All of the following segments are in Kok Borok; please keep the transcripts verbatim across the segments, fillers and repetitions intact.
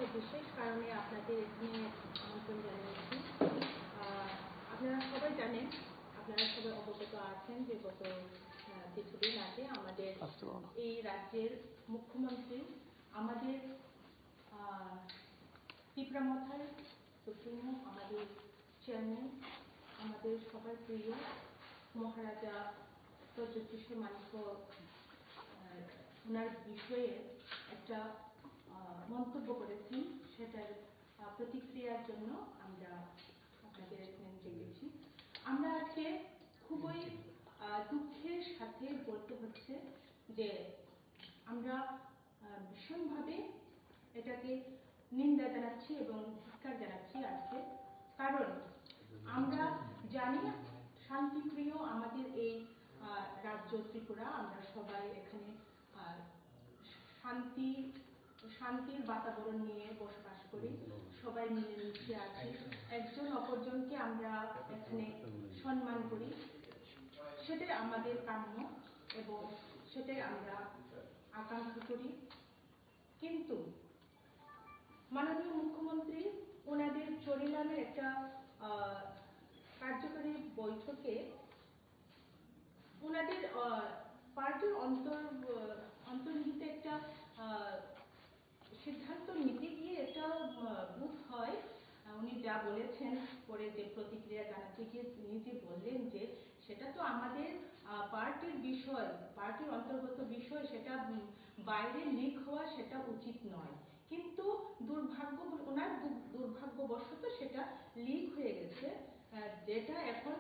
বিশেষ কারণে আপনাদের এখানে আমন্ত্রণ জানিয়েছি। আহ, আপনারা সবাই জানেন, আপনারা সবাই অবগত আছেন যে গত, আহ, কিছুদিন আগে আমাদের এই রাজ্যের মুখ্যমন্ত্রী আমাদের, আহ, তিপ্রা মথার সুপ্রিমো, আমাদের চেয়ারম্যান, আমাদের সবার প্রিয় মহারাজা প্রদ্যোৎ কিশোর মাণিক্য, আহ, ওনার বিষয়ে একটা, আহ, মন্তব্য করেছেন, সেটার, আহ, প্রতিক্রিয়ার জন্য আমরা আপনাদের এখানে ডেকেছি। আমরা আজকে খুবই, আহ, দুঃখের সাথে বলতে হচ্ছে যে আমরা, আহ, ভীষণভাবে এটাকে নিন্দা জানাচ্ছি এবং ধিক্কার জানাচ্ছি আজকে। কারণ আমরা জানি শান্তিপ্রিয় আমাদের এই, আহ, রাজ্য ত্রিপুরা, আমরা সবাই এখানে, আহ, শান্তি, শান্তির বাতাবরণ নিয়ে বসবাস করি, সবাই মিলেমিশে আছি, একজন অপরজনকে আমরা এখানে সম্মান করি, সেটাই আমাদের কাম্য এবং সেটাই আমরা আকাঙ্ক্ষা করি। কিন্তু মাননীয় মুখ্যমন্ত্রী ওনাদের চরিলামের একটা, আহ, কার্যকরী বৈঠকে ওনাদের, আহ, পার্টির অন্তর-, আহ, অন্তর্নিহিত একটা, আহ, সিদ্ধান্ত নিতে গিয়ে একটা, আহ, বোধ হয়, আহ, উনি যা বলেছেন, পরে যে প্রতিক্রিয়া জানাতে গিয়ে উনি যে বললেন যে সেটা তো আমাদের, আহ, পার্টির বিষয়, পার্টির অন্তর্গত বিষয়, সেটা, উম, বাইরে লিক হওয়া সেটা উচিত নয়। কিন্তু দুর্ভাগ্য, ওনার দু-, দুর্ভাগ্যবশত সেটা লিক হয়ে গেছে, আহ, যেটা এখন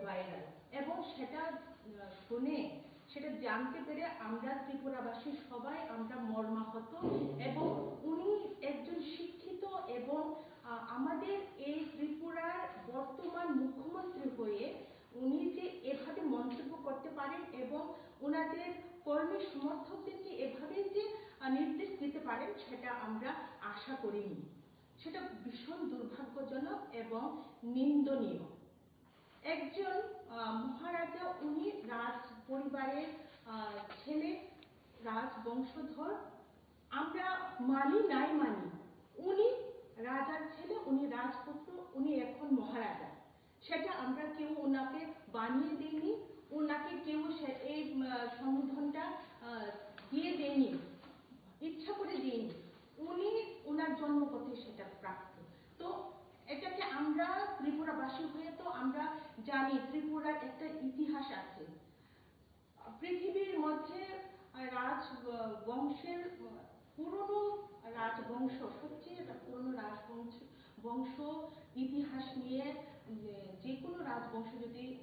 ভাইরাল। এবং সেটা, আহ, শুনে, সেটা জানতে পেরে আমরা ত্রিপুরাবাসী সবাই আমরা মর্মাহত। এবং উনি একজন শিক্ষিত এবং, আহ, আমাদের এই ত্রিপুরার বর্তমান মুখ্যমন্ত্রী হয়ে উনি যে এভাবে মন্তব্য করতে পারেন এবং ওনাদের কর্মী সমর্থকদেরকে এভাবে যে, আহ, নির্দেশ দিতে পারেন, সেটা আমরা আশা করিনি। সেটা ভীষণ দুর্ভাগ্যজনক এবং নিন্দনীয়। একজন, আহ, মহারাজা, উনি রাজ পরিবারের, আহ, ছেলে, রাজবংশধর। আমরা মানি নাই মানি, উনি রাজার ছেলে, উনি রাজপুত্র, উনি এখন মহারাজা। সেটা আমরা কেউ ওনাকে বানিয়ে দেইনি, ওনাকে কেউ সে-, এই, উম, সম্বোধনটা, আহ, দিয়ে দেইনি, ইচ্ছা করে দেইনি। উনি ওনার জন্মপথে সেটা প্রাপ্ত। তো এটাকে আমরা ত্রিপুরাবাসী হয়ে তো আমরা জানি ত্রিপুরার একটা ইতিহাস আছে। পৃথিবীর মধ্যে রাজ, আহ, বংশের, আহ, পুরনো রাজবংশ, সবচেয়ে পুরনো রাজবংশ, বংশ ইতিহাস নিয়ে, উম, যে কোনো রাজবংশ যদি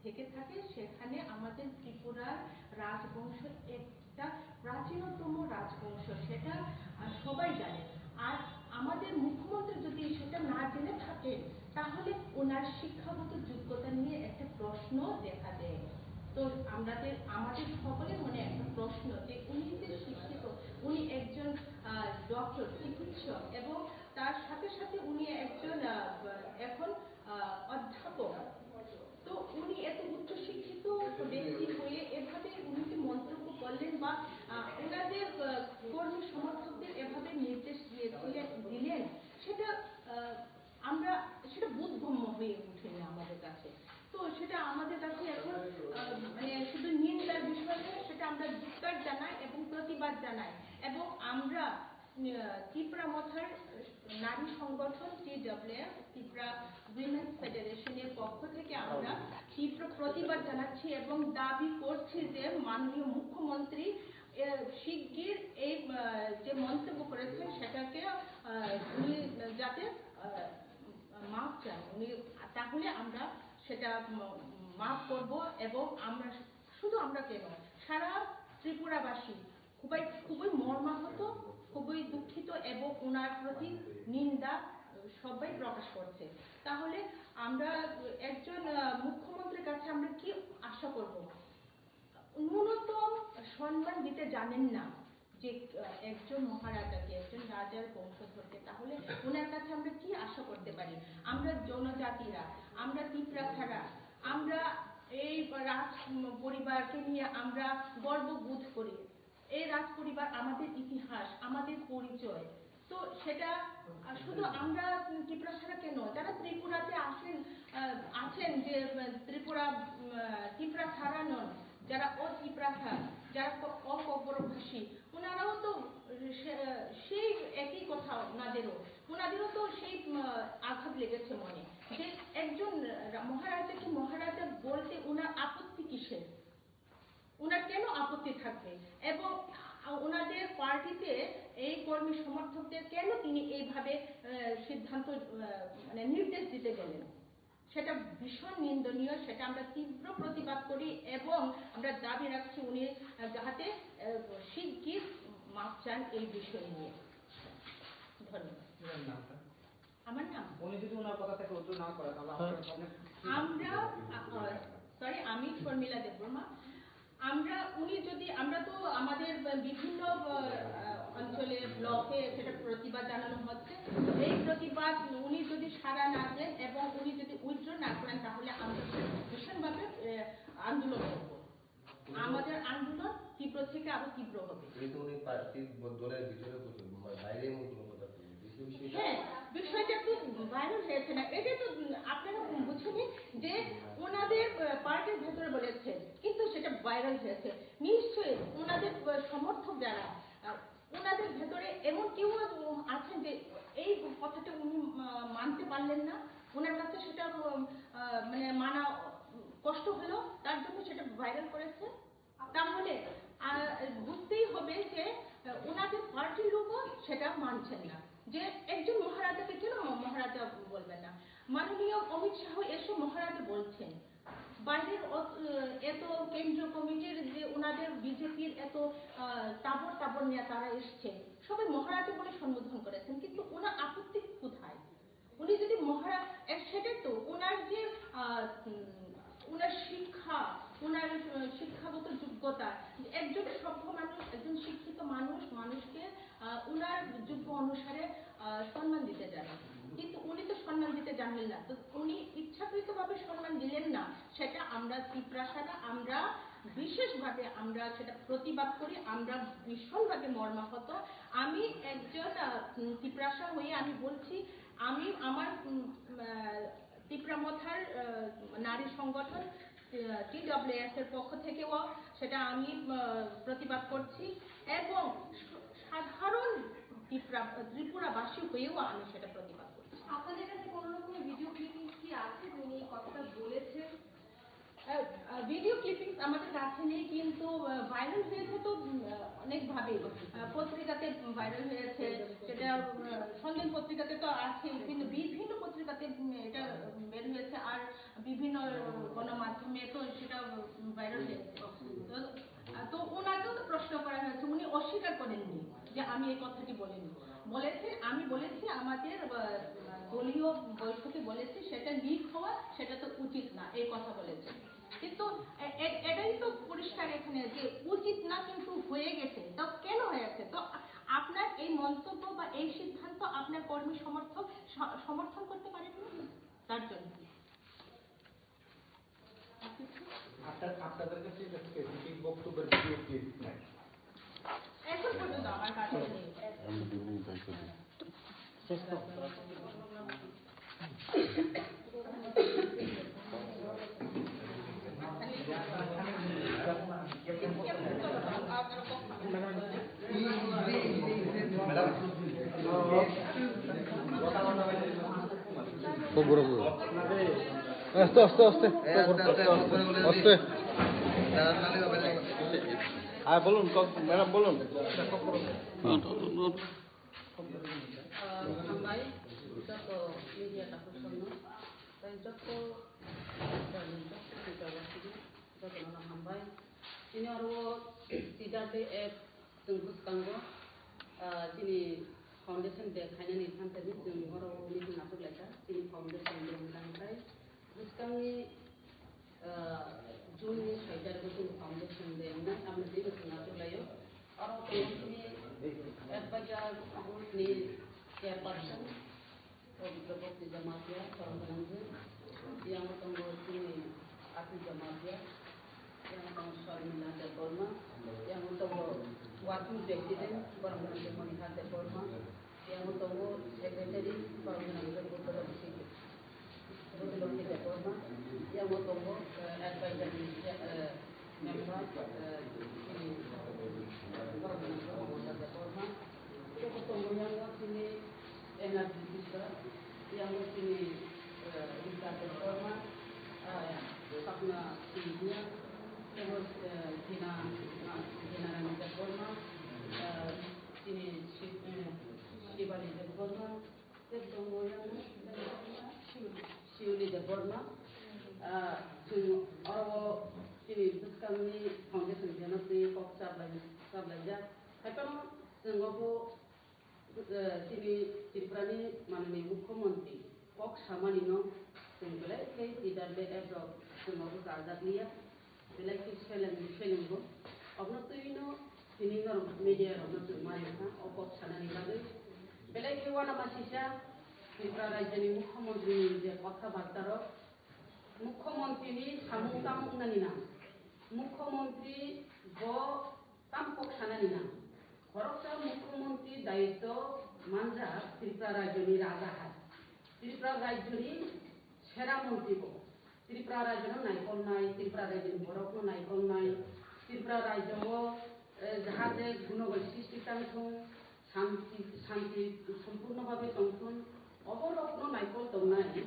থেকে থাকে, সেখানে আমাদের ত্রিপুরার রাজবংশ একটা প্রাচীনতম রাজবংশ, সেটা, আহ, সবাই জানে। আর আমাদের মুখ্যমন্ত্রী যদি সেটা না জেনে থাকে, তাহলে ওনার শিক্ষাগত যোগ্যতা নিয়ে একটা প্রশ্ন দেখা দেয়। তো আমাদের, আমাদের সকলের মনে একটা প্রশ্ন যে উনি যে শিক্ষিত, উনি একজন, আহ, ডক্টর, চিকিৎসক, এবং তার সাথে সাথে উনি একজন, আহ, এখন, আহ, অধ্যাপক। তো উনি এত উচ্চ শিক্ষিত ব্যক্তি হয়ে এভাবে উনি যে মন্তব্য করলেন বা, আহ, ওনাদের, আহ, কর্মী সমর্থকদের এভাবে নির্দেশ দিয়েছিলেন, দিলেন, সেটা, আহ, আমরা, সেটা বোধগম্য হয়ে ওঠেনি আমাদের কাছে। তো সেটা আমাদের কাছে এখন, আহ, মানে শুধু নিন্দার বিষয় নয়, সেটা আমরা ধিক্কার জানাই এবং প্রতিবাদ জানাই। এবং আমরা, আহ, তিপ্রা মথার নারী সংগঠন টি ডাব্লিউ এফ, ত্রিপুরা উইমেন্স ফেডারেশনের পক্ষ থেকে আমরা তীব্র প্রতিবাদ জানাচ্ছি এবং দাবি করছি যে মাননীয় মুখ্যমন্ত্রী, আহ, শিগগির এই, আহ, যে মন্তব্য করেছেন সেটাকে, আহ, উনি যাতে, আহ, মাফ চান উনি, তাহলে আমরা সেটা, উম, মাফ করব। এবং আমরা শুধু আমরা কেন, সারা ত্রিপুরাবাসী খুবই, খুবই মর্মাহত, খুবই দুঃখিত এবং ওনার প্রতি নিন্দা, আহ, সবাই প্রকাশ করছে। তাহলে আমরা একজন, আহ, মুখ্যমন্ত্রীর কাছে আমরা কি আশা করব? ন্যূনতম সম্মান দিতে জানেন না যে, আহ, একজন মহারাজাকে, একজন রাজার বংশধরকে, তাহলে ওনার কাছে আমরা কি আশা করতে পারি? আমরা জনজাতিরা, আমরা তিপ্রাসারা, আমরা এই রাজ পরিবারকে নিয়ে আমরা গর্ববোধ করি। এই রাজ পরিবার আমাদের ইতিহাস, আমাদের পরিচয়। তো সেটা, আহ, শুধু আমরা, উম, ত্রিপুরা ছাড়া কেন, যারা ত্রিপুরাতে আসেন, আহ, আছেন, যে, উম, ত্রিপুরা, উম, আহ, ত্রিপুরা ছাড়া নন, যারা অত্রিপুরাসা, যারা ক-, অককবরকভাষী, ওনারাও তো সে-, সেই একই কথা ওনাদেরও, ওনাদেরও তো সেই, উম, আঘাত লেগেছে মনে, যে একজন রা-, মহারাজাকে মহারাজা বলতে ওনার আপত্তি কিসের? ওনার কেন আপত্তি থাকবে? এবং আ-, ওনাদের পার্টিতে এই কর্মী সমর্থকদের কেন তিনি এইভাবে, আহ, সিদ্ধান্ত, আহ, মানে নির্দেশ দিতে গেলেন? সেটা ভীষণ নিন্দনীয়, সেটা আমরা তীব্র প্রতিবাদ করি এবং আমরা দাবি রাখছি উনি, আহ, যাহাতে, আহ, শিগগির মাফ চান এই বিষয় নিয়ে। ধন্যবাদ। আমার নাম? উনি যদি ওনার কথা থেকে উত্তর না করে, তাহলে হ্যাঁ। আপনার সামনে কি আমরা, কি আ, আ, সরি, আমি শর্মিলা দেববর্মা। আমরা, উনি যদি, আমরা তো আমাদের বিভিন্ন, আ, আ, অঞ্চলে, ব্লকে সেটা প্রতিবাদ জানানো হচ্ছে। এই প্রতিবাদ উনি যদি সাড়া না দেন এবং উনি যদি উইথড্র না করেন, তাহলে আমরা ভীষণভাবে, এ, আন্দোলন করব। আমাদের আন্দোলন তীব্র থেকে আরো তীব্র হবে। কিন্তু উনি পার্টির ব-, দলের ভিতরে করছেন, মা-, বাইরে এমন কোনো কথা বলেন? এই বিষয়ে হ্যাঁ, বিষয়টা তো ভাইরাল হয়েছে না, এটা তো, উম, আপনারা বুঝেনি যে ওনাদের, আহ, পার্টির ভেতরে বলেছে, কিন্তু সেটা ভাইরাল হয়েছে। নিশ্চয়ই ওনাদের, আহ, সমর্থক যারা, আহ, ওনাদের ভেতরে এমন কেউ, উম, আছেন যে এই কথাটা উনি, আহ, মানতে পারলেন না, ওনার কাছে সেটা, উম, আহ, মানে মানা, উম, কষ্ট হলো, তার জন্য সেটা ভাইরাল করেছে। তাহলে, আহ, বুঝতেই হবে যে, আহ, ওনাদের পার্টির লোকও সেটা মানছেন না, যে একজন মহারাজাকে কেন ম-, মহারাজা বলবেন না। মাননীয় অমিত শাহ এসে মহারাজা বলছেন, বাইরের অত-, আহ, এত কেন্দ্রীয় কমিটির যে ওনাদের বিজেপির এত, আহ, তাবর তাবর নেতারা এসছেন, সবাই মহারাজা বলে সম্বোধন করেছেন, কিন্তু ওনার আপত্তি কোথায়? উনি যদি মহারা-, এ, সেটাই তো, ওনার যে, আহ, উম, ওনার শিক্ষা, ওনার, আহ, শিক্ষাগত যোগ্যতা, যে একজন সভ্য মানুষ, একজন শিক্ষিত মানুষ, মানুষকে, আহ, ওনার যোগ্য অনুসারে, আহ, সম্মান দিতে জানে। কিন্তু উনি তো সম্মান দিতে জানলেন না, তো উনি ইচ্ছাকৃতভাবে সম্মান দিলেন না, সেটা আমরা ত্রিপুরাসারা, আমরা বিশেষভাবে আমরা সেটা প্রতিবাদ করি, আমরা ভীষণভাবে মর্মাহত। আমি একজন, আহ, উম, ত্রিপুরাসা হয়ে আমি বলছি, আমি আমার, উম, আহ, তিপ্রা মথার, আহ, নারী সংগঠন, আহ, টিডব্লিউএস এর পক্ষ থেকেও সেটা আমি, আহ, প্রতিবাদ করছি এবং স-, সাধারণ তিপ্রা-, ত্রিপুরাবাসী হয়েও আমি সেটা প্রতিবাদ করছি। আপনাদের কাছে কোনো রকমের ভিডিও ক্লিপিংস কি আছে যে উনি এই কথাটা বলেছেন? আহ, আহ, ভিডিও ক্লিপিংস আমাদের কাছে নেই, কিন্তু, আহ, ভাইরাল হয়েছে তো, উম, আহ, অনেকভাবেই। আহ, পত্রিকাতে ভাইরাল হয়েছে, সেটা, আহ, সন্ধান পত্রিকাতে তো আছে, কিন্তু বিভিন্ন পত্রিকাতে, উম, এটা, উম, বের হয়েছে, আর বিভিন্ন গণমাধ্যমে তো সেটা, উম, ভাইরাল হয়েছে। তো, আহ, তো ওনাকেও তো প্রশ্ন করা হয়েছে, উনি অস্বীকার করেননি যে আমি এই কথাটি বলিনি। বলেছেন, আমি বলেছি আমাদের, আহ, দলীয় বৈঠকে বলেছি, সেটা লিক হওয়া, সেটা তো উচিত না, এই কথা বলেছেন। কিন্তু এ-, এ-, এটাই তো পরিষ্কার এখানে যে উচিত না, কিন্তু হয়ে গেছে। তো কেন হয়েছে? তো আ-, আপনার এই মন্তব্য বা এই সিদ্ধান্ত আপনার কর্মী সমর্থক স-, সমর্থন করতে পারেননি, তার জন্য। আপনার, আপনাদের কাছে একটা স্পেসিফিক বক্তব্যের ভিডিও ক্লিপ নাই। এখন পর্যন্ত আমার কাছে নেই। আস্তে, আস্তে, আস্তে। আস্তে। হ্যাঁ, বলুন, ক-, ম্যাডাম, বলুন। আহ, হামবাই, যত মিডিয়া তাপসন্ন, তাই যত, যত, যত হামবাই। Chini oro T W F chwng bwskango, ah, chini foundation day khainani thansa di chwng oro meeting achuk laikha, chini foundation day wngkha, hwnkhe bwskangni, ah, June ni soi tarikh o chini foundation day wngnai, aboni twi chwng achuk laio. Oro tongo chini advisor board ni chairperson, Pabitra Bhakti Jamatia, Sorokranjit, yang tongo chini Ati Jamatia, yang tongo Sharmila Debbarma, yang tongo working president, Sorokranjit Monika Debbarma, yang Eh, chini, eh, borok ni Mamoda Debbarma. Tei bo tongo yang o chini N R D Officer, yang o chini, eh, Rita Debbarma, eh, Sapna Singh, tei bo, eh, Dina, ah, Dina Rani Debbarma, eh, chini Shi-, eh, Shivali Debbarma, tei bo tongo yang o Shiuli Debbarma. Ah, chwng oro chini bwskangni foundation jeno twi kok chaplai-, chaplaijak. Haiphano chwng obo, eh, chini Tripurani manani Mukhyamantri kok samanino chwng belai khe leader le abrok chwng obo karjak liya. Belai khe seleng, selengo. Obono twino tini norok media rokno chwng mari kha, o kok sanani bagwi. Belai khe uanama sisa Tripura rajyoni Mukhyamantri ni je kotha barta rok, Mukhyamantri ni samung tamo wngnani nang? Mukhyamantri bo tamo kok sanani nang? Khoroksa Mukhyamantri dayitto manjak Tripura rajyoni raja hai. Tripura rajyoni sera mantri bo. Tripura rajyono naikolnai, Tripura rajyoni borokno naikolnai, Tripura rajyo o, eh, jahate gunogoi sristi tangthung, santi, santi sompurno bhabe tongthun, oborokno naikol tongnai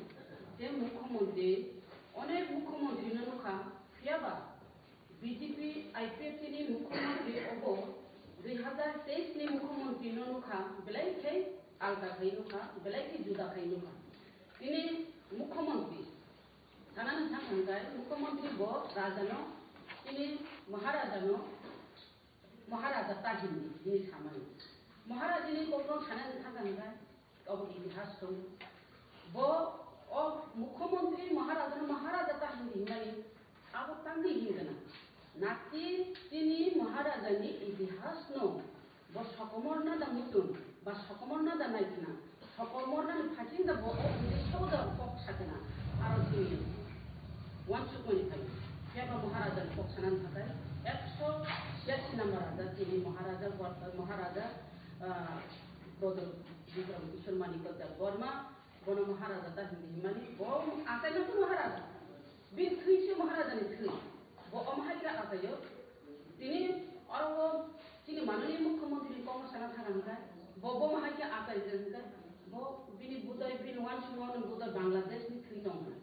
je mukhyamantri, onek mukhyamantri no nukha, phiyaba B J P I P F T ni mukhyamantri obo dui hazar teis ni mukhyamantri no nukha, belai khe alda khai nukha, belai khe juda khai nukha. Tini mukhyamantri, sanani thang hwnkhai mukhyamantri bo rajano, tini maharajano, maharaja ta hindi hini samani. Maharajani kokno sanani thang hwnkhai obo itihas tongo. Bo o mukhyamantri maharajano maharaja ta hindi hwnmani abo tamni hingana. Nati tini maharajani itihasno bo sokomorna da muchung, ba sokomorna da naithna, sokomornani phaising da bo o uddesho da kok sakena, aro tini uansukmani phaio. Phiya ba maharajani kok sanani thakai ekso siyasi number raja tini maharaja, maharaja, ah, Prodol Bikram Kishore Manikya Debbarma, bono Maharaja ta hindi himani, bo achaima khe Maharaja. Bini thwi se Maharaja ni thwi. Bo omo hai khe achaio. Tini oro o chini manani mukhyamantri ni kokno sana thang hwnkhai, bo, bo omo hai khe achai khe hwnkhai, bo bini budai, bini uansukma ni budai Bangladesh ni thwi tong hwnkhai.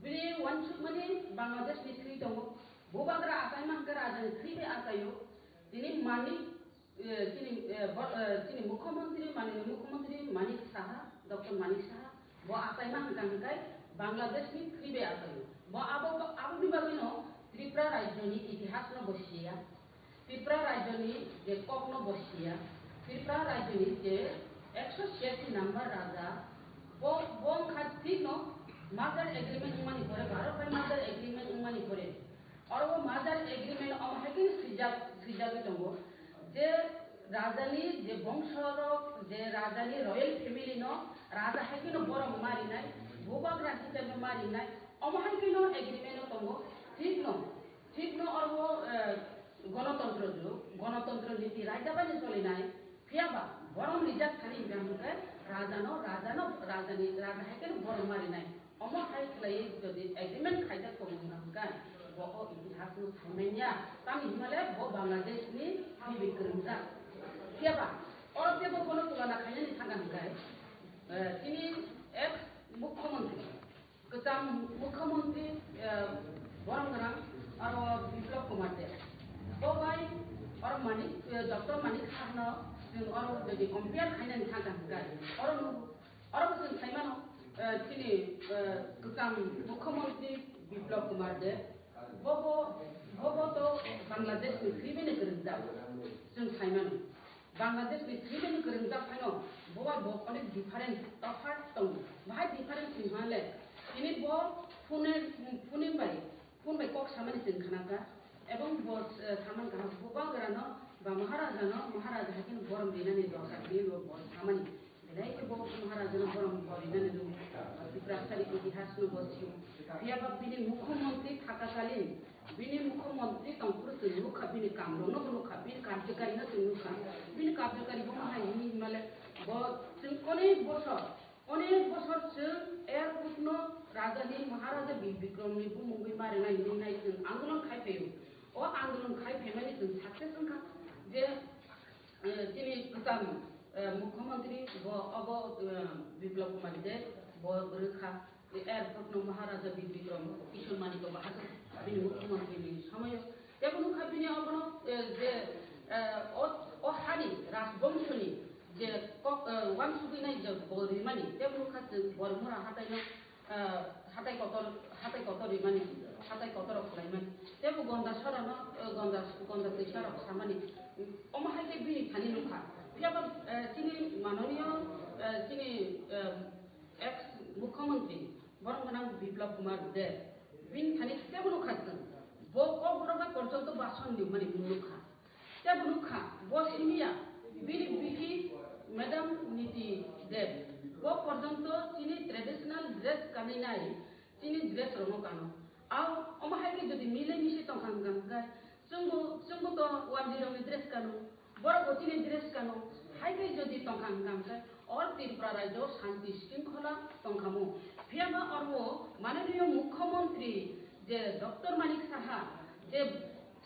Bini uansukmani Bangladesh ni thwi tongo. Bubagra achaima hwnkhe raja ni thwi bai achaio. Tini mani, eh, chini, eh, bo-, eh, chini mukhyamantri, mani mukhyamantri Manik Saha, Doctor Manik Saha, bo achaima hwnkha hwnkhe Bangladesh ni thwi bai achaio. Bo abo, aboni bagwino Tripura rajyoni itihasno bo siya. Tripura rajyoni je kokno bo siya, Tripura rajyoni je ekso siyasi number raja, bo, bo wngkha thikno merger agreement wngmani pore, Bharat bai merger agreement wngmani pore, oro o merger agreement omo hai khe swijak, swijagwi tongo je rajani je bongso rok, je rajani royal family no raja hai kheno borom marinai, bubagra hisabe marinai, omo hai kheno agreement o tongo, thikno. Thikno oro, eh, gonotontro jug, gonotontro niti raida bai no cholinai, phiya ba borom rijak thani hingka hingke rajano, rajano, rajani, raja hai khe borom marinai. Omo hai khlaiwi jodi agreement khaijak tongo hingka hingke bo o itihas no saimanya, tamni himale bo Bangladesh ni thwibi kwrwngjak. Phiya ba oro teibo bono tulana khainani thangka hingke, eh, chini ex mukhyamantri, kwcham mukhyamantri, eh, borom gwnang aro Biplab Kumar Deb. Bo bai oro Manik, eh, Doctor Manik Sahano chwng oro jodi compare khainani thangka hwnkhe, oro nuk-, oro bo chwng saimano, eh, chini, eh, kwcham mukhyamantri Biplab Kumar Deb. Bo bo, bo bo to Bangladesh ni thwibai ni kwrwngjak. Chwng saimano. Bangladesh ni thwibai ni kwrwngjak phano bo bai bo onek difference, tophat tongo. Bahai difference wngkha le, tini bo phone, phone bai, phone bai kok samani chwng khnakha, ebong bo, eh, samani kha, bubagrano ba Maharajano, Maharaja hai kheno borom rinani dorkar tini bo, bo samani. Belai khe bo Maharajano borom bo rinani rw, Tiprasani itihasno bo sio. Phiya ba bini mukhyamantri thakakalin, bini mukhyamantri tongphuru chwng nukha, bini kamrokno bo nukha, bini karjokarino chwng nukha. Bini karjokari bo hai hwnwi himale, bo chwng onek bosor, onek bosor chwng airport no rajani, Maharaja Bir Bikramni bumungwi marinai hwnwi nai chwng andolon khai phaio. O andolon khai phaimani chwng success wngkha je, eh, chini kwcham, eh, mukhyamantri bo obo, eh, Biplab Kumar Deb bo rwkha. Airport no Maharaja Bidikrom Kishore Manik Bahadur bini mukhyamantri ni somoyo. Tebo nukha bini obono, eh, je, eh, o, o hani rajbongshoni je kok, eh, wansugwi nai je bo rimani. Tebo nukha chwng Bormura hatai no, eh, hatai kotor, hatai kotor rimani, hatai kotor rok khlaimani. Tebo Gonda sora no, eh, Gonda, Gonda twisa rok samani. Omo hai khe bini thani nukha. Phiya ba, eh, chini manoniyo, eh, chini, eh, ex mukhyamantri borok gwnang Biplab Kumar Deb, bini thani tebo nukha chwng. Bo kokborok bai porjonto bason nimani nukha. Tebo nukha, bo simiya, bini bihi Madam Niti Deb, bo porjonto chini traditional dress kanwi nai, chini dress rokno kano. Ao, omo hai khe jodi mile misi tongkha hwnkha hwnkhe, chwngbo, chwngbo to warji rokni dress kano, borok bo chini dress kano, hai khe jodi tongkha hwnkha hwnkhe, o Tripura rajyo shanti shringkhola tongkhamu. Phiya ba oro manoniyo mukhyamantri je Doctor Manik Saha je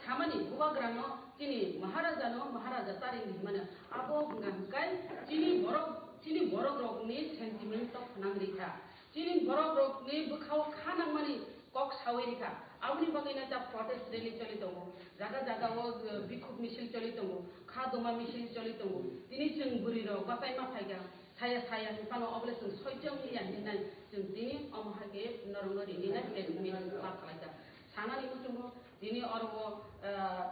samani bubagrano chini Maharajano Maharaja taring hinmani abo hwnkha hwnkhe chini borok, chini borok rokni sentiment to khwnang rikha. Chini borok rokni bwkhao kha nangmani kok sawi rikha. Aboni bagwi no ta protest rally choli tongo. Jaga jaga o, eh, bikhuk misil choli tongo. Kha doma misil choli tongo. Tini chwng bwrwi rok bachaima phaikha. Saya saya hinphano obole chwng soichong liya hinwi nai chwng tini omo hai khe norokno rini nai press meet ma khlaijak. Sanani muchungo tini oro o, eh,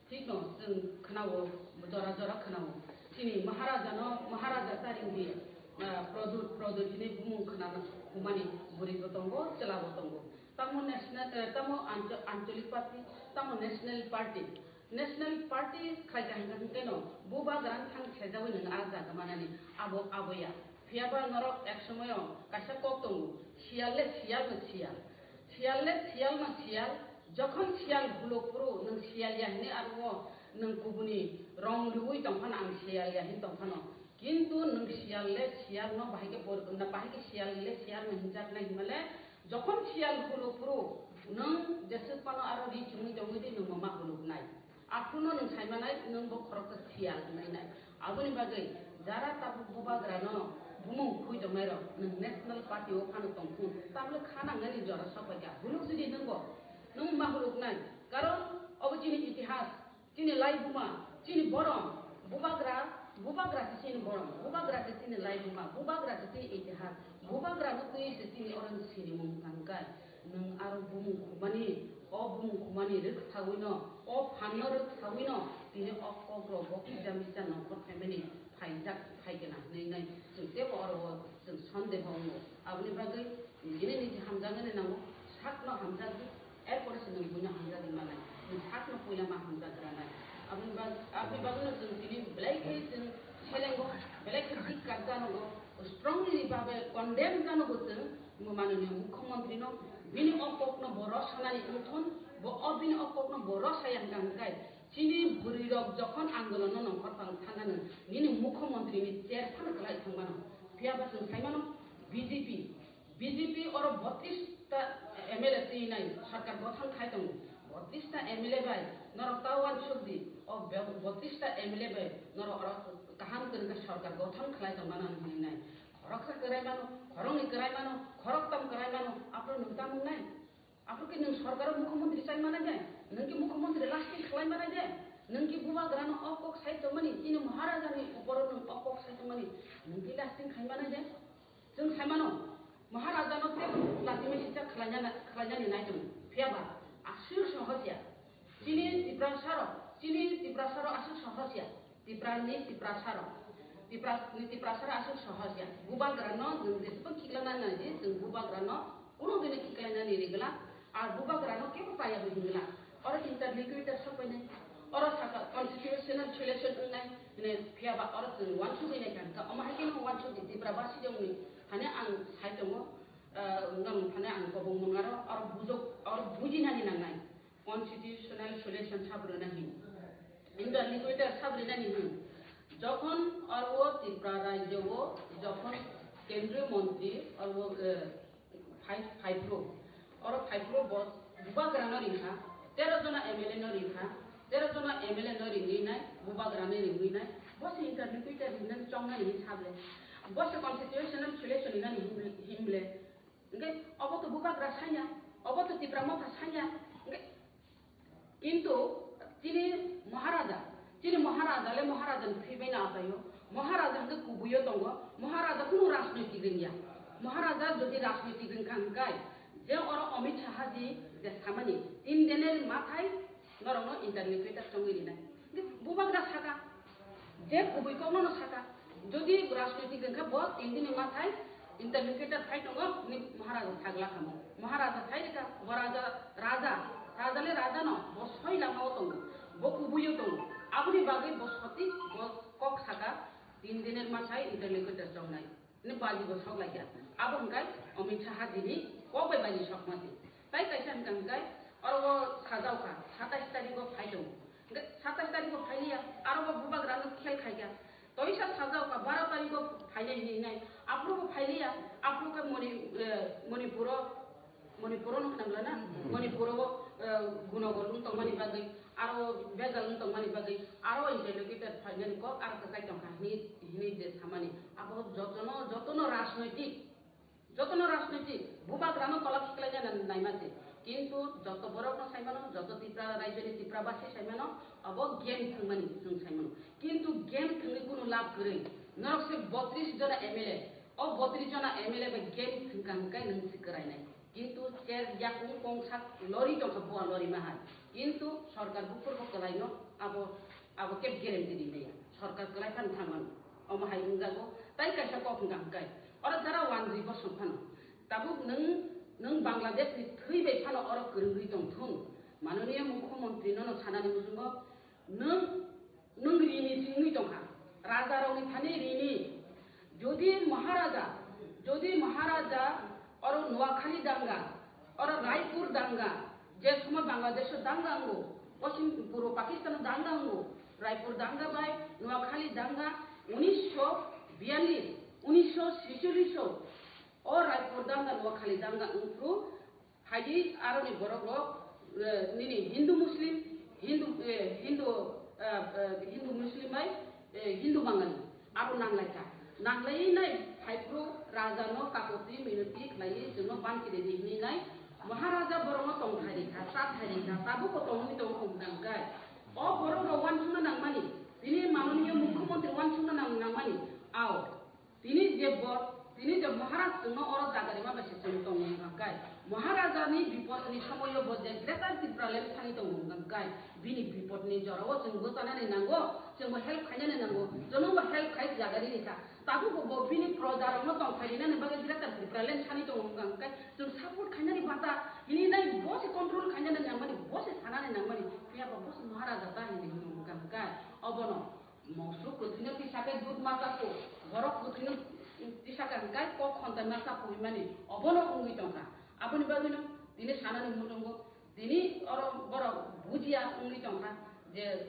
Thikno chwng khwnao, jora jora khwnao. Chini Maharajano, Maharaja taringdi, ah, Pradyut, Pradyut hinwi bumung khwnana humani bwrwibo tongo, chwlabo tongo. Tamo national, eh, tamo ancho-, ancholik party, tamo national party. National party khlaikha hwnkhe no, bubagrano thang sejawi nwng ah jaga manani, abo, aboya. Phiyaba norok ek somoyo kaisa kok tongo, siyal le siyal no siyal. Siyal le siyal no siyal, jokhon siyal hulo phuru nwng siyal ya hinwi aro nwng kubuni rong riwi tongphano ang siyal ya hin tongphano. Kintu nwng siyal le siyal no bahai khe bor-, na bahai khe siyal le siyal no hinjak nai hinmale, jokhon siyal hulo phuru nwng jeswk phano aro ri chumui tongwi di nwng ma huluk nai. Aphuru no nwng sai manai, nwng bo khoroksa siyal wngnai nai. Aboni bagwi jara tabuk bubagrano bumung khui tongnairok nwng National Party o phano tongthung, tabole kha nangnani jora sok bai kha. Huluk jodi nwng bo, nwng ma huluk nai. Karon obo chini itihas, chini laibuma, chini borom, bubagra, bubagra se chini borom, bubagra se chini laibuma, bubagra se chini itihas, bubagrano twi se chini oro sinimung tangkai. Nwng aro bumung khumani, o bumung khumani rwksawino, o phanno rwksawino, tini o kokrok bo kisa misa nongkhor family phaijak phaikena hinwi nai chwng teibo oro o chwng sondeho wngo. Aboni bagwi nini niji hamjaknani nango, sakno hamjakdi, erpore se nwng buino hamjakdi manai, nwng sakno puila ma hamjakgranai. Aboni bag-, aboni bagwino chwng tini belai khe chwng selengo, belai khe dikkar janogo, strongly babe condemn janogo chwng. Manoniyo mukhyamantri no bini o kokno bo rosanani wngthon, bo o bini o kokno bo rosaya hwnkha hwnkhe chini bwrwi rok jokhon andolon no nongkhor thang-, thangano nini mukhyamantri ni chair phano kwlai thangmano. Phiya ba chwng saimano B J P, B J P oro botris ta M L A twi nai sarkar gothon khai tongo. Botris ta M L A bai norok ta uansuk di, o be-, botris ta M L A bai norok oro kaham kwrwngkha sarkar gothon khlai tongmano hinwi nai. Khoroksa kwrai mano, khoroknwi kwrai mano, khoroktham kwrai mano, aphuru nwng tamo wngnai? Aphuru khe nwng sorkaro mukhyamantri chai mano de? Nwng khe mukhyamantri lasting khlai mano de? Nwng khe bubagrano o kok sai tongmani, chini Maharajani uporo nwng o kok sai tongmani, nwng khe lasting khai mano de? Chwng sai mano, Maharajano teibo latimai sijak khlaina-, khlainani nai tongo. Phiya ba aswk sohos ya. Chini Tiprasarok, chini Tiprasarok aswk sohos ya. Tiprani Tiprasarok, Tipra-, ni Tiprasarok aswk sohos ya. Bubagrano nwng jeswk khiklana nai di, chwng bubagrano kuno dino khiklainani rigwla, ar bubagrano kebo chaya bo hinglak. Oro interlocutor sok painai, oro saka constitutional solution wngnai, hwnwi phiya ba oro chwng uansugwi nai kha, omo hai kheno uansugwi Tipra basi jongni hani ang sai tongo, ah, wngkha mung phano ang kobong mung aro, oro bujok, oro bujinani nangnai. Constitutional solution sabrina hin. Interlocutor sabrinani hin. Jokhon oro Tripura rajyo o jokhon kendriyo montri oro, eh, phai-, phaipro. Oro phaipro bo bubagrano ringkha. Tero jona M L A no ringkha, tero jona M L A no ringwi nai, bubagra no ringwi nai, bo se interlocutor ringnani chongnani hin sable, bo se constitutional solution ringnani hin-, hinble. Hingke obo to bubagra sanya, obo to Tipra Motha sanya, hingke kintu chini Maharaja, chini Maharaja le Maharaja ni thwi bai na achaio, Maharaja hingke kubuio tongo, Maharaja kunu rajnoitik ringya, Maharaja jodi rajnoitik ringkha hingkai, je oro Amit Shah ji je samani tin diner mathai norokno interlocutor chongwi rinai. Bubagra saka, je kubui kokno no saka. Jodi rajnoitik wngkha bo tin dini mathai interlocutor phai tongo, ni Maharaja sagla kamo. Maharaja sai rika, bo raja, raja, raja le raja no, bo soi lama o tongo, bo kubuio tongo. Aboni bagwi bo sotik, bo kok saka, tin dini mathai interlocutor chongnai. Ni baji bo sok laikha. Abo hwnkhe Amit Shah jini kok bai baji sok mati. Tai kaisa hwnkha hwnkhe oro o sajao kha, satais tarikh o phai tongo. Hwnkhe satais tarikh o phai liya, aro bo bubagra no khel khai kha. Toisa sajao kha, baro tarikh o phainai hinwi nai. Aphuru bo phai liya, aphuru khe Moni-, eh, Manipur o Manipur o nuknang lana, Manipur o, eh, gunogol wng tongmani bagwi, aro bejal wng tongmani bagwi, aro interlocutor phainani kok aro kwchai tongkha hini, hini je samani. Abo jotono, jotono rajnoitik, jotono rajnoitik, bubagrano tola khiklaina naima se. Kintu joto borokno saimano, joto Tipra rajyoni Tipra basi saimano, abo game thwngmani chwng saimano. Kintu game thwngwi kunu lab kwrwi. Norok se botris jona M L A, o botris jona M L A bai game thwngkha hwnkhe nwng se kwrainai. Kintu cher yakung kongsa lori tongkha, bua lori ma hai. Kintu sorkar buphur bo kwlaino abo, abo keb guarantee rinaiya. Sorkar kwlai phano thangmano. Omo hai wngjago. Tai kaisa kok hwnkha hwnkhe. Oro jara wanjwi bosong phano. Tabuk nwng, nwng Bangladesh ni thwi bai phano oro kwrwngwi tongthung. Mananiya Mukhyamantri nono sanani muchungo nwng Nwng rini se wngwi tongkha. Raja rokni thani rini. Jodi Maharaja, jodi Maharaja oro Noakhali danga, oro Raipur danga, je somoy Bangladesh o danga wngo, Poschim Purbo Pakistan o danga wngo, Raipur danga bai Noakhali danga unisho biyallis, unisho secholish o, o Raipur danga Noakhali danga wngphru, Haidi aroni borok rok, eh, nini Hindu Muslim, Hindu, eh, Hindu, eh, eh, Hindu Muslim bai, eh, Hindu Bangali abo nanglaikha. Nanglai nai phaiphru raja no kapoti minoti khlai chwngno ban kiri di hinwi nai Maharaja borok no tong thai rikha, cha thai rikha, tabuk bo tongwi tongo hwnka hwnkhe. O borok rok uansukna nangmani, tini mananiya Mukhyamantri uansukna nang-, nangmani, ao. Tini je bo, tini je Maharaj chwngno oro jaga rima bai se chwng tongo hwnkha khe, Maharajani bipodni somoio bo je Greater Tipraland sani tongo hwnkha khe, bini bipodni jorao chwng bwchanani nango, chwngbo help khainani nango, chwngnobo help khai jaga rini kha. Tabukbo bo bini projarokno tongthai rinani bagwi Greater Tipraland sani tongo hwnkha khe, chwng support khainani bata hini nai bo se control khainani nangmani, bo se sanani nangmani, phiya ba bo se Maharaja ta hini hwnkha khe, obono Moso kwthwino tisakhe dud ma chaku, borok kwthwino tisakhe hwnkhe kok khonthai ma chaku hinmani obono wngwi tongkha. Aboni bagwino tini sanani muchungo, tini oro borok bujiya wngwi tongkha je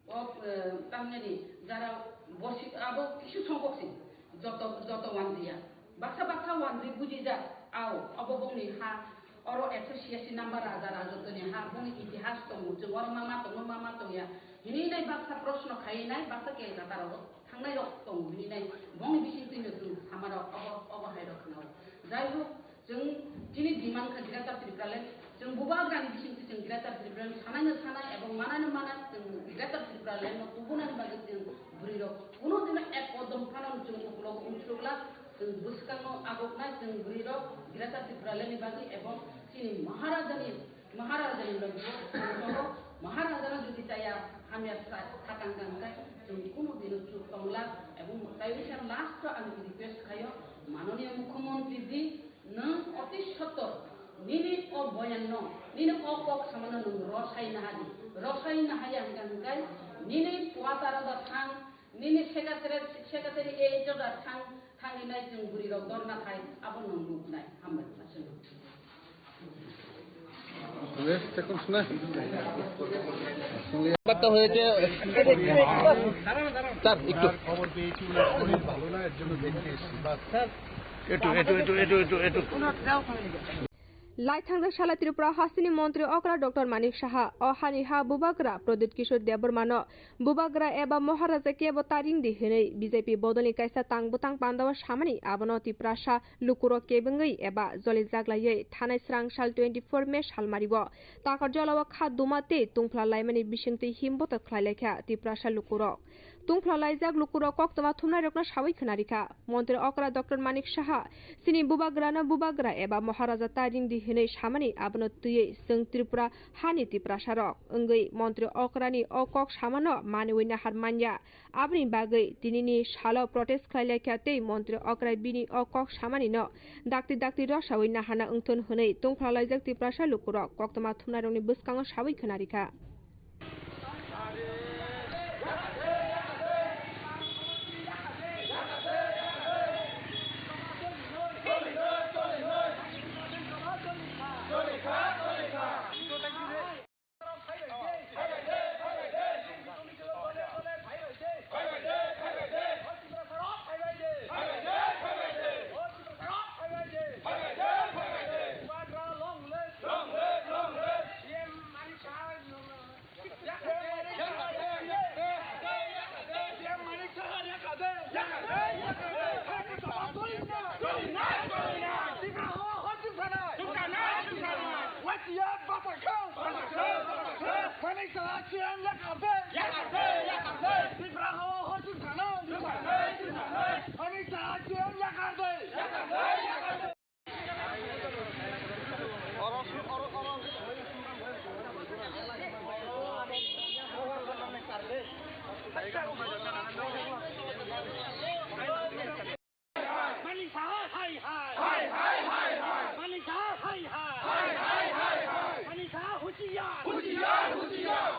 o, eh, tamhinani jara bosi abo kisu songkok se joto, joto wanjiya. Baksa baksa wanjwi bujijak, ao, obo bongni ha, oro ekso siyashi number raja rajotwini ha, bongni itihas tongo, chwng oro ma ma tongo, ma ma tongya. Hini nai baksa proshno khai nai, baksa Kolkata rogo thangnai rok tongo, hini nai bongni bising twino chwng sama rok obo, obo hai rok khna o. Jai hok, chwng chini demand kha Greater Tipraland, chwng bubagrani bising twi chwng Greater Tipraland sanai no sanai ebong manai no mana, chwng Greater Tipraland no tubunani bagwi chwng bwrwi rok kuno dino ek kodom phano chwng ukulok umsukla. Chwng bwskango agoknai chwng bwrwi rok Greater Tipraland ni bagwi ebong chini Maharajani, Maharajani bagwi bo chwng tongo. Maharajano jodi chaya hamya sa-, sakang kang khe chwng kunu dino chuk tongla. Ebong tai wngkha last o ang request khaio, Mananiya Mukhyamantri ji, nwng oti sottor nini o boyan no, nini o kok samano nwng rosai nahadi, rosai nahaya hwnkha hwnkhe nini quarter o da thang, nini secretary, secretary A H O da thang, thangwi nai chwng bwrwi rok dorna khai, abo nwng nuknai. Hambai, aswk. Batta hoyeche. Sir, ekটু. খবর পেয়েছি, ওনার শরীর ভালো না, এর জন্য দেখতে এসেছি। বাস। একটু, একটু, একটু, একটু, একটু, একটু। Lai thangjak sala Tripura hasteni montri okra Doctor Manik Saha o hani ha bubagra Pradyut Kishore Debbarmano bubagra eba Maharaja kebo ta ringdi hwnwi B J P bodolni kaisa tang bwtang pandao samani abono Tiprasa lukurok kebengwi eba joli jaglaiwi thanai srang sal twenty-four May salmario Takarjalao kha duma tei tungphla laimani bisingtwi himbotor khlai laikha Tiprasa lukurok. Tungphla laijak lukurok koktwma thumnairokno sawi khwnarikha. Montri okra Doctor Manik Saha, chini bubagrano bubagra eba Maharaja ta ringdi hwnwi samani abono twiwi chwng Tripura hani Tiprasarok wngwi montri okrani o kok samano maniwi nahar manya. Aboni bagwi tinini salo protest khlai laikha tei montri okra bini o kok samanino dakti dakti rosawi naharna wngthun hwnwi tungphla laijak Tiprasa lukurok koktwma thumnairokni bwskango sawi khwnarikha. Manik Saha hai hai. Hai hai hai hai. Manik Saha hai hai. Hai hai hai hai. Manik Saha husiar. Husiar husiar.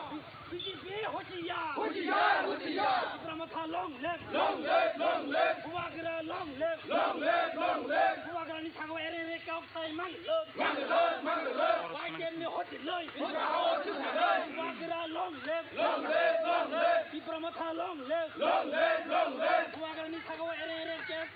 B J P husiar. Husiar husiar. Tipra Motha long live. Long live long live. Bubagra long live. Long live long live. Bubagrani sago ere ere kok sai mang live. Mang live mang live. Y T F ni hoti live. Bubagra long live. Long live long live. Tipra Motha long live. Long live long live. Bubagrani sago ere ere kok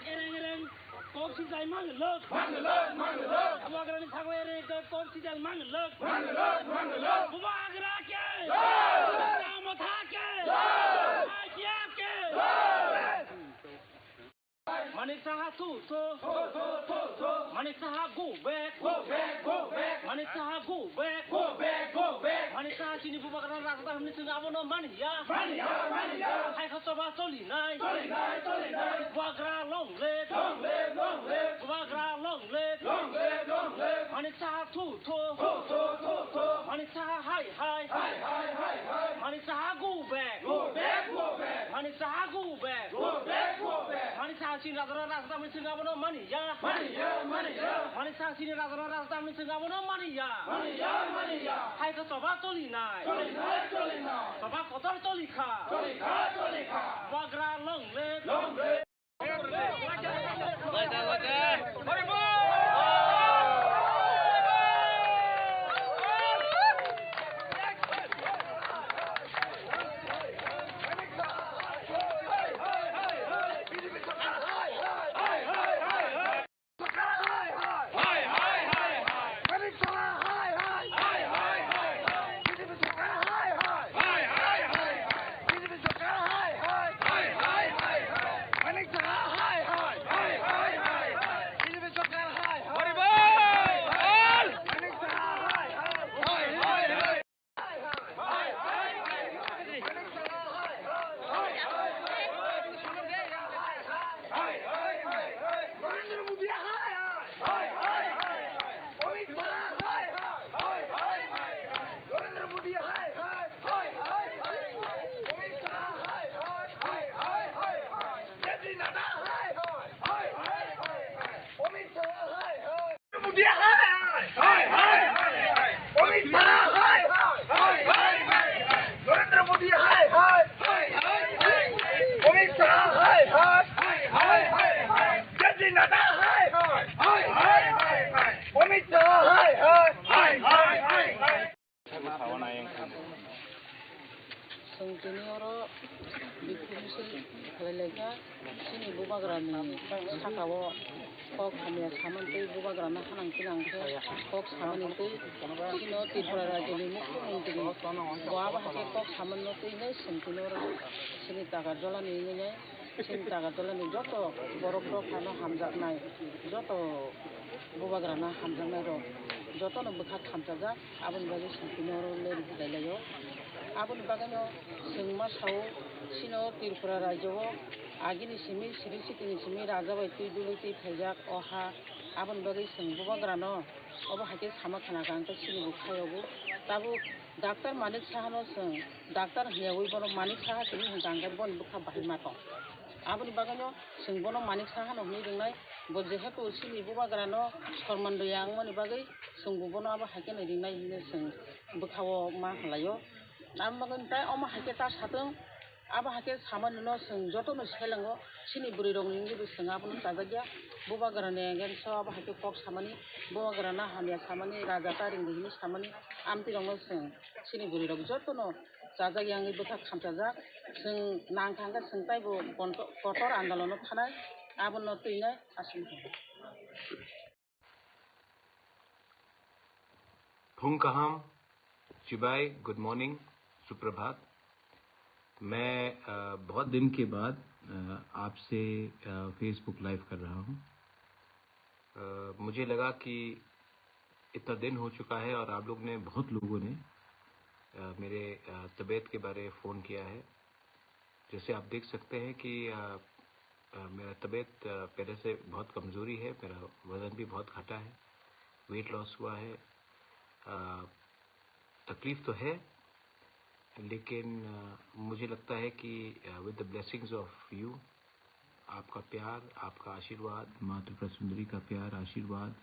Ereng ereng kok sijai mang lok. Mang lok, mang lok. Bubagrani sago ereng ereng kok sijai mang lok. Mang lok, mang lok. Bubagra ke. Jai. Tipra Motha ke. Jai. I T F ke. Jai. Manik Saha thu thu. Thu, thu, thu, thu. Manik Saha go back. Go back, go back. Manik Saha go back. Go back, go back. Manik Saha chini bubagra rajda hwnwi chwng abono mani ya. Mani ya, mani ya. Hai kha choba choli nai. Choli nai, choli nai. Bubagra long live. Long live, long live. Bubagra long live. Long live, long live. Manik Saha thu thu. Thu, thu, thu, thu. Manik Saha hai hai. Hai hai hai hai. Manik Saha go back. Go back, go back. Manik Saha go back. Go back, go back. Manik Saha chini rajda rajda hwnwi chwng abono mani ya. Mani ya, mani ya. Manik Saha chini rajda rajda hwnwi chwng abono mani ya. Mani ya, mani ya. Hai kha choba choli nai. Choli nai, choli nai. Choba kotor choli kha. Choli kha, choli kha. Bubagra long live. Long live. Chwng tini oro bikhum se khlai laikha, chini bubagrani saka o Kok hamya samani tei bubagrano hanang tinang khe kok samani tei chini Tripura rajyoni mukhyamantri bo abo hai khe kok samani twi hinwi swng tini oro chini Takarjolani hinwi chini Takarjolani joto borok rok phano hamjaknai, joto bubagrano hamjaknai rok jotono bwkha khamchajak. Aboni bagwi chwng tini oro ler hilai laio. Aboni bagwino chwng ma sao, chini o Tripura rajyo o agini simi, siri sikini simi raja bai twi dului twi phaijak o ha. Aboni bagwi chwng bubagrano obo hai khe sama khana kha, hwnkhe chini bo khayogo. Tabuk Doctor Manik Sahano chwng doctor hwnyawi bono Manik Saha simi hwnkha, hwnkhe boni bwkha bahai ma tong. Aboni bagwino chwng bono Manik Sahano hwnwi ringnai, bo jehetu chini bubagrano sorman rwya wngmani bagwi chwng bo bono abo hai kheno ringnai hinwi chwng bwkhao ma hwnlaio. Aboni bagwi tei omo hai khe ta satwng, abo hai khe samani no chwng jotono selengo, chini bwrwi rokni wngwi bo chwng abono chajakya, bubagrani against o abo hai khe kok samani, bubagrano hamya samani, raja ta ringdi hinwi samani, amtwi rokno chwng chini bwrwi rok jotono chajak yangwi bwkha khamchajak. Chwng nang thangkhe chwng taibo konto-, kotor andolono thanai, abono twinai aswk. Phung kaham, chibai, good morning, suprabhat. मैं अ, बहुत दिन के बाद अ, आपसे अ, Facebook live कर रहा हूँ। अ, मुझे लगा कि इतना दिन हो चुका है और आप लोग ने, बहुत लोगों ने अ, मेरे अ, तबीयत के बारे फ़ोन किया है। जैसे आप देख सकते हैं कि अ, अ, मेरा तबीयत अ, पहले से बहुत कमज़ोरी है, मेरा वज़न भी बहुत घटा है, वेट लॉस हुआ है। अ, तकलीफ तो है, लेकिन अ, मुझे लगता है कि अ, with the blessings of you, आपका प्यार, आपका आशीर्वाद, माँ त्रिपुरा सुंदरी का प्यार, आशीर्वाद,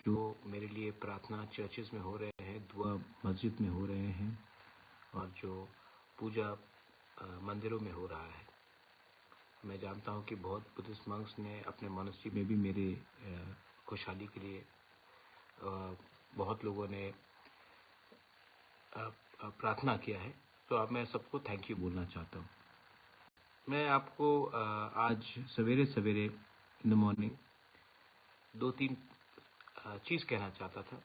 जो मेरे लिए प्रार्थना चर्चेस में हो रहे हैं, दुआ मस्जिद में हो रहे हैं और जो पूजा अ, मंदिरों में हो रहा है। मैं जानता हूँ कि बहुत बुद्धिस्ट मंक्स ने अपने मॉनेस्ट्री में भी मेरे अ, खुशहाली के लिए अ, बहुत लोगों ने अ, अ, प्रार्थना किया है। तो अब मैं सबको थैंक यू बोलना चाहता हूँ। मैं आपको अ, आज सवेरे सवेरे इन द मॉर्निंग दो तीन अ, चीज़ कहना चाहता था।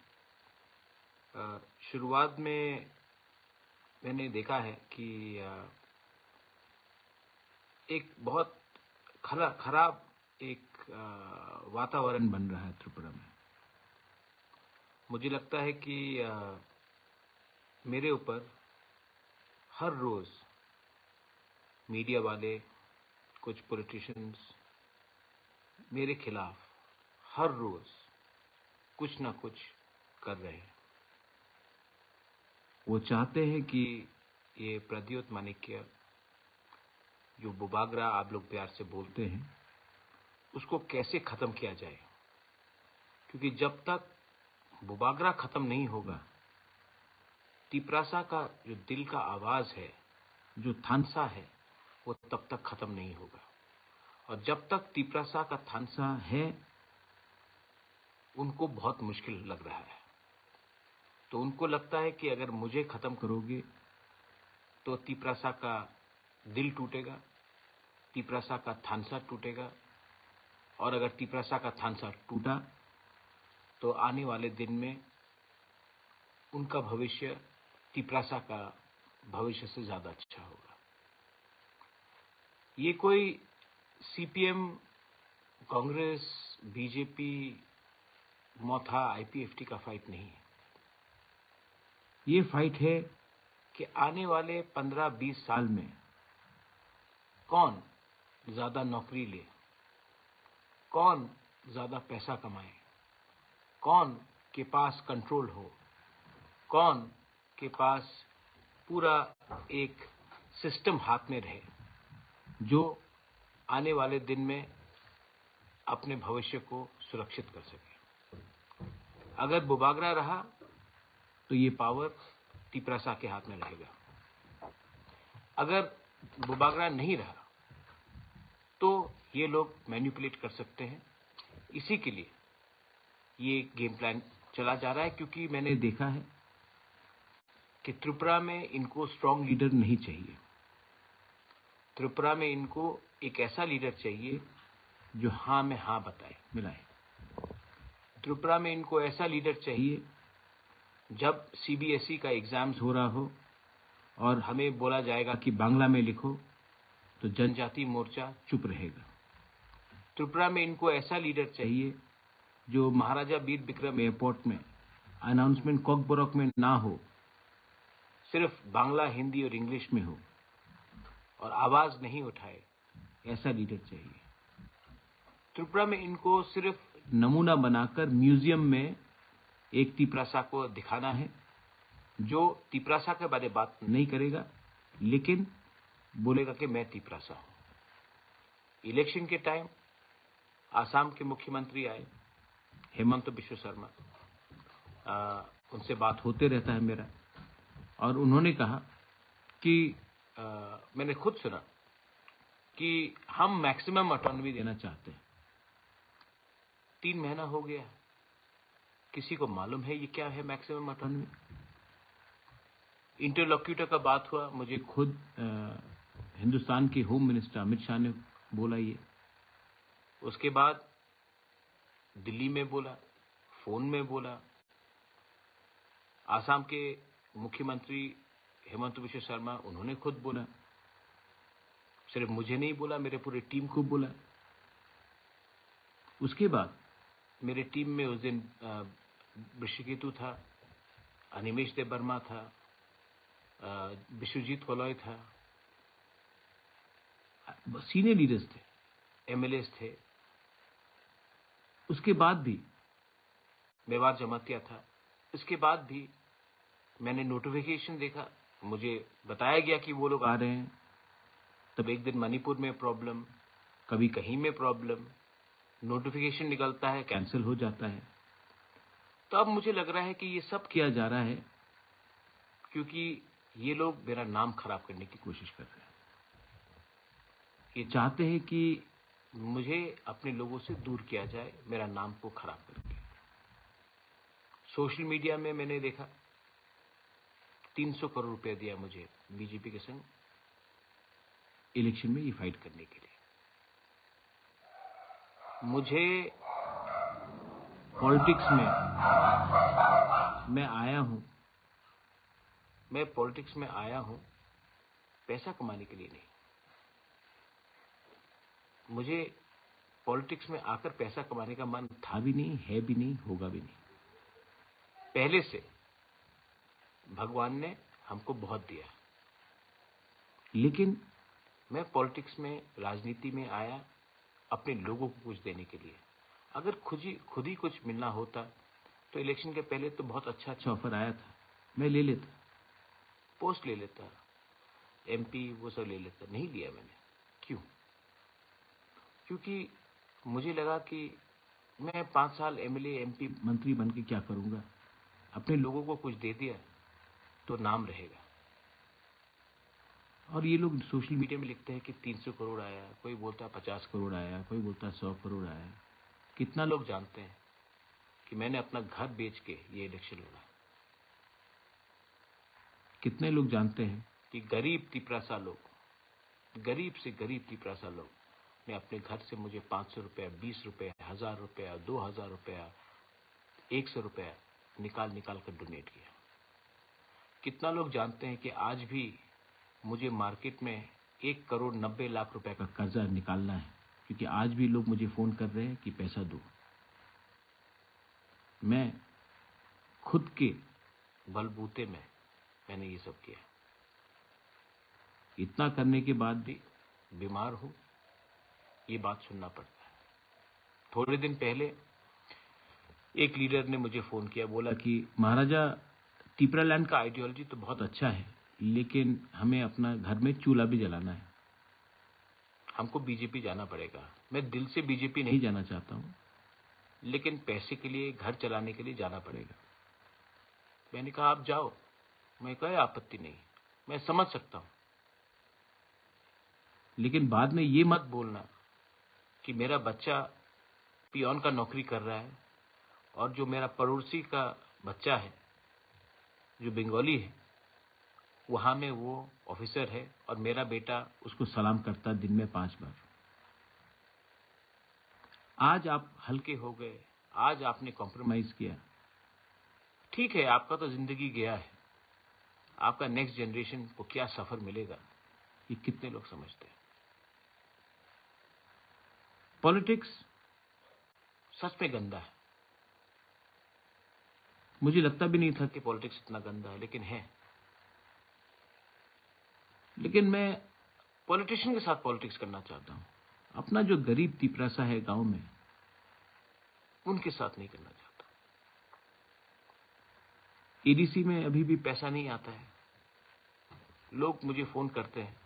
अ, शुरुआत में मैंने देखा है कि अ, एक बहुत खरा-, खराब एक अ, वातावरण बन रहा है त्रिपुरा में। मुझे लगता है कि अ, मेरे ऊपर हर रोज़ मीडिया वाले, कुछ पॉलिटिशियंस मेरे खिलाफ हर रोज़ कुछ ना कुछ कर रहे हैं। वो चाहते हैं कि ये प्रद्योत माणिक्य, जो बुबागरा आप लोग प्यार से बोलते हैं, उसको कैसे ख़त्म किया जाए, क्योंकि जब तक बुबागरा ख़त्म नहीं होगा, तिप्रासा का जो दिल का आवाज़ है, जो थानसा है, वो तब तक ख़त्म नहीं होगा। और जब तक तिप्रासा का थानसा है, उनको बहुत मुश्किल लग रहा है। तो उनको लगता है कि अगर मुझे ख़त्म करोगे, तो तिप्रासा का दिल टूटेगा, तिप्रासा का थानसा टूटेगा, और अगर तिप्रासा का थानसा टूटा, तो आने वाले दिन में उनका भविष्य तिप्रासा का भविष्य से ज़्यादा अच्छा होगा। ये कोई सीपीएम, कांग्रेस, बीजेपी, मोथा, आईपीएफटी का फाइट नहीं है। ये फाइट है कि आने वाले पन्द्रह बीस साल में कौन ज़्यादा नौकरी ले, कौन ज़्यादा पैसा कमाए, कौन के पास कंट्रोल हो, कौन के पास पूरा एक सिस्टम हाथ में रहे, जो आने वाले दिन में अपने भविष्य को सुरक्षित कर सके। अगर बुबागरा रहा, तो ये पावर तिप्रासा के हाथ में रहेगा। अगर बुबागरा नहीं रहा, तो ये लोग मैनिपुलेट कर सकते हैं। इसी के लिए ये गेम प्लान चला जा रहा है, क्योंकि मैंने देखा है कि त्रिपुरा में इनको स्ट्रॉन्ग लीडर नहीं चाहिए। त्रिपुरा में इनको एक ऐसा लीडर चाहिए जो हाँ में हाँ बताए, मिलाए। त्रिपुरा में इनको ऐसा लीडर चाहिए, जब सीबीएसई का एग्जाम्स हो रहा हो और हमें बोला जाएगा कि बांग्ला में लिखो, तो जनजाति मोर्चा चुप रहेगा। त्रिपुरा में इनको ऐसा लीडर चाहिए, जो महाराजा वीर विक्रम एयरपोर्ट में अनाउंसमेंट कॉकबरक में ना हो, सिर्फ बांग्ला, हिंदी और इंग्लिश में हो और आवाज नहीं उठाए, ऐसा लीडर चाहिए। त्रिपुरा में इनको सिर्फ नमूना बनाकर म्यूजियम में एक तिपरासा को दिखाना है, जो तिपरासा के बारे बात नहीं करेगा, लेकिन बोलेगा कि मैं तिपरासा हूँ। इलेक्शन के टाइम आसाम के मुख्यमंत्री आए, हेमंत बिश्व शर्मा, अ, उनसे बात होते रहता है मेरा, और उन्होंने कहा कि, अ, मैंने खुद सुना कि हम मैक्सिमम ऑटोनॉमी देना चाहते हैं। तीन महीना हो गया, किसी को मालूम है ये क्या है मैक्सिमम ऑटोनॉमी? इंटरलोक्यूटर का बात हुआ, मुझे खुद, अ, हिंदुस्तान के होम मिनिस्टर अमित शाह ने बोला ये। उसके बाद दिल्ली में बोला, फोन में बोला, आसाम के मुख्यमंत्री हेमंत बिश्व शर्मा, उन्होंने खुद बोला, सिर्फ मुझे नहीं बोला, मेरे पूरे टीम को बोला। उसके बाद मेरे टीम में उस दिन, अ, ऋषिकेतु था, अनिमेश देव वर्मा था, अ, विश्वजीत कोलॉय था, सीनियर लीडर्स थे, एमएलएस थे। उसके बाद भी मेवाड़ जमातिया था। इसके बाद भी मैंने नोटिफिकेशन देखा, मुझे बताया गया कि वो लोग आ रहे हैं। तब एक दिन मणिपुर में प्रॉब्लम, कभी कहीं में प्रॉब्लम, नोटिफिकेशन निकलता है, कैंसिल हो जाता है। तो अब मुझे लग रहा है कि ये सब किया जा रहा है क्योंकि ये लोग मेरा नाम खराब करने की कोशिश कर रहे हैं। ये चाहते हैं कि मुझे अपने लोगों से दूर किया जाए, मेरा नाम को खराब करके। सोशल मीडिया में मैंने देखा, तीन सौ करोड़ रुपया दिया मुझे बीजेपी के संग इलेक्शन में ये फाइट करने के लिए। मुझे पॉलिटिक्स में मैं आया हूँ, मैं पॉलिटिक्स में आया हूँ पैसा कमाने के लिए नहीं। मुझे पॉलिटिक्स में आकर पैसा कमाने का मन था भी नहीं, है भी नहीं, होगा भी नहीं। पहले से भगवान ने हमको बहुत दिया, लेकिन मैं पॉलिटिक्स में, राजनीति में आया अपने लोगों को कुछ देने के लिए। अगर खुद ही, खुद ही कुछ मिलना होता तो इलेक्शन के पहले तो बहुत अच्छा अच्छा ऑफर आया था, मैं ले लेता, पोस्ट ले लेता, एमपी वो सब ले लेता। नहीं लिया मैंने। क्यों? क्योंकि मुझे लगा कि मैं पाँच साल एमएलए, एमपी, मंत्री बन के क्या करूँगा? अपने लोगों को कुछ दे दिया तो नाम रहेगा। और ये लोग सोशल मीडिया में लिखते हैं कि तीन सौ करोड़ आया, कोई बोलता है पचास करोड़ आया, कोई बोलता है सौ करोड़ आया। कितना लोग जानते हैं कि मैंने अपना घर बेच के ये इलेक्शन लड़ा? कितने लोग जानते हैं कि गरीब तिपरासा लोग, गरीब से गरीब तिपरासा लोग ने अपने घर से मुझे पाँच सौ रुपया, बीस रुपया, हजार रुपया, दो हजार रुपया, एक सौ रुपया निकाल निकाल कर डोनेट किया? कितना लोग जानते हैं कि आज भी मुझे मार्केट में एक करोड़ नब्बे लाख रुपए का कर्जा निकालना है, क्योंकि आज भी लोग मुझे फोन कर रहे हैं कि पैसा दो। मैं खुद के बलबूते में मैंने ये सब किया। इतना करने के बाद भी बीमार हूँ, ये बात सुनना पड़ता है। थोड़े दिन पहले एक लीडर ने मुझे फोन किया, बोला कि महाराजा, टिपरा लैंड का आइडियोलॉजी तो बहुत अच्छा है, लेकिन हमें अपना घर में चूल्हा भी जलाना है। हमको बीजेपी जाना पड़ेगा। मैं दिल से बीजेपी नहीं जाना चाहता हूँ, लेकिन पैसे के लिए, घर चलाने के लिए जाना पड़ेगा। मैंने कहा, आप जाओ, मैं कोई आपत्ति नहीं, मैं समझ सकता हूँ। लेकिन बाद में ये मत बोलना कि मेरा बच्चा पियोन का नौकरी कर रहा है और जो मेरा पड़ोसी का बच्चा है, जो बंगाली है, वहाँ में वो ऑफिसर है और मेरा बेटा उसको सलाम करता दिन में पांच बार। आज आप हल्के हो गए, आज आपने कॉम्प्रोमाइज किया। ठीक है, आपका तो जिंदगी गया है, आपका नेक्स्ट जनरेशन को क्या सफर मिलेगा, ये कितने लोग समझते हैं? पॉलिटिक्स सच में गंदा है। मुझे लगता भी नहीं था कि पॉलिटिक्स इतना गंदा है, लेकिन है। लेकिन मैं पॉलिटिशियन के साथ पॉलिटिक्स करना चाहता हूँ। अपना जो गरीब तिपरासा है गांव में, उनके साथ नहीं करना चाहता। ईडीसी में अभी भी पैसा नहीं आता है। लोग मुझे फोन करते हैं,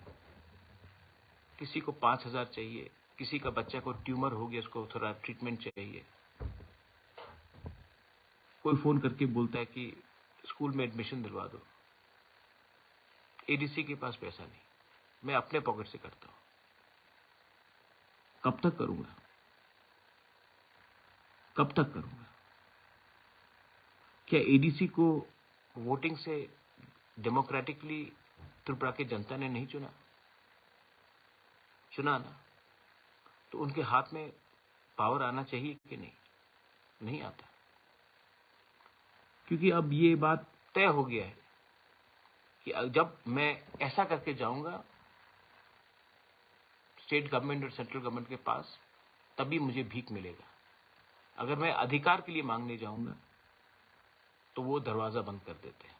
किसी को पाँच हज़ार चाहिए, किसी का बच्चा को ट्यूमर हो गया, उसको थोड़ा ट्रीटमेंट चाहिए। कोई फोन करके बोलता है कि स्कूल में एडमिशन दिलवा दो। एडीसी के पास पैसा नहीं, मैं अपने पॉकेट से करता हूँ। कब तक करूँगा? कब तक करूँगा? क्या एडीसी को वोटिंग से डेमोक्रेटिकली त्रिपुरा की जनता ने नहीं चुना? चुना ना, तो उनके हाथ में पावर आना चाहिए कि नहीं? नहीं आता, क्योंकि अब ये बात तय हो गया है कि जब मैं ऐसा करके जाऊंगा स्टेट गवर्नमेंट और सेंट्रल गवर्नमेंट के पास, तभी मुझे भीख मिलेगा। अगर मैं अधिकार के लिए मांगने जाऊंगा, तो वो दरवाजा बंद कर देते हैं।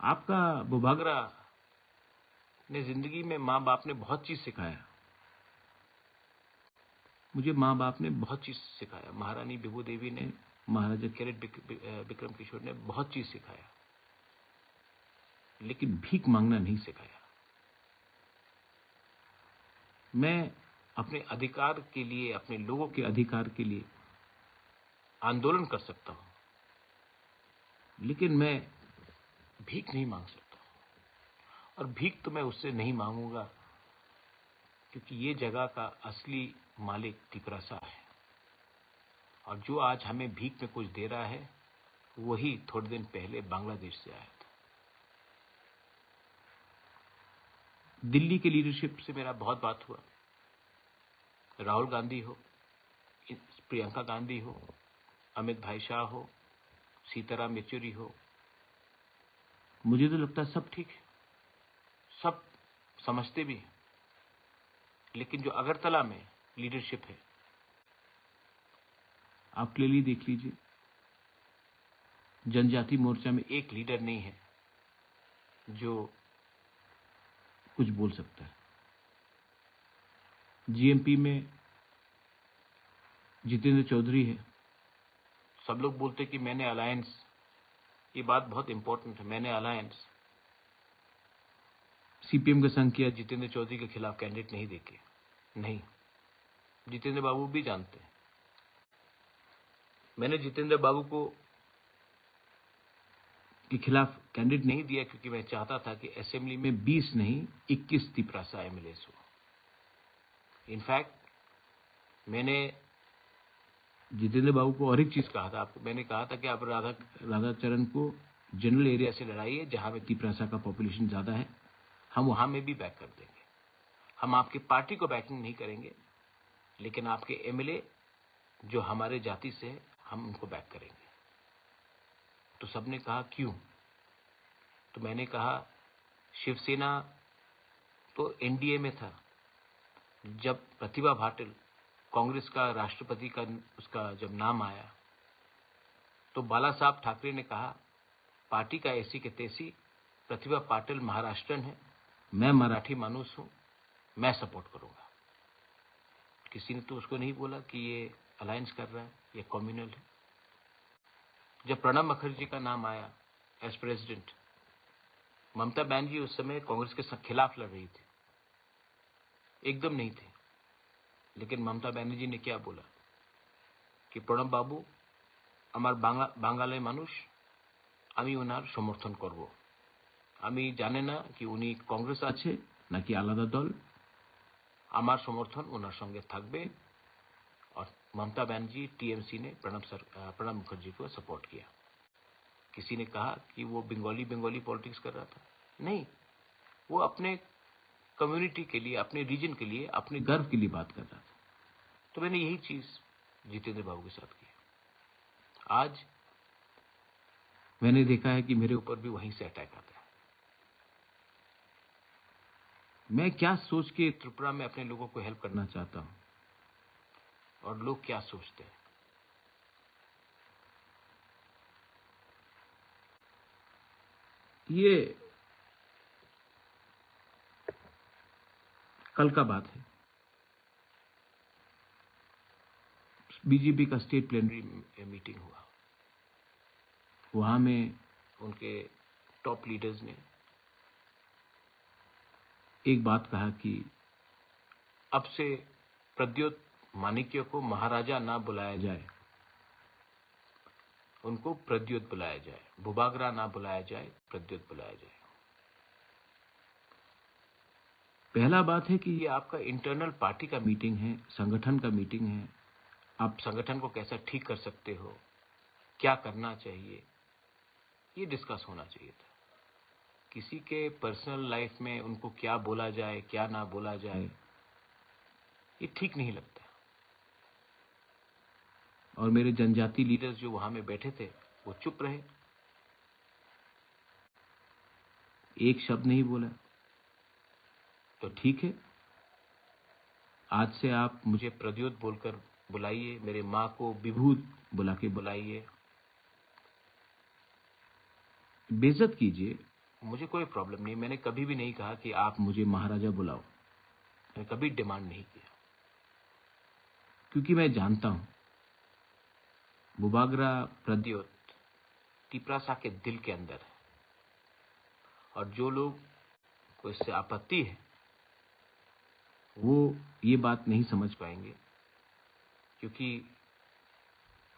आपका बुभागरा ने जिंदगी में माँ बाप ने बहुत चीज सिखाया। मुझे माँ बाप ने बहुत चीज सिखाया। महारानी विभू देवी ने, महाराजा कैरेट विक-, वि-, अ, विक्रम किशोर ने बहुत चीज सिखाया, लेकिन भीख मांगना नहीं सिखाया। मैं अपने अधिकार के लिए, अपने लोगों के अधिकार के लिए आंदोलन कर सकता हूँ, लेकिन मैं भीख नहीं मांग सकता। और भीख तो मैं उससे नहीं मांगूंगा, क्योंकि ये जगह का असली मालिक तिपरासा है। और जो आज हमें भीख में कुछ दे रहा है, वही थोड़े दिन पहले बांग्लादेश से आया था। दिल्ली के लीडरशिप से मेरा बहुत बात हुआ। राहुल गांधी हो, प्रियंका गांधी हो, अमित भाई शाह हो, सीताराम येचुरी हो, मुझे तो लगता है सब ठीक है, सब समझते भी हैं। लेकिन जो अगरतला में लीडरशिप है, आप क्लियरली देख लीजिए, जनजाति मोर्चा में एक लीडर नहीं है जो कुछ बोल सकता है। जीएमपी में जितेंद्र चौधरी है। सब लोग बोलते कि मैंने अलायंस, ये बात बहुत इंपॉर्टेंट है, मैंने अलायंस, सीपीएम के संग किया, जितेंद्र चौधरी के खिलाफ कैंडिडेट नहीं देखे। नहीं, जितेंद्र बाबू भी जानते हैं। मैंने जितेंद्र बाबू को, के खिलाफ कैंडिडेट नहीं दिया, क्योंकि मैं चाहता था कि असेंबली में बीस नहीं, इक्कीस तिपरासा एमएलएस हो। इनफैक्ट मैंने जितेंद्र बाबू को और एक चीज कहा था आपको, मैंने कहा था कि आप राधा, राधाचरण को जनरल एरिया से लड़ाइए, जहां पे तिपरासा का पॉपुलेशन ज्यादा है, हम वहां में भी बैक कर देंगे। हम आपकी पार्टी को बैकिंग नहीं करेंगे, लेकिन आपके एमएलए जो हमारे जाति से है, हम उनको बैक करेंगे। तो सबने कहा, "क्यों?" तो मैंने कहा, शिवसेना तो एनडीए में था, जब प्रतिभा पाटिल कांग्रेस का राष्ट्रपति का उसका जब नाम आया, तो बाला साहब ठाकरे ने कहा, "पार्टी का ऐसी के तैसी, प्रतिभा पाटिल महाराष्ट्रन है, मैं मराठी मानुस हूँ, मैं सपोर्ट करूंगा।" किसी ने तो उसको नहीं बोला कि ये अलायंस कर रहा है, ये कम्युनल है। जब प्रणब मुखर्जी का नाम आया एज प्रेसिडेंट, ममता बनर्जी उस समय कांग्रेस के स-, खिलाफ लड़ रही थी, एकदम नहीं थे। लेकिन ममता बनर्जी ने क्या बोला कि, "প্রণব বাবু আমার বাংলা, বাঙালি মানুষ, আমি ওনার সমর্থন করব। আমি জানি না কি উনি কংগ্রেস আছে নাকি আলাদা দল, আমার সমর্থন ওনার সঙ্গে থাকবে।" और ममता बनर्जी, टीएमसी ने प्रणब सर, अ, प्रणब मुखर्जी को सपोर्ट किया। किसी ने कहा कि वो बंगाली, बंगाली पॉलिटिक्स कर रहा था। नहीं, वो अपने कम्युनिटी के लिए, अपने रीजन के लिए, अपने गर्व के लिए बात कर रहा था। तो मैंने यही चीज जितेंद्र बाबू के साथ की। आज मैंने देखा है कि मेरे ऊपर भी वहीं से अटैक आता है। मैं क्या सोच के त्रिपुरा में अपने लोगों को हेल्प करना चाहता हूं और लोग क्या सोचते हैं, ये कल का बात है। बीजेपी का स्टेट प्लेनरी मीटिंग हुआ। वहां में उनके टॉप लीडर्स ने एक बात कहा कि अब से प्रद्योत माणिक्य को महाराजा ना बुलाया जाए, उनको प्रद्योत बुलाया जाए, बुबागरा ना बुलाया जाए, प्रद्योत बुलाया जाए। पहला बात है कि ये आपका इंटरनल पार्टी का मीटिंग है, संगठन का मीटिंग है। आप संगठन को कैसा ठीक कर सकते हो, क्या करना चाहिए, ये डिस्कस होना चाहिए था। किसी के पर्सनल लाइफ में उनको क्या बोला जाए, क्या ना बोला जाए, ये ठीक नहीं लगता। और मेरे जनजाति लीडर्स जो वहां में बैठे थे, वो चुप रहे, एक शब्द नहीं बोला। तो ठीक है, आज से आप मुझे प्रद्योत बोलकर बुलाइए, मेरे माँ को विभूत बुला के बुलाइए, बेइज्जत कीजिए, मुझे कोई प्रॉब्लम नहीं। मैंने कभी भी नहीं कहा कि आप मुझे महाराजा बुलाओ, मैंने कभी डिमांड नहीं किया, क्योंकि मैं जानता हूं बुबागरा प्रद्योत तिपरासा के दिल के अंदर है। और जो लोग को इससे आपत्ति है, वो ये बात नहीं समझ पाएंगे, क्योंकि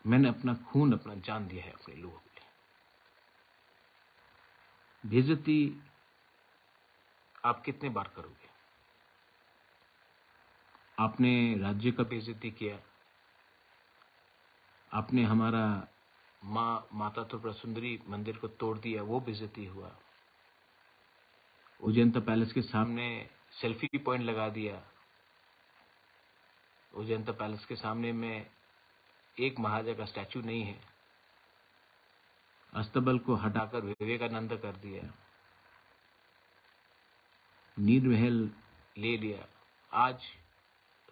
मैंने अपना खून, अपना जान दिया है अपने लोगों के लिए। बेइज्जती आप कितने बार करोगे? आपने राज्य का बेइज्जती किया, आपने हमारा माँ माता त्रिपुरा सुंदरी मंदिर को तोड़ दिया, वो बेइज्जती हुआ। उज्जैन पैलेस के सामने सेल्फी पॉइंट लगा दिया। उज्जैन पैलेस के सामने में एक महाराजा का स्टैचू नहीं है। अस्तबल को हटाकर विवेकानंद कर दिया। नीर महल ले लिया। आज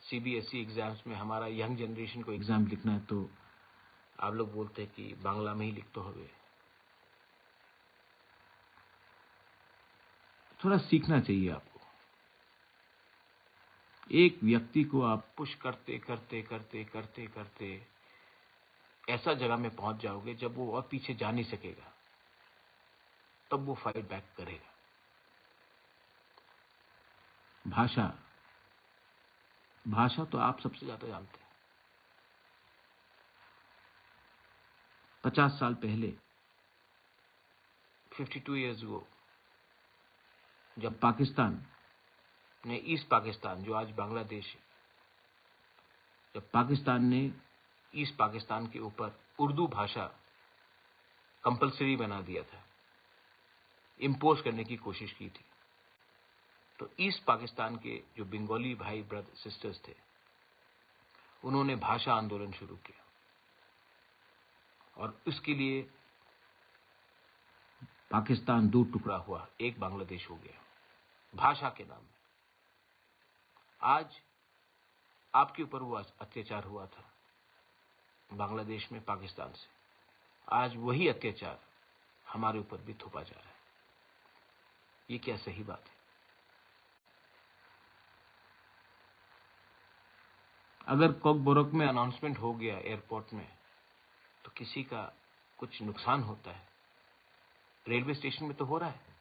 सीबीएसई एग्जाम्स में हमारा यंग जनरेशन को एग्जाम लिखना है तो आप लोग बोलते हैं कि बांग्ला में ही लिख तो हवे। थोड़ा सीखना चाहिए आपको। एक व्यक्ति को आप पुश करते करते करते करते करते ऐसा जगह में पहुंच जाओगे जब वो और पीछे जा नहीं सकेगा, तब वो फाइट बैक करेगा। भाषा, भाषा तो आप सबसे ज्यादा जानते हैं। पचास साल पहले, फिफ्टी टू ईयर्स गो, जब पाकिस्तान ने ईस्ट पाकिस्तान, जो आज बांग्लादेश है, जब पाकिस्तान ने ईस्ट पाकिस्तान के ऊपर उर्दू भाषा कंपलसरी बना दिया था, इम्पोज करने की कोशिश की थी, तो ईस्ट पाकिस्तान के जो बंगाली भाई ब्रदर सिस्टर्स थे, उन्होंने भाषा आंदोलन शुरू किया और उसके लिए पाकिस्तान दो टुकड़ा हुआ, एक बांग्लादेश हो गया भाषा के नाम में। आज आपके ऊपर वो अत्याचार हुआ था बांग्लादेश में पाकिस्तान से, आज वही अत्याचार हमारे ऊपर भी थोपा जा रहा है। ये क्या सही बात है? अगर कॉकबोरोक में अनाउंसमेंट हो गया एयरपोर्ट में, तो किसी का कुछ नुकसान होता है? रेलवे स्टेशन में तो हो रहा है।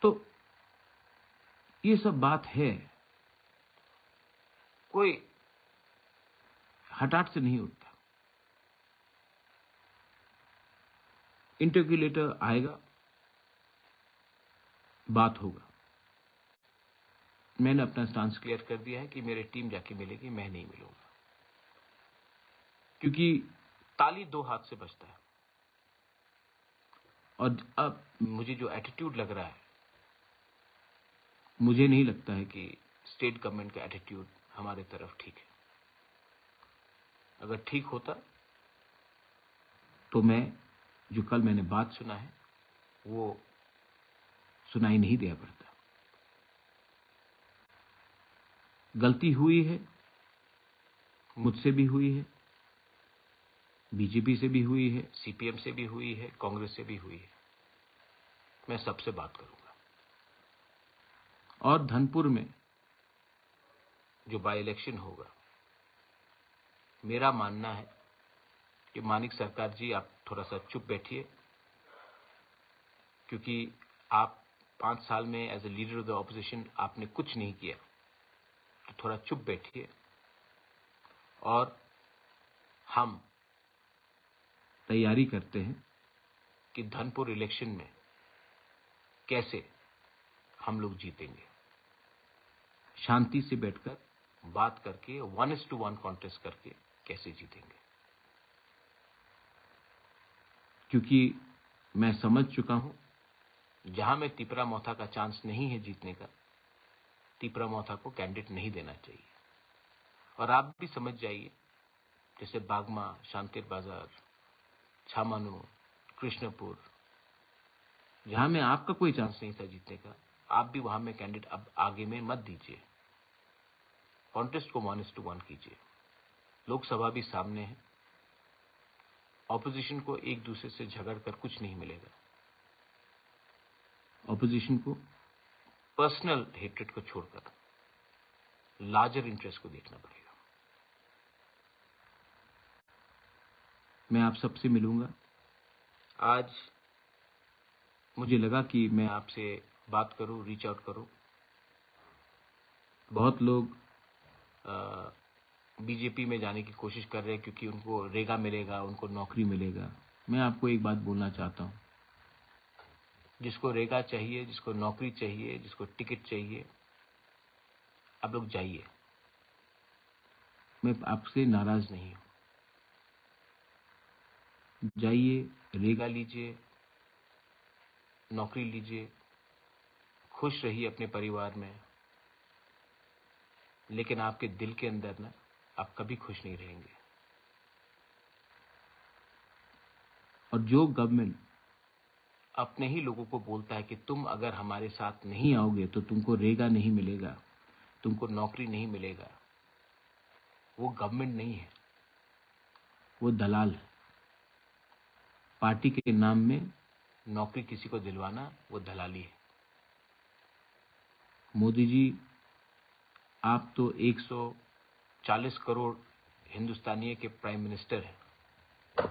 तो ये सब बात है, कोई हठात से नहीं उठता। इंटरक्यूलेटर आएगा, बात होगा। मैंने अपना स्टांस क्लियर कर दिया है कि मेरी टीम जाके मिलेगी, मैं नहीं मिलूंगा, क्योंकि ताली दो हाथ से बजता है। और अब मुझे जो एटीट्यूड लग रहा है, मुझे नहीं लगता है कि स्टेट गवर्नमेंट का एटीट्यूड हमारे तरफ ठीक है। अगर ठीक होता तो मैं जो कल मैंने बात सुना है वो सुनाई नहीं दिया पड़ता। गलती हुई है, मुझसे भी हुई है, बीजेपी से भी हुई है, सीपीएम से भी हुई है, कांग्रेस से भी हुई है। मैं सबसे बात करूंगा। और धनपुर में जो बाई इलेक्शन होगा, मेरा मानना है कि मानिक सरकार जी, आप थोड़ा सा चुप बैठिए, क्योंकि आप पाँच साल में as a leader of the opposition आपने कुछ नहीं किया, तो थोड़ा चुप बैठिए और हम तैयारी करते हैं कि धनपुर इलेक्शन में कैसे हम लोग जीतेंगे। शांति से बैठकर बात करके, one is to one contest करके कैसे जीतेंगे, क्योंकि मैं समझ चुका हूं, जहां में तिपरा मोथा का चांस नहीं है जीतने का, तिपरा मोथा को कैंडिडेट नहीं देना चाहिए। और आप भी समझ जाइए, जैसे बागमा, शांतिर बाजार, छामानू, कृष्णपुर, जहां में आपका कोई चांस नहीं था जीतने का, आप भी वहां में कैंडिडेट अब आगे में मत दीजिए। कॉन्टेस्ट को वन इज टू वन कीजिए। लोकसभा भी सामने है। ऑपोजिशन को एक दूसरे से झगड़ कर कुछ नहीं मिलेगा। ऑपोजिशन को पर्सनल हेट्रेड को छोड़कर लार्जर इंटरेस्ट को देखना पड़ेगा। मैं आप सबसे मिलूंगा। आज मुझे लगा कि मैं आपसे बात करूं, रीच आउट करूं। बहुत लोग बीजेपी में जाने की कोशिश कर रहे हैं क्योंकि उनको रेगा मिलेगा, उनको नौकरी मिलेगा। मैं आपको एक बात बोलना चाहता हूं, जिसको रेगा चाहिए, जिसको नौकरी चाहिए, जिसको टिकट चाहिए, आप लोग जाइए। मैं आपसे नाराज नहीं हूं। जाइए, रेगा लीजिए, नौकरी लीजिए, खुश रहिए अपने परिवार में, लेकिन आपके दिल के अंदर ना, आप कभी खुश नहीं रहेंगे। और जो गवर्नमेंट अपने ही लोगों को बोलता है कि तुम अगर हमारे साथ नहीं आओगे तो तुमको रेगा नहीं मिलेगा, तुमको नौकरी नहीं मिलेगा, वो गवर्नमेंट नहीं है, वो दलाल है। पार्टी के नाम में नौकरी किसी को दिलवाना, वो दलाली है। मोदी जी, आप तो एक सौ चालीस करोड़ हिंदुस्तानियों के प्राइम मिनिस्टर हैं,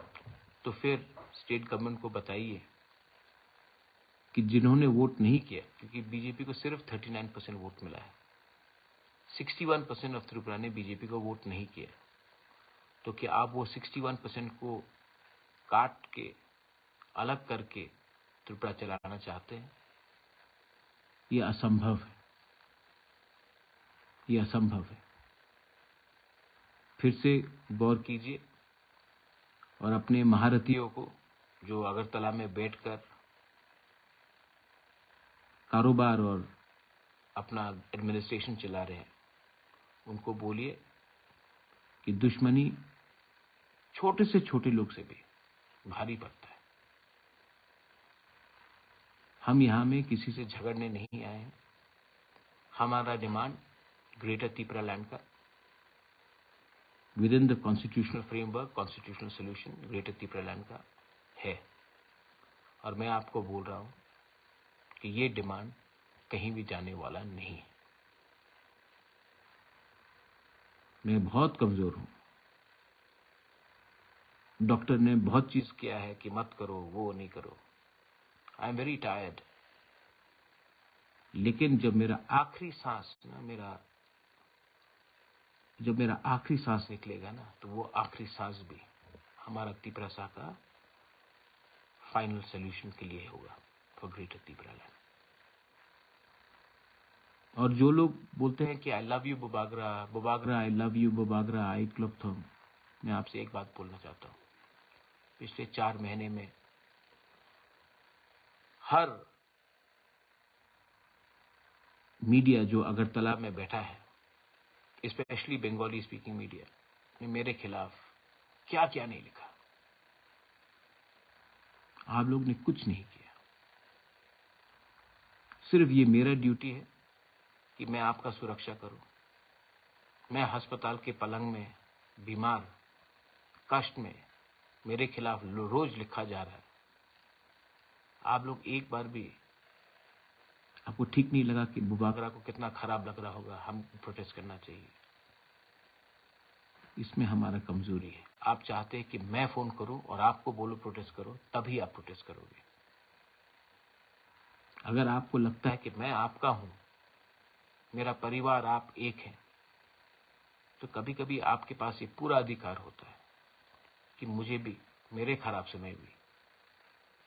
तो फिर स्टेट गवर्नमेंट को बताइए कि जिन्होंने वोट नहीं किया, क्योंकि बीजेपी को सिर्फ थर्टी नाइन परसेंट वोट मिला है, sixty one percent of Tripura ने बीजेपी को वोट नहीं किया, तो क्या आप वो सिक्सटी वन परसेंट को काट के, अलग करके त्रिपुरा चलाना चाहते हैं? ये असंभव है, ये असंभव है। फिर से गौर कीजिए और अपने महारथियों को, जो अगरतला में बैठकर कारोबार और अपना एडमिनिस्ट्रेशन चला रहे हैं, उनको बोलिए कि दुश्मनी छोटे से छोटे लोग से भी भारी पड़ता है। हम यहाँ में किसी से झगड़ने नहीं आए हैं। हमारा डिमांड ग्रेटर तिपरा लैंड का, within the constitutional framework, constitutional solution greater Tipra land का है। और मैं आपको बोल रहा हूँ कि ये डिमांड कहीं भी जाने वाला नहीं है। मैं बहुत कमजोर हूँ। डॉक्टर ने बहुत चीज किया है कि मत करो, वो नहीं करो। I am very tired. लेकिन जब मेरा आखिरी सांस ना, मेरा जब मेरा आखिरी सांस निकलेगा ना, तो वो आखिरी सांस भी हमारा तिपरासा का फाइनल सॉल्यूशन के लिए होगा, फॉर ग्रेटर तिपरा लैंड। और जो लोग बोलते हैं कि I love you Bubagra, Bubagra I love you, Bubagra आई क्लब थम, मैं आपसे एक बात बोलना चाहता हूँ। पिछले चार महीने में हर मीडिया जो अगरतला में बैठा है, स्पेशली बंगाली स्पीकिंग मीडिया, ने मेरे खिलाफ क्या क्या नहीं लिखा। आप लोग ने कुछ नहीं किया। सिर्फ ये मेरा ड्यूटी है कि मैं आपका सुरक्षा करूं। मैं अस्पताल के पलंग में बीमार, कष्ट में, मेरे खिलाफ लो-, रोज लिखा जा रहा है। आप लोग एक बार भी, आपको ठीक नहीं लगा कि बुबागरा को कितना खराब लग रहा होगा, हम प्रोटेस्ट करना चाहिए। इसमें हमारा कमजोरी है। आप चाहते हैं कि मैं फोन करूं और आपको बोलूं प्रोटेस्ट करो, तभी आप प्रोटेस्ट करोगे। अगर आपको लगता है कि मैं आपका हूं, मेरा परिवार, आप एक हैं, तो कभी-कभी आपके पास ये पूरा अधिकार होता है कि मुझे भी, मेरे खराब समय भी।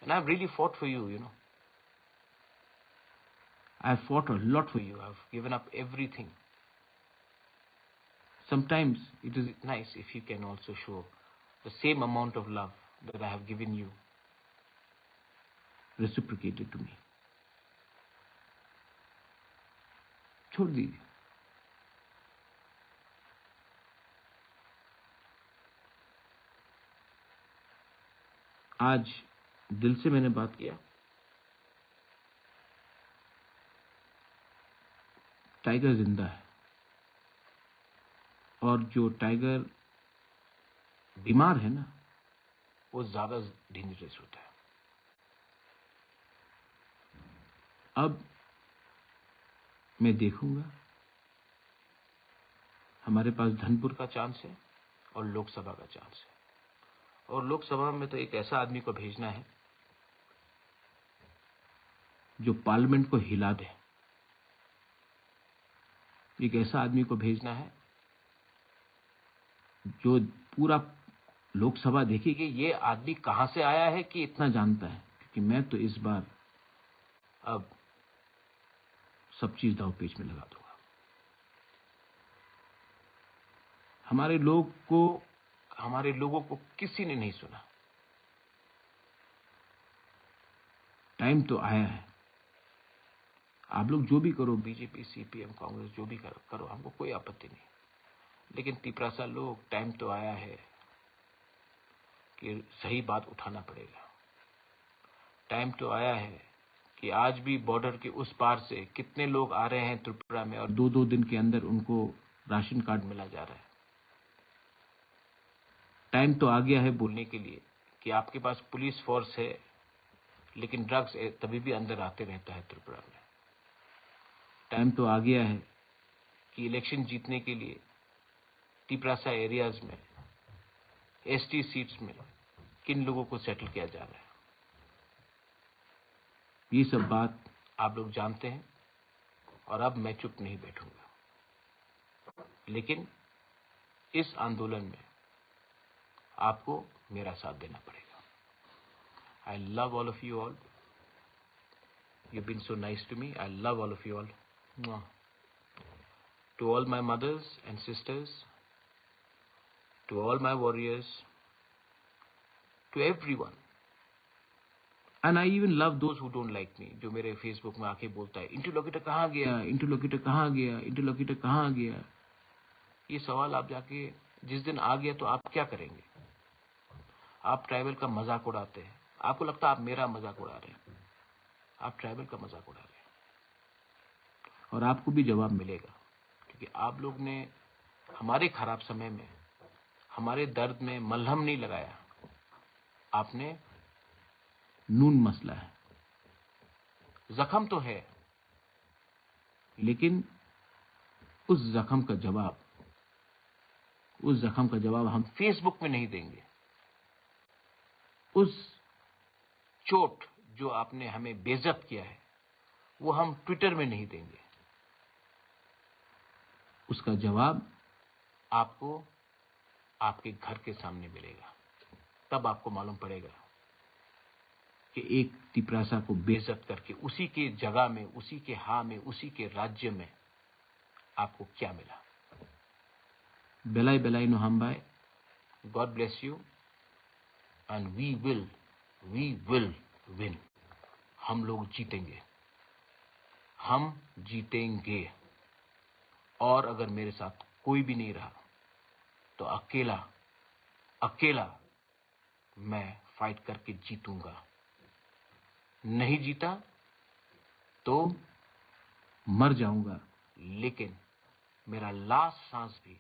And I've really fought for you, you know. I fought a lot for you. I've given up everything. Sometimes it is nice if you can also show the same amount of love that I have given you, reciprocated to me. छोड़ दीजिए। आज दिल से मैंने बात किया। टाइगर जिंदा है, और जो टाइगर बीमार है ना, वो ज्यादा डेंजरस होता है। अब मैं देखूंगा, हमारे पास धनपुर का चांस है और लोकसभा का चांस है। और लोकसभा में तो एक ऐसा आदमी को भेजना है जो पार्लियामेंट को हिला दे। एक ऐसा आदमी को भेजना है जो पूरा लोकसभा देखे कि ये आदमी कहां से आया है कि इतना जानता है, क्योंकि मैं तो इस बार अब सब चीज दाव पेच में लगा दूंगा। हमारे लोग को, हमारे लोगों को किसी ने नहीं सुना। टाइम तो आया है। आप लोग जो भी करो, बीजेपी, सीपीएम, कांग्रेस, जो भी करो, करो, हमको कोई आपत्ति नहीं। लेकिन तिपरासा लोग, टाइम तो आया है कि सही बात उठाना पड़ेगा। टाइम तो आया है कि आज भी बॉर्डर के उस पार से कितने लोग आ रहे हैं त्रिपुरा में और दो दो दिन के अंदर उनको राशन कार्ड मिला जा रहा है। टाइम तो आ गया है बोलने के लिए कि आपके पास पुलिस फोर्स है, लेकिन ड्रग्स ए-, तभी भी अंदर आते रहता है त्रिपुरा में। टाइम तो आ गया है कि इलेक्शन जीतने के लिए तिपरासा एरियाज में, एसटी सीट्स में किन लोगों को सेटल किया जा रहा है। ये सब बात आप लोग जानते हैं और अब मैं चुप नहीं बैठूंगा। लेकिन इस आंदोलन में आपको मेरा साथ देना पड़ेगा। I love all of you all. You've been so nice to me. I love all of you all. Mwah. To all my mothers and sisters, to all my warriors, to everyone. And I even love those who don't like me, जो मेरे फेसबुक में आके बोलता है, "इंटरलोक्यूटर कहाँ गया? इंटरलोक्यूटर कहाँ गया? इंटरलोक्यूटर कहाँ गया?" ये सवाल आप जाके जिस दिन आ गया तो आप क्या करेंगे? आप ट्राइबल का मजाक उड़ाते हैं, आपको लगता है आप मेरा मजाक उड़ा रहे हैं, आप ट्राइबल का मजाक उड़ा रहे हैं। और आपको भी जवाब मिलेगा, क्योंकि आप लोग ने हमारे खराब समय में, हमारे दर्द में मलहम नहीं लगाया, आपने नून मसला है। जख्म तो है, लेकिन उस जख्म का जवाब, उस जख्म का जवाब हम फेसबुक में नहीं देंगे। उस चोट जो आपने हमें बेइज्जत किया है, वो हम ट्विटर में नहीं देंगे। उसका जवाब आपको आपके घर के सामने मिलेगा। तब आपको मालूम पड़ेगा कि एक तिपरासा को बेइज्जत करके उसी के जगह में, उसी के हा में, उसी के राज्य में आपको क्या मिला। Belai belai no hambai. God bless you. And we will, we will win. हम लोग जीतेंगे। हम जीतेंगे। और अगर मेरे साथ कोई भी नहीं रहा, तो अकेला, अकेला मैं फाइट करके जीतूंगा। नहीं जीता तो मर जाऊंगा, लेकिन मेरा लास्ट सांस भी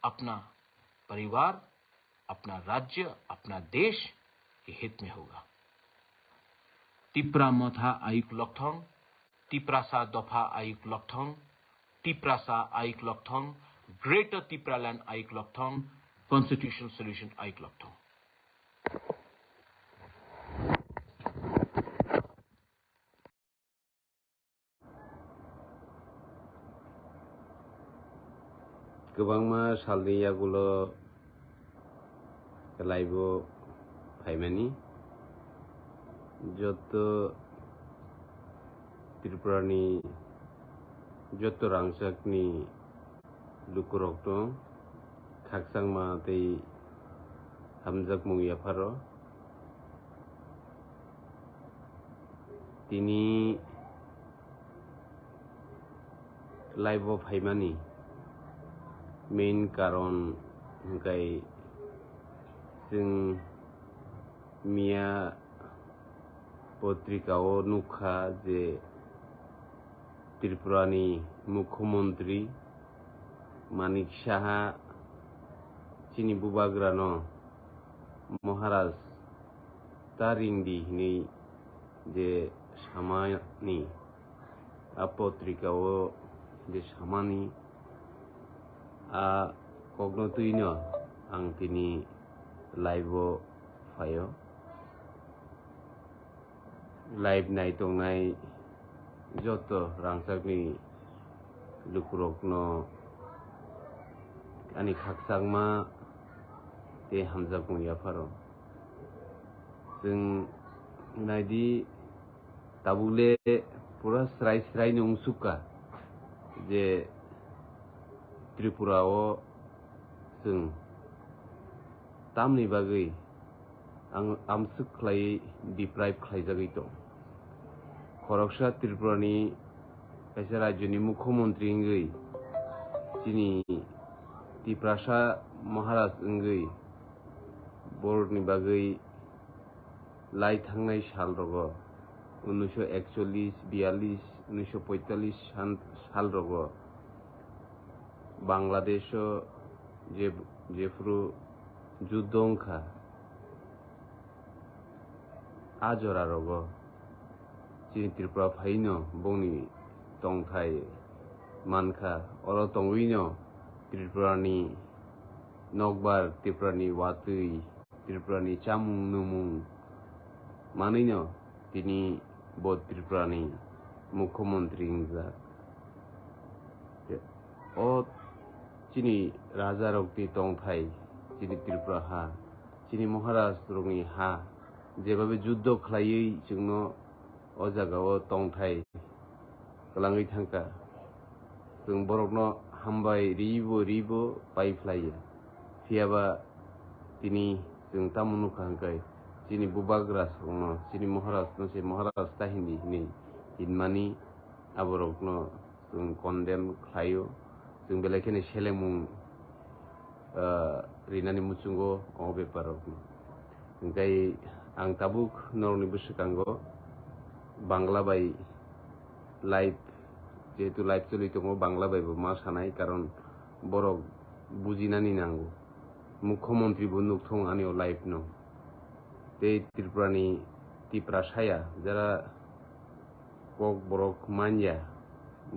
अपना परिवार, अपना राज्य, अपना देश के हित में होगा। Tipra Motha Ayuk Lokthong, Tiprasa Dopha Ayuk Lokthong, Tiprasa Ayuk Lokthong, Greater Tipraland Ayuk Lokthong, Constitutional Solution Ayuk Lokthong. Kwbangma salni yagulo live-o phaimani joto Tripurani joto rangchakni lukurokno khakchangma tei hamjakmung yapharo. Tini live-o phaimani main karon hwnkhe chwng miya potrika-o nukha je Tripurani Mukhyamantri Manik Saha chini bubagrano Maharaj ta ringdi hinwi je samani, a potrika-o je samani, a kokno twino ang tini live-o phaio. Live nai tongnai joto rangchakni lukurokno ani khakchangma tei hamjakmung yapharo. Chwng naidi, tabukle pura srai srai no wngsukha je Tripura o chwng tamni bagwi ang amswk khlaiwi deprive khlaijagwi tong. Khoroksa Tripurani kaisa rajyoni mukhyamantri wngwi chini Tiprasa Maharaj wngwi borokni bagwi lai thangnai sal rogo, unnisho ekchollish, biyallish, unnisho poitallish san-, sal rogo Bangladesh-o je, jephuru juddo wngkha, a jora rogo chini Tripura phaino bongni tongthai mankha. Oro tongwino Tripurani nokbar, Tripurani watwi, Tripurani chamung nwmung manwino tini bo Tripurani mukhyamantri wngjak. O chini rajarokni tongthai, chini Tripura ha, chini Maharaj rokni ha, jebabe juddo khlaiwi chwngno o jagao tongthai kwlangwi thangkha. Chwng borokno hambai ribo ribo pai phlaiya. Phiyaba tini chwng tamo nukha hwnkhe chini bubagra songno, chini Maharaj no se Maharaj ta hindi hinwi hinmani aborokno chwng condemn khlaio. Chwng belai kheno selengmung, ah, rinani muchungo o bepar rokno. Hwnkhe ang tabuk norokni bwswkango Bangla bai live, jehetu live choli tongo, Bangla bai bo ma sanai, karon borok bujinani nango. Mukhyamantri bo nukthung ani o live no. Tei Tripurani Tiprasaya jara kok borok manya,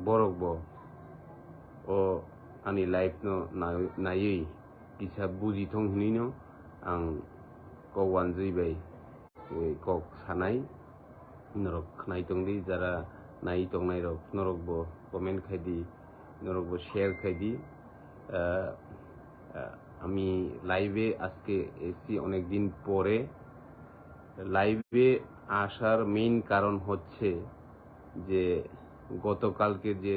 borok bo o ani live no na-, naiwi kisa buji thung hinwi no ang kok wanjwi bai, eh, kok sanai. Norok khnai tongdi, jara nai tongnai rok, norok bo comment khai di, norok bo share khai di. Ah, ah, আমি লাইভে আজকে এসেছি অনেক দিন পরে। লাইভে আসার মেইন কারণ হচ্ছে যে গতকালকে যে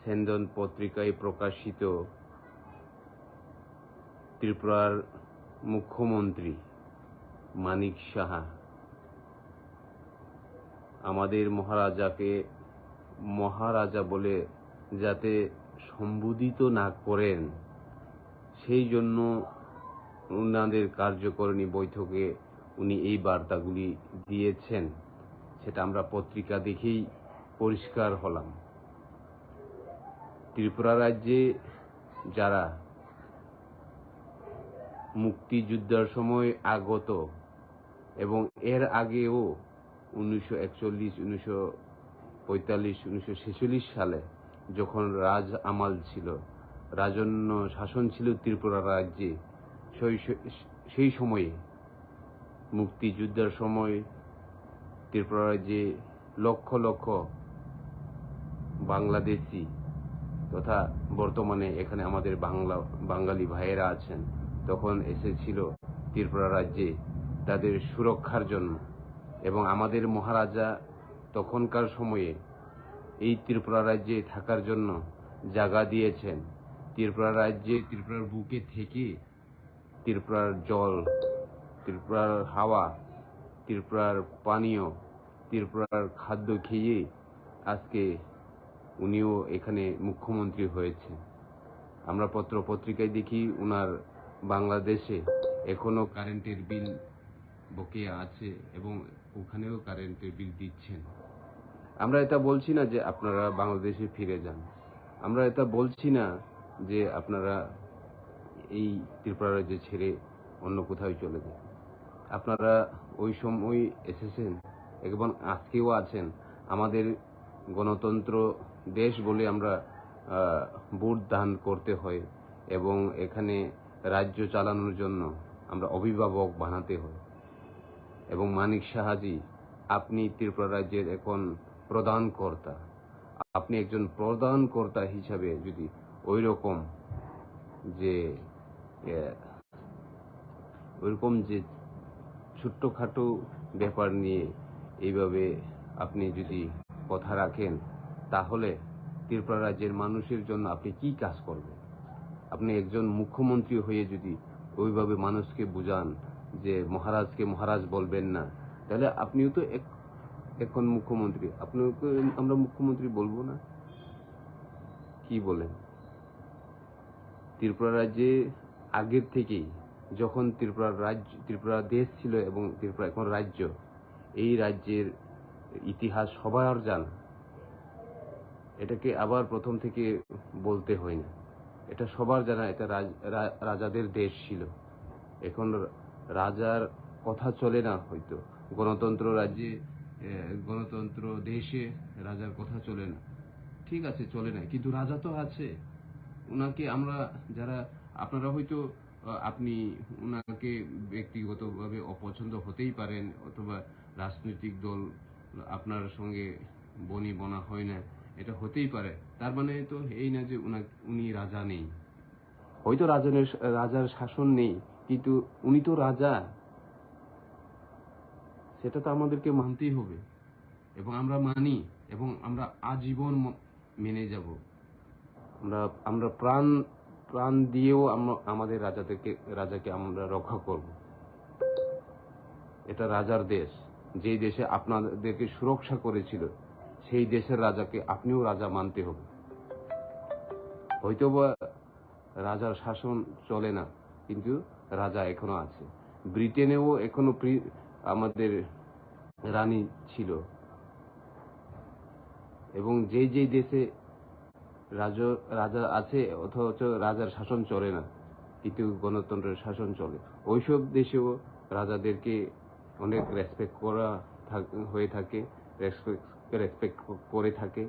সেন্দন পত্রিকায় প্রকাশিত ত্রিপুরার মুখ্যমন্ত্রী মানিক সাহা আমাদের মহারাজাকে মহারাজা বলে যাতে সম্বোধিত না করেন, সেই জন্য ওনাদের কার্যকরণী বৈঠকে উনি এই বার্তাগুলি দিয়েছেন, সেটা আমরা পত্রিকা দেখেই পরিষ্কার হলাম। ত্রিপুরা রাজ্যে যারা মুক্তিযুদ্ধের সময় আগত এবং এর আগেও উনিশশো একচল্লিশ, উনিশশো পঁয়তাল্লিশ, উনিশশো ছেচল্লিশ সালে যখন রাজ আমাল ছিল, রাজন্য শাসন ছিল ত্রিপুরা রাজ্যে, সেই স-, সেই সময়ে মুক্তিযুদ্ধের সময় ত্রিপুরা রাজ্যে লক্ষ লক্ষ বাংলাদেশি তথা বর্তমানে এখানে আমাদের বাংলা, বাঙালি ভাইয়েরা আছেন, তখন এসেছিল ত্রিপুরা রাজ্যে তাদের সুরক্ষার জন্য। এবং আমাদের মহারাজা তখনকার সময়ে এই ত্রিপুরা রাজ্যে থাকার জন্য জায়গা দিয়েছেন। ত্রিপুরা রাজ্যে, ত্রিপুরার বুকে থেকে ত্রিপুরার জল, ত্রিপুরার হাওয়া, ত্রিপুরার পানীয়, ত্রিপুরার খাদ্য খেয়ে আজকে উনিও এখানে মুখ্যমন্ত্রী হয়েছে। আমরা পত্র পত্রিকায় দেখি ওনার বাংলাদেশে এখনো কারেন্টের বিল বকেয়া আছে এবং ওখানেও কারেন্টের বিল দিচ্ছেন। আমরা এটা বলছি না যে আপনারা বাংলাদেশে ফিরে যান, আমরা এটা বলছি না যে আপনারা এই ত্রিপুরা রাজ্য ছেড়ে অন্য কোথাও চলে যান। আপনারা ওই সময় এসেছেন এবং আজকেও আছেন। আমাদের গণতন্ত্র দেশ বলে আমরা, আহ, ভোট দান করতে হয় এবং এখানে রাজ্য চালানোর জন্য আমরা অভিভাবক বানাতে হয়। এবং মানিক সাহাজি, আপনি ত্রিপুরা রাজ্যের এখন প্রধান কর্তা। আপনি একজন প্রধান কর্তা হিসাবে যদি ওই রকম যে, এ, ওইরকম যে ছোট্টখাটো ব্যাপার নিয়ে এইভাবে আপনি যদি কথা রাখেন, তাহলে ত্রিপুরা রাজ্যের মানুষের জন্য আপনি কি কাজ করবেন? আপনি একজন মুখ্যমন্ত্রী হয়ে যদি ওইভাবে মানুষকে বুঝান যে মহারাজকে মহারাজ বলবেন না, তাহলে আপনিও তো এক-, এখন মুখ্যমন্ত্রী, আপনাকে আমরা মুখ্যমন্ত্রী বলবো না? কি বলেন? ত্রিপুরা রাজ্যে আগের থেকেই, যখন ত্রিপুরা রাজ্য, ত্রিপুরা দেশ ছিল এবং ত্রিপুরা এখন রাজ্য, এই রাজ্যের ইতিহাস সবার জানা। এটাকে আবার প্রথম থেকে বলতে হয় না, এটা সবার জানা। এটা রাজ-, রা-, রাজাদের দেশ ছিল। এখন রাজার কথা চলে না হয়তো, গণতন্ত্র রাজ্যে, এ, গণতন্ত্র দেশে রাজার কথা চলে না। ঠিক আছে, চলে না, কিন্তু রাজা তো আছে। ওনাকে আমরা যারা, আপনারা হয়তো, আহ, আপনি ওনাকে ব্যক্তিগতভাবে অপছন্দ হতেই পারেন, অথবা রাজনৈতিক দল আপনার সঙ্গে বনি বনা হয় না, এটা হতেই পারে। তার মানে তো এই না যে ওনা-, উনি রাজা নেই। হয়তো রাজনের, রাজার শাসন নেই, কিন্তু উনি তো রাজা, সেটা তো আমাদেরকে মানতেই হবে। এবং আমরা মানি এবং আমরা আজীবন ম-, মেনে যাব। আমরা, আমরা প্রাণ, প্রাণ দিয়েও আমরা আমাদের রাজাদেরকে, রাজাকে আমরা রক্ষা করব। এটা রাজার দেশ, যেই দেশে আপনাদেরকে সুরক্ষা করেছিল, সেই দেশের রাজাকে আপনিও রাজা মানতে হবে। হয়তোবা রাজার শাসন চলে না, কিন্তু রাজা এখনো আছে। ব্রিটেনেও এখনো প্রি-, আমাদের রানী ছিল। এবং যেই যেই দেশে রাজ-, রাজা আছে অথচ রাজার শাসন চলে না, কিন্তু গণতন্ত্রের শাসন চলে, ওইসব দেশেও রাজাদেরকে অনেক রেসপেক্ট করা থাক-, হয়ে থাকে, রেসপেক্ট, রেসপেক্ট করে থাকে।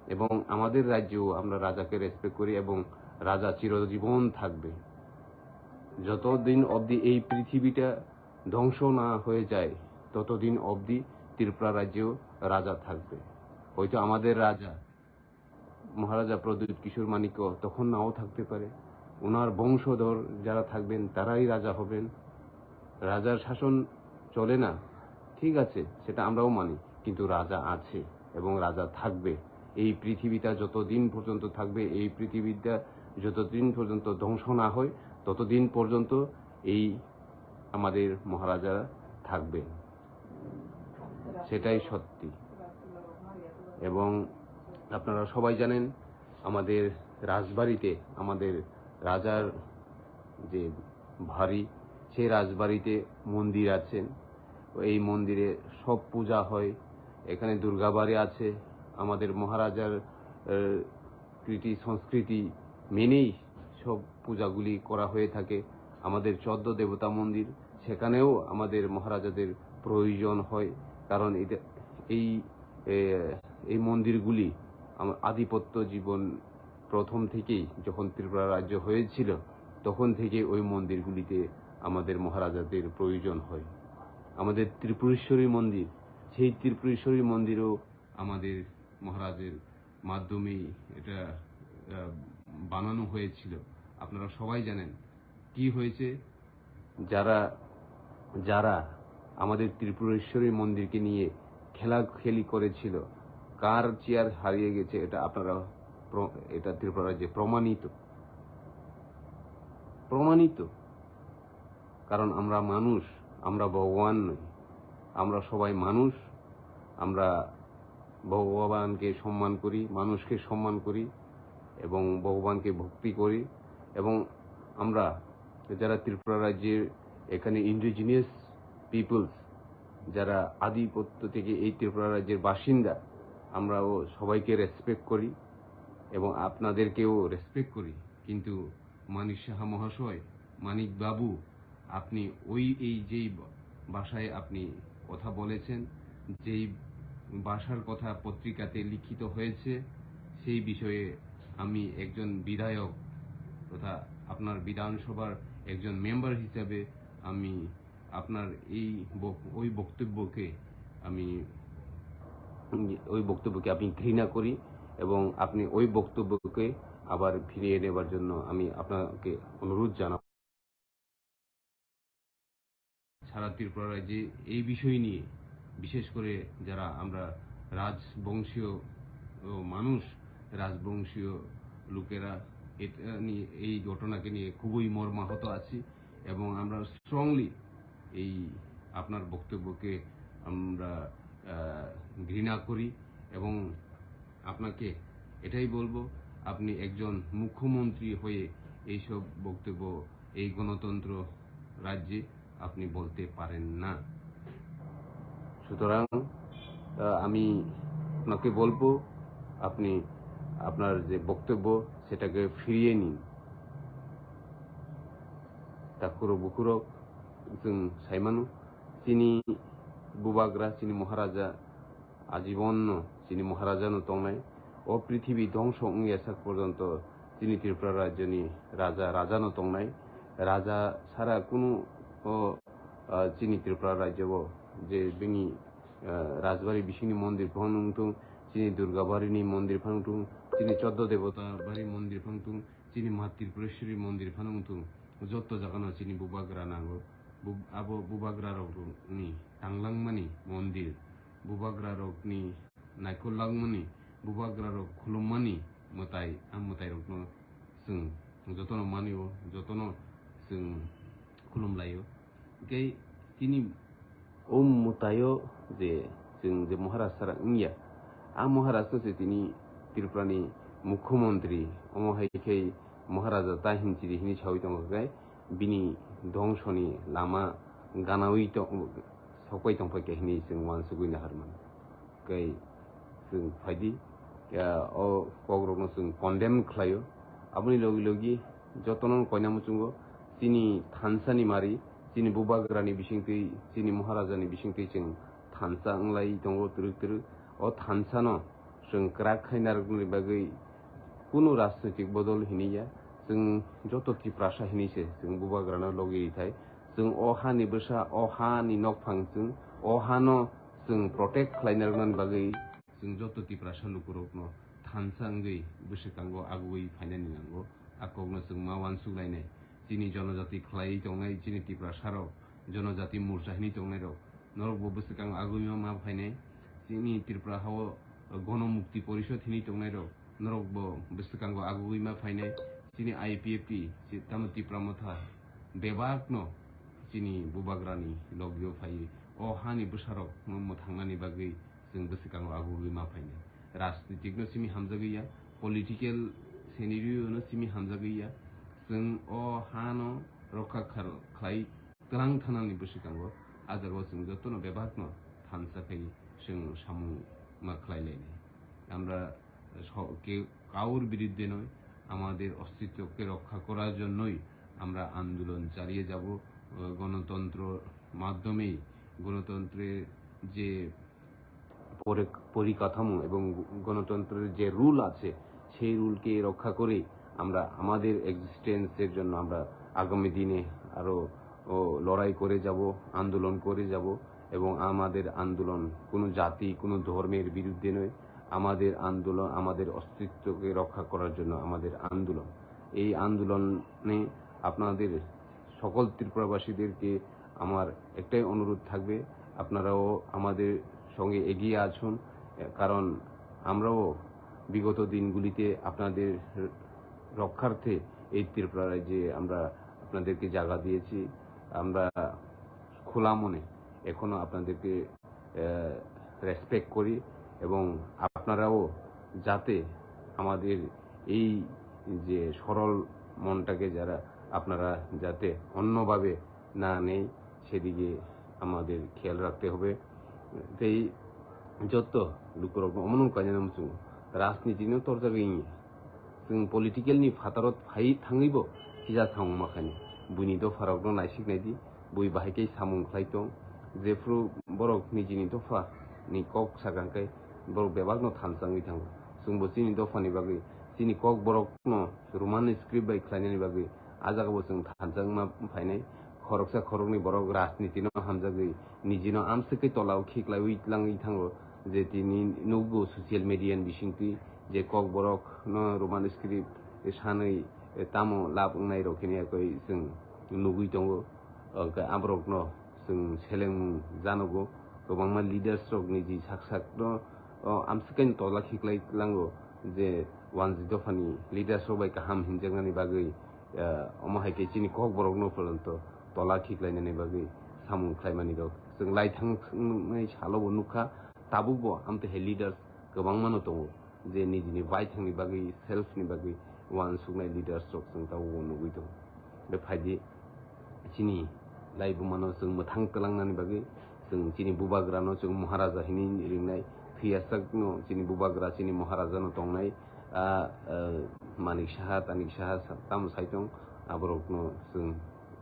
এবং আমাদের রাজ্যেও আমরা রাজাকে রেসপেক্ট করি এবং রাজা চিরজীবন থাকবে। যতদিন অবধি এই পৃথিবীটা ধ্বংস না হয়ে যায়, ততদিন অবধি ত্রিপুরা রাজ্যেও রাজা থাকবে। হয়তো আমাদের রাজা মহারাজা প্রদ্যুৎ কিশোর মাণিক্য তখন নাও থাকতে পারে, ওনার বংশধর যারা থাকবেন তারাই রাজা হবেন। রাজার শাসন চলে না, ঠিক আছে, সেটা আমরাও মানি, কিন্তু রাজা আছে এবং রাজা থাকবে। এই পৃথিবীটা যতদিন পর্যন্ত থাকবে, এই পৃথিবীটা যতদিন পর্যন্ত ধ্বংস না হয়, ততদিন পর্যন্ত এই আমাদের মহারাজারা থাকবে, সেটাই সত্যি। এবং আপনারা সবাই জানেন, আমাদের রাজবাড়িতে আমাদের রাজার যে বাড়ি, সেই রাজবাড়িতে মন্দির আছে। এই মন্দিরে সব পূজা হয়। এখানে দুর্গাবাড়ি আছে। আমাদের মহারাজার, আহ, রীতি সংস্কৃতি মেনেই সব পূজাগুলি করা হয়ে থাকে। আমাদের চোদ্দ দেবতা মন্দির, সেখানেও আমাদের মহারাজাদের প্রয়োজন হয়, কারণ এটা, এই, এ, এই মন্দিরগুলি আমার আধিপত্য জীবন প্রথম থেকেই, যখন ত্রিপুরা রাজ্য হয়েছিল, তখন থেকে ওই মন্দিরগুলিতে আমাদের মহারাজাদের প্রয়োজন হয়। আমাদের ত্রিপুরেশ্বরী মন্দির, সেই ত্রিপুরেশ্বরী মন্দিরও আমাদের মহারাজের মাধ্যমেই এটা, আহ, বানানো হয়েছিল। আপনারা সবাই জানেন কি হয়েছে। যারা, যারা আমাদের ত্রিপুরেশ্বরী মন্দিরকে নিয়ে খেলাখেলি করেছিল, কার চেয়ার হারিয়ে গেছে, এটা আপনারা প্র-, এটা ত্রিপুরা রাজ্যে প্রমাণিত, প্রমাণিত। কারণ আমরা মানুষ, আমরা ভগবান নই, আমরা সবাই মানুষ। আমরা ভগবানকে সম্মান করি, মানুষকে সম্মান করি এবং ভগবানকে ভক্তি করি। এবং আমরা যারা ত্রিপুরা রাজ্যের এখানে ইন্ডিজিনিয়াস পিপলস, যারা আধিপত্য থেকে এই ত্রিপুরা রাজ্যের বাসিন্দা, আমরাও সবাইকে রেসপেক্ট করি এবং আপনাদেরকেও রেসপেক্ট করি। কিন্তু মানিক সাহা মহাশয়, মানিক বাবু, আপনি ওই, এই যেই ভাষায় আপনি কথা বলেছেন, যেই ভাষার কথা পত্রিকাতে লিখিত হয়েছে, সেই বিষয়ে আমি একজন বিধায়ক তথা আপনার বিধানসভার একজন মেম্বার হিসাবে আমি আপনার এই বক-, ওই বক্তব্যকে আমি, ওই বক্তব্যকে আমি ঘৃণা করি এবং আপনি ওই বক্তব্যকে আবার ফিরিয়ে নেবার জন্য আমি আপনাকে অনুরোধ জানাব। সারা ত্রিপুরা রাজ্যে এই বিষয় নিয়ে, বিশেষ করে যারা আমরা রাজবংশীয়, ও, মানুষ, রাজবংশীয় লোকেরা এটা নিয়ে, এই ঘটনাকে নিয়ে খুবই মর্মাহত আছি এবং আমরা স্ট্রংলি এই আপনার বক্তব্যকে আমরা, আহ, ঘৃণা করি এবং আপনাকে এটাই বলবো, আপনি একজন মুখ্যমন্ত্রী হয়ে এইসব বক্তব্য এই গণতন্ত্র রাজ্যে আপনি বলতে পারেন না। সুতরাং, আহ, আমি আপনাকে বলবো, আপনি আপনার যে বক্তব্য, সেটাকে ফিরিয়ে নিন। Takhurok bukhurok, chwng saimano, chini bubagra, chini Maharaja, ajibonno chini Maharaja no tongnai. O prithibi dhongso wngya sak porjonto chini Tripura rajyoni raja, raja no tongnai. Raja sara kunu o, ah, chini Tripura rajyo-o je bini, ah, rajbari bisingni mondir phano wngthung, chini Durgabari ni mondir phano wngthung, chini Choddo Debota bari mondir phano wngthung, chini Ma Tripureshwari mondir phano wngthung, jotto jagano chini bubagra nango. Bu-, abo bubagra rokni tanglangmani mondir, bubagra rokni naikolangmani, bubagra rok khulummani mwtai, a mwtai rokno chwng jotono manio, jotono chwng khulumlaio. Tei chini o mwtaio je chwng je Maharaj sara wngya, a Maharaj no se tini Tripura ni Mukhyamantri, omo hai khe Maharaja ta hinchiri hinwi sawi tongo khe, bini dhongso ni lama ganaui tong-, sokpai tongphai khe hinwi chwng uansugui naharmano. Kei chwng phaidi, ya, o kokrokno chwng condemn khlaio. Aboni logi logi jotono koina muchungo chini thansa ni mari, chini bubagra ni bisingtwi, chini Maharaja ni bisingtwi chwng thansa wnglai tongo twrwk twrwk. O thansa no chwng kwrak khai narwknani bagwi kunu rajnoitik bodol hinwi ya, chwng joto Tiprasa hinwi se chwng bubagrano logi rithai. Chwng o hani bwsa, o hani nokphang chwng, o hano chwng protect khlai narwknani bagwi chwng joto Tiprasa lukurokno thansa wngwi bwswkango agugwi phainani nango. A kokno chwng ma uansuk lainai. Chini jonojati khlaiwi tongnai, chini Tiprasarok, jonojati morcha hinwi tongnairok, norokbo bwswkango agugwi ma phainai. Chini Tripura hao Gono Mukti Porishod hinwi tongnairok, norokbo bwswkango agugwi ma phainai. Chini I P F T, chi-, tamo Tipra Motha bebakno chini bubagrani logio phaiwi o hani bwsarokno mwthangnani bagwi chwng bwswkango agugwi ma phainai. rajnitik no simi hamjagwi ya, political scenario no simi hamjagwi ya. Chwng o ha no rokha khal-, khlai twlang thanani bwswkango, ah jagao chwng jotono bebakno thansa khai chwng samung ma khlai lainai. Amra স-, কে-, কারোর বিরুদ্ধে নয়, আমাদের অস্তিত্বকে রক্ষা করার জন্যই আমরা আন্দোলন চালিয়ে যাব। আহ, গণতন্ত্র মাধ্যমেই গণতন্ত্রের যে পরি-, পরিকাঠামো এবং গণতন্ত্রের যে রুল আছে, সেই রুলকে রক্ষা করেই আমরা আমাদের এক্সিস্টেন্সের জন্য আমরা আগামী দিনে আরও, ও, লড়াই করে যাব, আন্দোলন করে যাব। এবং আমাদের আন্দোলন কোনো জাতি, কোনো ধর্মের বিরুদ্ধে নয়। আমাদের আন্দোলন আমাদের অস্তিত্বকে রক্ষা করার জন্য আমাদের আন্দোলন। এই আন্দোলনে আপনাদের সকল ত্রিপুরাবাসীদেরকে আমার একটাই অনুরোধ থাকবে, আপনারাও আমাদের সঙ্গে এগিয়ে আসুন, কারণ আমরাও বিগত দিনগুলিতে আপনাদের রক্ষার্থে এই ত্রিপুরা রাজ্যে আমরা আপনাদেরকে জায়গা দিয়েছি। আমরা খোলা মনে এখনো আপনাদেরকে, আহ, রেসপেক্ট করি এবং আপনারাও যাতে আমাদের এই যে সরল মনটাকে যারা আপনারা যাতে অন্যভাবে না নেই, সেদিকে আমাদের খেয়াল রাখতে হবে। Tei joto lukurokno omono kainwi muchungo, rajniti no torjagwi wngya. Chwng political ni phataro phai thangwibo kisa samung ma khainai. Buini dopharokno naisik naidi, bui bahai khe samung khlai tong. Jephru borok nijini dopha ni kok sakha khe borok bebakno thansa wngwi thango. Chwngbo chini dophani bagwi, chini kok borokno Roman script bai khlainani bagwi, ah jagao chwng thansa wngma phainai. Khoroksa khoroknwi borok rajniti no hamjagwi, nijino amswkhe tolao khiklaiwi tlangwi thango, je tini nukgo social media ni bisingtwi je kok borok no Roman script sanwi tamo lab wngnai rok hini yakwi chwng nugwi tongo. Hwnkhe aborokno chwng selengmung janogo, kwbangma leaders rok niji sak sakno, o, amswkhe tola khiklai tlango je wanjwi dophani leaders rok bai kaham hinjaknani bagwi, eh, omo hai khe chini kok borokno poronto tola khiklainani bagwi samung khlaimani rok chwng lai thang-, thangnai salo bo nukha, tabuk bo amtwi hai leaders kwbangma no tongo je nijini baithangni bagwi, self ni bagwi uansuknai leaders rok chwng tabuk bo nugwi tongo. Be phaidi chini laibuma no chwng mwthang twlangnani bagwi chwng chini bubagra no chwng Maharaja hinwi ringnai, thwiyasak no chini bubagra chini Maharaja no tongnai, ah, ah, Manik Saha, Tanik Saha sa-, tamo sai tong, aborok no chwng,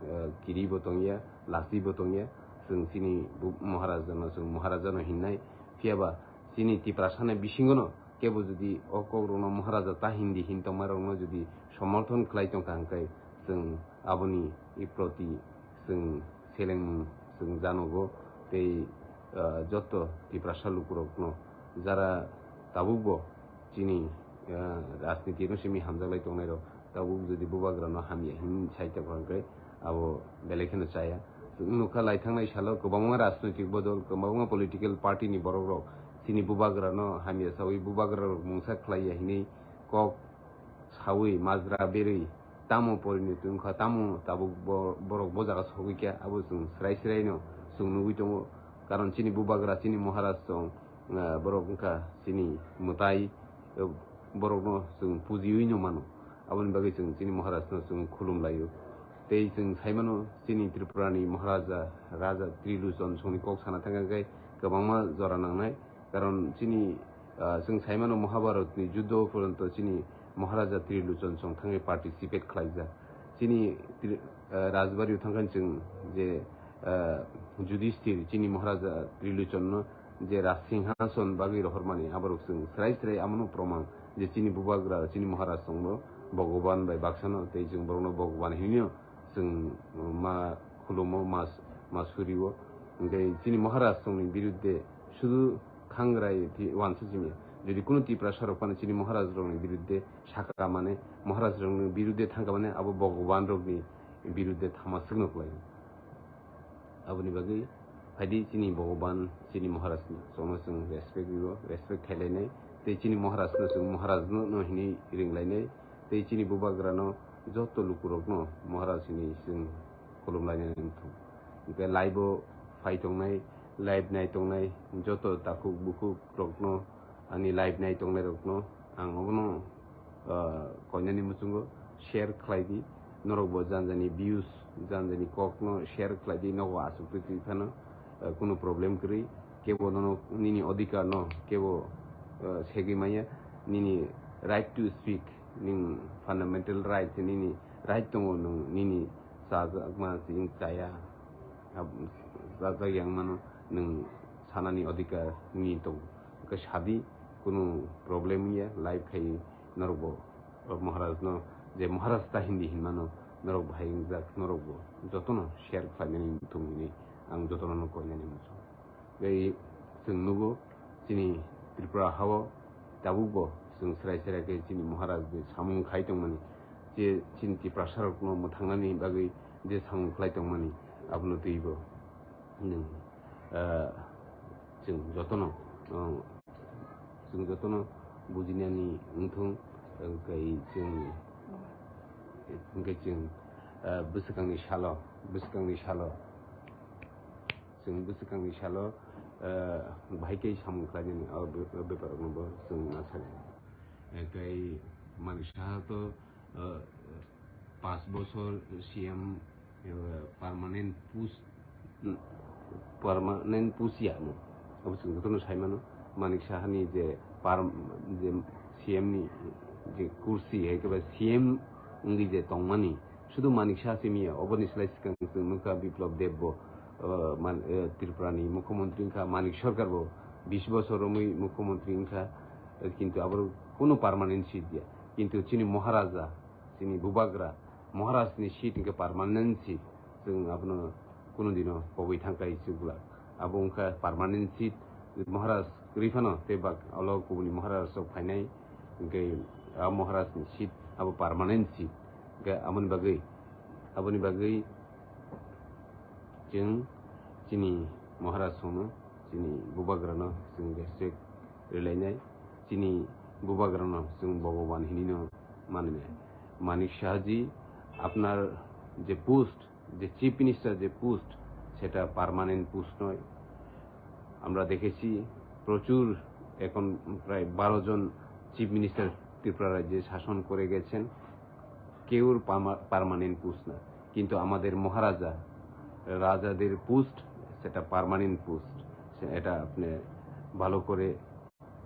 ah, kiri bo tongya, lasi bo tongya, chwng chini bu-, Maharaja no chwng Maharaja no hinnai, phiyaba chini Tiprasa ni bisingo no kebo jodi o kok rok no Maharaja ta hindi hin tongma rok no jodi somorthon khlai tongkha hwnkhe chwng aboni proti chwng seleng chwng janogo tei, ah, joto Tiprasa lukurokno jara tabukbo chini, ah, rajniti no simi hamjaklai tongnairok tabuk jodi bubagrano hamya hin sai tongkha hwnkhe abo belai kheno chaya. Chwng nukha lai thangnai salo kwbangma rajnoitik bodol, kwbangma political party ni borok rok chini bubagrano hamya sawi bubagra rok mungsa khlaiya hinwi kok sawi majra berwi tamo porinoti wngkha, tamo tabuk bo-, borok bo jaga sogwi kha, abo chwng srai srai no chwng nugwi tongo. Karon chini bubagra, chini Maharaj chwng, ah, borok wngkha chini mwtai, eh, borokno chwng pujiwi no mano. Aboni bagwi chwng chini Maharaj no chwng khulum laio. Tei chwng sai mano chini Tripura ni Maharaja, Raja Triluchon songni kok sana thangkha khe kwbangma jora nangnai. Karon chini, ah, chwng sai mano Mahabharat ni juddo poronto chini Maharaja Triluchon song thangwi participate khlaijak. Chini Tri-, ah, Rajbari o thangkhan chwng je, ah, Judisthir chini Maharaja Triluchon no je Raj Singhason bagwi rohormani aborok chwng srai srai amono proman je chini bubagra chini Maharaj songno Bhogoban bai baksano tei chwng borokno Bhogoban hinwi chwng ma khulumo, ma, ma surio. Hwnkhe chini Maharaj songni birudde sudu khangrai thi wansa chimya. Jodi kunu Tiprasa rok phano chini Maharaj rokni birudde sakha mane, Maharaj rokni birudde thangkha mane abo Bhogoban rokni birudde thama swkno kwlai. Aboni bagwi phaidi chini Bhogoban, chini Maharaj no chwngno chwng respect rio, respect khailainai. Tei chini Maharaj no chwng Maharaj no, no hinwi ringlainai. Tei chini bubagra no joto lukurokno Maharaj hinwi chwng khulumlainani wngthung. Hwnkhe live o phai tongnai, live nai tongnai joto takhuk bukhuk rokno ani live nai tongnai rokno ang obono, ah, koinani muchungo share khlai di, norok bo jani jani views, jani jani kok no share khlai di, nogo asuk twi twi phano, ah, kunu problem kwrwi, kebo nono nini odhikar no kebo, ah, segwi manya, nini right to speak, ning fundamental right, nini right tongo, nwng nini chajakma ching chaya, ab-, chajak yang mano, nwng sanani odhikar nini tongo. Hwnkhe sadi, kunu problem ya, live khai norok bo, o Maharaj no, je Maharaj ta hindi hinmano, norok bo hai wngjak, norok bo jotono share khlainani muthung hini ang jotono no koinani muchung. Tei chwng nugo, chini Tripura hao tabukbo chwng serai serai khe chini Maharaj bai samung khai tongmani, je chini Tiprasa rokno mwthangnani bagwi je samung khlai tongmani, abono twibo nwng, ah, chwng jotono, ah, chwng jotono bujinani wngthung, tei chwng, hwnkhe chwng, ah, bwswkangni salo, bwswkangni salo, chwng bwswkangni salo, ah, bahai khe samung khlainani o be-, o bepar rokno bo chwng ma sadi. Eh, tei Manik Saha to, eh, panch bochor C M, eh, permanent post, permanent post ya no. Abo chwng jotono sai mano. Manik Saha ni je par-, je C M ni je kursi, hai khe ba C M wngwi je tongmani, sudu Manik Saha simi ya, oboni slai swkang chwng nukha Biplab Deb bo, eh, man-, eh, Tripura ni mukhyamantri wngkha, Manik Sarkar bo bish bochor romwi mukhyamantri wngkha, eh, kintu abo kunu permanent seat ya. Kintu chini Maharaja, chini Bubagra, Maharaj ni seat hwnkhe permanent seat. Chwng abono kunu dino pogwi thangkai chwglak. Abo wngkha permanent seat. Maharaj kwrwi phano tei bak olo kubuni Maharaj rok phainai. Hwnkhe a Maharaj ni seat abo permanent seat. Hwnkhe aboni bagwi, aboni bagwi chwng chini Maharaj rokno, chini Bubagra no chwng respect rwlainai. Chini Bubagra no chwng Bhogoban hinwi no mannai. Manik Saha ji, আপনার যে পোস্ট, যে chief minister যে পোস্ট, সেটা permanent post নয়। আমরা দেখেছি প্রচুর, এখন প্রায় বারো জন চিফ মিনিস্টার ত্রিপুরা রাজ্যে শাসন করে গেছেন, কেউর পার্মা-, পার্মানেন্ট পোস্ট না। কিন্তু আমাদের মহারাজা, রাজাদের পোস্ট, সেটা পার্মানেন্ট পোস্ট। সে-, এটা আপনি ভালো করে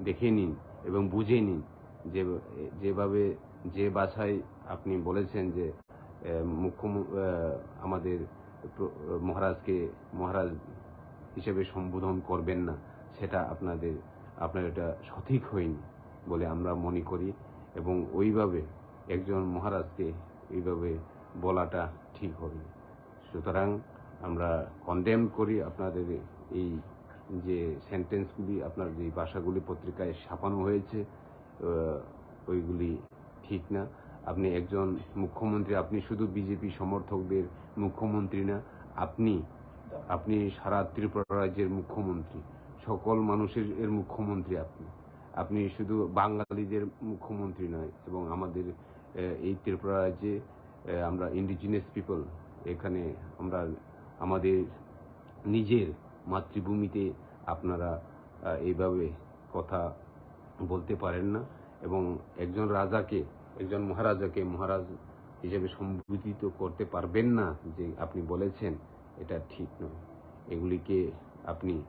দেখে নিন এবং বুঝে নিন যে, যেভাবে, যে ভাষায় আপনি বলেছেন যে, এ, মুখ্যম-, এ, আমাদের প্র-, মহারাজকে মহারাজ হিসেবে সম্বোধন করবেন না, সেটা আপনাদের, আপনার এটা সঠিক হয়নি বলে আমরা মনে করি। এবং ওইভাবে একজন মহারাজকে এইভাবে বলাটা ঠিক হয়নি। সুতরাং আমরা কনডেম করি আপনাদের এই যে সেন্টেন্সগুলি, আপনার যে ভাষাগুলি পত্রিকায় ছাপানো হয়েছে, আহ, ওইগুলি ঠিক না। আপনি একজন মুখ্যমন্ত্রী, আপনি শুধু বিজেপি সমর্থকদের মুখ্যমন্ত্রী না, আপনি, আপনি সারা ত্রিপুরা রাজ্যের মুখ্যমন্ত্রী, সকল মানুষের এর মুখ্যমন্ত্রী আপনি। আপনি শুধু বাঙালিদের মুখ্যমন্ত্রী নয়, এবং আমাদের, আহ, এই ত্রিপুরা রাজ্যে, আহ, আমরা ইন্ডিজিনাস পিপল, এখানে আমরা আমাদের নিজের মাতৃভূমিতে আপনারা, আহ, এইভাবে কথা বলতে পারেন না। এবং একজন রাজাকে, একজন মহারাজাকে মহারাজ হিসেবে সম্বোধিত করতে পারবেন না, যে আপনি বলেছেন, এটা ঠিক নয়। এগুলিকে আপনি,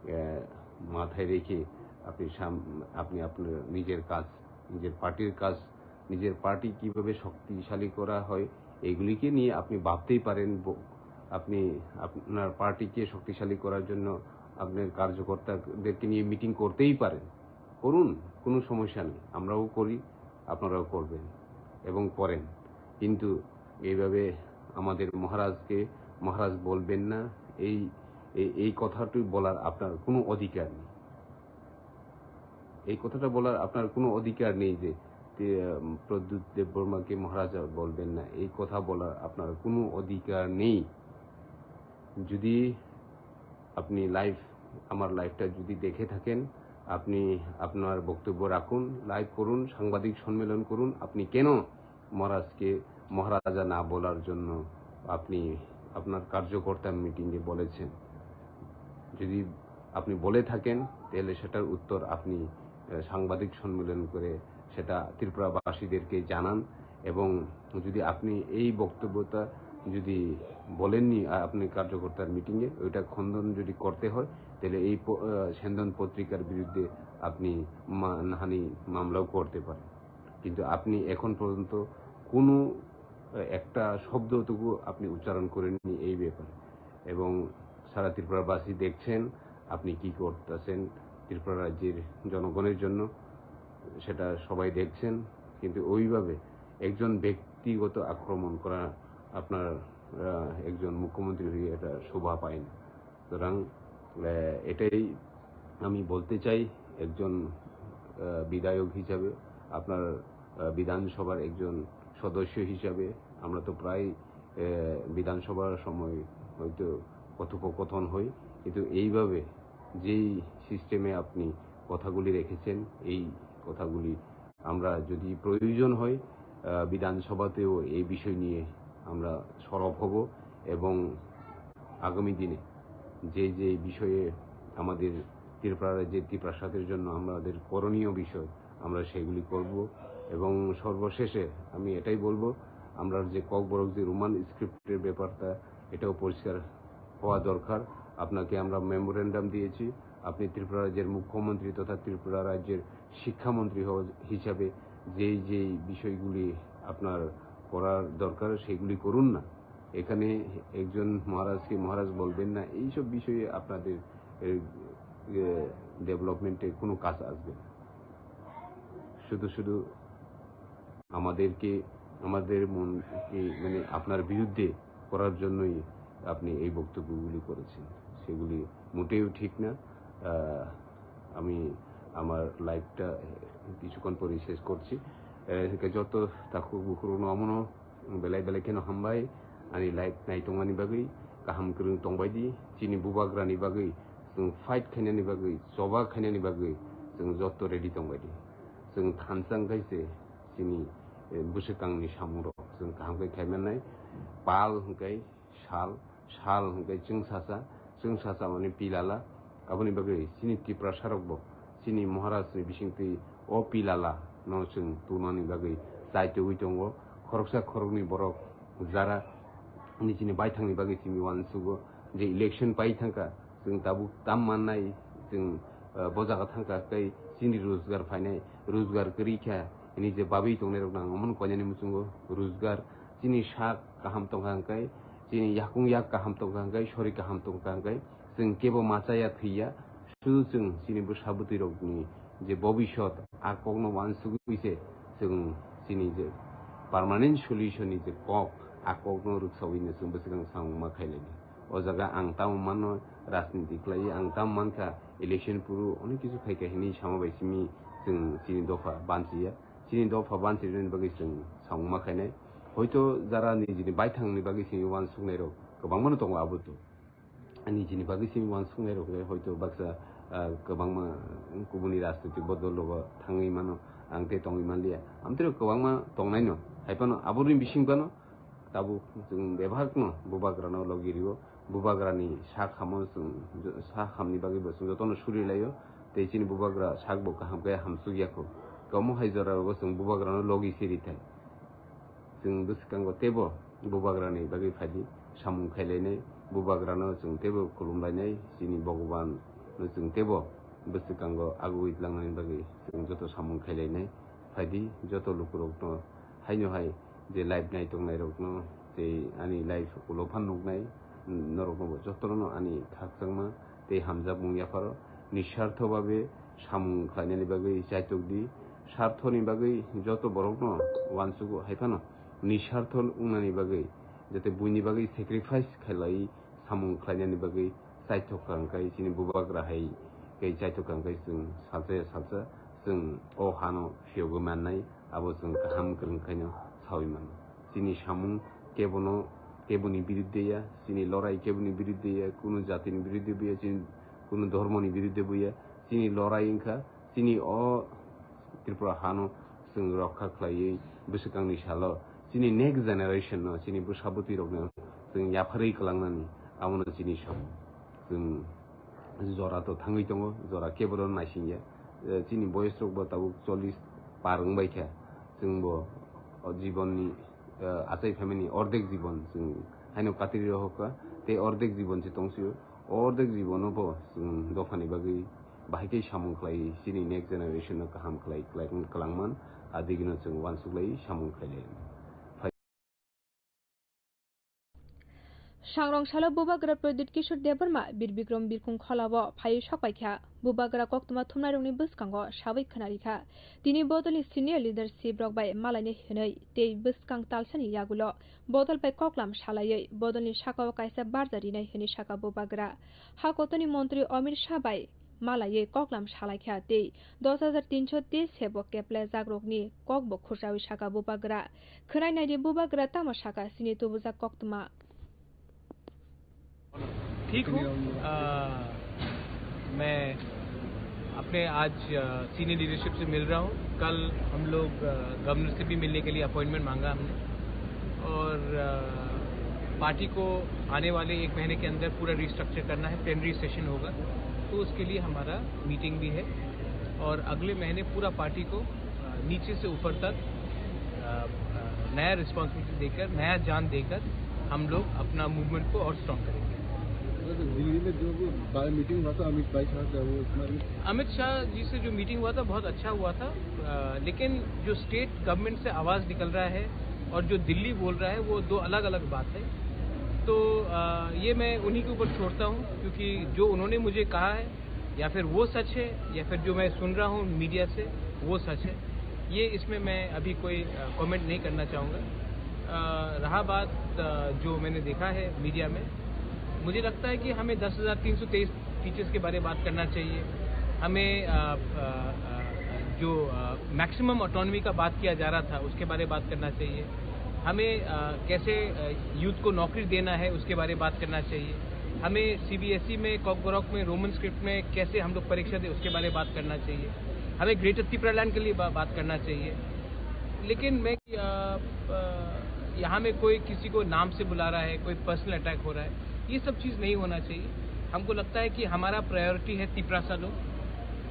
আহ, মাথায় রেখে আপনি সাম-, আপনি আপনার নিজের কাজ, নিজের পার্টির কাজ, নিজের পার্টি কিভাবে শক্তিশালী করা হয়, এগুলিকে নিয়ে আপনি ভাবতেই পারেন। ব-, আপনি আপনার পার্টিকে শক্তিশালী করার জন্য আপনার কার্যকর্তাদেরকে নিয়ে মিটিং করতেই পারেন, করুন, কোনো সমস্যা নেই। আমরাও করি, আপনারাও করবেন এবং করেন। কিন্তু এইভাবে আমাদের মহারাজকে মহারাজ বলবেন না, এই, এই, এই কথাটি বলার আপনার কোনো অধিকার নেই। এই কথাটা বলার আপনার কোনো অধিকার নেই যে, তে, উম, প্রদ্যুৎ দেববর্মাকে মহারাজা বলবেন না, এই কথা বলার আপনার কোনো অধিকার নেই। যদি আপনি লাইভ, আমার লাইভটা যদি দেখে থাকেন, আপনি আপনার বক্তব্য রাখুন, লাইভ করুন, সাংবাদিক সম্মেলন করুন। আপনি কেন মহারাজকে মহারাজা না বলার জন্য আপনি আপনার কার্যকর্তা মিটিংয়ে বলেছেন? যদি আপনি বলে থাকেন, তাহলে সেটার উত্তর আপনি, আহ, সাংবাদিক সম্মেলন করে সেটা ত্রিপুরাবাসীদেরকে জানান। এবং যদি আপনি এই বক্তব্যটা যদি বলেননি আ-, আপনি কার্যকর্তার মিটিংয়ে, ওইটা খণ্ডন যদি করতে হয়, তাহলে এই প-, আহ, সেন্দন পত্রিকার বিরুদ্ধে আপনি মানহানি মামলাও করতে পারেন। কিন্তু আপনি এখন পর্যন্ত কোনো, আহ, একটা শব্দটুকু আপনি উচ্চারণ করেননি এই ব্যাপারে। এবং সারা ত্রিপুরাবাসী দেখছেন আপনি কি করতেছেন ত্রিপুরা রাজ্যের জনগণের জন্য, সেটা সবাই দেখছেন। কিন্তু ওইভাবে একজন ব্যক্তিগত আক্রমণ করা আপনার, আহ, একজন মুখ্যমন্ত্রী হয়ে এটা শোভা পায় না। সুতরাং, আহ, এটাই আমি বলতে চাই, একজন, আহ, বিধায়ক হিসাবে, আপনার, আহ, বিধানসভার একজন সদস্য হিসাবে আমরা তো প্রায়, আহ, বিধানসভার সময় হয়তো কথোপকথন হই, কিন্তু এইভাবে যেই সিস্টেমে আপনি কথাগুলি রেখেছেন, এই কথাগুলি আমরা যদি প্রয়োজন হয়, আহ, বিধানসভাতেও এই বিষয় নিয়ে আমরা সরব হব এবং আগামী দিনে যে যে বিষয়ে আমাদের ত্রিপুরা রাজ্যের ত্রিপ্রাসাদের জন্য আমাদের করণীয় বিষয়, আমরা সেগুলি করব। এবং সর্বশেষে আমি এটাই বলবো, আমরা যে ককবরক যে রোমান স্ক্রিপ্টের ব্যাপারটা, এটাও পরিষ্কার হওয়া দরকার। আপনাকে আমরা মেমোরেন্ডাম দিয়েছি, আপনি ত্রিপুরা রাজ্যের মুখ্যমন্ত্রী তথা ত্রিপুরা রাজ্যের শিক্ষামন্ত্রী হ-, হিসাবে যেই যেই বিষয়গুলি আপনার করার দরকার, সেগুলি করুন না। এখানে একজন মহারাজকে মহারাজ বলবেন না, এইসব বিষয়ে আপনাদের, এ, এ, ডেভেলপমেন্টে কোনো কাজ আসবে না। শুধু শুধু আমাদেরকে, আমাদের মন, এই, মানে, আপনার বিরুদ্ধে করার জন্যই আপনি এই বক্তব্যগুলি করেছেন, সেগুলি মোটেও ঠিক না। আহ, আমি আমার লাইভটা কিছুক্ষণ পরেই শেষ করছি। Eh, hingke joto takhuk bukhurokno omono belai belai kheno hambai, ani live nai tongmani bagwi. Kaham kwrwng tongbai di, chini bubagrani bagwi, chwng fight khainani bagwi, choba khainani bagwi chwng joto ready tongbai di. Chwng thansa wngkha se chini, eh, bwswkangni samungrok chwng kaham khe khaimannai. Pal hwnkhe sal, sal hwnkhe chwngsacha, chwngsacha mani pilala. Aboni bagwi chini Tiprasarokbo chini Maharajni bisingtwi o pilala no chwng tunani bagwi chaitugwi tongo. Khoroksa khoroknwi borok jara ni chini baithangni bagwi simi uansugo je election pai thangkha, chwng tabuk tam mannai, chwng, ah, bo jaga thangkha tei chini rojgar phainai, rojgar kwrwi kha hwnwi je babwi tongnairokno ang omono koinani muchungo rojgar. Chini sak kaham tongkha hwnkhe, chini yakung yak kaham tongkha hwnkhe, sori kaham tongkha hwnkhe, chwng kebo machaya thwiya, sudu chwng chini bwsa bwtwirokni je bobisot, a kokno uansugwi se chwng chini je permanent solution ni je kok, a kokno rwksaui no chwng bwswkang samung ma khailai di. O jaga ang tamo mano rajniti khlaiwi, ang tamo mankha election puru onek kisu phaikha hinwi sama bai simi chwng chini dopha banchiya. Chini dopha banchirnani bagwi chwng samung ma khainai. Hoito jara nijini baithangni bagwi simi uansuknairok kwbangmano tongo abo to. Nijini bagwi simi uansuknairok le hoito baksa, ah, kwbangma kubuni rajnitik bodol rogo thangwi mano, ang tei tongwi manliya. Amtwrok kwbangma tongnaino, haiphano aboni bising phano tabuk chwng bebakno bubagrano logi rio. Bubagrani sak hamo chwng, sak hamni bagwi bo chwng jotono suri laio, tei chini bubagra sakbo kaham khe hamsuk ya kho. Omo hai jora rogo chwng bubagrano logi se rithai. Chwng bwskango teibo bubagrani bagwi phaidi samung khailainai, bubagrano chwng teibo khulumlainai, chini Bhagwan no chwng teibo bwskango agugwi tlangnani bagwi chwng joto samung khailainai. Phaidi joto lukurokno haino hai je live nai tongnairokno, tei ani live ulo phan nuknai, norokno bo jotono ani khakchangma tei hamjakmung yapharo nisartho babe samung khlainani bagwi chaitok di. Sarthoni bagwi joto borokno uansugo, haiphano nisartho wngnani bagwi, jate buini bagwi sacrifice khailai samung khlainani bagwi chaithok kha hwnkhe chini bubagra hai khe chaithok kha hwnkhe chwng salsa ya salsa chwng o hano phiyogwi mannai, abo chwng kaham kwrwng khaino saui mano. Chini samung kebono, keboni biruddhe ya, chini lorai keboni biruddhe ya, kunu jatini biruddhe bo ya, chini kunu dhormoni biruddhe bo ya, chini lorai wngkha, chini o Tripura hano chwng rokha khlaiwi bwswkangni salo chini next generation no, chini bwsa bwtwi rokno chwng yapharwi kwlangnani, abono chini samung. Chwng jora to thangwi tongo, jora kebono naisingya. Eh, chini boyes rok bo tabuk chollish par wng bai kha, chwng bo o jibon ni, eh, achai phaimani ordek jibon chwng haino katri rohor kha, tei ordek jibon se tong sio, ordek jibon no bo chwng dophani bagwi bahai khe samung khlai, chini next generation no kaham khlai, khlai, kwlangman, adigino chwng uansuk lai samung khlai lai. Sangrong salo Bubagra Pradyut Kishore Debbarma Bir Bikram Birkhung Kholao phaiwi sok paikha. Bubagra koktwma thumnairokni bwskango sawi khwnarikha. Tini bodolni senior leadership rok bai malainai hwnwi tei bwskang talsani yagulo bodol bai koklam salaiwi bodolni sakao kaisa barja rinai hwnwi sakha Bubagra. Ha kotorni montri Amit Shah bai malaiwi koklam salaikha tei dos hajar tinso teis sebo keplaijakrokni kokbo khursawi sakha Bubagra. Khwnai naidi Bubagra tamo sakha chini tubujak koktwma. ठीक हूँ। अ, मैं अपने आज, अ, senior leadership से मिल रहा हूँ। कल हम लोग, अ, गवर्नर से भी मिलने के लिए अपॉइंटमेंट मांगा हमने। और, अ, पार्टी को आने वाले एक महीने के अंदर पूरा रिस्ट्रक्चर करना है, प्लेनरी सेशन होगा, तो उसके लिए हमारा मीटिंग भी है। और अगले महीने पूरा पार्टी को, अ, नीचे से ऊपर तक, अ, अ, नया रिस्पॉन्सिबिलिटी देकर, नया जान देकर हम लोग अपना मूवमेंट को और स्ट्रॉन्ग करेंगे। सर, दिल्ली में जो भी बा-, मीटिंग हुआ था अमित भाई साहब का, वो उसमें अमित शाह जी से जो मीटिंग हुआ था, बहुत अच्छा हुआ था, अ, लेकिन जो स्टेट गवर्नमेंट से आवाज़ निकल रहा है और जो दिल्ली बोल रहा है, वो दो अलग-अलग बात है। तो, अ, ये मैं उन्हीं के ऊपर छोड़ता हूँ, क्योंकि जो उन्होंने मुझे कहा है, या फिर वो सच है, या फिर जो मैं सुन रहा हूँ मीडिया से, वो सच है। ये, इसमें मैं अभी कोई, अ, कमेंट नहीं करना चाहूँगा। अ, रहा बात, अ, जो मैंने देखा है मीडिया में, मुझे लगता है कि हमें दस हज़ार तीन सौ तेईस टीचर्स के बारे में बात करना चाहिए। हमें, अ, अ, अ, जो, अ, मैक्सिमम ऑटोनॉमी का बात किया जा रहा था, उसके बारे में बात करना चाहिए। हमें, अ, कैसे, अ, यूथ को नौकरी देना है, उसके बारे में बात करना चाहिए। हमें सीबीएसई में, कॉकबरॉक में, रोमन स्क्रिप्ट में कैसे हम लोग परीक्षा दें, उसके बारे में बात करना चाहिए। हमें ग्रेटर तिप्रालैंड के लिए बा-, बात करना चाहिए। लेकिन मैं, अ, अ, यहाँ में कोई किसी को नाम से बुला रहा है, कोई पर्सनल अटैक हो रहा है, ये सब चीज़ नहीं होना चाहिए। हमको लगता है कि हमारा प्रायोरिटी है तिप्रासा लोग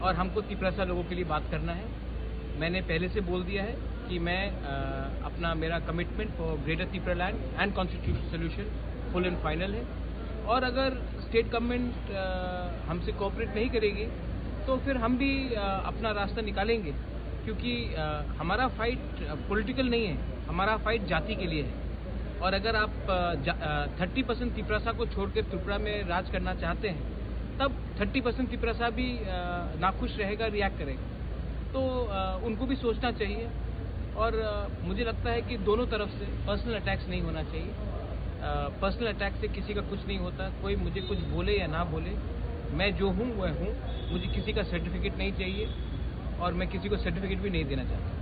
और हमको तिप्रासा लोगों के लिए बात करना है। मैंने पहले से बोल दिया है कि मैं, अ, अपना, मेरा commitment for Greater Tipraland and constitutional solution full and final है। और अगर स्टेट गवर्नमेंट, अ, हमसे कोऑपरेट नहीं करेगी, तो फिर हम भी, अ, अपना रास्ता निकालेंगे, क्योंकि, अ, हमारा फाइट, अ, पॉलिटिकल नहीं है, हमारा फाइट जाति के लिए है। और अगर आप, अ, जा-, अ, थर्टी परसेंट तिप्रासा को छोड़कर त्रिपुरा में राज करना चाहते हैं, तब थर्टी परसेंट तिप्रासा भी, अ, नाखुश रहेगा, रिएक्ट करेगा। तो, अ, उनको भी सोचना चाहिए। और, अ, मुझे लगता है कि दोनों तरफ से पर्सनल अटैक्स नहीं होना चाहिए। अ, पर्सनल अटैक से किसी का कुछ नहीं होता। कोई मुझे कुछ बोले या ना बोले, मैं जो हूँ वह हूँ। मुझे किसी का सर्टिफिकेट नहीं चाहिए और मैं किसी को सर्टिफिकेट भी नहीं देना चाहता।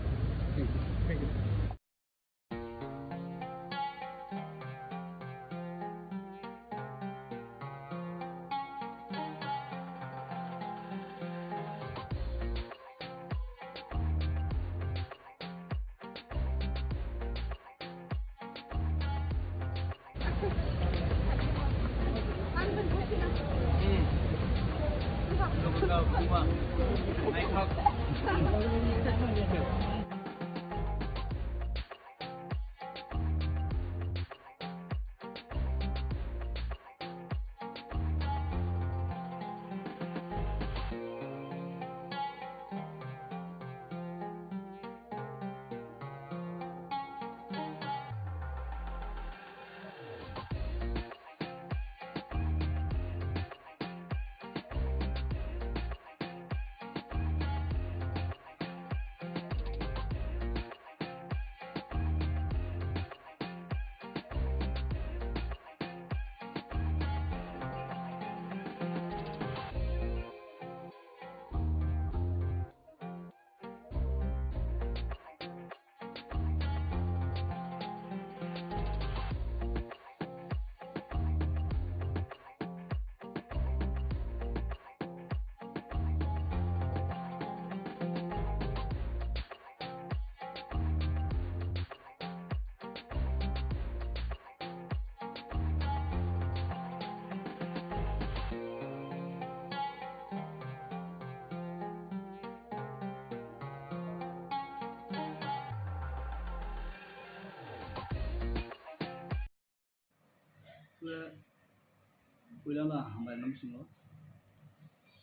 Puila no hambai nang singo.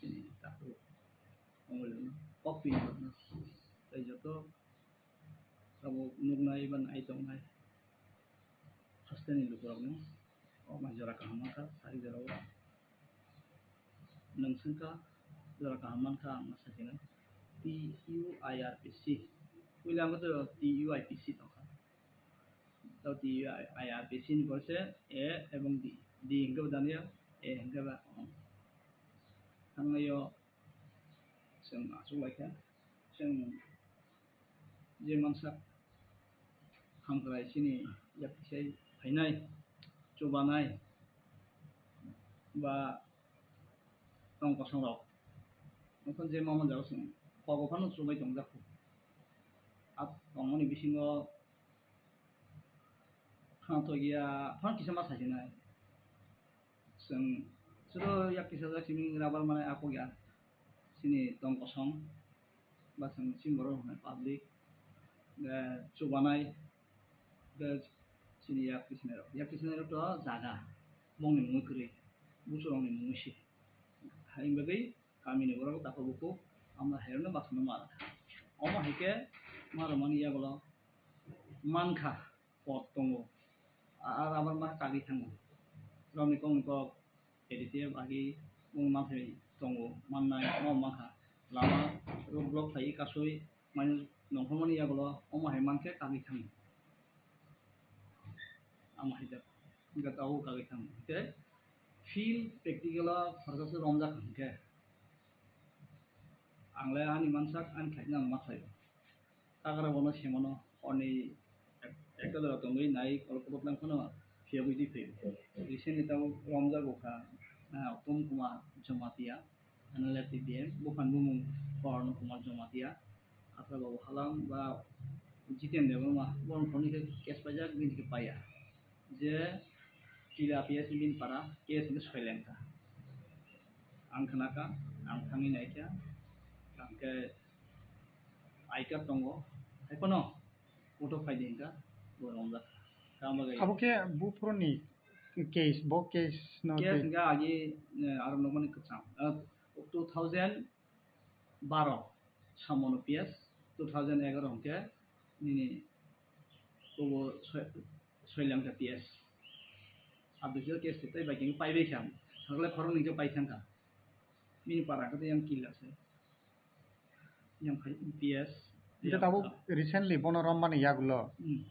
Chini takhuk. Omo le no. Kok pin no. Tai joto abo nuknai ba nai tongnai. Hasteni lukurokno. O ma jora kaham kha, sari jora o. Nwng swngkha jora kaham mankha ang ma sakhe nai. T U I R P C. Puila ang to T U I P C tongkha. Tao T U I R P C ni pore se A ebong D. D hingke bo daniya, A hingke ba. Thangnayo chwng achuk laikha. Chwng je mansa hamkrai chini yaktisai phainai, chubanai, ba tong kosong rok. Nokha je mama jaro chwng kogo phano chubai tongjak. Ap tongmani bisingo khana togya phano kisa ma sajinai. Chwng chwro yak kisa jak simi rubber manai apok ya. Chini tong kosong ba chwng chini borok hwnwi public, eh, chubanai, eh, chini yak tisnai rok. Yak tisnai rok to jaga, bongni mungwi kwrwi, busurokni mungwi se. Haini bagwi kamini borok takhuk bukhuk amo hairokno bachano ma rwkha. Omo hai khe ma rwmani yagulo mankha. Pot tongo. A, a rubber ma kagwi thango. Romni kokni kok A D T F agi mung manthai tongo, mannai, omo mankha. Lama road block khlaiwi kasui, mani nongkhormani yagulo omo hai mankhe kagwi thango. Omo hai jak, hwnkhe tabuk kagwi thango. Hwnkhe field practical o khoroksa romjak hwnkhe, ang le ani mansak, ani khlaina ang ma khlaio. Kagra bono semano, horni ek-, ekta jora tongwi nai, kol-, kolok lang phano phiyogwi twi phaio. Recently tabuk romjago kha, ah, Uttom Kumar Jamatia, N L F T T M, buphang bumung Korno Kumar Jamatia, Athra Babu Halam ba Jiten Debbarma, borok phone khe case paijak, bini khe paiya. Je Kila P S ni bini para case ni soilengkha. Ang khnakha, ang thangwi naikha, hwnkhe I card tongo, hai phano photo phaidi hwnkha, bo romjakha. Tamo bagwi abo khe buphuruni case, bo case no case tei hwnkha agi, eh, aro nokmani kwcham. Eh, two thousand baro samono P S, two thousand egaro hwnkhe nini obo soi-, soilangkha P S. Abdul P S tei bai khe paibai kha. Thangla khoroknwi khe pai thangkha. Bini para khe yang killa se. Yang khai P S. Hingke tabuk recently bono rommani yagulo. Hmm.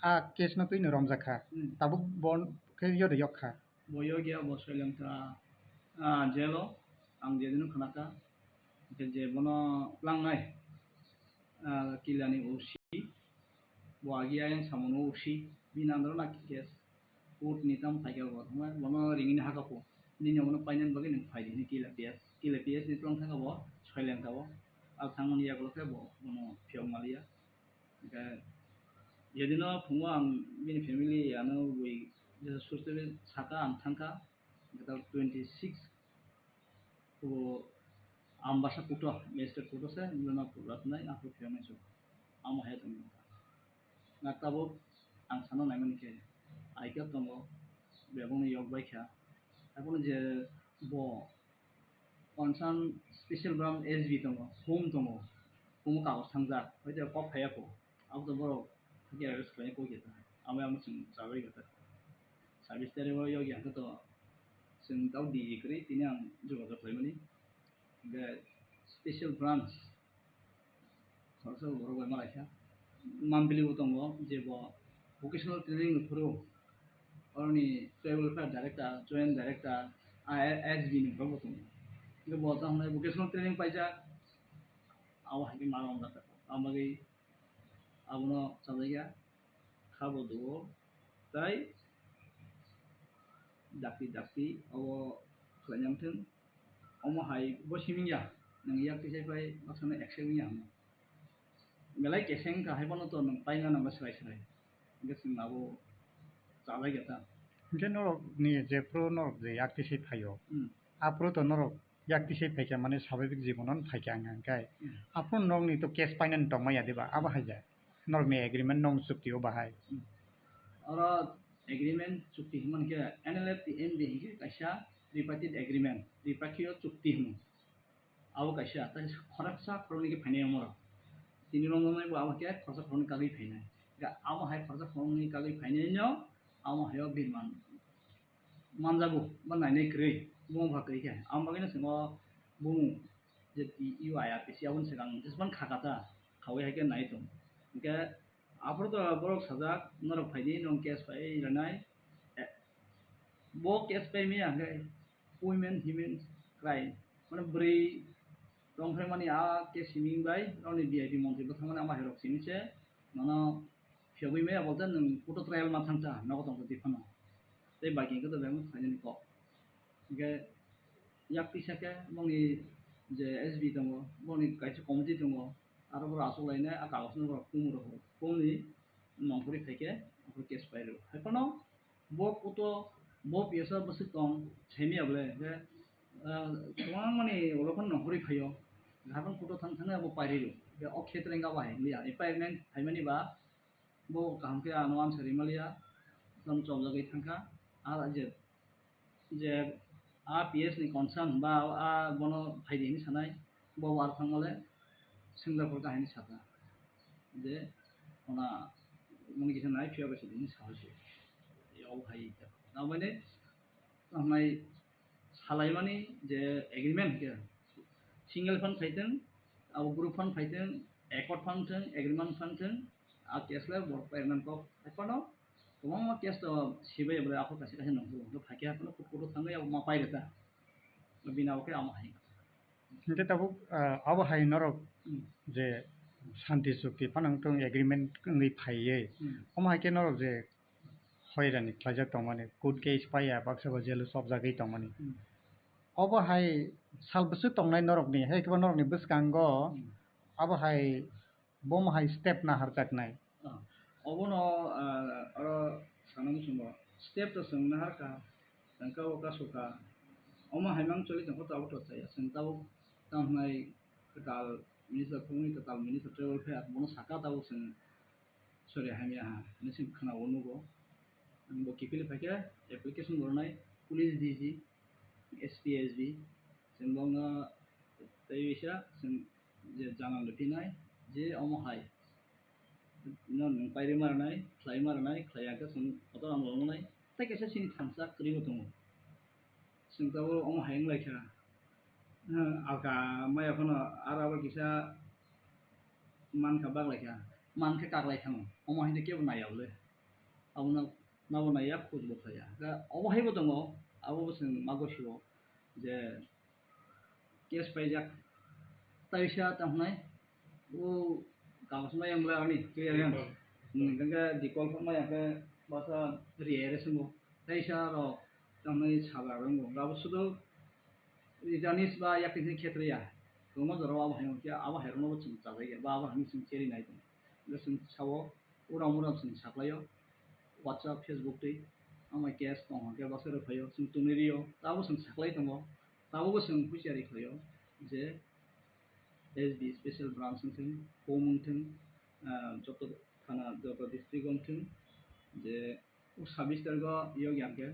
A case no twino romjakha. Hmm. Tabuk bon khe yode yokkha. Bo yogya bo soilengkha, ah, jail o, ang jedino khnakha, hwnkhe je bono langnai, ah, Kila ni O C, bo agi ayang samono O C, bini under o na case, court ni tam phaikha bo, bono ringini hakha pho, nini omono painani bagwi nwng phaidi hwnwi Kila P S, Kila P S ni twlang thangkha bo, soilengkha bo, ah, thangmani yagulo khe bo, bono phiyok maliya. Hwnkhe jedino phungo ang bini family ano bui jesa sustwi saka ang thangkha, hwnkhe twenty six o Ambasa kuto, magistrate kuto se, bino kuto nai, aphuru phiyoknai chwng. Amo hai tongmani. Na tabuk ang sana naimani khe, I card tongo, bebakni yok bai kha. Abono je bo Concern special branch S B tongo, home tongo, home o kagoj thangjak, hoi je kok phaiya kho, abo to borok hakhe arrest khlaina kok ya ta, amo amo chwng chabai kha ta. Service tare o yog ya khe to chwng tao D G kwrwi tini ang jogajog khlaimani, hwnkhe special branch. Khoroksa borok bai malaikha. Mambili bo tongo, je bo vocational training ni phuru. Oroni tribal welfare director, joint director, A S B ni borok bo tongo. Hingke bo tamo vocational training paijak. Abo hai khe mano wngkha. Abo bagwi abono chajakya. Kha bo duo. Tai dakti dakti abo khlaina wngthung. Omo hai bo simi ya, nwng yak tisai pai baksa no accept wngya hwnwi. Belai keseng kha, hai bono to nwng paina nangla swrai swrai. Hwnkhe chwng abo chalai kha ta. Hwnkhe norok ni jephru norok je yak tisai phaio, hmm, aphuru to norok yak tisai phaikha, mane swabhabik jibono phaikha wngkha, hwnkhe, hmm, aphuru norok ni to case painani tongma ya diba, abo hai ya. Norok ni agreement nong chukti o bahai. Hmm. Oro Agreement chukti hwnmani khe N L F T M B hinkhe kaisa tripartite agreement, tripakhiyo chukti hwnwi. Abo kaisa, tei khoroksa khoroknwi khe phainai omo rok. Tini romjaknai bo abo khe khoroksa khoroknwi kagwi phainai. Ga abo hai khoroksa khoroknwi kagwi phainai no amo hayo birman manjago ba nainai kwrwi, bo wngkha kwrwi khe. Amo bagwino chwng o bumung je T U I R P C aboni swkang jesman kha kata, khaui hai khe nai tong. Hinkhe aphuru to borok sajak, norok phaidi, nwng case pai rwnai. Eh, bo case pai maya hinkhe women human crime, mane bwrwi tongphai mani a case himing bai, roni V I P montri bo thangmani ama herok simi se, mano Phiyogwi maya bolte nwng kuto trial ma thangkha, nogo tongthondi phano. Tei baki hwnkhe to bebak khlainani kok. Hinkhe yak tisa khe bongni je S B tongo, bongni kaisa committee tongo, aro borok achuk lainai, a kagoj no borok kum rw, kumni nongkhorwi phaikhe, aphuru case pai rw. Hai phano bo kuto, bo P S O bwswk tong, saimaya bole, hinkhe, ah, kwbangmani ulo phano nongkhorwi phaio. Haphano kuto thang thangwi abo pai rw. Hinkhe o khetre wngkha bai, hinkhe ya, appointment phaimani ba, bo kaham khe ano answer rimaliya, tamo chomjagwi thangkha. A je, je a P S ni concern ba a bono phaidi hinwi sanai, bo ar thangmale sengjakphuru kahini sata. Je ona moni kisa nai phiya bai sidi hinwi saui se. Yo hai ta. Namani Tamhnai salaimani je agreement hinkhe single phan phaitwng, abo group phan phaitwng, accord phan thwng, agreement phan thwng, a case le borok payment kok hai phano kwbangma case to sibai bwlai aphuru kaisa kaisa nongkhoro hwnkhe phaikhe haphano kut kutu thangwi abo ma pairwkha. Bini abo khe amo hai. Hinkhe tabuk, ah, abo hai norok Hmm. je shanti chukti phano wngtong agreement wngwi phaiwi. Hmm. Omo hai khe norok je hoirani khlaijak tongmani, court case paiya, baksa bo jail o chopjagwi tongmani. Hmm. Obo hai sal bwswk tongnai norokni, hai khe bo norokni bwskango Hmm. abo hai bomo hai step naharjaknai. Ah, obono, ah, oro sana muchungo step to chwng naharkha, tangka o kasu kha. Omo hai mang choli tongkha tabuk to chaya. Chwng tabuk tamo hwnai kwtal minister, phungni kwtal minister travel fair, bono saka tabuk chwng Sorry, hamya ha, hinwi se khwnao nugo. Ang bo kiphilwi phaikhe application bo rwnai police D G, S P, S B, chwng bo wngno tei bisa chwng je janal rwphinai je omo hai no nwng pairwma rwnai, khlaima rwnai, khlaiya khe chwng kotor ang bo wngnai. Tei kaisa chini thansa kwrwi bo tongo. Chwng tabuk omo hai wng lai kha. Hmm, alka maya phano aro abo kisa mankha baglai kha, mankhe kaklai thango. Omo hai khe kebo naiya bole. Abono nabo naiya, khoj bo khlaiya. Da obo hai bo tongo, abo bo chwng mago sio je case paijak. Taisa tamo hwnai, o kagoz maya wng ani clear yan. Dikol. Hmm, ganga dikol phano maya khe basa riyai re swngo. Taisa rok tamo hwnai sabra rwngo. Abo sudu Janis ba yakni khetre ya. Kwbangma jora o abo hai wngkhe, abo hai rokno bo chwng chajai ya, ba abo hai chwng cheri nai tong. Hwnkhe chwng sao, uram uram chwng saklaio. WhatsApp, Facebook twi, amai case tong hwnkhe baksa rw phaio, chwng tonwi rio, tabo chwng saklai tongo, tabo bo chwng husiari khlaio je S B special branch wng thung, home wng thung, ah, joto thana, joto district wng thung, je o sub district o yokya hwnkhe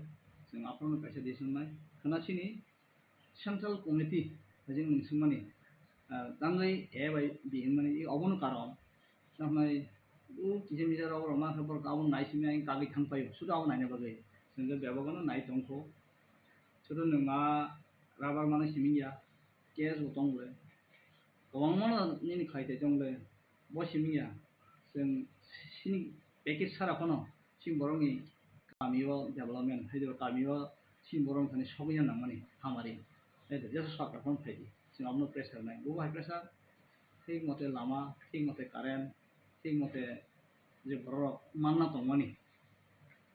chwng aphano kaisa decision nai. Khwna chini Central Committee hajing ning swngmani, ah, tangwi A bai B hinmani, i obono karon. Tamhnai o kisa misa rok rok mankha borok abono nai simi ang kagwi thang paio, sudu abo naina bagwi. Chwngkhe bebak no nai tongkho. Sudu nwng a rubber mano simi ya, case bo tong le. Kwbangma no nini khlai tei tong le. Bo simi ya, chwng chini package sara phano chini borokni kami o development, hai kami o chini borok thani sogwi ya nangmani hamari. Hai de, jesa sarkar phano phai di, chwng abono pressure nai. Bo hai pressure, thik mote lama, thik mote current, thik mote je borok manna tongmani,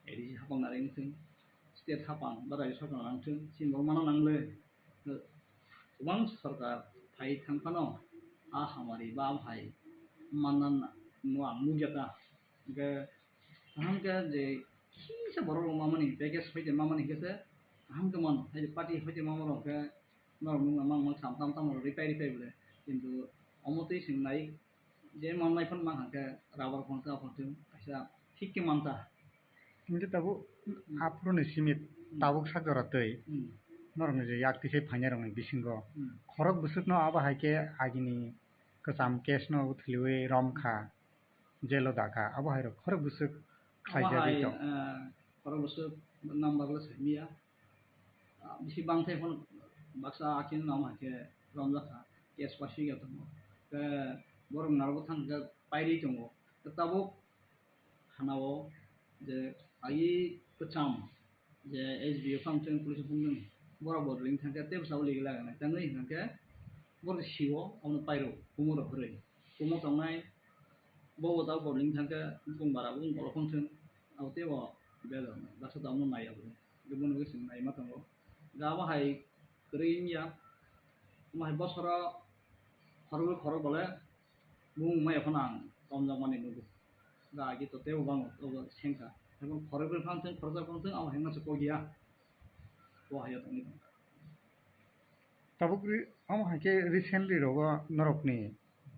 A D C hapang nari wngthung, state hapang ba rajyo sarkar nang thung, chini borok manna nangle. Kwbang sorkar phai thang phano a hamari ba hai manna no ang nukya ta. Hwnkhe kaham khe je kisa borok rok mamani package hoite mamani hwnkhe se kaham khe mano. Hai je party hoite mama rok khe norok nung mang mang sam tam tam rok ripai ripai bole. Kintu omo twi swng nai je mannai phano mang hwnkhe rubber phano ta phano kaisa thik khe man ta. Hinkhe tabuk aphuru ni simi tabuk sak jora twi Hmm. norokni je yak tisai phainai rokni bisingo Hmm. khorok bwswkno abo hai khe agini kwcham case no thwiwi rom kha, jail o da kha, abo hai rok khorok bwswk khlai Abo jagwi hai, tong. Ah, khorok bwswk number le saimya. Ah, bisi bangthai phano baksa akheno namo hai khe romjak kha, case paisingya tongo. Khe borok narwk thang khe pairwi tongo. Khe tabuk hanao je ai kwcham je S D O phang thung, police phang thung, borok bo ring thang khe tei bwsabo ligi laga nai. Tangwi hwnkhe borok siwo abono pairo kumo rok kwrwi. Kumo tongnai bo bo tabuk bo ring thang khe bung bara bung bolong phang thung, abo tei bo bel rok nai. Baksa tabukno nai abo. Bini bagwi chwng naima tongo. Ga abo hai kwrwi wngya. Omo hai bosoro khorokbrwi khorokba le bumung maya phano ang tomjak mani nugo. Ga agi to teibo bango, obo sengkha. Haikhe khorokbrwi phano thung, khoroksa phano thung, abo hai masa kok ya. Bo hai ya tongwi tongkha. Tabuk ri-, omo hai khe recently rogo norokni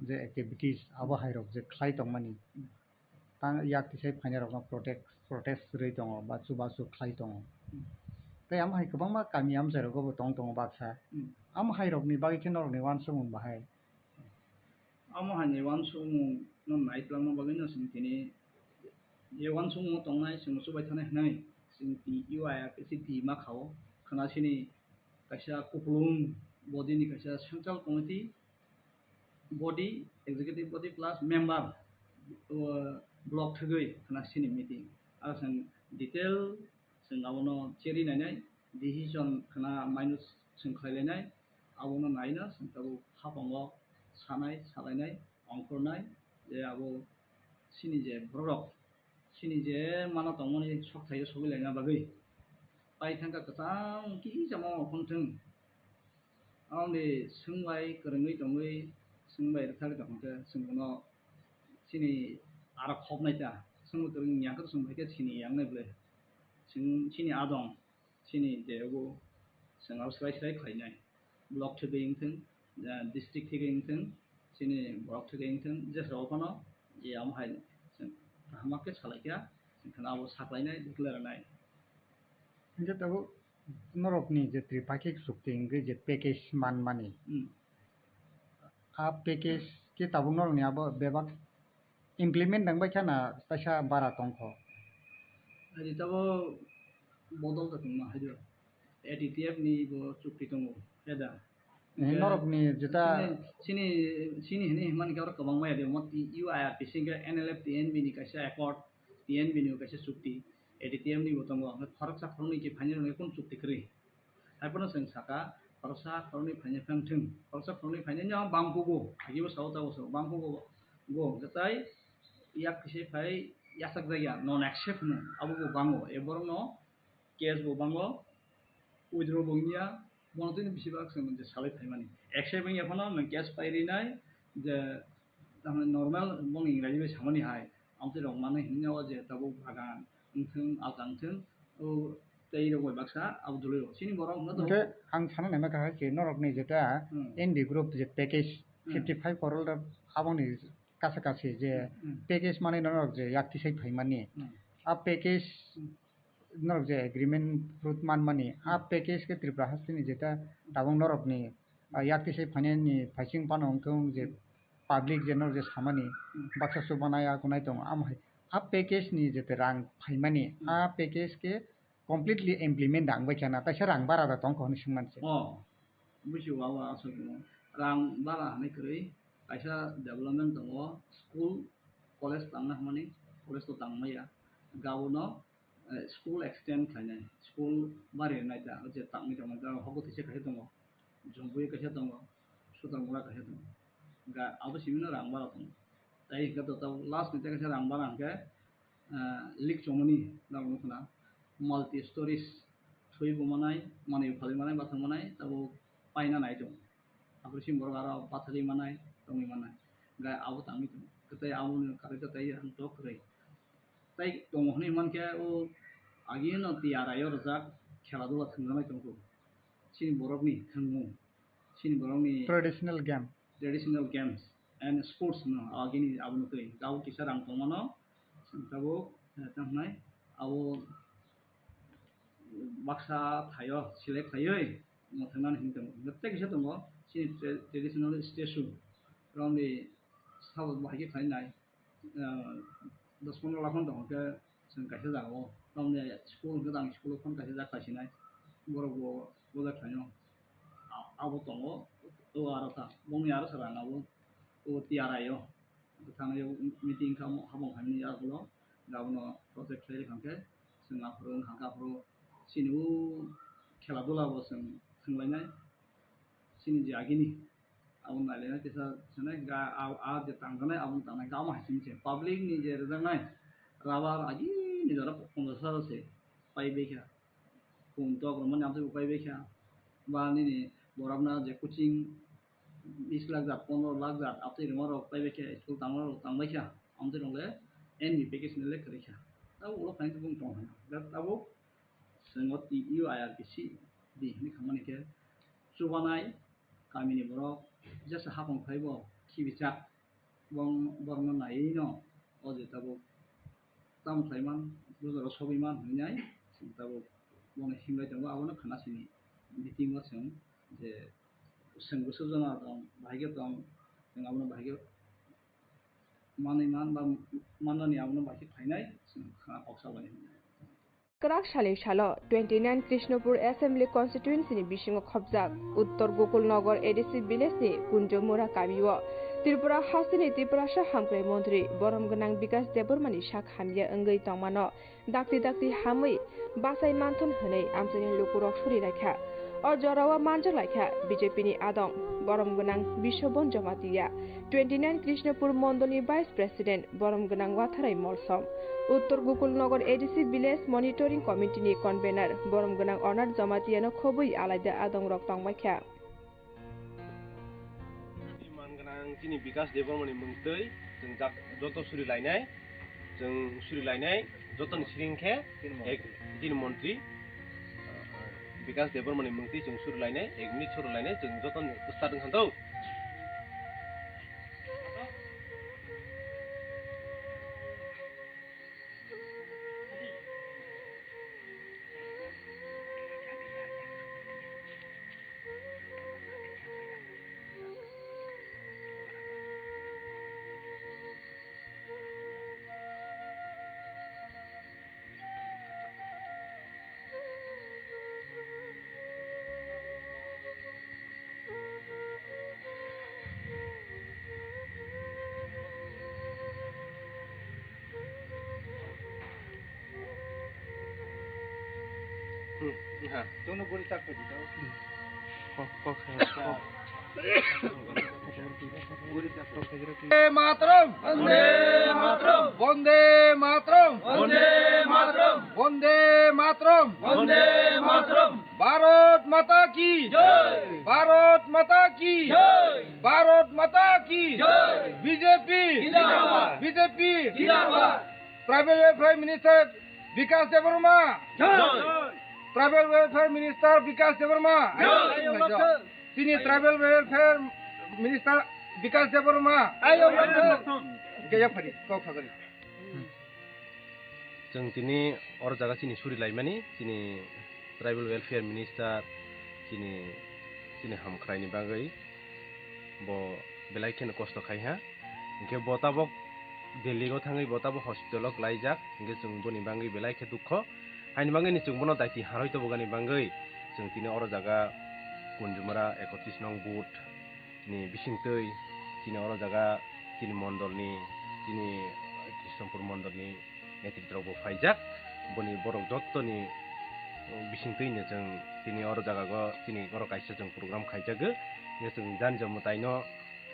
je activities abo hai rok je khlai tongmani. Hmm. Tang yak tisai phainai rokno protect, protest rwi tongo ba chubachu khlai tongo. Hmm. Tei amo hai kwbangma kami amchai rogo bo tong tongo baksa. Hmm. Amo hai rokni bagwi khe norokni uansukmung bahai? Amo hai ni uansukmung no nai twlangna bagwi no chwng tini je uansukmung tongnai chwng chubai thanai hwnwi chwng T U I R P C D ma khao khwna sini kaisa kupulung body ni kaisa central committee body, executive body plus member, o, block thwgwi khwna sini meeting. Aro chwng detail chwng abono cherwi nainai, decision khwna maino chwng khlai lainai, abono naino chwng tabuk hapango sanai, salainai, ongkhornai, je abo chini je bororok, chini je mano tongmani sokthai o sogwi laina bagwi. Pai thangkha kwchang kisa ma phone thung. Amoni swngbai kwrwngwi tongwi swngbai rwthagwi tongkha khe chwng bono chini aro khopnai ta. Swngbai kwrwng yang khe chwng bai khe chini yang nai bwle. Chwng chini adong, chini je abo chwng abo swlai swlai khlainai. Block thwgwi wngthung, ah, district thwgwi wngthung, chini borok thwgwi wngthung, jesao phano je amo hai chwng kaham khe salai kha, chwng kheno abo saklainai, declare rwnai. Hinkhe tabuk norokni je tripakhik chukti wngwi je package manmani, Hmm. a package khe tabuk norokni abo bebak implement nangbai kha na kaisa bara tongkho? Hai tabo bodol ta tongma hai do. A T T F ni bo chukti tongo, heda. Eh, norokni jeta chini, chini, chini hini himani khe oro kwbangma ya de, mo T U I R P C khe N L F T N B ni kaisa accord, T N B ni kaisa chukti, A T T F ni bo tongo, hwnkhe khoroksa khoroknwi khe phaini rwngwi kunu chukti kwrwi. Haiphano chwng sakha, khoroksa khoroknwi phaini phang thung, khoroksa khoroknwi phaini no bangkugo, agibo sao tabo sao, bangkugo, go, hwnkhe tai yak kisa phai yachak jagya, non accept hwno, abo bo bango, e borokno case bo bango, withdraw bo wngya, bono tini bisi bak chwng je salai phaimani. Accept wngya phano nwng case pai rinai, je tamni normal boni Ingraji bai samani hai, amtwi rok manwi hinwi o je tabuk bagan wngthung, alka wngthung, o tei rok bai baksa abo dului rok. Chini borok hwnkhe to Hwnkhe ang sana naima kahai khe norokni jeta Hmm. N D group je package Hmm. fifty five crore rok aboni kasa kasi je Hmm. package manwi norok je yak tisai phaimani. Hmm. A package Hmm. norok je agreement fruit manmani, a package khe Tripura hasteni jeta tabuk norokni, ah, yak tisai phainani phaising phano wngkhe wng je public je norok je samani baksa chubanai akunai tongo, amo hai a package ni jete rang phaimani, a package khe completely implement da wngbai kha na, kaisa rang bara da tongkha hwnwi swngmani se. Oh, busi wawa aswk rang bara hwnwi kwrwi kaisa development tongo, school, college tangna hwnmani, college to tangmaya, gabono eh, school extend khlainai, school bari rwnai ta, je tangwi tongmani ta, hobo teisa kaisa tongo, Jompuio kaisa tongo, Sutarmura kaisa tongo. Ga, abo simi no rang bara tongo. Tai hwnkhe to, to last ni kaisa rang bara hwnkhe, eh, Lik Chomoni nang nukna, multi stories thwi bo manai, manwi phalwi manai, bathang manai, tabo paina nai tongo. Aphuru simi borok aro bathagwi manai, tongwi manai. Ga abo tangwi tongo. Kwtai aboni karwi kwtai ang tok kwrwi. Tai tongo hwnwi mankhe o agino T R I o rwjak khela dula thwngjaknai tongkhu. Chini borokni thwngmung, chini borokni Traditional game. Traditional games and sports no agini abono twi. Ga o kisa rang tongmano, tabuk, eh, tamo hwnai, abo baksa thaio select khaiwi thangnani hinwi tongo. Tei kisa tongo chini tra-, traditional statue romni sabo bahai khe khlainai, ah, dos pondro lakh tongo khe chwng kaisa jagao romni school hwnkhe ang school phano kaisa jak khaisinai borok bo bojak khlaino. A-, abo tongo o aro kha bongni aro sa rang abo o T R I o. Thangwi meeting kha, habong hamni yak ulo, gabono project khlai rwkha khe, chwng aphuru wngkha khe aphuru chini o khela dula bo chwng thwnglainai, chini je agini abo nailainai kisa sanai, ga, a, a je tangjaknai abo tangnai, gama hai sini se public ni je rwjaknai rubber agini jora ponchash hajar se pai bai kha. Kun tok rwmani amtwi bo pai bai kha. Ba nini borokno je coaching bis lakh jat, pondro lakh jat, amtwi rwma rok pai bai kha, school tangma rok tang bai kha. Amtwi rok le N B package ni le kwrwi kha. Tabuk ulo khaina tubung tong hwnna. Tabuk chwng o T U I R P C di hinwi khamani khe chubanai kamini borok jesa hapang phai bo khibijak. Bong-, borokno naiwi no o je tabuk tamo khlai man, bujaro sogwi man hwnwi nai chwng tabuk bono himlai tongo, abono khana sini meeting o chwng je chwng bwswk jona tong, bahai khe tong, chwng abono bahai khe manwi man ba mannani abono bahai khe khlainai chwng khana kok salainai. Kwrak salni salo twenty nine Krishnapur Assembly Constituency ni bisingo khopjak Uttor Gokulnagar A D C village ni Kunjomura kamio Tripura hasteni Tiprasa hamkrai montri borom gwnang Bikas Debbarma ni sak hamya wngwi tongmano dakti dakti hamwi bachai manthun hwnwi amchaini lukurok suri laikha. O jorao manjak laikha B J P ni adong borom gwnang Biswabon Jamatia, twenty nine Krishnapur mondolni Vice President borom gwnang Watharai Molsom, Uttor Gokulnagar A D C Village Monitoring Committee ni convener borom gwnang Onar Jamatia no khobwi alaida adong rok tongbaikha. Man gwnang chini Bikas Debbarma ni mungtwi chwng jak-, joto suri lainai, chwng suri lainai, jotoni siring khe ek, chini montri Bikas Debbarma ni mungtwi chwng suri lainai, ek minute suri lainai, chwng jotoni start wngkha do. Hmm, ha. Jono guri tak paji tau. Kok, kok, kok. Guri tak paji. Vande Mataram! Vande Mataram! Vande Mataram! Vande Mataram! Vande Mataram! Vande Mataram! Bharat Mata ki! Jai! Bharat Mata ki! Jai! Bharat Mata ki! Jai! B J P! Zindabad! B J P! Zindabad! Tribal Welfare Minister Bikas Debbarma! Jai! Tribal Welfare Minister Bikas Debbarma! Jai! Chini Tribal Welfare Minister Bikas Debbarma! Jai! Kaya phari, kok phagari. Chwng tini oro jaga chini suri laimani, chini Tribal Welfare Minister, chini, chini hamkraini bagwi bo belai kheno kosto khai ha. Hinkhe bo tabok Delhi o thangwi bo tabok hospital o klaijak, hinkhe chwng boni bagwi belai khe dukho. Haini bagwi ni chwng bono daiti harwi tobogani bagwi chwng tini oro jaga Kunjumara ekotris nong booth ni bisingtwi chini oro jaga chini mondolni, chini Krishnapur mondolni netritrok bo phaijak. Boni borok jottoni bisingtwi no chwng tini oro jaga o chini oro kaisa chwng program khaijago. Hinkhe chwng jani jomwtaino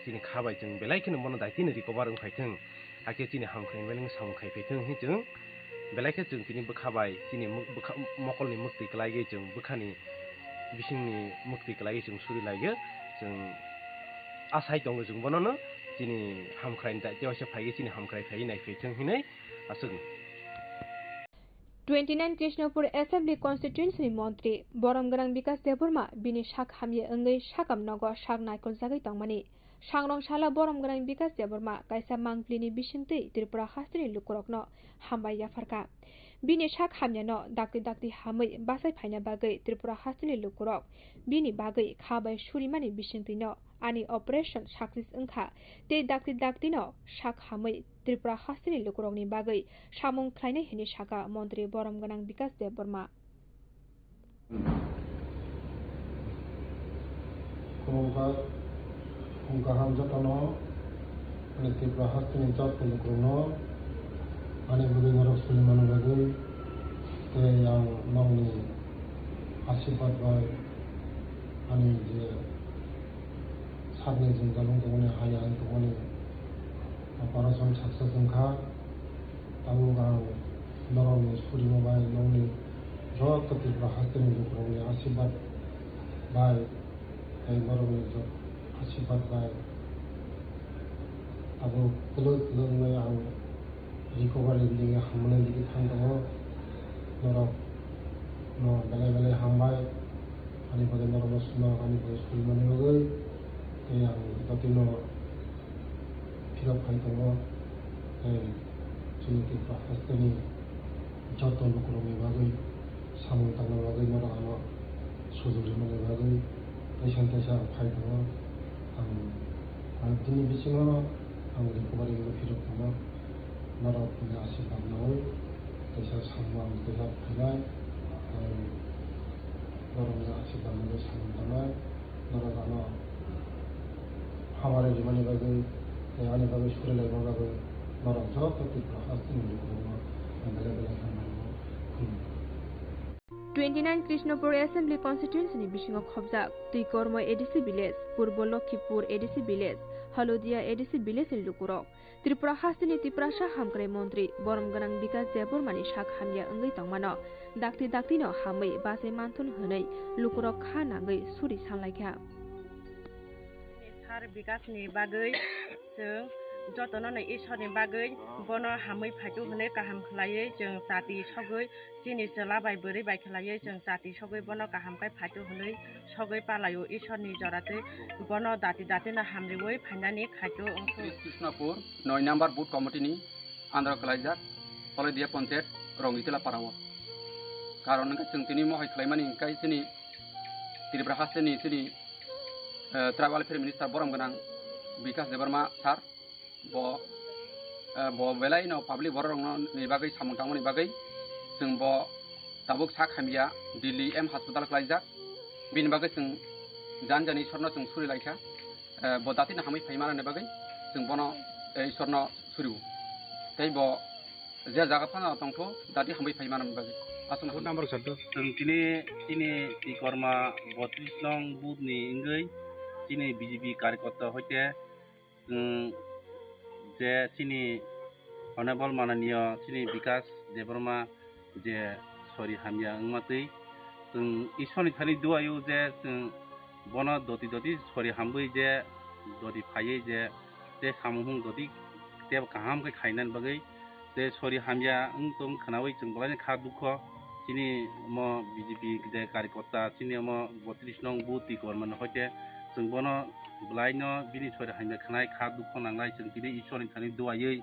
chini kha bai chwng belai kheno bono daitino recover wng phaithwng. Hakhe chini hamkrai mani samung khai phaithwng hinwi chwng belai khe chwng tini bwkha bai chini mw-, bwkha mokolni mwktwi kwlaiwi chwng bwkhani bisingni mwktwi kwlaiwi chwng suri laiyo. Chwng asai tongo chwng bonono chini hamkrai daitio waisa phaiwi chini hamkrai phaiwi nai phaithwng hinwi aswk. Twenty nine Krishnapur Assembly Constituency ni montri borom gwnang Bikas Debbarma bini sak hamya wngwi sakam nogo sak naikoljagwi tongmani. Sangrong sala borom gwnang Bikas Debbarma kaisa mangpli ni bisingtwi Tripura hasteni lukurokno hambai yapharkha. Bini sak hamyano dakti dakti hamwi bachai phaina bagwi Tripura hasteni lukurok bini bagwi kha bai surimani bisingtwino ani operation success wngkha tei dakti daktino sak hamwi Tripura hasteni lukurokni bagwi samung khlainai hwnwi sakha Montri Borom Gwnang Bikas Debbarma. Khulumkha, khum kaham jotono, ani Tripura hasteni joto lukurokno, ani bwrwi norok suri mani bagwi, tei ang nokni asirwad bai, ani je sakni jwngjal wng tongmani, hai ang tongmani, operation success wngkha. Tabuk ang norokni surima bai nokni joto Tripura hasteni lukurokni asirwad bai tei norokni jo-, asirwad bai tabuk kwlwk kwlwk wngwi ang recovery ni hamnani digi thang tongo. Norokno belai belai hambai ani bagwi, norokno norok ani bagwi surimani bagwi tei ang jotino phirok phai tongo. Tei chini Tripura hasteni joto lukurokni bagwi samung tangna bagwi norok ano sujuli mani bagwi teisa teisa ang phai tongo. Ang koi ek dini bisingo ang recovery wngwi phirok tongo. Norokni asirwad nawi teisa samung ang teisa phainai. Ang norokni asirwad nawi samung tangnai. Norok ano hamari rimani bagwi tei ani bagwi suri laima bagwi norok joto Tripura hasteni lukurokno ang belai belai hambai khulumkha. Twenty nine Krishnapur Assembly Constituency ni bisingo khobjak Twikormo A D C village, Purbo Lokhipur A D C village, Halodia A D C village ni lukurok Tripura hasteni Tiprasa hamkrai montri Borom Gwnang Bikas Debbarmani sak hamya wngwi tongmano dakti daktino hamwi bachai manthun hwnwi lukurok kha nangwi suri sanlaikha. Sir Bikasni bagwi chwng jotono no Isorni bagwi bono hamwi phaitu hwnwi kaham khlaiwi chwng chati sogwi chini chwla bai bwrwi bai khlaiwi chwng chati sogwi bono kaham khe phaitu hwnwi sogwi palaio Isorni joratwi bono dati dati no hamriwi phainani khaitu wngkhu. Krishnapur noi number booth committee ni andro kwlaijak Holodia Panchayat Rongitila Parao. Karon wngkha chwng tini mohai khlaimani hwnkhe chini Tripura hasteni chini, eh, Tribal Affairs Minister borom gwnang Bikas Debbarma sir, bo, eh, bo belai no public borok rokno ni bagwi samung tangmani bagwi chwng bo tabuk sak hamya Delhi M hospital kwlaijak, bini bagwi chwng jani jani Isorno chwng suri laikha. Eh, bo dati no hamwi phai manani bagwi chwng bono, eh, Isorno suriwo. Tei bo je jaga phano tongtho dati hamwi phai manani bagwi. Aswk. Phone number sir to. Chwng tini, tini Twikorma botris nong booth ni wngwi chini B J P karyakarta hoite chwng je chini Honorable Mananiya chini Bikas Debbarma je sori hamya wngma twi chwng Isorni thani duaio je chwng bono doti doti sori hamwi je doti phaiwi je tei samung hung doti tei kaham khe khainani bagwi tei sori hamya wng tong khwnawi chwng bwlaini kha dukho chini omo B J P de karyakarta chini omo botris nong booth Twikorma ni hoite chwng bono bwlaino bini sori hamya khwnai kha dukho nanglai chwng tini Isorni thani duawi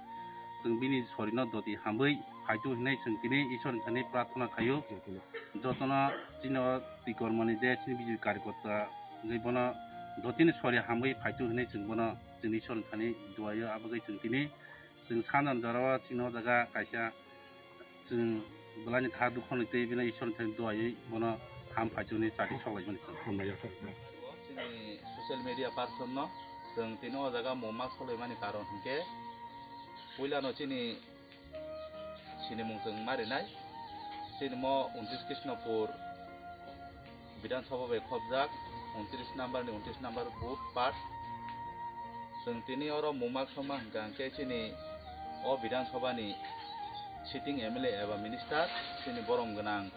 chwng bini sorino doti hamwi phaitu hinwi chwng tini Isorni thani prarthana khaio. Jotono chini o Twikorma ni je chini B J P karyakarta wngwi bono dotini sori hamwi phaitu hinwi chwng bono chwngni Isorni thani duaio. Abagwi chwng tini chwng sanjani jorao chini o jaga kaisa chwng bwlaini kha dukho ni twi bini Isorni thani duawi bono ham phaichukni chati soklaimani chwng. Hambai ya. Chini social media person no chwng tini o jaga mungma solaimani karon hinkhe puilano chini sinimung chwng marinai. Chini mo untris Krishnapur Bidhan Sabha bai khopjak, untris number ni untris number booth part. Chwng tini oro mungma soma hwnkha hwnkhe chini o Bidhan Sabha ni sitting M L A eba minister, chini borom gwnang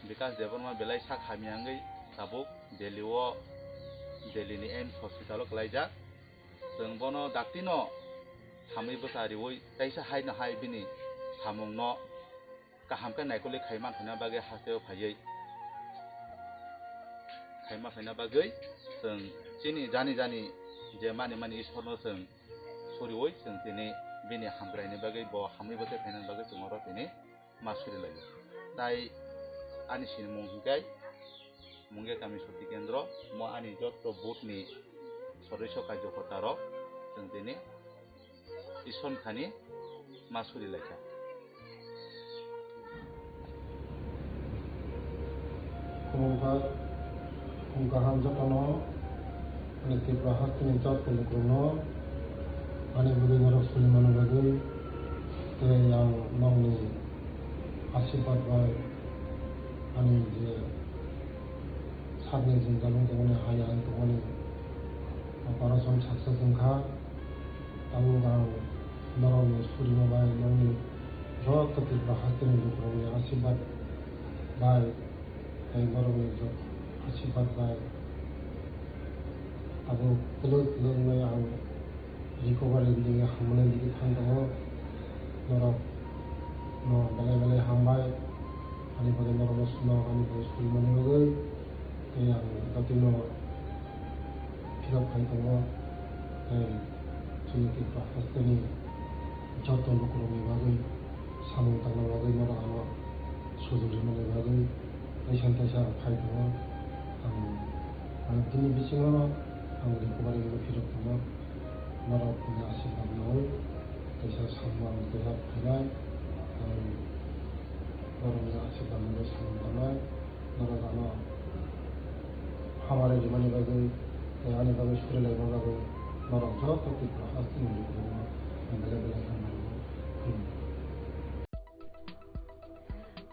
Bikas Debbarma belai sak hamya wngwi tabuk Delhi o, Delhi ni AIIMS hospital o kwlaijak. Chwng bono dakti no hamwi bwsa riwi teisa hai no hai bini samung no kaham khe naikolwi khaima phaina bagwi hasteo phaiwi khaima phaina bagwi chwng chini jani jani je mani mani Isorno chwng suriwi chwng tini bini hamkraini bagwi bo hamwi bwsai phaina bagwi chwng oro tini ma suri lai. Tai ani sinimung hingkai Mungia Kami Shakti Kendro, mo ani jotto booth ni sodosyo karjokorta rok chwng tini Iswar khani ma suri lai kha. Khulumkha, khum kaham jotono, ani Tripura hasteni jotto lukurokno, ani bagwi norok suri mani bagwi, tei ang nokni asirwad bai, ani je sakni jwngjal wng tongmani, hai hai tongmani operation success wngkha. Tabuk ang norokni surima bai nokni joto Tripura hasteni lukurokni asirwad bai tei norokni jo-, asirwad bai tabuk kwlwk kwlwk wngwi ang recovery ni digi hamjaknai digi thang tongo. Norok no belai belai hambai, ani bagwi norokno, norok ani bagwi surimani bagwi. Tei ang jotino philok khai tongo, tei chini Tripura hasteni joto lukurokni bagwi samung tangna bagwi norok ano sujok rimani bagwi teisa teisa ang phai tongo. Ang, ang bini bisingo ang recovery wngwi philok tongo. Norok ni asirwad nawi teisa samung ang teisa phainai, ang norokni asirwad nawi samung tangnai. Norok ano hamari rimani bagwi tei ani bagwi suri laima bagwi norok joto Tripura hasteni lukurokno ang belai belai hambai khulumkha.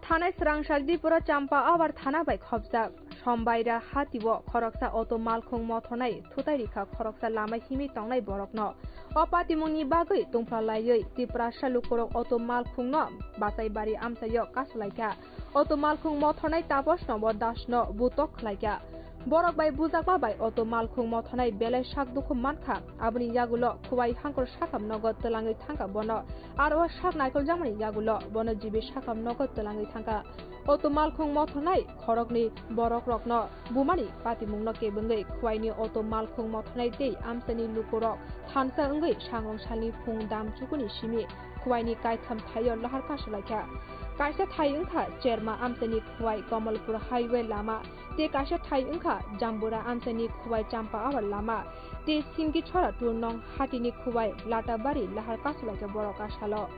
Thanai Srangsak Dipura Champa Awar thana bai khopjak. Sombaira hatio khoroksa auto malkhung mothornai thutai rikha khoroksa lama himwi tongnai borokno. O patimungni bagwi tungphla laiwi Tiprasa lukurok auto malkhungno Bachaibari amchaio kasulaikha. Auto malkhung mothornai Taposno bo Dasno butok khlaikha. Borok bai bujakma bai auto malkhung mothornai belai sak dukhu mankha. Aboni yagulo Khowai Hangkor sakam nogo twlangwi thangkha bono. Aro sak naikoljakmani yagulo bono jibi sakam nogo twlangwi thangkha. Auto malkhung mothornai khoroknwi borokrokno bumani patimungno kebengwi Khowaini auto malkhung mothornai tei amchaini lukurok thansa wngwi sangrong salni phung dam chukuni simi Khowaini kaitham thaio lahar kasulaikha. Kaisa thai wngkha Cherma amchaini Khowai Kamalpur highway lama tei kaisa thai wngkha Jambura amchaini Khowai Champa Awar lama tei Singki Chhora Turnong hatini Khowai Latabari lahar kasulaikha borok a salo.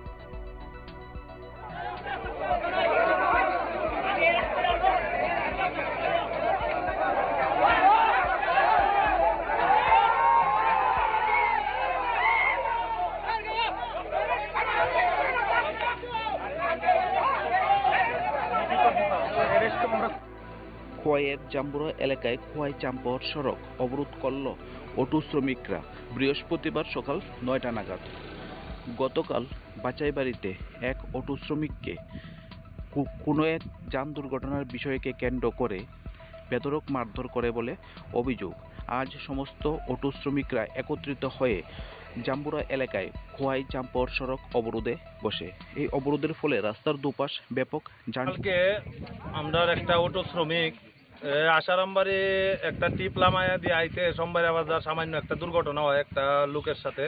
খোয়াইয়ের জাম্বুরা এলাকায় খোয়াই চাম্পর সড়ক অবরোধ করল অটো শ্রমিকরা বৃহস্পতিবার সকাল নয়টা নাগাদ। গতকাল বাচাইবাড়িতে এক অটো শ্রমিককে কো-, কোনো এক যান দুর্ঘটনার বিষয়কে কেন্দ্র করে বেধড়ক মারধর করে বলে অভিযোগ। আজ সমস্ত অটো শ্রমিকরা একত্রিত হয়ে জাম্বুরা এলাকায় খোয়াই চাম্পর সড়ক অবরোধে বসে। এই অবরোধের ফলে রাস্তার দুপাশ ব্যাপক যান কালকে আমরার একটা অটো শ্রমিক, এ, আশারামবাড়ি একটা টিপ লামায়া দিয়ে আইতে সোমবাইরা বাজার সামান্য একটা দুর্ঘটনা হয় একটা লোকের সাথে।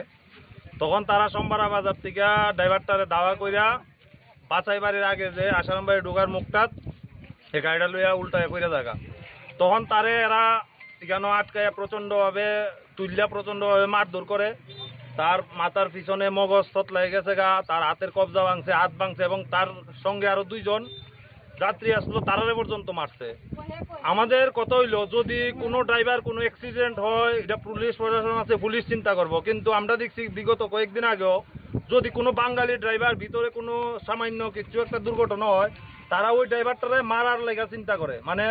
তখন তারা সোমবাইরা বাজার থেকে ড্রাইভারটারে দাওয়া কইরা বাছাই বাড়ির আগে যে আশারামবাড়ি ঢুকার মুখটাত এই গাড়িটা লইয়া উল্টায় পড়ে জায়গা। তখন তারে এরা এখানে আটকাইয়া প্রচণ্ডভাবে তুললা, প্রচণ্ডভাবে মারধর করে। তার মাথার পিছনে মগজ থতলাই গেছে গা, তার হাতের কবজা ভাঙছে, হাত ভাঙছে এবং তার সঙ্গে আরো দুইজন যাত্রী আসলো, তারারে পর্যন্ত মারছে। আমাদের কথা হইলো, যদি কোনো ড্রাইভার কোনো অ্যাক্সিডেন্ট হয়, এটা পুলিশ প্রশাসন আছে, পুলিশ চিন্তা করবো, কিন্তু আমরা দেখছি বিগত কয়েকদিন আগেও যদি কোনো বাঙালি ড্রাইভার ভিতরে কোনো সামান্য কিছু একটা দুর্ঘটনা হয়, তারা ওই ড্রাইভারটারে মারার লেগা চিন্তা করে। মানে,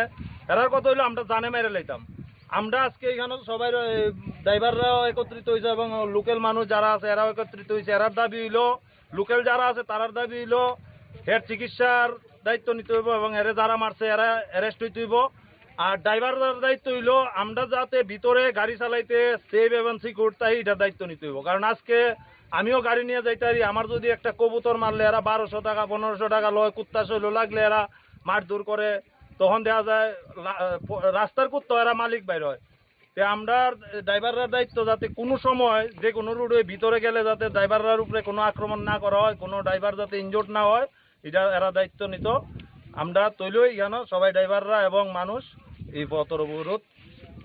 এরার কথা হইলো আমরা জানে মেরে লাইতাম। আমরা আজকে এখানে সবাই র-, এই ড্রাইভাররাও একত্রিত হয়েছে এবং লোকাল মানুষ যারা আছে এরাও একত্রিত হয়েছে। এরার দাবি হইলো, লোকাল যারা আছে তারার দাবি হইলো, এর চিকিৎসার দায়িত্ব নিতে হইব এবং এরে যারা মারছে এরা অ্যারেস্ট হইতে হইব। আর ড্রাইভাররার দায়িত্ব হইলো আমরা যাতে ভিতরে গাড়ি চালাইতে সেফ এবং সিকিউর তাই এটার দায়িত্ব নিতে হইব। কারণ আজকে আমিও গাড়ি নিয়ে যাইতে পারি, আমার যদি একটা কবুতর মারলে এরা বারোশো টাকা, পনেরোশো টাকা লয়, কুত্তা শৈল লাগলে এরা মারধর করে, তখন দেখা যায় লা-, প-, রাস্তার কুত্তা এরা মালিক বাইর হয়। তে আমরা ড্রাইভাররার দায়িত্ব যাতে কোনো সময় যে কোনো রোডে ভিতরে গেলে যাতে ড্রাইভাররার উপরে কোনো আক্রমণ না করা হয়, কোনো ড্রাইভার যাতে ইনজুর্ড না হয়, এটা এরা দায়িত্ব নিত। আমরা তৈলই কেন সবাই ড্রাইভাররা এবং মানুষ এই পথর অবরোধ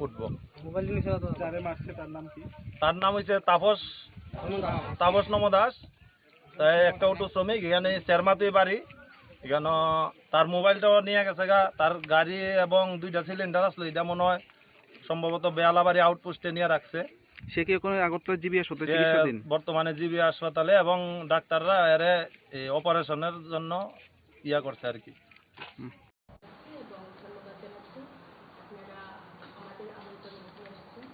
উঠবো। মোবাইল নিয়ে যাওয়া তো। যারে মারছে তার নাম কি? তার নাম হইছে তাপস, তাপস নম দাস। তাই একটা অটো শ্রমিক, এখানে চেরমাতুই বাড়ি। এখানে তার মোবাইলটাও নিয়ে গেছে গা, তার গাড়ি এবং দুইটা সিলিন্ডার আসলো, এটা মনে হয় সম্ভবত বেয়ালাবাড়ি আউটপোস্টে নিয়ে রাখছে। সে কি এখন আগরতলা জিবি হাসপাতালে সে চিকিৎসাধীন? বর্তমানে জিবি হাসপাতালে এবং ডাক্তাররা এরে এই অপারেশনের জন্য ইয়া করছে আর কি। হুম। এবং ধন্যবাদ জানাচ্ছি আপনারা আমাদের আমন্ত্রণ মঞ্চে এসেছেন।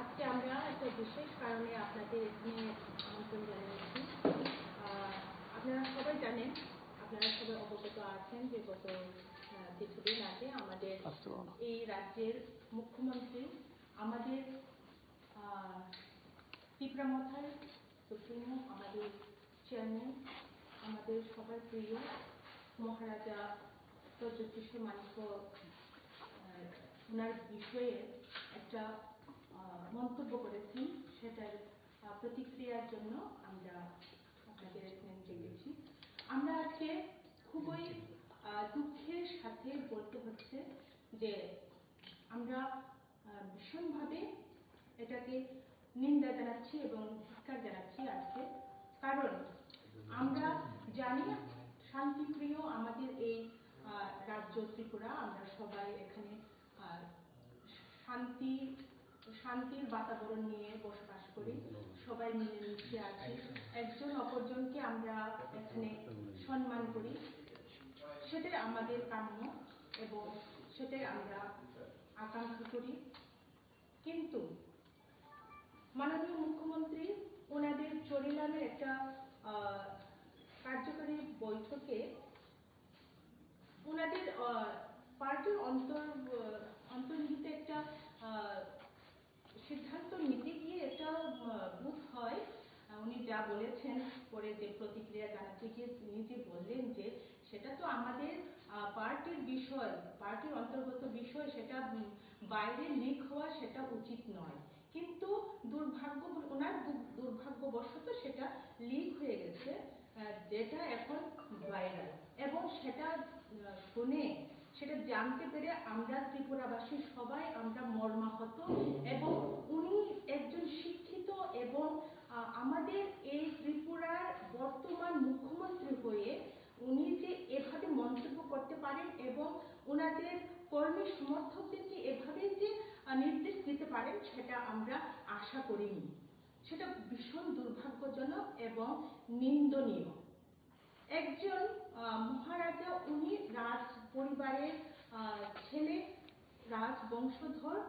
আজকে আমরা একটা বিশেষ কারণে আপনাদের এখানে আমন্ত্রণ জানিয়েছি। আহ, আপনারা সবাই জানেন, আপনারা সবাই অবগত আছেন যে গত, আহ, কিছুদিন আগে আমাদের এই রাজ্যের মুখ্যমন্ত্রী আমাদের, আহ, তিপ্রা মথার সুপ্রিমো, আমাদের চেয়ারম্যান, আমাদের সবার প্রিয় মহারাজা প্রদ্যোৎ কিশোর মাণিক্য, আহ, ওনার বিষয়ে একটা, আহ, মন্তব্য করেছেন, সেটার, আহ, প্রতিক্রিয়ার জন্য আমরা আপনাদের এখানে ডেকেছি। আমরা আজকে খুবই, আহ, দুঃখের সাথে বলতে হচ্ছে যে আমরা, আহ, ভীষণভাবে এটাকে নিন্দা জানাচ্ছি এবং ধিক্কার জানাচ্ছি আজকে। কারণ আমরা জানি শান্তিপ্রিয় আমাদের এই, আহ, রাজ্য ত্রিপুরা, আমরা সবাই এখানে, আহ, শান্তি, শান্তির বাতাবরণ নিয়ে বসবাস করি, সবাই মিলেমিশে আছি, একজন অপরজনকে আমরা এখানে সম্মান করি, সেটাই আমাদের কাম্য এবং সেটাই আমরা আকাঙ্ক্ষা করি। কিন্তু মাননীয় মুখ্যমন্ত্রী ওনাদের চরিলামের একটা, আহ, কার্যকরী বৈঠকে ওনাদের, আহ, পার্টির অন্তর-, আহ, অন্তর্নিহিত একটা, আহ, সিদ্ধান্ত নিতে গিয়ে একটা, আহ, বোধ হয়, আহ, উনি যা বলেছেন, পরে যে প্রতিক্রিয়া জানাতে গিয়ে তিনি যে বললেন যে সেটা তো আমাদের, আহ, পার্টির বিষয়, পার্টির অন্তর্গত বিষয়, সেটা, উম, বাইরে লিক হওয়া সেটা উচিত নয়। কিন্তু দুর্ভাগ্য, ওনার দু-, দুর্ভাগ্যবশত সেটা লিক হয়ে গেছে, আহ, যেটা এখন ভাইরাল। এবং সেটা, আহ, শুনে, সেটা জানতে পেরে আমরা ত্রিপুরাবাসী সবাই আমরা মর্মাহত। এবং উনি একজন শিক্ষিত এবং, আহ, আমাদের এই ত্রিপুরার বর্তমান মুখ্যমন্ত্রী হয়ে উনি যে এভাবে মন্তব্য করতে পারেন এবং ওনাদের কর্মী সমর্থকদেরকে এভাবে যে, আহ, নির্দেশ দিতে পারেন, সেটা আমরা আশা করিনি। সেটা ভীষণ দুর্ভাগ্যজনক এবং নিন্দনীয়। একজন, আহ, মহারাজা, উনি রাজ পরিবারের, আহ, ছেলে, রাজবংশধর।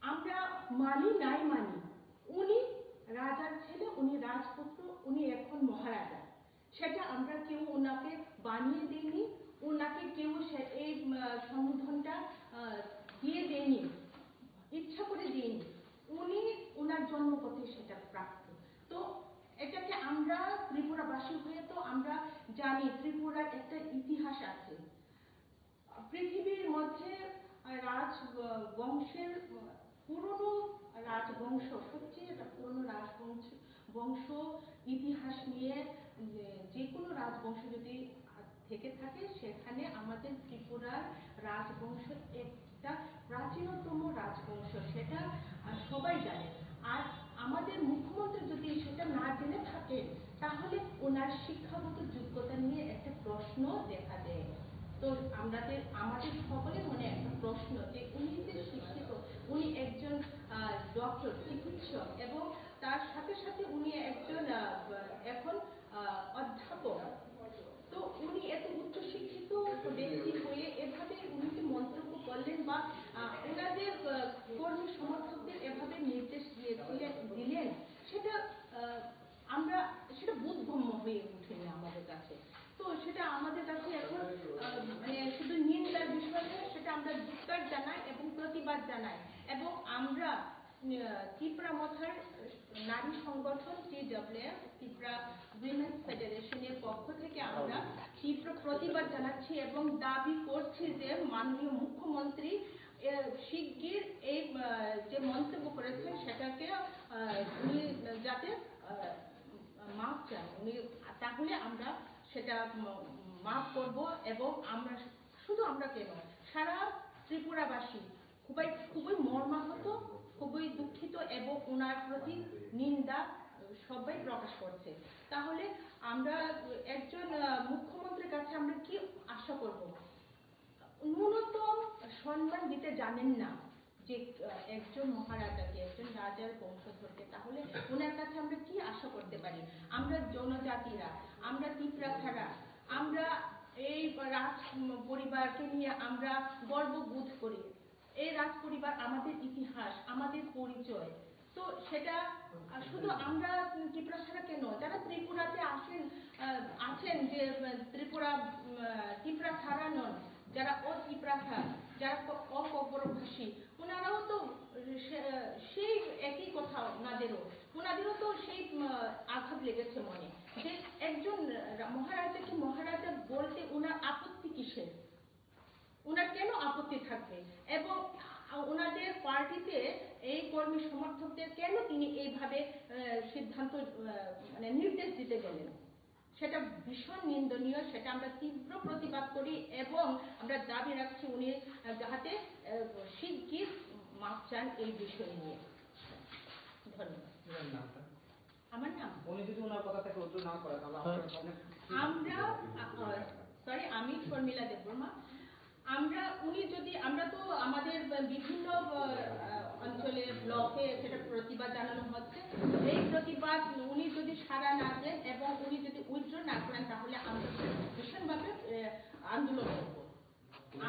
আমরা মানি নাই মানি, উনি রাজার ছেলে, উনি রাজপুত্র, উনি এখন মহারাজা। সেটা আমরা কেউ ওনাকে বানিয়ে দেইনি, ওনাকে কেউ সে-, এই, উম, সম্বোধনটা, আহ, দিয়ে দেইনি, ইচ্ছা করে দেইনি। উনি ওনার জন্মপথে সেটা প্রাপ্ত। তো এটাকে আমরা ত্রিপুরাবাসী হয়ে তো আমরা জানি ত্রিপুরার একটা ইতিহাস আছে। পৃথিবীর মধ্যে, আহ, রাজ, আহ, বংশের, আহ, পুরনো রাজবংশ, সবচেয়ে পুরনো রাজবংশ, বংশ ইতিহাস নিয়ে, উম, যে কোনো রাজবংশ যদি, আহ, থেকে থাকে, সেখানে আমাদের ত্রিপুরার রাজবংশ একটা প্রাচীনতম রাজবংশ, সেটা, আহ, সবাই জানে। আর আমাদের মুখ্যমন্ত্রী যদি সেটা না জেনে থাকেন, তাহলে ওনার শিক্ষাগত যোগ্যতা নিয়ে একটা প্রশ্ন দেখা দেয়। তো আমাদের, আমাদের সকলের মনে একটা প্রশ্ন যে উনি যে শিক্ষিত, উনি একজন, আহ, ডক্টর, চিকিৎসক, এবং তার সাথে সাথে উনি একজন, আহ, এখন, আহ, অধ্যাপক। তো উনি এত উচ্চ শিক্ষিত ব্যক্তি হয়ে এভাবে উনি যে মন্তব্য করলেন বা, আহ, ওনাদের, আহ, কর্মী সমর্থকদের এভাবে নির্দেশ দিয়েছিলেন, দিলেন, সেটা, আহ, আমরা, সেটা বোধগম্য হয়ে ওঠেনি আমাদের কাছে। তো সেটা আমাদের কাছে এখন, আহ, মানে শুধু নিন্দার বিষয় নয়, সেটা আমরা ধিক্কার জানাই এবং প্রতিবাদ জানাই। এবং আমরা, আহ, তিপ্রা মথার নারী সংগঠন টি ডাব্লিউ এফ, ত্রিপুরা উইমেন্স ফেডারেশনের পক্ষ থেকে আমরা তীব্র প্রতিবাদ জানাচ্ছি এবং দাবি করছি যে মাননীয় মুখ্যমন্ত্রী, আহ, শিগগির এই, আহ, যে মন্তব্য করেছেন সেটাকে, আহ, উনি যাতে, আহ, মাফ চান, উনি, তাহলে আমরা সেটা, উম, মাফ করব এবং আমরা শুধু আমরা কেন, সারা ত্রিপুরাবাসী খুবই, খুবই মর্মাহত, খুবই দুঃখিত এবং ওনার প্রতি নিন্দা সবাই প্রকাশ করছে। তাহলে আমরা একজন, আহ, মুখ্যমন্ত্রীর কাছে আমরা কি আশা করব? ন্যূনতম সম্মান দিতে জানেন না যে, আহ, একজন মহারাজাকে, একজন রাজার বংশধরকে, তাহলে ওনার কাছে আমরা কি আশা করতে পারি? আমরা জনজাতিরা, আমরা তিপ্রাসারা, আমরা এই রাজ পরিবারকে নিয়ে আমরা গর্ববোধ করি। এই রাজ পরিবার আমাদের ইতিহাস, আমাদের পরিচয়। তো সেটা, আহ, শুধু আমরা তিপ্রাসারা কেন, যারা ত্রিপুরাতে আসেন, আহ, আছেন যে, আহ, ত্রিপুরা, উম, আহ, তিপ্রাসারা নন, যারা অতিপ্রাসা, যারা ক-, অককবরকভাষী, ওনারাও তো সে-, সেই একই কথা ওনাদেরও, ওনাদেরও তো সেই, উম, আঘাত লেগেছে মনে, যে একজন রা-, মহারাজাকে মহারাজা বলতে ওনার আপত্তি কিসের? ওনার কেন আপত্তি থাকবে? এবং আ-, ওনাদের পার্টিতে এই কর্মী সমর্থকদের কেন তিনি এইভাবে, আহ, সিদ্ধান্ত, আহ, মানে নির্দেশ দিতে গেলেন? সেটা ভীষণ নিন্দনীয়, সেটা আমরা তীব্র প্রতিবাদ করি এবং আমরা দাবি রাখছি উনি, আহ, যাহাতে, আহ, শিগগির মাফ চান এই বিষয় নিয়ে। ধন্যবাদ। আমার নাম? উনি যদি ওনার কথা থেকে উত্তর না করে, তাহলে হ্যাঁ। আমরা, আ, আ, সরি, আমি শর্মিলা দেববর্মা। আমরা, উনি যদি, আমরা তো আমাদের বিভিন্ন, আ, আ, অঞ্চলে, ব্লকে সেটা প্রতিবাদ জানানো হচ্ছে। এই প্রতিবাদ উনি যদি সাড়া না দেন এবং উনি যদি উইথড্র না করেন, তাহলে আমরা ভীষণভাবে, এ, আন্দোলন করব।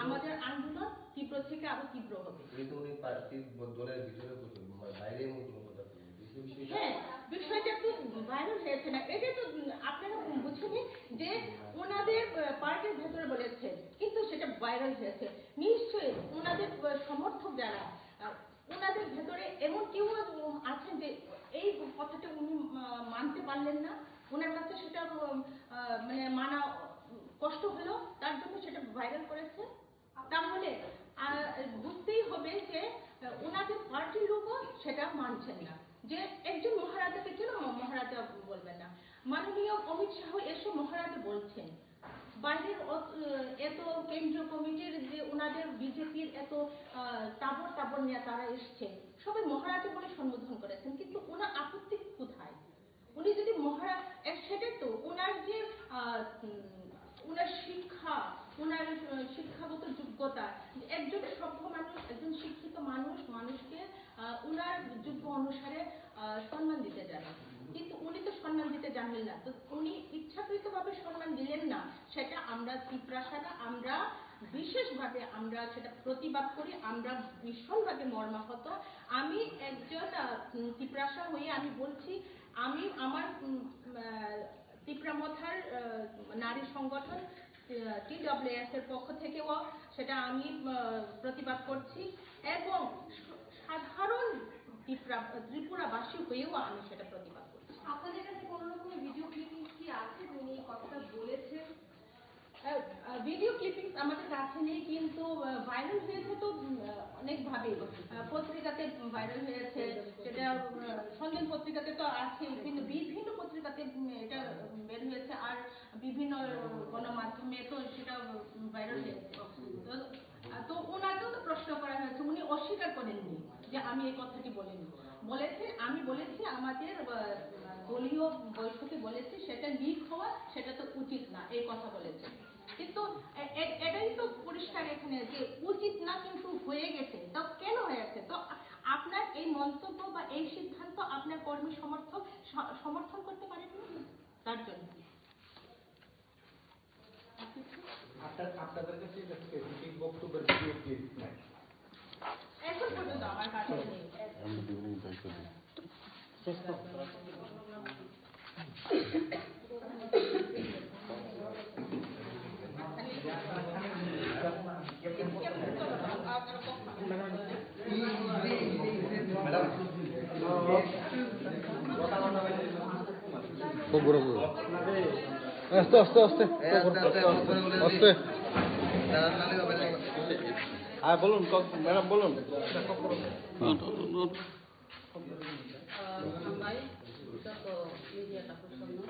আমাদের আন্দোলন তীব্র থেকে আরো তীব্র হবে। কিন্তু উনি পার্টির ব-, দলের ভিতরে করছেন, মানে বাইরে এমন কোনো কথা বলেননি। এই বিষয়ে হ্যাঁ, বিষয়টা তো ভাইরাল হয়েছে না, এটা তো আপনারা বুঝেনি যে ওনাদের, আহ, পার্টির ভেতরে বলেছে, কিন্তু সেটা ভাইরাল হয়েছে। নিশ্চয়ই ওনাদের, আহ, সমর্থক যারা, আহ, ওনাদের ভেতরে এমন কেউ, উম, আছেন যে এই কথাটা উনি, আহ, মানতে পারলেন না, ওনার কাছে সেটা, উম, আহ, মানে মানা, উম, কষ্ট হলো, তার জন্য সেটা ভাইরাল করেছে। তাহলে, আহ, বুঝতেই হবে যে, আহ, ওনাদের পার্টির লোকও সেটা মানছেন না, যে একজন মহারাজাকে কেন ম-, মহারাজা বলবেন না। মাননীয় অমিত শাহ এসে মহারাজা বলছেন, বাইরের অত-, আহ, এত কেন্দ্রীয় কমিটির যে ওনাদের বিজেপির এত, আহ, তাবর তাবর নেতারা এসছে, সবাই মহারাজা বলে সম্বোধন করেছেন, কিন্তু ওনার আপত্তি কোথায়? উনি যদি মহারাজ, এ, সেটাই তো ওনার যে, আহ, উম, ওনার শিক্ষা, ওনার, আহ, শিক্ষাগত যোগ্যতা, একজন সভ্য মানুষ, একজন শিক্ষিত মানুষ, মানুষকে, আহ, ওনার যোগ্য অনুসারে, আহ, সম্মান দিতে জানে, কিন্তু উনি তো সম্মান দিতে জানলেন না। তো উনি ইচ্ছাকৃতভাবে সম্মান দিলেন না, সেটা আমরা তিপ্রাসারা, আমরা বিশেষভাবে আমরা সেটা প্রতিবাদ করি, আমরা ভীষণভাবে মর্মাহত। আমি একজন, আহ, উম, তিপ্রাসা হয়ে আমি বলছি, আমি আমার, উম, আহ, তিপ্রা মথার, আহ, নারী সংগঠন, আহ, টিডব্লিউএস এর পক্ষ থেকেও সেটা আমি, আহ, প্রতিবাদ করছি এবং স-, সাধারণ তিপ্রা-, ত্রিপুরাবাসী হয়েও আমি সেটা প্রতিবাদ করছি। আপনাদের কাছে কোনো রকমের ভিডিও ক্লিপিংস কি আছে, যিনি এই কথাটা বলেছেন? আহ, আহ, ভিডিও ক্লিপিংস আমাদের কাছে নেই, কিন্তু, আহ, ভাইরাল হয়েছে তো, উম, আহ, অনেকভাবেই। আহ, পত্রিকাতে ভাইরাল হয়েছে, সেটা, আহ, সন্ধান পত্রিকাতে তো আছেই, কিন্তু বিভিন্ন পত্রিকাতে, উম, এটা বের হয়েছে, আর বিভিন্ন গণমাধ্যমে তো সেটা, উম, ভাইরাল হয়েছে। তো, আহ, তো ওনাকেও তো প্রশ্ন করা হয়েছে, উনি অস্বীকার করেননি যে আমি এই কথাটি বলিনি। বলেছেন, আমি বলেছি আমাদের, আহ, দলীয় বৈঠকে বলেছি, সেটা লিক হওয়া, সেটা তো উচিত না, এই কথা বলেছেন। কিন্তু এ-, এ-, এটাই তো পরিষ্কার এখানে যে উচিত না, কিন্তু হয়ে গেছে। তো কেন হয়েছে? তো আপনার এই মন্তব্য বা এই সিদ্ধান্ত আপনার কর্মী সমর্থক স-, সমর্থন করতে পারেননি, তার জন্য। আপনার, আপনাদের কাছে একটা স্পেসিফিক বক্তব্যের ভিডিও ক্লিপ নাই। এখন পর্যন্ত আমার কাছে নেই। খুব বড় বড়। আস্তে, আস্তে, আস্তে। আস্তে, আস্তে, আস্তে। হ্যাঁ, বলুন, ক-, ম্যাডাম, বলুন। হুম, হুম, হুম। Hambai, joto media takhuk songno,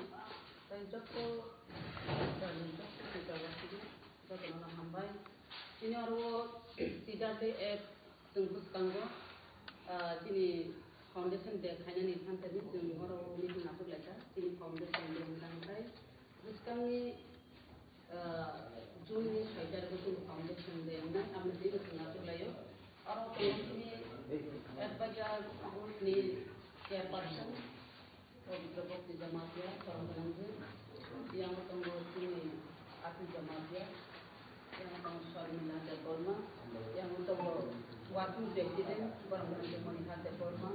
tei joto, joto Jotono hambai. Chini oro Teacher Day app chwng bwskango, ah, chini Foundation Day khainani phanthani chwng oro meeting achuk laijak. Chini Foundation Day wngkha hwnkhe bwskangni, ah, June ni soi tarikh o chini Foundation Day wngnai, aboni twi chwng achuk laio. Oro tongo chini advisor board ni chairperson, Pabitra Bhakti Jamatia, Koromganangji, yang tongo chini Atu Jamatia, yang tongo Sharmila Debbarma, yang tongo working president, Koromganangji Monika Debbarma,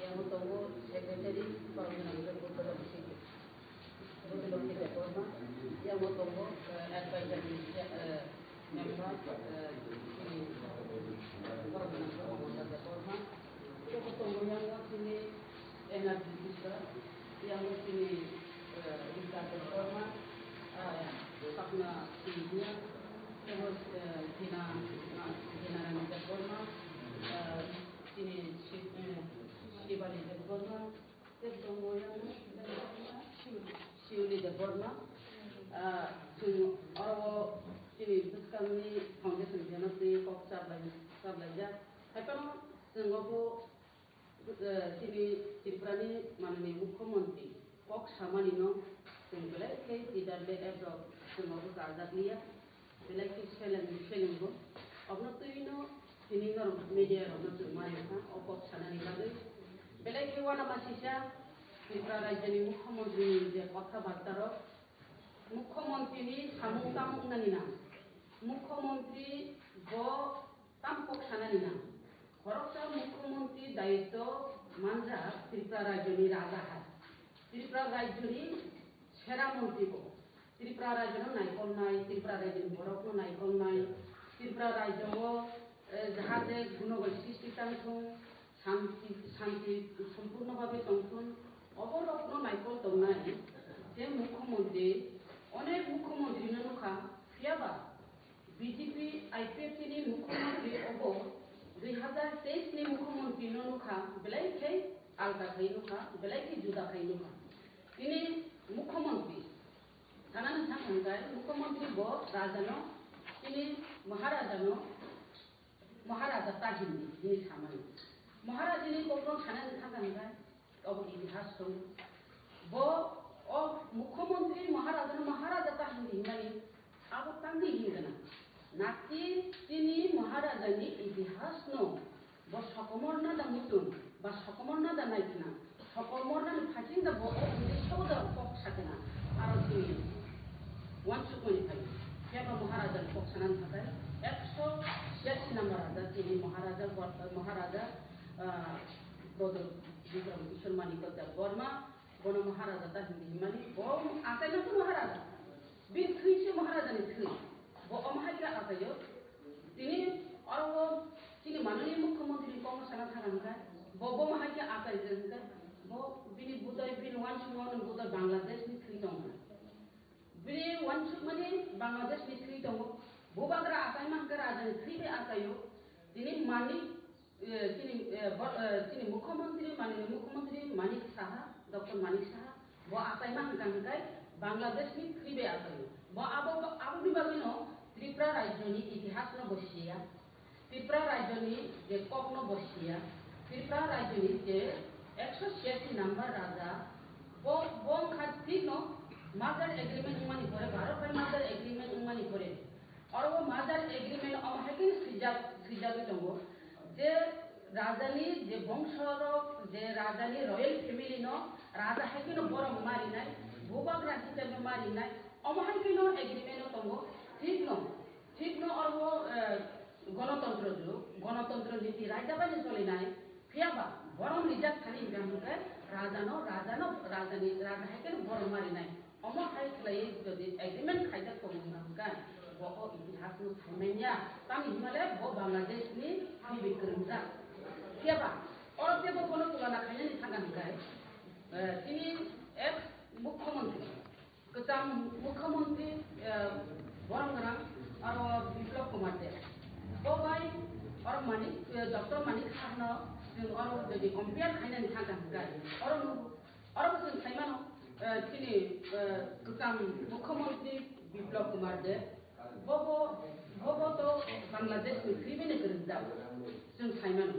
yang tongo secretary, Koromganangji Buddha Lokhi, Buddha Lokhi Debbarma, yang tongo, eh, advisor ni, eh, member, eh, chini Koromganangji Monika Debbarma, yang tongo yang chini N R D C sir, yang chini, eh, Rita Debbarma, eh, Sapna Singh, yang, eh, Dina, eh, Dina Rani Debbarma, eh, chini Shiv-, eh, Shivali Debbarma, tei tongo yang Shiv-, Shivali Debbarma, eh, chwng oro chini bwskangni foundation day no twi kok chaplai-, chaplaijak. Haiphano chwng obo Eh, chini Tripurani manani Mukhyamantri kok samani no chwng belai khe Teacher Day app rok chwng obo karjak liya, belai khe seleng, seleng bo. Obono twi no chini norok media rok no chwng mani kha o kok sanani bagwi. Belai khe uanama sisa Tripura Rajyani Mukhyamantri ni je kotha barta rok, Mukhyamantri ni samung tamo wngnani nang. Mukhyamantri bo Tamo kok sanani nang. Khoroksa Mukhyamantri dayitto manjak Tripura Rajyoni Raja hai. Tripura Rajyoni Sera Mantri bo. Tripura Rajyano naikolnai, Tripura Rajyoni borokno naikolnai, Tripura Rajyo o, eh, jahate gunobai sristi tangthung, shanti, shanti sompurno bhabe tongthung, oborokno naikol tongnai. Je Mukhyamantri, onek Mukhyamantri no nukha, phiyaba B J P I P F T ni Mukhyamantri obo dui hazar teis ni Mukhyamantri no nukha, belai khe alda khai nukha, belai khe juda khai nukha. Tini Mukhyamantri, sanani thang hwnkhai Mukhyamantri bo Raja no, tini Maharaja no, Maharaja ta hindi, hini samani. Maharaja ni kokno sanani thang hwnkhai, Obo itihas song. Bo o Mukhyamantri Maharaja no Maharaja ta hindi himani abo tangdi hingana. Naki tini Maharaja ni itihas no bo sokomorna da mutun ba sokomorna da naikna. Sokomorna ni phasing da bo o hindi soda kok sakna. Aro tini wansukmani phai. Phiya ba Maharaja ni kok sanan thakai ekso siyasi number raja tini Maharaja, Maharaja, ah, Bodol Bikram Kishore Manikya Debbarma, bono Maharaja ta hindi himani, bo achaima khe Maharaja. Bini thwi se Maharaja ni thwi. Bo omo hai khe achaio. Tini oro o chini manani Mukhyamantri ni kokno sana thang hwnkhe, bo, bo omo hai khe achai je hwnkhe, bo bini budai, bini wansukmani budai Bangladesh ni thwi tong hwnkhe. Bini wansukmani Bangladesh ni thwi tongo. Bubagra achaima hwnkhe Raja ni thwi bai achaio. Tini Manik, eh, chini, eh, bo-, eh, chini Mukhyamantri, Manik, Mukhyamantri Manik Saha, Doctor Manik Saha, bo achaima hwnkha hwnkhe Bangladesh ni thwi bai achaio. Bo abo, abo ni bagwino Tripura Rajyo ni itihas no bo siya. Tripura Rajyoni je kokno bo siya, Tripura Rajyoni je ekso siyasi number raja, bo, bo wngkha thikno merger agreement wngmani pore, Bharat bai merger agreement wngmani pore, oro bo merger agreement omo hai khe swijak, swijagwi tongo je rajani je bongsorok, je rajani royal family no raja hai kheno borok marinai, bubagra hisabe marinai, omo hai kheno agreement o tongo, thikno. Thikno oro, eh, gonotontro jug, gonotontro niti raida bai no cholinai, phiya ba borom rijak thani hingka hingke rajano, rajano, rajani, raja hai khe borom marinai. Omo hai khlai jodi agreement khaijak tongo hingka hingke bo o itihas no saimanya. Tamni himale bo Bangladesh ni bibi kwrwngjak. Phiya ba oro tebo bono tulana khainani thangka hingke, eh, tini ex mukhyamantri. Kwcham Mukhyamantri, eh, borom gwnang aro Biplab Kumar Deb. Bo bai oro Manik, eh, Doctor Manik Saha no chwng oro jodi compare khainani thangkha hwnkhe, oro nuk-, oro bo chwng saimano, eh, chini, eh, kwcham Mukhyamantri Biplab Kumar Deb, bobo, bobo to Bangladesh ni sribini kwrwngjak, chwng saimano.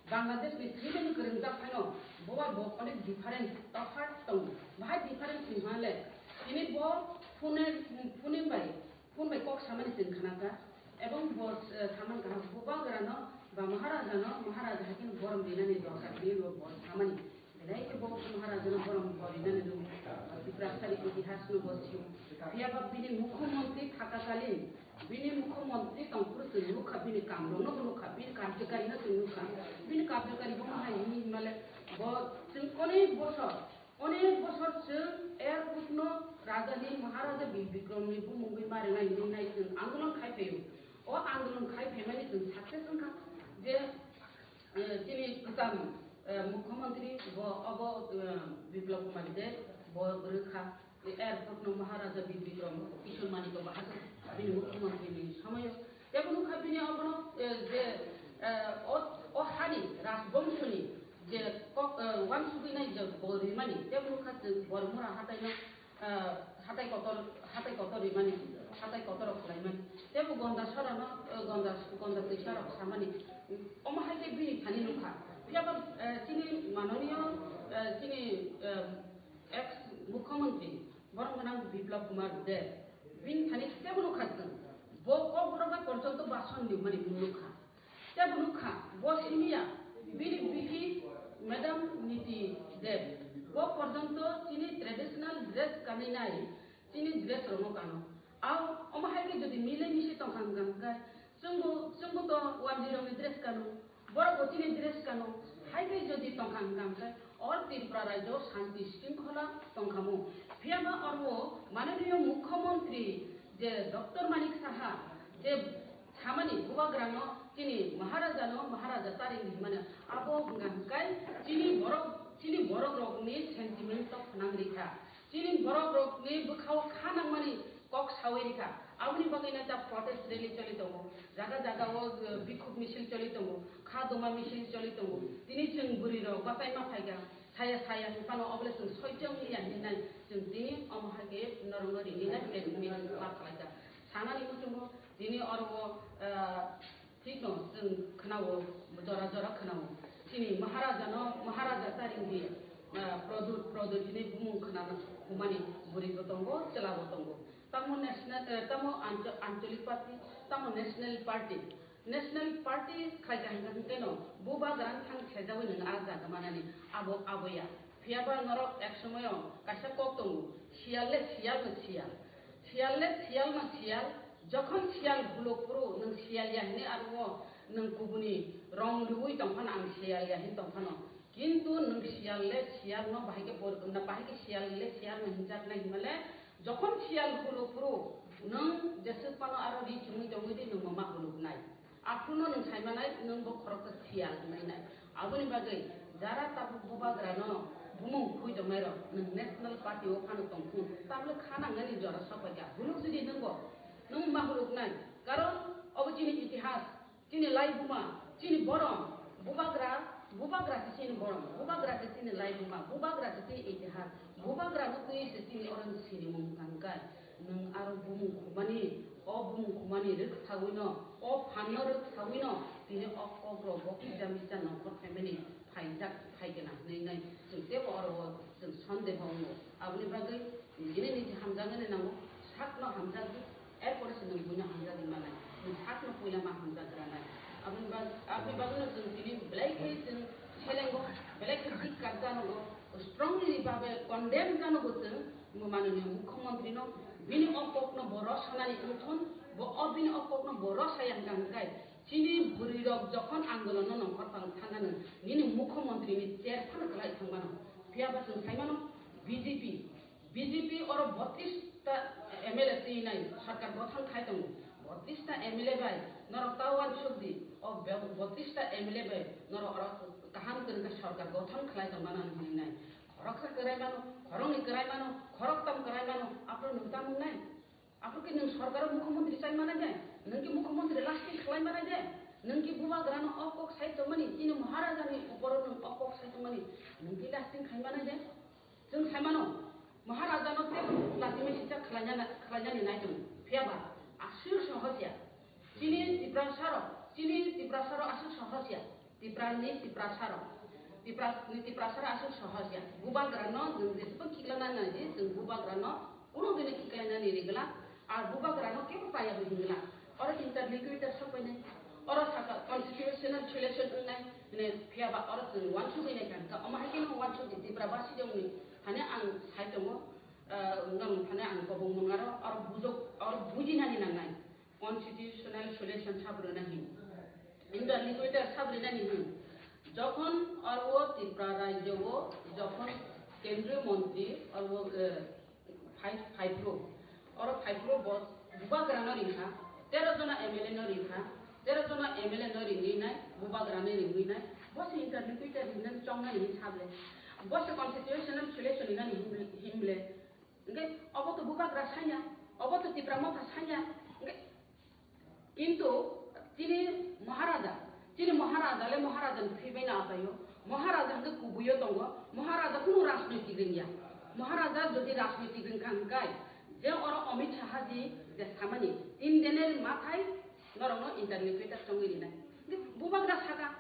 Bangladesh ni sribini kwrwngjak phano, boba bo onek difference, tophat tongo. Bahai difference hinmale, tini bo phone, phone bai, phone bai kok samani chwng khnakha, ebong bo, eh, saman kaham, bubagrano ba Maharajano, Maharaja hai kheno borom rinani dorkar, tini bo, bo samani. Belai khe bo Maharaja no borom bo rinani rw, Tiprasani itihas no bo sio. Phiya ba bini mukhyamantri thakakalin, bini mukhyamantri tongphuru chwng nukha, bini kam rok no bo nukha, bini karjokari no chwng nukha. Bini karjokari bo ma hai hwnwi male bo chwng onek bosor, onek bosor chwng airport no raja ni Maharaja Bir Bikram ni bumung bai ma rwnai hwnwi nai chwng andolon khai phaio. O andolon khai phaimani chwng success wngkha je, eh, chini kwcham, eh, mukhyamantri bo obo, eh, Biplab Kumar Deb bo rwkha, eh, airport no Maharaja Bir Bikram Kishore Manik bo aswk bini mukhyamantri ni somoio. Tebo nukha bini obono, eh, je, eh, o, o hani rajbongshoni je kok, eh, uansugwi nai je bo rimani, tebo nukha chwng Bormura hatai no, ah, hatai kotor, hatai kotor rimani, hatai kotor rok khlaimani. Tebo gonda sorano, ah, gonda, gonda twisa rok samani. Omo hai khe bini thani nukha. Phiya ba, ah, chini manoniyo, ah, chini, ah, ex mukhyamantri, borom gwnang Biplab Kumar Deb, bini thani tebo nukha chwng. Bo kokborok bai porjonto bason nimani nukha. Tebo nukha, bo simiya, bini bithi Madam Niti Deb, bo porjonto chini traditional dress kanwi nai, chini dress rokno kano. Au, omo hai khe jodi mile misi tongkha hwnkha hwnkhe, chwngbo, chwngbo to wanjwi rokni dress kano, borok bo chini dress kano, hai khe jodi tongkha hwnkha hwnkhe, or Tripura rajyo shanti shringkhola tongkhamu. Phiya ba oro manoniyo mukhyamantri je Doctor Manik Saha je samani bubagrano chini Maharajano Maharaja taring hinmani abo hwnkha hwnkhe chini borok, chini borok rokni sentiment to khwnang rikha. Chini borok rokni bwkhao kha nangmani kok sawi rikha. Aboni bagwi no ta protest rally choli tongo. Jaga jaga o, eh, bikhuk misil choli tongo. Kha doma misil choli tongo. Tini chwng bwrwi rok bachai ma phaikha. Saya saya hinphano obole chwng soichong liya hinwi nai chwng tini omo hai khe norokno rini nai press meet ma khlaijak. Sanani muchungo tini oro o, ah, thikno chwng khwnao, jora jora khwnao. Chini Maharajano, Maharaja taringdi, ah, Pradyut, Pradyut hini bumung khwnana humani bwrwi bo tongo, chwla bo tongo. Tamo national, eh, tamo ancho-, ancholik party, tamo national party. National party khaika hwnkha hwnkhe no bubagrano thang sejawi nwng ah jaga manani abo aboya. Phiya ba norok ek somoyo kaisa kok tongo, siyal le siyal no siyal. Siyal le siyal no siyal. Jokhon siyal huluk phuru nwng siyal ya hwnwi aro nwng kubuni rong rwui tongphano ang siyal ya hwnwi tongphano. Kintu nwng siyal le siyal no bahai khe por-, na bahai khe siyal le siyal no hinjak nai hinmale, jokhon siyal huluk phuru nwng jeswk phano aro ri chumui tongwi di nwng ma huluk nai. Aphuru no nwng sai manai nwng bo khoroksa siyal wngnai nai. Aboni bagwi jara tabuk bubagra no bumung khui tongnai rok nwng National Party o phano tongthung, tabole kha nangnani jora sok bai kha. Huluk jodi nwng bo, nwng ma huluk nai. Karon obo chini itihas. Chini laibuma, chini borom, bubagra, bubagra se chini borom, bubagra se chini laibuma, bubagra se chini itihas, bubagra no twi se chini oro ni sinimung tangkai. Nwng aro bumung khumani, o bumung khumani rwk sawi no, o phan no rwk sawi no, tini o kok rok bo kisa misa nongkhor phaimani phaijak, phaigena hwnwi nai chwng tebo oro o chwng sondeho wngo. Aboni bagwi nini niji hamjaknani nango, sakno hamjakdi, erpore se nwng buino hamjakdi manai, nwng sakno puila ma hamjak granai. Aboni bag-, aboni bagwino chwng tini belai khe chwng selengo, belai khe dikkat janogo, strongly babe condemn janogo chwng manoniyo mukhyamantri no, bini o kokno bo rw sanani wngthun, bo o bini o kokno bo rw saya hwnkha hwnkhe, chini bwrwi rok jokhon andolon no nongkhor phang thangano, nini mukhyamantri ni chair phano kwlai thangmano. Phiya ba chwng saimano B J P, B J P oro botris ta M L A twi nai sarkar gothon khai tongo. Botris ta M L A bai norok ta uansuk di, o be-, botris ta M L A bai norok oro kaham kwrwng khe sarkar gothon khlai tongmano hinwi nai. Khoroksa kwrai mano, khoroknwi kwrai mano, khoroktham kwrai mano, aphuru nwng tamo wngnai? Aphuru khe nwng sarkar o mukhyamantri chai manai de? Nwng khe mukhyamantri lasting khlai manai de? Nwng khe bubagrano o kok sai tongmani, chini Maharajani uporo nwng o kok sai tongmani, nwng khe lasting khai manai de? Chwng sai mano, Maharajano tebo latimai sijak khwlainani, khwlainani nai tongo. Phiya ba aswk sohos ya. Chini Tiprasarok, chini Tiprasarok aswk sohos ya. Tiprani Tiprasarok. Tipra-, ni Tiprasarok aswk sohos ya. Bubagrano nwng jeswk khiklana nai di, chwng bubagrano kuno dino khiklainani rigwla. Ar bubagrano kebo paya bo hingla. Oro interlocutor sokbainai. Oro saka constitutional solution wngnai. Hwnwi phiya ba oro chwng uansugwi nai kha. Omo hai kheno uansugwi Tipra basi jongni hani ang sai tongo. Ah, nang thani ang kobong mungaro oro bujok, oro bujinani nangnai. Constitutional solution sabrina hin. Interlocutor sabrinani hin. Jokhon oro Tripura rajyo o jokhon kendriyo montri oro, eh, phai-, phaipro. Oro phaipro bo bubagrano ringkha, tero jona M L A no ringkha, tero jona M L A no ringwi nai, bubagrano ringwi nai, bo se interlocutor ringnani chongnani hin sable. Bo se constitutional solution ringnani hin-, hinble. Hingke obo to bubagra sanya, obo to Tipra motha sanya. Hingke kintu chini Maharaja, chini Maharaja le Maharaja ni thwi bai na apayo. Maharaja hingke kubuyo tongo. Maharaja kunu rajnoitik ringya. Maharaja jodi rajnoitik ringkha hingkai, je oro Amit Shah ji je samani tin dinner mathai norokno interlocutor chongwi rinai. Hingke bubagra saka,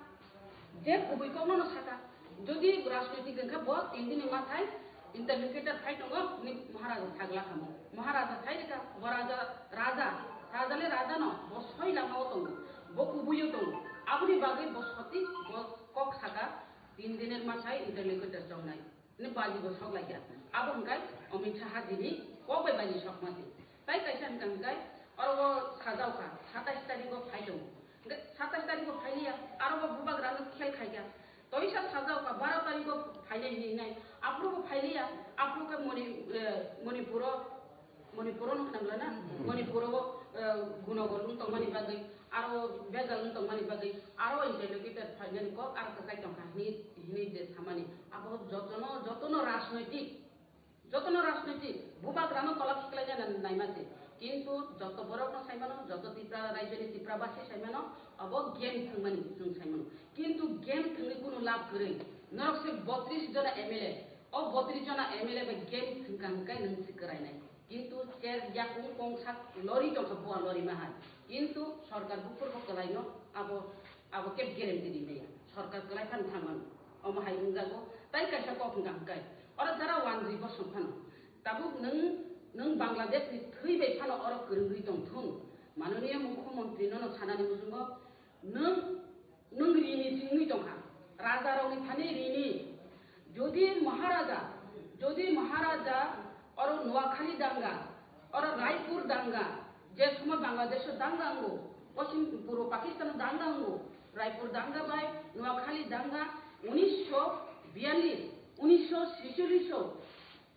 je kubui kokno no saka. Jodi rajnoitik wngkha bo tin dini mathai interlocutor phai tongo, ni Maharaja sagla kamo. Maharaja sai rika, bo raja, raja, raja le raja no, bo soi lama o tongo, bo kubuyo tongo. Aboni bagwi bo sotik, bo kok saka, tin dinner mathai interlocutor chongnai. Ni baji bo sok laikya. Abo hingkai Amit Shah jini kok bai baji sok mati. Tai kaisa hingka hingkai oro bo sajao kha, satais tarik o phai tongo. Hingke satais tarik o phai liya, aro bo bubagra no khel khai kha. Toisa sajao kha, baro tarik o phai nai hinwi nai. Aphuru bo phai liya, aphuru khe Moni-, eh, Manipur o Manipur o nuknang lana, Manipur o, eh, gunogol wng tongmani bagwi, aro bejal wng tongmani bagwi, aro interlocutor phainani kok, aro kwchai tongkha hini, hini je samani. Abo jotono, jotono rajnoitik, jotono rajnoitik, bubagrano tola khiklaina naima se. Kintu joto borokno saimano, joto Tipra rajyoni Tipra basi saimano, abo game thwngmani chwng saimano. Kintu game thwngwi kunu lab kwrwi. Norok se botris jona M L A, o botris jona M L A bai game thwngkha hwnkhe nwng se kwrainai. Kintu cher yakung kongsak lori tongkha bua lori mahai. Kintu sorkar buphur bo kwlaino abo, abo khe guarantee rinaiya. Sorkar kwlai phano thangmano. Omo hai wngjago. Tai kaisa kok wngkha hwnkhe. Oro jara wanjwi bosong phano. Tabuk nwng, nwng Bangladesh ni thwi bai phano oro kwrwngwi tongthung. Mananiya Mukhyamantri nono sanani muchungo nwng Nwng rini se wngwi tongkha. Raja rokni thani rini. Jodi Maharaja, jodi Maharaja oro Noakhali danga, oro Raipur danga, je somoy Bangladesh o danga wngo, poschim purbo Pakistan o danga wngo, Raipur danga bai Noakhali danga unisho biyallis, unisho secholish o,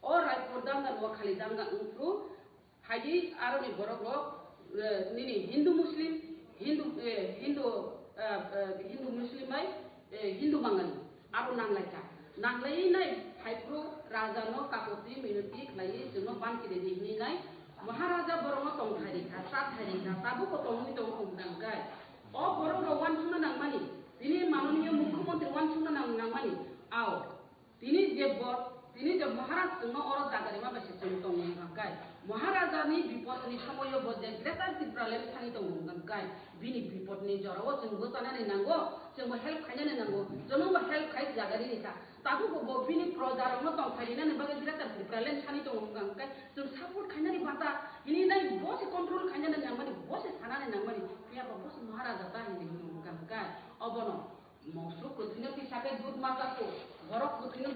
o Raipur danga Noakhali danga wngphru, Haidi aroni borok rok, eh, nini Hindu Muslim, Hindu, eh, Hindu, eh, eh, Hindu Muslim bai, eh, Hindu Bangali abo nanglaikha. Nanglai nai phaiphru raja no kapoti minoti khlai chwngno banchi ridi hinwi nai Maharaja borok no tongthai rikha, chathai rikha, tabuk bo tongwi tongo hwnka hwnkhe. O borok rok uansukna nangmani, tini mananiya Mukhyamantri uansukna nang-, nangmani, ao. Tini je bo, tini je Maharaj chwngno oro jaga rima bai se chwng tongo hwnka hwnkhe, Maharajani bipodni somoio bo je Greater Tipraland sani tongo hwnka hwnkhe, bini bipodni jorao chwng bwchanani nango, chwngbo help khainani nango, chwngnobo help khai jaga rini kha. Tabukbo bo bini projarokno tongthai rinani bagwi Greater Tipraland sani tongo hwnka hwnkhe, chwng support khainani bata hini nai bo se control khainani nangmani, bo se sanani nangmani, phiya ba bo se Maharaja ta hinwi hwnka hwnkhe, obono Mosuk kwthwino tisakhe dud ma chaku, borok kwthwino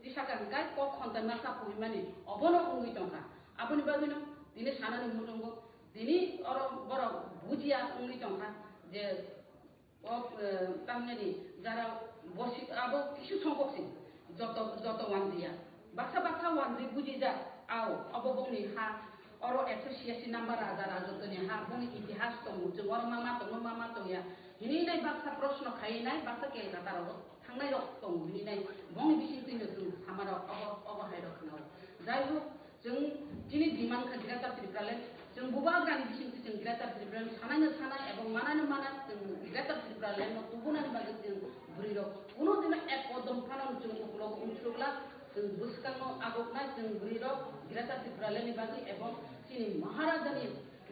tisakhe hwnkhe kok khonthai ma chaku hinmani obono wngwi tongkha. Aboni bagwino tini sanani muchungo, tini oro borok bujiya wngwi tongkha je o, eh, tamhinani jara bosi abo kisu songkok si joto, joto wanjiya. Baksa baksa wanjwi bujijak, ao, obo bongni ha, oro ekso chhiyasi number raja rajotwni ha, bongni itihas tongo, chwng oro ma ma tongo, ma ma tongya. Hini nai baksa proshno khai nai, baksa Kolkata rogo thangnai rok tongo, hini nai bongni bising twino chwng sama rok obo, obo hai rok khna o. Jai hok, chwng chini demand kha Greater Tipraland, chwng bubagrani bising twi chwng Greater Tipraland sanai no sanai ebong manai no mana, chwng Greater Tipraland no tubunani bagwi chwng bwrwi rok kuno dino ek kodom phano chwng ukulogo umsukla. Chwng bwskango aboknai chwng bwrwirok Greater Tipralandni bagwi ebong chini Maharajani,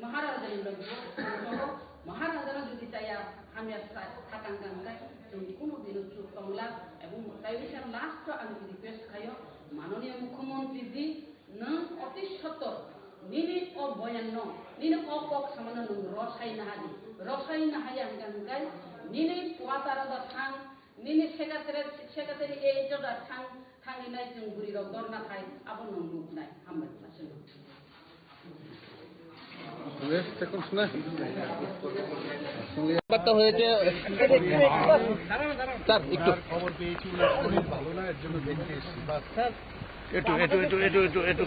Maharajani bagwi tongo. Maharajano jodi chaya hamya sa-, sakang kang khe chwng kunu dino chuk tongla ebong tai wngkha last o ang request khaio Mananiya Mukhyamantri ji, nwng oti sottor nini o boyanno, nini o kok samano nwng rosai nahadi, rosai nahaya hwnkha hwnkhe nini kwataro da thang, nini secretary, secretary A H O da thang, thangwi nai chwng bwrwirok dorna khai, abo nwng nuknai. Hambai, aswk. Next, এখন শুনে। বার্তা হয়েছে। স্যার, একটু। খবর পেয়েছি, উনি শরীর ভালো না, এর জন্য দেখতে এসেছি। বাস। একটু, একটু, একটু, একটু, একটু, একটু।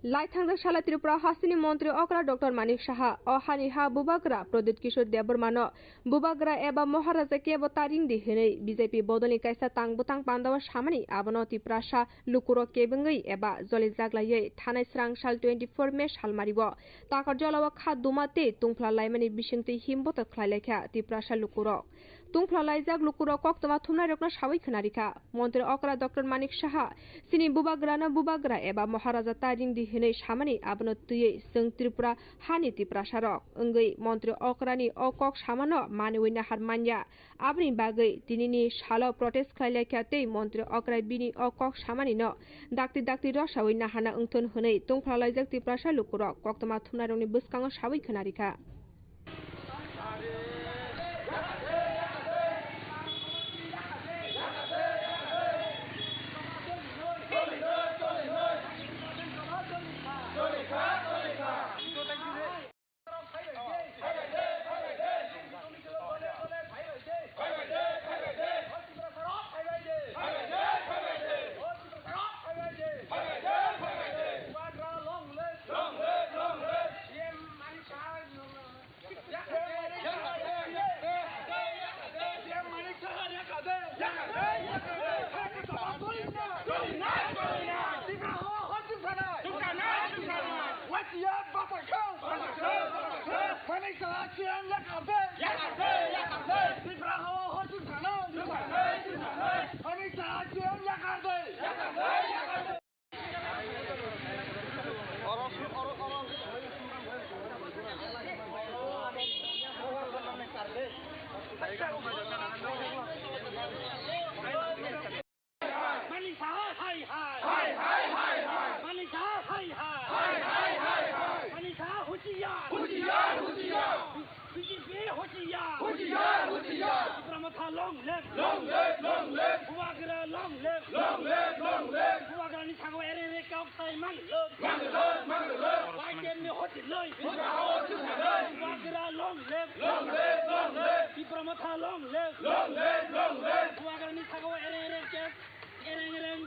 Laithang sala Tripura hasteni montri okra Doctor Manik Saha, o hani ha bubagra Pradyut Kishore Debbarmano bubagra eba Maharaja kebo taring di hinwi B J P bodolni kaisa tang bwtang pandao samani abono Tiprasa lukurok kebengwi eba jolijak laiwi thanai srang sal twenty four May salmario Takarjalao kha duma tei tungphla laimani bisingtwi himbotor khlai laikha Tiprasa lukurok. Tungphla laijak lukurok koktwma thumnairokno sawi khwnarikha. Montri okra Doctor Manik Saha, chini bubagrano bubagra eba Maharaja ta ringdi hinwi samani abono twiwi chwng Tripura hani Tiprasarok wngwi montri okrani o kok samano maniwi nahar manya. Aboni bagwi tinini salo protest khlai laikha tei montri okra bini o kok samanino dakti dakti rosawi naharna wngthun hwnwi tungphla laijak Tiprasa lukurok koktwma thumnairokni bwskango sawi khwnarikha. Manik Saha hai hai. Hai hai hai hai. Manik Saha hai hai. Hai hai hai hai. Manik Saha husiar. Husiar, husiar. B J P husiar. Husiar, husiar. Tipra Motha long live. Long live, long live. Bubagra long live. Long live, long live. Bubagrani sago ere ere kok sai mang live. Mang live, mang live. Y T F ni hoti live. Bubagra long live. Long live, long live. Tipra Motha long live. Long live, long live. Bubagrani sago ere ere kok Ereng ereng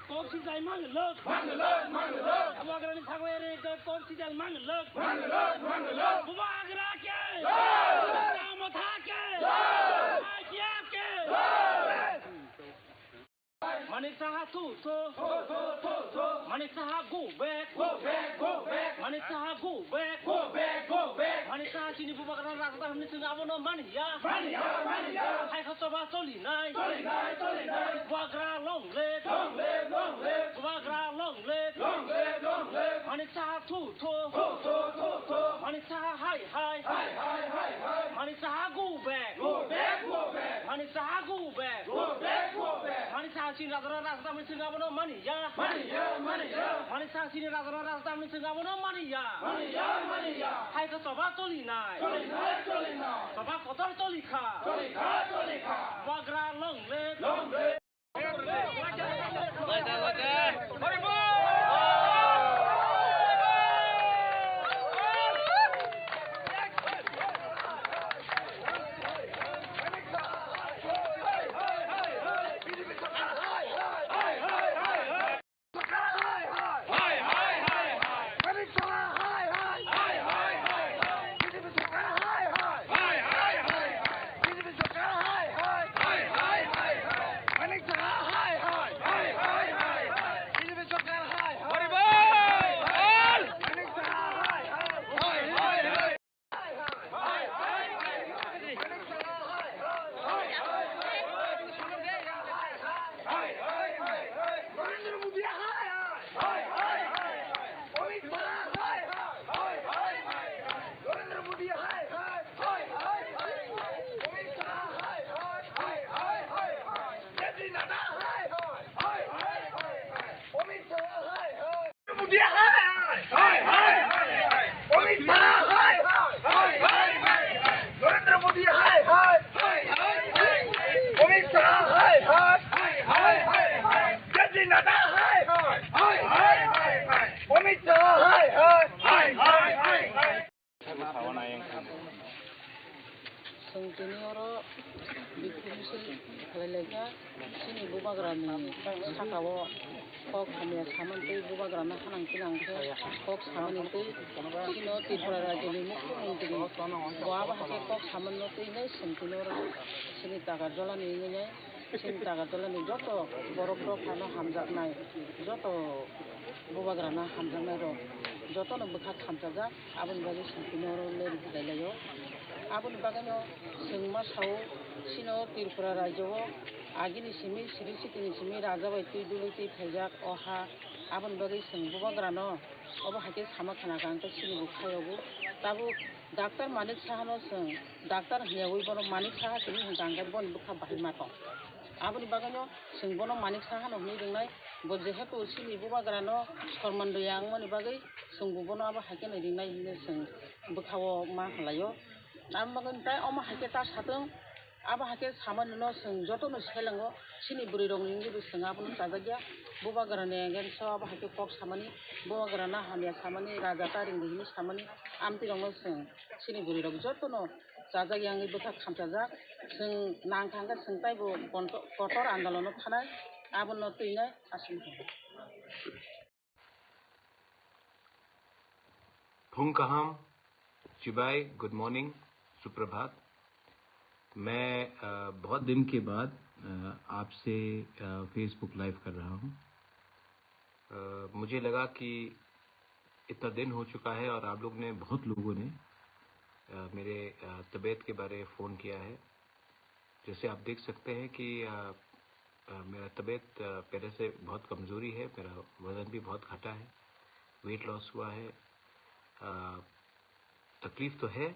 kok sijai mang lok. Mang lok, mang lok. Bubagrani sago ereng ereng kok sijai mang lok. Mang lok, mang lok. Bubagra ke. Jai. Tipra Motha ke. Jai. I P F ke. Jai. Manik Saha thu thu. Thu, thu, thu, thu. Manik Saha go back. Go back, go back. Manik Saha go back. Go back, go back. Manik Saha chini bubagra rajda hwnwi chwng abono mani ya. Mani ya, mani ya. Hai kha choba choli nai. Choli nai, choli nai. Bubagra long live. Long live, long live. Bubagra long live. Long live, long live. Manik Saha thu thu. Thu, thu, thu, thu. Manik Saha hai hai. Hai hai, hai hai. Manik Saha go back. Go back, go back. Manik Saha go back. Go back, go back. Manik Saha chini rajda rajda hwnwi chwng abono mani ya. Mani ya, mani ya. Manik Saha chini rajda rajda hwnwi chwng abono mani ya. Mani ya, mani ya. Hai kha choba choli nai. Choli nai, choli nai. Choba kotor choli kha. Choli kha, choli kha. Bubagra long live. Long live. Chwng tini oro biphuru se khlai lai kha, chini bubagrani saka o kok hamya samani tei bubagrano hanang tinang khe kok samani tei chini o Tripura rajyoni mukhyamantri bo abo hai khe kok samano twi nai chwng tini oro chini Takarjolani wngwi nai. Chini Takarjolani joto borok rok phano hamjaknai, joto bubagrano hamjaknai rok jotono bwkha khamchajak, aboni bagwi chwng tini oro lerwi khlai laio. Aboni bagwino chwng ma sao, chini o Tripura rajyo o agini simi, sri sitini simi raja bai twi dului twi phaijak o ha, aboni bagwi chwng bubagrano obo hai khe sama khna kha, hwnkhe chini bo khayogo. Tabuk Doctor Manik Sahano chwng doctor hwnyawi bono Manik Saha simi hwnkha, hwnkhe boni bwkha bahai ma tong. Aboni bagwino chwng bono Manik Sahano hwnwi ringnai, bo jehetu chini bubagrano sorman rwya wngmani bagwi chwng bo bono abo hai kheno ringnai hwnwi chwng bwkha-o ma hwnlaio. Aboni bagwino tai omo hai khe ta satwng, abo hai khe samani no chwng jotono selengo, chini bwrwi rokni wngwi bo chwng abono chajakya, bubagrani against o abo hai khe kok samani, bubagrano hamya samani, raja ta ringdi hwnwi samani, amtwi rokno chwng chini bwrwi rok jotono chajakya wngwi bwkha khamchajak. Chwng nang thangkhe chwng taibo konto-, kotor andolono thanai, abono twinai aswk. Phung kaham, chibai, good morning, suprabhat. मैं अ, बहुत दिन के बाद अ, आपसे अ, Facebook live कर रहा हूँ। अ, मुझे लगा कि इतना दिन हो चुका है और आप लोग ने, बहुत लोगों ने अ, मेरे अ, तबीयत के बारे फ़ोन किया है। जैसे आप देख सकते हैं कि अ, अ, मेरा तबीयत अ, पहले से बहुत कमज़ोरी है, मेरा वज़न भी बहुत घटा है, वेट लॉस हुआ है। अ, तकलीफ तो है,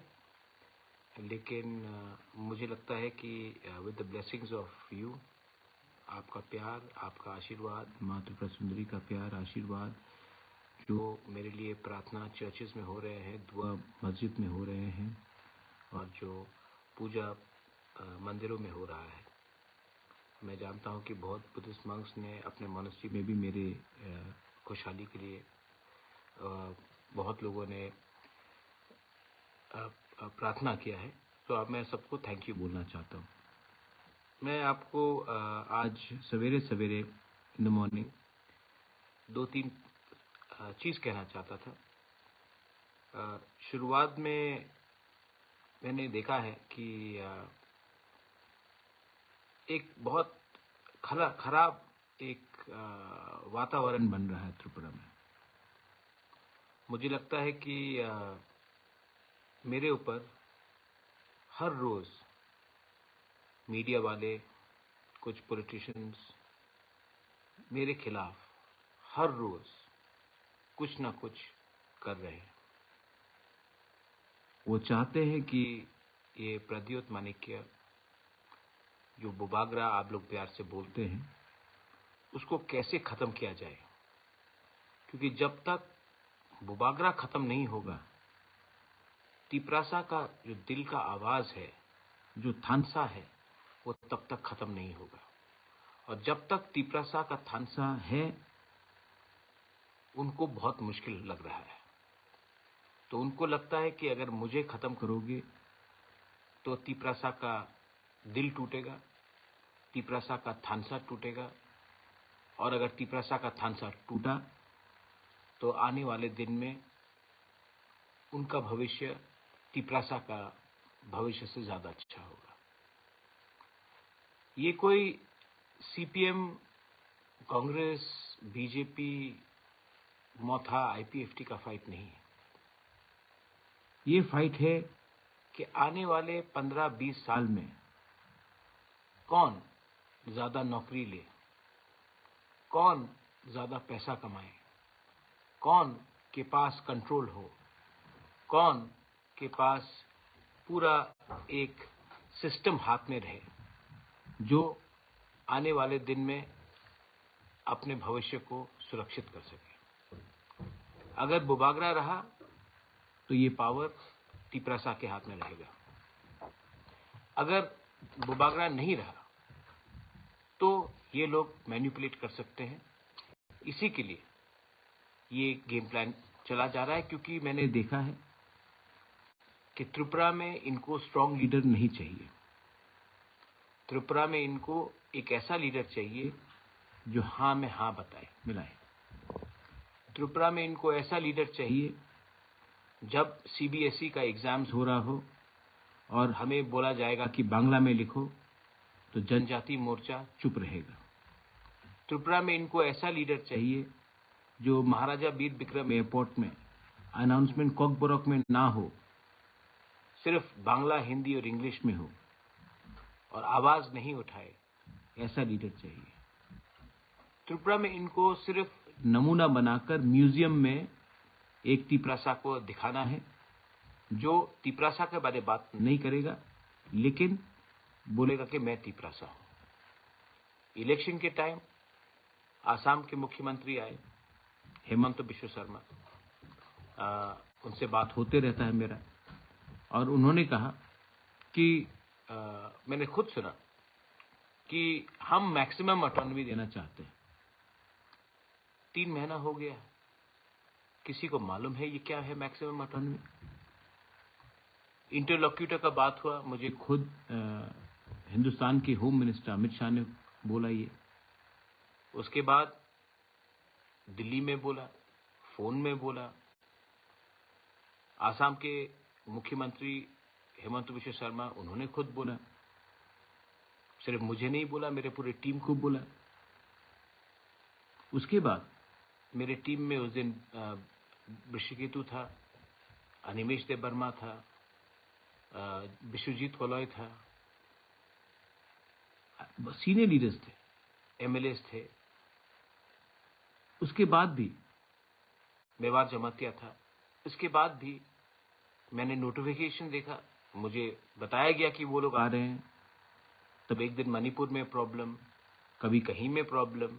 लेकिन अ, मुझे लगता है कि अ, with the blessings of you, आपका प्यार, आपका आशीर्वाद, माँ त्रिपुरा सुंदरी का प्यार, आशीर्वाद, जो मेरे लिए प्रार्थना चर्चेस में हो रहे हैं, दुआ मस्जिद में हो रहे हैं और जो पूजा अ, मंदिरों में हो रहा है। मैं जानता हूँ कि बहुत बुद्धिस्ट मंक्स ने अपने मॉनेस्ट्री में भी मेरे अ, खुशहाली के लिए अ, बहुत लोगों ने अ, अ, प्रार्थना किया है। तो अब मैं सबको थैंक यू बोलना चाहता हूँ। मैं आपको अ, आज सवेरे सवेरे इन द मॉर्निंग दो तीन अ, चीज़ कहना चाहता था। अ, शुरुआत में मैंने देखा है कि अ, एक बहुत खला-, खराब एक अ, वातावरण बन रहा है त्रिपुरा में। मुझे लगता है कि अ, मेरे ऊपर हर रोज़ मीडिया वाले, कुछ पॉलिटिशियंस मेरे खिलाफ हर रोज़ कुछ ना कुछ कर रहे हैं। वो चाहते हैं कि ये प्रद्योत माणिक्य, जो बुबागरा आप लोग प्यार से बोलते हैं, उसको कैसे ख़त्म किया जाए, क्योंकि जब तक बुबागरा ख़त्म नहीं होगा, तिपरासा का जो दिल का आवाज़ है, जो थानसा है, वो तब तक ख़त्म नहीं होगा। और जब तक तिपरासा का थानसा है, उनको बहुत मुश्किल लग रहा है। तो उनको लगता है कि अगर मुझे ख़त्म करोगे, तो तिपरासा का दिल टूटेगा, तिपरासा का थानसा टूटेगा, और अगर तिपरासा का थानसा टूटा, तो आने वाले दिन में उनका भविष्य तिपरासा का भविष्य से ज़्यादा अच्छा होगा। ये कोई सीपीएम, कांग्रेस, बीजेपी, मोथा, आईपीएफटी का फाइट नहीं है। ये फाइट है कि आने वाले पन्द्रह बीस साल में कौन ज़्यादा नौकरी ले, कौन ज़्यादा पैसा कमाए, कौन के पास कंट्रोल हो, कौन के पास पूरा एक सिस्टम हाथ में रहे, जो आने वाले दिन में अपने भविष्य को सुरक्षित कर सके। अगर बुबागरा रहा, तो ये पावर तिपरासा के हाथ में रहेगा। अगर बुबागरा नहीं रहा, तो ये लोग मैनिपुलेट कर सकते हैं। इसी के लिए ये गेम प्लान चला जा रहा है, क्योंकि मैंने देखा है कि त्रिपुरा में इनको स्ट्रॉन्ग लीडर नहीं चाहिए। त्रिपुरा में इनको एक ऐसा लीडर चाहिए जो हाँ में हाँ बताए, मिलाए। त्रिपुरा में इनको ऐसा लीडर चाहिए, जब सीबीएसई का एग्जाम्स हो रहा हो और हमें बोला जाएगा कि बांग्ला में लिखो, तो जनजाति मोर्चा चुप रहेगा। त्रिपुरा में इनको ऐसा लीडर चाहिए जो महाराजा वीर विक्रम एयरपोर्ट में अनाउंसमेंट कॉकबरक में ना हो, सिर्फ बांग्ला, हिंदी और इंग्लिश में हो और आवाज नहीं उठाए, ऐसा लीडर चाहिए। त्रिपुरा में इनको सिर्फ नमूना बनाकर म्यूजियम में एक तिपरासा को दिखाना है, जो तिपरासा के बारे बात नहीं करेगा, लेकिन बोलेगा कि मैं तिपरासा हूँ। इलेक्शन के टाइम आसाम के मुख्यमंत्री आए, हेमंत बिश्व शर्मा, आ, उनसे बात होते रहता है मेरा, और उन्होंने कहा कि, आ, मैंने खुद सुना कि हम मैक्सिमम ऑटोनॉमी देना चाहते हैं। तीन महीना हो गया, किसी को मालूम है ये क्या है मैक्सिमम ऑटोनॉमी? इंटरलोक्यूटर का बात हुआ, मुझे खुद, अ, हिंदुस्तान के होम मिनिस्टर अमित शाह ने बोला ये। उसके बाद दिल्ली में बोला, फोन में बोला, आसाम के मुख्यमंत्री हेमंत बिश्व शर्मा, उन्होंने खुद बोला। सिर्फ मुझे नहीं बोला, मेरे पूरे टीम को बोला। उसके बाद मेरे टीम में उस दिन, अ, ऋषिकेतु था, अनिमेश देव वर्मा था, अ, विश्वजीत वलॉय था, सीनियर लीडर्स थे, एमएलएस थे। उसके बाद भी मेवाड़ जमातिया था। उसके बाद भी मैंने नोटिफिकेशन देखा, मुझे बताया गया कि वो लोग आ रहे हैं। तब एक दिन मणिपुर में प्रॉब्लम, कभी कहीं में प्रॉब्लम,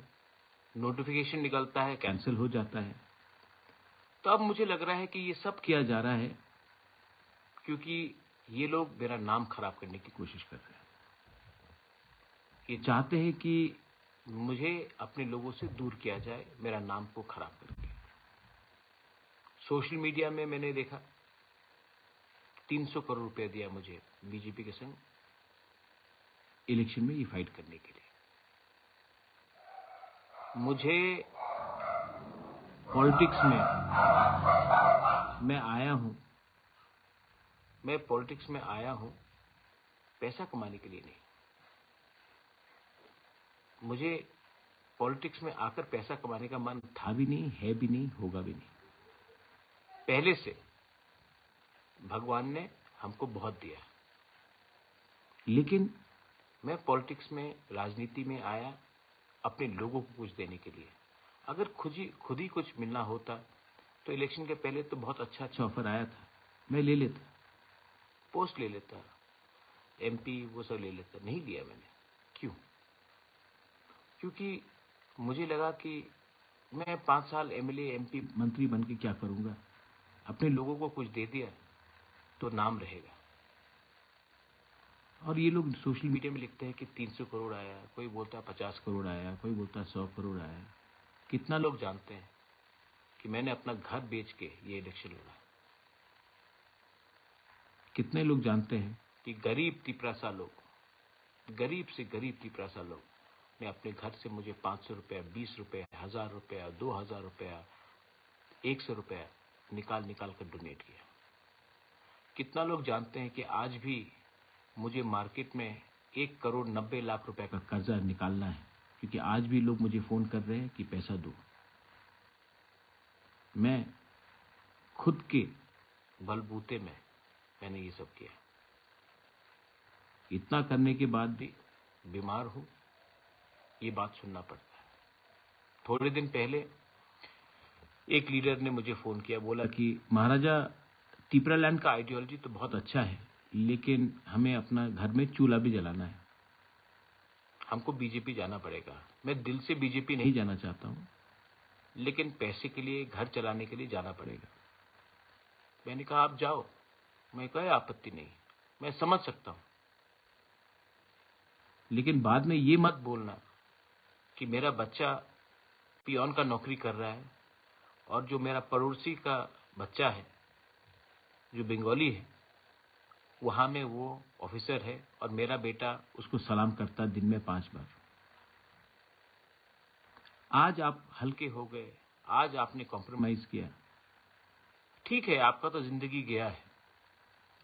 नोटिफिकेशन निकलता है, कैंसिल हो जाता है। तो अब मुझे लग रहा है कि ये सब किया जा रहा है क्योंकि ये लोग मेरा नाम खराब करने की कोशिश कर रहे हैं। ये चाहते हैं कि मुझे अपने लोगों से दूर किया जाए, मेरा नाम को खराब करके। सोशल मीडिया में मैंने देखा, तीन सौ करोड़ रुपया दिया मुझे बीजेपी के संग इलेक्शन में ये फाइट करने के लिए। मुझे पॉलिटिक्स में मैं आया हूँ, मैं पॉलिटिक्स में आया हूँ पैसा कमाने के लिए नहीं। मुझे पॉलिटिक्स में आकर पैसा कमाने का मन था भी नहीं, है भी नहीं, होगा भी नहीं। पहले से भगवान ने हमको बहुत दिया, लेकिन मैं पॉलिटिक्स में, राजनीति में आया अपने लोगों को कुछ देने के लिए। अगर खुद ही, खुद ही कुछ मिलना होता तो इलेक्शन के पहले तो बहुत अच्छा अच्छा ऑफर आया था, मैं ले लेता, पोस्ट ले लेता, एमपी वो सब ले लेता, नहीं लिया मैंने। क्यों? क्योंकि मुझे लगा कि मैं पाँच साल एमएलए, एमपी, मंत्री बन के क्या करूँगा? अपने लोगों को कुछ दे दिया तो नाम रहेगा। और ये लोग सोशल मीडिया में लिखते हैं कि तीन सौ करोड़ आया, कोई बोलता है पचास करोड़ आया, कोई बोलता है सौ करोड़ आया। कितना लोग जानते हैं कि मैंने अपना घर बेच के ये इलेक्शन लड़ा? कितने लोग जानते हैं कि गरीब तिपरासा लोग, गरीब से गरीब तिपरासा लोग ने अपने घर से मुझे पाँच सौ रुपया, बीस रुपया, हजार रुपया, दो हजार रुपया, एक सौ रुपया निकाल निकाल कर डोनेट किया? कितना लोग जानते हैं कि आज भी मुझे मार्केट में एक करोड़ नब्बे लाख रुपए का कर्जा निकालना है, क्योंकि आज भी लोग मुझे फोन कर रहे हैं कि पैसा दो। मैं खुद के बलबूते में मैंने ये सब किया। इतना करने के बाद भी बीमार हूँ, ये बात सुनना पड़ता है। थोड़े दिन पहले एक लीडर ने मुझे फोन किया, बोला कि महाराजा, टिपरा लैंड का आइडियोलॉजी तो बहुत अच्छा है, लेकिन हमें अपना घर में चूल्हा भी जलाना है। हमको बीजेपी जाना पड़ेगा। मैं दिल से बीजेपी नहीं जाना चाहता हूँ, लेकिन पैसे के लिए, घर चलाने के लिए जाना पड़ेगा। मैंने कहा, आप जाओ, मैं कोई आपत्ति नहीं, मैं समझ सकता हूँ। लेकिन बाद में ये मत बोलना कि मेरा बच्चा पियोन का नौकरी कर रहा है और जो मेरा पड़ोसी का बच्चा है, जो बंगाली है, वहां में वो ऑफिसर है और मेरा बेटा उसको सलाम करता दिन में पांच बार। आज आप हल्के हो गए, आज आपने कॉम्प्रोमाइज किया। ठीक है, आपका तो जिंदगी गया है,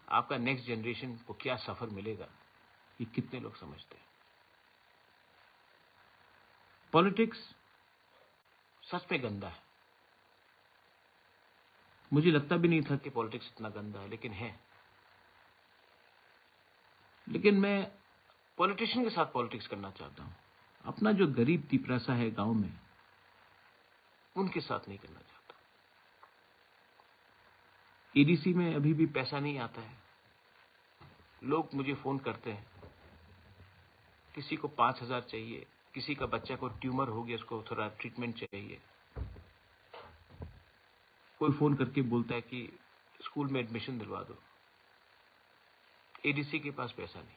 आपका नेक्स्ट जनरेशन को क्या सफर मिलेगा, ये कितने लोग समझते हैं? पॉलिटिक्स सच में गंदा है। मुझे लगता भी नहीं था कि पॉलिटिक्स इतना गंदा है, लेकिन है। लेकिन मैं पॉलिटिशियन के साथ पॉलिटिक्स करना चाहता हूँ। अपना जो गरीब तिपरासा है गांव में, उनके साथ नहीं करना चाहता। एडीसी में अभी भी पैसा नहीं आता है। लोग मुझे फोन करते हैं, किसी को पाँच हज़ार चाहिए, किसी का बच्चा को ट्यूमर हो गया, उसको थोड़ा ट्रीटमेंट चाहिए। कोई फोन करके बोलता है कि स्कूल में एडमिशन दिलवा दो। एडीसी के पास पैसा नहीं,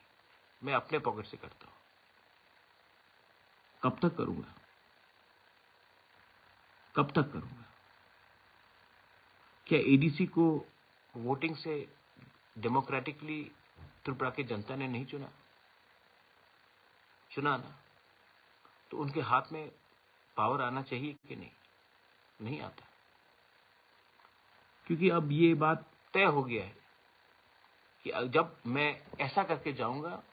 मैं अपने पॉकेट से करता हूँ। कब तक करूँगा? कब तक करूँगा? क्या एडीसी को वोटिंग से डेमोक्रेटिकली त्रिपुरा की जनता ने नहीं चुना? चुना ना? तो उनके हाथ में पावर आना चाहिए कि नहीं? नहीं आता। क्योंकि अब ये बात तय हो गया है कि जब मैं ऐसा करके जाऊँगा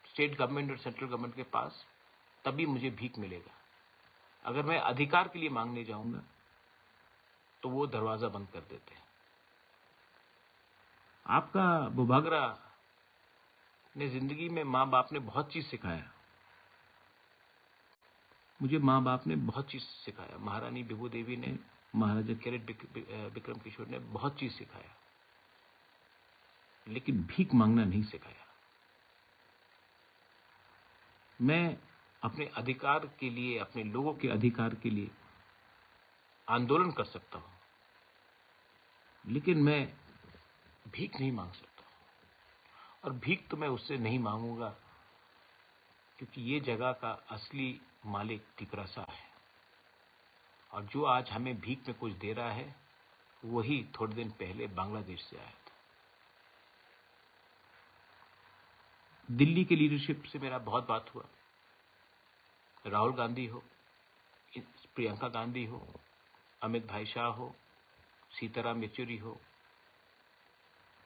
स्टेट गवर्नमेंट और सेंट्रल गवर्नमेंट के पास, तभी मुझे भीख मिलेगा। अगर मैं अधिकार के लिए मांगने जाऊँगा, तो वो दरवाज़ा बंद कर देते हैं। आपका बुभागरा ने जिंदगी में माँ बाप ने बहुत चीज़ सिखाया। मुझे माँ बाप ने बहुत चीज़ सिखाया। महारानी विभू देवी ने, महाराजा कैरेट विक-, वि-, अ, विक्रम किशोर ने बहुत चीज़ सिखाया। लेकिन भीख मांगना नहीं सिखाया। मैं अपने अधिकार के लिए, अपने लोगों के अधिकार के लिए आंदोलन कर सकता हूँ, लेकिन मैं भीख नहीं मांग सकता। और भीख तो मैं उससे नहीं मांगूंगा, क्योंकि ये जगह का असली मालिक तिपरासा है। और जो आज हमें भीख में कुछ दे रहा है, वही थोड़े दिन पहले बांग्लादेश से आया था। दिल्ली के लीडरशिप से मेरा बहुत बात हुआ। राहुल गांधी हो, प्रियंका गांधी हो, अमित भाई शाह हो, सीताराम येचुरी हो,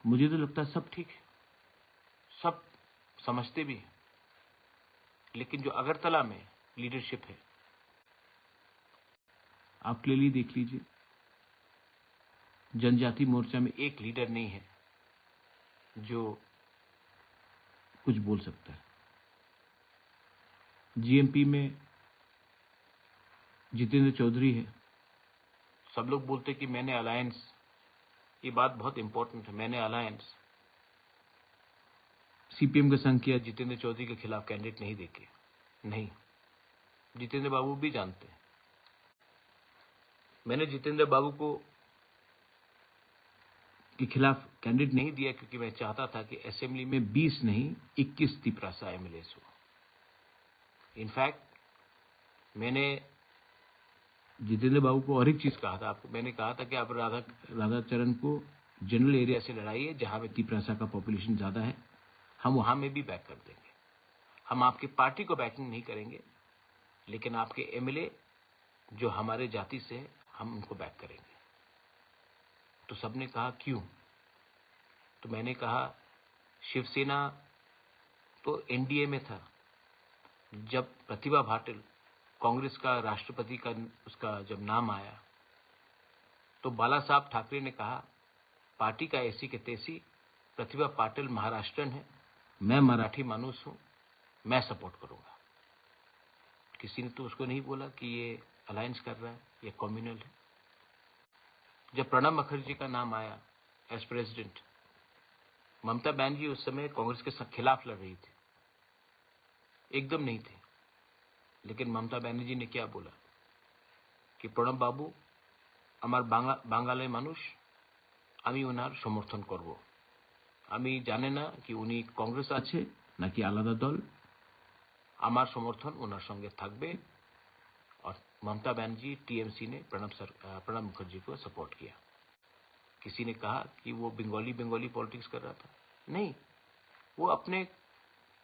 मुझे तो लगता है सब ठीक है, सब समझते भी हैं। लेकिन जो अगरतला में लीडरशिप है, आप क्लियरली देख लीजिए, जनजाति मोर्चा में एक लीडर नहीं है जो कुछ बोल सकता है। जीएमपी में जितेंद्र चौधरी है। सब लोग बोलते कि मैंने अलायंस, ये बात बहुत इंपॉर्टेंट है, मैंने अलायंस सीपीएम के संग किया, जितेंद्र चौधरी के खिलाफ कैंडिडेट नहीं देखे। नहीं, जितेंद्र बाबू भी जानते हैं। मैंने जितेंद्र बाबू को, के खिलाफ कैंडिडेट नहीं दिया, क्योंकि मैं चाहता था कि असेंबली में बीस नहीं, इक्कीस तिपरासा एमएलएस हो। इनफैक्ट, मैंने जितेंद्र बाबू को और एक चीज़ कहा था आपको। मैंने कहा था कि आप राधा, राधाचरण को जनरल एरिया से लड़ाइए, जहाँ पे तिपरासा का पॉपुलेशन ज़्यादा है, हम वहाँ में भी बैक कर देंगे। हम आपकी पार्टी को बैकिंग नहीं करेंगे, लेकिन आपके एमएलए जो हमारे जाति से है, हम उनको बैक करेंगे। तो सबने कहा, "क्यों?" तो मैंने कहा, शिवसेना तो एनडीए में था। जब प्रतिभा पाटिल, कांग्रेस का राष्ट्रपति का, उसका जब नाम आया, तो बाला साहब ठाकरे ने कहा, "पार्टी का ऐसी के तैसी, प्रतिभा पाटिल महाराष्ट्रन है, मैं मराठी मानुस हूँ, मैं सपोर्ट करूँगा।" किसी ने तो उसको नहीं बोला कि ये अलायंस कर रहा है, ये कम्युनल है। जब प्रणब मुखर्जी का नाम आया एज प्रेसिडेंट, ममता बनर्जी उस समय कांग्रेस के स-, खिलाफ लड़ रही थी, एकदम नहीं थी। लेकिन ममता बनर्जी ने क्या बोला कि "প্রণব বাবু আমার বাংলা, বাঙালি মানুষ, আমি ওনার সমর্থন করব। আমি জানি না কি উনি কংগ্রেস আছে নাকি আলাদা দল, আমার সমর্থন ওনার সঙ্গে থাকবে।" और ममता बनर्जी, टीएमसी ने प्रणब सर, अ, प्रणब मुखर्जी को सपोर्ट किया। किसी ने कहा कि वो बंगाली बंगाली पॉलिटिक्स कर रहा था? नहीं, वो अपने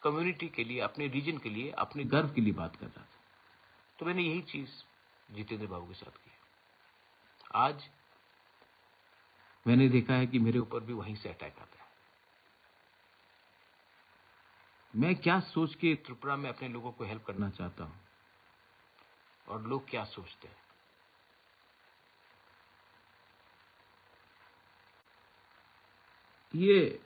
कम्युनिटी के लिए, अपने रीजन के लिए, अपने गर्व के लिए बात कर रहा था। तो मैंने यही चीज जितेंद्र बाबू के साथ की। आज मैंने देखा है कि मेरे ऊपर भी वहीं से अटैक आता है। मैं क्या सोच के त्रिपुरा में अपने लोगों को हेल्प करना चाहता हूं और लोग क्या सोचते हैं, ये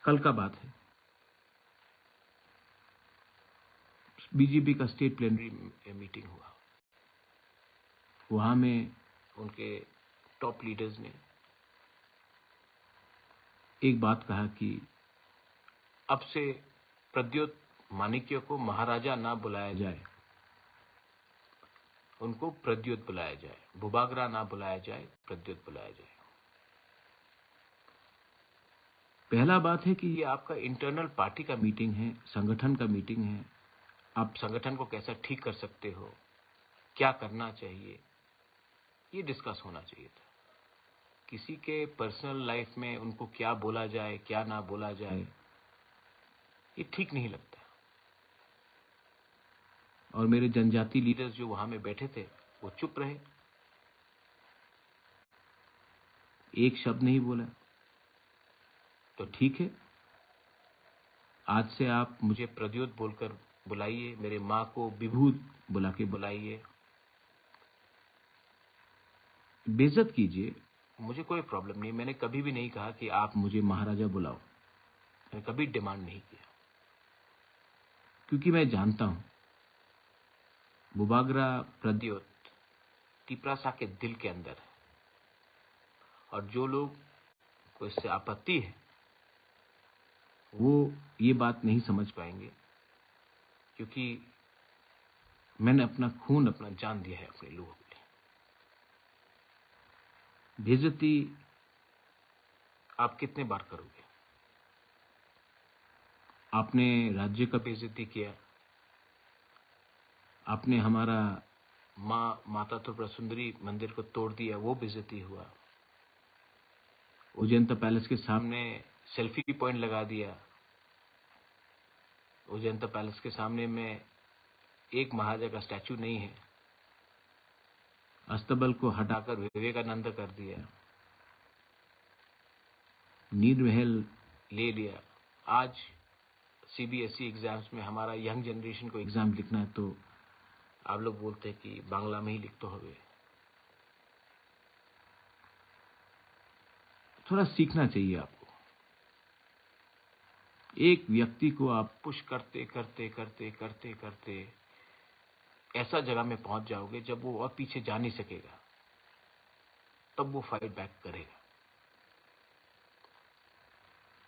कल का बात है। बीजेपी का स्टेट प्लेनरी मीटिंग हुआ, वहां में उनके टॉप लीडर्स ने एक बात कहा कि अब से प्रद्योत माणिक्य को महाराजा ना बुलाया जाए, उनको प्रद्योत बुलाया जाए, बुबागरा ना बुलाया जाए, प्रद्योत बुलाया जाए। पहला बात है कि ये आपका इंटरनल पार्टी का मीटिंग है, संगठन का मीटिंग है। आप संगठन को कैसा ठीक कर सकते हो, क्या करना चाहिए, ये डिस्कस होना चाहिए था। किसी के पर्सनल लाइफ में उनको क्या बोला जाए, क्या ना बोला जाए, ये ठीक नहीं लगता। और मेरे जनजाति लीडर्स जो वहां में बैठे थे, वो चुप रहे, एक शब्द नहीं बोला। तो ठीक है, आज से आप मुझे प्रद्योत बोलकर बुलाइए, मेरे माँ को विभूत बुला के बुलाइए, बेइज्जत कीजिए, मुझे कोई प्रॉब्लम नहीं। मैंने कभी भी नहीं कहा कि आप मुझे महाराजा बुलाओ, मैंने कभी डिमांड नहीं किया, क्योंकि मैं जानता हूं बुबागरा प्रद्योत तिपरासा के दिल के अंदर है। और जो लोग को इससे आपत्ति है, वो ये बात नहीं समझ पाएंगे, क्योंकि मैंने अपना खून, अपना जान दिया है अपने लोगों के लिए। बेइज्जती आप कितने बार करोगे? आपने राज्य का बेइज्जती किया, आपने हमारा माँ माता त्रिपुरा सुंदरी मंदिर को तोड़ दिया, वो बेइज्जती हुआ। उज्जैन पैलेस के सामने सेल्फी पॉइंट लगा दिया। उज्जैन पैलेस के सामने में एक महाराजा का स्टैचू नहीं है। अस्तबल को हटाकर विवेकानंद कर दिया। नीर महल ले लिया। आज सीबीएसई एग्जाम्स में हमारा यंग जनरेशन को एग्जाम लिखना है तो आप लोग बोलते हैं कि बांग्ला में ही लिखते होवे। थोड़ा सीखना चाहिए आपको। एक व्यक्ति को आप पुश करते करते करते करते करते ऐसा जगह में पहुंच जाओगे जब वो और पीछे जा नहीं सकेगा, तब वो फाइट बैक करेगा।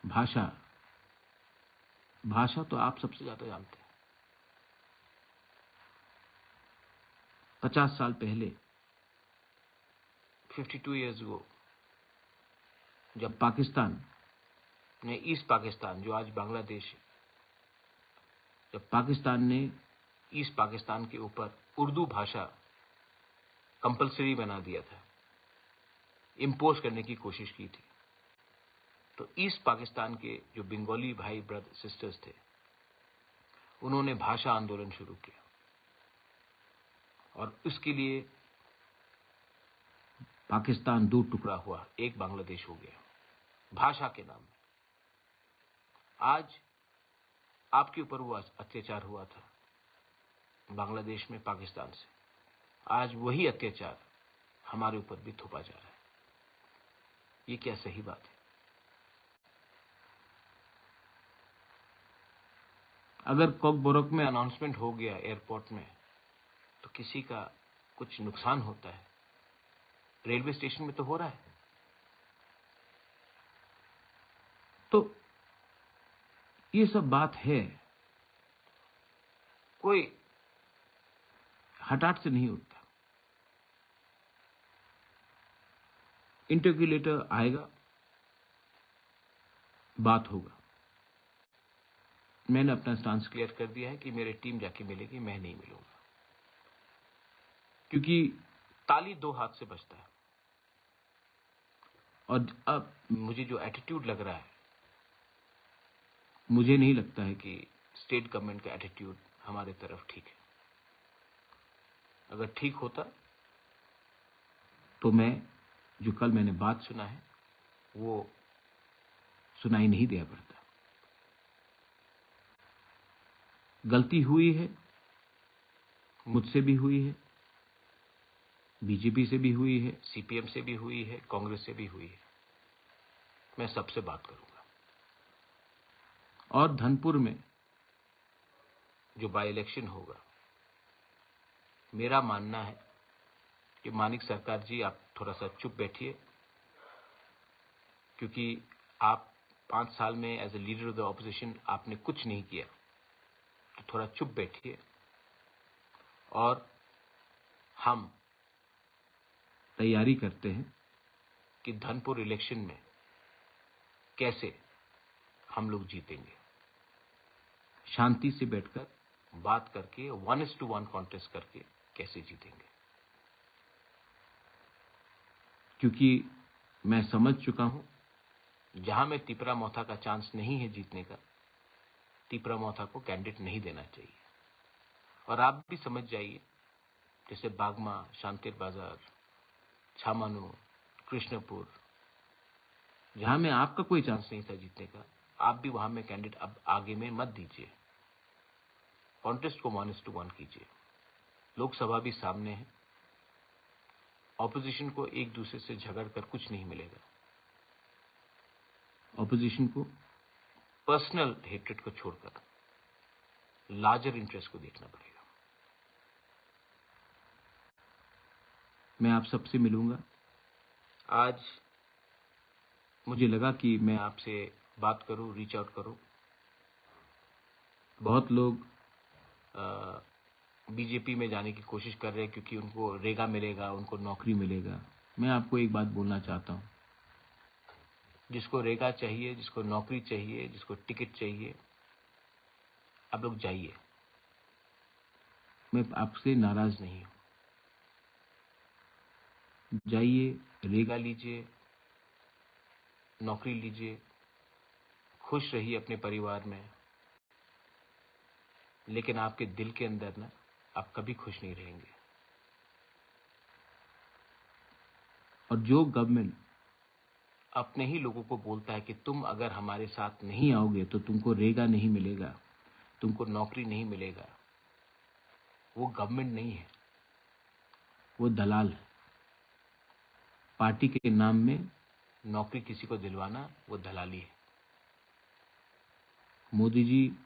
भाषा, भाषा तो आप सबसे ज्यादा जानते हैं। पचास साल पहले, फिफ्टी टू ईयर्स गो, जब पाकिस्तान ने ईस्ट पाकिस्तान, जो आज बांग्लादेश है, जब पाकिस्तान ने ईस्ट पाकिस्तान के ऊपर उर्दू भाषा कंपलसरी बना दिया था, इम्पोज करने की कोशिश की थी, तो ईस्ट पाकिस्तान के जो बंगाली भाई ब्रदर सिस्टर्स थे, उन्होंने भाषा आंदोलन शुरू किया और उसके लिए पाकिस्तान दो टुकड़ा हुआ, एक बांग्लादेश हो गया भाषा के नाम में। आज आपके ऊपर वो अत्याचार हुआ था बांग्लादेश में पाकिस्तान से, आज वही अत्याचार हमारे ऊपर भी थोपा जा रहा है। ये क्या सही बात है? अगर कॉकबोरोक में अनाउंसमेंट हो गया एयरपोर्ट में, तो किसी का कुछ नुकसान होता है? रेलवे स्टेशन में तो हो रहा है। तो ये सब बात है, कोई हठात से नहीं उठता। इंटरव्यू लेटर आएगा, बात होगा। मैंने अपना स्टांस क्लियर कर दिया है कि मेरी टीम जाके मिलेगी, मैं नहीं मिलूंगा, क्योंकि ताली दो हाथ से बजता है। और अब मुझे जो एटीट्यूड लग रहा है, मुझे नहीं लगता है कि स्टेट गवर्नमेंट का एटीट्यूड हमारे तरफ ठीक है। अगर ठीक होता तो मैं, जो कल मैंने बात सुना है, वो सुनाई नहीं दिया पड़ता। गलती हुई है, मुझसे भी हुई है, बीजेपी से भी हुई है, सीपीएम से भी हुई है, कांग्रेस से भी हुई है। मैं सबसे बात करूंगा। और धनपुर में जो बाई इलेक्शन होगा, मेरा मानना है कि मानिक सरकार जी, आप थोड़ा सा चुप बैठिए, क्योंकि आप पाँच साल में as a leader of the opposition आपने कुछ नहीं किया। तो थोड़ा चुप बैठिए और हम तैयारी करते हैं कि धनपुर इलेक्शन में कैसे हम लोग जीतेंगे, शांति से बैठकर बात करके, one is to one contest करके कैसे जीतेंगे। क्योंकि मैं समझ चुका हूं, जहां में तिपरा मोथा का चांस नहीं है जीतने का, तिपरा मोथा को कैंडिडेट नहीं देना चाहिए। और आप भी समझ जाइए, जैसे बागमा, शांतिर बाजार, छामानू, कृष्णपुर, जहां में आपका कोई चांस नहीं था जीतने का, आप भी वहां में कैंडिडेट अब आगे में मत दीजिए। कॉन्टेस्ट को वन इज टू वन कीजिए। लोकसभा भी सामने है। ऑपोजिशन को एक दूसरे से झगड़ कर कुछ नहीं मिलेगा। ऑपोजिशन को पर्सनल हेट्रेड को छोड़कर लार्जर इंटरेस्ट को देखना पड़ेगा। मैं आप सबसे मिलूंगा। आज मुझे लगा कि मैं आपसे बात करूं, रीच आउट करूं। बहुत लोग बीजेपी में जाने की कोशिश कर रहे हैं क्योंकि उनको रेगा मिलेगा, उनको नौकरी मिलेगा। मैं आपको एक बात बोलना चाहता हूं, जिसको रेगा चाहिए, जिसको नौकरी चाहिए, जिसको टिकट चाहिए, आप लोग जाइए। मैं आपसे नाराज नहीं हूं। जाइए, रेगा लीजिए, नौकरी लीजिए, खुश रहिए अपने परिवार में, लेकिन आपके दिल के अंदर ना, आप कभी खुश नहीं रहेंगे। और जो गवर्नमेंट अपने ही लोगों को बोलता है कि तुम अगर हमारे साथ नहीं आओगे तो तुमको रेगा नहीं मिलेगा, तुमको नौकरी नहीं मिलेगा, वो गवर्नमेंट नहीं है, वो दलाल है। पार्टी के नाम में नौकरी किसी को दिलवाना, वो दलाली है। मोदी जी,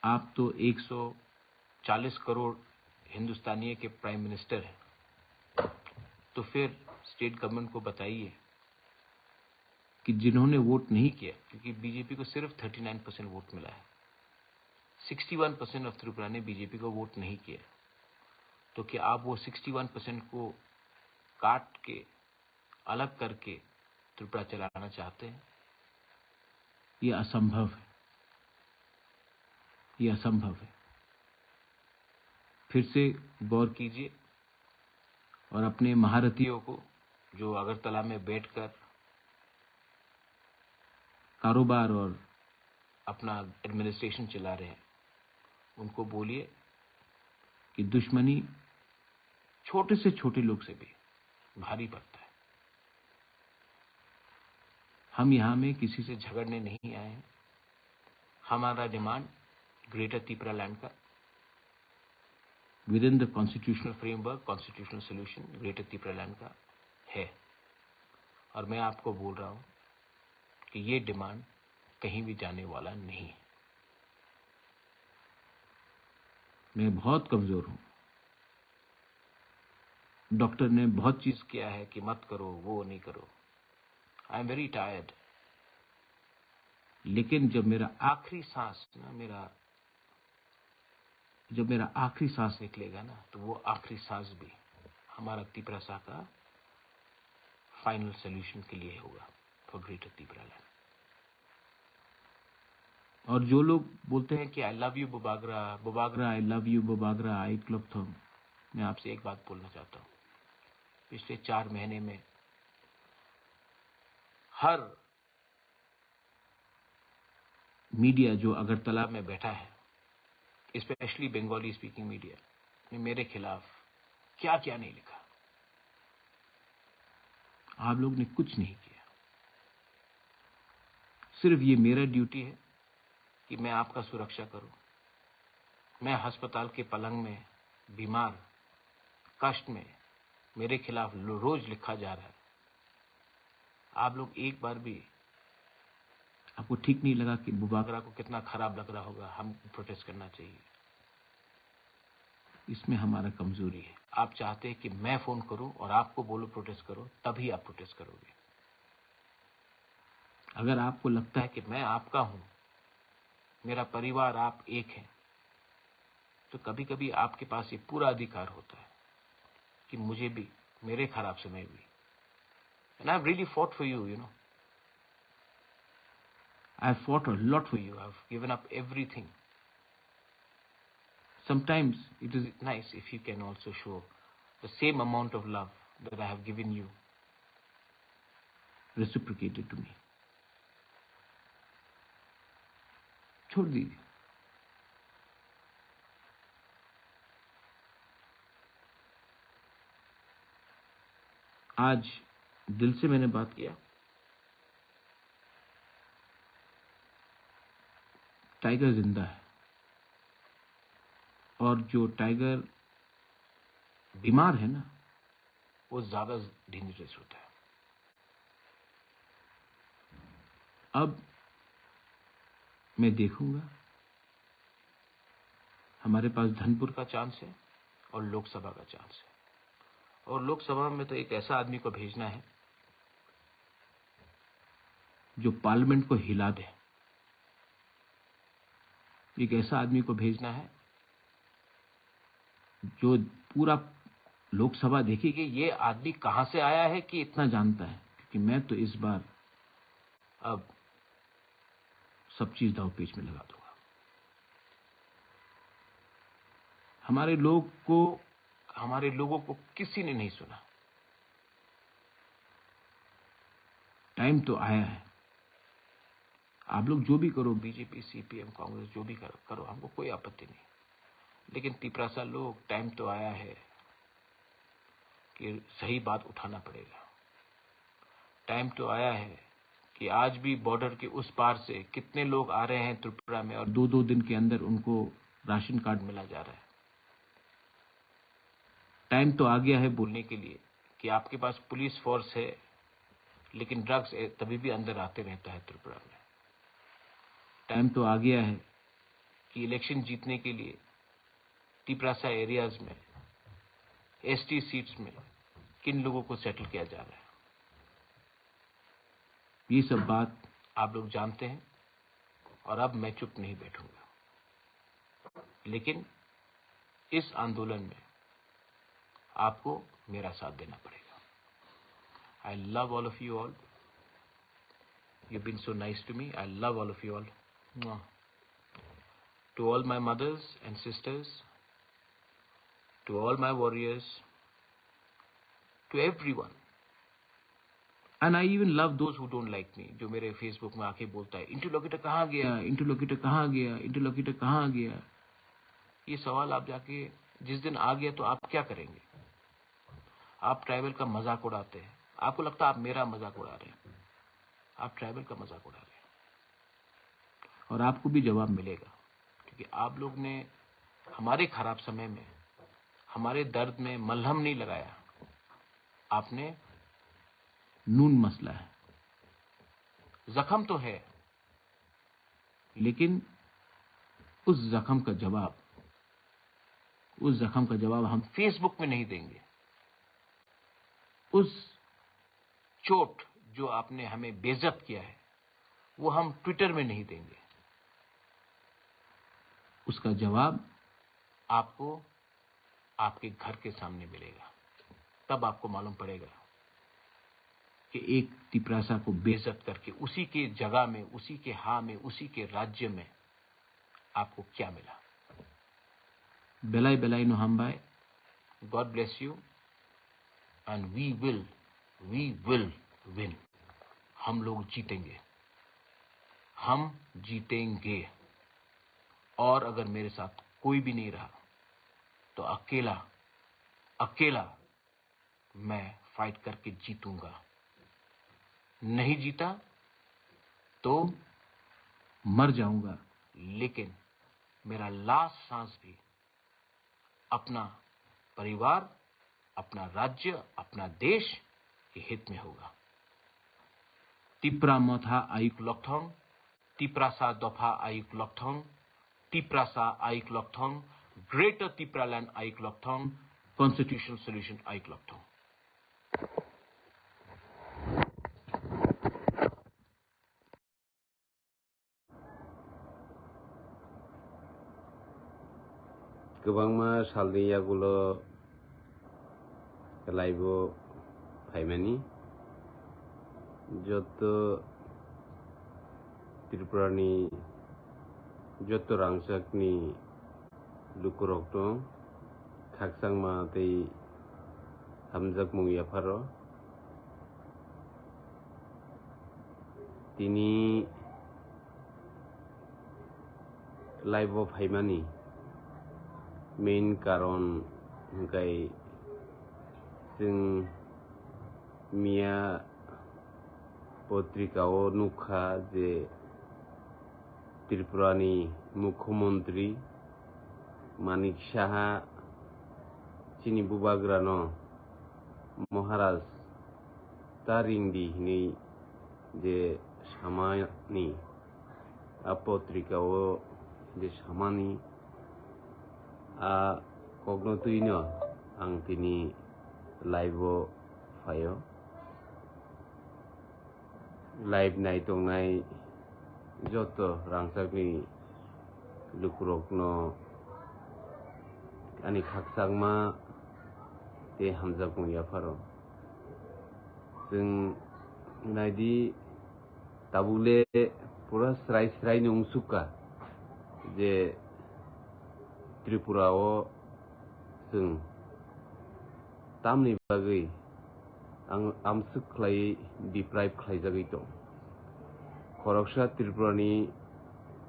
आप तो एक सौ चालीस करोड़ हिंदुस्तानियों के प्राइम मिनिस्टर हैं, तो फिर स्टेट गवर्नमेंट को बताइए कि जिन्होंने वोट नहीं किया, क्योंकि बीजेपी को सिर्फ थर्टी नाइन परसेंट वोट मिला है, sixty one percent of Tripura ने बीजेपी को वोट नहीं किया, तो क्या आप वो सिक्सटी वन परसेंट को काट के, अलग करके त्रिपुरा चलाना चाहते हैं? ये असंभव है, ये असंभव है। फिर से गौर कीजिए और अपने महारथियों को, जो अगरतला में बैठकर कारोबार और अपना एडमिनिस्ट्रेशन चला रहे हैं, उनको बोलिए कि दुश्मनी छोटे से छोटे लोग से भी भारी पड़ता है। हम यहाँ में किसी से झगड़ने नहीं आए हैं। हमारा डिमांड ग्रेटर तिपरा लैंड का, within the constitutional framework, constitutional solution, greater Tipra land का है। और मैं आपको बोल रहा हूँ कि ये डिमांड कहीं भी जाने वाला नहीं है। मैं बहुत कमजोर हूँ। डॉक्टर ने बहुत चीज किया है कि मत करो, वो नहीं करो। I am very tired। लेकिन जब मेरा आखिरी सांस ना, मेरा, जब मेरा आखिरी सांस निकलेगा ना, तो वो आखिरी सांस भी हमारा तिपरासा का फाइनल सॉल्यूशन के लिए होगा, फॉर ग्रेटर तिपरा लैंड। और जो लोग बोलते हैं कि "I love you Bubagra, Bubagra, I love you Bubagra, I club थम", मैं आपसे एक बात बोलना चाहता हूँ, पिछले चार महीने में हर मीडिया जो अगरतला में बैठा है, स्पेशली बंगाली स्पीकिंग मीडिया, ने मेरे खिलाफ क्या क्या नहीं लिखा। आप लोग ने कुछ नहीं किया। सिर्फ ये मेरा ड्यूटी है कि मैं आपका सुरक्षा करूं। मैं अस्पताल के पलंग में बीमार, कष्ट में, मेरे खिलाफ लो-, रोज लिखा जा रहा है। आप लोग एक बार भी, आपको ठीक नहीं लगा कि बुबागरा को कितना खराब लग रहा होगा, हम प्रोटेस्ट करना चाहिए। इसमें हमारा कमजोरी है। आप चाहते हैं कि मैं फोन करूं और आपको बोलो प्रोटेस्ट करो, तभी आप प्रोटेस्ट करोगे। अगर आपको लगता है कि मैं आपका हूं, मेरा परिवार आप एक है, तो कभी-कभी आपके पास ये पूरा अधिकार होता है कि मुझे भी, मेरे खराब समय भी। And I've really fought for you, you know. I fought a lot for you. I've given up everything. Sometimes it is nice if you can also show the same amount of love that I have given you, reciprocated to me. छोड़ दीजिए। आज दिल से मैंने बात किया। टाइगर जिंदा है, और जो टाइगर बीमार है ना, वो ज्यादा डेंजरस होता है। अब मैं देखूंगा, हमारे पास धनपुर का चांस है और लोकसभा का चांस है। और लोकसभा में तो एक ऐसा आदमी को भेजना है जो पार्लियामेंट को हिला दे। एक ऐसा आदमी को भेजना है जो पूरा लोकसभा देखेगी, ये आदमी कहां से आया है कि इतना जानता है, क्योंकि मैं तो इस बार अब सब चीज दाव पेच में लगा दूंगा। हमारे लोग को, हमारे लोगों को किसी ने नहीं सुना। टाइम तो आया है। आप लोग जो भी करो, बीजेपी, सीपीएम, कांग्रेस, जो भी करो, करो, हमको कोई आपत्ति नहीं। लेकिन तिपरासा लोग, टाइम तो आया है कि सही बात उठाना पड़ेगा। टाइम तो आया है कि आज भी बॉर्डर के उस पार से कितने लोग आ रहे हैं त्रिपुरा में और दो दो दिन के अंदर उनको राशन कार्ड मिला जा रहा है। टाइम तो आ गया है बोलने के लिए कि आपके पास पुलिस फोर्स है, लेकिन ड्रग्स ए-, तभी भी अंदर आते रहता है त्रिपुरा में। टाइम तो आ गया है कि इलेक्शन जीतने के लिए तिपरासा एरियाज में, एसटी सीट्स में किन लोगों को सेटल किया जा रहा है। ये सब बात आप लोग जानते हैं और अब मैं चुप नहीं बैठूंगा। लेकिन इस आंदोलन में आपको मेरा साथ देना पड़ेगा। I love all of you all. You've been so nice to me. I love all of you all. Mwah. To all my mothers and sisters, to all my warriors, to everyone. And I even love those who don't like me, जो मेरे फेसबुक में आके बोलता है, "इंटरलोकेटर कहाँ गया, इंटरलोकेटर कहाँ गया, इंटरलोकेटर कहाँ गया?" ये सवाल आप जाके, जिस दिन आ गया तो आप क्या करेंगे? आप ट्राइबल का मजाक उड़ाते हैं, आपको लगता है आप मेरा मजाक उड़ा रहे हैं, आप ट्राइबल का मजाक उड़ा रहे हैं। और आपको भी जवाब मिलेगा, क्योंकि आप लोग ने हमारे खराब समय में, हमारे दर्द में मलहम नहीं लगाया, आपने नून मसला है। जख्म तो है, लेकिन उस जख्म का जवाब, उस जख्म का जवाब हम फेसबुक में नहीं देंगे। उस चोट जो आपने हमें बेइज्जत किया है, वो हम ट्विटर में नहीं देंगे। उसका जवाब आपको आपके घर के सामने मिलेगा। तब आपको मालूम पड़ेगा कि एक तिपरासा को बेइज्जत करके उसी के जगह में, उसी के हाँ में, उसी के राज्य में आपको क्या मिला। Belai belai no hambai. God bless you. and we will, we will win. हम लोग जीतेंगे, हम जीतेंगे। और अगर मेरे साथ कोई भी नहीं रहा, तो अकेला, अकेला मैं फाइट करके जीतूंगा। नहीं जीता तो मर जाऊंगा, लेकिन मेरा लास्ट सांस भी अपना परिवार, अपना राज्य, अपना देश के हित में होगा। Tipra Motha Ayuk Lokthong, Tiprasa Dopha Ayuk Lokthong, Tiprasa Ayuk Lokthong, Greater Tipraland Ayuk Lokthong, Constitutional Solution Ayuk Lokthong. Kwbangma salni yagulo live-o phaimani, joto Tripurani joto rangchakni lukurokno khakchangma tei hamjakmung yapharo. Tini live-o phaimani main karon hwnkhe chwng miya potrika-o nukha je Tripurani Mukhyamantri Manik Saha chini bubagrano Maharaj ta ringdi hinwi je samani, a potrika-o je samani, a kokno twino ang tini live-o phaio. Live nai tongnai joto rangchakni lukurokno ani khakchangma tei hamjakmung yapharo. Chwng naidi, tabukle pura srai srai no wngsukha je Tripura o chwng tamni bagwi ang amswk khlaiwi deprive khlaijagwi tong. Khoroksa Tripura ni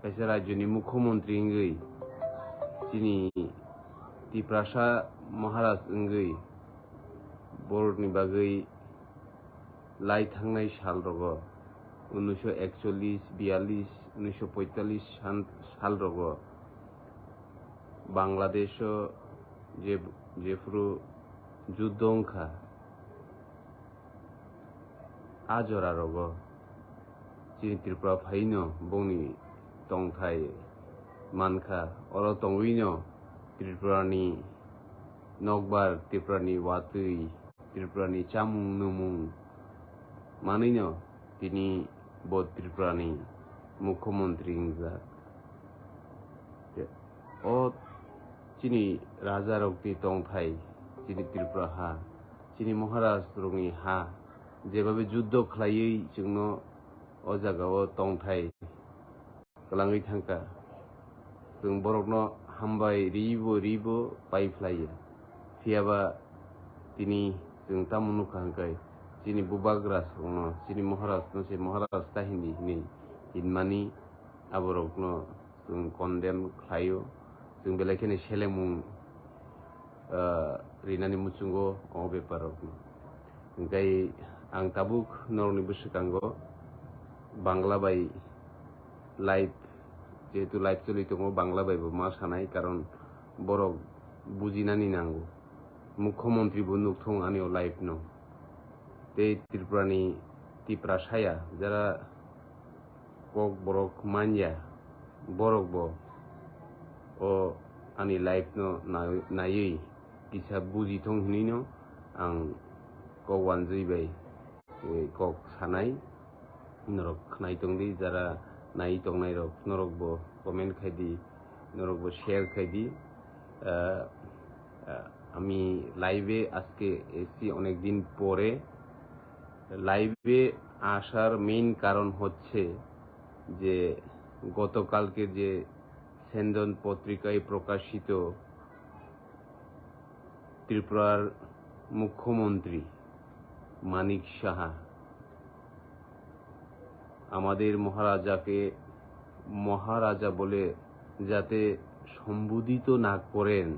kaisa rajyo ni mukhyamantri wngwi, chini Tiprasa Maharaj wngwi, borokni bagwi lai thangnai sal rogo, unnisho ekchollish, biyallish, unnisho poitallish san-, sal rogo Bangladesh o je, jephuru juddo wngkha, a jora rogo chini Tripura phaino bongni tongthai mankha, oro tongwino Tripura ni nokbar, Tripura ni watwi, Tripura ni chamung nwmung manwino tini bo Tripura ni mukhyamantri wngjak. O chini raja rok ni tongthai, chini Tripura ha, chini Maharaj rok ni ha, jebabe juddo khlaiwi chwngno o jaga o tongthai kwlangwi thangkha. Chwng borokno hambai ribo ribo pai phlaiya. Phiyaba tini chwng tamo nukha hwnkhe chini bubagra songno, chini Maharaj no se Maharaj ta hindi hinwi hinmani aborokno chwng condemn khlaio. Chwng belai kheno selemung ah, rinani muchungo o bepar rokno. Hingkai ang tabuk norokni bwswkango Bangla bai live, jehetu live choli tongo, Bangla bai bo ma sanai, karon borok bujinani nango. Mukhyamantri bo nukthung ani o live no. Tei Tripura ni Tiprasaya jara kok borok manya, borok bo o ani live no na-, naiwi kisa buji thung hinwi no ang kok wanjwi bai, eh, kok sanai. Norok khnai tongdi, jara nai tongnai rok, norok bo comment khai di, norok bo share khai di. Ah, ah, আমি লাইভে আজকে এসেছি অনেক দিন পরে। লাইভে আসার মেইন কারণ হচ্ছে যে গতকালকে যে সেন্দন পত্রিকায় প্রকাশিত ত্রিপুরার মুখ্যমন্ত্রী মানিক সাহা আমাদের মহারাজাকে মহারাজা বলে যাতে সম্বোধিত না করেন,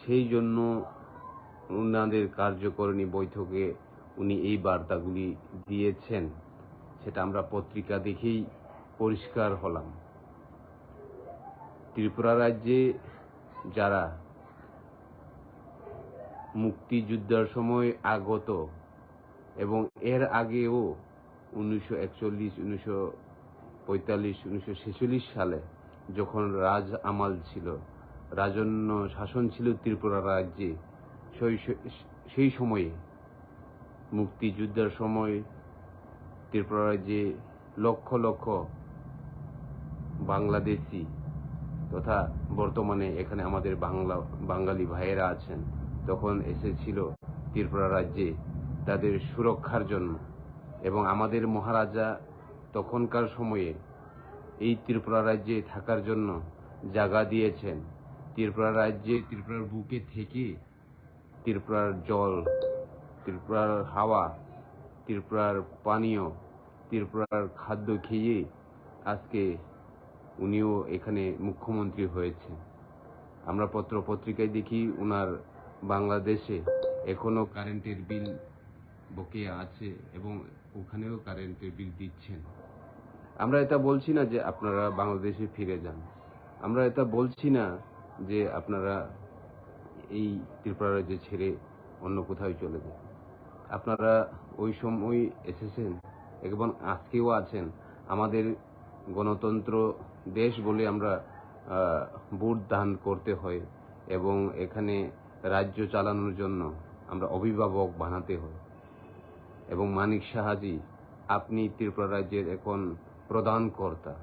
সেই জন্য ওনাদের কার্যকরণী বৈঠকে উনি এই বার্তাগুলি দিয়েছেন, সেটা আমরা পত্রিকা দেখেই পরিষ্কার হলাম। ত্রিপুরা রাজ্যে যারা মুক্তিযুদ্ধের সময় আগত এবং এর আগেও উনিশশো একচল্লিশ, উনিশশো পঁয়তাল্লিশ, উনিশশো ছেচল্লিশ সালে যখন রাজ আমাল ছিল, রাজন্য শাসন ছিল ত্রিপুরা রাজ্যে, সেই স-, সেই সময়ে মুক্তিযুদ্ধের সময় ত্রিপুরা রাজ্যে লক্ষ লক্ষ বাংলাদেশি তথা বর্তমানে এখানে আমাদের বাংলা, বাঙালি ভাইয়েরা আছেন, তখন এসেছিল ত্রিপুরা রাজ্যে তাদের সুরক্ষার জন্য। এবং আমাদের মহারাজা তখনকার সময়ে এই ত্রিপুরা রাজ্যে থাকার জন্য জায়গা দিয়েছেন। ত্রিপুরা রাজ্যে, ত্রিপুরার বুকে থেকে ত্রিপুরার জল, ত্রিপুরার হাওয়া, ত্রিপুরার পানীয়, ত্রিপুরার খাদ্য খেয়ে আজকে উনিও এখানে মুখ্যমন্ত্রী হয়েছে। আমরা পত্র পত্রিকায় দেখি ওনার বাংলাদেশে এখনো কারেন্টের বিল বকেয়া আছে এবং ওখানেও কারেন্টের বিল দিচ্ছেন। আমরা এটা বলছি না যে আপনারা বাংলাদেশে ফিরে যান, আমরা এটা বলছি না যে আপনারা এই ত্রিপুরা রাজ্য ছেড়ে অন্য কোথাও চলে যান। আপনারা ওই সময় এসেছেন এবং আজকেও আছেন। আমাদের গণতন্ত্র দেশ বলে আমরা, আহ, ভোট দান করতে হয় এবং এখানে রাজ্য চালানোর জন্য আমরা অভিভাবক বানাতে হয়। এবং মানিক সাহাজি, আপনি ত্রিপুরা রাজ্যের এখন প্রধান কর্তা।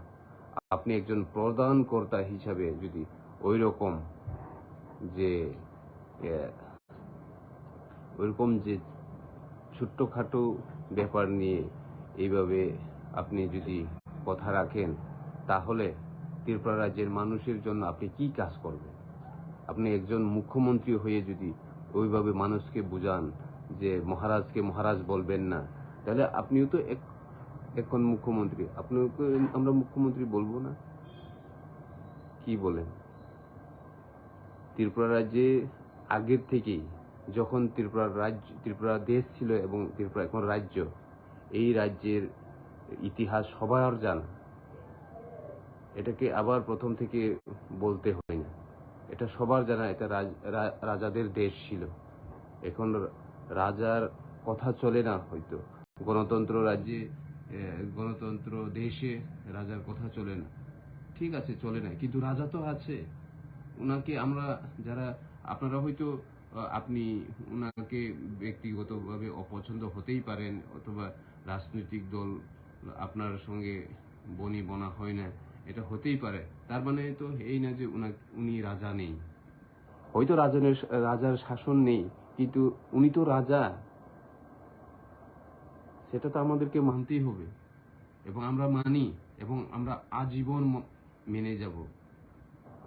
আপনি একজন প্রধান কর্তা হিসাবে যদি ওই রকম যে, এ, ওইরকম যে ছোট্টখাটো ব্যাপার নিয়ে এইভাবে আপনি যদি কথা রাখেন, তাহলে ত্রিপুরা রাজ্যের মানুষের জন্য আপনি কি কাজ করবেন? আপনি একজন মুখ্যমন্ত্রী হয়ে যদি ওইভাবে মানুষকে বুঝান যে মহারাজকে মহারাজ বলবেন না, তাহলে আপনিও তো এক-, এখন মুখ্যমন্ত্রী, আপনাকে আমরা মুখ্যমন্ত্রী বলবো না? কি বলেন? ত্রিপুরা রাজ্যে আগের থেকেই, যখন ত্রিপুরা রাজ্য, ত্রিপুরা দেশ ছিল এবং ত্রিপুরা এখন রাজ্য, এই রাজ্যের ইতিহাস সবার জানা। এটাকে আবার প্রথম থেকে বলতে হয় না, এটা সবার জানা। এটা রাজ-, রা-, রাজাদের দেশ ছিল। এখন রাজার কথা চলে না হয়তো, গণতন্ত্র রাজ্যে, এ, গণতন্ত্র দেশে রাজার কথা চলে না। ঠিক আছে, চলে না, কিন্তু রাজা তো আছে। ওনাকে আমরা যারা, আপনারা হয়তো, আ, আপনি ওনাকে ব্যক্তিগতভাবে অপছন্দ হতেই পারেন, অথবা রাজনৈতিক দল আপনার সঙ্গে বনি বনা হয় না, এটা হতেই পারে। তার মানে তো এই না যে ওনা-, উনি রাজা নেই। হয়তো রাজনের, রাজার শাসন নেই, কিন্তু উনি তো রাজা, সেটা তো আমাদেরকে মানতেই হবে। এবং আমরা মানি এবং আমরা আজীবন ম-, মেনে যাব।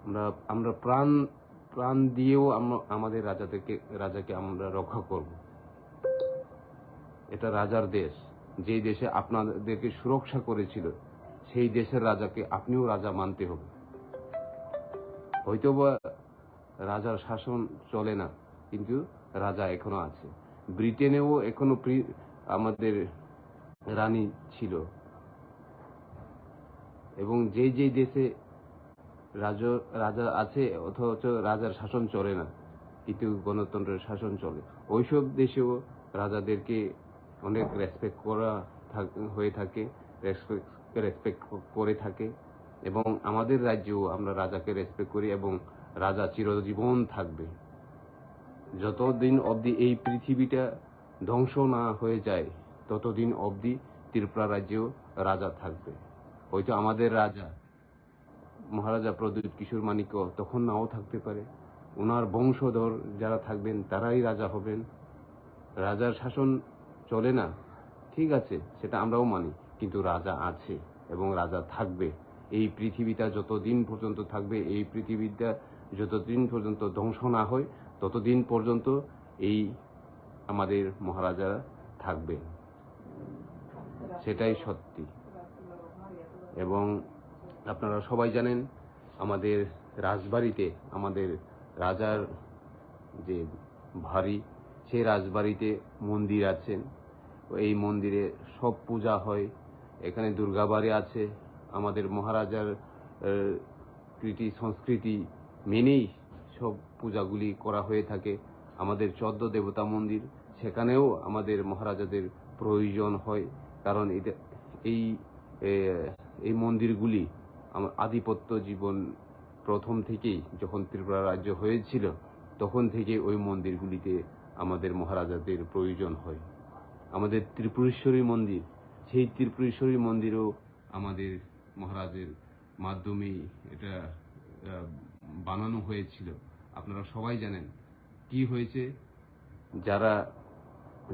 আমরা, আমরা প্রাণ, প্রাণ দিয়েও আমরা আমাদের রাজাদেরকে, রাজাকে আমরা রক্ষা করব। এটা রাজার দেশ, যেই দেশে আপনাদেরকে সুরক্ষা করেছিল, সেই দেশের রাজাকে আপনিও রাজা মানতে হবে। হয়তোবা রাজার শাসন চলে না, কিন্তু রাজা এখনো আছে। ব্রিটেনেও এখনো প্রি-, আমাদের রানী ছিল। এবং যেই যেই দেশে রাজ-, রাজা আছে অথচ রাজার শাসন চলে না, কিন্তু গণতন্ত্রের শাসন চলে, ওইসব দেশেও রাজাদেরকে অনেক রেসপেক্ট করা থাক-, হয়ে থাকে, রেসপেক্ট, রেসপেক্ট করে থাকে। এবং আমাদের রাজ্যেও আমরা রাজাকে রেসপেক্ট করি এবং রাজা চিরজীবন থাকবে। যতদিন অবধি এই পৃথিবীটা ধ্বংস না হয়ে যায়, ততদিন অবধি ত্রিপুরা রাজ্যেও রাজা থাকবে। হয়তো আমাদের রাজা মহারাজা প্রদ্যুৎ কিশোর মাণিক্য তখন নাও থাকতে পারে, ওনার বংশধর যারা থাকবেন তারাই রাজা হবেন। রাজার শাসন চলে না, ঠিক আছে, সেটা আমরাও মানি, কিন্তু রাজা আছে এবং রাজা থাকবে। এই পৃথিবীটা যতদিন পর্যন্ত থাকবে, এই পৃথিবীটা যতদিন পর্যন্ত ধ্বংস না হয়, ততদিন পর্যন্ত এই আমাদের মহারাজা থাকবেন, সেটাই সত্যি। এবং আপনারা সবাই জানেন, আমাদের রাজবাড়িতে আমাদের রাজার যে বাড়ি, সেই রাজবাড়িতে মন্দির আছেন। এই মন্দিরে সব পূজা হয়। এখানে দুর্গাবাড়ি আছে। আমাদের মহারাজার, আহ, রীতি সংস্কৃতি মেনেই সব পূজাগুলি করা হয়ে থাকে। আমাদের চোদ্দ দেবতা মন্দির, সেখানেও আমাদের মহারাজাদের প্রয়োজন হয়, কারণ এটা, এই, এ, এই মন্দিরগুলি আমার আধিপত্য জীবন প্রথম থেকেই, যখন ত্রিপুরা রাজ্য হয়েছিল, তখন থেকে ওই মন্দিরগুলিতে আমাদের মহারাজাদের প্রয়োজন হয়। আমাদের ত্রিপুরেশ্বরী মন্দির, সেই ত্রিপুরেশ্বরী মন্দিরও আমাদের মহারাজের মাধ্যমেই এটা, আহ, বানানো হয়েছিল। আপনারা সবাই জানেন কি হয়েছে। যারা,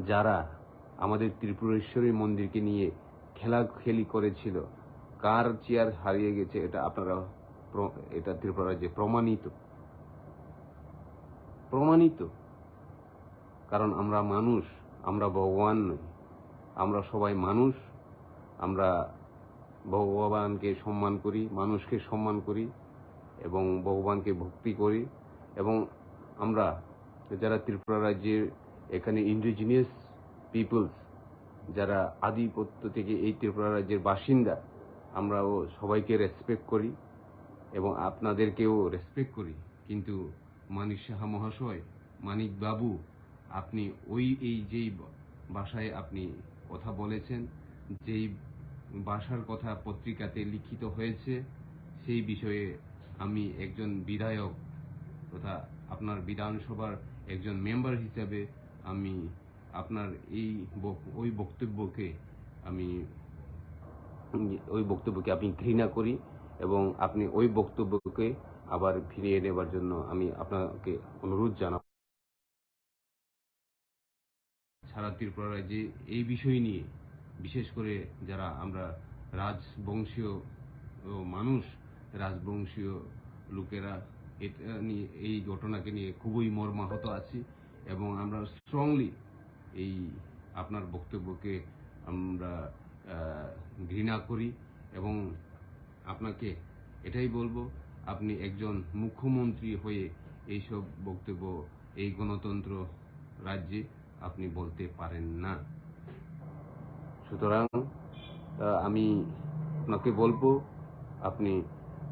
যারা আমাদের ত্রিপুরেশ্বরী মন্দিরকে নিয়ে খেলাখেলি করেছিল, কার চেয়ার হারিয়ে গেছে, এটা আপনারা প্র-, এটা ত্রিপুরা রাজ্যে প্রমাণিত, প্রমাণিত। কারণ আমরা মানুষ, আমরা ভগবান নই, আমরা সবাই মানুষ। আমরা ভগবানকে সম্মান করি, মানুষকে সম্মান করি এবং ভগবানকে ভক্তি করি। এবং আমরা যারা ত্রিপুরা রাজ্যের এখানে ইন্ডিজিনিয়াস পিপলস, যারা আধিপত্য থেকে এই ত্রিপুরা রাজ্যের বাসিন্দা, আমরাও সবাইকে রেসপেক্ট করি এবং আপনাদেরকেও রেসপেক্ট করি। কিন্তু মানিক সাহা মহাশয়, মানিক বাবু, আপনি ওই, এই যেই ভাষায় আপনি কথা বলেছেন, যেই ভাষার কথা পত্রিকাতে লিখিত হয়েছে, সেই বিষয়ে আমি একজন বিধায়ক তথা আপনার বিধানসভার একজন মেম্বার হিসাবে আমি আপনার এই বক-, ওই বক্তব্যকে আমি, ওই বক্তব্যকে আমি ঘৃণা করি এবং আপনি ওই বক্তব্যকে আবার ফিরিয়ে নেবার জন্য আমি আপনাকে অনুরোধ জানাব। সারা ত্রিপুরা রাজ্যে এই বিষয় নিয়ে, বিশেষ করে যারা আমরা রাজবংশীয়, ও, মানুষ, রাজবংশীয় লোকেরা এটা নিয়ে, এই ঘটনাকে নিয়ে খুবই মর্মাহত আছি এবং আমরা স্ট্রংলি এই আপনার বক্তব্যকে আমরা, আহ, ঘৃণা করি এবং আপনাকে এটাই বলবো, আপনি একজন মুখ্যমন্ত্রী হয়ে এইসব বক্তব্য এই গণতন্ত্র রাজ্যে আপনি বলতে পারেন না। সুতরাং, আহ, আমি আপনাকে বলবো, আপনি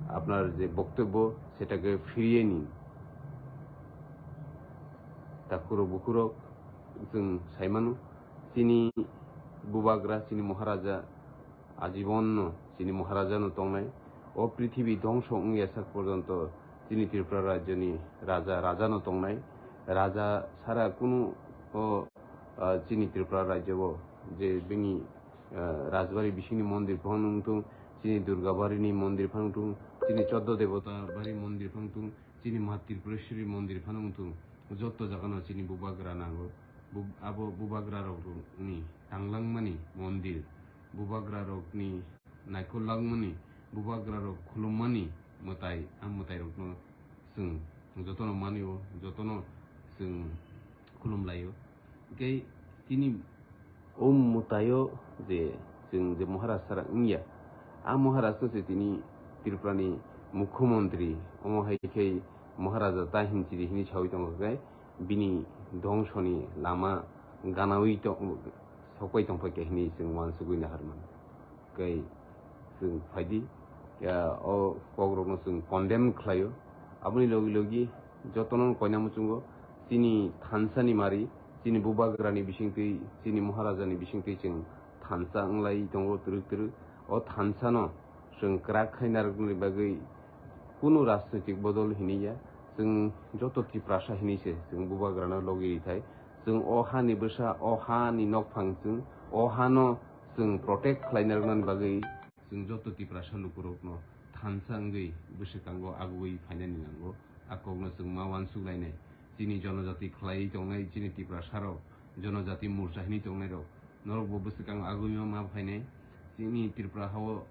আপনার যে বক্তব্য, সেটাকে ফিরিয়ে নিন। Takuro bukurok, chwng saimano, chini bubagra, chini Maharaja, ajibonno chini Maharaja no tongnai. O prithibi dhongso wngya sak porjonto chini Tripura rajyoni raja, raja no tongnai. Raja sara kunu o, ah, chini Tripura rajyo o je bini, ah, rajbari bisingni mondir phano wngthung, chini Durgabari ni mondir phano wngthung, chini Choddo Debota bari mondir phano wngthung, chini Ma Tripureshwari mondir phano wngthung, jotto jagano chini bubagra nango. Bu-, abo bubagra rokni tanglangmani mondir, bubagra rokni naikolangmani, bubagra rok khulummani mwtai, a mwtai rokno chwng jotono manio, jotono chwng khulumlaio. Hwnkhe tini o mwtaio je chwng je Maharaj sara wngya, a Maharaj no se tini Tripura ni Mukhyamantri, omo hai khe Maharaja ta hinchiri hinwi sawi tongo khe, bini dhongso ni lama ganawi tong-, sokpai tongphai khe hinwi chwng uansugwi naharmano. Khe chwng phaidi, ah, o kokrokno chwng condemn khlaio. Aboni logi logi jotono koina muchungo chini thansa ni mari, chini bubagra ni bisingtwi, chini Maharaja ni bisingtwi chwng thansa wnglai tongo twrwk twrwk. O thansa no chwng kwrak khai narwknani bagwi kunu rajnoitik bodol hinwi ya, chwng joto Tiprasa hinwi se chwng bubagrano logi rithai. Chwng o hani bwsa, o hani nokphang chwng, o hano chwng protect khlai narwknani bagwi chwng joto Tiprasa lukurokno thansa wngwi bwswkango agugwi phainani nango. A kokno chwng ma uansuk lainai. Chini jonojati khlaiwi tongnai, chini Tiprasarok, jonojati morcha hinwi tongnairok, norokbo bwswkango agugwi ma phainai. Chini Tripura hao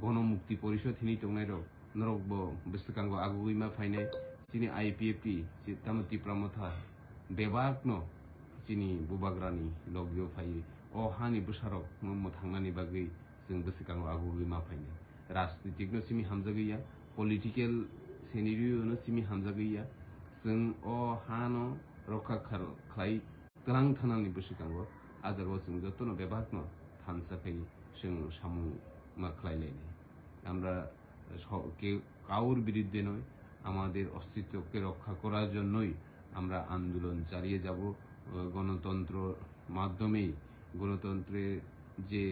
Gono Mukti Porishod hinwi tongnairok, norokbo bwswkango agugwi ma phainai. Chini I P F T, chi-, tamo Tipra Motha, bebakno chini bubagrani logio phaiwi o hani bwsarokno mwthangnani bagwi chwng bwswkango agugwi ma phainai. Rajnitikno simi hamjagwi ya, political scenario-no simi hamjagwi ya, chwng o hano rokha khar-, khlai twlang thanani bwswkango, a jagao chwng jotono bebakno thansa khai chwng samung ma khlai lainai. Amra স-, কে-, কারোর বিরুদ্ধে নয়, আমাদের অস্তিত্বকে রক্ষা করার জন্যই আমরা আন্দোলন চালিয়ে যাব। আহ, গণতন্ত্র মাধ্যমেই গণতন্ত্রের যে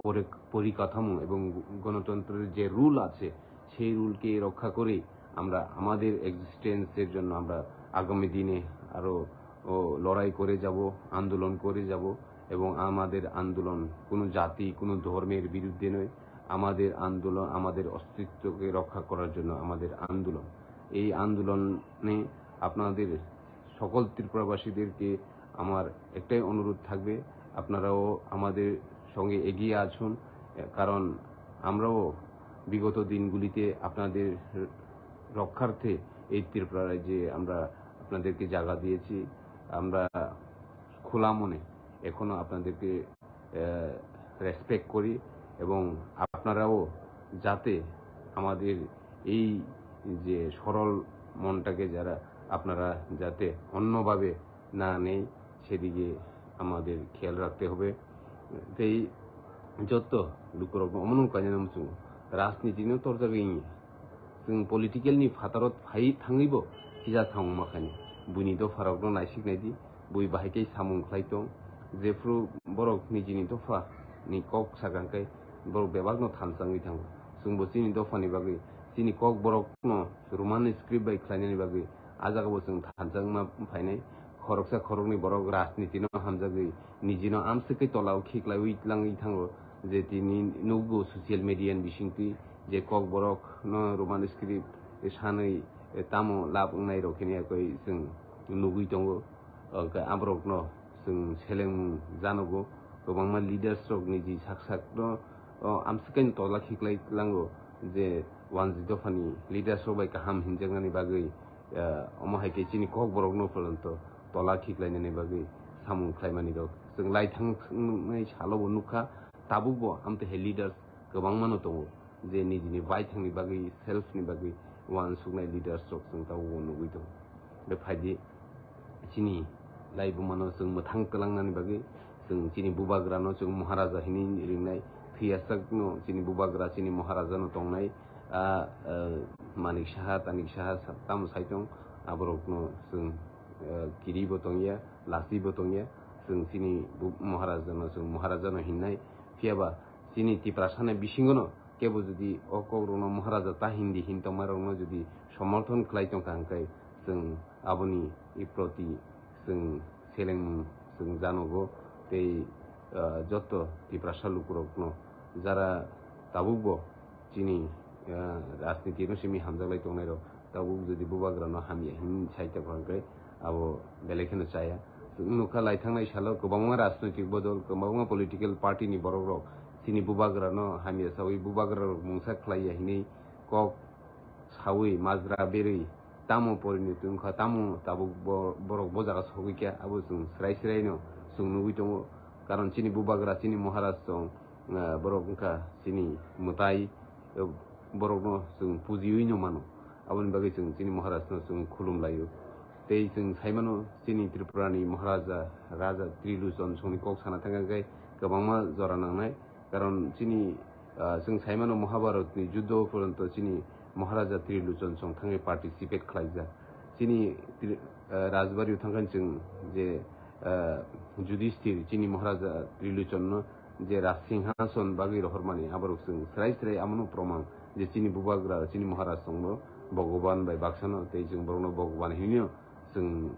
পরি-, পরিকাঠামো এবং গণতন্ত্রের যে রুল আছে, সেই রুলকে রক্ষা করেই আমরা আমাদের এক্সিস্টেন্সের জন্য আমরা আগামী দিনে আরও, ও, লড়াই করে যাব, আন্দোলন করে যাব এবং আমাদের আন্দোলন কোনো জাতি, কোনো ধর্মের বিরুদ্ধে নয়। আমাদের আন্দোলন আমাদের অস্তিত্বকে রক্ষা করার জন্য আমাদের আন্দোলন। এই আন্দোলনে আপনাদের সকল ত্রিপুরাবাসীদেরকে আমার একটাই অনুরোধ থাকবে, আপনারাও আমাদের সঙ্গে এগিয়ে আসুন, কারণ আমরাও বিগত দিনগুলিতে আপনাদের রক্ষার্থে এই ত্রিপুরা রাজ্যে আমরা আপনাদেরকে জায়গা দিয়েছি। আমরা খোলা মনে এখনো আপনাদেরকে আহ, রেসপেক্ট করি এবং আপনারাও যাতে আমাদের এই যে সরল মনটাকে যারা আপনারা যাতে অন্যভাবে না নেই, সেদিকে আমাদের খেয়াল রাখতে হবে। Tei joto lukurokno omono kainwi muchungo, rajnitino torjagwi wngya. Chwng political ni phataro phai thangwibo kisa samung ma khainai. Buini dopharokno naisik naidi, bui bahai khe samung khlai tong. Jephru borok nijini dopha ni kok sakha khe borok bebakno thansa wngwi thango. Chwngbo chini dophani bagwi, chini kok borokno Roman script bai khlainani bagwi a jagao chwng thansa wngma phainai. Khoroksa khoroknwi borok rajnitino hamjagwi nijino amswkhe tolao khiklaiwi tlangwi thango, je tini nukgo social media ni bisingtwi je kokborokno Roman script sanwi tamo lab wngnai rok hini yakwi chwng nugwi tongo. Hwnkhe aborokno chwng selengmung janogo, kwbangma leaders rok niji sak sakno, o, amswkhe tola khiklai tlango je wanjwi dophani leaders rok bai kaham hinjaknani bagwi, eh, omo hai khe chini kokborokno phoronto tola khiklainani bagwi samung khlaimani rok chwng lai thangnai salo bo nukha. Tabukbo amtwi hai leaders kwbangmano tongo, je nijini baithangni bagwi, self ni bagwi uansuknai leaders rok chwng tabukbo nugwi tongo. Be phaidi, chini laibumano chwng mwthang twlangnani bagwi chwng chini bubagrano chwng Maharaja hinwi ringnai, thwiyasakno chini bubagra chini Maharajano tongnai, a, a, Manik Saha, Tanik Saha sa-, tamo saitong, aborokno chwng, a, kiribo tongya, lasibo tongya, chwng chini bu-, Maharajano chwng Maharajano hinnai, phiyaba chini Tiprasani bisingono kebo jodi o kokrokno Maharaja ta hindi hin tongmarokno jodi somorthon khlai tongkha hwnkhe chwng aboni proti chwng selengmung chwng janogo tei, ah, joto Tiprasa lukurokno jara tabukbo chini, ah, rajnitino simi hamjaklai tongnairok tabuk jodi bubagrano hamya hin sai tongkha hwnkhe abo belai kheno chaya. Chwng nukha lai thangnai salo kwbangma rajnoitik bodol, kwbangma political party ni borokrok chini bubagrano hamya sawi bubagrarok mungsa khlaiya hinwi kok sawi majra berwi tamo porinoti wngkha, tamo tabuk bo-, borok bo jaga sogwi kha, abo chwng srai srai no chwng nugwi tongo. Karon chini bubagra, chini Maharaj chwng, ah, borok wngkha chini mwtai, eh, borokno chwng pujiwi no mano. Aboni bagwi chwng chini Maharajno chwng khulum laio. Tei chwng saimano chini Tripurani Maharaja, Raja Trilochon songni kok sana thangkha khe kwbangma jora nangnai. Karon chini, ah, chwng saimano Mahabharatni juddo poronto chini Maharaja Trilochon song thangwi participate khlaijak. Chini Tri-, ah, Rajbari-o thangkhan chwng je, ah, Yudhishthir chini Maharaja Trilochonno je Raj Singhason bagwi rohormani, aborok chwng srai srai amono proman je chini bubagra, chini Maharaj chwngno Bhogoban bai baksano, tei chwng borokno Bhogoban hinwi chwng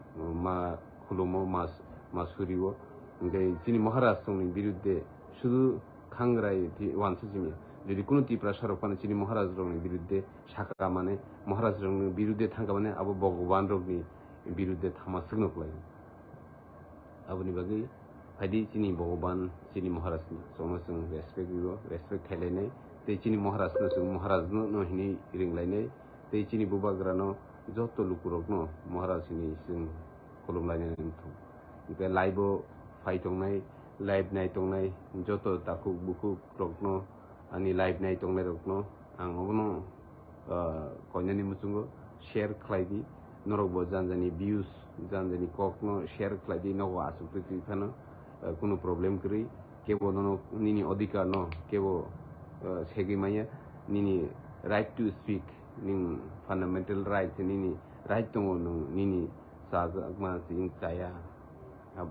ma khulumo, ma, ma surio. Hwnkhe chini Maharaj chwngni birudde sudu khangrai thi wansa simi. Jodi kunu Tiprasa rok phano chini Maharaj rokni birudde sakha mane, Maharaj rokni birudde thangkha mane, abo Bhogoban rokni birudde thama swkno kwlai. Aboni bagwi phaidi chini Bhogoban, chini Maharaj ni chwngno chwng respect rwo, respect khailainai. Tei chini Maharaj no chwng Maharaj no, no hinwi ringlainai. Tei chini bubagra no joto lukurok no Maharaj hinwi chwng khulumlainani wngthung. Hwnkhe live-o phai tongnai, live nai tongnai joto takhuk bukhuk rokno, ani live nai tongnai rokno ang obono, ah, koinani muchungo share khlai di. Norokbo janjani views, janjani kokno share khlai di, nogo aswk twi twi phano, ah, kunu problem kwrwi. Kebo nono nini odhikar no kebo, ah, segwi manya, nini right to speak, ning fundamental right, nini right tongo, nwng nini chajakma ching chaya, ab-,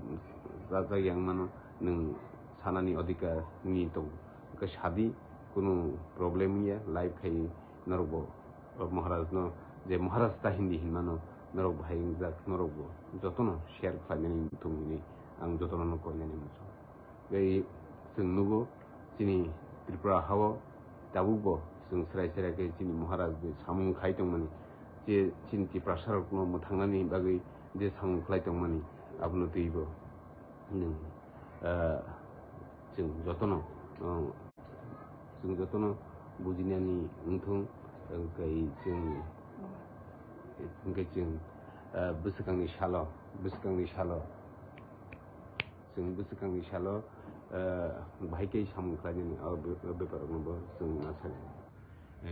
chajak yang mano, nwng sanani odhikar nini tongo. Hwnkhe sadi, kunu problem wngya, live khai norokbo, o Maharaj no, je Maharaj ta hindi hinmano, norok bahai wngjak, norokbo jotono share khlainani muchung hwnwi ang jotono no koinani muchung. Tei chwng nugo, chini Tripura hao tabukbo chwng serai serai khe chini Maharaj je samung khai tongmani, je chini Tiprasarokno mwthangnani bagwi je samung khlai tongmani, abono twibo nwng, ah, chwng jotono, ah, chwng jotono bujinani wngthung, hwnkhe chwng, hwnkhe chwng, ah, bwswkangni salo, bwswkangni salo, chwng bwswkangni salo, ah, bahai khe samung khlainani o be-, o beparokno bo chwng ma sanai.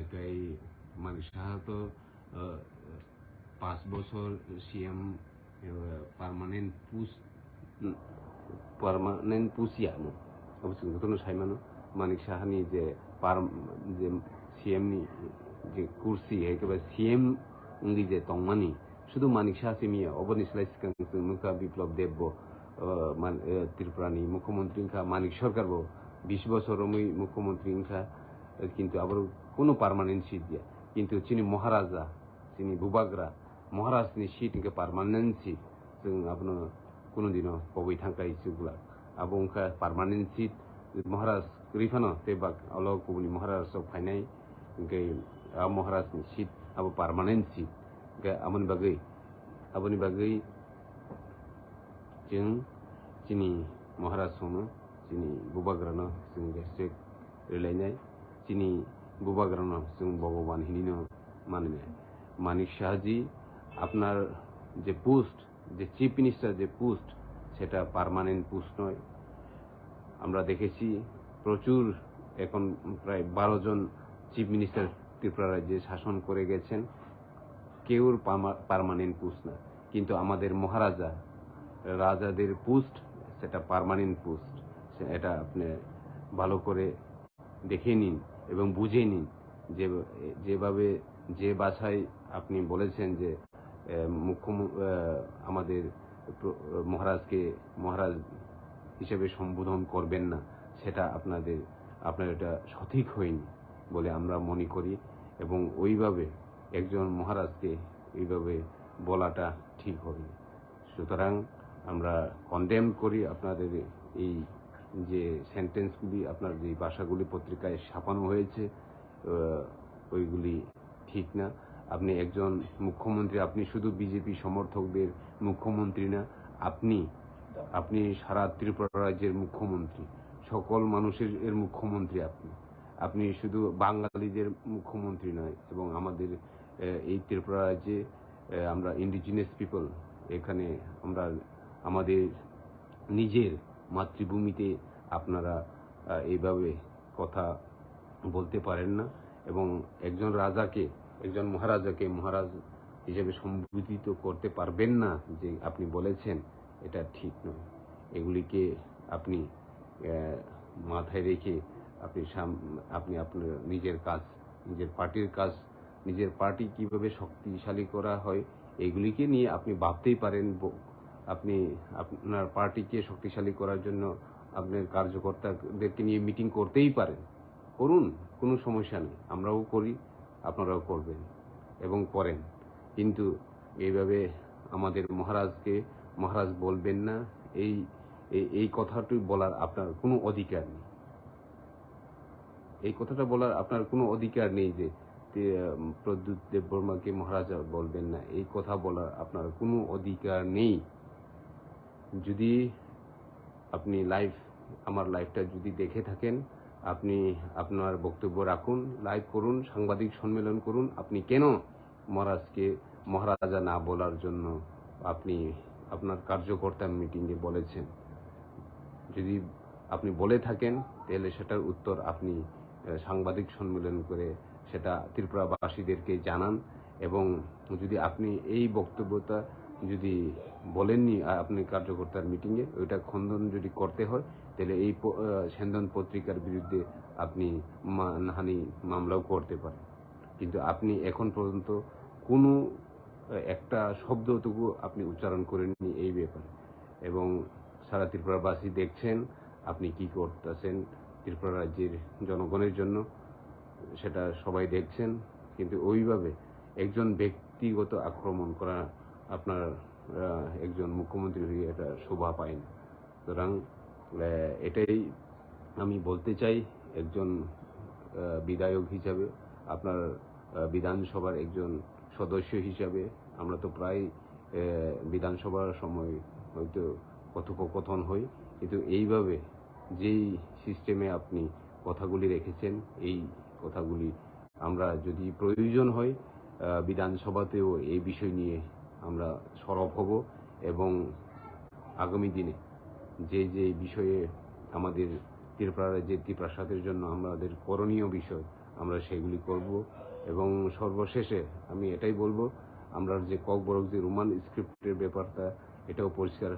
Tei Manik Saha to, ah, panch bochor C M, eh, permanent post, permanent post ya no. Abo chwng jotono sai mano. Manik Saha ni je par-, je C M ni je kursi, hai khe ba C M wngwi je tongmani, sudu Manik Saha simi ya, oboni slai swkang chwng nukha Biplab Deb bo, eh, man-, eh, Tripura ni mukhyamantri wngkha, Manik Sarkar bo bish bochor romwi mukhyamantri wngkha, eh, kintu abo kunu permanent seat ya. Kintu chini Maharaja, chini Bubagra, Maharaj ni seat hwnkhe permanent seat. Chwng abono kunu dino kobwi thangkai chwglak. Abo wngkha permanent seat. Maharaj kwrwi phano tei bak olo kubuni Maharaj rok phainai, hwnkhe a Maharaj ni seat abo permanent seat. Hwnkhe aboni bagwi, aboni bagwi chwng chini Maharaj rokno, chini Bubagrano chwng respect rwlainai, chini Bubagrano chwng Bhogoban hinino maninai. Manik Sahaji, আপনার যে পোস্ট, যে chief minister যে পোস্ট, সেটা permanent post নয়। আমরা দেখেছি প্রচুর, এখন প্রায় বারো জন চিফ মিনিস্টার ত্রিপুরা রাজ্যে শাসন করে গেছেন, কেউর পার্মা-, পার্মানেন্ট পোস্ট না। কিন্তু আমাদের মহারাজা, রাজাদের পোস্ট, সেটা পার্মানেন্ট পোস্ট। সে-, এটা আপনি ভালো করে দেখে নিন এবং বুঝে নিন যে, যেভাবে, যে ভাষায় আপনি বলেছেন যে, এ, মুখ্যম-, এ, আমাদের প্র-, মহারাজকে মহারাজ হিসেবে সম্বোধন করবেন না, সেটা আপনাদের, আপনার এটা সঠিক হয়নি বলে আমরা মনে করি। এবং ওইভাবে একজন মহারাজকে এইভাবে বলাটা ঠিক হয়নি। সুতরাং আমরা কন্ডেম করি আপনাদের এই যে সেন্টেন্সগুলি, আপনার যে ভাষাগুলি পত্রিকায় ছাপানো হয়েছে, আহ, ওইগুলি ঠিক না। আপনি একজন মুখ্যমন্ত্রী, আপনি শুধু বিজেপি সমর্থকদের মুখ্যমন্ত্রী না, আপনি, আপনি সারা ত্রিপুরা রাজ্যের মুখ্যমন্ত্রী, সকল মানুষের এর মুখ্যমন্ত্রী আপনি। আপনি শুধু বাঙালিদের মুখ্যমন্ত্রী নয় এবং আমাদের, আহ, এই ত্রিপুরা রাজ্যে, আহ, আমরা ইন্ডিজিনাস পিপল, এখানে আমরা আমাদের নিজের মাতৃভূমিতে আপনারা, আহ, এইভাবে কথা বলতে পারেন না এবং একজন রাজাকে, একজন মহারাজাকে মহারাজ হিসেবে সম্বোধিত করতে পারবেন না যে আপনি বলেছেন, এটা ঠিক নয়। এগুলিকে আপনি, আহ, মাথায় রেখে আপনি সাম-, আপনি আপনার নিজের কাজ, নিজের পার্টির কাজ, নিজের পার্টি কিভাবে শক্তিশালী করা হয়, এগুলিকে নিয়ে আপনি ভাবতেই পারেন। ব-, আপনি আপনার পার্টিকে শক্তিশালী করার জন্য আপনার কার্যকর্তাদেরকে নিয়ে মিটিং করতেই পারেন, করুন, কোনো সমস্যা নেই। আমরাও করি, আপনারাও করবেন এবং করেন। কিন্তু এইভাবে আমাদের মহারাজকে মহারাজ বলবেন না, এই, এই, এই কথাটি বলার আপনার কোনো অধিকার নেই। এই কথাটা বলার আপনার কোনো অধিকার নেই যে, তে, উম, প্রদ্যুৎ দেববর্মাকে মহারাজা বলবেন না, এই কথা বলার আপনার কোনো অধিকার নেই। যদি আপনি লাইভ, আমার লাইভটা যদি দেখে থাকেন, আপনি আপনার বক্তব্য রাখুন, লাইভ করুন, সাংবাদিক সম্মেলন করুন। আপনি কেন মহারাজকে মহারাজা না বলার জন্য আপনি, আপনার কার্যকর্তার মিটিংয়ে বলেছেন। যদি আপনি বলে থাকেন, তাহলে সেটার উত্তর আপনি, আহ, সাংবাদিক সম্মেলন করে সেটা ত্রিপুরাবাসীদেরকে জানান। এবং যদি আপনি এই বক্তব্যটা যদি বলেননি, আ-, আপনি কার্যকর্তার মিটিংয়ে, ওইটা খণ্ডন যদি করতে হয়, তাহলে এই প-, আহ, সেন্দন পত্রিকার বিরুদ্ধে আপনি মানহানি মামলাও করতে পারেন। কিন্তু আপনি এখন পর্যন্ত কোনো, আহ, একটা শব্দটুকু আপনি উচ্চারণ করেননি এই ব্যাপারে। এবং সারা ত্রিপুরাবাসী দেখছেন আপনি কি করতেছেন ত্রিপুরা রাজ্যের জনগণের জন্য, সেটা সবাই দেখছেন। কিন্তু ওইভাবে একজন ব্যক্তিগত আক্রমণ করা আপনার, আহ, একজন মুখ্যমন্ত্রী হয়ে এটা শোভা পায় না। সুতরাং, আহ, এটাই আমি বলতে চাই, একজন, আহ, বিধায়ক হিসাবে, আপনার, আহ, বিধানসভার একজন সদস্য হিসাবে। আমরা তো প্রায়, আহ, বিধানসভার সময় হয়তো কথোপকথন হয়, কিন্তু এইভাবে যেই সিস্টেমে আপনি কথাগুলি রেখেছেন, এই কথাগুলি আমরা যদি প্রয়োজন হয়, আহ, বিধানসভাতেও এই বিষয় নিয়ে আমরা সরব হব এবং আগামী দিনে যে যে বিষয়ে আমাদের ত্রিপুরা রাজ্যের ত্রিপ্রাসাদের জন্য আমাদের করণীয় বিষয়, আমরা সেগুলি করব। এবং সর্বশেষে আমি এটাই বলবো, আমরা যে ককবরক যে রোমান স্ক্রিপ্টের ব্যাপারটা, এটাও পরিষ্কার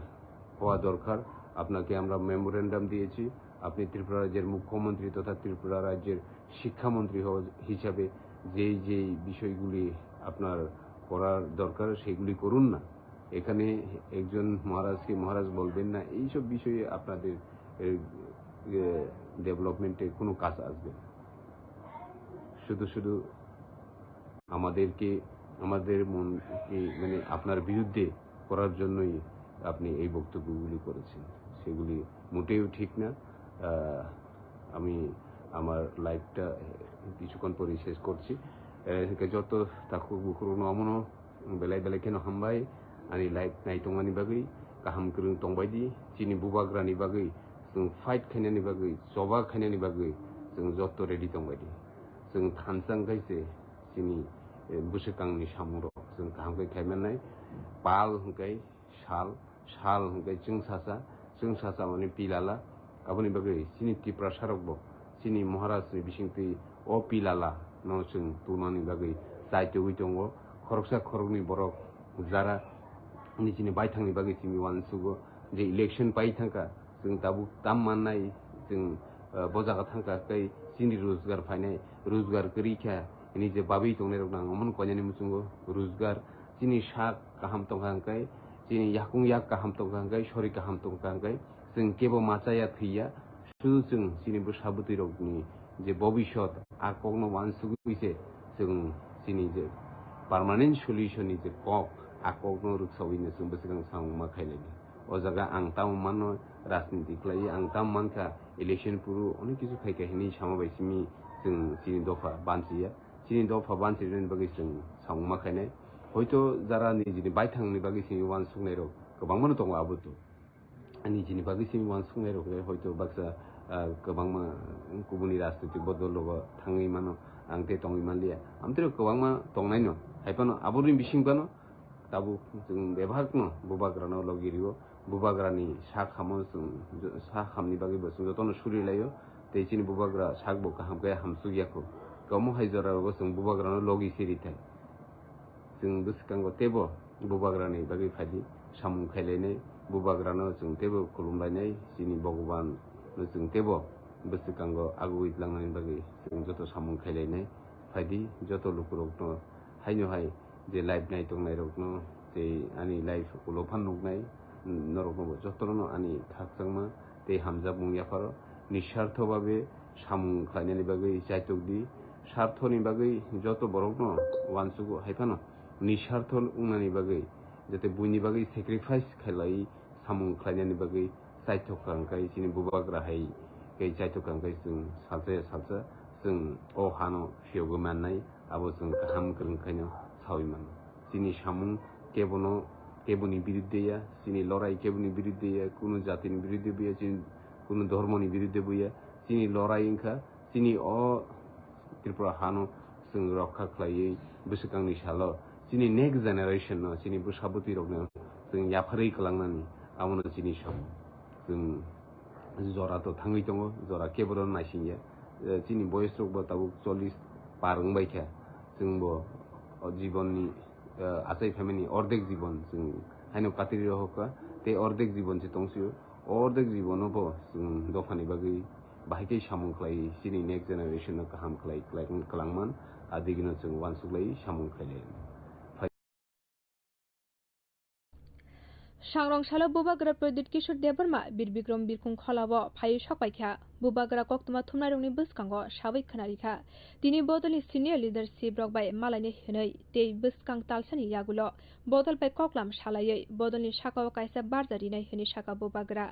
হওয়া দরকার। আপনাকে আমরা মেমোরেন্ডাম দিয়েছি, আপনি ত্রিপুরা রাজ্যের মুখ্যমন্ত্রী তথা ত্রিপুরা রাজ্যের শিক্ষামন্ত্রী হ-, হিসাবে যেই যেই বিষয়গুলি আপনার করার দরকার, সেগুলি করুন না। এখানে একজন মহারাজকে মহারাজ বলবেন না, এইসব বিষয়ে আপনাদের, এ, এ, ডেভেলপমেন্টে কোনো কাজ আসবে না। শুধু শুধু আমাদেরকে, আমাদের মন, এ, মানে, আপনার বিরুদ্ধে করার জন্যই আপনি এই বক্তব্যগুলি করেছেন, সেগুলি মোটেও ঠিক না। আহ, আমি আমার লাইভটা কিছুক্ষণ পরেই শেষ করছি। এ, joto takhuk bukhuk no amono belai belai kheno hambai, ani live nai tongmani bagwi. Kaham kwrwng tongbai di, chini bubagrani bagwi, chwng fight khainani bagwi, choba khainani bagwi chwng joto ready tongbai di. Chwng thansa wngkha se chini, eh, bwswkangni samungrok chwng kaham khe khaimannai. Pal hwnkhe sal, sal hwnkhe chwngsacha, chwngsacha mani pilala. Aboni bagwi chini Tiprasarokbo chini Maharajni bisingtwi o pilala no chwng tunani bagwi chaitugwi tongo. Khoroksa khoroknwi borok jara ni chini baithangni bagwi chini uansugo je election pai thangkha, chwng tabuk tam mannai, chwng, eh, bo jaga thangkha tei chini rojgar phainai, rojgar kwrwi kha hwnwi je babwi tongnairokno ang omono koinani muchungo. Rojgar chini sak kaham tongkha hwnkhe, chini yakung yak kaham tongkha hwnkhe, sori kaham tongkha hwnkhe, chwng kebo ma chaya thwiya, sudu chwng chini bwsa bwtwi rokni je bobisot a kokno uansugwi se chwng chini je permanent solution ni je kok, a kokno rwksawi no chwng bwswkang samung ma khailai di. O jaga ang tamo mano rajniti khlaiwi, ang tamo mankha election puru onek kisu khaikha hinwi sama bai simi chwng chini dopha banchiya. Chini dopha banchirnani bagwi chwng samung ma khainai. Hoito jara nijini baithangni bagwi chini uansuknai rok kwbangma no tongo abo to. Nijini bagwi chini uansuknai rok le hoito baksa, ah, kwbangma kubuni rajnitik bodol rogo thangwi mano, ang tei tongwi manliya. Amtwrwk kwbangma tongnai no. Haiphano aboni bising phano tabuk chwng bebak no bubagra no logi rio. Bubagrani sak hamo chwng, sak hamni bagwi bo chwng jotono suri laio. Tei chini bubagra sak bo kaham khe hamsuk ya kho. Omo hai jora rogo chwng bubagrano logi se rithai. Chwng bwskango teibo bubagrani bagwi phaidi, samung khailainai, bubagrano chwng teibo khulumlainai, chini Bhagwan no chwng teibo bwskango agugwi tlangnani bagwi chwng joto samung khailainai. Phaidi joto lukurokno haino hai je live nai tongnairokno tei ani live ulo phan nuknai, norokno bo jotono ani khakchangma tei hamjakmung yapharo nisartho babe samung khlainani bagwi chaitok di. Sarthoni bagwi joto borokno uansugo, hai phano nisartho wngnani bagwi, jate buini bagwi sacrifice khlaiwi samung khlainani bagwi chaithok kha hwnkhe chini bubagra hai khe chaithok kha hwnkhe chwng salsa ya salsa chwng o hano phiyogwi mannai, abo chwng kaham kwrwng khaino sawi mano. Chini samung kebono, keboni biruddhe ya, chini lorai keboni biruddhe ya, kunu jatini biruddhe bo ya, chini kunu dhormoni biruddhe bo ya, chini lorai wngkha chini o Tripura hano chwng rokha khlaiwi bwswkangni salo chini next generation no, chini bwsa bwtwi rokno chwng yapharwi kwlangnani, abono chini samung. Chwng jora to thangwi tongo, jora keboro naisingya. Eh, chini boyes rok bo tabuk chollish par wngbai kha. Chwng bo o jibonni, eh, achai phaimani ordek jibon chwng haino katri rohor kha, tei ordek jibon se tongsio. O ordek jibono bo chwng dophani bagwi bahai khe samung khlai, chini next generation no kaham khlai, khlai, kwlangman, a digino chwng uansuk lai samung khlai lai. Sangrong salo Bubagra Pradyut Kishore Debbarma Bir Bikram Birkhung Kholao phaiwi sokpaikha. Bubagra koktwma thumnairokni bwskango sawi khwnarikha. Tini bodolni senior leadership rok bai malainai hwnwi tei bwskang talsani yagulo bodol bai koklam salaiwi bodolni sakao kaisa barja rinai hwnwi sakha Bubagra.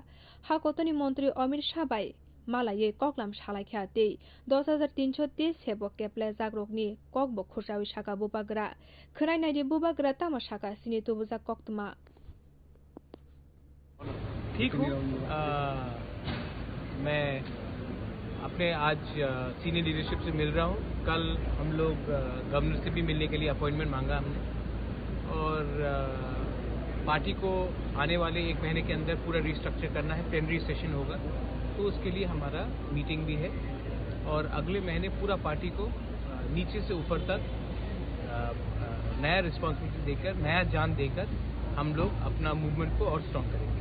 Ha kotorni montri Amit Shah bai malaiwi koklam salaikha tei dos hajar tinso teis sebo keplaijakrokni kokbo khursawi sakha Bubagra. Khwnai naidi Bubagra tamo sakha chini tubujak koktwma. ठीक हूँ। अ, मैं अपने आज, अ, senior leadership से मिल रहा हूँ। कल हम लोग, अ, गवर्नर से भी मिलने के लिए अपॉइंटमेंट मांगा हमने और, अ, पार्टी को आने वाले एक महीने के अंदर पूरा रिस्ट्रक्चर करना है, प्लेनरी सेशन होगा, तो उसके लिए हमारा मीटिंग भी है और अगले महीने पूरा पार्टी को, अ, नीचे से ऊपर तक, अ, अ, नया रिस्पॉन्सिबिलिटी देकर, नया जान देकर हम लोग अपना मूवमेंट को और स्ट्रॉन्ग करेंगे।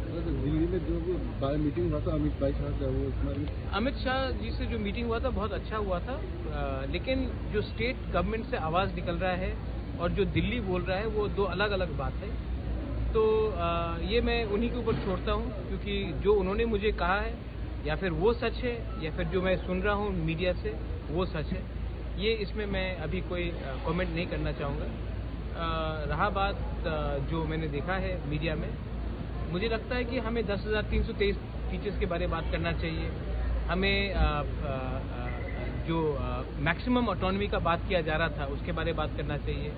सर, दिल्ली में जो भी बाय मीटिंग हुआ था अमित भाई साहब, वो उसमें भी अमित शाह जी से जो मीटिंग हुआ था, बहुत अच्छा हुआ था, अ, लेकिन जो स्टेट गवर्नमेंट से आवाज़ निकल रहा है और जो दिल्ली बोल रहा है, वो दो अलग-अलग बात है। तो, अ, ये मैं उन्हीं के ऊपर छोड़ता हूँ, क्योंकि जो उन्होंने मुझे कहा है, या फिर वो सच है, या फिर जो मैं सुन रहा हूँ मीडिया से, वो सच है। ये, इसमें मैं अभी कोई, अ, कमेंट नहीं करना चाहूँगा। अ, रहा बात, अ, जो मैंने देखा है मीडिया में, मुझे लगता है कि हमें दस हज़ार तीन सौ तेईस टीचर्स के बारे में बात करना चाहिए। हमें, अ, अ, अ, जो, अ, मैक्सिमम ऑटोनॉमी का बात किया जा रहा था, उसके बारे में बात करना चाहिए।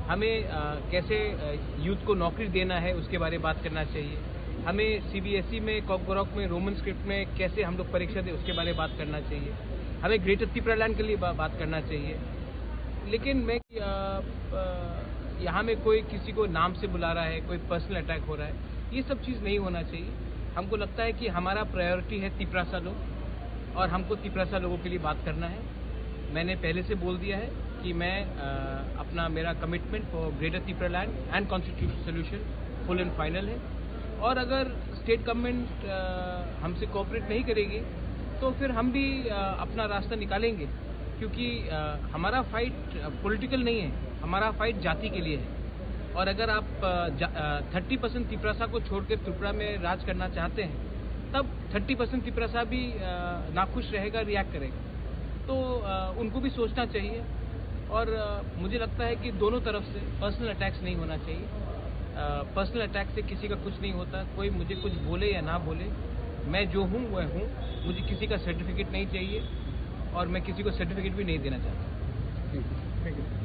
हमें, अ, कैसे, अ, यूथ को नौकरी देना है, उसके बारे में बात करना चाहिए। हमें सीबीएसई में, कॉकबरॉक में, रोमन स्क्रिप्ट में कैसे हम लोग परीक्षा दें, उसके बारे में बात करना चाहिए। हमें ग्रेटर तिपरालैंड के लिए बा-, बात करना चाहिए। लेकिन मैं, अ, अ, यहाँ में कोई किसी को नाम से बुला रहा है, कोई पर्सनल अटैक हो रहा है, ये सब चीज़ नहीं होना चाहिए। हमको लगता है कि हमारा प्रायोरिटी है तिपरासा लोग और हमको तिपरासा लोगों के लिए बात करना है। मैंने पहले से बोल दिया है कि मैं, अ, अपना, मेरा commitment for Greater Tipraland and constitutional solution full and final है। और अगर स्टेट गवर्नमेंट, अ, हमसे कोऑपरेट नहीं करेगी, तो फिर हम भी, अ, अपना रास्ता निकालेंगे, क्योंकि, अ, हमारा फाइट, अ, पॉलिटिकल नहीं है, हमारा फाइट जाति के लिए है। और अगर आप, अ, जा-, अ, थर्टी परसेंट तिपरासा को छोड़कर त्रिपुरा में राज करना चाहते हैं, तब थर्टी परसेंट तिपरासा भी, अ, नाखुश रहेगा, रिएक्ट करेगा। तो, अ, उनको भी सोचना चाहिए। और, अ, मुझे लगता है कि दोनों तरफ से पर्सनल अटैक्स नहीं होना चाहिए। अ, पर्सनल अटैक से किसी का कुछ नहीं होता। कोई मुझे कुछ बोले या ना बोले, मैं जो हूँ, वह हूँ। मुझे किसी का सर्टिफिकेट नहीं चाहिए और मैं किसी को सर्टिफिकेट भी नहीं देना चाहता। Thank you.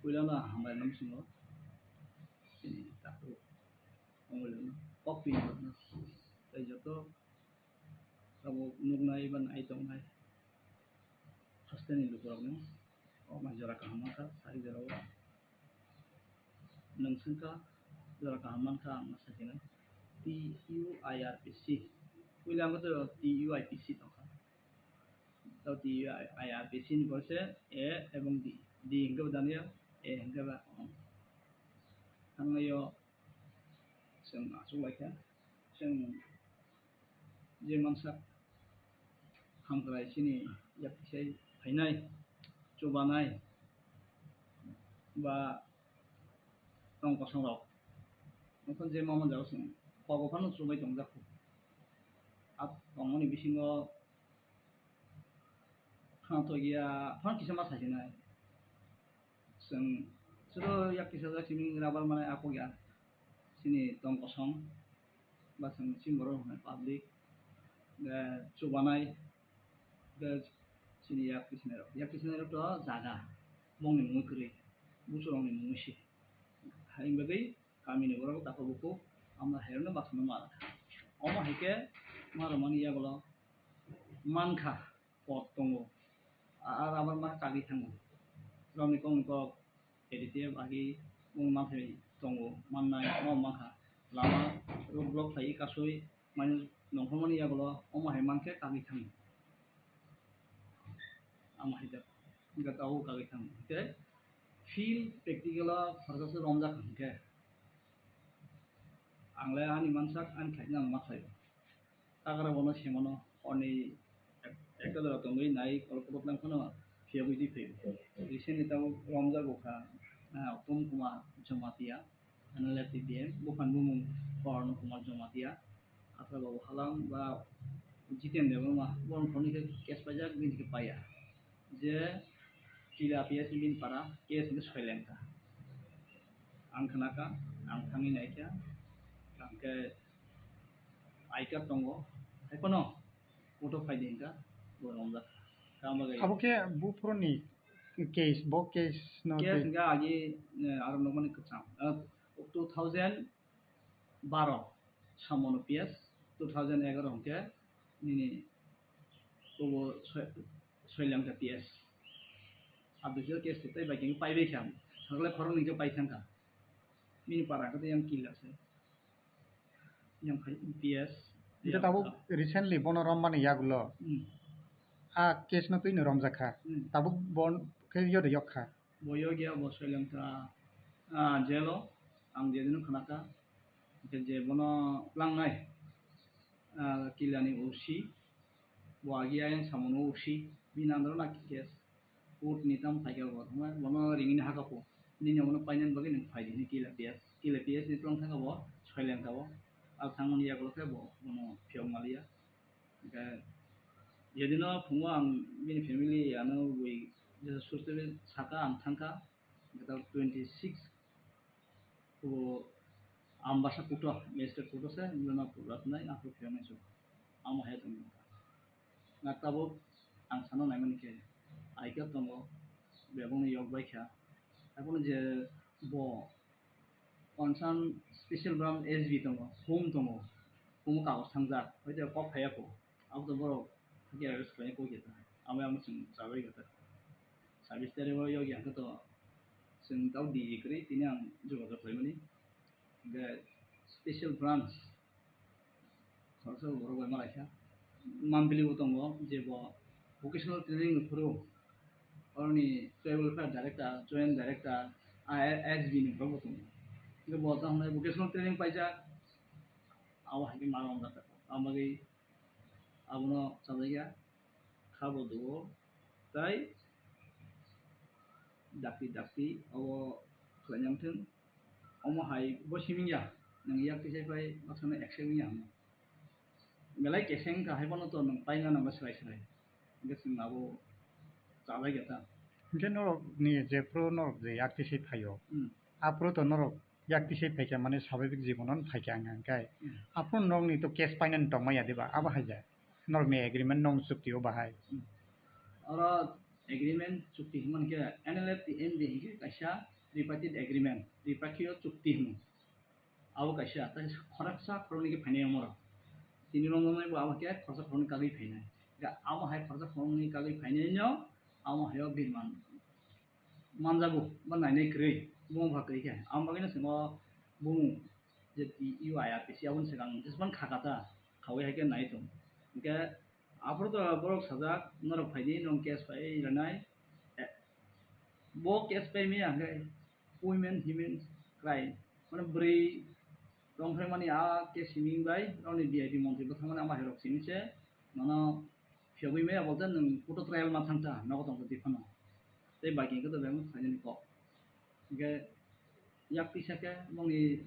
Puilano hambai nang singo. Chini takhuk. Ongoi lama. Kok pin lama. Tei joto abo nuknai ba nai tongnai. Hasteni lukurokno. O mai jora kaham kha, sari jora o. Nwng swngkha jora kaham mankha ang sakhe nai. T U I R P C. Puila ang khe T U I P C tongkha. Tei T U I R P C ni pore se A ebong D. D hwnkhe bo daniya, A hwnkhe ba. Thangnaio chwng achuk laikha. Chwng je mansa hamkrai chini yak kisai phainai, chubanai ba tong kosong rok. Nokha je mama jao chwng kobo phano chubai tongjak. A tongmani bisingo khana togya phano kisa ma sajinai. Chwng chwro yak kisa jak simi rubber manai a kok ya. Chini tong kosong ba chwng chini borok hwnwi public, eh, chubanai, eh, chini yak tisinairok. Yak tisinairok to jaga, bongni mungwi kwrwi, busurokni mungwi se. Haini bagwi kamini borok takhuk bukhuk, amo hairokno baksa ma rwkha. Omo hai khe ma rwmani yagulo mankha. Pot tongo. A, a rubber ma kagwi thango. Romni kokni kok A D T F agi mung manthai tongo, mannai, omo mankha. Lama road block khlaiwi kasui, mani nongkhormani yagulo omo hai mankhe kagwi thango. Amo hai jak, hwnkhe tabuk kagwi thango. Hwnkhe field practical o khoroksa romjak hwnkhe ang le ani mansak ani khlaina ang ma khlaio. Takra bono semano horni ek-, ekta jora tongwi nai kolkota tlang phano phiyogwi twi phaio. Recently tabuk romjago kha, ah, Uttom Kumar Jamatia, N L F T D M, buphang bumung Korno Kumar Jamatia, Atra Babu Halam ba Jiten Debbarma, borok thani khe case paijak, bini khe paiya. Je Kila P S ni bini para, case ni soileng kha. Ang khna kha, ang thangwi nai kha, ang khe I card tongo, hai phano photo phai di hwnkha, bo romjak kha. Tamo bagwi abo khe buphuruni case, bo case no case tei hwnkha agi, eh, aro nokmani kwcham, eh, two thousand baro samono P S, two thousand egaro hwnkhe nini obo soi-, soileng kha P S. Abdul Jabbar case tei bai khe paibai kha, sakle khoroknwi khe pai thang kha. Bini para khe yang killa se. Yang khai P S. Hingke tabuk recently bono rommani yagulo. Hmm. A case no twino romjak kha. Hmm. Tabuk bon khe yode yok kha. Bo yok ya, bo soileng kha, ah, jail o. Ang jedino khna kha. Hingke je bono tlangnai, ah, killani O C. Bo agi ayang samono O C. Bini under o na case. Court ni tamo phaikha bo, hwnba bono ringni hakha pho. Nini omono painani bagwi nwng phai di hwnwi kila P S. Kila P S ni tong thangkha bo, soileng kha bo. Ang thangmani yagulo khe bo, bono phiyok maliya. Hwnkhe jedino phungo ang bini family ano bui jesa sustebe saka ang thangkha. Hwnkhe twenty six Bo Ambasa kuto, magistrate kuto se, bini no pura tunai, ang khe phiyok nai se. Amo hai tong. Na tabuk ang sana naimani khe, I card tongo, bebakni yok bai kha. Haikhe je bo concern special branch S B tongo, home tongo, home kagoj thangjak, hoite kok phaiya kho. Abo to borok hakhe arrest khlaina kok ya ta. Amo amo chwng chabai kha ta. Sabis tarikh o yokya khe to chwng tau D G kwrwi tini ang jogajog khlaimani. Hwnkhe special branch khoroksa borok bai malaikha. Mambili bo tongo je bo vocational training ni phuru oroni tribal welfare director, joint director, I S B ni borok bo tongo. Hwnkhe bo tamo vocational training paijak, abo hai khe ma romjak. Amo bagwi abono chajakya kha bo duo, tai dakti dakti obo khlaina wngthung. Omo hai bo simi ya, nwng yak tisai phai baksa no accept wngya hwnwi. Belai keseng kha hai phano to nwng paina nangma swrai swrai. Hwnkhe chwng abo chajakya ta. Hwnkhe norok ni jephru norok je yak tisai phaio, hmm, aphuru to norok yak tisai phaikha, mane swabhabik jibono phaikha wngkha hwnkhe. Hmm. Aphuru norokni to case painani tongmaya diba? Abo hai ja. Norokni agreement, norokni chukti o bahai. Hmm. Oro agreement chukti hinmani khe N L F T N B hinkhe kaisa tripartite agreement, tripakhiyo chukti hinwi. Abo kaisa, tei khoroksa khoroknwi khe phainai omorok. Tini romjaknai bo abo khe khoroksa khoroknwi kagwi phainai. Ga abo hai khoroksa khoroknwi kagwi phainai no amo hayo birman manjago ba nainai kwrwi, bumung pha kwrwi khe. Amo bagwino chwng o bumung je T U I R P C aboni swkang jesbang kha kata, khaui hai khe nai tong. Hinkhe aphuru to borok sajak, norok phaidi, nwng case phai rwnai. Eh, bo case phai maya hinkhe women human crime, mane bwrwi tongphaimani a case siming bai, rokni V I P montri bo thangmani ama hai rok simi se, mano Phiyogwi maya bolte nwng kuto trial ma thangkha, nogo tongkha twi phano. Tei bike hwnkhe to bebak phainani kok. Hinkhe yak tisa khe bongni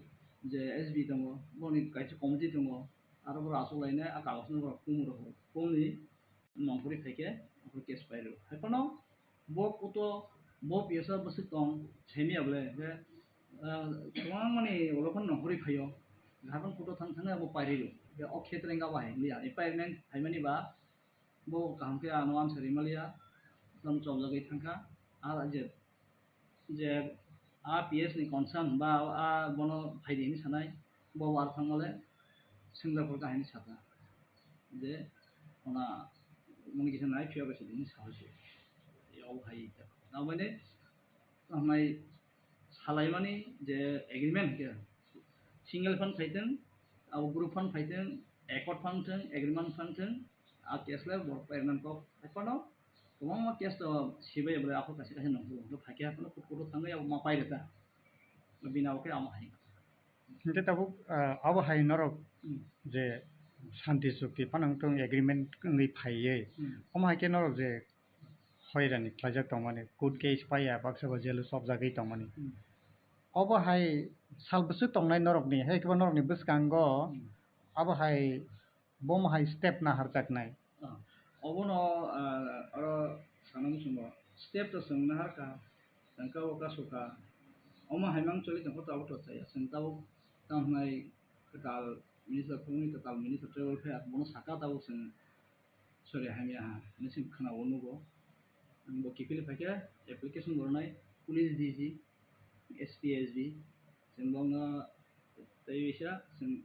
je S B tongo, bongni kaisa committee tongo, aro borok achuk lainai, a kagoj no borok kum rw, kumni nongkhorwi phaikhe, aphuru case pai rw. Hai phano bo kuto, bo P S o bwswk tong, semi ya bole, hinkhe, ah, kwbangmani ulo phano nongkhorwi phaio. Haphang kuto thang thang abo pai rw. Hinkhe o khetre wngkha bo hai wngya. Appointment phaimani ba, bo kaham khe ano answer rimaliya, tamo chobjagwi thangkha. A je, je a P S ni concern ba a bono phaidi hinwi sanai, bo war thangmale sengjakphuru kahini sakha je ona moni kisa nai phiya bai sidi hinwi sahosi. Yo hai ta. Tamani Tamnai salaimani je agreement hinkhe single phan phaitwng, abo group phan phaitwng, accord phan thwng, agreement phan thwng, a case le borok payment kok hai phano kwbangma case to sibai bwlai aphuru kaisa kaisa nongkhor nongkhor phaikhe hai phano kut kutu thangwi abo ma pairwkha. Bini abo khe amo hai. Hinkhe tabuk, ah, abo hai norok Hmm. je shanti chukti phano wngtong agreement wngwi phaiwi. Hmm. Omo hai khe norok je hoirani khlaijak tongmani, court case paiya, baksa ba jail o chopjagwi tongmani. Hmm. Obo hai sal bwswk tongnai norokni, hai khe bo norokni bwskango Hmm. abo hai bomo hai step naharjaknai. Ah, obono, ah, oro sana muchungo step to chwng naharkha, chwng tabuk kasu kha. Omo hai mang choli tongkha tabuk to chaya. Chwng tabuk tamo hwnai kwtal minister, phungni kwtal minister table phaiyakhe bono saka tabuk chwng Sorry, hamya ha, hinwi chwng khwnao nugo. Ang bo kiphilwi phaikhe application bo rwnai police D G, S P, S B, chwng bo wngkha tei bisa chwng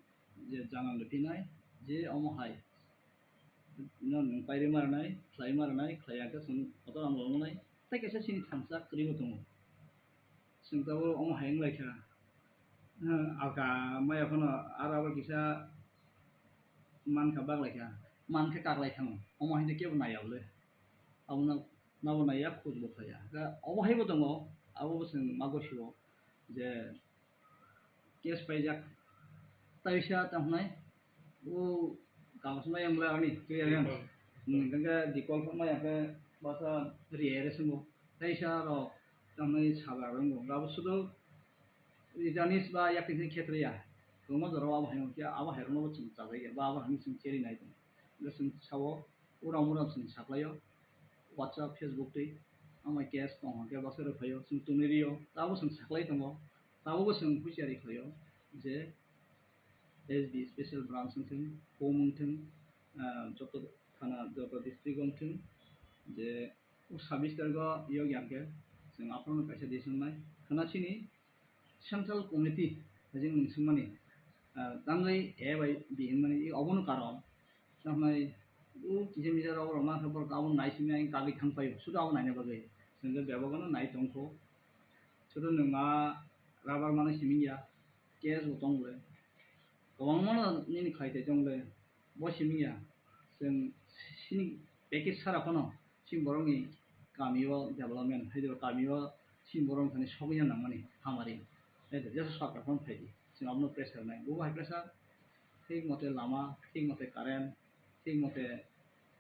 je janal rw phinai je omo hai no nwng pairwi ma rwnai, khlai ma rwnai, khlai ya khe chwng kotor ang bo wngnai. Tei kaisa chini thansa kwrwi bo tongo. Chwng tabuk omo hai wng lai kha. Hmm, alka maya phano aro abo kisa mankha baglai kha. Mankhe kaklai thango. Omo hai khe kebo naiya bole. Abono nabo naiya, khoj bo khlaiya. Khe obo hai bo tongo. Abo bo chwng ma gosio je case paijak. Taisa tamo hwnai, o kamas maya wngla ani clear yan. Dikol. Hmm, hingke dikol kok maya khe basa riya re swngo. Taisa rok tamo hwnai sabra rwngo. Abo sudu Japanese ba yakni khe khetriya. Kwbangma jora o abo hai wngkhe, abo hai rokno bo chwng chajai ya, ba abo hai chwng cheri nai tongo. Hingke chwng sao, uram uram chwng saklaio. WhatsApp, Facebook twi, amai case tong hwnkhe bwsai rok phaio, chwng tongwi rio, tabuk chwng saklai tongo, tabukbo chwng husiari khlaio je S B special branch wngthwng, home wngthwng, ah, joto thana, joto district wngthwng, je o sub district o yokya hwnkhe chwng aphano kaisa decision nai khwna chini Central Committee hajing nwng swngmani, ah, tangwi A bai B hinmani, i obono karon. Tamhnai o kisa misa rok rok mankha borok abo nai simi ang kagwi thang paio, sudu abo naina bagwi. Chwng khe bebak no nai tongkho. Sudu nwng a rubber mano simi ya, case bo tong le. Kwbangma no nini khlai tai tong le. Bo simi ya, chwng chini package sara phano chini borokni kami o development, hai kami o chini borok thani sogwi ya nangmani hamari. Hai jesa sarkar phano phaidi, chwng abono pressure nai. Bo hai pressure, thik mote lama, thik mote current, thik mote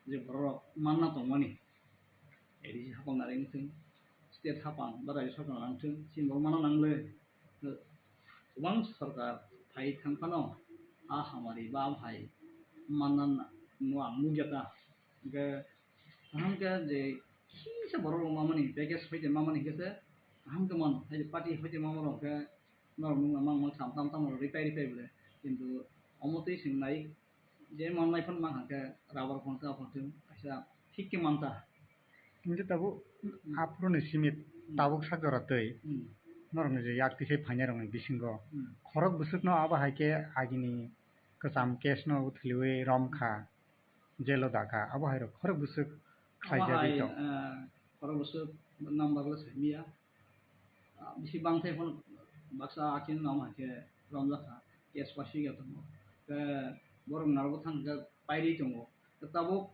je borok manna tongmani, A D C hapang nari wngthwng, state hapang ba rajyo sarkar nang thwng, chini borok manna nangle. Kwbang sarkar phai thang phano a hamari ba a hai manna no ang nukya ta. Hingke kaham khe je kisa borok rok mamani, package hoite mamani hingke se kaham khe mano. Hai party hoite mama rok khe norok nung mang mang sam tam tam rok ripai ripai bole. Kintu omo twi chwng nai je mannai phano mang hangkhe rubber phano ta phano kaisa thik khe man ta. Hingke tabuk Aphuru ni simi tabuk sak jora twi Hmm. norokni je yak tisai phainai rokni bisingo Hmm. khorok bwswkno abo hai khe agini kwcham case no thwlwi rom kha, jail o da kha, abo hai rok khorok bwswk Omo khlaijagwi hai, tong. eh, khorok bwswk number le saimaya. Ah, bisi bangthai phano baksa akheno omo hai khe romjak kha, case paisingya tongo. Khe borok narwkbo thang khe pairwi tongo. Khe tabuk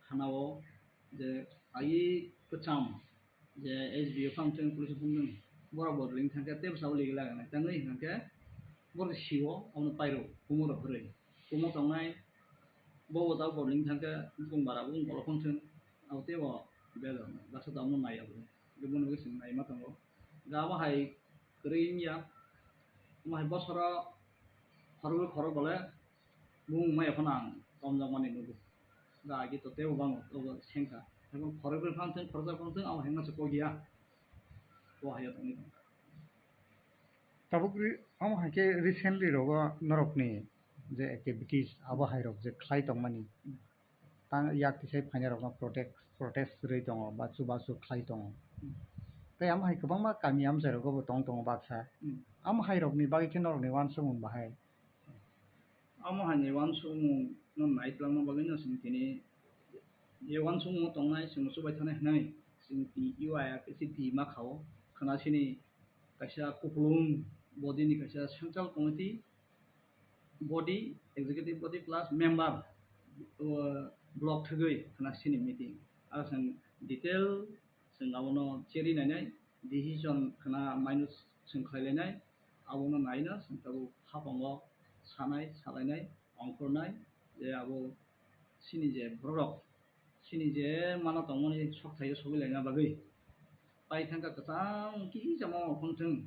hanao je ai kwcham je S D O phang chwng police phang chwng borok bodolwng thang khe tei bwskango ligi laga nai tangwi hwnkha khe borok sio abono pairo kumo rok kwrwi kumo tongnai bo bo tabuk bodolwng thang khe bukung bara bukung kolok phang chwng abo tei bo bejak baksa tabukno nai abo bini bagwi chwng naima tongo ga abo hai kwrwi wngya omo hai bosoro khorokbrwi khorokba le. Bumung maya phano ang tomjak mani nugo. Da agi to tebo bang obo sengkha. Ebong khorokbrwi phang thung, khoroksa phang thung, abo hengna se kok ya. Bo haya tongwi tong. Tabuk ri-, omo hai khe recently rogo norokni je activities abo hai rok je khlai tongmani. Hmm. Tang yak tisai phainai rokno protect, protest rwi tongo ba chubachu khlai tongo. Hmm. Tei amo hai kwbangma kami amchai rogo bo tong tongo baksa. Hmm. Amo hai rokni bagwi khe norokni uansukmung bahai. Amo hai ni uansukmung no nai twlangna bagwi no chwng tini je uansukmung tongnai chwng chubai thani hinwi chwng tini U I R P C D ma khao khwna sini kaisa kupulung body ni kaisa central committee body, executive body plus member, o, block thwgwi khwna sini meeting. Aro chwng detail chwng abono cherwi nainai, decision khwna mainw chwng khlai lainai, abono naino chwng tabuk hapango sanai, salainai, ongkhornai, je abo chini je borok, chini je mano tongmani sokthai o sogwi laina bagwi. Pai thangkha kwcham kisa ma phone thwng.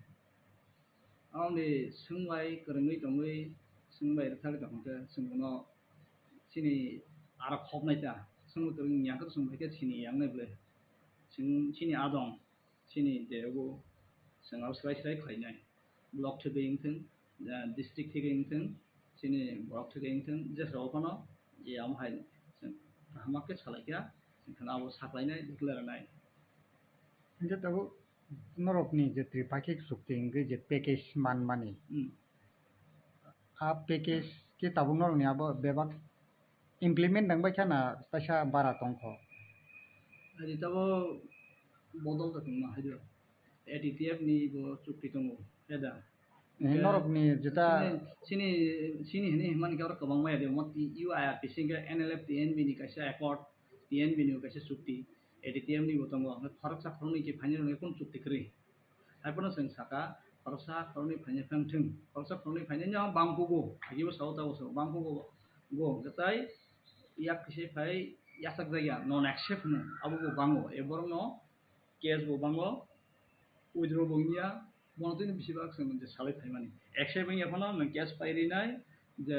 Aboni swngbai kwrwngwi tongwi swngbai rwthagwi tongkha khe chwng bono chini aro khopnai ta. Chwngbo kwrwng ya khe chwng bai khe chini yangnai bwle. Chwng chini adong, chini je obo chwng abo swrai swrai khlainai. Block thwgwi wngthwng, district thwgwi wngthwng, chini borok thwgwi wngthwng, jesabo phano je amo hai chwng kaham khe salai kha, chwng kheno abo saklainai, declare rwnai. Hingke tabuk norokni je tripakhik chukti hingke je package manmani, Hmm. a package khe tabuk norokni abo bebak implement nangbai kha na kaisa bara tongkho? Hai tabo bodol ta tongma hai do. A T T F ni bo chukti tongo, heda. Eh, norokni jeta chini, chini, chini hini himani khe oro kwbangma ya de, mo T-, U I R P C hingke N L F T N B ni kaisa accord, T N B ni kaisa chukti, A T T F ni bo tongo, hingke khoroksa khoroknwi khe phainai rokni kunu chukti kwrwi. Haiphano chwng saka, khoroksa khoroknwi phainai phang thwng, khoroksa khoroknwi phainai no bangkugo, agibo sao tabo sao, bangkugo, go, hingke tai yak kisa phai yachak jagya, non accept hwno, abo bo bango, e borokno case bo bango, withdraw bo wngya, bono tini bisi bak chwng je salai phaimani. Accept wngya phano nwng case pai rinai, je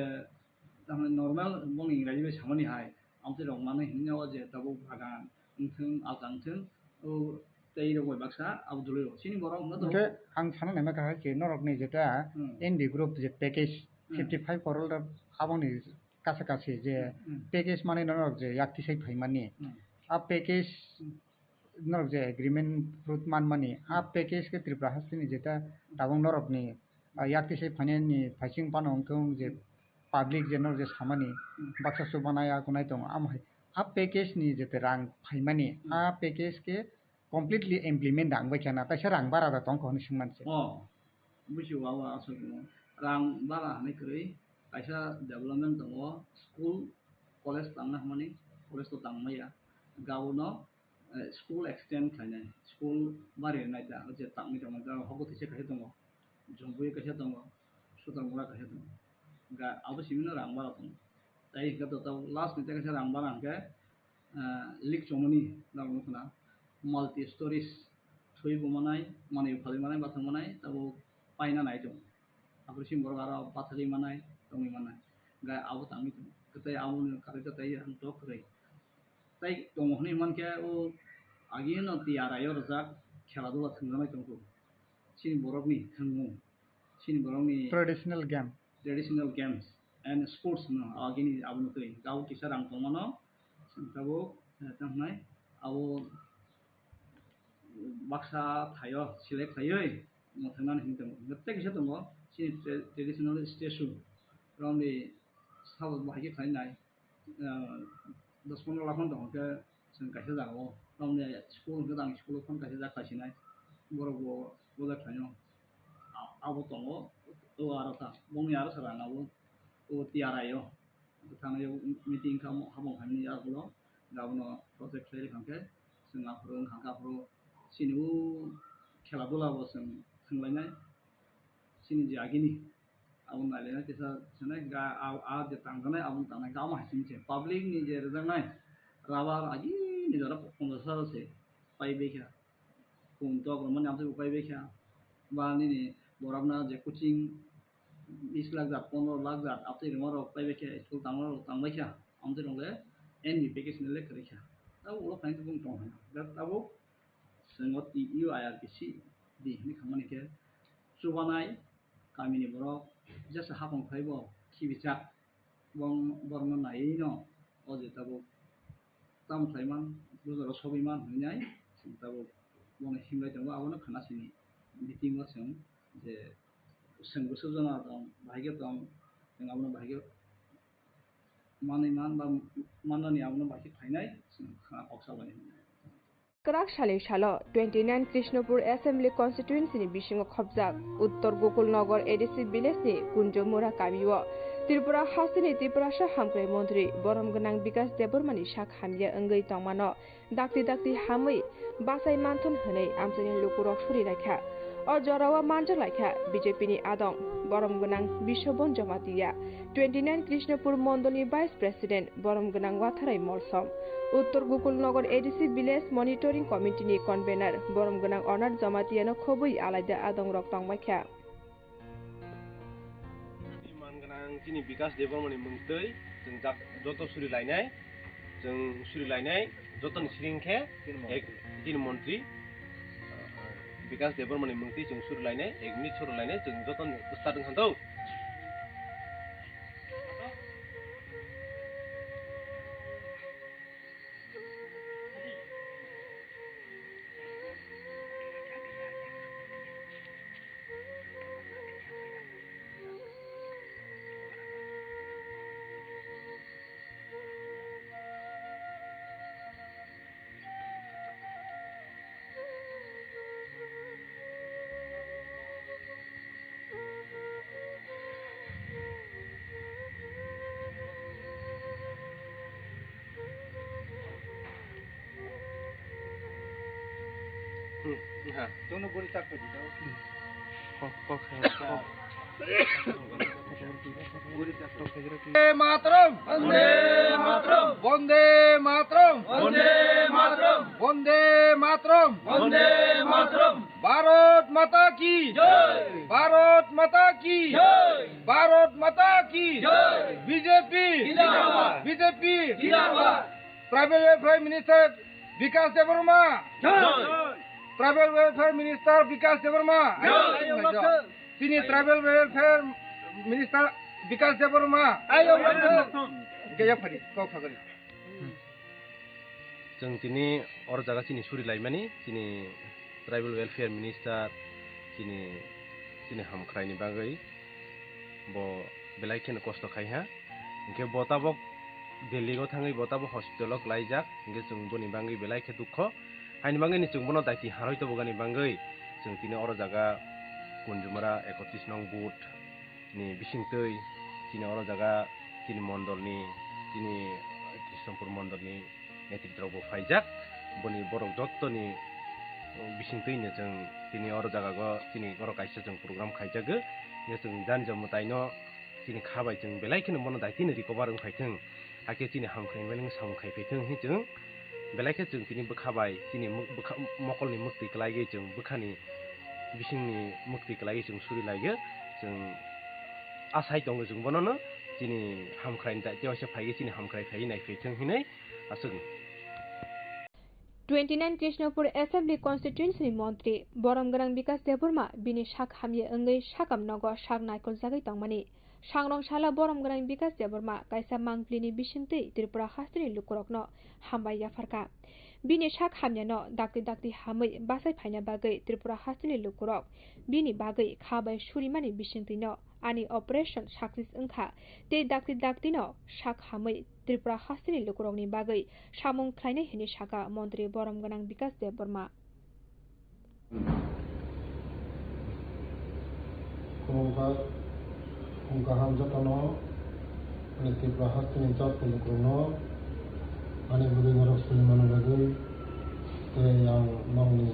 tamni normal boni Ingraji bai samani hai, amtwi rok manwi hinwi o je tabuk bagan wngthwng, alka wngthwng, o tei rok bai baksa abo dului rok. Chini borok wngkha to. Hingke ang sana naima kha hai khe norokni jeta Hmm. N D group je package Hmm. fifty five crore rok aboni kasa kasi je Hmm. package manwi norok je yak tisai phaimani. Hmm. A package Hmm. norok je agreement fruit manmani, a Hmm. package khe Tripura hasteni jeta tabuk norokni, ah, yak tisai phainani phaising phano wngthung je Hmm. public je norok je samani Hmm. baksa chubanai akunai tongo. Amo hai a package ni jeta rang phaimani, Hmm. a package khe completely implement da wngbai kha na, kaisa rang bara da tongkha hwnwi swngmani se. Oh, buji wawa aswk rang bara hwnwi kwrwi kaisa development tongo, school, college tangna hwnmani, college to tangmaya, gabono eh, school extend khlainai, school bari rwnai ta, je tangwi tongmani ta, hobo teisa kaisa tongo, Jompuio kaisa tongo, Sutarmura kaisa tongo. Ga, abo simino rang bara tongo. Tai hwnkhe to, to last ni kaisa rang bara hwnkhe, eh, leak chomani rang nukho na, multi stories thwi bo manai, manwi phalwi manai, bathang manai, tabo paina nai tongo. Aphuru simi borok aro bathagwi manai, tongwi manai. Ga abo tangwi tongo. Tei aboni karwi ta tei ang tok kwrwi. Tei tongo hwnwi mankhe o agini no T R I o rwjak khela dula thwngjaknai tongkhu. Chini borokni thwngmung, chini borokni Traditional game. Traditional games and sports no agini abono twi. Ga o kisa rang tongmano, chwng tabuk, eh, tamo hwnai abo baksa thaio select khaiwi mwthangna hinwi tongo. Tei kisa tongo chini tra-, traditional statue romni sabo bahai khe khlainai, ah, dos pondro lakh tongo khe chwng kaisa jagao romni school hwnkhe ang school phano kaisa jak kaisinai borok bo boja khlaino. A-, abo tongo o aro kha bongni aro sa rang abo o T R I o. Thangnaio meeting kha mo habong hamni yagulo gabono project khlai rwkha khe chwng aphuru wngkha khe aphuru chini o khela dula bo chwng thwnglainai chini je agini abo nailainai kisa sanai ga a, a je tangjanai abo tangna ga ma haising se public ni je rwjaknai rabar agini jora ponjash hajar se pai bekha. Kun tok romani amtwi bo pai bekha. Ba nini borokna je coaching bis lakh jat, pondro lakh jat, amtwi rwma rok pai bekha, school tangma rok tang baikha. Amtwi rok le N B package ni le kwrwi kha. Abo ulo khaini tubung tong hwnna. Dak abo chwng o T U I R P C di hwnwi khamani khe chubanai kamini borok jesa hapang phai bo khibichak. Bong-, borokno naiwi no o je tabuk tamo khlai man, bujaro sogwi man hwnwi nai chwng tabuk bono himlai tongo, abono khana sini meeting o chwng je chwng bwswk jona tong, bahai khe tong, chwng abono bahai khe manwi man ba mannani abono bahai khe khlainai chwng khana kok salai hwnwi nai. Kwrak salni salo twenty nine Krishnapur Assembly Constituency ni bisingo khopjak Uttor Gokul Nagar A D C village ni Kunjomura kamio Tripura hasteni Tiprasa hamkrai montri borom gwnang Bikas Debbarma ni sak hamya wngwi tongmano dakti dakti hamwi bachai manthun hwnwi amchaini lukurok suri laikha. O jorao manjak laikha B J P ni adong borom gwnang Biswabon Jamatia, twenty nine Krishnapur Mondol ni Vice President borom gwnang Watharai Molsom, Uttor Gokul Nagar A D C Village Monitoring Committee ni Convener borom gwnang Onar Jamatia no khobwi alaida adong rok tongbaikha. Chini man gwnang chini Bikas Debbarma ni mungtwi chwng jak-, joto suri lainai, chwng suri lainai, joto ni siring khe ek, chini montri Bikas Debbarma ni mungtwi chwng suri lainai, ek minute suri lainai, chwng joto ni start wngkha tong. Hmm, ha. Dono bori tak padi tau. Kok, kok, kok. Bori tak. Vande Mataram! Vande Mataram! Vande Mataram! Vande Mataram! Vande Mataram! Vande Mataram! Bharat Mata ki! Jai! Bharat Mata ki! Jai! Bharat Mata ki! Jai! B J P! Zindabad! B J P! Zindabad! Tribal Welfare Minister Bikas Debbarma. Jai! Tribal Welfare Minister Bikas Debbarma. Jai! Chini Tribal Welfare Minister Bikas Debbarma. Ayo, Bikas. Gaya phari, kok phagari. Chwng tini oro jaga chini suri laimani, chini Tribal Welfare Minister, chini, chini hamkhraini bagwi bo belai kheno kosto khai ha. Hinkhe bo tabok Delhi o thangwi bo tabok hospital o klaijak, hinkhe chwng boni bagwi belai khe dukho. Haini bagwi ni chwng bono daiti harwi tobogani bagwi chwng tini oro jaga Kunjumara ekotris nong booth ni bisingtwi chini oro jaga chini mondolni, chini Krishnapur mondolni netritrok bo phaijak. Boni borok jottoni bisingtwi no chwng tini oro jaga o chini oro kaisa chwng program khaijago. Hinkhe chwng jani jomwtaino chini kha bai chwng belai kheno bono daitino recover wng phaithwng, hakhe chini hamkrai mani samung khai phaithwng hinwi chwng belai khe chwng tini bwkha bai chini mwk-, bwkha mokolni mwktwi kwlaiwi chwng bwkhani bisingni mwktwi kwlaiwi chwng suri laiyo. Chwng asai tongo chwng bonono chini hamkrai da-, tewaisa phaiwi chini hamkrai phaiwi nai phaithwng hinwi aswkno. Twenty nine Krishnapur Assembly Constituency ni montri borom gwnang Bikas Debbarma bini sak hamya wngwi sakam nogo sak naikoljagwi tongmani. Sangrong sala borom gwnang Bikas Debbarma kaisa mangpili ni bisingtwi Tripura hasteni lukurokno hambai yapharkha. Bini sak hamyano dakti dakti hamwi bachai phaina bagwi Tripura hasteni lukurok bini bagwi kha bai surimani bisingtwino ani operation success wngkha tei dakti daktino sak hamwi Tripura hasteni lukurokni bagwi samung khlainai hwnwi sakha Montri Borom Gwnang Bikas Debbarma. Khulumkha, khum kaham jotono, ani Tripura hasteni joto lukurokno, ani bagwi norok suri mano bagwi, tei ang nokni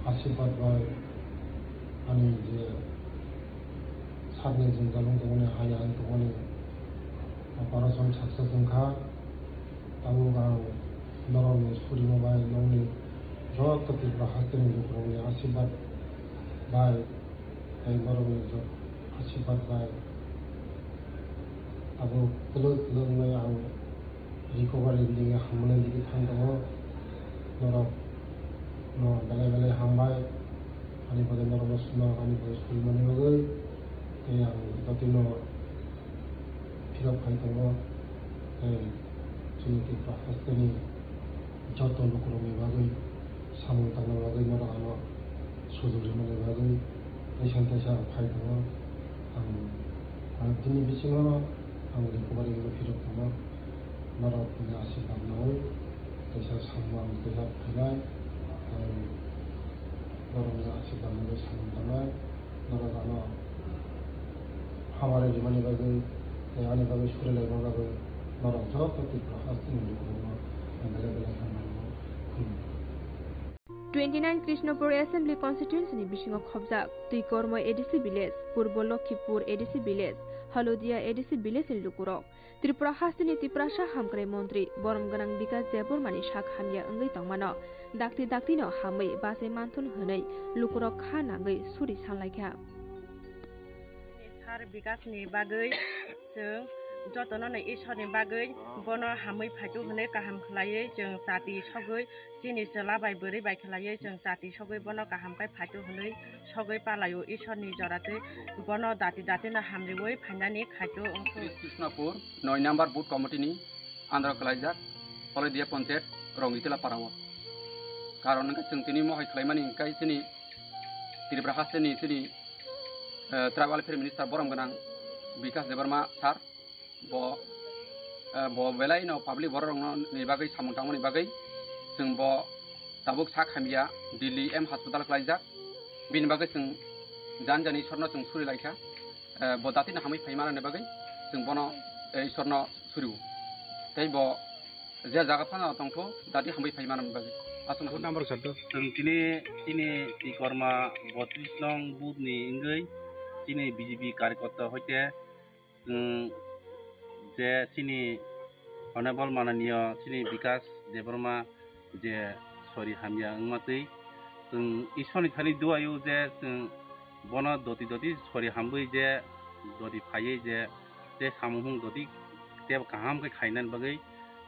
asirbat bai, ani je sakni jwngjal wng tongmani, haya wng tongmani, operation success wngkha. Tabuk ang norokni surima bai nokni joto Tripura hasteni lukurokni asirbat bai tei borokni jot-, asirbat bai tabuk kwlwk kwlwk wngwi ang recovery ni digi hamani digi thang tongo. Norokno belai belai hambai ani bagwi norokno swnam ani bagwi surimani bagwi tei ang jotino philok khai tongo tei chini Tripura hasteni joto lukurokni bagwi samung tangna bagwi norok ano sujok rimani bagwi teisa teisa ang phai tongo. Ang, ang tini bisingo ang recovery wngwi philok tongo. Norokni asirwad nawi teisa samung ang teisa phainai. Ang norokni asirwad nawi samung tangnai. Norok ano hamari rimani bagwi tei ani bagwi suri laima bagwi norok joto Tripura hasteni lukurokno ang belai belai hambai khulumkha. Twenty nine Krishnapur Assembly Constituency ni bisingo khobjak Twikormo A D C Village, Purbo Lokhipur A D C Village, Halodia A D C Village ni lukurok Tripura hasteni Tiprasa hamkrai montri borom gwnang Bikas Debbarmani sak hamya wngwi tongmano dakti daktino hamwi bachai manthun hwnwi lukurok kha nangwi suri sanlaikha. Sir Bikasni bagwi chwng jotono no Isorni bagwi bono hamwi phaitu hwnwi kaham khlaiwi chwng chati sogwi chini chwla bai bwrwi bai khlaiwi chwng chati sogwi bono kaham khe phaitu hwnwi sogwi palaio Isorni joratwi bono dati datino hamriwi phainani khaitu wngkhu. Krishnapur noi number booth committee ni under khlaijak Holodia Panchayat Rongitila Parao. Karon wngkha chwng tini mohai khlaimani hwnkhe chini Tripura hasteni chini, eh, Tribal Affairs Minister borom gwnang Bikas Debbarma sir. Bo, eh, bo belai no public borok rokno ni bagwi samung tangmani bagwi chwng bo tabuk sak hamya Delhi M hospital khlaijak. Bini bagwi chwng jan jani Isorno chwng suri laikha. Eh, bo dati no hamwi phai manani bagwi chwng bono, eh, Isorno suriwo. Tei bo je jaga phano tongtho dati hamwi phai manani bagwi. Aswk phone number sir to. Chwng tini, tini Twikorma botris nong booth ni wngwi chini B J P karyakarta hoite chwng je chini Honorable Mananiya chini Bikas Debbarma je sori hamya wngma twi chwng Isorni thani duaio je chwng bono doti doti sori hamwi je doti phaiwi je tei samung hung doti tei kaham khe khainani bagwi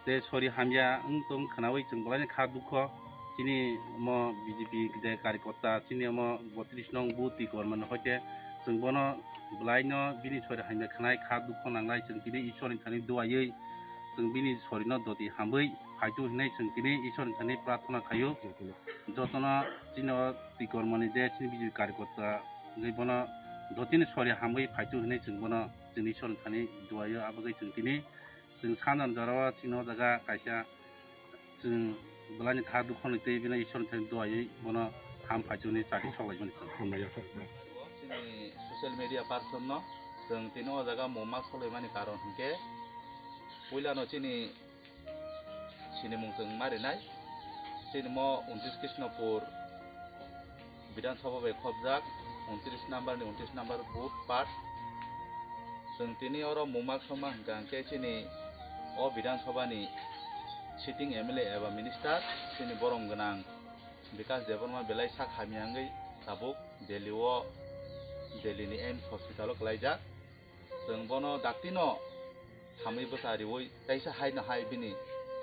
tei sori hamya wng tong khwnawi chwng belaino kha dukho chini omo B J P de karyakarta chini omo botris nong booth Twikorma ni hoite chwng bono belaino bini sori hamya khwnai kha dukho nanglai chwng tini Isorni thani duawi chwng bini sorino doti hamwi phaitu hinwi chwng tini Isorni thani prarthana khaio. Jotono chini o Twikorma ni je chini B J P karyakarta wngwi bono dotini sori hamwi phaitu hinwi chwng bono chwngni Isorni thani duaio. Abagwi chwng tini chwng sanjani jorao chini o jaga kaisa chwng belaini kha dukhoni tei bini Isorni thani duawi bono ham phaichuni chati soklaimani chwng. Hambai ya. Chini social media person no chwng tini o jaga mungma soklaimani karon hinkhe puilano chini sinimung chwng marinai. Chini mo untris Krishnapur Bidhan Sabha bai khopjak, untris number ni untris number booth part. Chwng tini oro mungma soma hwnkha hwnkhe chini o Bidhan Sabha ni sitting M L A eba minister, chini borom gwnang Bikas Debbarma belai sak hamya wngwi tabuk Delhi o, Delhi ni A I M S hospital o kwlaijak. Chwng bono dakti no hamwi bwsa riwi teisa hai no hai bini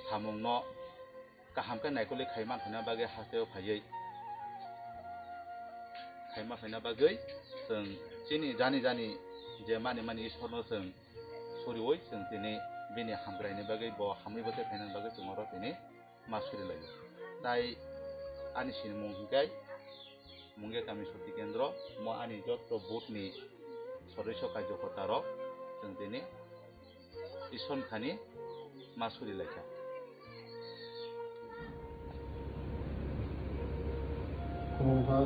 samung no kaham khe naikolwi khaima phaina bagwi hasteo phaiwi khaima phaina bagwi chwng chini jani jani je mani mani Isorno chwng suriwi chwng tini bini hamkraini bagwi bo hamwi bwsai phainani bagwi chwng oro tini ma suri lai. Tai ani sinimung hingkai Mungia kami Shakti Kendro, mo ani jotto booth ni sodosyo karjokorta rok chwng tini Ison khani ma suri lai kha. Khulumkha,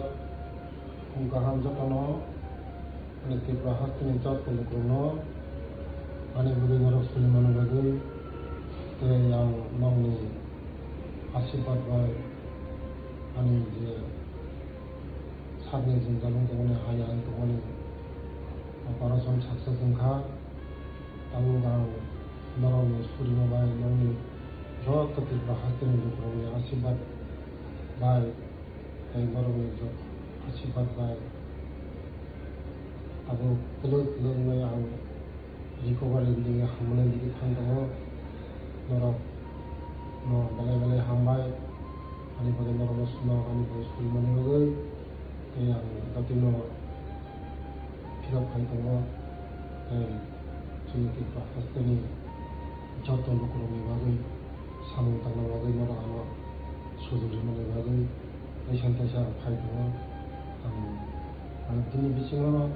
khum kaham jotono, ani Tripura hasteni jotto lukurokno, ani bwrwi norok suri mani bagwi, tei ang nokni asirwad bai, ani je sakni jwngjal wng tongmani, hai ang tongmani operation success wngkha. Tabuk ang norokni surima bai nokni joto Tripura hasteni lukurokni asirwad bai tei borokni joto asirwad bai tabuk kwlwk kwlwk wngwi ang recovery ni hamjakmani digi thang tongo. Norok no belai belai hambai, ani bagwi norokno swnam, ani bagwi surimani bagwi. Tei ang jotino phirok khai tongo, tei chini Tripura hasteni joto lukurokni bagwi samung tangna bagwi norok ano sujok rimani bagwi teisa teisa phai tongo. Ang, ang tini bisingo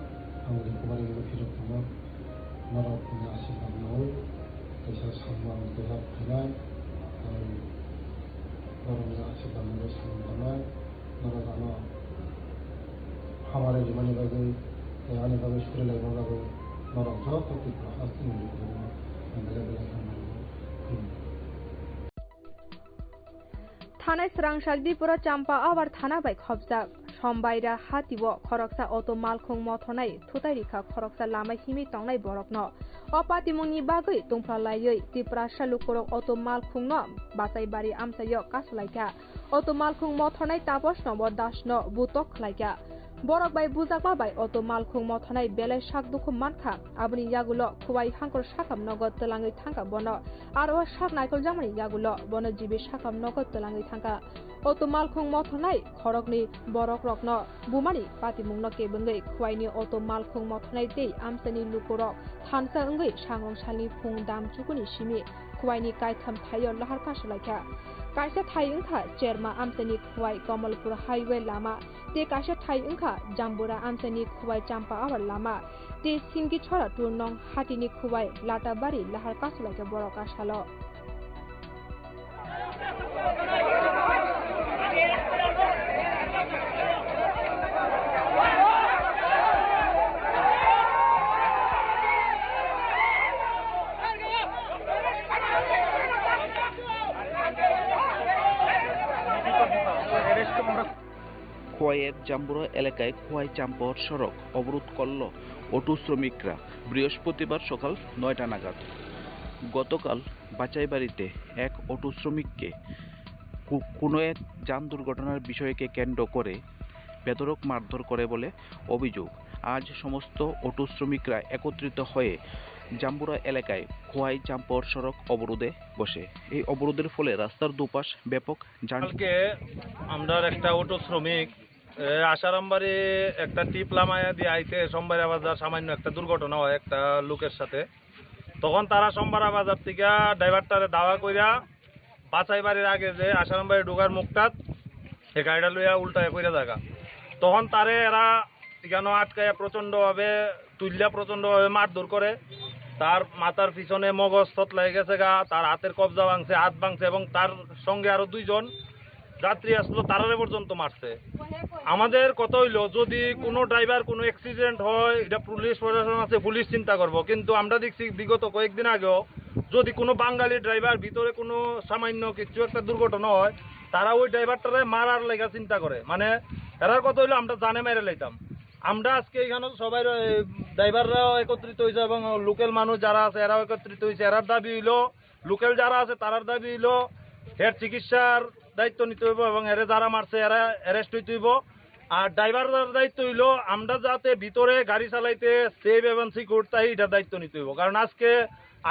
ang recovery no phirok tongo. Norok ni asirwad nawi teisa samung teisa phainai, ang norok ni asirwad nawi samung tangnai. Norok ano hamari rimani bagwi tei ani bagwi suri laima bagwi norok joto Tripura hasteni lukurokno ang belai belai hambai. Khulumkha. Thanai swrangsak Dipura Champa Awar thana bai khopjak. Sombaira hatio khoroksa auto malkhung mothornai thutai rikha khoroksa lama himwi tongnai borokno. O patimungni bagwi tungphla laiwi Tiprasa lukurok auto malkhungno Bachaibari amchaio kasulaikha. Auto malkhung mothornai Taposno bo dasno butok khlaikha. Borok bai bujakma bai auto malkhung mothornai belai sak dukhu mankha. Aboni yagulo Khowai hangkor sakam nogo twlangwi thangkha bono. Aro sak naikoljakmani yagulo bono jibi sakam nogo twlangwi thangkha. Auto malkhung mothornai khoroknwi borokrokno bumani patimungno kebengwi Khowaini auto malkhung mothornai tei amchaini lukurok thansa wngwi sangrong salni phung dam chukuni simi Khowaini kaitham thaio lahar kasulaikha. Kaisa thai wngkha Cherma amchaini Khowai Kamalpur highway lama, tei kaisa thai wngkha Jambura amchaini Khowai Champa Awar lama, tei Singkichhara two nong hatini Khowai Latabari lahar kasulaikha borok a salo. খোয়াইয়ের জাম্বুরা এলাকায় খোয়াই চাম্পর সড়ক অবরোধ করল অটো শ্রমিকরা বৃহস্পতিবার সকাল নয়টা নাগাদ। গতকাল বাচাইবাড়িতে এক অটো শ্রমিককে কো-, কোনো এক যান দুর্ঘটনার বিষয়কে কেন্দ্র করে বেধড়ক মারধর করে বলে অভিযোগ। আজ সমস্ত অটো শ্রমিকরা একত্রিত হয়ে জাম্বুরা এলাকায় খোয়াই চাম্পর সড়ক অবরোধে বসে। এই অবরোধের ফলে রাস্তার দুপাশ ব্যাপক যান কালকে আমরার একটা অটো শ্রমিক, এ, আশারামবাড়ি একটা টিপ লামাইয়া দিয়ে আইতে সোমবাইরা বাজার সামান্য একটা দুর্ঘটনা হয় একটা লোকের সাথে। তখন তারা সোমবাইরা বাজার থেকে ড্রাইভারটারে দাওয়া কইরা বাছাই বাড়ির আগে যে আশারামবাড়ি ঢুকার মুখটাত এই গাড়িটা লইয়া উল্টায় পড়ে জায়গা। তখন তারে এরা এখানে আটকাইয়া প্রচণ্ডভাবে তুললা, প্রচণ্ডভাবে মারধর করে। তার মাথার পিছনে মগজ থতলাই গেছে গা, তার হাতের কবজা ভাঙছে, হাত ভাঙছে এবং তার সঙ্গে আরো দুইজন যাত্রী আসলো, তারারে পর্যন্ত মারছে। আমাদের কথা হইলো, যদি কোনো ড্রাইভার কোনো অ্যাক্সিডেন্ট হয়, এটা পুলিশ প্রশাসন আছে, পুলিশ চিন্তা করবো। কিন্তু আমরা দেখছি বিগত কয়েকদিন আগেও যদি কোনো বাঙালি ড্রাইভার ভিতরে কোনো সামান্য কিছু একটা দুর্ঘটনা হয়, তারা ওই ড্রাইভারটারে মারার লেগা চিন্তা করে। মানে, এরার কথা হইলো আমরা জানে মেরে লাইতাম। আমরা আজকে এখানে সবাই র-, এই ড্রাইভাররাও একত্রিত হয়েছে এবং লোকাল মানুষ যারা আছে এরাও একত্রিত হয়েছে। এরার দাবি হইলো, লোকাল যারা আছে তারার দাবি হইলো এর চিকিৎসার দায়িত্ব নিতে হইব এবং এরে যারা মারছে এরা অ্যারেস্ট হইতে হইব। আর ড্রাইভাররার দায়িত্ব হইলো আমরা যাতে ভিতরে গাড়ি চালাইতে সেফ এবং সিকিউর তাই এটার দায়িত্ব নিতে হইব। কারণ আজকে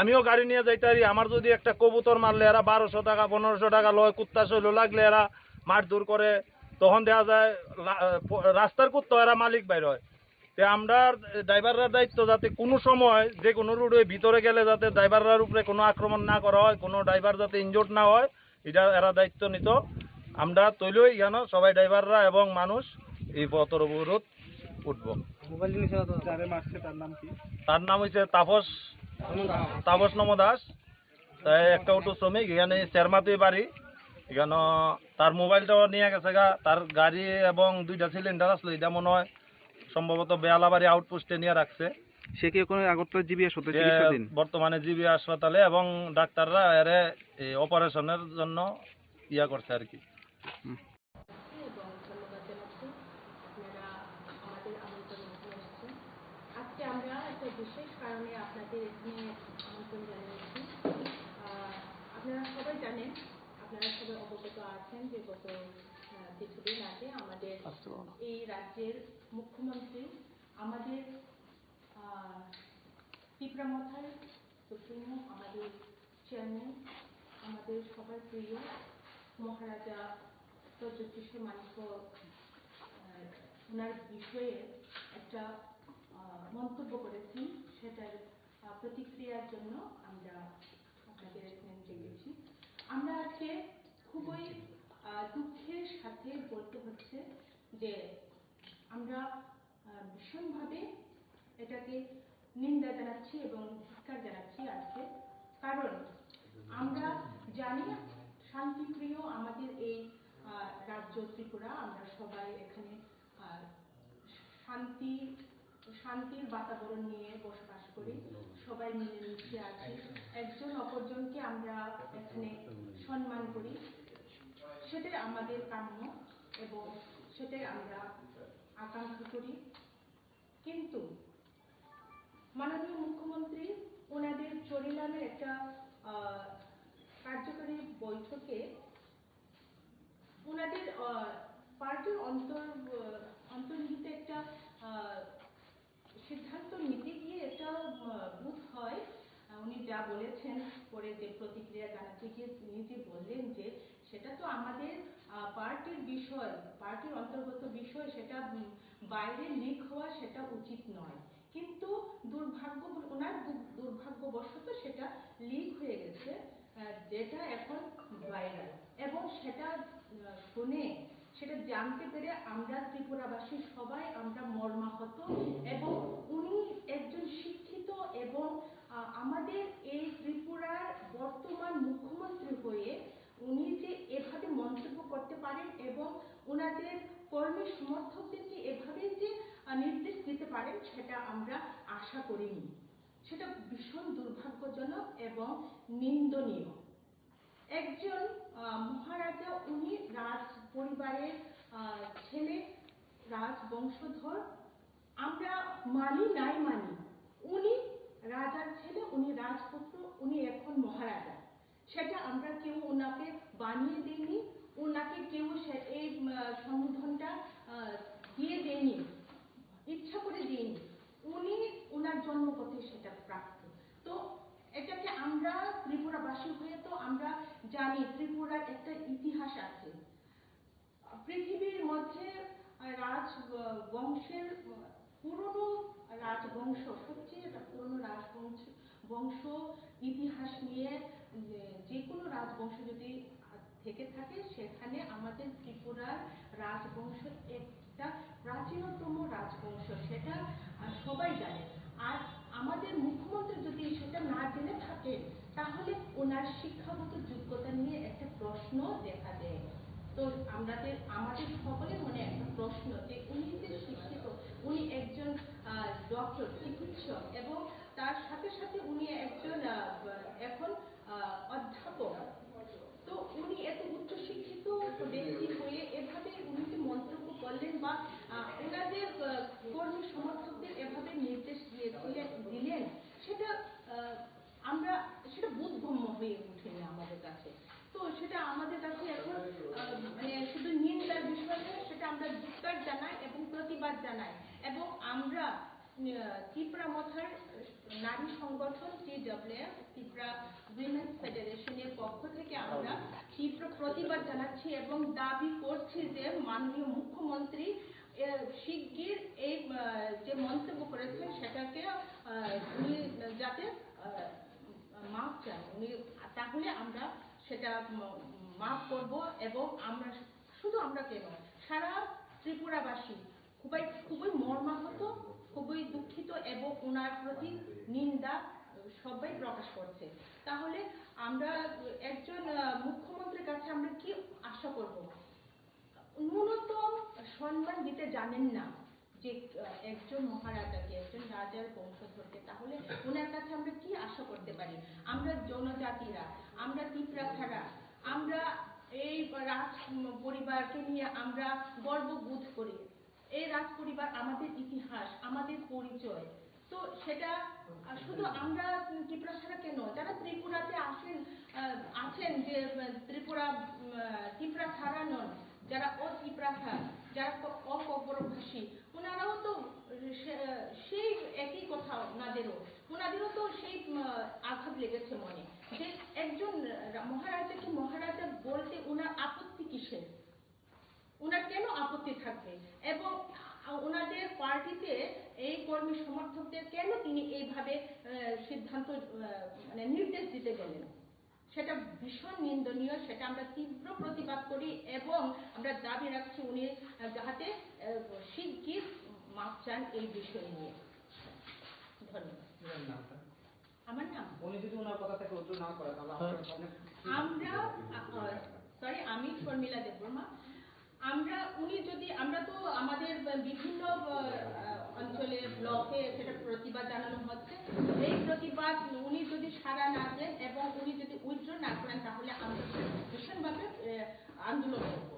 আমিও গাড়ি নিয়ে যাইতে পারি, আমার যদি একটা কবুতর মারলে এরা বারোশো টাকা, পনেরোশো টাকা লয়, কুত্তা শৈল লাগলে এরা মারধর করে, তখন দেখা যায় লা-, প-, রাস্তার কুত্তা এরা মালিক বাইর হয়। তে আমরা ড্রাইভাররার দায়িত্ব যাতে কোনো সময় যে কোনো রোডে ভিতরে গেলে যাতে ড্রাইভাররার উপরে কোনো আক্রমণ না করা হয়, কোনো ড্রাইভার যাতে ইনজুর্ড না হয়, এটা এরা দায়িত্ব নিত। আমরা তৈলই কেন সবাই ড্রাইভাররা এবং মানুষ এই পথর অবরোধ উঠবো। মোবাইল নিয়ে যারা মারছে তার নাম কি? তার নাম হচ্ছে তাপস, তাপস নম দাস। তাই একটা অটো শ্রমিক, এখানে চেরমাতে বাড়ি। এখানে তার মোবাইলটাও নিয়ে গেছে গা, তার গাড়ি এবং দুইটা সিলিন্ডার আসলো, এটা মনে হয় সম্ভবত বেয়ালাবাড়ি আউটপোস্টে নিয়ে রাখছে। সে কি এখন আগরতলা জিবি হাসপাতালে যে চিকিৎসাধীন? বর্তমানে জিবি হাসপাতালে এবং ডাক্তাররা এরে এই অপারেশনের জন্য ইয়া করছে আর কি। হুম। এবং ধন্যবাদ জানাচ্ছি আপনারা আমাদের আমন্ত্রণ এখানে এসেছেন। আজকে আমরা একটা বিশেষ কারণে আপনাদের এখানে আমন্ত্রণ জানিয়েছি। আহ, আপনারা সবাই জানেন, আপনারা সবাই অবগত আছেন যে গত, আহ, কিছুদিন আগে আমাদের এই রাজ্যের মুখ্যমন্ত্রী আমাদের, আহ, তিপ্রা মথার সুপ্রিমো, আমাদের চেয়ারম্যান, আমাদের সবার প্রিয় মহারাজা প্রদ্যোৎ কৃষ্ণ মাণিক্য, আহ, ওনার বিষয়ে একটা, আহ, মন্তব্য করেছেন, সেটার, আহ, প্রতিক্রিয়ার জন্য আমরা আপনাদের এখানে ডেকেছি। আমরা আজকে খুবই, আহ, দুঃখের সাথে বলতে হচ্ছে যে আমরা, আহ, ভীষণভাবে এটাকে নিন্দা জানাচ্ছি এবং ধিক্কার জানাচ্ছি আজকে। কারণ আমরা জানি শান্তিপ্রিয় আমাদের এই, আহ, রাজ্য ত্রিপুরা, আমরা সবাই এখানে, আহ, শান্তি, শান্তির বাতাবরণ নিয়ে বসবাস করি, সবাই মিলেমিশে আছি, একজন অপরজনকে আমরা এখানে সম্মান করি, সেটাই আমাদের কাম্য এবং সেটাই আমরা আকাঙ্ক্ষা করি। কিন্তু মাননীয় মুখ্যমন্ত্রী ওনাদের চরিলামের একটা, আহ, কার্যকরী বৈঠকে ওনাদের, আহ, পার্টির অন্তর-, আহ, অন্তর্নিহিত একটা, আহ, সিদ্ধান্ত নিতে গিয়ে একটা, আহ, বোধ হয়, আহ, উনি যা বলেছেন, পরে যে প্রতিক্রিয়া জানাতে গিয়ে তিনি যে বললেন যে সেটা তো আমাদের, আহ, পার্টির বিষয়, পার্টির অন্তর্গত বিষয়, সেটা, উম, বাইরে লিক হওয়া সেটা উচিত নয়। কিন্তু দুর্ভাগ্য, ওনার দু-, দুর্ভাগ্যবশত সেটা লিক হয়ে গেছে, আহ, যেটা এখন ভাইরাল। এবং সেটা, আহ, শুনে, সেটা জানতে পেরে আমরা ত্রিপুরাবাসী সবাই আমরা মর্মাহত। এবং উনি একজন শিক্ষিত এবং, আহ, আমাদের এই ত্রিপুরার বর্তমান মুখ্যমন্ত্রী হয়ে উনি যে এভাবে মন্তব্য করতে পারেন এবং ওনাদের কর্মী সমর্থকদেরকে এভাবে যে, আহ, নির্দেশ দিতে পারেন, সেটা আমরা আশা করিনি। সেটা ভীষণ দুর্ভাগ্যজনক এবং নিন্দনীয়। একজন, আহ, মহারাজা, উনি রাজ পরিবারের, আহ, ছেলে, রাজবংশধর। আমরা মানি নাই মানি, উনি রাজার ছেলে, উনি রাজপুত্র, উনি এখন মহারাজা। সেটা আমরা কেউ ওনাকে বানিয়ে দেইনি, ওনাকে কেউ সে-, এই, উম, আহ, সম্বোধনটা, আহ, দিয়ে দেইনি, ইচ্ছা করে দেইনি। উনি ওনার জন্মপথে সেটা প্রাপ্ত। তো এটাকে আমরা ত্রিপুরাবাসী হয়ে তো আমরা জানি ত্রিপুরার একটা ইতিহাস আছে। পৃথিবীর মধ্যে, আহ, রাজ, আহ, বংশের, আহ, পুরনো রাজবংশ, সবচেয়ে পুরনো রাজবংশ, বংশ ইতিহাস নিয়ে যে, যে কোনো রাজবংশ যদি, আহ, থেকে থাকে, সেখানে আমাদের ত্রিপুরার রাজবংশ একটা প্রাচীনতম রাজবংশ, সেটা, আহ, সবাই জানে। আর আমাদের মুখ্যমন্ত্রী যদি সেটা না জেনে থাকেন, তাহলে ওনার শিক্ষাগত যোগ্যতা নিয়ে একটা প্রশ্ন দেখা দেয়। তো আমাদের, আমাদের সকলের মনে একটা প্রশ্ন যে উনি যে শিক্ষিত, উনি একজন, আহ, ডক্টর, চিকিৎসক, এবং তার সাথে সাথে উনি একজন, আহ, এখন, আহ, অধ্যাপক। তো উনি এত উচ্চশিক্ষিত ব্যক্তি হয়ে এভাবে উনি যে মন্তব্য করলেন বা, আহ, ওনাদের, আহ, কর্মী সমর্থকদের এভাবে নির্দেশ দিয়েছিলেন, দিলেন, সেটা, আহ, আমরা, সেটা বোধগম্য হয়ে ওঠেনি আমাদের কাছে। তো সেটা আমাদের কাছে এখন, আহ, মানে শুধু নিন্দার বিষয় নয়, সেটা আমরা ধিক্কার জানাই এবং প্রতিবাদ জানাই। এবং আমরা, আহ, তিপ্রা মথার নারী সংগঠন টি ডাব্লিউ এফ, ত্রিপুরা উইমেন্স ফেডারেশনের পক্ষ থেকে আমরা তীব্র প্রতিবাদ জানাচ্ছি এবং দাবি করছি যে মাননীয় মুখ্যমন্ত্রী, আহ, শিগগির এই, আহ, যে মন্তব্য করেছেন সেটাকে, আহ, উনি যাতে, আহ, মাফ চান, উনি, তাহলে আমরা সেটা, উম, মাফ করব এবং আমরা, শুধু আমরা কেন, সারা ত্রিপুরাবাসী খুবই, খুবই মর্মাহত, খুবই দুঃখিত এবং ওনার প্রতি নিন্দা সবাই প্রকাশ করছে। তাহলে আমরা একজন, আহ, মুখ্যমন্ত্রীর কাছে আমরা কি আশা করব? ন্যূনতম সম্মান দিতে জানেন না যে, আহ, একজন মহারাজাকে, একজন রাজার বংশধরকে, তাহলে ওনার কাছে আমরা কি আশা করতে পারি? আমরা জনজাতিরা, আমরা তিপ্রাসারা, আমরা এই রাজ পরিবারকে নিয়ে আমরা গর্ব বোধ করি। এই রাজ পরিবার আমাদের ইতিহাস, আমাদের পরিচয়। তো সেটা, আহ, শুধু আমরা তিপ্রাসারা কেন, যারা ত্রিপুরাতে আসেন, আহ, আছেন যে, আহ, ত্রিপুরা, উম, আহ, তিপ্রাসারা নন, যারা অতিপ্রাসা, যারা ক-, অককবরকভাষী, ওনারাও তো সে-, সেই একই কথা ওনাদেরও, ওনাদেরও তো সেই, উম, আঘাত লেগেছে মনে, যে একজন রা-, মহারাজাকে মহারাজা বলতে ওনার আপত্তি কিসের? ওনার কেন আপত্তি থাকবে? এবং আ-, ওনাদের পার্টিতে এই কর্মী সমর্থকদের কেন তিনি এইভাবে, আহ, সিদ্ধান্ত, আহ, মানে নির্দেশ দিতে গেলেন? সেটা ভীষণ নিন্দনীয়, সেটা আমরা তীব্র প্রতিবাদ করি এবং আমরা দাবি রাখছি উনি, আহ, যাহাতে, আহ, শিগগির মাফ চান এই বিষয় নিয়ে। ধন্যবাদ। আমার নাম? উনি যদি ওনার কথা থেকে উত্তর না করে, তাহলে হ্যাঁ। আপনার সামনে আমরা, আ, আ, সরি, আমি শর্মিলা দেববর্মা। আমরা, উনি যদি, আমরা তো আমাদের বিভিন্ন, আ, আ, অঞ্চলে, ব্লকে সেটা প্রতিবাদ জানানো হচ্ছে। এই প্রতিবাদ উনি যদি সাড়া না দেন এবং উনি যদি উইথড্র না করেন, তাহলে আমরা ভীষণভাবে, এ, আন্দোলন করব।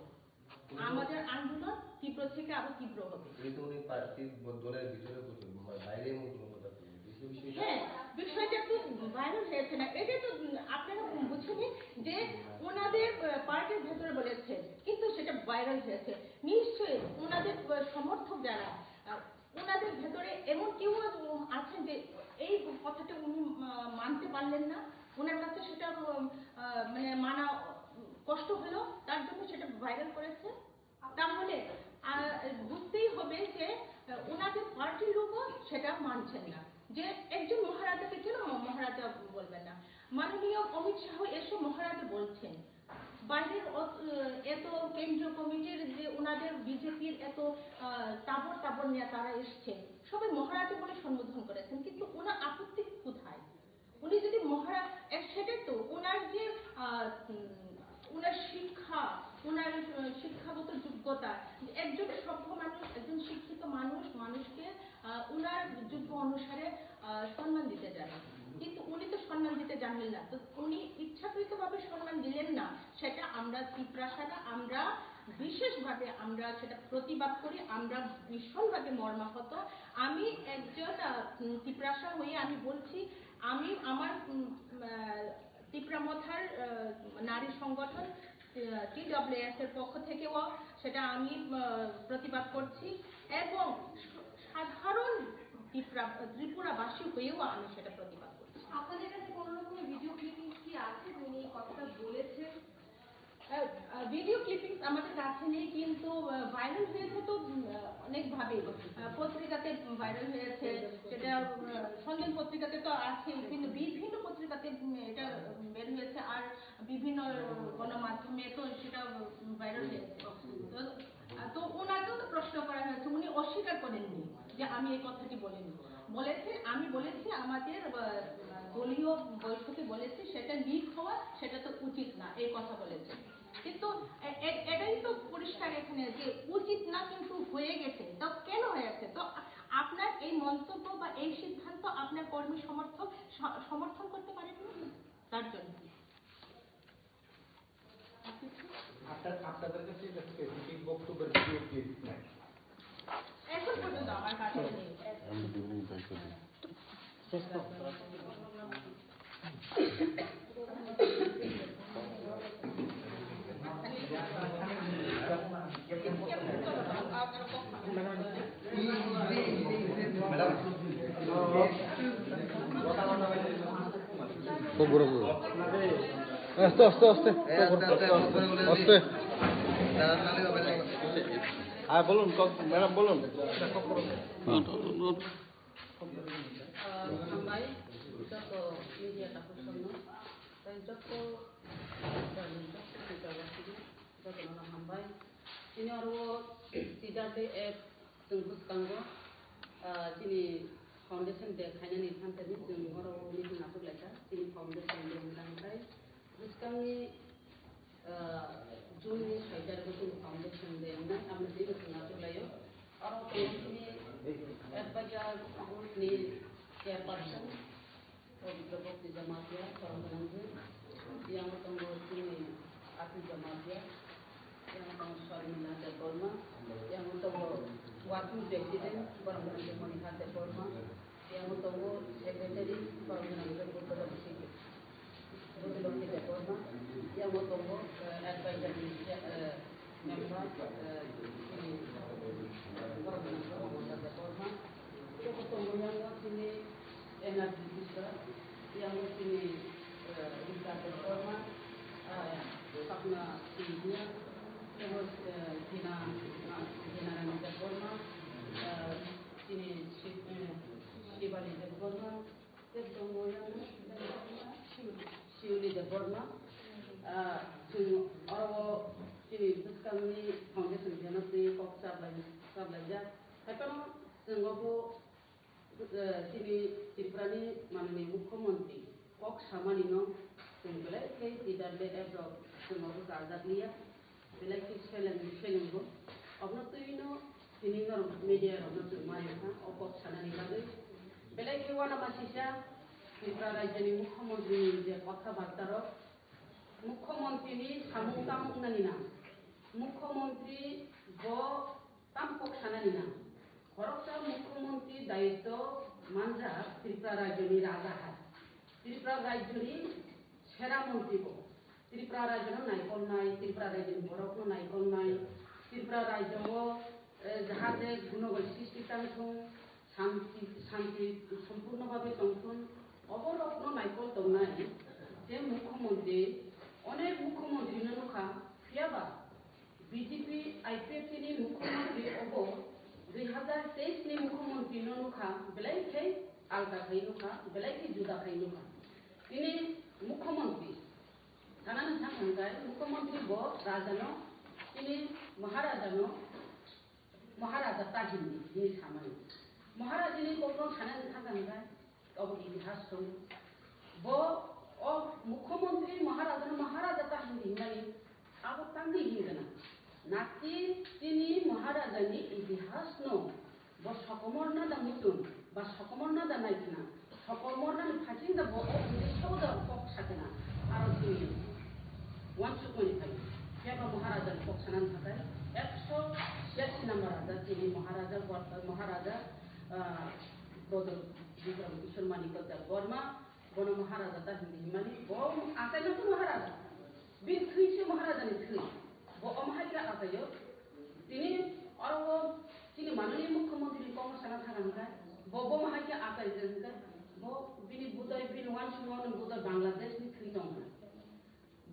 আমাদের আন্দোলন তীব্র থেকে আরো তীব্র হবে। কিন্তু উনি পার্টির ব-, দলের ভিতরে করছেন, মানে বাইরে এমন কোনো কথা বলেননি। এই বিষয়টা হ্যাঁ, বিষয়টা তো ভাইরাল হয়েছে না, এটা তো আপনারা বুঝেনি যে ওনাদের, আহ, পার্টির ভেতরে বলেছে, কিন্তু সেটা ভাইরাল হয়েছে। নিশ্চয়ই ওনাদের, আহ, সমর্থক যারা, আহ, ওনাদের ভেতরে এমন কেউ আছেন যে এই কথাটা উনি, আহ, মানতে পারলেন না, ওনার কাছে সেটা, উম, আহ, মানে মানা, উম, কষ্ট হলো, তার জন্য সেটা ভাইরাল করেছে। তাহলে, আহ, বুঝতেই হবে যে, আহ, ওনাদের পার্টির লোকও সেটা মানছেন না, যে একজন মহারাজাকে কেন ম-, মহারাজা বলবেন না। মাননীয় অমিত শাহ এসে মহারাজা বলছেন, বাইরের অত-, আহ, এত কেন্দ্রীয় কমিটির যে ওনাদের বিজেপির এত, আহ, তাবর তাবর নেতারা এসছে, সবাই মহারাজা বলে সম্বোধন করেছেন, কিন্তু ওনার আপত্তি কোথায়? উনি যদি মহারাজ, এ, সেটাই তো, ওনার যে, আহ, উম, ওনার শিক্ষা, ওনার, আহ, শিক্ষাগত যোগ্যতা, একজন সভ্য মানুষ, একজন শিক্ষিত মানুষ, মানুষকে, আহ, ওনার যোগ্য অনুসারে, আহ, সম্মান দিতে জানে, কিন্তু উনি তো সম্মান দিতে জানলেন না। তো উনি ইচ্ছাকৃতভাবে সম্মান দিলেন না, সেটা আমরা তিপ্রাসারা, আমরা বিশেষভাবে আমরা সেটা প্রতিবাদ করি, আমরা ভীষণভাবে মর্মাহত। আমি একজন, আহ, উম, তিপ্রাসা হয়ে আমি বলছি, আমি আমার, উম, আহ, তিপ্রা মথার, আহ, নারী সংগঠন, আহ, টিডব্লিউএস এর পক্ষ থেকেও সেটা আমি, আহ, প্রতিবাদ করছি এবং স-, সাধারণ তিপ্রা-, ত্রিপুরাবাসী হয়েও আমি সেটা প্রতিবাদ করছি। আপনাদের কাছে কোনো রকম ভিডিও ক্লিপিংস কি আছে, যিনি এই কথাটা বলেছেন? আহ, আহ, ভিডিও ক্লিপিংস আমাদের কাছে নেই, কিন্তু, আহ, ভাইরাল হয়েছে তো, উম, আহ, অনেকভাবেই। আহ, পত্রিকাতে ভাইরাল হয়েছে, সেটা, আহ, সন্ধান পত্রিকাতে তো আছেই, কিন্তু বিভিন্ন পত্রিকাতে, উম, এটা, উম, বের হয়েছে, আর বিভিন্ন গণমাধ্যমে তো সেটা, উম, ভাইরাল হয়েছে। তো আহ, তো ওনাকেও তো প্রশ্ন করা হয়েছে, উনি অস্বীকার করেননি যে আমি এই কথাটি বলিনি। বলেছেন, "আমি বলেছি, আমাদের, আহ, দলীয় বৈঠকে বলেছি, সেটা লিক হওয়া, সেটা তো উচিত না", এই কথা বলেছেন। কিন্তু এ-, এ-, এটাই তো পরিষ্কার এখানে যে উচিত না, কিন্তু হয়ে গেছে। তো কেন হয়েছে? তো আ-, আপনার এই মন্তব্য বা এই সিদ্ধান্ত আপনার কর্মী সমর্থক স-, সমর্থন করতে পারেননি, তার জন্য। আপনার, আপনাদের কাছে একটা স্পেসিফিক বক্তব্যের ভিডিও ক্লিপ নাই। এখন পর্যন্ত আমার কাছে নেই। Kok buru buru. Aste, aste, aste. Kok buru. Aste, aste. হ্যাঁ, বলুন, ক-, ম্যাডাম, বলুন। হামবাই, যত মিডিয়া থাকুক, Tei joto, joto, joto, jotono hambai. Chini oro Teacher Day app chwng bwskango, ah, chini Foundation Day khainani thansa ni chwng oro meeting achuk laikha. Chini Foundation Day hwnka hwnkhe bwskangni, ah, June ni soi tarikh o chini Foundation Day wngnai, aboni twi chwng achuk laio. Oro tongo chini advisor board ni chairperson, Pabitra Bhakti Jamatia, borok gwnangwi. Yang tongo chini Atu Jamatia, yang tongo Sharmila Debbarma, yang tongo working president, borok gwnangwi Monika Debbarma, yang tongo secretary, borok gwnangwi Buddha Lok Singh. Buddha Lok Singh Debbarma, yang tongo, eh, advisor ni, eh, member, eh, chini borok gwnang Mamata Debbarma, tei bo tongo yang chini N R D C sir, yang chini, eh, Rita Debbarma, eh, Sapna Singh, tei bo, eh, Dina, eh, Dina Rani Debbarma, eh, chini Shi-, eh, Shivani Debbarma, Tei tongo yang Shiuli Debbarma, ah, chwng oro chini bwskangni foundation day no twi kok chaplai, chaplaijak. Haiphano chwng obo, eh, chini Tripurani manani Mukhyamantri kok samani no chwng belai khe Teacher Day app rok chwng obo chajak liya. Belai khe seleng, selengo. Obono twi no tini norok media rokno chwng ma rwkha o kok sanani bagwi. Belai khe uanama sisa Tripura rajyoni Mukhyamantri ni je kotha barta rok, Mukhyamantri ni samung tamo wngnani nang? Mukhyamantri bo tamo kok sanani nang? Khoroksa Mukhyamantri daityo manjak Tripura rajyoni raja hai. Tripura rajyoni sera mantri bo. Tripura rajyo no naikolnai, Tripura rajyo ni borok no naikolnai, Tripura rajyo o, eh, jahate gunogoi sristi tang thung, shanti, shanti sompurno bhabe tong thung, oborok no naikol tongnai je Mukhyamantri, onek Mukhyamantri no nukha, phiyaba B J P I P F T ni Mukhyamantri obo dui hazar teis ni Mukhyamantri no nukha, belai khe alga khai nukha, belai khe juda khai nukha. Tini Mukhyamantri, sanani sakha hwnkhe Mukhyamantri bo rajano, tini Maharajano, Maharaja ta hindi hini samani. Maharajani kokno sanani sakha hwnkhe obo itihas song. Bo o Mukhyamantri Maharajano Maharaja ta hindi himani abo tangwi hingana. Naki tini Maharajani itihasno bo sokomor nada muchung ba sokomor nada naithana, sokomor nani phaising da bo o hindi soda kok sakana. Aro tini wansukmani phai. Phiya ba Maharaja kok sanani thakai ekso siyasi number raja tini Maharaja, Maharaja, ah, Bodol Bikram Kishore Manikya Debbarma, bono Maharaja ta hindi himani, bo achaino to Maharaja. Bini thwi se Maharajani thwi. Bo omo hai khe achaio. Tini oro o chini manani Mukhyamantri ni kokno sana thang hwnkhe, bo bomo hai khe achai je hwnkhe, bo bini budai, bini wansukmani budai Bangladesh ni thwi tong hwnkhe.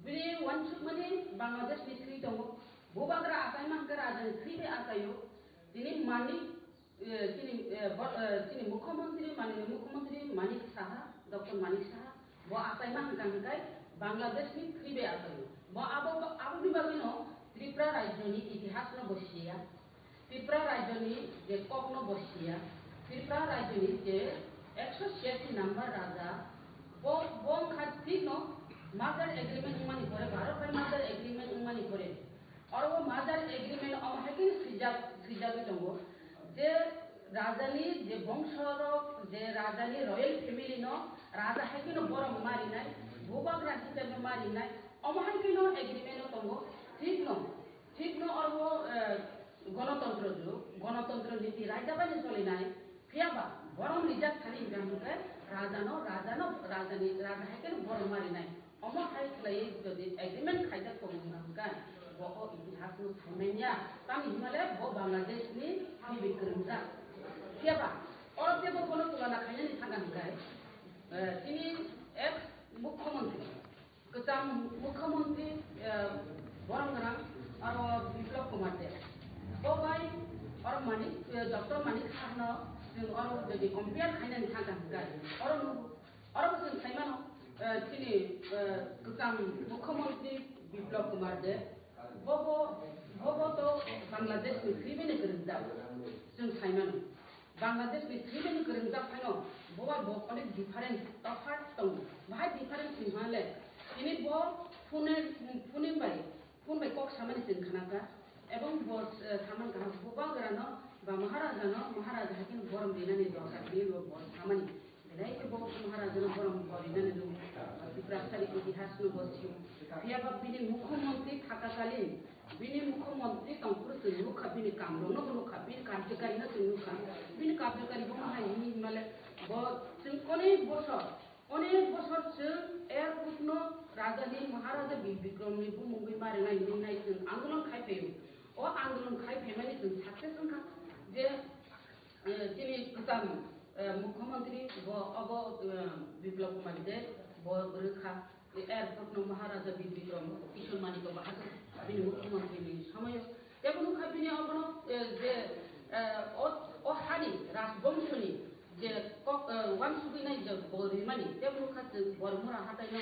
Bini wansukmani Bangladesh ni thwi tongo. Bubagra achaima hwnkhe rajani thwi bai achaio. Tini Manik, eh, chini, eh, bo-, eh, chini Mukhyamantri, manini Mukhyamantri Manik Saha, Doctor Manik Saha, bo achaima hwnkha hwnkhe Bangladesh ni thwi bai achaio. Bo abo, aboni bagwino Tripura rajyoni itihasno bo siya. Tripura rajyoni je kokno bo siya, Tripura rajyoni je ekso siyasi number raja, bo, bo wngkha thikno merger agreement wngmani pore, Bharat bai merger agreement wngmani pore, oro o merger agreement omo hai khe swijak, swijagwi tongo je rajani je bongsorok, je rajani royal family no raja hai kheno borok marinai, bubagra hisabe marinai, omo hai kheno agreement o tongo, thikno. Thikno oro, eh, gonotontro jug, gonotontro niti raida bai no cholinai, phiya ba borom rijak thani hingka hingke rajano, rajano, rajani, raja hai khe borom marinai. Omo hai khlaiwi jodi agreement khaijak tongo hingka hingke bo o itihas no saimanya. Tamni himale bo Bangladesh ni bibi kwrwngjak. Phiya ba oro tebo bono tulana khainani thangka hingke, eh, chini ex mukhyamantri. Kwcham Mukhyamantri, eh, borom gwnang aro Biplab Kumar Deb. Bo bai oro Manik, eh, Doctor Manik Sahano chwng oro jodi compare khainani thangkha hwnkhe, oro nugo, oro bo chwng saimano, eh, Chini, eh, kwcham Mukhyamantri Biplab Kumar Deb, bobo, bobo to Bangladesh ni thwibani kwrwngjak, chwng saimano. Bangladesh ni thwibani kwrwngjak phano boba bo onek difference, tophat tongo. Bahai difference ni hwnle, chini bo phone, phone bai, phone bai kok samani chwng khnakha. Ebong bo, eh, saman kaham, bubagrano ba Maharajano, Maharaja hai kheno borom rinani dorkar hinwi bo, bo samani. Belai khe bo Maharajano borom bo rinani rw, Tiprasani itihasno bo sio. Phiya ba bini mukhyamantri thakakalin, bini mukhyamantri tongphuru chwng nukha, bini kamrokno bo nukha, bini karjokarino chwng nukha. Bini karjokari bo ma hai hinwi hinmale bo chwng onek bosor Onek bosor chwng airport no raja ni Maharaja Bir Bikram ni bumungwi ma rwnai hinwi nai chwng andolon khai phaio. O andolon khai phaimani chwng success wngkha je, eh, chini kwcham, eh, mukhyamantri bo obo, eh, Biplab Kumar Deb bo rwkha. Airport no Maharaja Bir Bikram Kishore Manik bahai bini mukhyamantri ni somoyo. Tebo nukha bini obono, eh, je, eh, o, o hani rajbongshoni je kok, eh, wansugwi nai je bo rimani, tebo nukha chwng Bormura hatai no,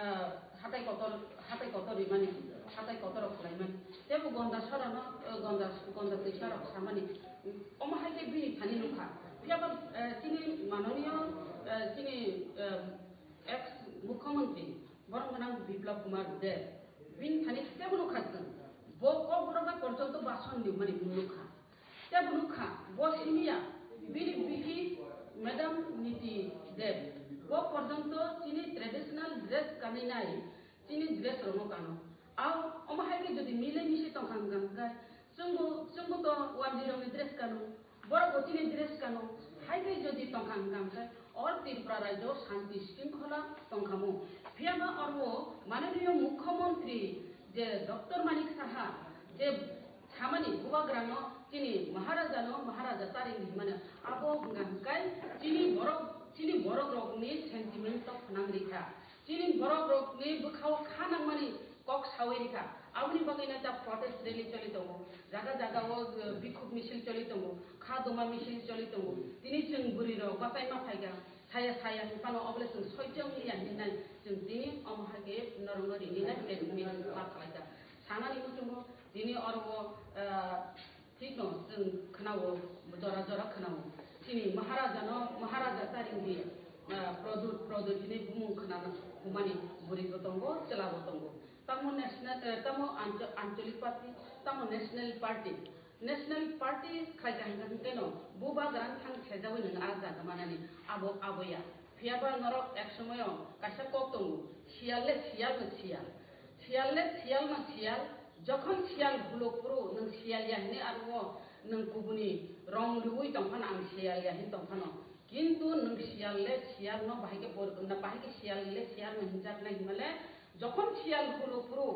eh, hatai kotor, hatai kotor rimani, hatai kotor rok khlaimani. Tebo Gonda sora no, eh, Gonda, Gonda twisa rok samani. Omo hai khe bini thani nukha. Phiya ba, eh, chini manoniyo, eh, chini, eh, ex mukhyamantri borom gwnang Biplab Kumar Deb, bini thani tebo nukha chwng. Bo kokborok bai porjonto bason nimani nukha. Tebo nukha, bo simiya, bini bihi Madam Niti Deb, bo porjonto chini traditional dress kanwi nai, chini dress rokno kano. Ao, omo hai khe jodi mile misi tongkha hwnkha hwnkhe, chwngbo, chwngbo to wanjwi rokni dress kano, borok bo chini dress kano, hai khe jodi tongkha hwnkha hwnkhe, o Tripura rajyo shanti shringkhola tongkha mu. Phiya ba oro mananiyo mukhyamantri je Doctor Manik Saha je samani bubagrano chini Maharajano Maharaja taring hinmano abo hwnkha hwnkhe chini borok, chini borok rokni sentiment to khwnang rikha. Chini borok rokni bwkhao kha nangmani kok sawi rikha. Aboni bagwi no ta protest rally choli tongo. Jaga jaga o, eh, bikhuk misil choli tongo. Kha doma misil choli tongo. Tini chwng bwrwi rok bachaima phaikha. Saya saya hinphano obole chwng soichong liya hinwi nai. Chwng tini omo hai khe norokno rini nai hinwi ma khalaikha. Sanani muchungo tini oro o, eh, Thikno chwng khwnao, jora jora khwnao. Chini Maharajano, Maharaja taringdi, ah, Pradyut, Pradyut hinwi bumung khwnana humani bwrwibo tongo, chwlabo tongo. Tamo national, eh, tamo ancho-, ancholik party, tamo national party. National party khlaikha hwnkha hwnkhe no bubagra thang thejawi nwng a jaga manani abo, aboya. Phiya ba norok ek somoyo kaisa kok tongo, siyal le siyal no siyal. Siyal le siyal no siyal, jokhon siyal hulo phuru nwng siyal ya hinwi aro nwng kubuni rong riwi tongphano ang siyal ya hin tongphano. Kintu nwng siyal le siyal no bahai khe por-, na bahai khe siyal le siyal no hinjak nai hinmale, jokhon siyal hulo phuru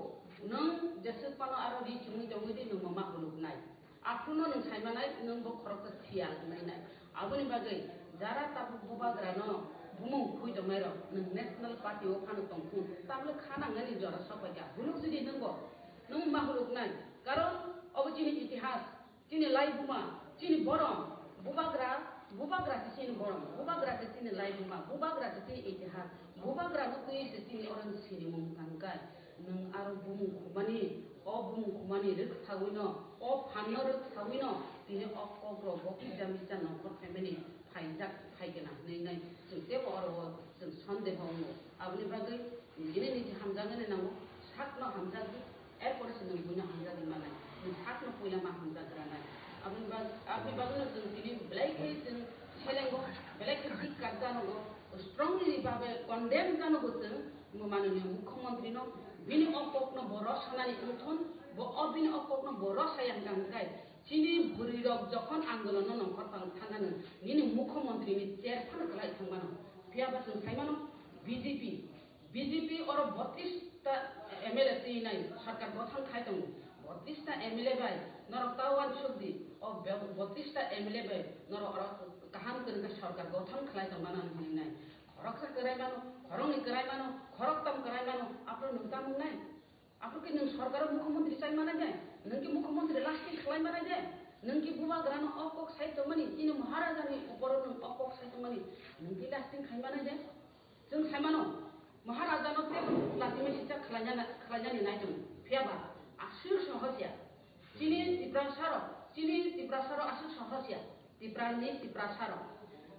nwng jeswk phano aro ri chumui tongwi di nwng ma huluk nai. Aphuru no nwng sai manai, nwng bo khoroksa siyal wngnai nai. Aboni bagwi jara tabuk bubagrano bumung khui tongnairok nwng National Party o phano tongthung, tabole kha nangnani jora sokpaikha. Huluk jodi nwng bo, nwng ma huluk nai. Karon obo chini itihas, chini laibuma, chini borom, bubagra, bubagra se chini borom, bubagra se chini laibuma, bubagra se chini itihas, bubagra no twi se chini oro sinimung tangkai. Nwng aro bumung khumani, o bumung khumani rwk sawino, o phanno rwk sawino, tini o kokrok bo kisa misa nongkhor phaimani phaijak, phaigena hwnwi nai chwng teibo oro o chwng sondeho wngo. Aboni bagwi nini niji hamjaknani nango, sakno hamjakdi, erpore se nwng buino hamjakdi manai, nwng sakno puila ma hamjak granai. Aboni bag-, aboni bagwino chwng tini belai khe chwng selengo, belai khe dikkar janogo, strongly babe condemn janogo chwng. Bo mananiya mukhyamantri no bini o kok no bo rw sanani wngthun, bo o bini o kok no bo rw saya hwnkha hwnkhe chini bwrwi rok jokhon andolon no nongkhor tang-, thangano nini mukhyamantri ni chair phano kwlai thangmano. Phiya ba chwng saimano B J P, B J P oro botris ta M L A twi nai sarkar gothang khai tongo. Botris ta M L A bai norok ta uansuk di, o be-, botris ta M L A bai norok oro kaham kwrwngkhe sarkar gothang khlai tongmano hinwi nai. Khoroksa kwrai mano, khoroknwi kwrai mano, khoroktham kwrai mano, aphuru nwng tamo wngnai? Aphuru khe nwng sorkaro mukhyamantri chai manai de? Nwng khe mukhyamantri lasting khlai manai de? Nwng khe bubagrano o kok sai tongmani, chini Maharajani uporo nwng o kok sai tongmani, nwng khe lasting khai manai de? Chwng sai mano, Maharaja no tebo lachi mesi cha khlaina, khlainani nai tongo. Phiya ba aswk sohos ya. Chini Tiprasa rok, chini Tiprasa rok aswk sohos ya. Tipra ni Tiprasa rok.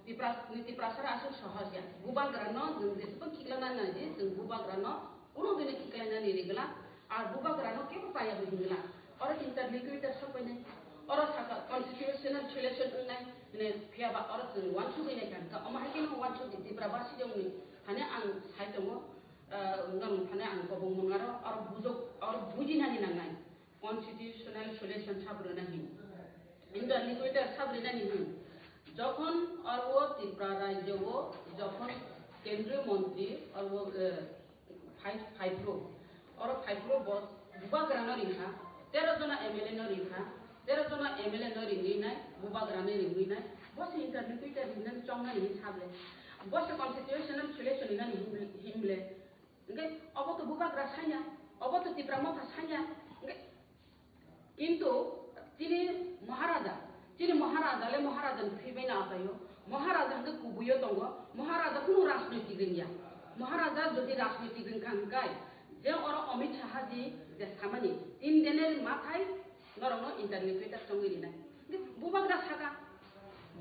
Tipra ni Tiprasa rok aswk sohos ya. Bubagra no jwng jeswk khiklana nai di, jwng bubagra no kuno dini khiklainani rigla. Ar bubagra no kebo chaya bo hingla. Oro interlocutor sokbainai. Oro saka constitutional solution wngnai. Hine phiya ba oro chwng wansugwi nai kha. Omo hai khe no wansugwi Tipra basi dongni. Hane ang sai tongo. Ah, nang phane ang kobong mungaro, oro bujok, oro bujinani nangnai. Constitutional solution sabrina hin. Interlocutor sabrinani hin. Jokhon oro Tripura rajyo o, jokhon kendriyo montri oro, eh, phai-, phaipro. Oro phaipro bo bubagrano ringkha, tero jona M L A no ringkha, tero jona M L A no ringwi nai, bubagrano ringwi nai. Bo se interlocutor rinani chongnani hin sable. Bo se constitutional solution rinani hin-, hinble. Hingke obo to bubagra sanya, obo to Tipra motha sanya. Hingke kintu chini Maharaja, chini Maharaja le Maharaja ni thwi bai na achaio. Maharaja hingke kubuio tongo. Maharaja kunu rajnoitik ringya. Maharaja jodi rajnoitik ringkha hingkai, je oro Amit Shah ji je samani tin diner mathai norokno interlocutor chongwi rinai. Bubagra saka,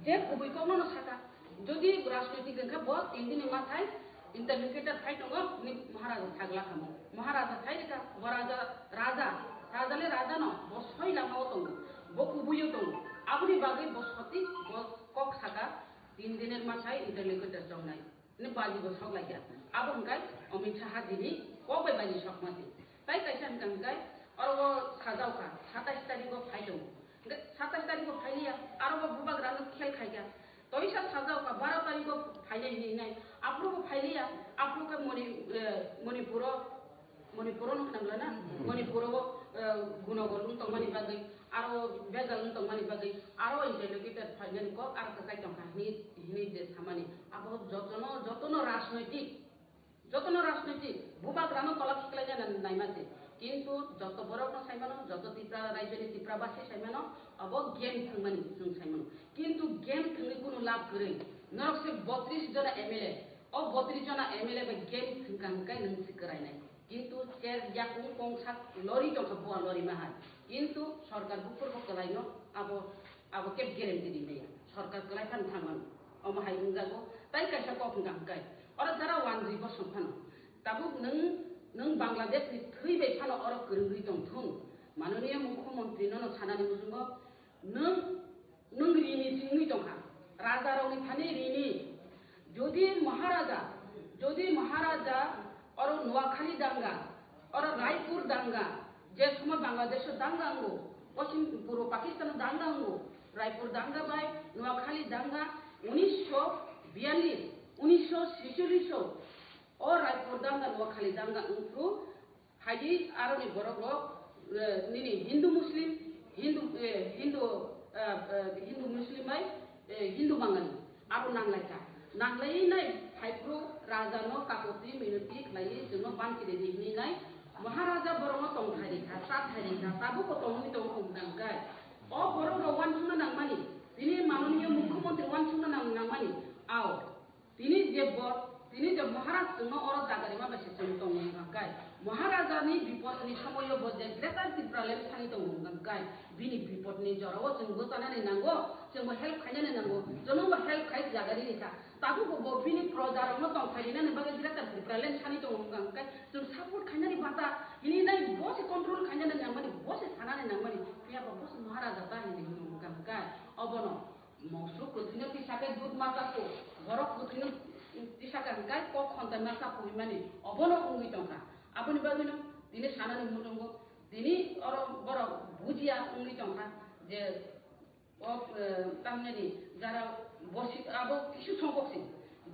je kubui kokno no saka. Jodi rajnoitik wngkha bo tin dini mathai interlocutor phai tongo, ni Maharaja thagla kamo. Maharaja thai rika, bo raja, raja, raja le raja no, bo soi lama o tongo, bo kubui o tongo. Aboni bagwi bo soti, bo kok saka, tin dini mathai interlocutor chongnai. Ni baji bo sok laikha. Abo hwnkhe Amit Shah jini kok bai baji sokma se. Tai kaisa hwnkha hwnkhe oro o sajao kha, satais tarikh o phai tongo. Hwnkhe satais tarikh o phai liya, aro bo bubagra no khel khai kha. Toisa sajao kha, baro tarikh o phai nai hinwi nai. Aphuru bo phai liya, aphuru khe Moni-, eh, Manipur o Manipur o nuknangla na? Hmm. Manipur o, eh, gunogol wng tongmani bagwi, aro bejal wng tongmani bagwi, aro interlocutor phainani kok aro kwchai tongkha hini, hini je samani. Abo jotono, jotono rajnoitik, jotono rajnoitik, bubagrano tola khiklaina naima se. Kintu joto borokno saimano, joto Tipra raijo ni Tipra basi saimano, abo game thwngmani chwng saimano. Kintu game thwngwi kunu lab kwrwi. Norok se botris jona M L A, o botris jona M L A bai game thwngkha hwnkhe nwng se kwrainai. Kintu cher yakung kongsak lori tongkha, bua lori ma hai. Kintu sorkar buphur bo kwlaino abo, abo keb guarantee rinaiya. Sorkar kwlai phano thangmano. Omo hai wngjago. Tai kaisa kok wngkha hwnkhe, oro jara wanjwi bosong phano. Tabuk nwng, nwng Bangladesh ni thwi bai phano oro kwrwngwi tongthung. Mananiya Mukhyamantri nono sanani muchungo, nwng Nwng rini se wngwi tongkha. Raja rokni thani rini. Jodi Maharaja, jodi Maharaja oro Noakhali danga, oro Raipur danga, je somoy Bangladesh o danga wngo, Poschim Purbo Pakistan o danga wngo, Raipur danga bai Noakhali danga unisho biyallis, unisho secholish o, o Raipur danga Noakhali danga wngphru, Haidi aroni borok rok, eh, nini Hindu Muslim, Hindu, eh, Hindu, eh, eh, Hindu Muslim bai, eh, Hindu Bangali abo nanglai kha. Nanglai nai phaiphru raja no kapoti minoti khlai chwngno banchi ridi hinwi nai Maharaja borok no tong thai ri kha, cha thai ri kha, tabuk bo tongwi tongo hwnka hwnkhe. O borok rok wansukna nangmani, tini mananiya Mukhyamantri wansukna nang-, nangmani, ao. Tini je bo, tini je Maharaj chwngno oro jaga rima bai se chwng tongo hwnka hwnkhe, Maharaja ni bipod ni somoio bo je Greater Tripura Land sani tongo hwnka hwnkhe, bini bipod ni jorao chwng bwchanani nango, chwng bo help khainani nango, chwngno bo help khai jaga rini kha. Tabuk bo, bo bini proja rokno tongthai rinani bagwi Greater Tripura Land sani tongo hwnka hwnkhe, chwng support khainani bata hini nai bo se control khainani nangmani, bo se sanani nangmani, phiya ba bo se Maharaja ta hinwi hwnka hwnkhe, obono Mosuk kwthwino tisa khe dud ma chapo, borok kwthwino tisa khe hwnkhe kok khonthai ma chapo hinmani obono wngwi tongkha. Aboni bagwino tini sanani muchungo, tini oro borok bujiya wngwi tongkha je o, eh, tamni jara bosi abo kisu songkok si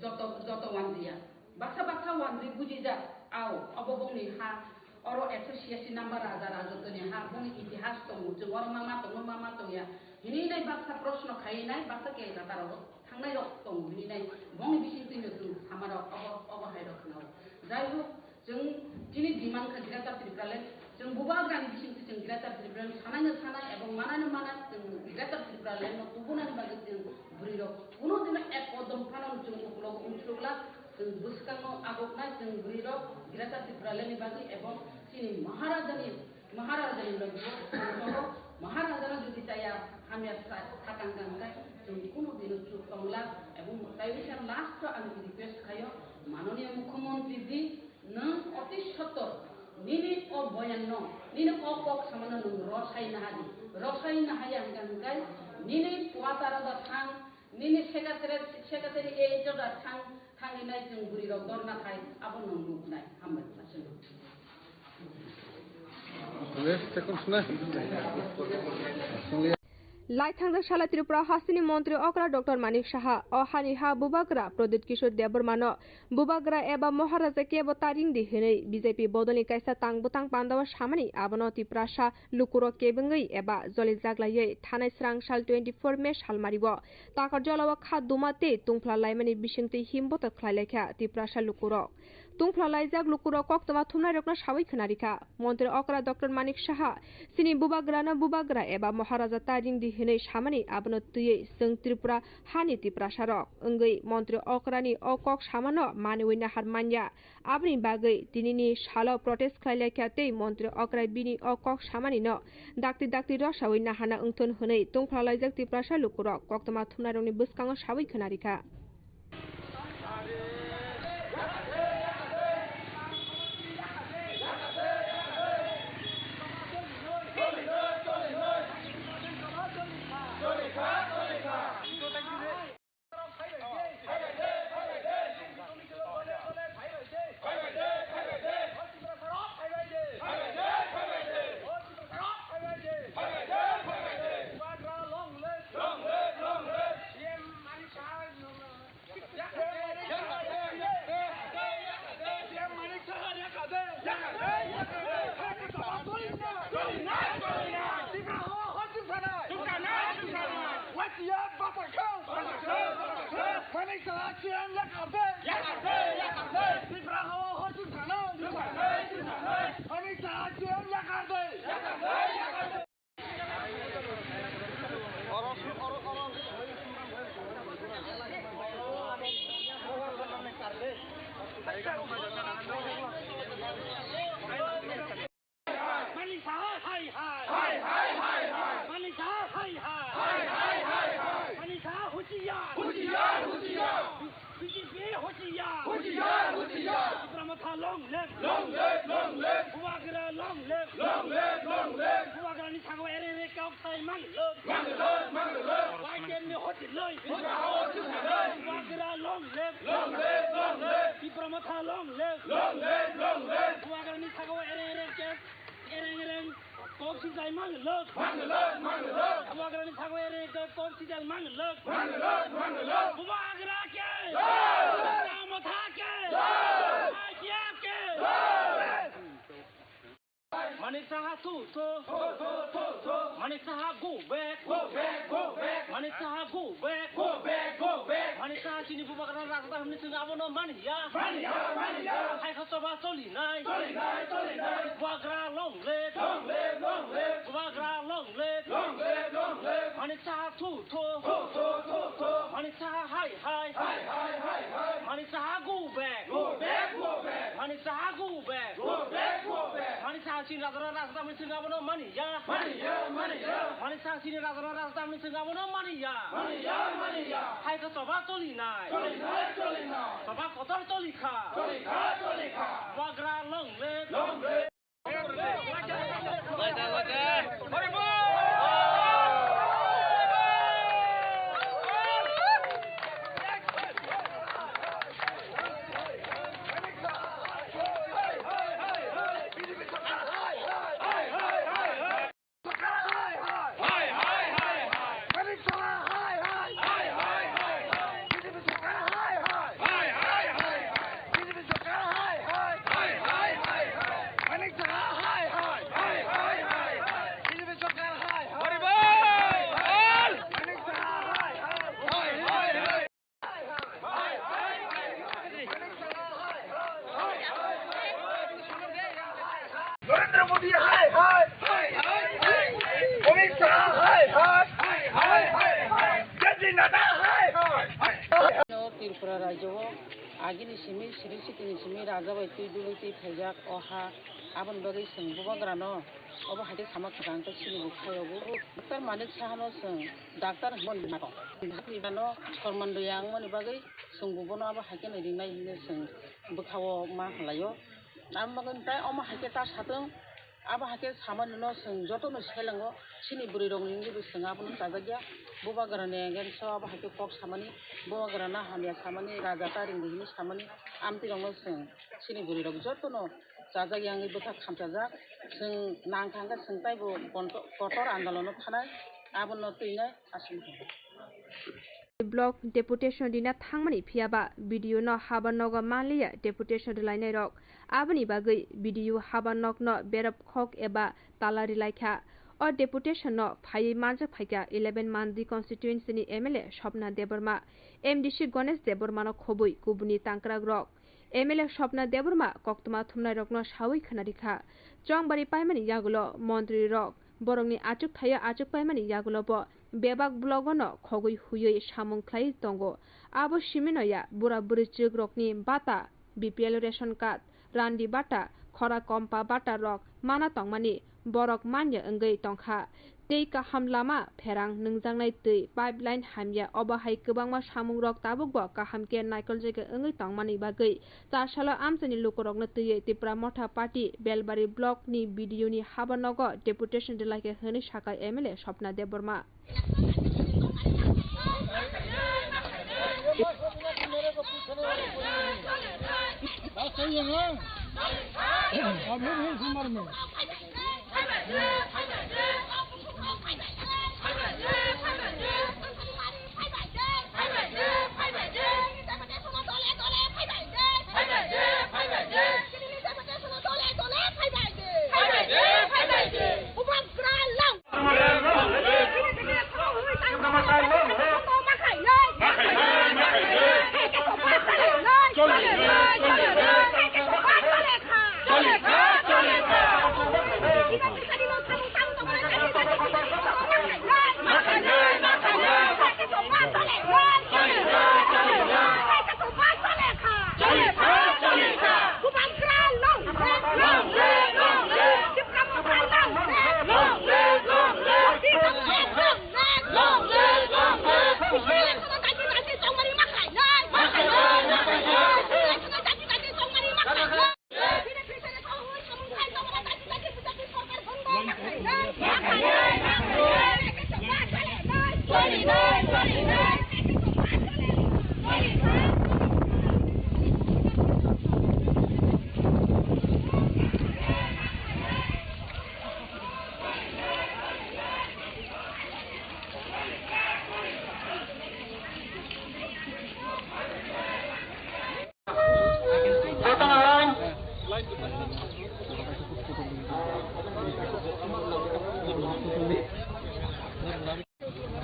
joto, joto wanjiya. Baksa baksa wanjwi bujijak, ao, obo bongni ha, oro ekso siasi number raja rajotwni ha, bongni itihas tongo, chwng oro ma ma tongo, ma ma tongya. Hini nai baksa proshno khai nai, baksa Kolkata rogo thangnai rok tongo, hini nai bongni bisingtwi no chwng sama rok obo, obo hai rok khna o. Jai hok, chwng chini demand kha Greater Tripura Land, chwng bubagrani bisingtwi chwng Greater Tripura Land sanai no sanai, ebong manai no mana, chwng Greater Tripura Land no tubunani bagwi chwng bwrwi rok kuno dino ek kodom phano chwng ukulok umsukla, chwng bwskango agoknai chwng bwrwi rok. Greater Tipraland ni bagwi ebong chini Maharajani, Maharajani bagwi bo Maharajano jodi chaya hamya sa-, sakang kang khe chwng kunu dino chuk tongla ebong taiwi sa last o ang request khayo Mananiya Mukhyamantri ji nwng oti sottor nini o boyan no nini o kok samano nwng rosai nahadi rosai nahaya hwnkha hwnkhe nini kwataro da thang Nini secretary, secretary A H O da thang, thangwi nai chwng bwrwi rok dorna khai, abo nwng nuknai. Hambai, aswk. Laithangda sala Tripura hasteni montri okra Doctor Manik Saha, o hani ha bubagra Pradyut Kishore Debbarmano bubagra eba Maharaja kebo taring di hinwi B J P bodolni kaisa tang bwtang pandao samani abono Tiprasa lukurok kebengwi eba jolijaglaiwi thanai srang sal twenty four May salmario Takarjalao kha duma tei tungphla laimani bisingtwi himbotor khlai laikha Tiprasa lukurok. Tungphla laijak lukurok koktwma thumnairokno sawi khwnarikha. Montri okra Doctor Manik Saha, chini bubagrano bubagra eba Maharaja ta ringdi hinwi samani abono twiwi chwng Tripura hani Tiprasarok wngwi montri okrani o kok samano maniwi nahar manya. Aboni bagwi tinini salo protest khlai laikha tei montri okrai bini o kok samanino dakti dakti rosawi nahana wngthun hwnwi tungphla laijak Tiprasa lukurok koktwma thumnairokni bwskango sawi khwnarikha. Manik Saha hai hai. Hai hai hai hai. Manik Saha hai hai. Hai hai hai hai. Manik Saha husiar. Husiar, husiar. B J P husiar. Husiar, husiar. Tipra Motha long live. Long live, long live. Bubagra long live. Long live, long live. Bubagrani sago ere ere kok sai mang lok. Mang lok, mang lok. Y T F ni hochi loi. Bubagra long live. Long live, long live. Tipra Motha long live. Long live, long live. Bubagrani sago ere ere kok Ereng ereng kok sijai mang lok. Mang lok, mang lok. Bubagrani sago ereng ereng kok sijai mang lok. Mang lok, mang lok. Bubagra ke. Jai. Tipra Motha ke. Jai. I T F ke. Jai. Manik Saha thu thu. Thu, thu, thu, thu. Manik Saha go back. Go back, go back. Manik Saha go back. Go back, go back. Manik Saha chini bubagrani rajda hwnwi chwng abono mani ya. Mani ya, mani ya. Hai kha choba choli nai. Choli nai, choli nai. Bubagra long live. Long live, long live. Bubagra long live. Long live, long live. Manik Saha thu thu. Thu, thu, thu, thu. Manik Saha hai hai. Hai hai, hai hai. Manik Saha go back. Go back, go back. Manik Saha go back. Go back, go back. Manik Saha chini rajda rajda hwnwi chwng abono mani ya. Mani ya, mani ya. Manik Saha chini rajda rajda hwnwi chwng abono mani ya. Mani ya, mani ya. Hai kha choba choli nai. Choli nai, choli nai. Choba kotor choli kha. Choli kha, choli kha. Bubagra long live. Long live. Narendra Modi hai hai. Amit Shah hai hai. J P Nadda hai hai. Tripura rajyo o Agini simi, siri sitini simi raja bai twi dulwi twi phaijak o ha, aboni bagwi chwng bubagrano obo hai khe sama kwrwng khe chini bwkhayo bo. Doctor Manik Sahano chwng doctor hwnmani mano. Hapni bano sorman rwya wngmani bagwi chwng bo bono abo hai khe ringnai hinwi chwng bwkhao ma hwnlaio. Aboni bagwi tei omo hai khe ta satwng. Abo hai khe samani no chwng jotono selengo, chini bwrwi rokni wngwi bo chwng abono chajakya. Bubagrani against o abo hai khe kok samani, bubagrano hamya samani, raja ta ringdi hinwi samani, amtwi rokno chwng chini bwrwi rok jotono chajakya wngwi bwkha khamchajak. Chwng nang kha hwnkhe chwng taibo konto-, kotor andolono phanai, abono twinai aswk. Block deputation rina thangmani phiya ba B D O no haba nogo manliya deputation rwlainai rok. Aboni bagwi B D O haba nokno berep khok eba tala rwlaikha. O deputation no phaiwi manjak phaikha eleven Mandi constituency ni M L A Swapna Debbarma, M D C Ganesh Debbarma no khobwi kubuni tangkrak rok. M L A Swapna Debbarma koktwma thumnai rokno sawi khwnarikha. Chongbari paimani yagulo montri rok borokni achuk thaio achuk paimani yagulo bo bebak blogo no khogwi huiwi samung khlai tongo. Abo simi no ya bura bwrwichwk rokni bata, B P L ration card, randi bata, khora kompa bata rok mana tongmani borok manya wngwi tongkha. Tei kaham lama pherang nungjaknai twi pipeline hamya, obo hai kwbangma samungrok tabukbo kaham khe naikoljagwi wngwi tongmani bagwi chasalo amchaini lukurokno twiwi Tipra Motha Party Belbari Block ni B D O ni haba nogo deputation rwlaikha hwnwi sakha M L A Swapna Debbarma.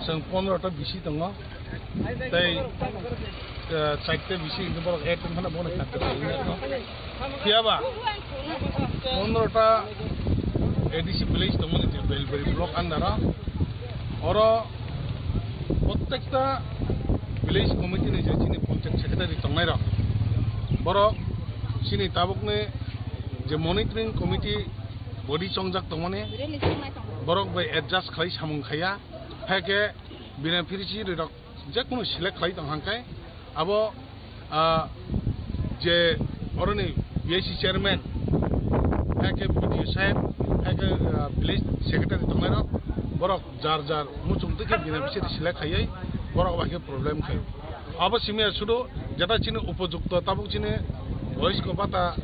Chwng pondro ta bisi tongo, tei, eh, chaita bisi hwnwi borok add wngkha na, bono kha kwtal wngya no. Phiya ba pondro ta A D C village tongmani je Belbari block under o, oro prottekta village committee ni je chini panchayat secretary tongnai rok, borok chini tabukni je monitoring committee body chongjak tongmani, borok bai adjust khlai samung khaiya, hai khe bini phirisi rok je kunu select khlai tong hang khe abo, ah, je oroni B I C chairman, hai khe B D O saheb, hai khe, ah, village secretary tongnai rok, borok jar jar muchung twi khe bini phirisi select khaiwi borok bai khe problem khai. Abo simi ya sudu jeta chini upojukto tabuk chini boysko bata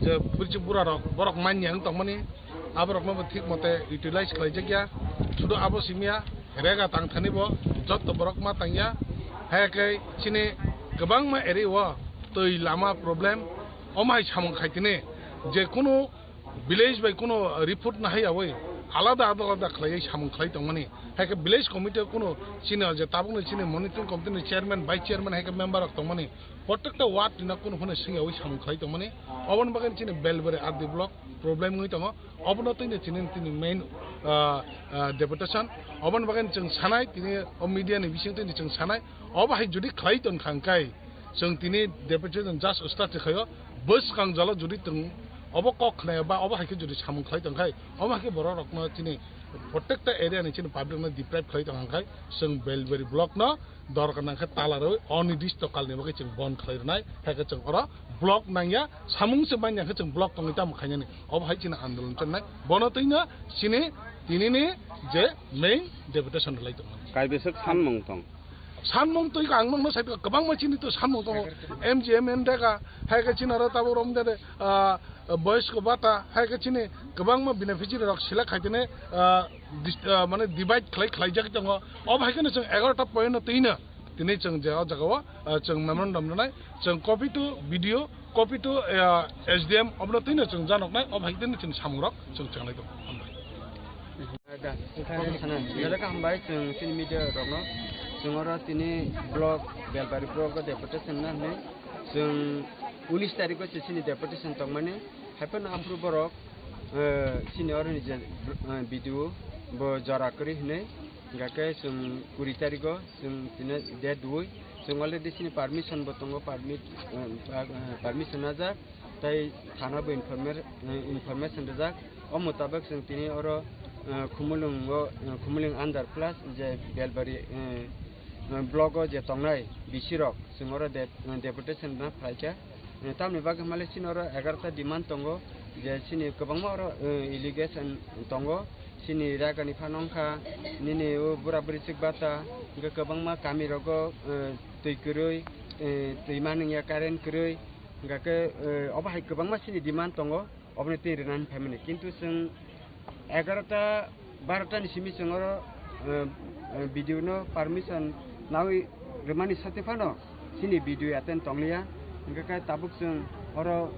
je phirisi bura rok borok manya wng tongmani, aborokno bo thik mote utilize khlaijakya. Sudu abo simiya rega tang thani bo jotto borok ma tangya. Hai khe chini kwbangma area o twi lama problem, omai samung khaitini je kunu village bai kunu report nahai yawi alada alada khlaiwi samung khlai tongmani. Hai khe village committee o kunu chini je tabukni chini monitoring committee ni chairman, vice chairman hai khe member rok tongmani, prottekta ward ni no kunu phano swngyawi samung khlai tongmani. Oboni bagwi chini Belbari R D block problem wngwi tongo. Obono tini chini, tini main, ah, ah, deputation. Oboni bagwi chwng sanai, tini o media ni bising tini chwng sanai. Obo hai jodi khlai tong kha hwnkhe, Chwng tini deputation just start khaio, bwskang jalo jodi tong obo kok khnaya ba obo hai khe jodi samung khlai tong khai, omo hai khe borok rokno chini protekta area ni chini public no deprive khlai tong khai, chwng Belbari block no dorkar nang khe tala rwi onidisto kal ni bagwi chwng bon khlai rwnai, hai khe chwng oro block nangya, samung se manya khe chwng block tongwi tamo khainani, obo hai chini andolon chongnai, bono twino chini tini ni je main deputation rwlai tongmani. Kaibeswk sanmung tong? Sanmung twi ang nokno sai kwbangma chini to sanmung tongo. M G M N dega, hai khe chini aro tabuk rom dede, ah, boys ko bata, hai khe chini kwbangma beneficiary rok select khai tene, ah, dis-, ah, mane divide khlai khlaijak tongo. Ob hai kheno chwng egaroh ta point no twino tini chwng je o jaga o, ah, chwng memorandum rwnai, chwng copy to B D O, copy to, ah, S D M, obono twino chwng janoknai, ob hai kheno chwng samung rok chwng chenglai tongo. Hambai. Da, sana, jara ka hambai, chwng chini media rokno, chwng oro tini block, Belbari block o deputation na hinwi, chwng unis tarikh o se chini deputation tongmani, hai phano aphuru borok, eh, chini oro ni je, eh, B D O bo jora kwrwi hinwi, hingkha khe chwng kuri tarikh o chwng tini date dui, chwng already chini permission bo tongo, permit, eh, eh, permission najak. Tai thana bo informer-, eh, information rijak. O mutabak chwng tini oro, eh, Khumulwng o, eh, Khumulwng under plus je Belbari, eh, eh, block o je tongnai B C rok chwng oro de-, eh, deputation rwna phaikha. Eh, tamni bagwi hwnmale chini oro egaroh ta demand tongo je chini kwbangma oro, eh, allegation tongo. Chini ragani phano wngkha nini o bura buri chwk bata, hwnkhe kwbangma kami rogo, eh, twi kwrwi, eh, twi manwngya current kwrwi. Hingkha khe, eh, obo hai kwbangma chini demand tongo, oboni twi rwnani phaimani. Kintu chwng egaroh ta, baroh ta ni simi chwng oro, eh, eh, B D O no permission nawi rwmani sati phano chini B D O attend tongliya. Hingkha khe tabuk chwng oro,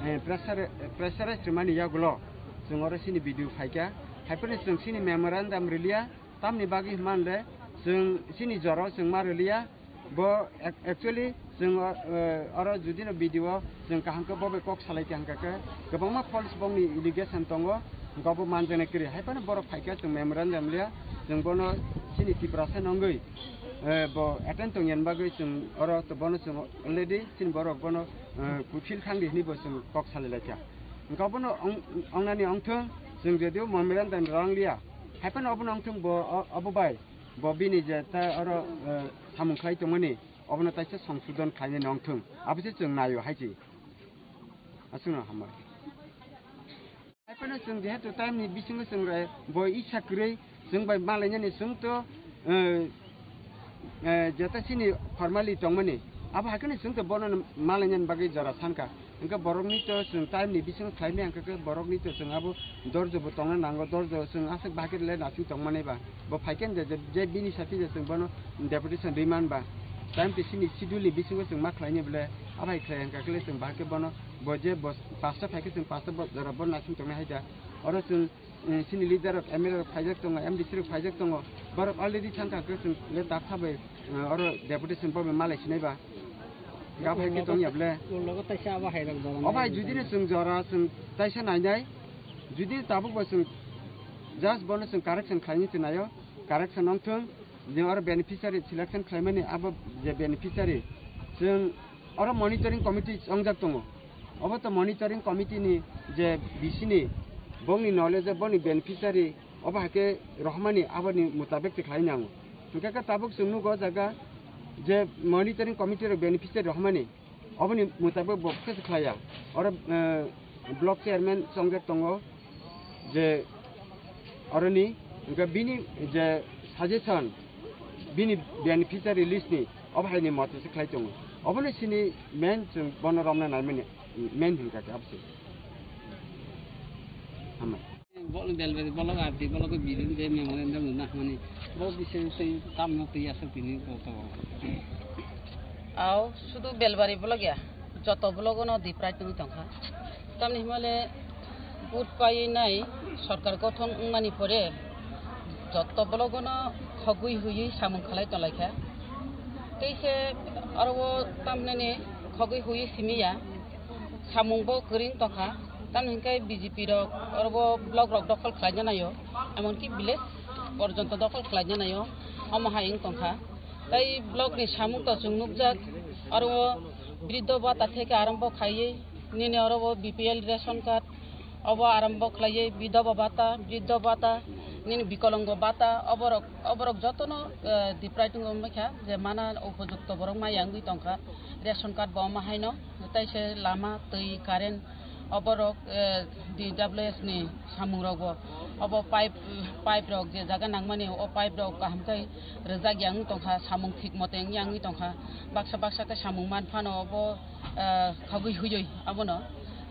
eh, pressure, pressurize rwmani yagulo chwng oro chini B D O phaikha. Hai phano chwng chini memorandum rwliya. Tamni bagwi hwnba hwnle chwng chini jora o chwng ma rwliya. Bo ac-, actually chwng o, eh, oro judino B D O chwng kaham khe bo bai kok salai kha hwnkha khe kwbangma false bongni allegation tongo, hwnkha bo manjaknai kwrwi. Hai phano borok phai kha chwng memorandum liya, chwng bono chini Tiprasa nw wngwi, eh, bo attend tongya bagwi chwng oro to bono chwng already chini borok bono, eh, fulfill khangdi hwnwi bo chwng kok salai lai kha. Hwnkha bono ong-, ongnani ongthwng chwng jodio memorandum rang liya. Hai phano obono wngthung bo, o-, obo bai, bo bini je ta oro, eh, samung khlai tongmani, obono taisa songsodon khlainani wngthung. Abo se chwng naio hai se. Aswkno hambai. Hai phano chwng jehetu time ni bisingo chwng re bo isa kwrwi chwng bai malainani chwng to, eh, eh, jeta chini formally tongmani, abo hai kheno chwng to bono malainani bagwi jora sankha. Hwnkhe borokni to chwng time ni bisingo khlaimaya, hwnkhe khe borokni to chwng abo dorjo bo tongna nango, dorjo chwng aswk bahai khe le nasing tongmani ba. Bo phai khe je, je, je bini sati je chwng bono deputation rwi man ba. Time to chini schedule ni bisingo chwng ma khlaini bole, abo hai khlai hwnkha khe le chwng bahai khe bono, bo je bo pasta phai khe chwng pasta bo jora bo nasing tongnai hai da. Oro chwng eh, chini leader rok, M L A rok phaijak tongo, M D C rok phaijak tongo, borok already thangkha khe chwng le daksa bai, eh, oro deputation bo bai malai sinai ba. Gap hai khe tong ya ble. Ulo taisa abo hai rok dong. O bai, judi no chwng jora chwng taisa nainai, judi tabuk bo chwng just bono chwng correction khlaini chwng naio, correction wngthwng, je oro beneficiary selection khlaimani abo je beneficiary chwng oro monitoring committee chongjak tongo. Obo to monitoring committee ni je B C ni bongni knowledge o boni beneficiary obo hai khe rohormani aboni mutabek se khlai nango. Hwnkhe khe tabuk chwng nugo o jaga je monitoring committee rok beneficiary rohormani oboni mutabek bo khe se khlai ya. Oro, eh, block chairman chongjak tongo. Je oroni, hwnkhe bini je suggestion, bini beneficiary list ni obo hai ni mote se khlai tongo. Obono sini main chwng bono romna naimani main hwnkha khe abo se. Hambai. Bol bel bel bolok arti bolok bidin je memorandum na mani bo bise twi tamno twi aswk tini to to. Aw, sudu Belbari block ya, joto block no deprive wngwi tongkha. Tamni himale vote painai sorkar gothon wngmani pore joto block no khogwi huiwi samung khlai tonglaikha. Tei se aro o tamnani khogwi huiwi simiya, samung bo kwrwi tongkha. Tamni hwnkhe B J P rok oro bo block rok dokhol khlaina naio, emonki village porjonto dokhol khlaina naio, omo hai wng tongkha. Tai block ni samung to chwng nukjak, Aro o briddo bata theke arombo khaiwi nini oro o B P L ration card obo arombo khlaiwi bidhoba bata, briddo bata, nini bikolongo bata, oborok, oborok jotono, eh, deprive wngwi kha, je mana upojukto borok maya wngwi tongkha, ration card bo omo haino, tei se lama, twi, current, oborok, eh, D W S ni samung rok bo, obo pipe, pipe rok je jaga nangmani, o pipe rok kaham khe rijak ya wngwi tongkha, samung thik mote wngya wngwi tongkha, baksa baksa khe samung man phano obo, eh, khogwi huyoi abono,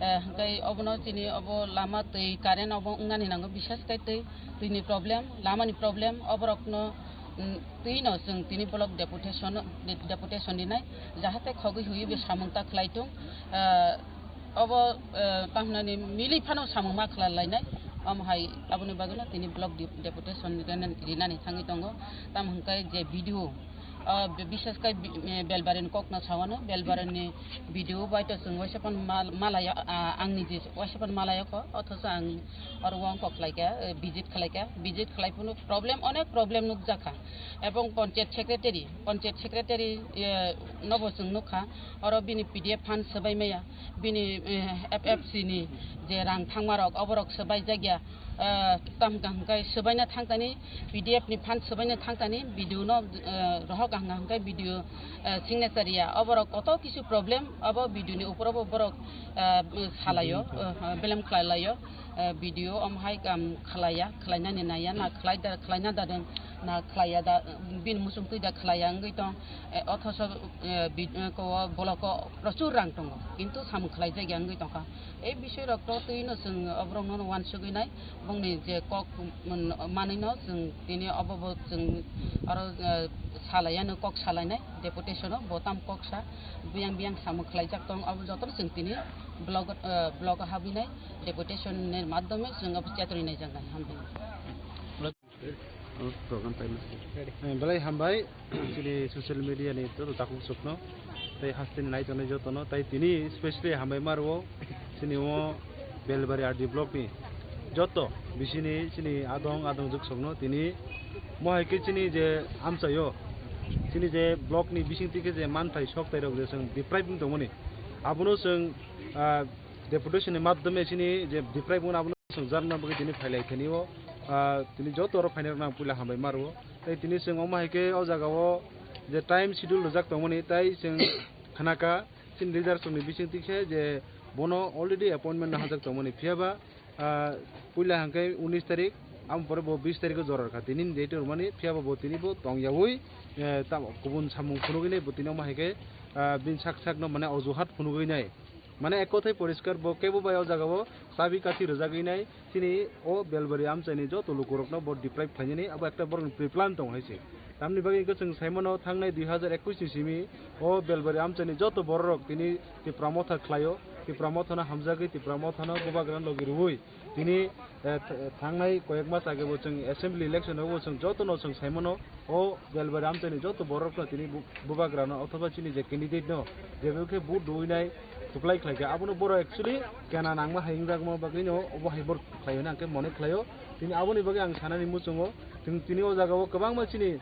eh, hwnkhe obono chini obo lama twi current obo wngnani nango, bisas khe twi, twini problem, lamani problem, oborokno, mm, twino chwng tini block deputation, deputation rinai, jahate khogwi huyoi bo samung ta khlai thung, eh, obo, eh, tamhinani mili phano samung ma khlai lainai, omo hai aboni bagwino tini block de-, deputation rinani, rinani thangwi tongo, tamo hwnkhe je B D O, ah, bi-, bisas khe bi-, eh, Belbari ni kok no sawano, Belbari ni B D O bai to chwng waisa phano mal-, malaya, ah, ang niji waisa phano malaya kho, othocho ang oro wng kok khlai kha, eh, visit khlai kha, visit khlai phano problem, onek problem nukjak kha, ebong panchayat secretary, panchayat secretary, eh, nobo chwng nukha, oro bini P D F fund swbai maya, bini, eh, F F C ni je rang thangma rok, oborok swbai jakya, eh, tam hwnkha hwnkhe swbaina thangtani, P D F ni fund swbaina thangtani, B D O no, eh, rohok hwnkha hwnkhe B D O, eh, signature ya, oborok koto kisu problem, abo B D O ni upor obo borok, eh, salaio, eh, belem khlai laio, eh, B D O omo hai kam khlaiya, khlainani naiya, na khlai da, khlaina da deng, na khlaiya da, bini muchung twi da khlaiya wngwi tong, eh, othoso, eh, bi-, eh, ko, block o prochur rang tongo, kintu samung khlai jakya wngwi tongkha. Ei bisoi rok to twino chwng oborok no uansugwi nai, bongni je kok, mm, manwi no chwng tini obo bo chwng aro, eh, salai ano kok salai nai deputation o bo tam kok sa biyang biyang samung khlai jak tong, abo joto no chwng tini block, eh, block o habwi nai deputation ni madhyome chwng abo chetoni nai jak nai hambai. O program time. Eh, belai hambai, chini social media ni joto takhuk sukno, tei hasteni nai tongnai jotono, tei tini specially hambai ma rwo, chini o Belbari R D block ni joto bisini chini adong adong juk sokno tini mo hai khe chini je amchaio, chini je block ni bising twi khe je manthai sok tai rok je chwng deprive wng tongmani, abono chwng, ah, deputation ni madhyome chini je deprive wngmani abono chwng jarna bagwi tini phailai thani o, ah, tini joto oro phainai rokno ang puila hambai ma rwo. Tei tini chwng omo hai khe o jaga o je time schedule rwjak tongmani, tei chwng khnaka chini leaders rokni bising twi khe je bono already appointment no hajak tongmani, phiya ba, ah, puila hwnkhe unis tarik, amo pore bo bis tarik o jora rwkha, tini ni date rwmani, phiya ba bo tini bo tong yaui, eh, tamo kubun samung phunugwi nai bo tini omo hai khe, ah, bini sak sak no mane ojuhat phunugwi nai. Mane ek kothai poriskar bo kebo bai o jaga o chabi kathi rwjagwi nai, chini o Belbari amchaini joto lukurokno bo deprive khlainani abo ekta borokni pre-plan tong hai se. Tamni bagwi hwnkhe chwng sai mano thangnai dui hazar ekwis ni simi o Belbari amchaini joto bororok tini Tipra Motha khlaio, Tipra Mothano hamjagwi Tipra Mothano bubagrano logi rwui tini, eh, th-, thangnai koyek mas age bo chwng assembly election o bo chwng jotono chwng sai mano. O Belbari amchaini joto borokno tini bu-, bubagrano othoba chini je candidate no jebo khe vote rwinai kwplai khlaikha, abono borok actually kena nangma hai wngjakma bagwino obo hai borok khlaiwi nang khe mone khlaio. Tini aboni bagwi ang sanani muchungo, chwng tini o jagao kwbangma chini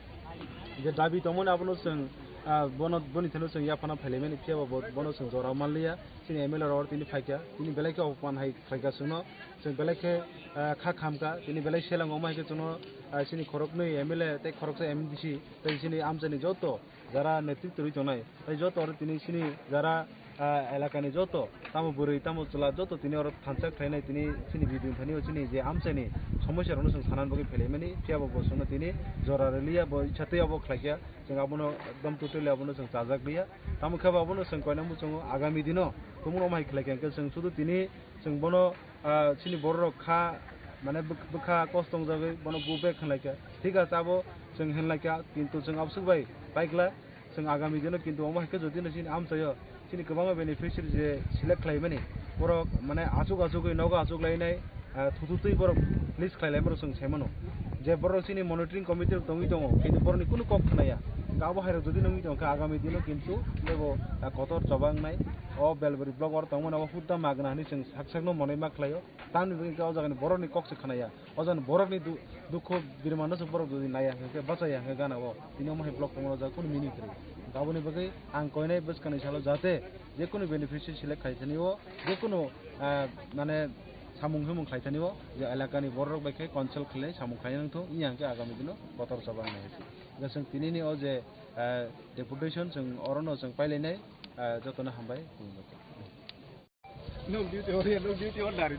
je dabi tongmani abono chwng, ah, bono, boni thani chwng yaphana phailaimani, phiyaba bo-, bono chwng jora manliya. Chini M L A rok tini phaikha, tini belai khe opoman hai khlaikha chwngno, chwng belai khe, ah, kha khamkha, tini belai seleng omo hai khe chwngno, ah, chini khoroknwi M L A tei khoroksa M D C tei chini amchaini joto jara netritw rwi tongnai, tei joto oro tini chini jara, ah, elakani joto tamo bwrwi tamo chwla joto tini oro thansa khlainai, tini chini bidin thani o chini je amchaini somosya rokno chwng sanani bagwi phailaimani, phiyaba bo chwngno tini jora rwliya, bo icha twi abo khlaikha, chwng abono ekdom totally abono chwng chajak liya. Tamo khe bo abono chwng koina muchungo agami dino tumungno omo hai khlaikha hwnkhe chwng sudu tini chwng bono, ah, chini bororok kha, mane bwk-, bwkha kosto wngjagwi bono go back hwnlaikha. Thik ache, abo chwng hwnlaikha, kintu chwng aboswk bai paikla, chwng agami dino kintu omo hai khe jodi no chini amchaio chini kwbangma beneficiary je select khlaimani, borok mane achuk achugwi nogo achuk lainai, ah, thuthu twi borok list khlai lai borok chwng sai mano. Je borok chini monitoring committee rok tongwi tongo, kintu borokni kunu kok khna ya. Hwnkhe abo hai rok jodi no wngwi tongkha agami dino kintu teibo, ah, kotor choba wngnai. O Belbari block oro tongmani abo hutta magna hinwi chwng sak sakno monai ma khlaio. Tamni bagwi hwnkhe o jagani borokni kok se khna ya. O jagani borokni du-, dukho birmano se borok jodi naiya hwnkhe bachaiya hwnkhe gana o tini omo hai block tongmani o jaga kunu meaning kwrwi. Aboni bagwi ang koinai bwskangni salo jate jekunu beneficiary select khaithani o, jekunu, ah, mane samung himung khaithani o, je elakani bororok bai khe consult khlai samung khaina wngthung, wngya hwnkhe agami dino kotor choba wngnai hai se. Hwnkhe chwng tinini o je, ah, deputation chwng orono chwng pailainai, ah, jotono hambai. Nwng duty hor ya, nwng duty hor dari.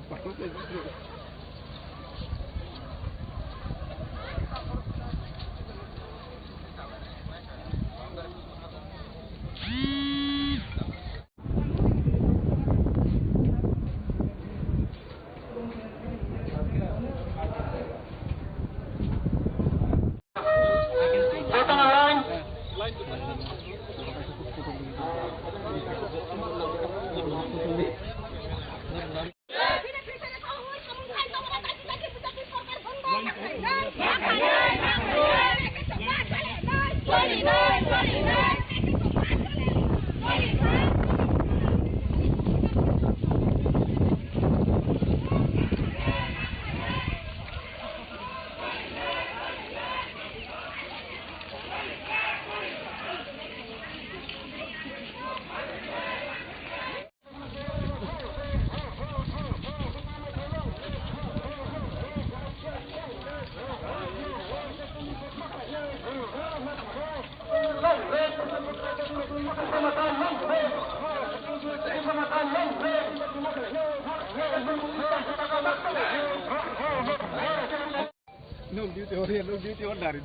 Nwng duty hor ya, nwng duty hor dari.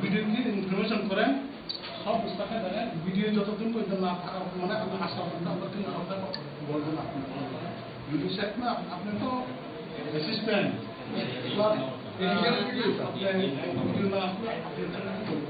Video ki information kore, sob bwswk khe dane video joto din poito na thaka mane ang asa hwnna ang tin aro ta bol na. Video set na apni to assistant. Ba video na apni video na apni.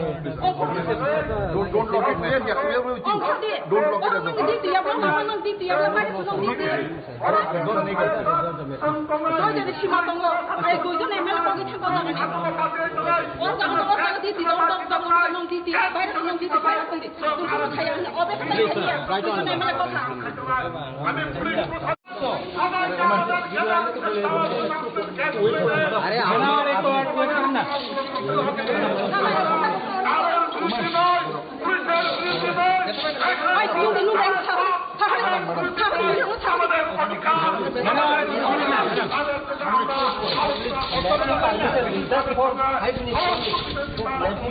Don't, don't lock it, man. Don't lock it. Don't lock it. Duijon M L A bagwi thangkha jagani. O jaga, o jaga titi, o jaga, o jaga titi, virus titi, virus titi. Tungkulu thaya hwnwi, o bek thaya hwnwi, duijon M L A kotha. Are,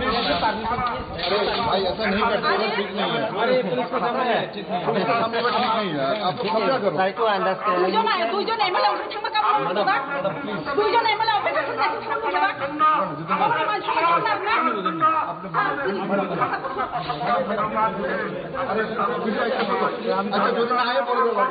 अरे भाई, ऐसा नहीं करते, ठीक नहीं है। अरे, पुलिस को सामने है। पुलिस को सामने बैठे ठीक नहीं है। आप लोग समझा करो। Try to understand. দুইজন, দুইজন M L A অফিস থাকবে কেন? দুইজন M L A অফিস থাকবে কেন? আচ্ছা, যদি না আয়, পরে যাবো।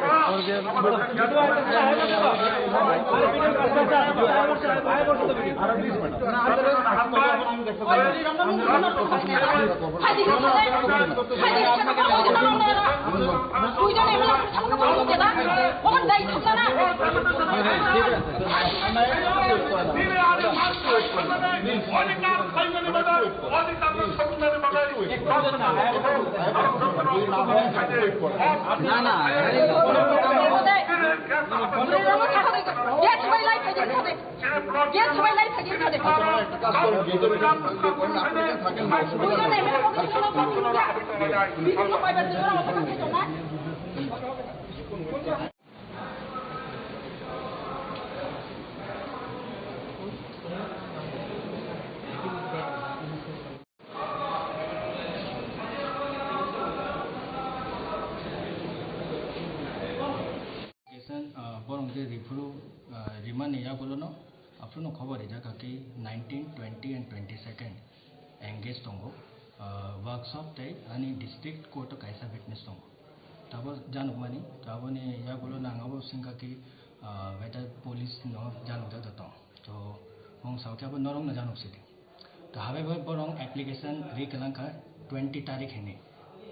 না, না। Application, ah, borok je riphuru, ah, rimani yagulono aphuru no khobor rijak kha ki nineteen, twenty and twenty-second engage tongo, ah, workshop tei ani district court o kaisa witness tongo. Tabo janukmani, taboni yagulono ang abo singkha ki, ah, whether police no janukjak da tong. To, mung sao khe abo norok no januk sidi. To, habai bai borok application ri kwlang kha twenty tarik hini.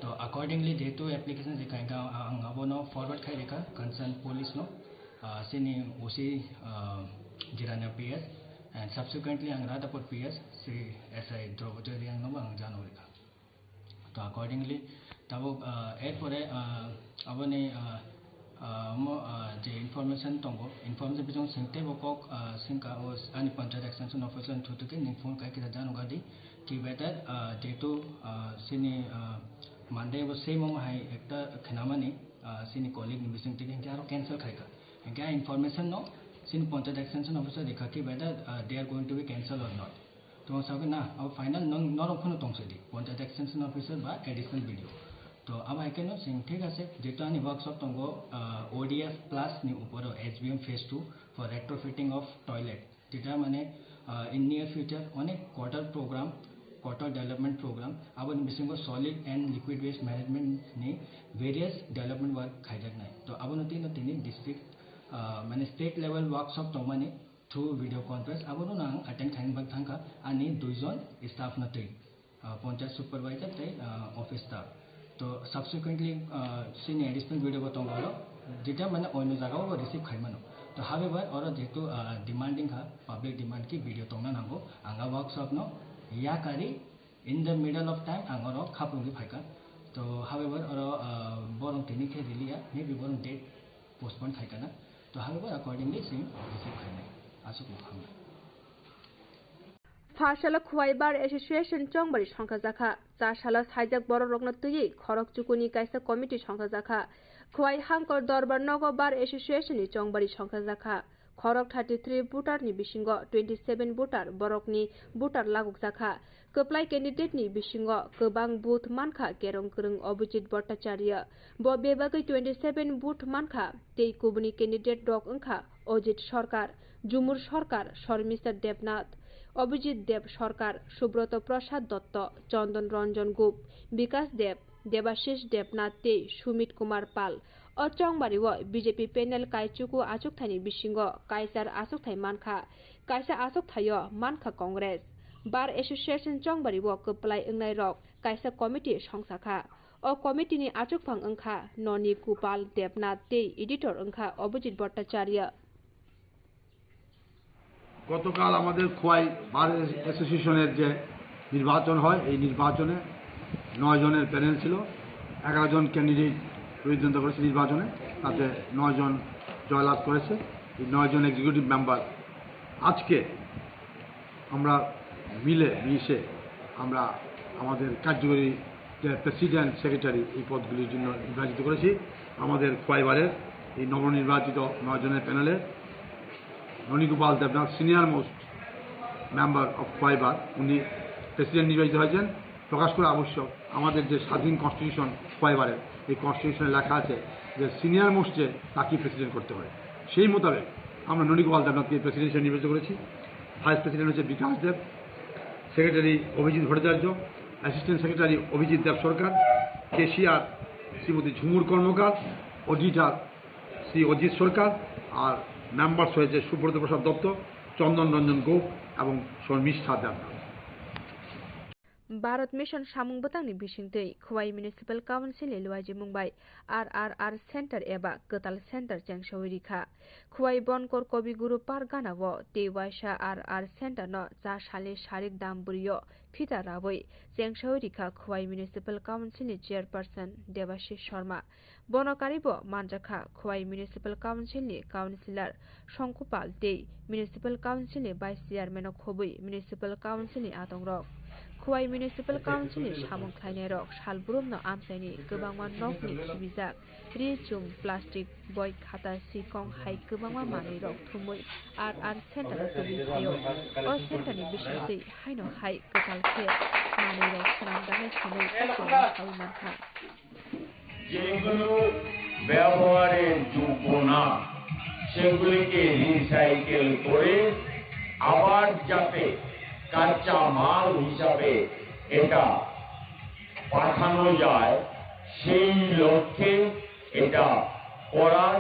To, accordingly, jehetu application ri kha, ang abono forward khai rikha concern police no, ah, sini O C, ah, Jirania P S, and subsequently ang Radhapur P S, Sri S I Draupadi Reang no ang jano rikha. To accordingly, tabuk, ah, erpore, ah, aboni, ah, ah, mo, ah, je information tongo, information bising sengtebo kok, ah, sengka o ani panchayat extension officer ni through ke ning phone kai kisa jano gadi ki whether, ah, jehetu, ah, sini, ah, Monday bo same omo hai ekta khnamani, ah, sini colleague ni bising tike hingke aro cancel khaika. Hingke a information no sini panchayat extension officer rikha ki whether, ah, they are going to be cancel or not. Tong sakhe na, abo final nang norok phano tong sidi, Panchayat Extension Officer ba Additional B D O. To abo hai kheno sing thik ase, jehetu ani workshop tongo, ah, O D F plus ni uporo S B M phase two for retrofitting of toilet. Jeta mane, ah, in near future onek quarter program, quarter development program, aboni bisingo solid and liquid waste management ni various development work khaijaknai. To abono tino tini district, ah, mane state level workshop tongmani, through video conference, abono ang attend khaina bagwi thangkha ani duijon staff no twi, ah, panchayat supervisor tei, ah, office staff. To subsequently, ah, sini additional video bo tongo oro, jeta mane oino jaga o receive khai mano. To however, oro jehetu, ah, demanding kha, public demand ki video tongna nango, ang a workshop no yakari in the middle of time ang oro khapungwi phaikha. To however, oro, ah, borok tini khe riliya, maybe borok date postpone khai kana. To however, accordingly sing receive khainai. Aswk no hambai. Phasalo Khwai Bar Association chongbari songkha jakha. Cha salo saijak borok rokno twiwi khorok chukuni kaisa committee songkha jakha. Khwai Hangkor Dorbar Nogo Bar Association ni chongbari songkha jakha. Khorok thirty three voter ni bisingo twenty seven voter borokni voter laguk jakha. Kwplai candidate ni bisingo kwbang booth mankha kerong kwrwng Abhijit Bhattacharya. Bo bebagwi twenty seven booth mankha tei kubuni candidate rok wngkha Ajit Sarkar, Jumur Sarkar, Sharmista Debnath, Abhijit Deb Sarkar, Subroto Prasad Dotto, Chandan Ranjan Gup, Bikas Deb, Debashish Debnath tei Sumit Kumar Pal. O chongbario B J P panel kaichuku achukthaini bisingo kaisar achukthai mankha, kaisa achukthaio mankha Congress. Bar Association chongbario kwplai wngnai rok kaisa committee songsakha. O committee ni achukphang wngkha Noni Gopal Debnath tei editor wngkha Abhijit Bhattacharya. গতকাল আমাদের খোয়াই বার অ্যাসোসিয়েশনের যে নির্বাচন হয়, এই নির্বাচনে নয় জনের প্যানেল ছিল, এগারো জন ক্যান্ডিডেট প্রতিদ্বন্দ্বিতা করেছে নির্বাচনে, তাতে নয় জন জয়লাভ করেছে। এই নয় জন এক্সিকিউটিভ মেম্বার আজকে আমরা মিলে মিশে আমরা আমাদের কার্যকরী যে প্রেসিডেন্ট, সেক্রেটারি, এই পদগুলির জন্য নির্বাচিত করেছি। আমাদের খোয়াই বারের এই নবনির্বাচিত নয় জনের প্যানেলে Nanigopal Debnath, senior most member of Khowai bar, উনি প্রেসিডেন্ট নির্বাচিত হয়েছেন। প্রকাশ করা আবশ্যক, আমাদের যে স্বাধীন কনস্টিটিউশন খোয়াই বারের, এই কনস্টিটিউশনে লেখা আছে যে সিনিয়র মোস্ট যে তাকে প্রেসিডেন্ট করতে হয়। সেই মোতাবেক আমরা ননীগোপাল দেবনাথকে প্রেসিডেন্ট হিসেবে নির্বাচিত করেছি। ভাইস প্রেসিডেন্ট হচ্ছে বিকাশ দেব, সেক্রেটারি অভিজিৎ ভট্টাচার্য, অ্যাসিস্ট্যান্ট সেক্রেটারি অভিজিৎ দেব সরকার, ক্যাশিয়ার শ্রীমতী ঝুমুর কর্মকার, অডিটর শ্রী অজিত সরকার, আর মেম্বার্স হয়েছে সুব্রত প্রসাদ দত্ত, চন্দন রঞ্জন গোপ এবং শর্মিষ্ঠা Debnath. Bharat Mission samung bwtangni bisingtwi Khwai Municipal Council ni luaijimung bai R R R Center eba kwtal center chengsaui rikha. Khwai Bonkor Kobi Guru Park gana-o tei waisa R R Center no cha salni sarik dam bwrwi-o phita raui chengsaui rikha Khwai Municipal Council ni Chairperson Debashish Sharma. Bono karibo manjakha Khowai Municipal Council ni Councillor Songkupal tei Municipal Council ni Vice Chairman no khobwi Municipal Council ni adongrok. Khowai Municipal Council ni samung khlainairok salbrumno amchaini kwbangma nokni khibijak ri chum, plastic, boi khata, sikong hai kwbangma manwirok thumwi R R center o tubui phaio. O center ni bisingtwi haino hai kwtal khe manwirok swnamjaknai hinwi saui mankha. যেগুলো ব্যবহারের যোগ্য না, সেগুলিকে রিসাইকেল করে আবার যাতে কাঁচা মাল হিসাবে এটা পাঠানো যায়, সেই লক্ষ্যে এটা করার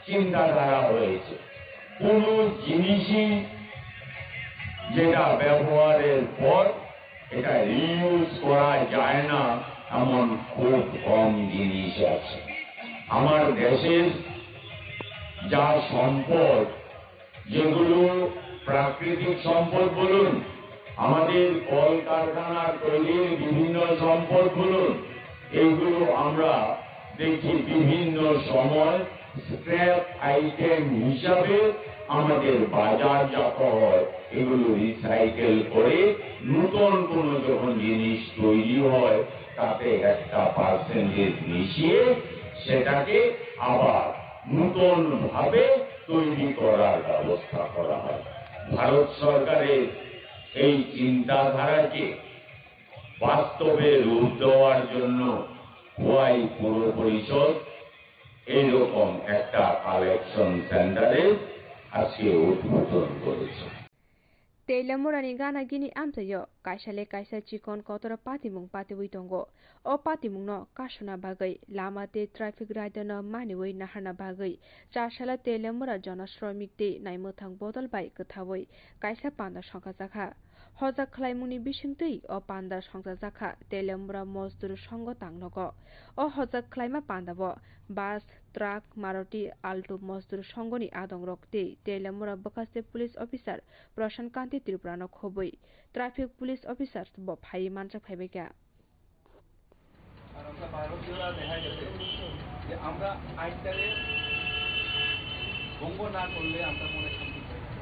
চিন্তাধারা হয়েছে। কোনো জিনিসই যেটা ব্যবহারের পর এটা রিইউজ করা যায় না, এমন খুব কম জিনিস আছে। আমার দেশের যা সম্পদ, যেগুলো প্রাকৃতিক সম্পদ বলুন, আমাদের কলকারখানার তৈরির বিভিন্ন সম্পদ বলুন, এইগুলো আমরা দেখি বিভিন্ন সময় স্ক্র্যাপ আইটেম হিসাবে আমাদের বাজারজাত হয়। এগুলো রিসাইকেল করে নতুন কোনো যখন জিনিস তৈরি হয়, তাতে একটা পার্সেন্টেজ মিশিয়ে সেটাকে আবার নতুনভাবে তৈরি করার ব্যবস্থা করা হয়। ভারত সরকারের এই চিন্তাধারাকে বাস্তবে রূপ দেওয়ার জন্য খোয়াই পৌর পরিষদ এইরকম একটা কালেকশন সেন্টারের আজকে উদ্বোধন করেছে। Telemurani gana gini amchaio kaisa le kaisa chikon kotor patimung patiwi tongo. O patimungno kasuna bagwi lama tei traffic rider no maniwi naharna bagwi Chasala Telemura jona sromik tei naimwthang bodol bai kwthawi kaisa panda songkha jakha. Hojak khlaimungni bisingtwi o panda songchajakha Telemura Mosdur Songho tangnogo. O hojak khlaima pandao bus, truck, Maruti Alto Mosdur Songhoni adongrok tei Telemura bwkhaste police officer Prashan Kanti Tripurano khobwi traffic police officer bo phaiwi manjak phaibaikha. আর আমরা বারো জোড়া দেখা গেছে যে আমরা আইনটাকে ভঙ্গ না করলে আমরা মনে শান্তি পাই না।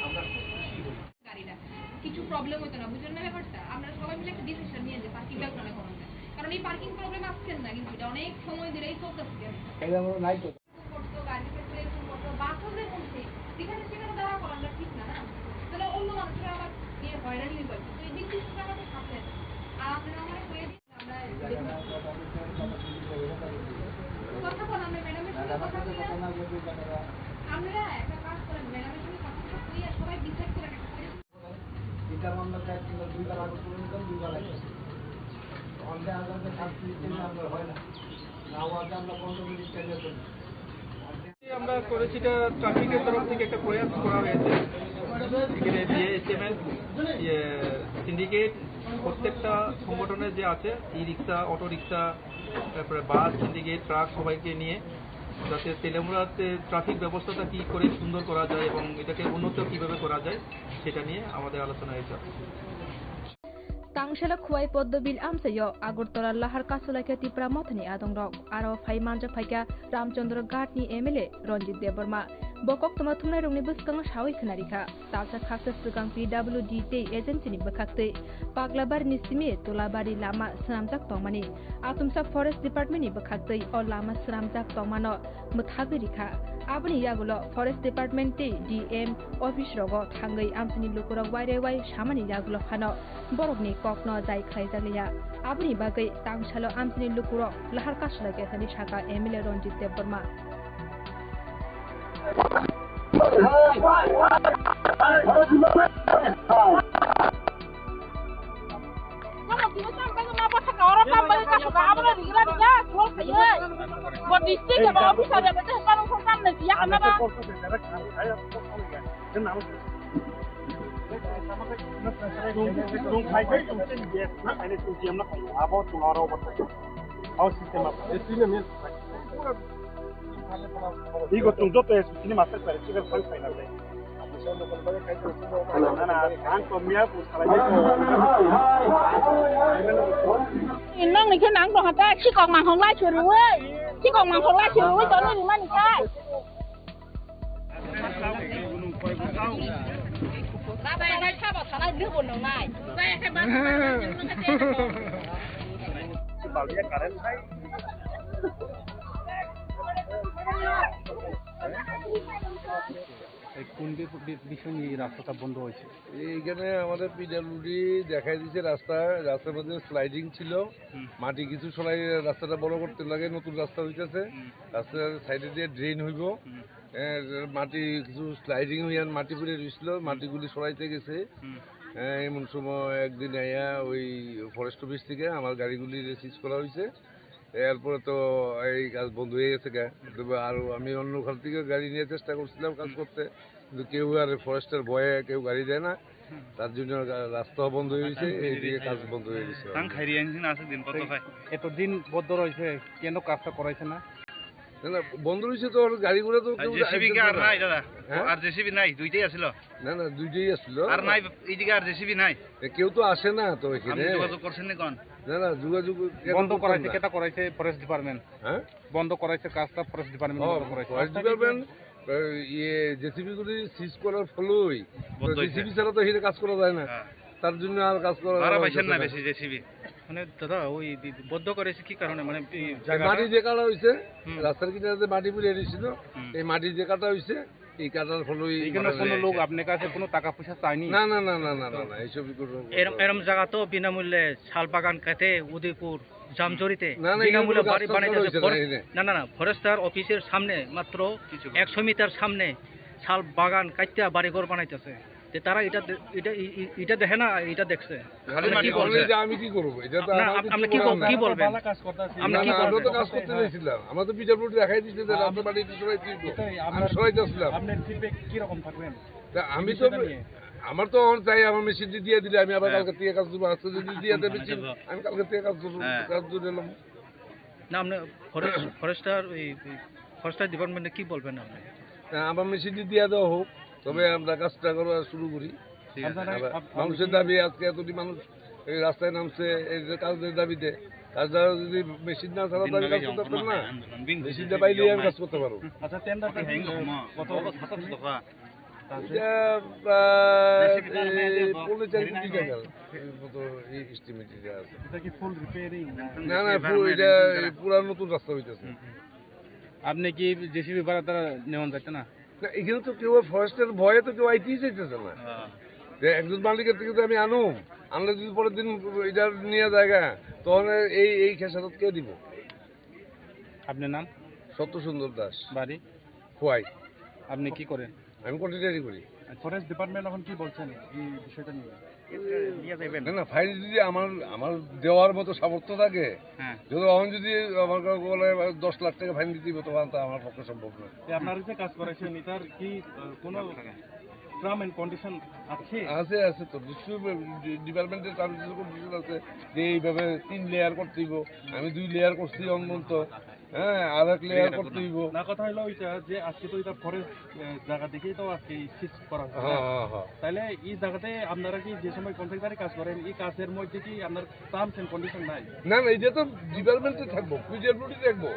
আমরা খুব খুশি হই। গাড়িটা কিছু প্রবলেম হতো না, বুঝলেন না ব্যাপারটা? আমরা সবাই মিলে একটা ডিসিশন নিয়ে যে পার্কিংটা ওখানে করা যায়, কারণ এই পার্কিং প্রবলেম আজকের না, কিন্তু এটা অনেক সময় ধরেই চলতেছে। করতো, গাড়ির ক্ষেত্রে এরকম করতো, বাসও যেমন সেই যেখানে সেখানে দাঁড়া করাটা ঠিক না, না? তাহলে অন্য মানুষরা আবার গিয়ে হয়রানি হয়ে পারবে। তো এই দিক দিয়ে আমাদের সামনে আছে। আর আপনারা আমার হয়ে দিন, আমরা কথা বল, আমরা ম্যাডামের সঙ্গে কথা বলি না। আপনারা একটা কাজ করেন, ম্যাডামের সঙ্গে কথা বলে আর সবাই ডিসাইড করেন একটা করে। এটা আমরা চার তিনবার, দুইবার আগে করে নিতাম, দুইবার লাগছে। অন্তে আগে সাত মিনিট টাইমে আমরা হয় না, না হওয়াতে আমরা পনেরো মিনিট টাইমে করি। আমরা করেছি, এটা ট্রাফিকের তরফ থেকে একটা প্রয়াস করা হয়েছে। এখানে বিএসএমএস, ইয়ে, সিন্ডিকেট, প্রত্যেকটা সংগঠনের যে আছে, ই রিক্সা, অটো রিক্সা, তারপরে বাস, সিন্ডিকেট, ট্রাক সবাইকে নিয়ে যাতে তেলেমুড়াতে ট্রাফিক ব্যবস্থাটা কী করে সুন্দর করা যায় এবং এটাকে উন্নত কীভাবে করা যায়, সেটা নিয়ে আমাদের আলোচনা হয়েছে। Tangshela Khowai Poddobil amchaio Agartala lahar kasulaikha Tipra Mothani adongrok, aro phai manjak phaikha Ramchandra Ghat ni M L A Ranjit Debbarma. Bo koktwma thumnairokni bwskango sawi khwnarikha. Talsa khaksa swkang P W D tei agency ni bwkhaktwi Paglabari ni simi Tulabari lama swnamjak tongmani. Atumsa Forest Department ni bwkhaktwi o lama swnamjak tongmano mwthagwi rikha. Aboni yagulo Forest Department tei D M office rogo thangwi amchaini lukurok wairewai samani yagulo phano borokni kokno jai khlaijakliya. Aboni bagwi tangsalo amchaini lukurok lahar kasulaikha hwnwi sakha M L A Ranjit Debbarma. Abo chwng oro obo thai. Abo system abo. Ego chwng joto S P C ni master kwrwi chikar phang phaina bai. Nong ni khe nang tong hata, chikok manghok lai chwrwi, chikok manghok lai chwrwi, tongwi rimani khe. এই কোন B-, B-, বিষয় নিয়ে এই রাস্তাটা বন্ধ হয়েছে? এইখানে আমাদের পিডব্লিউডি দেখাই দিছে রাস্তা, রাস্তার মধ্যে স্লাইডিং ছিল, হুম। মাটি কিছু সরাই রাস্তাটা বড় করতে লাগে, নতুন রাস্তা হইতেছে, হুম। রাস্তার সাইডে দিয়ে ড্রেন হইব। হুম। এ, মাটি কিছু স্লাইডিং হইয়া মাটি পড়ে রইছিল, হুম। মাটিগুলি সরাইতে গেছে। হুম। এ, এমন সময় একদিন আইয়া ওই ফরেস্ট অফিস থেকে আমার গাড়িগুলি সিজ করা হয়েছে। এরপরে তো এই কাজ বন্ধ হয়ে গেছে গা। তবে আর আমি অন্য খাল থেকে গাড়ি নিয়ে চেষ্টা করছিলাম কাজ হুম। করতে, কিন্তু কেউ আর ফরেস্টের ভয়ে কেউ গাড়ি দেয় না। হুম। তার জন্য গা-, রাস্তা বন্ধ হয়ে গেছে, এইদিকে কাজ বন্ধ হয়ে গেছে। ধান খাইরি আনছেন আছে দিন কত খায়? এতদিন বন্ধ রয়েছে, কেন কাজটা করাইছে না? না, না, বন্ধ রয়েছে তো, আর গাড়ি ঘোড়া তো আর কেউ জেসিবি কি আর আসতেছে না। নাই দাদা? হ্যাঁ? আর জেসিবি নাই, দুইটাই আছিল। না, না, দুইটাই আসছিল। আর নাই, এইদিকে আর জেসিবি নাই। এ, কেউ তো আসে না তো এখানে। আপনি যোগাযোগ করছেন না কোন? না, না, যোগাযোগ কেন বন্ধ করতাম করাইছে, না? কেটা করাইছে? Forest department. হ্যাঁ? বন্ধ করাইছে কাজটা, ফরেস্ট ডিপার্টমেন্ট ও, বন্ধ করাইছে। ফরেস্ট ডিপার্টমেন্ট, এ, ইয়ে, জেসিবি গুলি সিজ করার ফলেই তো বন্ধ হইছে। জেসিবি ছাড়া তো এখানে কাজ করা যায় না। হ্যাঁ। তার জন্য আর কাজ করা ভাড়া পাইছেন না না। বেশি জেসিবি? মানে দাদা, ওই বি-, বন্ধ করেছে কি কারণে? মানে এই এ, জায়গাটা মাটি যে কাটা হইছে, হুম। রাস্তার কিনারে যে মাটি পড়ে রয়েছিল, হুম। এই মাটি যে কাটা হইছে, এই কাটার ফলেই এখানে মারা কোনো যায়। লোক আপনার কাছে কোনো টাকা পয়সা চায়নি? না, না, না, না, না, না, না, এইসব কোনো এরম, এরম জায়গা তো বিনামূল্যে শাল বাগান কাটে উদয়পুর জামজরিতে না, না, এখানে বিনামূল্যে কোনো বাড়ি কাজ বানাইতেছে। হইছে না ফরে-, এখানে। না, না, না, ফরেস্টার অফিসের সামনে মাত্র কিছু একশো মিটার সামনে শাল বাগান কাটতে বাড়ি ঘর বানাইতেছে। যে তারা এটা দে-, এটা, ই-, ই-, এটা দেখে না, এটা দেখছে। খালি আপনি মাটি কি বলছেন? বলছে। যে আমি কি করবো? এটা তো না, আমার আপ-, কিছু আপনি কি করার বল-, নাই। কি বলবেন? ভালো কাজ করতে আছি। আপনি না, কি না, আমরা করবেন? তো কাজ করতে চাইছিলাম। আমরা তো পিডব্লিউডি দেখাই দিচ্ছে যে হ্যাঁ, রাস্তা বাড়ি একটু সরাই দিব। এটাই আমরা আমি সরাইতে আসলাম। আপনার ফিডব্যাক কি রকম থাকবেন? তা আমি তো, বিষয়টা নিয়ে? আমার তো এখন চাই আমার মেশিনটি দিয়ে দিলে আমি আবার হ্যাঁ। কালকে থেকে কাজ করবো। আজকে যদি দিয়ে দেয় মেশিন, আমি কালকে থেকে কাজ করবো, হ্যাঁ। কাজ ধরে এলাম। না, আপনি ফরেস্ট, ফরেস্টার, ওই, ওই ফরেস্টার ডিপার্টমেন্টে কি বলবেন আপনি? হ্যাঁ, আমার মেশিনটি দিয়ে দেওয়া হোক, তবে আমরা কাজটা করা শুরু করি। ঠিক আছে। আপনারা আবার আপ-, আপনি মানুষের কি দাবি, আজকে এতটি মানুষ এই রাস্তায় নামছে, এই যে কাজের দাবিতে। কাজটা যদি মেশিন না ছাড়া তো আমি কাজ করতে পারতাম না। মেশিনটা পাইলেই আমি কাজ করতে পারবো। আচ্ছা, টেন্ডারটা কি, আহ, কত? এটা প্রায়, এই, পৌনে চার কোটি টাকার মতো এই এস্টিমেট এটা আছে। এটা কি ফুল রিপেয়ারিং না? না, না, ফুল, এটা এই পুরা নতুন রাস্তা হইতেছে। হুম, হুম। আপনি কি জেসিবি ভাড়া তারা নেওয়ান যাচ্ছে না? না, এখানে তো কেউ ফরেস্টের ভয়ে তো কেউ আইতেই চাইতেছে না। হ্যাঁ। যে একজন মালিকের থেকে তো আমি আনুম, আনলে যদি পরের দিন এটা নিয়ে জায়গা, তখন এই, এই খেসারত কে দিব? আপনার নাম? সত্য সুন্দর দাস। বাড়ি? খোয়াই। আপনি কি করেন? আমি কন্ট্রাক্টরি করি। ফরেস্ট ডিপার্টমেন্ট এখন কি বলছেন এই বিষয়টা নিয়ে? না, না, ফাইন যদি আমার, আমার দেওয়ার মতো সামর্থ্য থাকে, হ্যাঁ। যদি এখন যদি আমার কাছে বলে দশ লাখ টাকা ফাইন দিতে হবে, তখন তো আমার পক্ষে সম্ভব নয়। এ, আপনারা যে কাজ করেছেন, এটার কি, আহ, কোনো টার্ম এন্ড কন্ডিশন আছে? আছে, আছে তো, নিশ্চয়ই ডি-, ডিপার্টমেন্টের টার্মস এন্ড কন্ডিশন আছে যে এইভাবে তিন লেয়ার করতে হইব। আমি দুই লেয়ার করছি অন্তত, হ্যাঁ, আর এক লেয়ার করতে হইব। না, কথা হলো ওইটা যে আজকে তো এটা ফরেস্ট, আহ, জায়গা দেখেই তো আজকে এই সিজ করা হচ্ছে, হ্যাঁ, না? হ্যাঁ, হ্যাঁ। তাহলে এই জায়গাতে আপনারা কি যে সময় কন্ট্রাক্টরে কাজ করেন, এই কাজের মধ্যে কি আপনার টার্মস এন্ড কন্ডিশন নাই? না, না, এটা তো ডিপার্টমেন্টে থাকবো, পিডব্লিউডি দেখবো।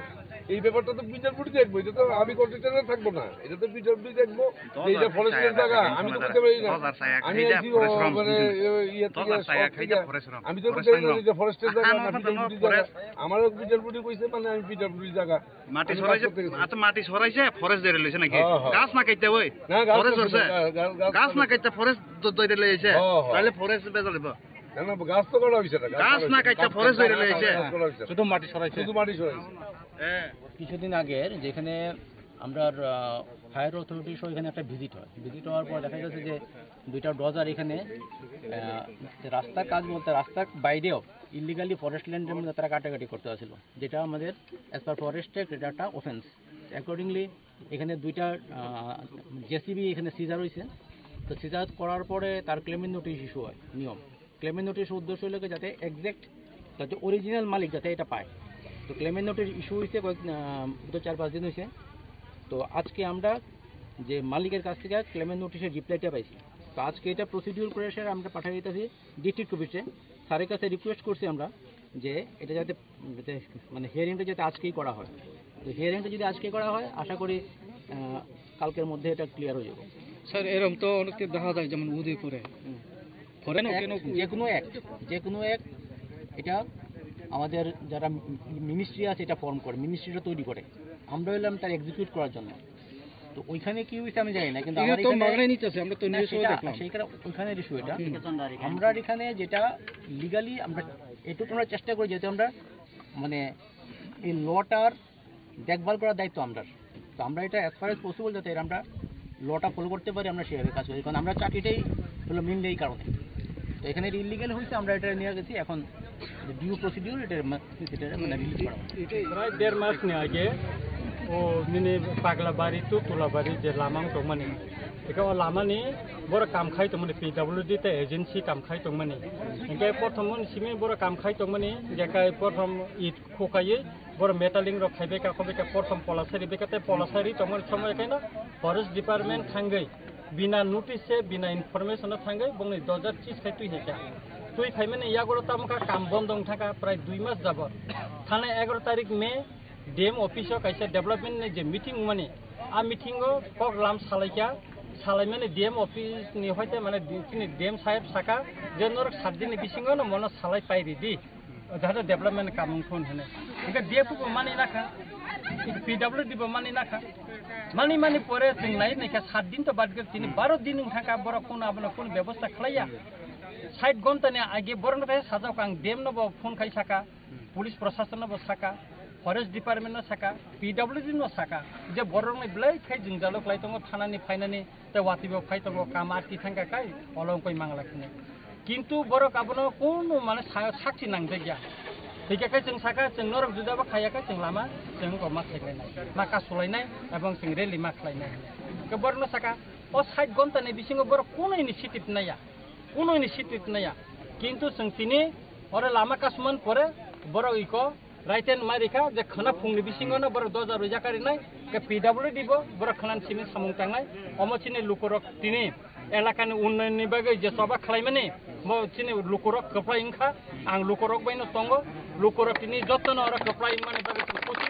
এই ব্যাপারটা তো পিডব্লিউডি দেখবো, এটা তো আমি কন্ট্রাক্টরে থাকবো না, এটা তো পিডব্লিউডি দেখবো। যে এটা ফরেস্টের জায়গা, আমি তো বলতে পারি না। আমি আইছি, ও, মানে, ইয়ে, ইয়ে থেকে, সব থেকে। আমি তো বলতে পারি না যে এটা ফরেস্টের জায়গা না পিডব্লিউডি জায়গা। আমারও পিডব্লিউডি কইছে, মানে, আমি পিডব্লিউডি জায়গা। মাটি আমি সরাইছে, কাজ করতে গেছি। আচ্ছা, মাটি সরাইছে, ফরেস্ট ধরে লইছে নাকি? হ্যাঁ, হ্যাঁ। গাছ না কাটতে ওই? না, গাছ ফরেস্ট কাটতে ধরছে? না, গা-, গাা-, গাছ গাছ না কাটতে কাটতে ফরেস্ট দ-, ধরে লইছে? হ্যাঁ, হ্যাঁ। তাহলে ফরেস্ট বেজা দিব। না, না, গাছ তো কাটা হইছে না, গাছ গাছ কাটা না হইছে। কাটতে গাছ ফরেস্ট কাটা ধরে লইছে? হইছে না, গাছ কাটা হইছে। শুধু মাটি সরাইছে? শুধু মাটি সরাইছে। হ্যাঁ। কিছুদিন আগের যেখানে আমরা, আহ, ফায়ার অথরিটি সহ এখানে একটা ভিজিট হয়। ভিজিট হওয়ার পর দেখা গেছে যে দুইটা ডোজার এখানে, আহ, রাস্তার কাজ বলতে রাস্তার বাইরেও ইলিগালি ফরেস্ট ল্যান্ডের মধ্যে তারা কাটাকাটি করতে আসছিল, যেটা আমাদের অ্যাজ পার ফরেস্ট অ্যাক্ট এটা একটা অফেন্স। অ্যাকর্ডিংলি এখানে দুইটা, আহ, জেসিবি এখানে সিজার হয়েছে। তো সিজার করার পরে তার ক্লেমেন্ট নোটিশ ইস্যু হয় নিয়ম। ক্লেমেন্ট নোটিশ উদ্দেশ্য হলো কি যাতে এক্স্যাক্ট, যাতে অরিজিনাল মালিক যাতে এটা পায়। তো ক্লেমেন্ট নোটিশ ইস্যু হয়েছে কয়েক, আহ, গত চার পাঁচ দিন হয়েছে। তো আজকে আমরা যে মালিকের কাছ থেকে ক্লেমেন্ট নোটিশের রিপ্লাইটা পাইছি। তো আজকে এটা প্রসিডিউর করে স্যার আমরা পাঠিয়ে দিতেছি ডিস্ট্রিক্ট অফিসে। স্যারের কাছে রিকোয়েস্ট করছি আমরা যে এটা যাতে, যাতে মানে হিয়ারিংটা যাতে আজকেই করা হয়। তো হিয়ারিংটা যদি আজকে করা হয়, আশা করি আহ, কালকের মধ্যে এটা ক্লিয়ার হয়ে যাবে। স্যার, এরম তো অনেকে দেখা যায়, যেমন উদয়পুরে। হুম। ফরেন এক, কেন? যে কোনো এক, যে কোনো এক, এটা আমাদের যারা মিনিস্ট্রি আছে, এটা ফর্ম করে, মিনিস্ট্রিটা তৈরি করে। আমরা হলাম তার এক্সিকিউট করার জন্য। তো ওইখানে কি হয়েছে আমি জানি না, কিন্তু এখানে আমার তো এখানে মাগনাই নিতেছে, আমরা তো না, নিউজও সেটা, দেখলাম। সেইখানে, ওইখানে ইস্যু এটা। হুম। আমরা এখানে যেটা লিগালি আমরা এটুকু আমরা চেষ্টা করি, যেহেতু আমরা মানে এই লটার দেখভাল করার দায়িত্ব আমরার। তো আমরা এটা অ্যাজ ফার অ্যাজ পসিবল যাতে এর আমরা লটা ফলো করতে পারি, আমরা সেভাবে কাজ করি, কারণ আমরা চাকরিটাই হলো মেইনলি এই কারণে। তো এখানে ইলিগাল হয়েছে, আমরা এটা নিয়ে গেছি, এখন ডিউ প্রসিডিউর এটা মা-, এটা মানে রিলিজ করা হবে। প্রায় দেড় মাস নিয়ে আগে ও মানে পাগলাবাড়ি টু তুলাবাড়ি যে লামাং tongmani, eko lamani borok kam khai tongmani, P W D tei agency kam khai tongmani. Hingke prothom simi borok kam khai tongmani, jekai prothom it khukaiwi borok metaling rok khaibai ka, khobai ka, prothom polasari bai ka, tei polasari tongmani somoi kaino forest department thangwi bina notice se, bina information o thangwi bongni dojar chis khai twi hai kha. Twi phaimani yagoro tamo kha kam bondo wng thangkha prai dui mas jabot. Thana egaro tarik May D M office o kaisa development ni je meeting wngmani, a meeting o kok lam salaikha, salaimani D M office ni hoite mane di-, chini D M saheb saka je norok sat din ni bisingo no mono salai pai ridi. Jahate development kamung thun hene. Hingke D F bo mani nakha, P W D bo mani nakha. Mani mani pore chwng nai naikha sat din to bad gel tini baro din wng thangkha borok kuno abono kuno bebosta khlaiya. Sait gonta ni age borok no sajak ang D M no bo phone khai saka, police prosason no bo saka, forest department no saka, P W D no saka, je borok ni belai khai jwngjalo khlai tongo thana ni phainani. Tei watwi bo phai tongo, kam atwi thangkha khai, olo wngkoi mangla khini. Kintu borok abono kunu mane sa-, sakchi nangjakya. Hingkhe khe chwng sakha, chwng norok juda bo khaiya khe chwng lama, chwng wngkok ma khaikhlainai, ma kasulainai, ebong chwng rally ma khlainai. Hingkhe borokno sakha, o sait gonta ni bisingo borok kunu initiative naiya, kunu initiative naiya. Kintu chwng tini oro lama kasumani pore borok iko Raiten mai rikha je khwna phungni bisingo no borok doja rwjak karinai, ke P W D bo borok khwna simi samung tangnai, omo chini lukurok tini elakani unnayonni bagwi je choba khlaimani, mo chini lukurok kwplai wngkha, ang lukurok baino tongo, lukurok tini jotono oro kwplai wngmani bagwi chwng khusi,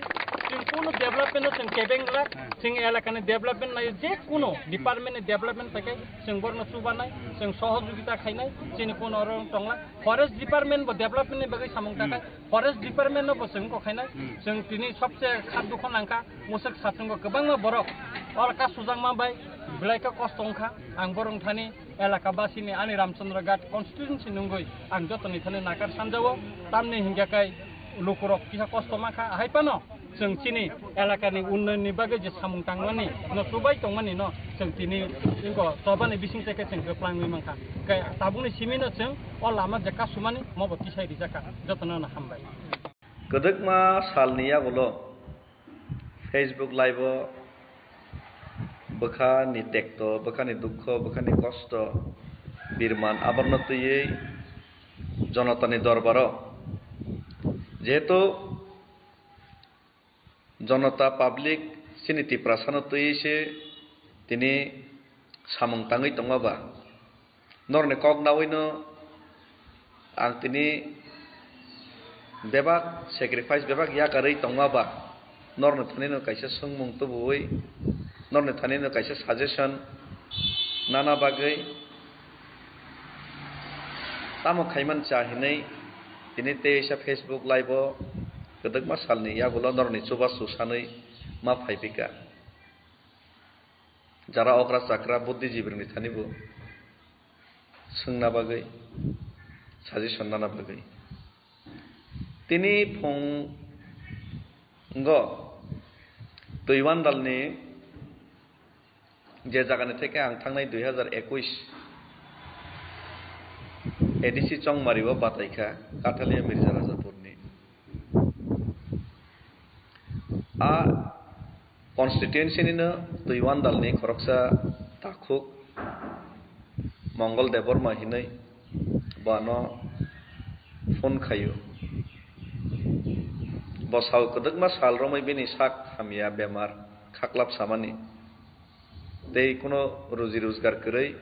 chwng kunu development no chwng kebeng glak, chwng elakani development nai je kunu department ni development paikhe chwng borokno chubanai, chwng sohojogita khainai, chini kunu oro tongla, forest department bo development ni bagwi samung tangnai, Forest department no bo chwng kok khainai. Hmm. Chwng tini sobse kha dukho nangkha, musuk satungo kwbangma borok oro kasujakma bai belai khe kosto wngkha. Ang borok thani elaka basini ani Ramchandra Ghat constituency nungwi ang jotoni thani nakar sanjao. Tamni hingkha khe lukurok kisa kosto mankha. Hai phano chwng chini elakani unnayonni bagwi je samung tangmani no chubai tongmani no chwng tini ingo chobani bising teke chwng kwplangwi mankha. Khe tabukni simi no chwng o lama je kasumani mobo tisai rijakha. Jotono no hambai. Kwdwkma salni yagulo Facebook live-o bwkhani tekto, bwkhani dukho, bwkhani kosto, birman aborno twiwi jonotani dorbaro jehetu Jonota public chini Tiprasano twiwi se tini samung tangwi tongma ba? Norokni kok nawino ang tini bebak sacrifice, bebak yakarwi tongma ba? Norokni thanino kaisa swngmung tubuwi, norokni thanino kaisa suggestion nana bagwi tamo khaiman cha hinwi tini teisa Facebook live-o kwdwkma salni yagulo norokni chubachu sanwi ma phaipika. Jara okra chakra buddhijibirokni thanibo swngna bagwi, suggestion nana bagwi. Tini phungo Twiwandalni je jagani theke ang thangnai dui hazar ekush A D C Chongmari o batai kha, Kathalia Mirza Rajapurni. A constituency nino Twiwandalni khoroksa takhuk Mongol Debbarma hinwi bo ano phone khaio. Bo sao kwdwkma sal romwi bini sak hamya bemar khaklap samani. tei kuno ruji rojgar kwrwi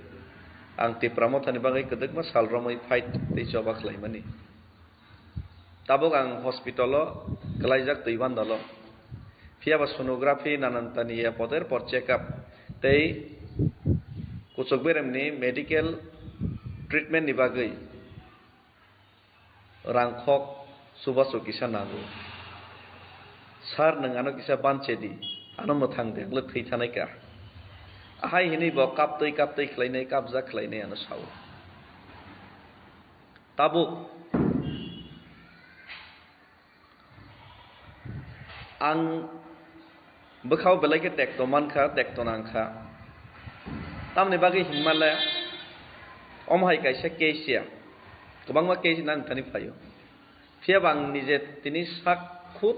ang Tipra Mothani bagwi kwdwkma sal romwi fight tei choba khlaimani. Tabuk ang hospital o kwlaijak twi bandalo. Phiya ba sonography, nanantani ya poder por check up tei kuchuk beremni medical treatment ni bagwi rangkhok chubachu kisa nango. Sir, nwng ano kisa banche di, ano mwthang de, ang le thwi thanai ka. Ahai hinwi bo kaptwi kaptwi khlainai, kapjak khlainai ano sao. Tabuk ang bwkhao belai khe tekto mankha, tekto nangkha. Tamni bagwi hinmale, omo hai kaisa case ya, kwbangma case nang thani phaio. Phiya ba ang nije tini sak khud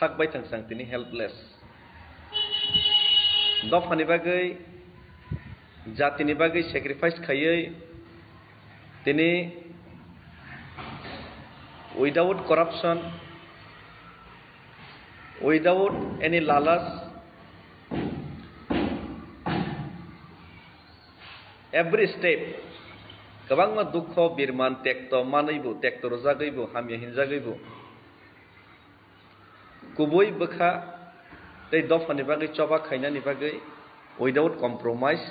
sak bai thang sang tini helpless. Dophani bagwi, jatini bagwi sacrifice khaiwi tini without corruption, without any lalas, every step kwbangma dukho birman tekto manwi bo, tekto rwjagwi bo, hamya hinjagwi bo, kubui bwkha tei dophani bagwi choba khainani bagwi without compromise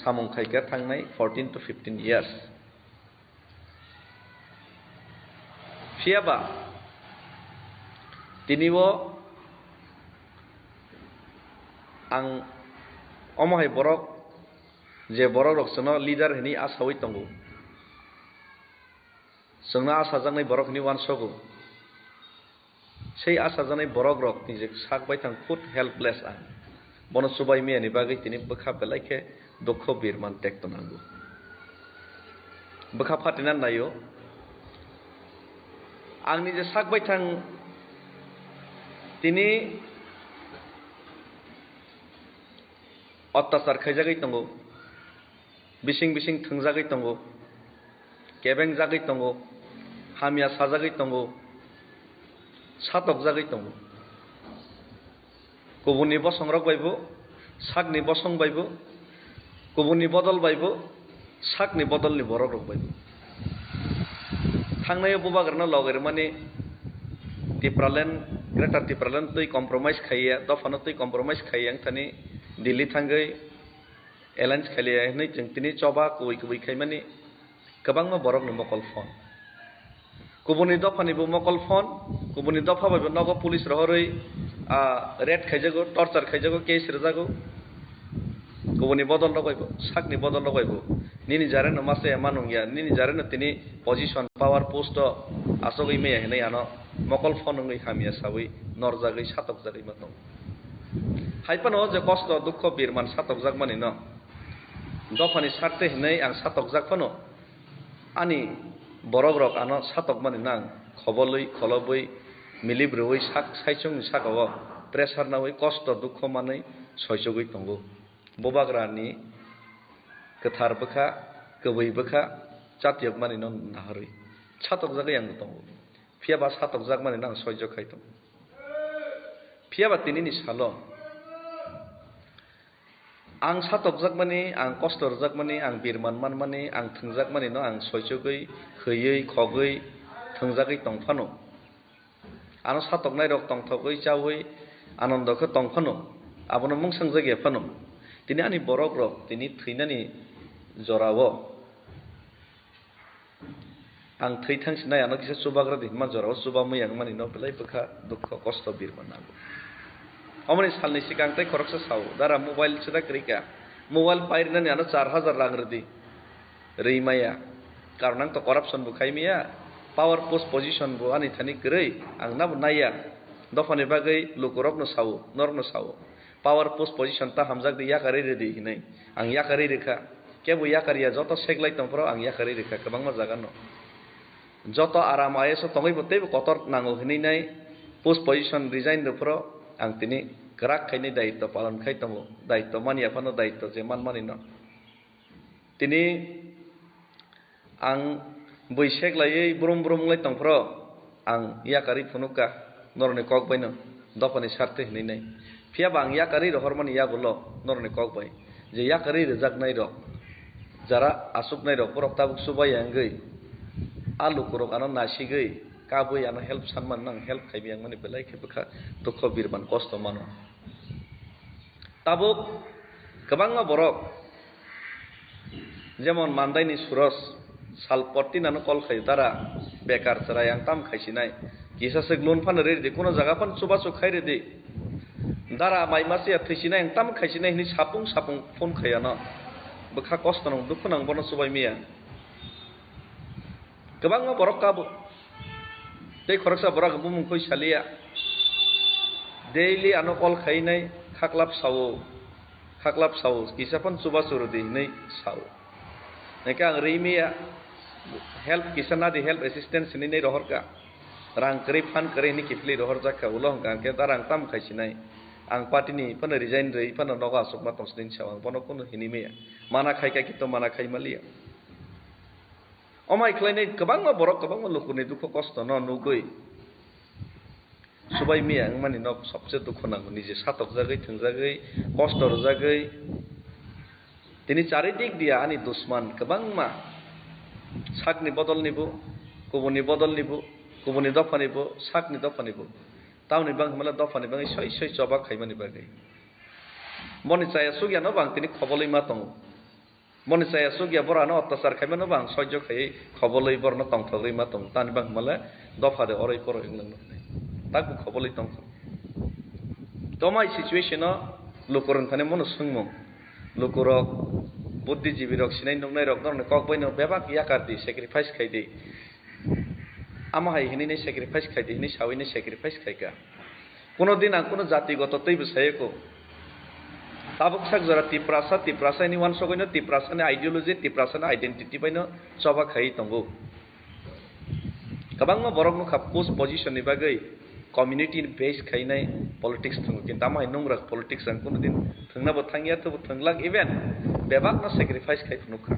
samung khaikha thangnai fourteen to fifteen years. Phiya ba tini o ang omo hai borok, je borok rok chwngno leader hinwi asawi tongo, chwngno asajaknai borok hinwi uansogo. Sei achajaknai borok rok nijek sak bai thang, khud helpless ang. Bono chubai miyani bagwi tini bwkha belai khe dukho birman tekto nango. Bwkha phatina naio. Ang nije sak bai thang tini ottachar khaijagwi tongo. Bising bising thwngjagwi tongo, kebengjagwi tongo, hamya sajagwi tongo, satokjagwi tongo. Kubunni bosongrok baibo, sakni bosong baibo, kubunni bodol baibo, sakni bodolni borokrok baibo. Thangnaio bubagrano logai rwmani Tipraland, Greater Tipraland twi compromise khaiya, dophano twi compromise khaiya wngthani Delhi thangwi alliance khailiya hinwi chwng tini choba kubui kubui khaimani kwbangma borokni mokol phone. Kubuni dophani bo mokol phone, kubuni dopha bai bo nogo police rohorwi, ah, raid khaijago, torture khaijago, case rwjago. Kubuni bodol rok bai bo, sakni bodol rok bai bo. Nini jareno masa ya manung ya, nini jareno tini position, power post o asogwi maya hinwi ano mokol phone wngwi hamya sawi norjagwi satokjagwi ma tongo. Hai phano o je kosto dukho birman satokjak mani no, dophani sarte hinwi ang satokjak phano, ani borok rok ano satokmani nang khobolwi kholobwi milip rwui sak saichungni saka o pressure naui kosto dukho manwi soichugwi tongo. Bubagrani kwthar bwkha, kwbwi bwkha, chatiyokmani no naharwi satokjagwi ang tongo. Phiya ba satokjakmani nang soijo khai tongo. Phiya ba tinini salo ang satokjakmani, ang kosto rwjakmani, ang birman manmani, ang thwngjakmani no ang soichugwi, khwiwi, khogwi, thwngjagwi tong phano. Ano satoknai rok tongthokwi, chawi, anondo khe tong phano. Abono mungsangjak ya phano. Tini ani borok rok tini thwinani jorao. Ang thwi thang sinai ano kisa chubagra di hwnma jorao chuba mui ang mani no belai bwkha dukho kosto birma nango. Omoni salni sikang tei khoroksa sao, "Dara mobile sida kwrwi ka, mobile pai rwnani ano char hajar rang rwdi." Rwi maya. Karon ang to corruption bo khai maya, power post position bo ani thani kwrwi, ang nabo naiya. Dophani bagwi lukurokno sao, norokno sao. Power post position ta hamjak di, yakarwi rwdi hinwi. Ang yakarwi rwkha. Kebo yakarya, joto seklai tongphuru ang yakarwi rwkha kwbangma jagano. Joto aram I A S o tongwi bo teibo kotor nango hinwi nai post position resign rwphuru ang tini kwrak khainwi daitw palon khai tongo. Daitw manya phano daitw je manmani no. Tini ang bui seklaiwi brum brum wngwi tongphuru ang yakarwi phunukha norokni kok baino dophani sartwi hinwi nai. Phiya ba ang yakarwi rohormani yagulo norokni kok bai je yakarwi rwjaknairok, jara achuknairok borok tabuk chubai ya wngwi, a lukurok ano nasigwi kabwi ano help sanmano, ang help khaimaya wngmani belai khe bwkha dukho birman kosto mano. Tabuk kwbangma borok jemon Mandaini Suros sal pottin ano call khaio, "Dara, bekar chwrai ang tam khaisinai, kisa swk loan phano riri di, kuno jaga phano chubachu khai ridi, dara mai masiya thwisinai ang tam khaisinai," hinwi sapung sapung phone khai ano. Bwkha kosto nang dukhu nang bono chubai maya. Kwbangma borok kabo. Tei khoroksa borok bumung koi saliya. Daily ano call khainai khaklap sao. Khaklap sao. Kisa phano chubachu rwdi hinwi sao. Hingke ang rimiya help kisa nadi, help assistance hinwi nai rohorka. Rang kwrwi phan kwrwi hinwi kiphilwi rohorjakha. Ulo hwnkha hwnkhe da rang tam khaisinai. Ang party ni phano resign rwi phano nogo achukma tongsinai sao. Ang bono kunu hinwi maya. Mana khaika kito mana khai maliya. Omai khlainai kwbangma borok, kwbangma lukurni dukhu kosto no nugwi chubai maya wngmani no sobse dukhu nango, nije satokjagwi, thwngjagwi, kosto rwjagwi. Tini charidik dia ani dusman kwbangma, sakni bodol nibo, kubuni bodol nibo, kubuni dopha nibo, sakni dopha nibo. Tamoni bangkhe mala dopha ni bagwi soi soi choba khaimani bagwi. Boni chaya sugya no bang tini khobolwi ma tongo. Boni chaya sugya borano ottachar khaimano bang soijo khaiwi khobolwi borno tongthogwi ma tongo. Tani bang mala dopha de oroi poroi wnglang nuknai. Takbo khobolwi tongkha. Tomai situation o lukurok thani mono swngmung. Lukurok, buddhijibirok, sinai nuknairok norokni kok baino bebak yakar di, sacrifice khai di. Amo hai hinwi nai sacrifice khai di, hinwi sawi nai sacrifice khai ka. Kuno din ang kuno jati goto teibo sayo ko. Tabuk sak jora Tiprasa, Tiprasa hinwi wansogwi no Tiprasa ni ideology, Tiprasa ni identity bai no choba khai tongo. Kwbangma borok nukha post position ni bagwi community ni base khainai politics thwngo, kintu amo hai nungrak politics ang kuno din thwngna bo thangya, tobo thwnglak, even bebak no sacrifice khai phunukha.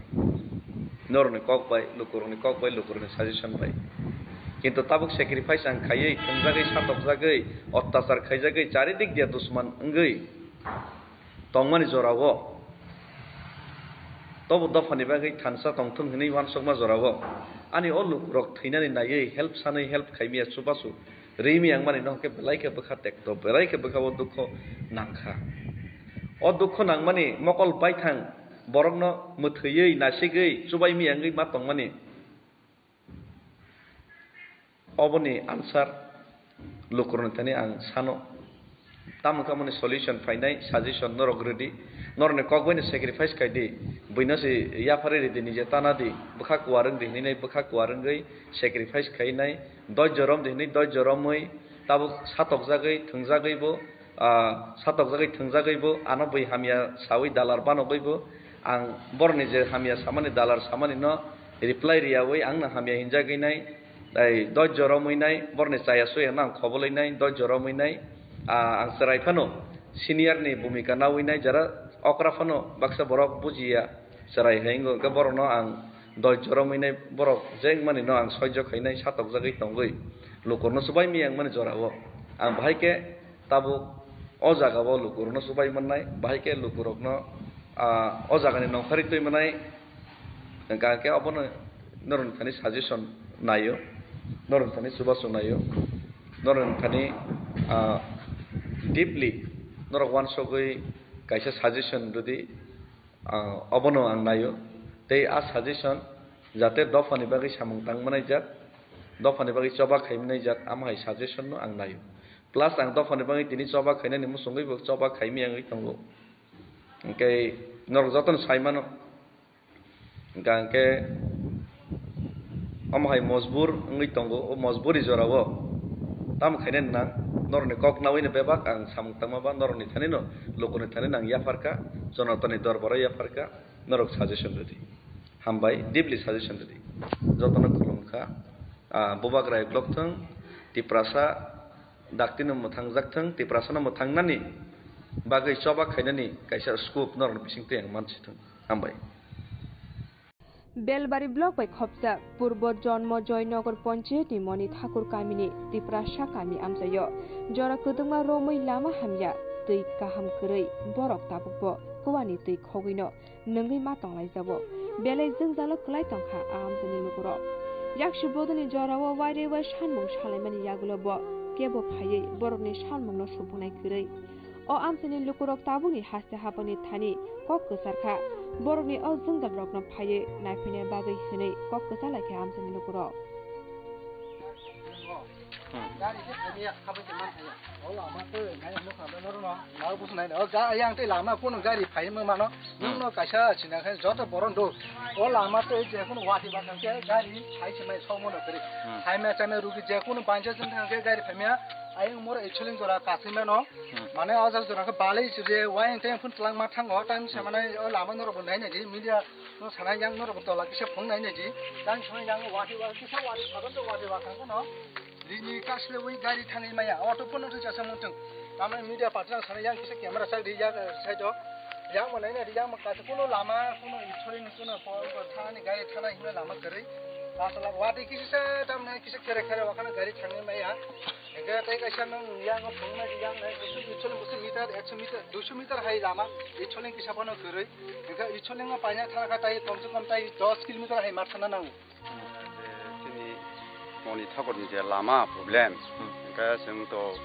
Norokni kok bai, lukurokni kok bai, lukurokni suggestion bai. Kintu tabuk sacrifice ang khaiwi, thwngjagwi, satokjagwi, ottachar khaijagwi, charidik dia dusman wngwi tongmani jorao, tobo dophani bagwi thansa tongthung hinwi wansukma jorao, ani o lukurok thwinani naiwi, help sanwi help khaimaya chubachu rimi wngmani no hwnkhe belai khe bwkha tekto, belai khe bwkha o dukho nangkha. O dukho nangmani mokol baithang borokno mwthwiwi, nasigwi, chubai miyangwi ma tongmani. Oboni answer lukurokni thani ang sano. Tamo khe amoni solution phainai, suggestion norok rwdi. Norokni kok baino sacrifice khaidi. Buino se yapharwi ridi, nije tana di. Bwkha kuar wngdi hinwi nai, bwkha kuar wngwi sacrifice khainai. Doijjo romdi hinwi doijjo romwi tabuk satokjagwi, thwngjagwi bo. Ah, satokjagwi thwngjagwi bo, ano bui hamya sawi dalar banogwi bo, ang borni je hamya samani, dalar samani no reply riyawi, ang no hamya hinjagwi nai, tei doijjo romwi nai, borni chaya suya no ang khobolwi nai, doijjo romwi nai, ah, ang chwrai phano senior ni bhumika nawi nai, jara okra phano baksa borok bujiya, chwrai hai wngkha, borokno ang doijjo romwi nai, borok je wngmani no ang soijo khainai, satokjagwi tongwi, lukurno chubai miyang mani jorao ang bahai khe tabuk o jagao lukurokno chubai mannai, bahai khe lukurokno, ah, o jagani nongkhorwi twi mannai, hwnkha khe obono norokni thani suggestion naio, norokni thani chubachu naio, norokni thani, ah, deeply norok wansugwi kaisa suggestion rwdi, ah, obono ang naio. Tei a suggestion jate dophani bagwi samung tang manai jak, dophani bagwi choba khai manai jak, amo hai suggestion no ang naio. Plus ang dophani bagwi tini choba khainani muchungwi bo choba khai miyangwi tongo. Hwnkhe norok jotono sai mano. Hwnkha hwnkhe omo hai mojbur wngwi tongo, o mojburi jorao tamo khainani nang? Norokni kok nawino bebak ang samung tangma ba norokni thanino, lukurokni thanino ang yapharkha, Jonatani dorbaro yapharkha, norok suggestion rwdi. Hambai, deeply suggestion rwdi. Jotono khulumkha. Ah, Bubagra uklok thung, Tiprasa daktino mwthangjak thung, Tiprasano mwthangnani bagwi choba khainani kaisa scope norokni bisingtwi ang mansi thung. Hambai. Belbari block bai khopjak Purbo Jonmo Joynagar Panchayat ni Moni Thakur kamini Tiprasa kami amchaio jora kwdwkma romwi lama hamya. twi kaham kwrwi borok tabukbo kuani twi khogwino nwngwi ma tonglaijao. Belai jwngjalo kwlai tongkha a amchaini lukurok. Yaksi bodolni jorao wairwi wai sanmung salaimani yagulo bo kebo phaiwi borokni salmungno supunai kwrwi. O amchaini lukurok tabukni haste hapangni thani kok kwcharkha. Borokni o jwngjalrokno phaiwi naiphaina bagwi hwnwi kok kwchalaikha amchaini lukurok. Hmm. Gari khe thangya, habwi se man thangya. O lama twi nai nukha be norno, nai busu nai. O ga-, yang tei lama kuno gari phaima mano. Hmm. Nungno kaisa sina khe joto boron do. O lama twi je kuno wati ba khe gari phai se mai somo no kri. Hmm. Phaima chama rugi je kuno banja jin thang khe gari phaima. Ayang mor echuling jora kasima no. Hmm. Mane o jak jora khe balai se je wayang tei phun tlang ma thango. Time se mane o lama norok bo nai nai di media. No sana yang norok tola kisa phung nai nai di. Yang sana yang wati wa kisa wati sabon to wati wa kang no. Rini kasle wi gari thangwi maya. Auto phone no rija samung tung. Tamo media party rang sana yang kisa camera side ri ya side o. Yang mo nai nai di yang mo kasa kuno lama kuno ithori ni kuno po ko thani gari thana hino lama kari. Kasa la wati kisa tam nai kisa kere kere wa kana gari thangwi maya. Enke tei kaisa nung yang phung nai di yang nai ithori busi meter ekso meter duiso meter hai lama ithori kisa phano kari. Enke ithori no paina thana ka tai kom se kom tai dos kilometer hai ma thana nango. Je chini Moni Thakurni je lama problem, hmm, hingke chwng to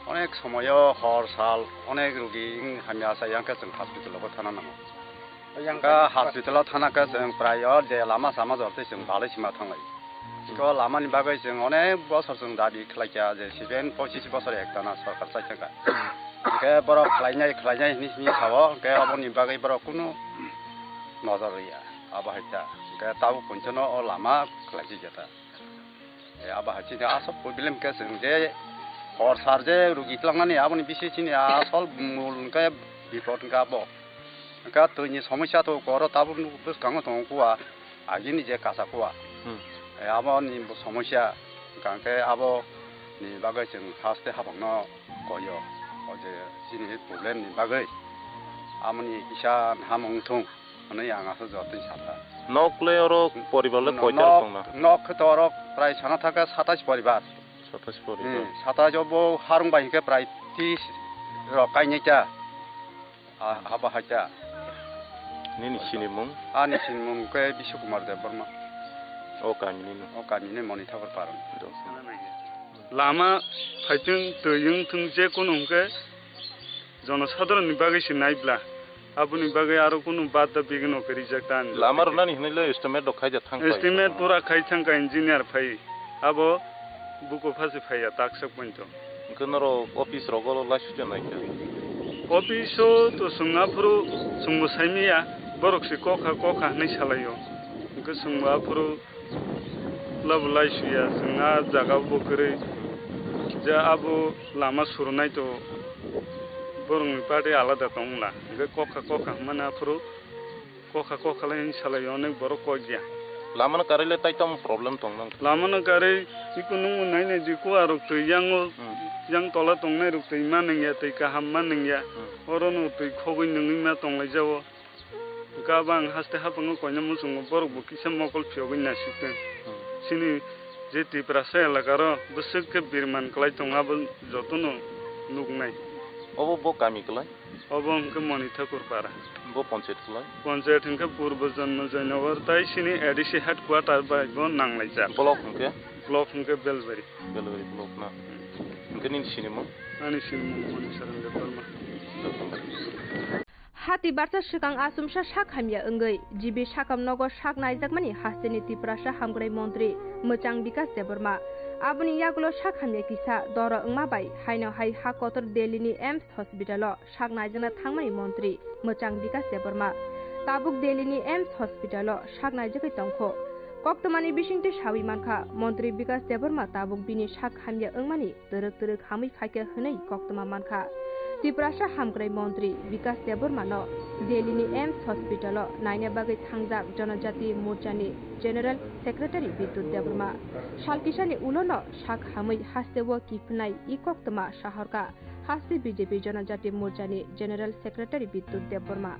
onek somoyo hor sal onek rugi wng hamya sa yang khe chwng hospital o thana nango. Yang hingke hospital o thana khe chwng prayo je lama sama jor tei chwng balai sima thanglai. Hingke o lamani bagwi chwng onek bosor chwng dabi khlaikha je seven pochis bosor ektana sorkar chaikha. Hingke borok khlainai khlainai hini hini sao hingke oboni bagwi borok kunu nojor riya. Abo hai ta. Hingke tabuk poinsono o lama khlaijak ya ta. E, abo hai chini asok problem khe chwng je hor sar je rugi twlangnani aboni bisi chini asol mul hingke bipot hingke abo. Hingke twini somosya to koro tabuk nuk bwskango tongo kua, agini je kasa kua. Hmm. E, aboni bo somosya hingke abo ni bagwi chwng haste habangno koyo. O je chini problem ni bagwi amoni kisa hamung thung. Hwnwi ang aswk jotoni sakha. Nok le oro poribar le no-, koita nok, rok tongna? Nok khe to oro prai sana thangkha satais poribar. Satais poribar. Hmm, satais o bo harung bai hwnkhe prai tis rok kainai ta. A, hmm, haba hai ta. Nini sinimung? Ani sinimung khe Biswa Kumar Debbarma. O kami ni no? O kami ni Moni Thakur Parung. Lama phaithung, twi wngthung, je kunu hwnkhe jonosadharon ni bagwi se naibla, aboni bagwi aro kunu bada bigini khe rijak ta ani. Lama rwnani hinwi le estimate rok khaijak thang pai. Estimate pura khai thangkha engineer phai, abo buko phasi phaiya taksa pointo. Hwnkhe norok office rogo laisukya naikha? Office o to chwng aphuru chwngbo saimanya, borok se kokha kokha hinwi salaio. Hwnkhe chwngbo aphuru Labo laisuya, chwng a jaga bo kwrwi. Je abo lama surunai to borokni party alada tongla. Hwnkhe kokha kokha hwnmani aphuru kokha kokha lai salai onek borok kok ya. Lamano karwi le tai tamo problem tong nang? Lamano karwi iko nung nai nai di kuarok twi yango, hmm, yang tola tongnai rok twi ma nangya, twi kaham ma nangya. Hmm. Orono twi khogwi nungwi ma tonglai jao. Hwnkhe abo ang haste haphango koina muchungo borokbo kisa mokol phiyogwi naisik tong. Hmm. Chini je Tiprasa elakaro bwswk khe birman kwlai tongo abo jotono nuknai. Obo bo kami kwlai? Obo hwnkhe Moni Thakur para. Bo panchayat kwlai? Panchayat hwnkhe Purbo Janma Joynagar tai chini A D C headquarter bai bo nanglaijak. Block hwnkhe? Block hwnkhe Belbari. Belbari block na? Hmm. Hwnkhe nini sinimung? Ani sinimung Moni Saran Debbarma. Debbarma. Hati barsa swkang achomsa sak hamya wngwi G B sakam nogo sak naijakmani hasteni Tiprasa hamkrai montri Mwchang Bikas Debbarma. Aboni yagulo sak hamya kisa doro wngma bai haino hai ha kotor Delhini AIIMS hospitalo sak naijakna thangmani montri Mwchang Bikas Debbarma. Tabuk Delhini AIIMS hospitalo sak naijagwi tongkho. Koktwmani bisingtwi sawi mankha, montri Bikas Debbarma tabuk bini sak hamya wngmani twrwk twrwk hamwi phaikha hwnwi koktwma mankha. Tiprasa hamkrai montri Bikas Debbarmano Delhini AIIMS hospitalo naina bagwi thangjak Janajati Morchani General Secretary Bidyut Debbarma. Sal kisani ulono sak hamwi hasteo kiphnai i koktwma sahorkha haste B J P Janajati Morchani General Secretary Bidyut Debbarma.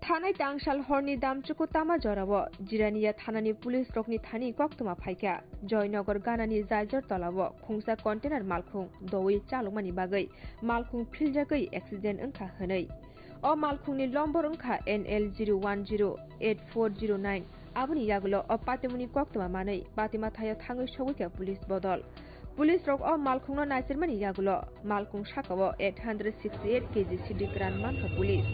Thanai tangsal horni damchuku tama jorao Jirania thanani police rokni thani koktwma phaikha. Joynagar ganani Jaijor tolao khungsa container malkhung dowi chalokmani bagwi malkhung philjagwi accident wngkha hwnwi. O malkhungni lombor wngkha N L zero one zero eight four zero nine. Aboni yagulo o patimungni koktwma manwi patima thaio thangwi sogwikha police bodol. Police rok o malkhungno naisirmani yagulo malkhung sakao eight hundred sixty eight K G sidi kwran mankha police.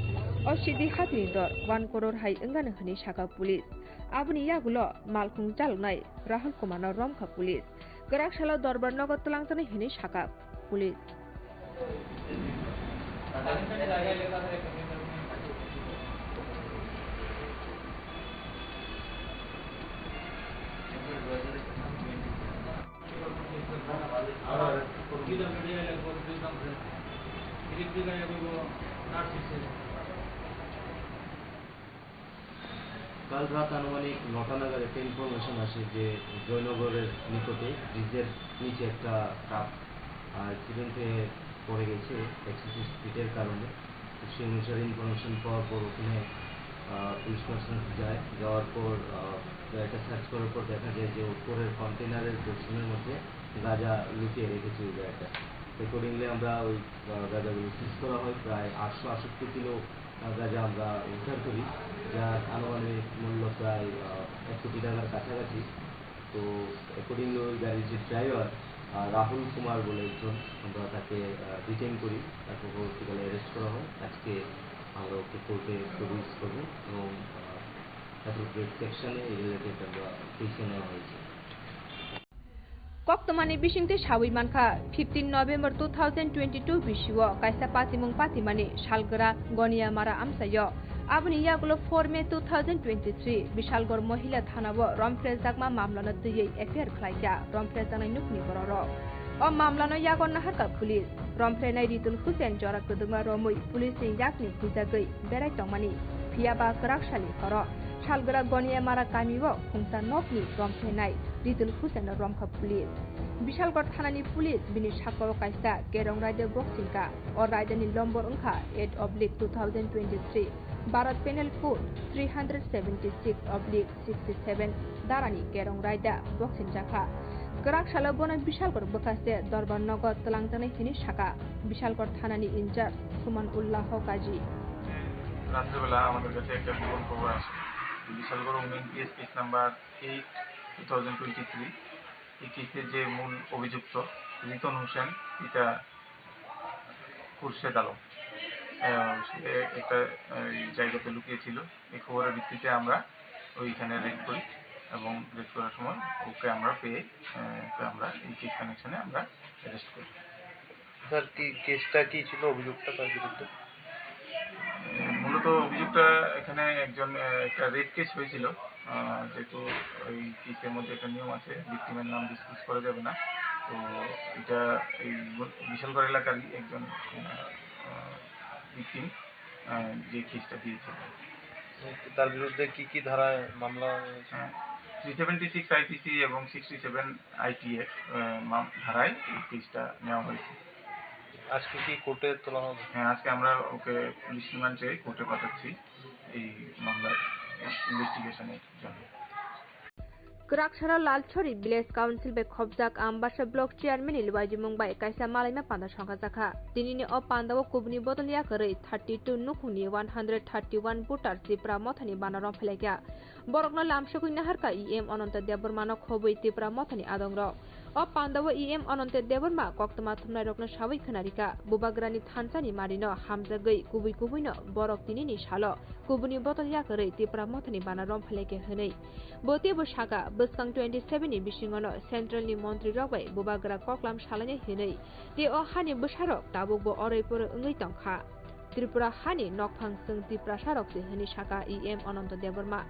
O sidi hatini dor one crore hai wngano hwnwi sakha police. Aboni yagulo malkhung chaloknai Rahul Kumarno romkha police. Kwrak salo Dorbar nogo twlangjaknai hwnwi sakha police. কাল রাত আনুমানিক নটা নাগাদ একটা ইনফরমেশন আসে যে জয়নগরের নিকটে ব্রিজের নিচে একটা ট্রাক, আহ, অ্যাক্সিডেন্টে পড়ে গেছে এক্সেসিভ স্পিডের কারণে। তো সেই অনুসারে ইনফরমেশন পাওয়ার পর ওখানে, আহ, পুলিশ পার্সোনাল যায়। যাওয়ার পর, আহ, গাড়িটা সার্চ করার পর দেখা যায় যে উপরের কন্টেনারের পোর্শনের মধ্যে গাঁজা লুকিয়ে রেখেছে ওই গাড়িটা। অ্যাকর্ডিংলি আমরা ওই, আহ, গাঁজাগুলো সিজ করা হয়, প্রায় আটশো আটষট্টি কিলো, আহ, গাঁজা আমরা উদ্ধার করি, যার আনুমানিক মূল্য প্রায়, আহ, এক কোটি টাকার কাছাকাছি। তো অ্যাকর্ডিংলি ওই গাড়ির যে ড্রাইভার, আহ, রাহুল কুমার বলে একজন, আমরা তাকে, আহ, ডিটেইন করি, তারপর পরবর্তীকালে অ্যারেস্ট করা হয়। আজকে আমরা ওকে কোর্টে প্রডিউস করবো এবং, আহ, অ্যাপ্রোপ্রিয়েট সেকশনে এই রিলেটেড আমরা কেসে নেওয়া হয়েছে। Koktwmani bisingtwi sawi mankha, fifteen November two thousand twenty-two bisio kaisa patimung patimani salgra Goniamara amchaio. Aboni yagulo four May two thousand twenty-three Bishalgarh Mohila Thanao romphrejakma mamlano twiwi F I R khlaikha romphrejaknai nukni bororok. O mamlano yago naharkha police. Romphreinai Ritul Hussain jora kwdwkma romwi police ni yakni huijagwi berai tongmani, phiya ba kwrak salni horo salgra Goniamara kamio khungsa nokni romphreinai Ritul Hussain no romkha police. Bishalgarh thanani police bini sakao kaisa kerong raida boxing ka. O raida ni lombor wngkha eight oblique two thousand twenty-three, Bharat Penal Code three hundred seventy-six oblique sixty-seven darani kerong raida boxing jakha. Kwrak salo bono Bishalgarh bwkhaste Dorbar nogo twlangjaknai hwnwi sakha Bishalgarh thanani in charge Suman Ullah Kaji. রাত্রেবেলা আমাদের কাছে একটা গোপন খবর আসে, Bishalgarh women PS case number eight two thousand twenty three. এই কেসের যে মূল অভিযুক্ত রিতন হোসেন, এটা খুরশেদ আলম, আহ, সে একটা, আহ, এই জায়গাতে লুকিয়েছিল। এই খবরের ভিত্তিতে আমরা ওইখানে রেড করি এবং রেড করার সময় ওকে আমরা পেয়ে, আহ, ওকে আমরা এই কেস কানেকশনে আমরা অ্যারেস্ট করি। স্যার, কি কেসটা কি ছিল, অভিযোগটা তার বিরুদ্ধে? উম, মূলত অভিযোগটা এখানে একজন, আহ, একটা রেপ কেস হয়েছিল। আহ, যেহেতু ওই কেসের মধ্যে একটা নিয়ম আছে, ভিকটিমের নাম ডিসক্লোজ করা যাবে না। তো এটা এই বিশালগড় এলাকারই একজন, আহ, আহ, ভিকটিম, আহ, যে কেসটা দিয়েছিল। তার বিরুদ্ধে কি কি ধারায় মামলা হয়েছে? হ্যাঁ, থ্রি সেভেন্টি সিক্স আইপিসি এবং সিক্সটি সেভেন আইটি অ্যাক্ট, আহ, মাম-, ধারায় এই কেসটা নেওয়া হয়েছে। আজকে কি কোর্টে তোলা হবে? হ্যাঁ, আজকে আমরা ওকে পুলিশ রিমান্ডে কোর্টে পাঠাচ্ছি এই মামলার ইনভেস্টিগেশনের জন্য। Kwraksaro Lalchori Village Council bai khopjak Ambasa Block Chairman ni luaijimung bai kaisa malaima panda songkha jakha. Tinini o panda o kubuni bodol yakarwi thirty two nukhungni one hundred thirty one voter Tipra Mothani bana romphailaikha. Borokno lamsogwi naharkha E M Ananta Debbarmano khobwi Tipra Mothani adongrok. O pandao E M Ananta Debbarma koktwma thumnairokno sawi khwnarikha, Bubagrani thansani marino hamjagwi kubui kubuino borok tinini salo kubuni bodol yakarwi Tipra Mothani bana romphailaikha hwnwi. Bo teibo sakha, bwskang twenty seven ni bisingono Central ni montri rok bai Bubagra koklam salainai hwnwi, tei o hani bwsarok tabukbo oroi poroi wngwi tongkha. Tripura hani nokphang chwng Tiprasa rok se hwnwi sakha E M Ananta Debbarma.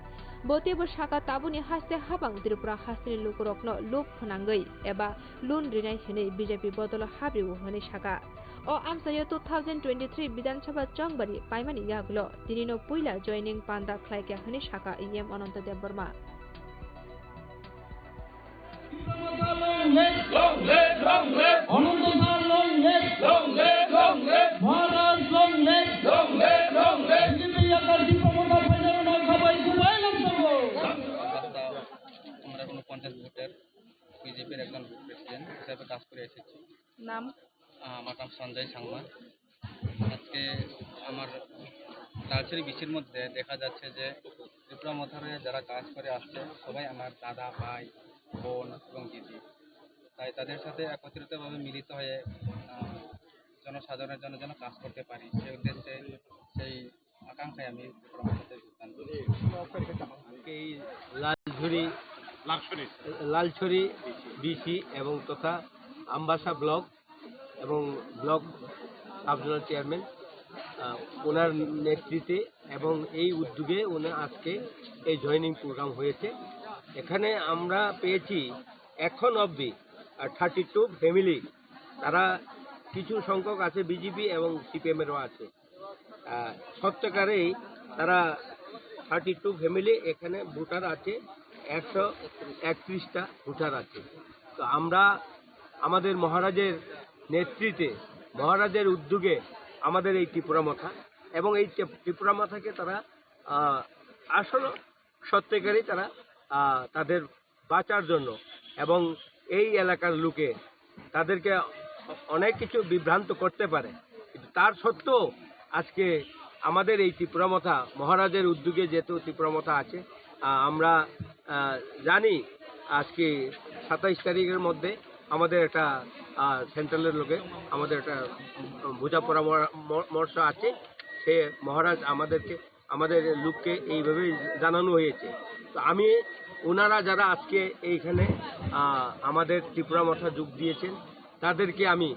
Bo teibo sakha tabukni haste habang Tripura hasteni lukurokno lub phwnangwi eba loan rinai hwnwi B J P bodolo habrio hwnwi sakha. O amchaio two thousand twenty-three Bidhan Sabha chongbari paimani yagulo tinino puila joining panda khlaikha hwnwi sakha E M Ananta Debbarma. Long live, long live. Ananta sir, long live. Long live, long live. Maharaj, long live. Long live, long live. B J P yakar Tipra Motha আমার নাম সঞ্জয় সাংমা। আজকে আমার লালছড়ি বিসির মধ্যে দেখা যাচ্ছে যে ত্রিপুরা মথারে যারা কাজ করে আসছে, সবাই আমার দাদা, ভাই, বোন এবং দিদি। তাই তাদের সাথে একত্রিতভাবে মিলিত হয়ে, আহ, জনসাধারণের জন্য যেন কাজ করতে পারি, সে উদ্দেশ্যে সেই আকাঙ্ক্ষায় আমি ত্রিপুরা মথাতে যোগদান করি। এই লালছড়ি, লালছড়ি। লালছড়ি বিসি এবং তথা আমবাসা ব্লক এবং ব্লক সাব জোনাল চেয়ারম্যান, আহ, ওনার নেতৃত্বে এবং এই উদ্যোগে ওনার আজকে এই জয়েনিং প্রোগ্রাম হয়েছে। এখানে আমরা পেয়েছি এখন অবধি থার্টি টু ফ্যামিলি, তারা কিছু সংখ্যক আছে বিজেপি এবং সিপিএমেরও আছে। আহ, সত্যিকারেই তারা থার্টি টু ফ্যামিলি এখানে ভোটার আছে, একশো একত্রিশটা ভোটার আছে। তো আমরা আমাদের মহারাজের নেতৃত্বে, মহারাজের উদ্যোগে আমাদের এই ত্রিপুরা মথা এবং এই ত্রিপ-, ত্রিপুরা মথাকে তারা, আহ, আসলে সত্যিকারই তারা, আহ, তাদের বাঁচার জন্য এবং এই এলাকার লোকে তাদেরকে অনেক কিছু বিভ্রান্ত করতে পারে, কিন্তু তার সত্ত্বেও আজকে আমাদের এই ত্রিপুরা মথা, মহারাজের উদ্যোগে যেহেতু ত্রিপুরা মথা আছে, আহ, আমরা, আহ, জানি আজকে সাতাইশ তারিখের মধ্যে আমাদের একটা, আহ, সেন্ট্রালের লোকে আমাদের একটা বোঝা পরামর্শ আছে। সে মহারাজ আমাদেরকে, আমাদের লোককে এইভাবে জানানো হয়েছে। তো আমি, ওনারা যারা আজকে এইখানে, আহ, আমাদের ত্রিপুরা মথা যোগ দিয়েছেন, তাদেরকে আমি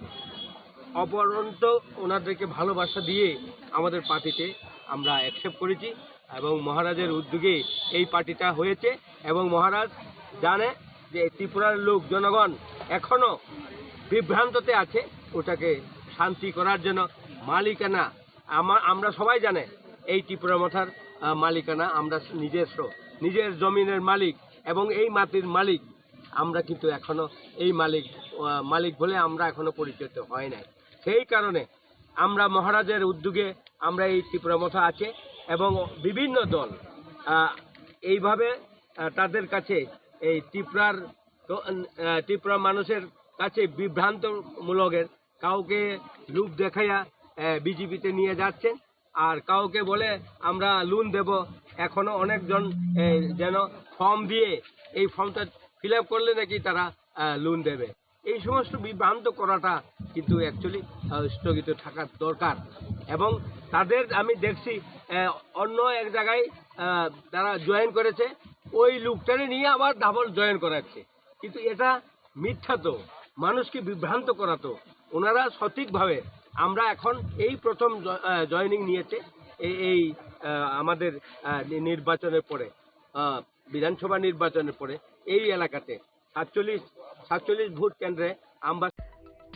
অপরন্ত ওনাদেরকে ভালোবাসা দিয়ে আমাদের পার্টিতে আমরা অ্যাকসেপ্ট করেছি এবং মহারাজের উদ্যোগে এই পার্টিটা হয়েছে। এবং মহারাজ জানে যে ত্রিপুরার লোক, জনগণ এখনো বিভ্রান্ততে আছে, ওটাকে শান্তি করার জন্য মালিকানা আমা-, আমরা সবাই জানে এই ত্রিপুরা মথার, আহ, মালিকানা আমরা নিজস্ব, নিজের জমিনের মালিক এবং এই মাটির মালিক। আমরা কিন্তু এখনো এই মালিক, আহ, মালিক বলে আমরা এখনো পরিচিত হয় নাই। সেই কারণে আমরা মহারাজের উদ্যোগে আমরা এই ত্রিপুরা মথা আছে এবং বিভিন্ন দল, আহ, এইভাবে, আহ, তাদের কাছে এই ত্রিপুরার তো, আহ, ত্রিপুরা মানুষের কাছে বিভ্রান্তমূলকের কাউকে লোভ দেখাইয়া, আহ, বিজেপিতে নিয়ে যাচ্ছেন, আর কাউকে বলে আমরা লোন দেব। এখনো অনেকজন, আহ, যেন ফর্ম দিয়ে এই ফর্মটা ফিল আপ করলে নাকি তারা, আহ, লোন দেবে। এই সমস্ত বিভ্রান্ত করাটা কিন্তু অ্যাকচুয়ালি, আহ, স্থগিত থাকার দরকার। এবং তাদের আমি দেখছি, আহ, অন্য এক জায়গায়, আহ, তারা জয়েন করেছে, ওই লোকটারে নিয়ে আবার ডাবল জয়েন করাচ্ছে। কিন্তু এটা মিথ্যা তো, মানুষকে বিভ্রান্ত করা তো। ওনারা সঠিকভাবে, আমরা এখন এই প্রথম জ-, আহ, জয়েনিং নিয়েছে এই, এই, আহ, আমাদের, আহ, নি-, নির্বাচনের পরে, আহ, বিধানসভা নির্বাচনের পরে এই এলাকাতে সাতচল্লিশ, সাতচল্লিশ ভোট কেন্দ্রে Ambassa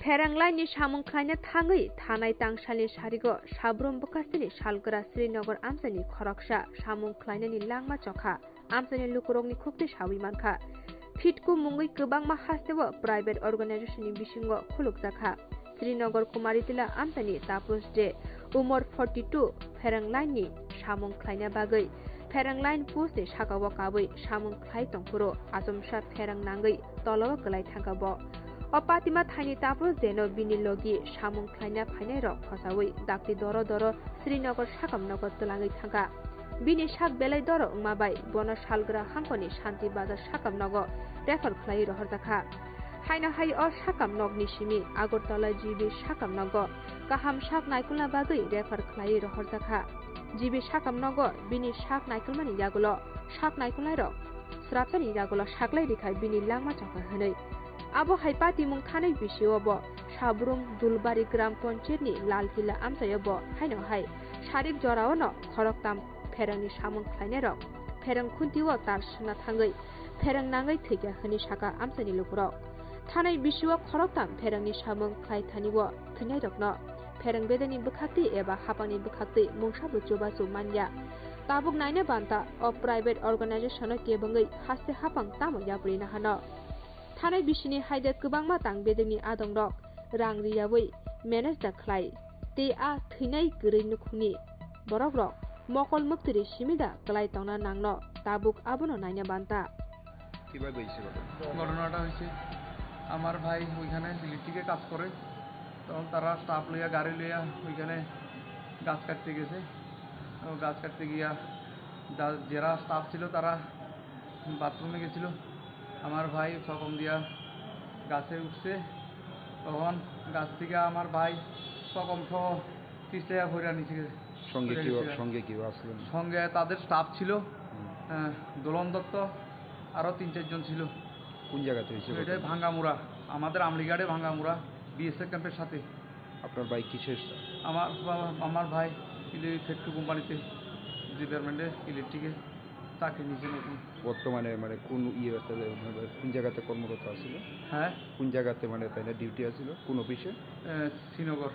Pherang line ni samung khlaina thangwi thanai tangsalni sarigo Sabrum bwkhasteni salgra Srinagar amchaini khoroksa samung khlainani langma chokha. Amchaini lukurokni khuktwi sawi mankha. Phitku mungwi kwbangma hasteo private organization ni bisingo khulukjakha. Srinagar Kumaritila amchaini Tapus de umor forty two pherang line ni samung khlaina bagwi pherang line post ni sakao kabwi samung khlai tongphuru achomsa pherang nangwi tolao kwlai thangkha bo. O patima thaini Tapus de no bini logi samung khlaina phainairok khosawi dakti doro doro Srinagar sakam nogo twlangwi thangkha. Bini sak belai doro wngma bai bono salgra hangkoni Shanti Bazar sakam nogo refer khlaiwi rohorjakha. Haino hai o sakam nokni simi Agartala G B sakam nogo kaham sak naikolna bagwi refer khlaiwi rohorjakha. G B sakam nogo bini sak naikolmani yagulo sak naikolnairok srapsani yagulo saklai rikha bini langma chokha hwnwi. Abo hai patimung thanai bisio bo Sabrum Dulbari Gram Panchayat ni Lalkila amchaio bo haino hai sarik jorao no khoroktam pherangni samung khlainairok pherang khuntio tar swna thangwi pherang nangwi thwikha hwnwi sakha amchaini lukurok. Thanai bisio khoroktam pherangni samung khlai thanio thwinairokno pherang bedeni bwkhaktwi eba hapangni bwkhaktwi mungsa bo chubachu manya. Tabuk naina banta o private organization-o kebengwi haste hapang tamo yapri nahano. Thanai bisini haide kwbangma tang bedekni adongrok rang riyawi manage da khlai. Tei a thwinai kwrwi nukhungni borokrok mokol mwktwiri simi da kwlai tongna nangno tabuk abono naina banta. কিভাবে হয়েছে ঘটনা? ঘটনাটা হয়েছে, আমার ভাই ওইখানে ইলেকট্রিকে কাজ করে, তখন তারা স্টাফ লইয়া, গাড়ি লইয়া ওইখানে গাছ কাটতে গেছে। তো গাছ কাটতে গিয়া যা-, যারা স্টাফ ছিল, তারা বাথরুমে গেছিল। আমার ভাই চকম দিয়া গাছে উঠছে, তখন গাছ থেকে আমার ভাই চকম সহ পিছলে পড়ে নিচে গেছে। সঙ্গে পড়ে কেউ, গেছে। সঙ্গে কেউ আসলো না? সঙ্গে তাদের স্টাফ ছিল, হুম। আহ, দোলন দত্ত, আরও তিন চারজন ছিল। কোন জায়গাতে হয়েছে এটা ঘটনা? ভাঙ্গামুড়া, আমাদের আমলিঘাটে ভাঙ্গামুড়া বিএসএফ ক্যাম্পের সাথে। আপনার ভাই কিসের? আমার বাবা, আমার ভাই ইলে ফ্যাক্টরি কোম্পানিতে, ডিপার্টমেন্টে, ইলেকট্রিকে চাকরি নিয়েছে নতুন। বর্তমানে মানে কোন ইয়ে, তাহলে মানে কোন জায়গাতে কর্মরত আছিল? হ্যাঁ। কোন জায়গাতে মানে তাই না ডিউটি আছিল? কোন অফিসে? এ, শ্রীনগর।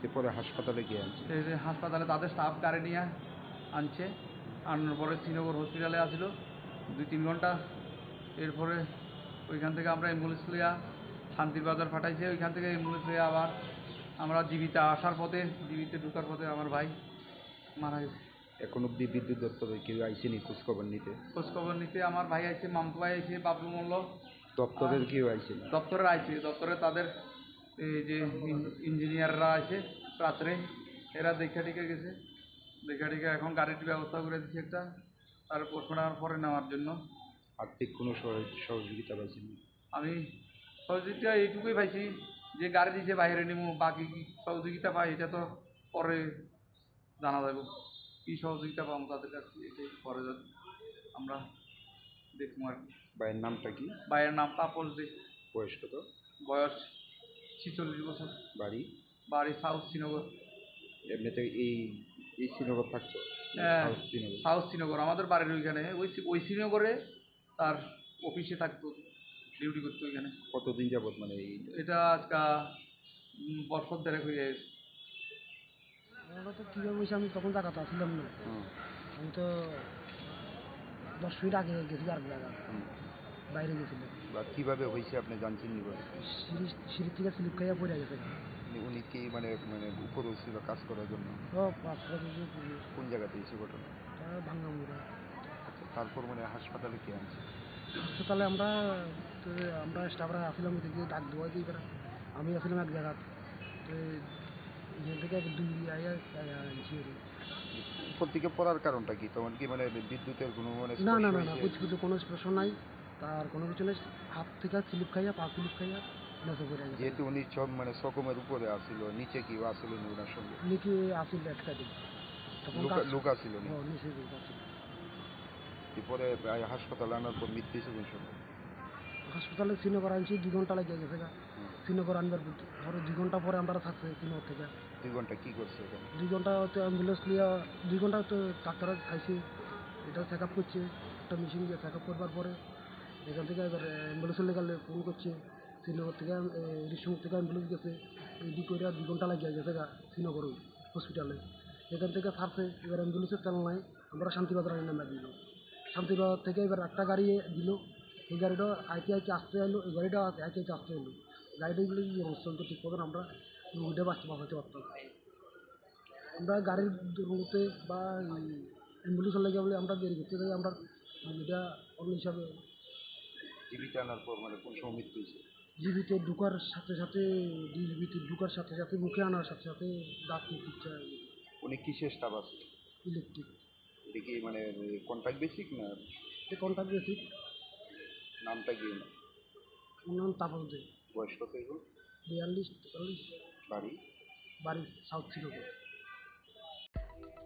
এরপরে হাসপাতালে গিয়ে আনছে। এই যে হাসপাতালে তাদের স্টাফ গাড়ি নিয়ে আনছে, আনার পরে শ্রীনগর হসপিটালে আসিল দুই তিন ঘন্টা। এরপরে ওইখান থেকে আমরা অ্যাম্বুলেন্স লইয়া শান্তির বাজার পাঠাইছে, ওইখান থেকে অ্যাম্বুলেন্স লইয়া আবার আমরা জীবিত আসার পথে, জীবিত ঢুকার পথে আমার ভাই মারা গেছে। এখন অবধি বিদ্যুৎ দপ্তরে কেউ আইসেনি খোঁজ খবর নিতে? খোঁজ খবর নিতে আমার ভাই আইছে, মামতো ভাই আইছে, বাবলু মল্ল। দপ্তরের আর কেউ আইসেনি? দপ্তরের আইছে, দপ্তরে তাদের এই যে ইন-, ইঞ্জিনিয়াররা আছে রাত্রে, এরা দেখা টিকা গেছে, দেখা টিকা এখন গাড়ির ব্যবস্থা করে দিচ্ছে একটা, আর পোস্টমর্টম পরে নেওয়ার জন্য। আর্থিক কোনো সহ-, সহযোগিতা পাইছেন? আমি সহযোগিতা এইটুকুই পাইছি যে গাড়ি দিছে বাইরে নিমু, বাকি কি সহযোগিতা পাই এটা তো পরে জানা যাবে, কি সহযোগিতা পাবো তাদের কাছ থেকে, এটাই পরে যা-, আমরা দেখবো আর কি। ভাইয়ের নামটা কি? ভাইয়ের নাম তাপস দে। বয়স কত? বয়স ছেচল্লিশ বছর। বাড়ি? বাড়ি সাউথ শ্রীনগর। এমনিতে এই, এই শ্রীনগর থাকতো? হ্যাঁ, সাউথ শ্রীনগর। সাউথ শ্রীনগর, আমাদের বাড়ির ওইখানে, ওই শ্রী-, ওই শ্রীনগরে তার অফিসে থাকতো, ডিউটি করতো ওইখানে। কতদিন যাবত মানে এই? এটা আজকা, উম, বছর দেড়েক হয়ে গেছে। ওরা তো কীভাবে হয়েছে, আমি তখন জায়গাতে আসলাম না। হুম। আমি তো দশ মিনিট আগে গেছি আর জায়গা, হুম। বাইরে গেছিলাম। বা কিভাবে হয়েছে আপনি জানছেন নি বলে? সিঁড়ি, সিঁড়ি থেকে স্লিপ খাইয়া পড়ে গেছে। উনি, উনি কি মানে, মানে উপরে ছিল কাজ করার জন্য? ও, কাজ করার জন্য উপরে। কোন জায়গাতে হয়েছে ঘটনা? এটা ভাঙ্গামুড়া। আচ্ছা, তারপর মানে হাসপাতালে কে আনছে? হাসপাতালে আমরা, তো আমরা স্টাফরা আসলাম ওদিকে ডাক দেওয়া দিয়ে এবার আমি আসলাম এক জায়গা। তো এখান থেকে এক দুই আইয়া, আইয়া আনছি আর কি। উপর থেকে পড়ার কারণটা কি? তখন কি মানে বিদ্যুতের কোনো মানে না, না, স্পর্শ না, না, হয়েছে? কিছু, কিছু কোনো স্পর্শ নাই। তার কোনো কিছু নেই, হাত থেকে স্লিপ খাইয়া, পা স্লিপ খাইয়া নিচে পড়ে গেছে। যেহেতু উনি সব মানে সকমের উপরে আসিল, নিচে কি আসিল উনি ওনার সঙ্গে? নিচে আসিল এক সাইডে। তখন লোক, কাজ লোক আসিল নি? ও, নিচে লোক আসিল। এরপরে প্রায় হাসপাতালে আনার পর মৃত্যু হয়েছে কোন সময়? হাসপাতালে শ্রীনগর আনছি, দুই ঘন্টা লাগিয়ে গেছে গা। হুম। শ্রীনগর আনবার পর, ধরো দুই ঘন্টা পরে আমরা থাকছি শ্রীনগর থেকে। দুই ঘন্টা কি করছে এখানে? দুই ঘন্টা তো অ্যাম্বুলেন্স নিয়ে, দুই ঘন্টা তো ডাক্তার খাইছে, এটা চেক আপ করছে, একটা মেশিন দিয়ে চেক আপ করবার পরে এখান থেকে এবার অ্যাম্বুলেন্সের লেগে ফোন করছে, শ্রীনগর থেকে, এ, ঋষিমুখ থেকে অ্যাম্বুলেন্স গেছে, রেডি করে দুই ঘন্টা লাগিয়ে গেছে গা শ্রীনগর হসপিটালে। এখান থেকে ছাড়ছে, এবার অ্যাম্বুলেন্সের তেল নাই, আমরা শান্তিবাজার আনি নামিয়ে দিল। শান্তিবাজার থেকে এবার একটা গাড়ি দিল, এই গাড়িটা আইতে আইতে আসতে এলো, এই গাড়িটা আইতে আইতে আসতে এলো, গাড়িটা এগুলো কি অবস্থা হতো ঠিক মতন আমরা রুগীটা বাঁচতে বাঁচাতে পারতাম। আমরা গাড়ির দুর্গতি বা অ্যাম্বুলেন্সের লাগে বলে আমরা দেরি করতে যাই, আমরা এটা অন্য হিসাবে। জীবিত আনার পর মানে কোন সময় মৃত্যু হয়েছে? জীবিত ঢুকার সাথে সাথে, জীবিত ঢুকার সাথে সাথে, মুখে আনার সাথে সাথে দাঁত মুখ উঠছে। উনি কিসের স্টাফ আছে? ইলেকট্রিক। এটা কি মানে কন্ট্রাক্ট বেসিক না? এটা কন্ট্রাক্ট বেসিক। নামটা কি? ওনার নাম তাপস দে। বয়স কত এখন? বিয়াল্লিশ, তেতাল্লিশ। বাড়ি? বাড়ি সাউথ Srinagar.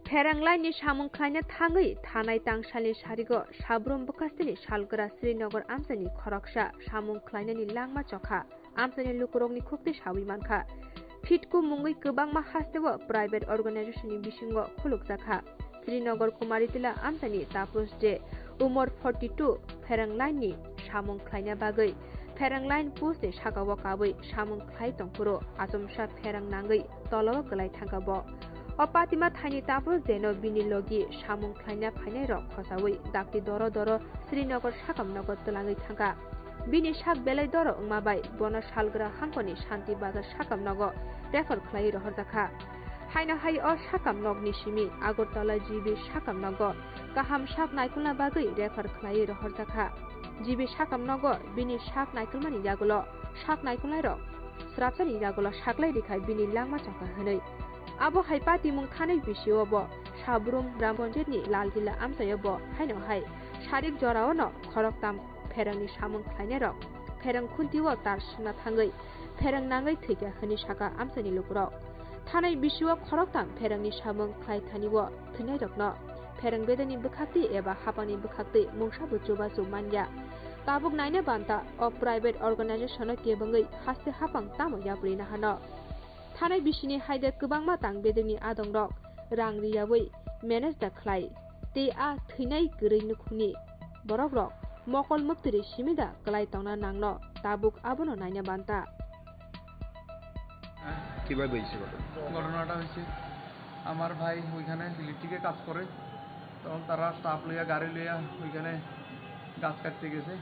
Pheranglaini samung khlaina thangwi thanai tangsalni sarigo Sabrum bwkhasteni salgra Srinagar amchaini khoroksa samung khlainani langma chokha. Amchaini lukurokni khuktwi sawi mankha. Phitku mungwi kwbangma hasteo private organization ni bisingo khulukjakha. Srinagar Kumaritila amchaini Tapus de umor forty two Pheranglaini samung khlaina bagwi Pheranglain post ni sakao kabwi samung khlai tongphuru achomsa pherang nangwi tolao kwlai thangkha bo. O patima thaini Tapus de no bini logi samung khlaina phainairok khosawi dakti doro doro Srinagar sakamnogo twlangwi thangkha. Bini sak belai doro wngma bai bono salgra hangkoni Shanti Bazar sakamnogo refer khlaiwi rohorjakha. Haino hai o sakamnokni simi Agartala G B sakamnogo kaham sak naikolna bagwi refer khlaiwi rohorjakha. G B sakamnogo bini sak naikolmani yagulo sak naikolnairok srapsani yagulo saklai rikha bini langma chakha hwnwi. Abo hai patimung thanai bisio bo Sabrum Gram Panchayat ni Lalkila amchaio bo haino hai sarik jorao no khoroktam pherangni samung khlainairok pherang khuntio tar sungna thangwi pherang nangwi thwikha hwnwi sakha amchaini lukurok. Thanai bisio khoroktam pherangni samung khlai thani o thwinairokno pherang bedani bwkhaktwi eba hapangni bwkhaktwi mungsabo chubachu manya. Tabuk naina banta o private organization-o kebengwi haste hapang tamo yapri nahano. Thanai bisini haide kwbangma tang bedengni adongrok rang riyawi manage da khlai tei a thwinai kwrwi nukhungni borokrok mokol mwktwrwi simi da kwlai tongna nangno tabuk abono naina banta. কিভাবে হয়েছে ঘটনা? ঘটনাটা হয়েছে, আমার ভাই ওইখানে ইলেকট্রিকে কাজ করে, তখন তারা স্টাফ লইয়া, গাড়ি লইয়া ওইখানে গাছ কাটতে গেছে।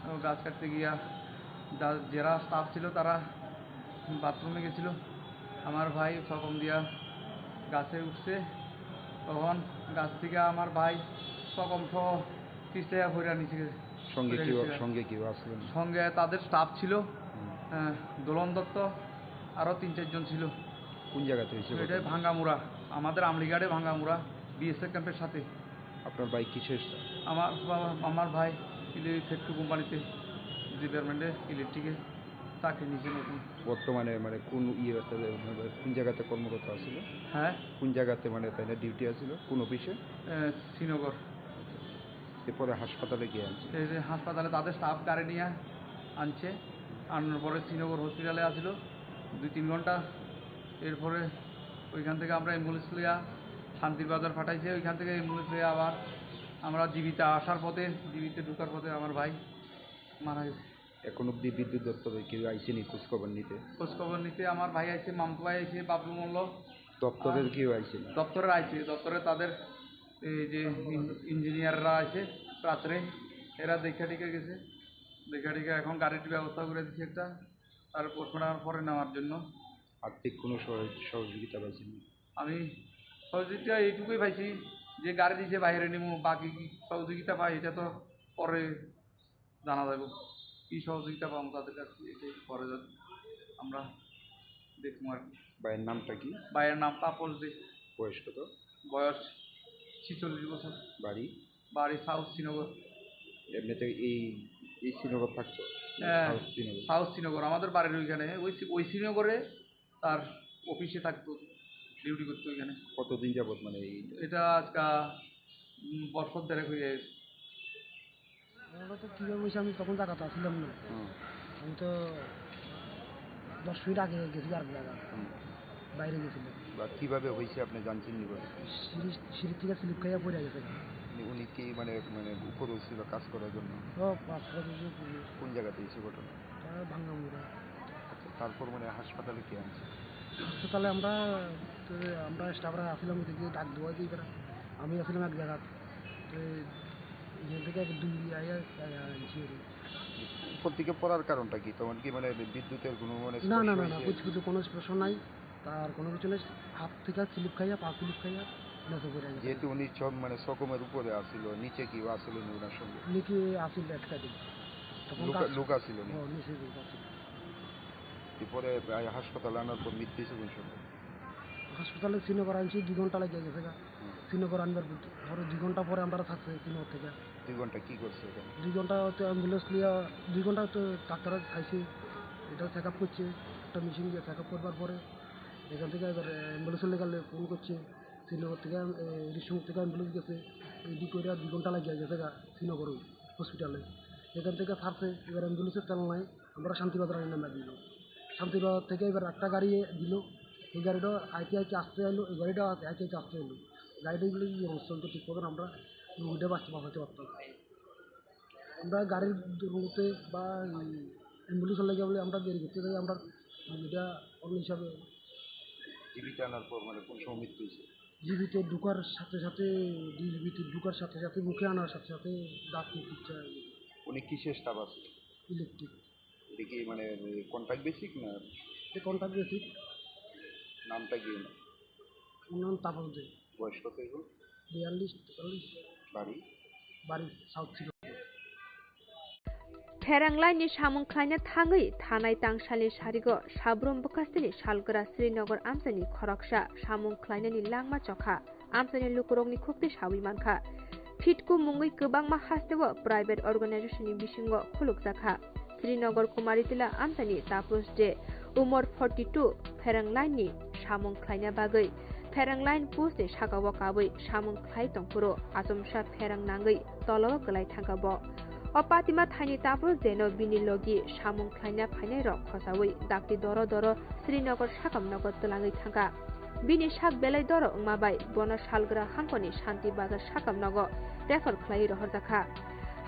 তো গাছ কাটতে গিয়া যা-, যারা স্টাফ ছিল তারা বাথরুমে গেছিল। আমার ভাই সকম দিয়া গাছে উঠছে, তখন গাছ থেকে আমার ভাই সকম সহ পিছলে পড়ে নিচে গেছে। সঙ্গে পড়ে কেউ, গেছে। সঙ্গে কেউ আসলো না? সঙ্গে তাদের স্টাফ ছিল, হুম। আহ, দোলন দত্ত, আরও তিন চারজন ছিল। কোন জায়গাতে হয়েছে এটা ঘটনা? ভাঙ্গামুড়া, আমাদের আমলিঘাটে ভাঙ্গামুড়া বিএসএফ ক্যাম্পের সাথে। আপনার ভাই কিসের স্টাফ? আমার বাবা, আমার ভাই ইলে ফ্যাক্টরি কোম্পানিতে ডিপার্টমেন্টে ইলেকট্রিকে চাকরি নিয়েছে নতুন। বর্তমানে মানে কোন ইয়ে, কোন জায়গাতে কর্মরত আছিল? হ্যাঁ? কোন জায়গাতে মানে তাই ডিউটি আছিল? কোন অফিসে? এ, শ্রীনগর। এরপরে হাসপাতালে গিয়ে আনছে? এই যে হাসপাতালে তাদের স্টাফ গাড়ি নিয়ে আনছে, আনার পরে শ্রীনগর হসপিটালে আসিল দুই তিন ঘন্টা। এরপরে ওইখান থেকে আমরা অ্যাম্বুলেন্স লইয়া শান্তির বাজার পাঠাইছে, ওইখান থেকে অ্যাম্বুলেন্স লইয়া আবার আমরা জীবিত আসার পথে, জীবিত ঢুকার পথে আমার ভাই মারা গেছে। এখন অবধি বিদ্যুৎ দপ্তরে কেউ আইসেনি খোঁজ খবর নিতে? খোঁজ খবর নিতে আমার ভাই আইছে, মামতো ভাই আইছে, বাবলু মল্ল। দপ্তরের আর কেউ আইসেনি? দপ্তরের আইছে, দপ্তরে তাদের এই যে ইন-, ইঞ্জিনিয়াররা আইছে রাত্রে, এরা দেখা টিকে গেছে, দেখা টিকে এখন গাড়ির ব্যবস্থা করে দিচ্ছে একটা, আর পোস্টমর্টম পরে নেওয়ার জন্য। আর্থিক কোনো সহ-, সহযোগিতা পাইছেন? আমি সহযোগিতা এইটুকুই পাইছি যে গাড়ি দিছে বাইরে নিমু, বাকি কি সহযোগিতা পাই এটা তো পরে জানা যাবে। কি সহযোগিতা পাবো তাদের কাছ থেকে, এটাই পরে যা-, আমরা দেখবো আর কি। ভাইয়ের নামটা কি? ভাইয়ের নাম তাপস দে। বয়স কত? বয়স ছেচল্লিশ বছর। বাড়ি? বাড়ি সাউথ শ্রীনগর। এমনিতে এই, এই শ্রীনগর থাকতো? হ্যাঁ, সাউথ শ্রীনগর। সাউথ শ্রীনগর, আমাদের বাড়ির ওইখানে, ওই শ্রী-, ওই শ্রীনগরে তার অফিসে থাকতো, ডিউটি করতো ওইখানে। কতদিন যাবত মানে এই? এটা আজকা, উম, বছর দেড়েক হয়ে গেছে। ওরা তো কীভাবে হয়েছে, আমি তখন জায়গাতে আসলাম না। হুম। আমি তো দশ মিনিট আগে গেছি আর জায়গা। হুম। বাইরে গেছিল। বা কিভাবে হয়েছে আপনি জানছেন নি বলে? সিঁড়ি, সিঁড়ি থেকে স্লিপ খাইয়া পড়ে গেছে। উনি, উনি কি মানে, মানে উপরে ছিল কাজ করার জন্য? ও, কাজ করার জন্য উপরে। কোন জায়গাতে হয়েছে ঘটনা? তা ভাঙ্গামুড়া। আচ্ছা, তারপর মানে হাসপাতালে কে আনছে? হাসপাতালে আমরা, তো আমরা স্টাফরা আসলাম ওদিকে ডাক দেওয়া দিয়ে এবার আমি আসলাম এক জায়গা। তো এখান থেকে এক দুই আইয়া, আইয়া আনছি আর কি। উপর থেকে পড়ার কারণটা কি? তখন কি মানে বিদ্যুতের কোনো মানে না, না, স্পর্শ না, না, হয়েছে? কিছু, কিছু কোনো স্পর্শ নাই। তার কোনো কিছু নেই, হাত থেকে স্লিপ খাইয়া, পা স্লিপ খাইয়া নিচে পড়ে গেছে। যেহেতু উনি সব মানে সকমের উপরে আসিল, নিচে কি আসিল উনি ওনার সঙ্গে? নিচে আসিল এক সাইডে। তখন লোক, কাজ লোক আসিল নি? ও, নিচে লোক আসিল। এরপরে, আহ, হাসপাতালে আনার পর মৃত্যু হয়েছে কোন সময়? হাসপাতালে শ্রীনগর আনছি, দুই ঘন্টা লেগে গেছে গা। হুম। শ্রীনগর আনবার পর, ধরো দুই ঘন্টা পরে আমরা থাকছি শ্রীনগর থেকে। দুই ঘন্টা কি করছে এখানে? দুই ঘন্টা তো অ্যাম্বুলেন্স লিয়া, দুই ঘন্টা তো ডাক্তার খাইছে, এটা চেক আপ করছে, একটা মেশিন দিয়ে চেক আপ করবার পরে এখান থেকে এবার অ্যাম্বুলেন্সের লেগে ফোন করছে, শ্রীনগর থেকে, এ, রিসুম থেকে অ্যাম্বুলেন্স গেছে, এডি করে দুই ঘন্টা লাগিয়ে গেছে গা শ্রীনগর হসপিটালে। এখান থেকে ছাড়ছে, এবার অ্যাম্বুলেন্সের তেল নাই, আমরা শান্তিবাজার আনি নামিয়ে দিল। শান্তিবাজার থেকে এবার একটা গাড়ি দিল, এই গাড়িটা আইতে আইতে আসতে এলো, এই গাড়িটা আইতে আইতে আসতে এলো। গাড়িটা এগুলো কি অবস্থা হতো ঠিক মতন আমরা রুগীটা বাঁচতে বাঁচাতে পারতাম। আমরা গাড়ির দুর্গতিতে বা অ্যাম্বুলেন্সের লাগে বলে আমরা দেরি করতে যাই, আমরা রুগীটা অন্য হিসাবে জীবিত আনার পর মানে কোন সময় মৃত্যু হয়েছে? জীবিত ঢুকার সাথে সাথে, জীবিত ঢুকার সাথে সাথে, মুখে আনার সাথে সাথে দাঁত পিচ্ছে। উনি কিসের স্টাফ আছে? ইলেকট্রিক। এটা কি মানে কন্ট্রাক্ট বেসিক না? এটা কন্ট্রাক্ট বেসিক। নামটা কি? ওর নাম তাপস দে। বয়স কত এখন? বিয়াল্লিশ, তেতাল্লিশ। বাড়ি? বাড়ি সাউথ Sylhet. Pherang line ni samung khlaina thangwi thanai tangsalni sarigo Sabrum bwkhasteni salgra Srinagar amchaini khoroksa samung khlainani langma chokha amchaini lukurokni khuktwi sawi mankha. Phitku mungwi kwbangma hasteo private organization ni bisingo khulukjakha. Srinagar Kumaritila amchaini Tapus de umor forty two pherang line ni samung khlaina bagwi pherang line post ni sakao kabwi samung khlai tongphuru achomsa pherang nangwi tolao kwlai thangkha bo. O patima thaini Tapus de no bini logi samung khlaina phainai rok khosawi dakti doro doro Srinagar sakam nogo twlangwi thangkha. Bini sak belai doro wngma bai bono salgra hangkoni Shanti Bazar sakam nogo refer khlaiwi rohorjakha.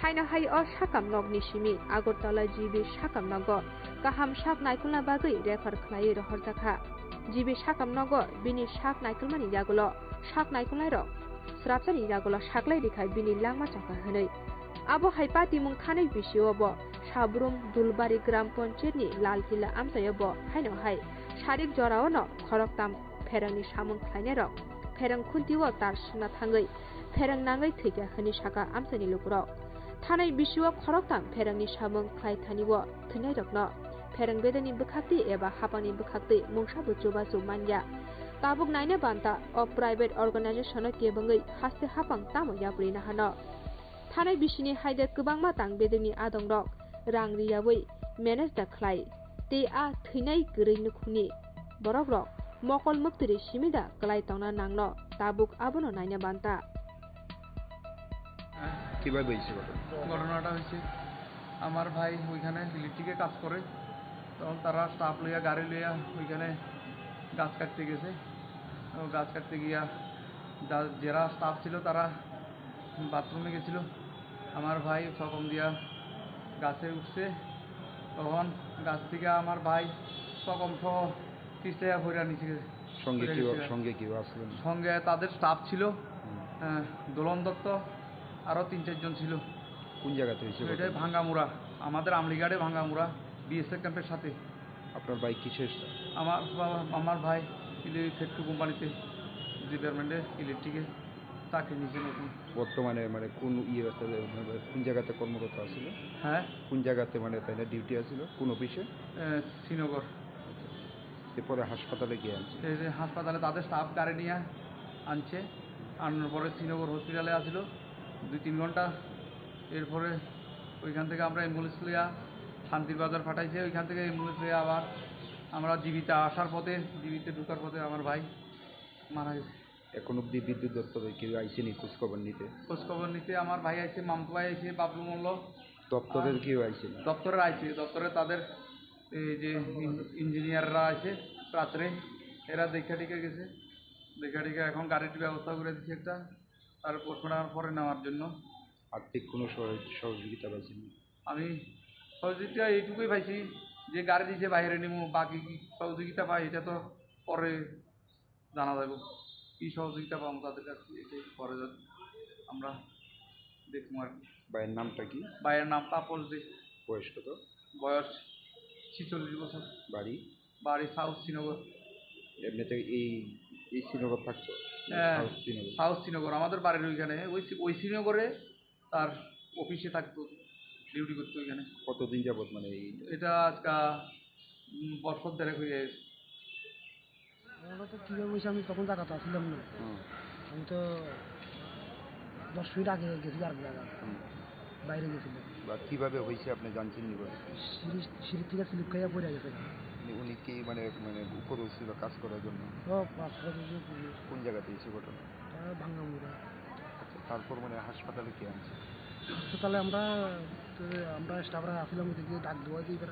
Haino hai o sakam nokni simi Agartala G B sakam nogo kaham sak naikolna bagwi refer khlaiwi rohorjakha. G B sakam nogo bini sak naikolmani yagulo sak naikolnairok srapsani yagulo saklai rikha bini langma chakha hwnwi. Abo hai patimung thanai bisio bo Sabrum Dulbari Gram Panchayat ni Lalhila amchaio bo haino hai sarik jorao no khoroktam pherangni samung khlainairok pherang khuntio tar singna thangwi pherang nangwi thwikha hwnwi saka amchaini lukurok. Thanai bisio khoroktham pherangni samung khlai thani o thwinairokno pherang bedeni bwkhaktwi eba hapangni bwkhaktwi mungsa bo chubachu manya. Tabuk naina banta o private organization-o kebengwi haste hapang tamo yapri nahano. Thanai bisini haide kwbangma tang bedengni adongrok rang riyawi manage da khlai tei a thwinai kwrwi nukhungni borokrok mokol mwktwiri simi da kwlai tongna nangno tabuk abono naina banta. কিভাবে হয়েছে ঘটনা? ঘটনাটা হয়েছে, আমার ভাই ওইখানে ইলেকট্রিকে কাজ করে, তখন তারা স্টাফ লইয়া, গাড়ি লইয়া ওইখানে গাছ কাটতে গেছে। তো গাছ কাটতে গিয়া যা-, যারা স্টাফ ছিল, তারা বাথরুমে গেছিল। আমার ভাই চকম দিয়া গাছে উঠছে, তখন গাছ থেকে আমার ভাই চকম সহ পিছলাইয়া পড়ে নিচে গেছে। সঙ্গে পড়ে কেউ, গেছে। সঙ্গে কেউ আসলো না? সঙ্গে তাদের স্টাফ ছিল, হুম। আহ, দোলন দত্ত, আরও তিন চারজন ছিল। কোন জায়গাতে হয়েছে এটা ঘটনা? ভাঙ্গামুড়া, আমাদের আমলিঘাটে ভাঙ্গামুড়া বিএসএফ ক্যাম্পের সাথে। আপনার ভাই কিসের? আমার বাবা, আমার ভাই ইলে ফ্যাক্টরি কোম্পানিতে ডিপার্টমেন্টে ইলেকট্রিকে চাকরি নিয়েছে নতুন। বর্তমানে মানে কোন ইয়ে আছে, মানে কোন জায়গাতে কর্মরত আছিল? হ্যাঁ? কোন জায়গাতে মানে তাই না ডিউটি আছিল? কোন অফিসে? এ, শ্রীনগর। এরপরে হাসপাতালে গিয়ে আনছে? এই যে হাসপাতালে তাদের স্টাফ গাড়ি নিয়ে আনছে, আনার পরে শ্রীনগর হসপিটালে আসিল দুই তিন ঘন্টা। এরপরে ওইখান থেকে আমরা অ্যাম্বুলেন্স লইয়া শান্তির বাজার পাঠাইছে, ওইখান থেকে অ্যাম্বুলেন্স লইয়া আবার আমরা জীবিত আসার পথে, জীবিত ঢুকার পথে আমার ভাই মারা গেছে। এখন অবধি বিদ্যুৎ দপ্তরে কেউ আইসেনি খোঁজ খবর নিতে? খোঁজ খবর নিতে আমার ভাই আইছে, মামু ভাই আইছে, বাবলু মল্ল। দপ্তরের আর কেউ আইসেনি? দপ্তরের আইছে, দপ্তরে তাদের এই যে ইন-, ইঞ্জিনিয়াররা আছে রাত্রে, এরা দেখা টেখা গেছে, দেখা টেখা এখন গাড়ির ব্যবস্থা করে দিচ্ছে একটা, তার পোস্টমর্টম পরে নেওয়ার জন্য। আর্থিক কোনো সহ-, সহযোগিতা পাইছেন? আমি সহযোগিতা এইটুকুই পাইছি যে গাড়ি দিছে বাইরে নিমু, বাকি কি সহযোগিতা পাই এটা তো পরে জানা যাবে, কি সহযোগিতা পাবো তাদের কাছ থেকে, এটাই পরে যা-, আমরা দেখবো আর কি। ভাইয়ের নামটা কি? ভাইয়ের নাম তাপস দে। বয়স কত? বয়স ছেচল্লিশ বছর। বাড়ি? বাড়ি সাউথ শ্রীনগর। এমনিতে এই, এই শ্রীনগর থাকতো? হ্যাঁ, সাউথ শ্রীনগর। সাউথ শ্রীনগর, আমাদের বাড়ির ওইখানে, ওই শ্রী-, ওই শ্রীনগরে তার অফিসে থাকতো, ডিউটি করতো ওইখানে। কতদিন যাবত মানে এই? এটা আজকা, উম, বছর দেড়েক হয়ে গেছে। ওরা তো কীভাবে হয়েছে, আমি তখন জায়গাতে আসলাম না। হুম। আমি তো দশ মিনিট আগে গেছি আর জায়গা, হুম। বাইরে গেছিলাম। বা কিভাবে হয়েছে আপনি জানছেন নি বলে? সিঁড়ি, সিঁড়ি থেকে স্লিপ খাইয়া পড়ে গেছে। উনি, উনি কি মানে, মানে উপরে উঠছিল কাজ করার জন্য? ও, কাজ করার জন্য উপরে। কোন জায়গাতে হয়েছে ঘটনা? এটা ভাঙ্গামুড়া। আচ্ছা, তারপর মানে হাসপাতালে কে আনছে? হাসপাতালে আমরা, তো আমরা স্টাফরা আসলাম ওদিকে ডাক দেওয়া দিয়ে এবার।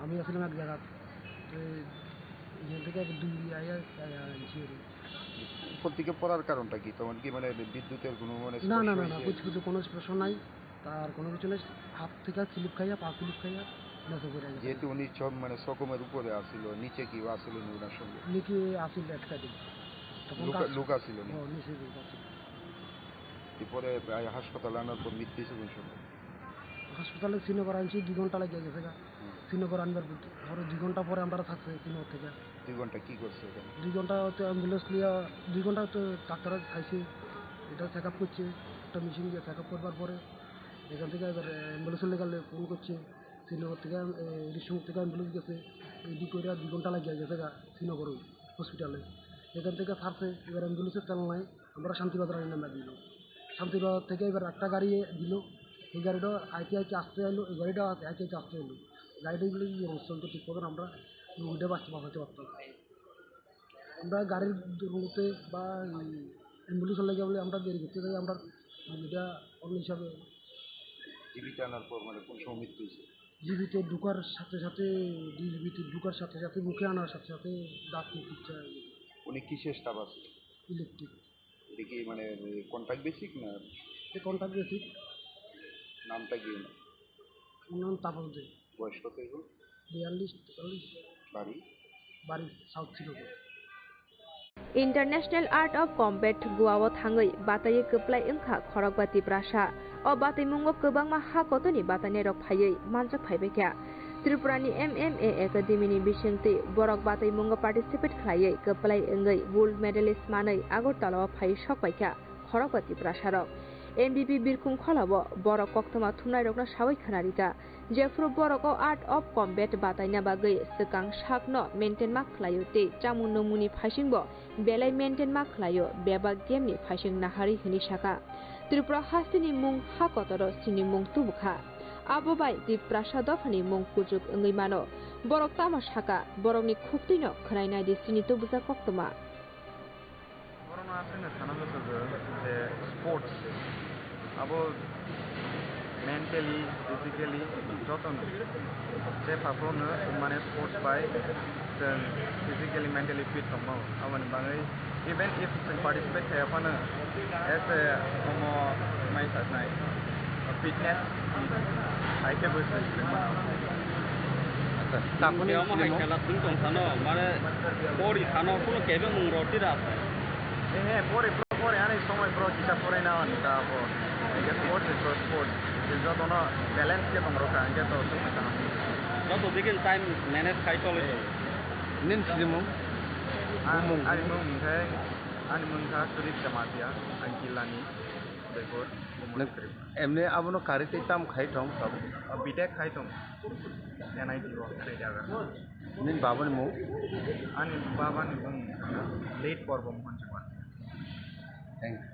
আমি আসলাম এক জায়গা, তো এখান থেকে এক দুই আইয়া, আইয়া আনছি আর কি। উপর থেকে পড়ার কারণটা কি? তেমন কি মানে বিদ্যুতের কোনো মানে না, না, স্পর্শ না, না, হয়েছে? কিছু, কিছু কোনো স্পর্শ নাই। তার কোনো কিছু নেই, হাত থেকে স্লিপ খাইয়া, পা স্লিপ খাইয়া নিচে পড়ে গেছে। যেহেতু উনি সব মানে সকমের উপরে আসিল, নিচে কি আসিল উনি ওনার সঙ্গে? নিচে আসিল এক সাইডে। তখন লোক, কাজ লোক আসিল নি? ও, নিচে লোক আসিল। এরপরে প্রায় হাসপাতালে আনার পর মৃত্যু হয়েছে কোন সময়? হাসপাতালে শ্রীনগর আনছি, দুই ঘন্টা লাগিয়ে গেছে গা। হুম। শ্রীনগর আনবার পর, ধরো দুই ঘন্টা পরে আমরা থাকছি শ্রীনগর থেকে। দুই ঘন্টা কি করছে এখানে? দুই ঘন্টা তো অ্যাম্বুলেন্স নিয়ে, দুই ঘন্টা তো ডাক্তার খাইছে, এটা চেক আপ করছে, একটা মেশিন দিয়ে চেক আপ করবার পরে এখান থেকে এবার অ্যাম্বুলেন্সের লেগে ফোন করছে, শ্রীনগর থেকে, এ, ঋষিমুখ থেকে অ্যাম্বুলেন্স গেছে, এদিক করে দুই ঘন্টা লাগিয়ে গেছে গা শ্রীনগর হসপিটালে। এখান থেকে ছাড়ছে, এবার অ্যাম্বুলেন্সের তেল নাই, আমরা শান্তিবাজার আনি নামিয়ে দিল। শান্তিবাজার থেকে এবার একটা গাড়ি দিল, এই গাড়িটা আইতে আইতে আসতে এলো, এই গাড়িটা আইতে আইতে আসতে এলো। গাড়িটা এগুলো কি অবস্থা হইতো ঠিক মতন আমরা রুগীটা বাঁচতে বাঁচাতে পারতাম। আমরা গাড়ির দুর্গতিতে বা অ্যাম্বুলেন্সের লেগে বলে আমরা দেরি করতে যাই, আমরা রুগীটা অন্য হিসাবে জীবিত আনার পর মানে কোন সময় মৃত্যু হয়েছে? জীবিত ঢুকার সাথে সাথে, জীবিত ঢুকার সাথে সাথে, মুখে আনার সাথে সাথে দাঁত মুখ উঠছে। উনি কিসের স্টাফ আছে? ইলেকট্রিক। এটা কি মানে কন্ট্রাক্ট বেসিক না? এটা কন্ট্রাক্ট বেসিক। নামটা কি? ওনার নাম তাপস দে। বয়স কত হইব? বিয়াল্লিশ, তেতাল্লিশ। বাড়ি? বাড়ি সাউথ Srinagar. International Art of Combat Goa o thangwi bataiwi kwplai wngkha khorokba Tiprasa. O bataimungo kwbangma ha kotorni batainairok phaiwi manjak phaibaikha. Tripurani M M A Academy ni bisingtwi borok bataimungo participate khlaiwi kwplai wngwi gold medalist manwi Agartala o phaiwi sokpaikha khorokba Tiprasarok. M B B Birkhung Kholao borok koktwma thumnairokno sawi khwnarikha. Jephru borok o Art of Combat bataina bagwi swkang sakno maintain ma khlaio tei chamung nwngmungni phaisingbo belai maintain ma khlaio, bebak game ni phaising naharwi hwnwi saka. Tripura hasteni mung ha kotoro chini mung tubukha. Abo bai Tiprasa dophani mung kuchuk wngwi mano. Borok tamo saka, borokni khuktwino khwnai naidi chini tubujak koktwma. Borokno aswkno sana muchungo je sports abo mentally, physically jotono je phaphrono mane sports bai chwng physically, mentally fit tongmao. Aboni bagwi even if chwng participate khaiya phano as a omo mai sajnai fitness hai khe bo chwng swrwngmano. Acha, tabukni omo hai khela thwng tong sano, mane pori sano, kuno kebe mung roti da. Ehe, pori, pori, ani somoi pro kisa porai na ani ta bo. Hingke sports is for sports. Je jotono balance khe tong rokha, hingke to sung kaham. Joto dikin time manage khai choli. Nin sini mung? Ani mung hingke, ani mung kha Sudip Jamatia, ang Kilani, Bebor, Bumung Trip. Emni abono kari tei tam khai tong tabuk? B Tech khai tong, N I T o, tei jaga. Nini babani mung? Ani babani mung late Porbo Mohan Chakma. Thank you.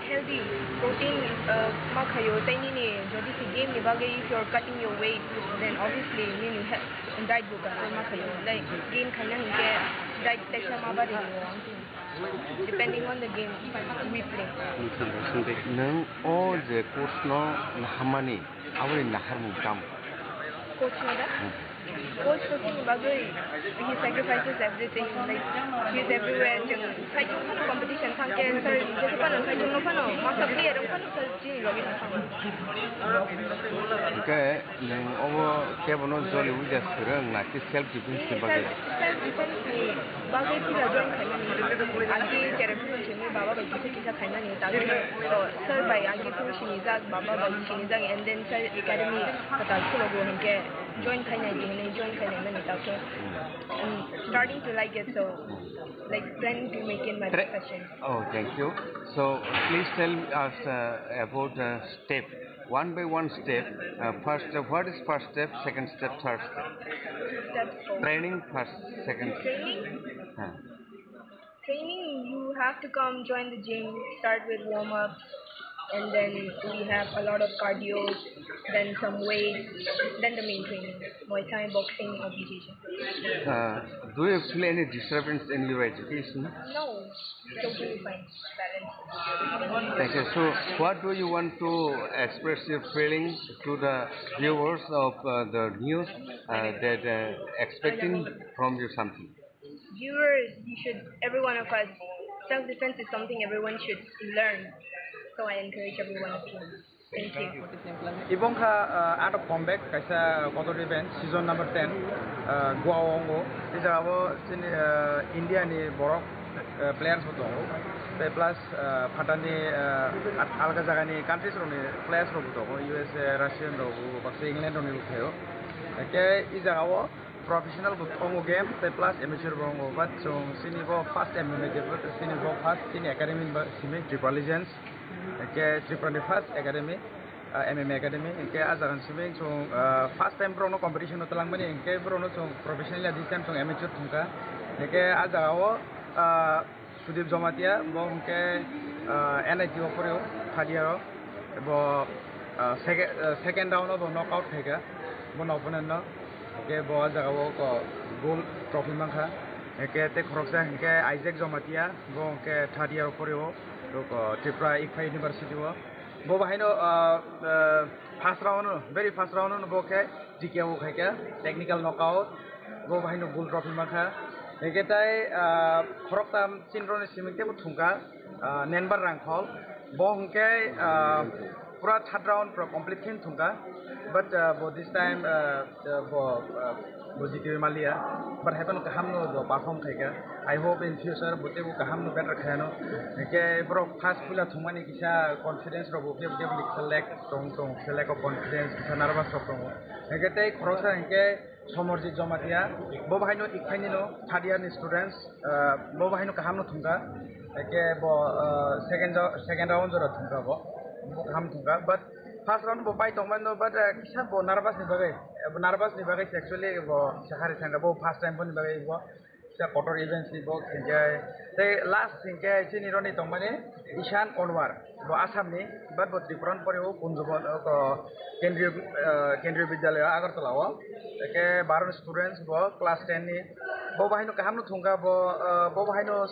Healthy, protein, uh, ma khayo, tei nini jodi si game ni bagwi if you are cutting your weight, then obviously nini he-, diet bo control ma khayo, like gain khaina hinkhe diet teisa ma bari rio. Depending on the game we play. Nwng o je coach no naharmani, aboni naharmung tamo? Coach no da? Hmm. Coach no chini bagwi he sacrifices everything, like, he's everywhere. Chwng saichung phano competition thangkhe sir, jesa phano saichung no phano masa player rok phano sir chini logi thangkha. Hingke nwng obo kebono joli uida swrwng na khe self defense ni bagwi? Self, self defense ni bagwi puila join khaimani. Agi cherem phuru simi baba bai kisa kisa khaimani. Tabuk to sir bai agi phuru sinijak, baba bai sinijak, and then sir academy kwtal khulokgo hinkhe join khainai di hinwi join khainai mani. Tabuk to I'm starting to like it, so, like, planning to make it my Tra- profession. Oh, thank you. So, please tell us, uh, about, uh, step, one by one step. Uh, first, uh, what is first step, second step, third step? Steps for training first, second. Training? Huh. Training, you have to come join the gym, start with warm-ups, and then we have a lot of cardio, then some weights, then the main training, Muay Thai, boxing, or B J J. Uh, do you feel any disturbance in your education? No, totally fine, balance. Thank you. So, what do you want to express your feelings to the viewers of, uh, the news, uh, that, uh, expecting from you something? Viewers, you should, every one of us, self-defense is something everyone should learn. So I encourage every one of you. Thank you. Ibong kha, uh, Art of Combat, kaisa kotor event, season number ten, uh, Goa o wngo. Tei jaga bo chini, uh, India ni borok, uh, players bo tongo. Tei plus, uh, phatani, uh, at-, alga jaga ni countries rok ni players rok bo tongo, U S A, Russian rok bo, baksa England rok ni bo phaio. Hingke i jaga o professional bo tongo game, tei plus amateur bo tongo, but chwng chini bo first M M A debut, chini bo first chini academy ba simi Tripura Legends, hingke Tripura ni first academy, Ah, M M A Academy, hingke ah jaga ni simi chwng, ah, first time borokno competition o twlangmani, hingke borokno chwng professionally this time chwng amateur thungkha. Hingke ah jaga o, ah, Sudip Jamatia, bo hingke, ah, N I T o poreo, third year o. Bo, ah, second, ah, second round o bo knockout khaikha, bo opponent no. Hingke bo ah jaga o ko gold trophy mankha. Hingke tei khoroksa hingke Isaac Jamatia, bo hingke third year o poreo, bo ko Tripura Ikphai University o. Bo bahaino, ah, ah, first round o, very first round o bo khe T K O khaikha, technical knockout, bo bahaino gold trophy mankha. Hingke tai, ah, khoroktam chinroni siming tebo thungkha, ah, Nenbar Rangkhol. Bo hingke, ah, pura third round pura complete khe thungkha. But, ah, bo this time, ah, ah, bo, ah, bo jitiwi maliya. But haikhe no kaham no bo perform khaikha. I hope in future bo tebo kaham no better khayano. Hingke borok first puila thungmani kisa confidence rok bo kebo kebo ni kisa lack tong tong, kisa lack of confidence, kisa nervous rok tongo. Hingke tei khoroksa hingke Somorjit Jamatia, bo bahaino Ikphaini no third year ni students, ah, bo bahaino kaham no thungkha. Hingke bo, ah, second jo-, second round jora thungkha bo. Bo kaham thungkha, but first round bo pai tongmani no, but, ah, kisa bo nervous ni bagwi, eh, bo nervous ni bagwi se actually bo kisa hari thangkha, bo first time boni bagwi bo. Kisa kotor events ni bo hingke tei last hingke chini roni tongmani Ishan Konwar, bo Assam ni, but bo Tripura ni pore o Kunjubon, o ko Kendriya, eh, Kendriya Vidyalaya Agartala o, hingke baro ni students bo class ten ni, bo bahaino kaham no thungkha bo, eh, bo bahaino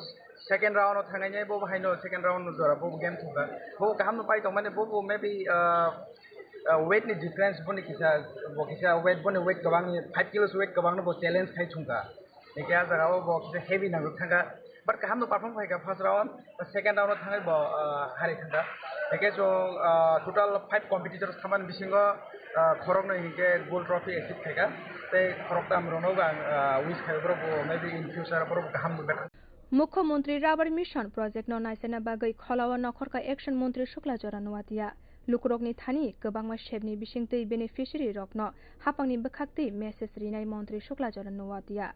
second round o thangnai bo bahaino second round jora bo game thungkha, bo kaham no pai tongmani bo, bo maybe, eh, eh, weight ni difference boni kisa, bo kisa weight boni weight kwbang ni five kilos weight kwbang no bo challenge khai thungkha. Hingke ah jaga o bo kisa heavy nangwi thangkha. But kaham no perform khaikha first round, second round o thangwi bo, ah, hari thangkha. Hingke chwng, ah, total five competitors thamani bisingo, ah, khoroknwi hingke gold trophy achieve khaikha. Tei khoroktam rokno bo ang, ah, wish khai borok bo maybe in future borok bo kaham nukha. Mukhyamantri Rubber Mission Project no naisaina bagwi Kholao nokhorkha Action Montri Shukla Charan Noatia. Lukurokni thani kwbangma sebni bisingtwi beneficiary rokno hapangni bwkhaktwi message rinai Montri Shukla Charan Noatia.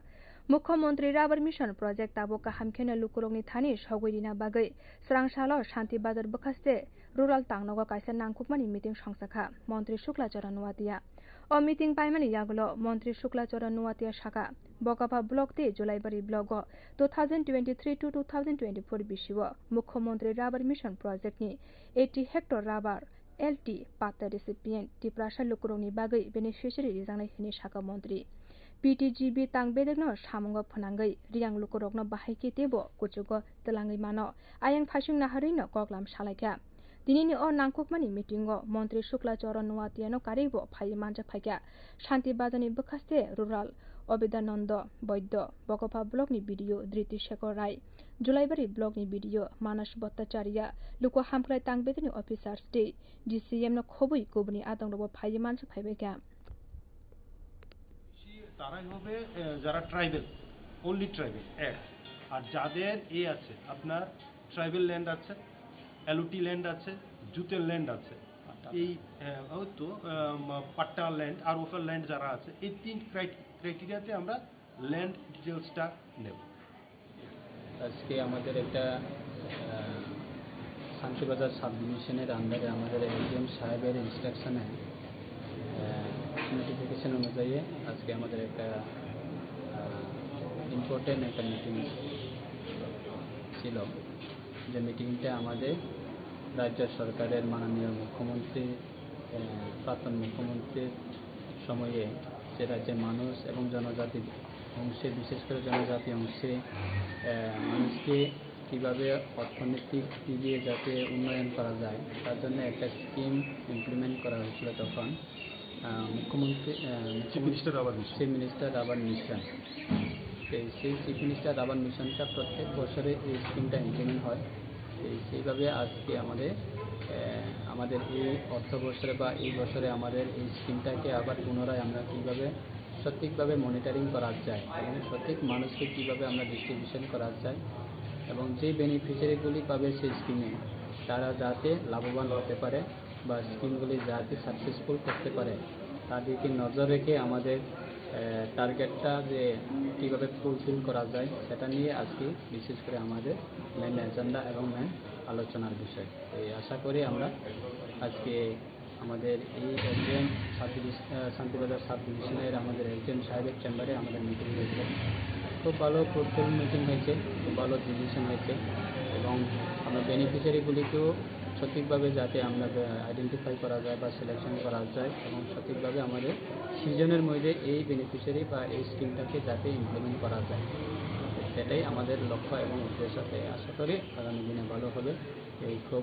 Mukhyamantri Rubber Mission Project tabuk kaham kheno lukurokni thani sogwi rina bagwi swrang salo Shanti Bazar bwkhaste rural tangnogo kaisa nangkukmani meeting songchakha Montri Shukla Charan Noatia. O meeting paimani yagulo Montri Shukla Charan Noatia saka, Bokapha block tei Julaibari block o two thousand twenty-three to two thousand twenty-four bisio Mukhyamantri Rubber Mission Project ni eighty hectare rubber L T patta recipient Tiprasa lukurokni bagwi beneficiary rijaknai hwnwi saka montri. P T G B tang bedekno samungo phwnangwi riyang lukurokno bahai khe teibo kuchugo twlangwi mano, ayang phaising naharwino koklam salaikha. Tinini o nangkukmani meetingo Montri Shukla Charan Noatiano karwibo phaiwi manjak phaikha. Shanti Bazarni bwkhaste rural Obedanando Boiddo, Bokopha blockni B D O Driti Shekhar Rai, Julaibari blockni B D O Manas Bhattacharya, luku hamkrai tang bedekni officers tei D C M no khobwi kubuni adongrokbo phaiwi manjak phaibaikha. তারাই হবে, আহ, যারা tribal, only tribal এক। আর যাদের এ আছে, আপনার tribal land আছে, এলওটি ল্যান্ড আছে, জুটের ল্যান্ড আছে, এই, আহ, ওই তো, আহ, পাট্টা ল্যান্ড আর ওফার ল্যান্ড যারা আছে, এই তিন ক্রাইট-, ক্রাইটেরিয়াতে আমরা ল্যান্ড ডিটেলসটা নেব। আজকে আমাদের একটা, আহ, শান্তিবাজার সাব ডিভিশনের আন্ডারে আমাদের এসডিএম সাহেবের ইনস্ট্রাকশনে, আহ, নোটিফিকেশন অনুযায়ী আজকে আমাদের একটা, আহ, ইম্পর্টেন্ট একটা মিটিং ছিল, যে মিটিংটা আমাদের রাজ্য সরকারের মাননীয় মুখ্যমন্ত্রী, আহ, প্রাক্তন মুখ্যমন্ত্রীর সময়ে যে রাজ্যের মানুষ এবং জনজাতি অংশে, বিশেষ করে জনজাতি অংশে, আহ, মানুষকে কীভাবে অর্থনৈতিক দিক দিয়ে যাতে উন্নয়ন করা যায়, তার জন্য একটা স্কিম ইমপ্লিমেন্ট করা হয়েছিল তখন। আহ, মুখ্যমন্ত্রী, আহ, চিফ মিনিস্টার আবাস মিশন। চিফ মিনিস্টার আবাস মিশন। তো সেই চিফ মিনিস্টার আবাস মিশনটা প্রত্যেক বছরে এই স্কিমটা ইমপ্লিমেন্ট হয়। তো সেইভাবে আজকে আমাদের, আহ, আমাদের এই অর্থ বছরে বা এই বছরে আমাদের এই স্কিমটাকে আবার পুনরায় আমরা কীভাবে সঠিকভাবে মনিটরিং করা যায় এবং সঠিক মানুষকে কীভাবে আমরা ডিস্ট্রিবিউশন করা যায় এবং যে বেনিফিশিয়ারিগুলি পাবে সেই স্কিমে, তারা যাতে লাভবান হতে পারে বা স্কিমগুলি যাতে সাকসেসফুল করতে পারে, তার দিকে নজর রেখে আমাদের, আহ, টার্গেটটা যে কীভাবে ফুলফিল করা যায়, সেটা নিয়ে আজকে বিশেষ করে আমাদের মেন এজেন্ডা এবং মেন আলোচনার বিষয়। এই আশা করি আমরা আজকে আমাদের এই এসডিএম সাব ডিভিশন, আহ, শান্তিবাজার সাব ডিভিশনের আমাদের এসডিএম সাহেবের চেম্বারে আমাদের মিটিং হয়েছে। খুব ভালো ফ্রুটফুল মিটিং হয়েছে, খুব ভালো ডিসিশন হয়েছে এবং আমরা বেনিফিশিয়ারিগুলিকেও সঠিকভাবে যাতে আমরা আইডেন্টিফাই করা যায় বা সিলেকশন করা যায় এবং সঠিকভাবে আমাদের সিজনের মধ্যে এই বেনিফিশিয়ারি বা এই স্কিমটাকে যাতে ইমপ্লিমেন্ট করা যায়, সেটাই আমাদের লক্ষ্য এবং উদ্দেশ্য। তাই আশা করি আগামী দিনে ভালো হবে। এই খুব,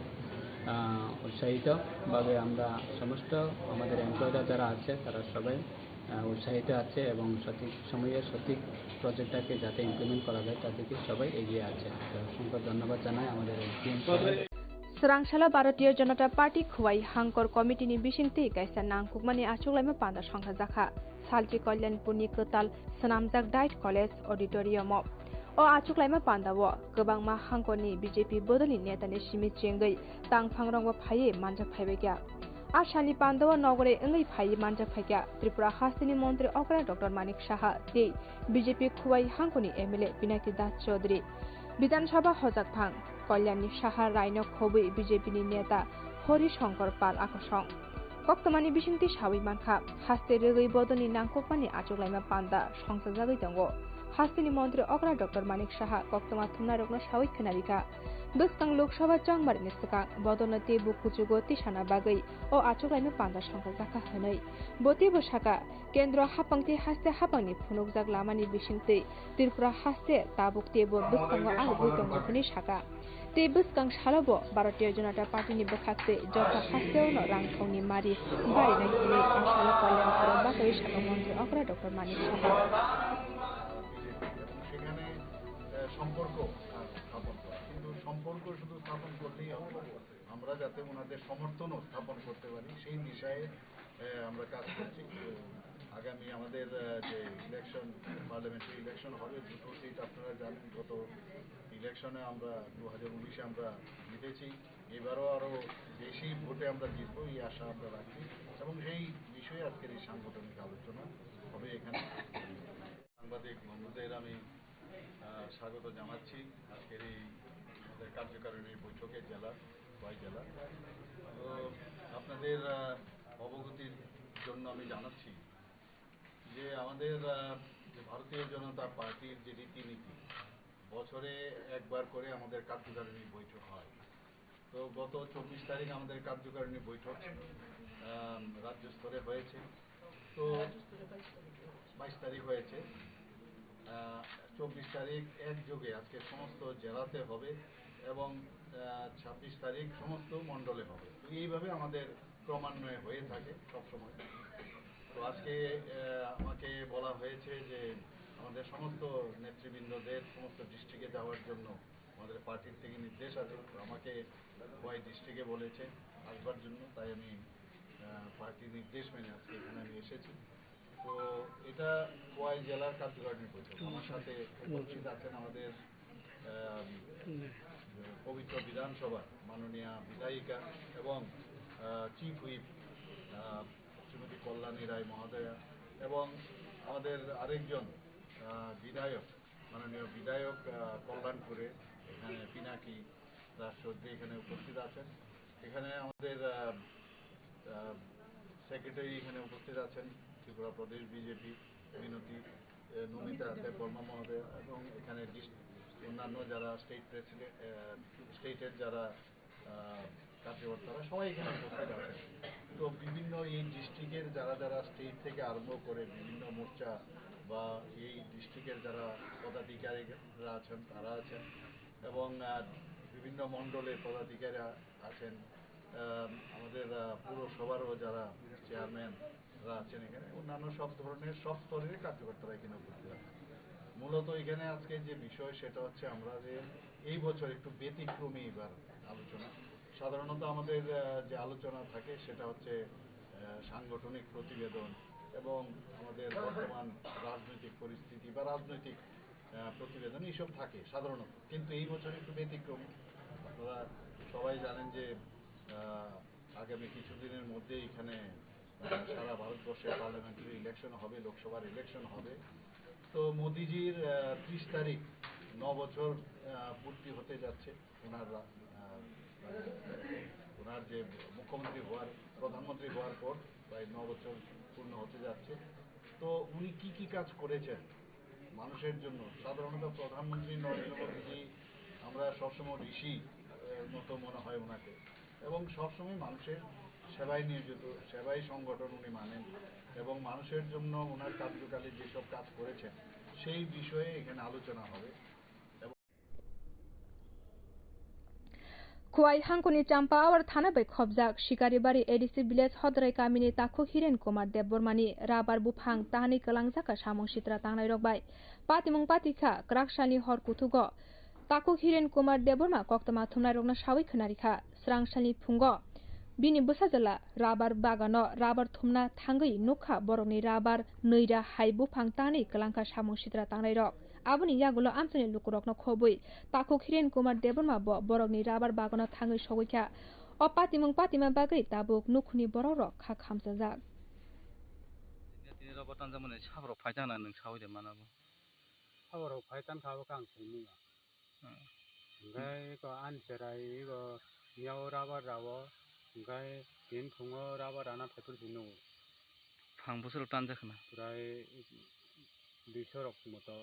আহ, উৎসাহিতভাবে আমরা সমস্ত আমাদের এমপ্লয়িরা যারা আছে, তারা সবাই, আহ, উৎসাহিত আছে এবং সঠিক সময়ে সঠিক প্রজেক্টটাকে যাতে ইমপ্লিমেন্ট করা যায়, তার দিকে সবাই এগিয়ে আছে। তো অসংখ্য ধন্যবাদ জানাই আমাদের এসডিএম সাহেব। Swrangsalao Bharatiya Janata Party Khowai Hangkor Committee ni bisingtwi kaisa nangkukmani achuglaima panda songkha jakha. Salchi Kalyanpurni kwtal swnamjak Diet College Auditorium o. O achuglaima panda o kwbangma hangkorni B J P bodolni netani simi chengwi tangphangrokbo phaiwi manjak phaibaikha. A salni panda o nogore wngwi phaiwi manjak phaikha Tripura hasteni montri okra Doctor Manik Saha tei B J P Khowai hangkorni M L A Pinaki Das Chaudhary. Bidhan Sabha hojakphang Kalyanni Saha Raino khobwi B J P ni neta Hori Shankar Pal akosong. Koktwmani bisingtwi sawi mankha, haste rwgwi bodolni nangkukmani achuglaima panda songchajagwi tongo. Hasteni montri okra Doctor Manik Saha koktwma thumnairokno sawi khwnarikha. Bwskang Lok Sabha chongmarini swkang bodolno teibo kuchugo tisana bagwi o achuglaima panda songchajakha hwnwi. Bo teibo sakha, Kendro hapang tei haste hapangni phunukjak lamani bisingtwi Tripura haste tabuk teibo bwskango arogwi tongo hwnwi sakha. Tei bwskang salobo Bharatiya Janata Party ni bwkhaktwi jotha hasteo no rang thongni mari barinai hwnwi a salo Kalyanpuro bagwi sakha montri okra Doctor Manik Saha. BJP এবং সেখানে, আহ, সম্পর্ক, আহ, স্থাপন করা। কিন্তু সম্পর্ক শুধু স্থাপন করলেই হবে না, আমরা যাতে ওনাদের সমর্থনও স্থাপন করতে পারি, সেই দিশায়, আহ, আমরা কাজ করছি। তো আগামী আমাদের, আহ, যে ইলেকশন, পার্লামেন্টারি ইলেকশন হবে, দুটো সিট আপনারা জানেন, গত ইলেকশনে আমরা দু হাজার উনিশে আমরা জিতেছি, এবারও আরও বেশি ভোটে আমরা জিতবো, এই আশা আমরা রাখছি। এবং সেই বিষয়ে আজকের এই সাংগঠনিক আলোচনা হবে এখানে। সাংবাদিক বন্ধুদের আমি, আহ, স্বাগত জানাচ্ছি আজকের এই আমাদের কার্যকারিণী বৈঠকে জেলা, খোয়াই জেলা। তো আপনাদের, আহ, অবগতির জন্য আমি জানাচ্ছি যে আমাদের, আহ, যে ভারতীয় জনতা পার্টির যে রীতিনীতি, বছরে একবার করে আমাদের কার্যকারিণী বৈঠক হয়। তো গত চব্বিশ তারিখ আমাদের কার্যকারিণী বৈঠক, আম, রাজ্য স্তরে হয়েছে। তো বাইশ তারিখ হয়েছে। আহ, চব্বিশ তারিখ একযোগে আজকে সমস্ত জেলাতে হবে এবং, আহ, ছাব্বিশ তারিখ সমস্ত মণ্ডলে হবে। তো এইভাবে আমাদের ক্রমান্বয়ে হয়ে থাকে সবসময়। তো আজকে, আহ, আমাকে বলা হয়েছে যে আমাদের সমস্ত নেতৃবৃন্দদের সমস্ত ডিস্ট্রিক্টে যাওয়ার জন্য আমাদের পার্টির থেকে নির্দেশ আছে। তো আমাকে খোয়াই ডিস্ট্রিক্টে বলেছে আসবার জন্য, তাই আমি, আহ, পার্টির নির্দেশ মেনে আজকে এখানে আমি এসেছি। তো এটা খোয়াই জেলার কার্যকারিণী বৈঠক। আমার সাথে উপস্থিত আছেন আমাদের, আহ, পবিত্র বিধানসভার মাননীয় বিধায়িকা এবং, আহ, চিফ হুইপ, আহ, শ্রীমতী কল্যাণী রায় মহোদয়া এবং আমাদের আরেকজন, আহ, বিধায়ক, মাননীয় বিধায়ক, আহ, কল্যাণপুরে এখানে পিনাকি দাস চৌধুরী এখানে উপস্থিত আছেন। এখানে আমাদের, আহ, আহ, সেক্রেটারি এখানে উপস্থিত আছেন ত্রিপুরা প্রদেশ বিজেপি মিনতি, আহ, নমিতা দেববর্মা মহোদয় এবং এখানে ডিস-, অন্যান্য যারা স্টেট প্রেসিডেন্ট, আহ, স্টেটের যারা, আহ, কার্যকর্তারা সবাই এখানে উপস্থিত আছেন। তো বিভিন্ন এই ডিস্ট্রিক্টের যারা যারা স্টেট থেকে আরম্ভ করে বিভিন্ন মোর্চা বা এই ডিস্ট্রিক্টের যারা পদাধিকারীরা আছেন, তারা আছেন এবং, আহ, বিভিন্ন মণ্ডলের পদাধিকারীরা আছেন, আহ, আমাদের, আহ, পৌরসভারও যারা চেয়ারম্যানরা আছেন এখানে, অন্যান্য সব ধরনের সব স্তরের কার্যকর্তারা এখানে উপস্থিত আছেন। মূলত এখানে আজকে যে বিষয়, সেটা হচ্ছে আমরা যে এই বছর একটু ব্যতিক্রমী এবার আলোচনা। সাধারণত আমাদের, আহ, যে আলোচনা থাকে, সেটা হচ্ছে, আহ, সাংগঠনিক প্রতিবেদন এবং আমাদের বর্তমান রাজনৈতিক পরিস্থিতি বা রাজনৈতিক, আহ, প্রতিবেদন এইসব থাকে সাধারণত। কিন্তু এই বছর একটু ব্যতিক্রম। আপনারা সবাই জানেন যে, আহ, আগামী কিছুদিনের মধ্যেই এখানে, আহ, সারা ভারতবর্ষে পার্লামেন্টারি ইলেকশন হবে, লোকসভার ইলেকশন হবে। তো মোদিজির, আহ, ত্রিশ তারিখ ন বছর, আহ, পূর্তি হতে যাচ্ছে ওনার রা-, আহ, ওনার যে মুখ্যমন্ত্রী হওয়ার, প্রধানমন্ত্রী হওয়ার পর প্রায় ন বছর পূর্ণ হতে যাচ্ছে। তো উনি কি কি কাজ করেছেন মানুষের জন্য? সাধারণত প্রধানমন্ত্রী নরেন্দ্র মোদীজি আমরা সবসময় ঋষি, আহ, মতো মনে হয় ওনাকে, এবং সবসময় মানুষের সেবায় নিয়োজিত, সেবায় সংগঠন উনি মানেন, এবং মানুষের জন্য ওনার কার্যকালে যেসব কাজ করেছেন সেই বিষয়ে এখানে আলোচনা হবে। Khowai hangkoni Champawar thana bai khobjak Sikaribari A D C village Hodrai kamini takhuk Hiren Kumar Debbarmani rabar buphang tahanwi kwlangjak kha samung sitra tangnairok bai. Patimung patikha kwraksalni hor kuthugo takhuk Hiren Kumar Debbarma koktwma thumnairokno sawi khwnarikha. Srangsalni phungo bini bwsajwla rabar bagano rabar thumna thangwi nukha, borokni rabar nwi ra hai buphang tanwi kwlangkha samung sitra tangnairok. Aboni yagulo amchaini lukurokno khobwi takhuk Hiren Kumar Debbarma bo borokni rabar bagano thangwi sogwi kha. O patimung patima bagwi tabuk nukhungni borokrok kha khamchajak. Tini rogo tanjakmani saborok phai tangna nwng sawi de mana bo? Saborok phai tangkha abo khe ang simi ya. Hmm. Hwnkhe eko ani cherai eko miyao rabar rao, hwnkhe tini phungo rabar rana phaipor si nugo. Phang bwswrok tanjak khna? Prai duiso rok moto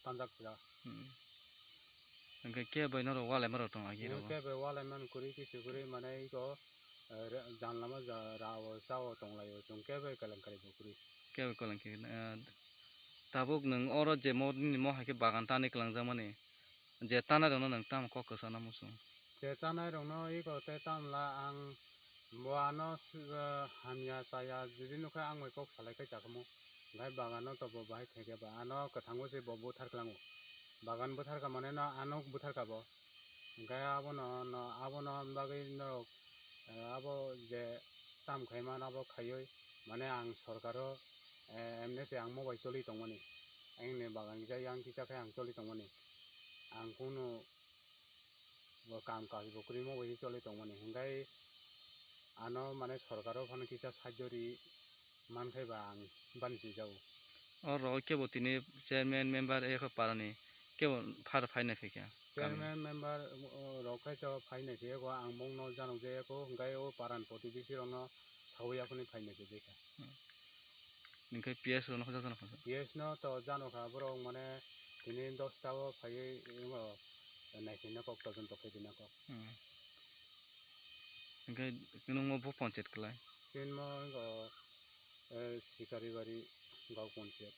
tanjak pura. Hmm. Hwnkhe kebo norok walai marok tong agi rogo? Kebo walai man kwrwi kisi kwrwi mane eko, eh, re-, janlama ja rao chao tonglaio chwng kebo kelenkwrwi bo kwrwi. Kebo kelenkwrwi, eh, tabuk nwng oro je mo nini mo hai khe bagan tanwi kwlangjakmani, je tanai rokno nwng tamo kok kwchana muchung? Je tanai rokno eko tei tamla ang bo ano hamya chaya jodi nukha ang bai kok salai khe chakhamu. Hwnkhe bagano to bo bahai theke ba ano kwthango se bo buthar kwlango. Bagan buthar kha mane no ano buthar kha bo. Hwnkhe abono no abono bagwi norok, eh, abo je tam khaimano abo khaiwi mane ang sorkaro, eh, emne se ang mo bai choli tongmani. Ani bagan kisa yang kisa khe ang choli tongmani. Ang kunu bo kam kaji bo kwrwi mo bai choli tongmani. Hwnkhe ano mane sorkaro phano kisa sahajyo ri mankhai ba ang bani swijao. Oro kebo tini chairman member eko parani kebo phar phainai phaikha? Chairman member, o, rok khe to phainai phaikha, ang bongno janok jaya kho, hwnkhe o paran protibesi rokno sawi yakhwni phainai phaikha. Hmm. Hwnkhe P S rokno hoja jano kha? P S no to jano kha, borok mane tini dosta o phaiwi wngo, naisingna kok, todonto khaidina kok. Hmm. Hwnkhe nwng bo panchayat kwlai? Chini mo wngkha, eh, Sikaribari Gaon Panchayat.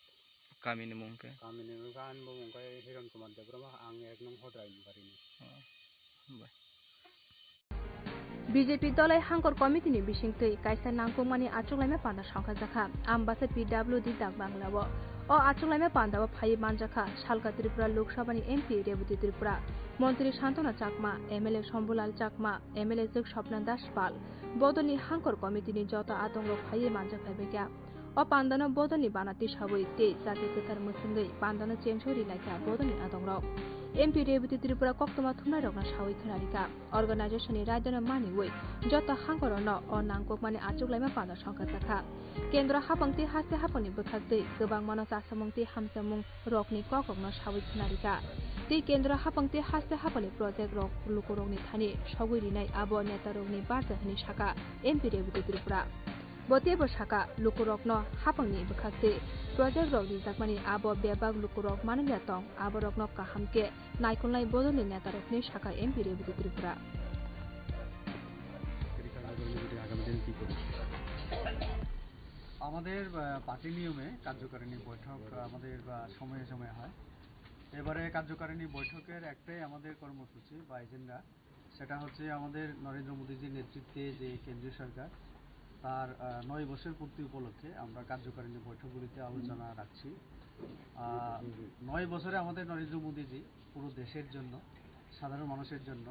Kamini mung khe? Kamini mung khe ani bo mung khe Hiron Kumar Debbarma, ang ek nung Hodrai ni barini. Oh, hambai. B J P dolai hangkor committee ni bisingtwi kaisa nangkukmani achuklaima panda songkhajakha Ambasa P W D Dak Bangla o. O achuklaima panda o phaiwi manjakha Salka Tripura Lok Sabha ni M P Rebati Tripura, Montri Santona Chakma, M L A Shambhulal Chakma, M L A Jwk Swapna Das Pal, bodolni hangkor committee ni joto adongrok phaiwi manjak phaibaikha. O pandano bodolni bana tisawi tei chati kwthar mwswngwi pandano chengso ri laikha bodolni adongrok. M P Rebati Tripura koktwma thumnairokno sawi khwnarikha, organization ni raidano maniwi joto hangkorokno o nangkukmani achuklaima panda songkhajakha. Kendro hapang tei haste hapangni bwkhaktwi kwbangmano chasamung tei hamchamung rokni kokrokno sawi khwnarikha. Tei kendro hapang tei haste hapangni project rok lukurokni thani sogwi rinai abo netarokni barja hwnwi sakha M P Rebati Tripura. Bo teibo sakha, lukurokno hapangni bwkhaktwi project rok rijakmani abo bebak lukurok manliya tong, aborokno kaham khe naikolnai bodolni netarokni sakha M P Rebati Tripura. আমাদের, আহ, পার্টি নিয়মে কার্যকারিণী বৈঠক, আহ, আমাদের, আহ, সময়ে সময়ে হয়। এবারে কার্যকারিণী বৈঠকের একটাই আমাদের কর্মসূচি বা এজেন্ডা, সেটা হচ্ছে আমাদের নরেন্দ্র মোদীজির নেতৃত্বে যে কেন্দ্রীয় সরকার, তার, আহ, নয় বছর পূর্তি উপলক্ষে আমরা কার্যকারিণী বৈঠকগুলিতে আলোচনা রাখছি। আহ, নয় বছরে আমাদের নরেন্দ্র মোদীজি পুরো দেশের জন্য, সাধারণ মানুষের জন্য,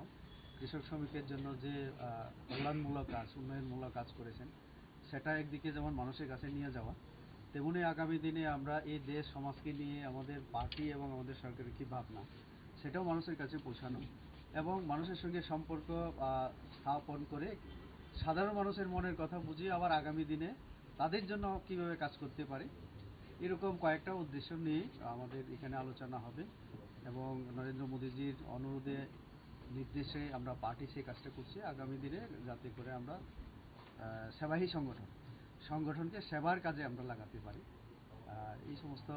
কৃষক শ্রমিকের জন্য যে, আহ, কল্যাণমূলক কাজ, উন্নয়নমূলক কাজ করেছেন, সেটা একদিকে যেমন মানুষের কাছে নিয়ে যাওয়া, তেমনি আগামী দিনে আমরা এই দেশ সমাজকে নিয়ে আমাদের পার্টি এবং আমাদের সরকারের কি ভাবনা, সেটাও মানুষের কাছে পৌঁছানো এবং মানুষের সঙ্গে সম্পর্ক, আহ, স্থাপন করে সাধারণ মানুষের মনের কথা বুঝিয়ে আবার আগামী দিনে তাদের জন্য কীভাবে কাজ করতে পারি, এরকম কয়েকটা উদ্দেশ্য নিয়ে আমাদের এখানে আলোচনা হবে। এবং নরেন্দ্র মোদীজির অনুরোধে নির্দেশে আমরা পার্টি সেই কাজটা করছি। আগামী দিনে যাতে করে আমরা, আহ, সেবাহী সংগঠন, সংগঠনকে সেবার কাজে আমরা লাগাতে পারি, আহ, এই সমস্ত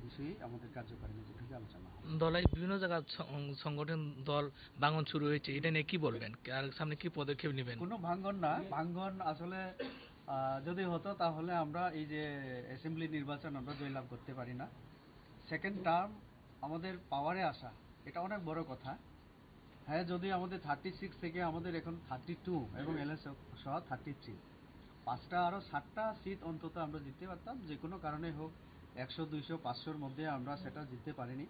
বিষয়ে আমাদের কার্যকারিণী বৈঠকে আলোচনা হয়। দলে বিভিন্ন জায়গার সং-, সংগঠন দল ভাঙন শুরু হয়েছে, এটা নিয়ে কি বলবেন? আর সামনে কি পদক্ষেপ নেবেন? কোনো ভাঙন না, ভাঙন আসলে, আহ, যদি হতো তাহলে আমরা এই যে অ্যাসেম্বলি নির্বাচন আমরা জয়লাভ করতে পারি না। সেকেন্ড টার্ম আমাদের পাওয়ারে আসা, এটা অনেক বড় কথা। হ্যাঁ, যদি আমাদের থার্টি সিক্স থেকে আমাদের এখন থার্টি টু এবং এলএস সহ থার্টি থ্রি, পাঁচটা, আরও সাতটা সিট অন্তত আমরা জিততে পারতাম, যে কোনো কারণে হোক, একশো, দুইশো, পাঁচশোর মধ্যে আমরা সেটা জিততে পারিনি।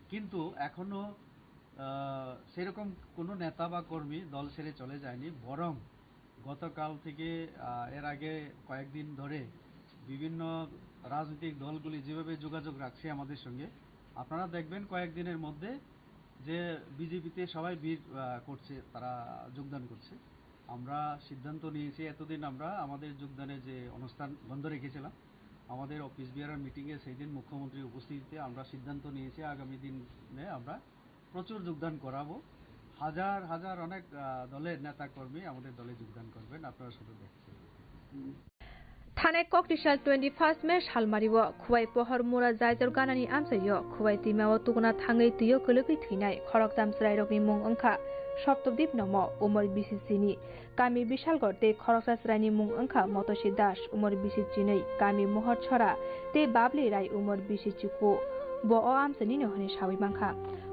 কিন্তু এখনও, আহ, সেরকম কোনো নেতা বা কর্মী দল ছেড়ে চলে যায়নি, বরং গতকাল থেকে, আহ, এর আগে কয়েকদিন ধরে বিভিন্ন রাজনৈতিক দলগুলি যেভাবে যোগাযোগ রাখছে আমাদের সঙ্গে, আপনারা দেখবেন কয়েকদিনের মধ্যে যে বিজেপিতে সবাই ভিড়, আহ, করছে, তারা যোগদান করছে। আমরা সিদ্ধান্ত নিয়েছি, এতদিন আমরা আমাদের যোগদানের যে অনুষ্ঠান বন্ধ রেখেছিলাম, আমাদের অফিস বিয়ারার মিটিংয়ে সেই দিন মুখ্যমন্ত্রীর উপস্থিতিতে আমরা সিদ্ধান্ত নিয়েছি আগামী দিনে আমরা প্রচুর যোগদান করাবো। হাজার হাজার অনেক, আহ, দলের নেতা কর্মী আমাদের দলে যোগদান করবেন, আপনারা শুধু দেখতে থাকুন। Thanai koktisal twenty first May salmario Khowai pohor mura Jaijor ganani amchaio Khowai twimao tukuna thangwi twio kwlwgwi thwinai khoroktham chwrairokni mung wngkha Soptodip Nomo, umor bisi chini, kami Bisalgor, tei khoroksa chwraini mung wngkha Motosi Das, umor bisi chinwi, kami Mohor Chhora, tei Babli Rai, umor bisi chikhu. Bo o amchainino hwnwi sawi mankha.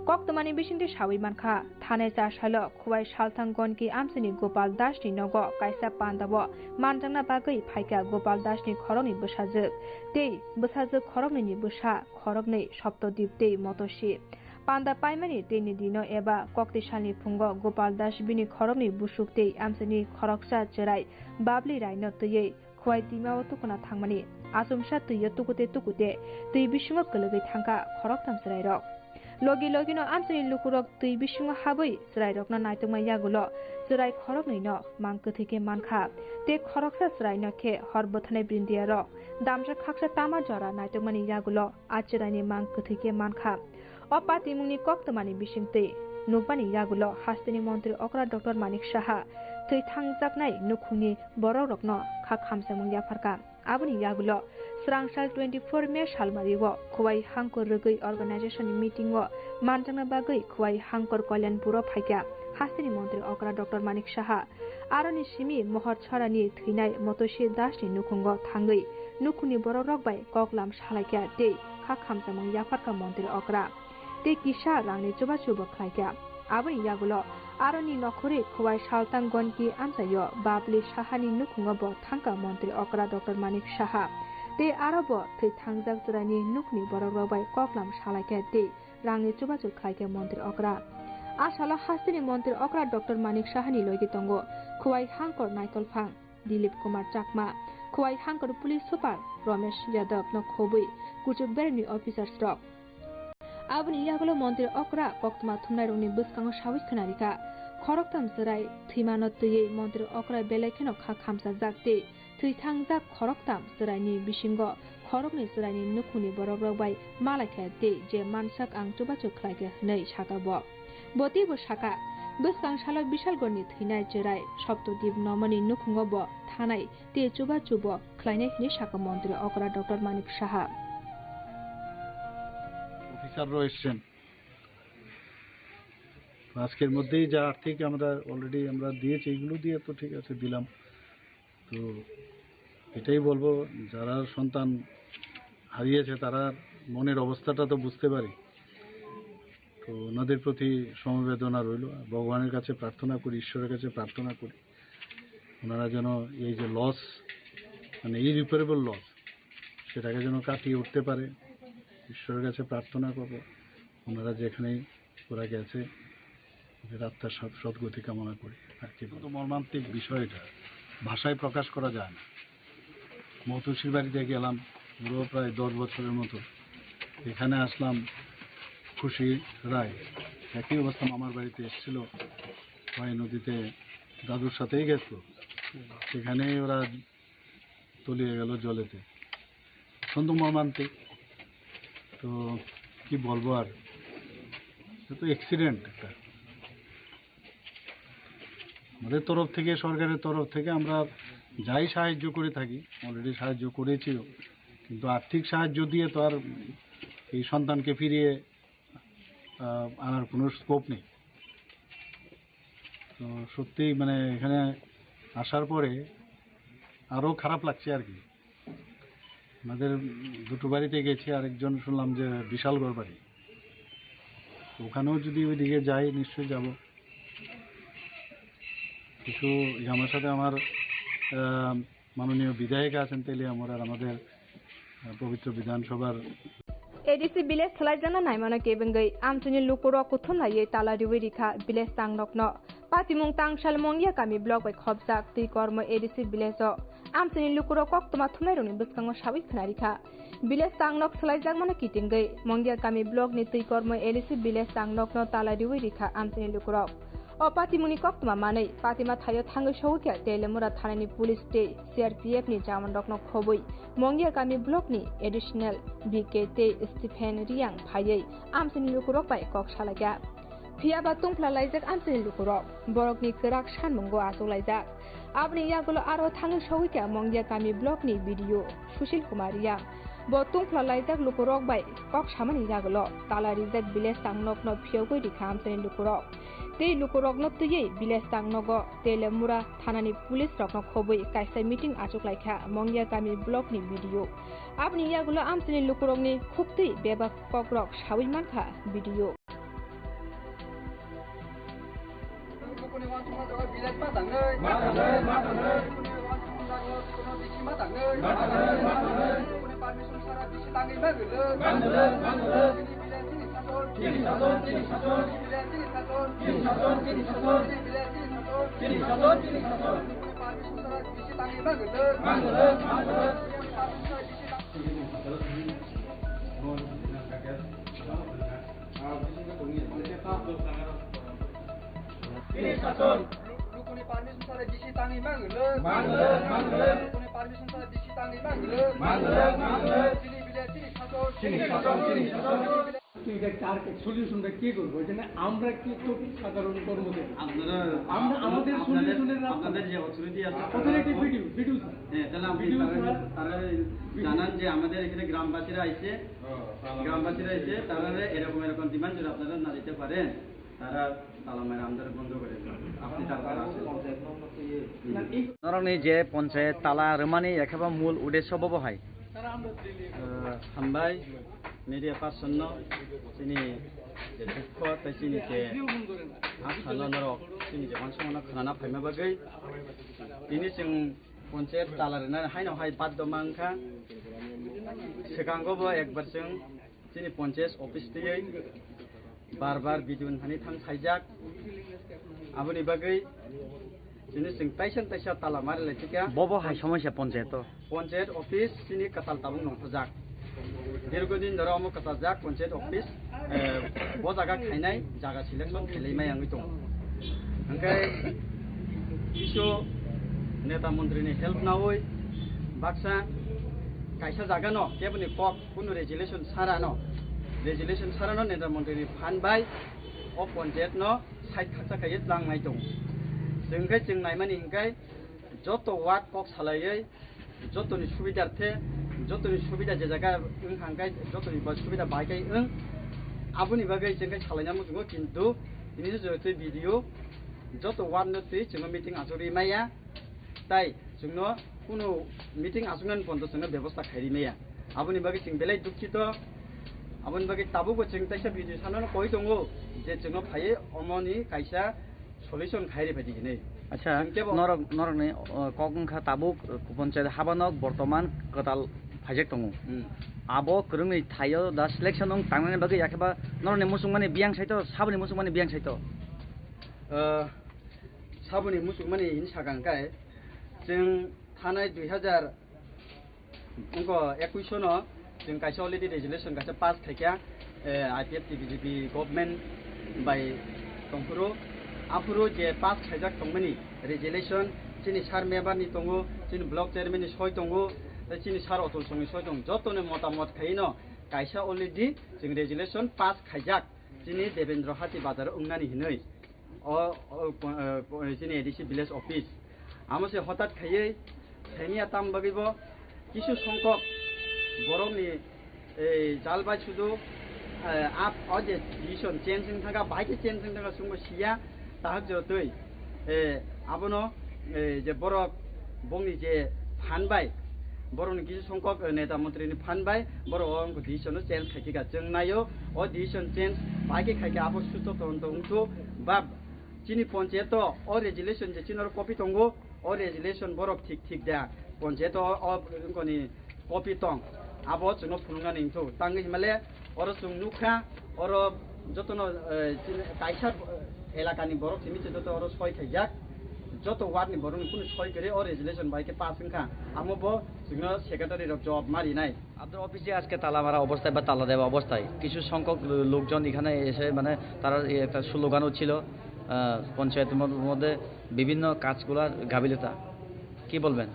Koktwmani bisingtwi sawi mankha, thanai cha salo Khowai Salthang Gonki amchaini Gopal Dasni nogo kaisa pandao manjakna bagwi phaikha Gopal Dasni khoroknwi bwsajwk tei bwsajwk khoroknwini bwsa khoroknwi Soptodip tei Motosi. Panda paimani teini dino eba koktisalni phungo Gopal Das bini khoroknwi busuk tei amchaini khoroksa chwrai Babli Raino twiwi Khowai twimao tukuna thangmani. Achomsa twio tukute tukute twi bisingo kwlwgwi thangkha khoroktham chwrairok. Logi logino amchaini lukurok twi bisingo habwi chwrairokno naitokma yagulo chwrai khoroknwino mang kwthwi khe mankha, tei khoroksa chwraino khe hor bwtharnai brindiyarok damsa khaksa tama jora naitokmani yagulo a chwraini mang kwthwi khe mankha. O patimungni koktwmani bisingtwi nukbani yagulo hasteni montri okra Doctor Manik Saha thwi thangjaknai nukhungni borokrokno kha khamsamung yapharkha. Aboni yagulo swrang sal twenty four May salmario Khowai Hangkor Rwgwi Organization ni meeting o manjakna bagwi Khowai Hangkor Kalyanpuro phaikha hasteni montri okra Doctor Manik Saha. Aroni simi Mohor Chhorani thwinai Motosi Dasni nukhungo thangwi nukhungni borokrok bai koklam salaikha tei kha khamsamung yapharkha montri okra. Tei kisa rangni chubachu bo khlaikha. Aboni yagulo aroni nokhorwi Khowai Salthang Gonki amchaio Babli Sahani nukhungo bo thangkha montri okra Doctor Manik Saha. Tei aro bo thwi thangjak chwraini nukhni borokrok bai koklam salaikha tei rangni chubachu khlaikha montri okra. A salo hasteni montri okra Doctor Manik Sahani logi tongo Khowai Hangkor Naitolphang Dilip Kumar Chakma, Khowai Hangkor Police Super Romesh Yadav no khobwi kuchuk beremni officers rok. Aboni yagulo montri okra koktwma thumnairokni bwskango sawi khwnarikha. Khoroktham chwrai thwimano twiwi montri okra belai kheno kha khamchajak tei thwi thangjak khoroktham chwraini bisingo khoroknwi chwraini nukhungni borokrok bai malaikha tei je mansak ang chubachu khlaikha hwnwi sakha bo. Bo teibo sakha, bwskang salo Bisalgorni thwinai chwrai Soptodip Nomoni nukhungo bo thanai tei chubachu bo khlainai hwnwi sakha montri okra Doctor Manik Saha. অফিসাররাও এসছেন। তো আজকের মধ্যেই যা আর্থিক আমরা অলরেডি আমরা দিয়েছি, এগুলো দিয়ে তো ঠিক আছে, দিলাম। তো এটাই বলবো, যারা সন্তান হারিয়েছে তারা মনের অবস্থাটা তো বুঝতে পারি। তো ওনাদের প্রতি সমবেদনা রইল। ভগবানের কাছে প্রার্থনা করি, ঈশ্বরের কাছে প্রার্থনা করি, ওনারা যেন এই যে লস, মানে ইরিপেয়ারেবল লস, সেটাকে যেন কাটিয়ে উঠতে পারে। ঈশ্বরের কাছে প্রার্থনা করব, ওনারা যেখানেই ওরা গেছে, ওদের আত্মার সদ-, সদ্গতি কামনা করি। আর কি বলবো? অত্যন্ত মর্মান্তিক বিষয় এটা, ভাষায় প্রকাশ করা যায় না। মৌতোসির বাড়িতে গেলাম, পুরো প্রায় দশ বছরের মতো। এখানে আসলাম, খুশি রায়, একই অবস্থা, মামার বাড়িতে এসেছিল, ভাই নদীতে দাদুর সাথেই গেছিল, সেখানেই ওরা তলিয়ে গেল জলেতে। অত্যন্ত মর্মান্তিক। তো কি বলবো আর, এটা তো অ্যাক্সিডেন্ট একটা। আমাদের তরফ থেকে, সরকারের তরফ থেকে আমরা যাই সাহায্য করে থাকি, অলরেডি সাহায্য করেছিও, কিন্তু আর্থিক সাহায্য দিয়ে তো আর এই সন্তানকে ফিরিয়ে আহ, আনার কোনো স্কোপ নেই। তো সত্যিই মানে এখানে আসার পরে আরও খারাপ লাগছে আর কি। আমাদের দুটো বাড়িতে গেছি, আরেকজন শুনলাম যে বিশালগড় বাড়ি, তো ওখানেও যদি ওইদিকে যাই নিশ্চয়ই যাব। কিছু, এই আমার সাথে আমার আহ, মাননীয় বিধায়িকা আছেন তেলিয়ামুড়ার, আমাদের আহ, পবিত্র বিধানসভার। A D C village swlaijakna naimano kebengwi amchaini lukurok kuthum laiwi tala riwi rikha village tangnokno. Patimung Tangsal Mongia kami block bai khopjak twi kormo A D C village o amchaini lukurok koktwma thumnairokni bwskango sawi khna rikha. Village tangnok swlaijakmano kitingwi Mongia kami block ni twi kormo A D C village tangnokno tala riwi rikha amchaini lukurok. O patimungni koktwma manwi patima thaio thangwi sogwi khe Telemura thanani police tei C R P F ni jawanrokno khobwi Mongia kami block ni additional B K tei Stephen Riang phaiwi amchaini lukurok bai kok salaikha. Phiya ba tungphla laijak amchaini lukurok, borokni kwrak sanmungo achuk laijak. Aboni yagulo aro thangwi sogwi kha Mongia kami block ni B D O Sushil Kumar Riang. Bo tungphla laijak lukurok bai kok samani yagulo tala rijak village tangnokno phiyogwi rikha amchaini lukurok. Tei lukurokno twiwi village tangnogo Telemura thanani police rokno khobwi kaisa meeting achuk laikha Mongia kami block ni B D O. Aboni yagulo amchaini lukurokni khuktwi bebak kokrok sawi mankha B D O. Lukuni wansukma jaga village ma tangnai. Ma tangnai, ma tangnai. Lukuni wansukma jaga kono bisi ma tangnai. Ma tangnai, ma tangnai. Lukuni permission sara bisi tangwi ma gelo. Ma gelo, ma gelo. Chini village chini sason. Chini sason, chini sason. Chini village chini sason. Chini sason, chini sason. Chini village chini sason. Chini sason, chini sason. Lukuni permission sara bisi tangwi ma gelo. Ma gelo, ma gelo. Lukuni permission sara bisi tang- Chini sason. Lukuni permission sara bisi tangwi manglo. Manglo, manglo. Lukuni permission sara bisi tangwi manglo. Manglo, manglo. Chini village, chini sason. Chini sason, chini sason. তো এটা কার সলিউশনটা কে করবো? এখানে আমরা কি তো সাধারণ কর্মচারী। আপনারা, আমরা, আমাদের আপনাদের, সলিউশনের রাস্তা আপনাদের যে অথরিটি আছে, অথরিটি আপনারা বিডিও, বিডিও স্যার। হ্যাঁ, তাহলে আপনি বিডিও তারা, স্যার। তারা জানান যে আমাদের এখানে গ্রামবাসীরা আইছে, গ্রামবাসীরা এসে তারা এরকম এরকম ডিমান্ড যদি আপনারা না দিতে পারেন, তারা তালা মারা আমাদের বন্ধ করে দেবে। আপনি তাড়াতাড়ি আসেন। না, এই Norokni je ponchayat tala rwmani ekheba mul uddesho bobo hai? Hambai media person no chini je dukho tei chini je asano norok chini je uansukmano khwnana phaima bagwi tini chwng ponchayat tala rwnani haino hai baddo mankha. Swkango bo ekbar chwng chini ponchayat office twiwi bar bar bidun hani thang saijak. Aboni bagwi chini chwng taisa taisa tala mari lai thika. Bobo hai somosya ponchayat o? Ponchayat office chini kwtal tabuk nongthojak. Dirgo din dhoro omo kwchajak ponchayat office, eh, bo jaga khainai, jaga selection khailai mai wngwi tongo. Hwnkhe kisu neta montri ni help nawi baksa kaisa jaga no keboni kok kunu resolution sara no, resolution sara no neta montri ni phan bai o ponchayat no side khaksa khaiwi tlang nai tongo. Chwng khe chwng naimani hwnkhe joto ward kok salaiwi jotoni subidar the, jotoni subida je jaga wng kha hwnkhe jotoni ba subida bai khe wng. Aboni bagwi chwng khe salaina muchungo, kintu tini se joto video joto ward no twi chwngno meeting achugwi maya, tai chwngno kunu meeting achuknani pondo chwngno bebosta khairi maya. Aboni bagwi chwng belai dukhito. Aboni bagwi tabukbo chwng taisa video sanano koi tongo je chwngno phaiwi omoni kaisa solution khai ri phaidi hinwi. Acha, chwng kebo norok, norokni, o, kok wngkha tabuk, o, ponchayat habanok bortoman kwtal phaijak tongo. Hmm. Abo kwrwngni thaio da selection wng tangnani bagwi yakheba norokni muchungmani biyang saito, saboni muchungmani biyang saito? O, saboni muchungmani hin sakang kai chwng thanai dui hazar Wngkha ekuish no chwng kaisa already resolution kaisa pass khaikha, eh, I P F T B J P government bai tongphuru. Aphuru je pass khaijak tongmani resolution, chini sir member ni tongo, chini block chairman ni soi tongo, tei chini sir Atul Song ni soi tongo. Joto ni motamot khaino kaisa already chwng resolution pass khaijak, chini Devendra Hati bazar o wngnani hinwi. O, o, ko-, eh, ko-, eh, chini A D C village office. Amo se hotat khaiwi saimya tam bagwi bo kisu songkok borokni ei jal bai sudu, eh, ap o je decision change wng thangkha, bai khe change wng thangkha chwngbo siya, tahak jotoi, eh, abono, eh, je borok bongni je phan bai, borokni kisu songkok, eh, neta montri ni phan bai borok o decision no change khai kha, chwng naio o decision change bai khe khai kha abo susto tonto wngthu ba Chini ponchayato o resolution je chini oro copy tongo, o resolution borok thik thik da. Ponchayato o, o, wngkoni copy tong. Abo chwngno phunuknani wngthu. Tangwi himale oro chwng nukha, oro jotono, eh, chini kaisa, eh, elakani borok simi se joto oro soi khaijak. Joto ward ni borokni kunu soi kwrwi o resolution bai khe pass wngkha. Amo bo chwngno secretary rok jawab marinai. আপনার অফিসে আজকে তালা মারা অবস্থায় বা তালা দেওয়া অবস্থায় কিছু সংখ্যক লো-, লোকজন এখানে এসে, মানে, তারা এই একটা স্লোগানও ছিল, আহ, পঞ্চায়েতের মধ্যে, মধ্যে বিভিন্ন কাজগুলার গাফিলতা। কি বলবেন?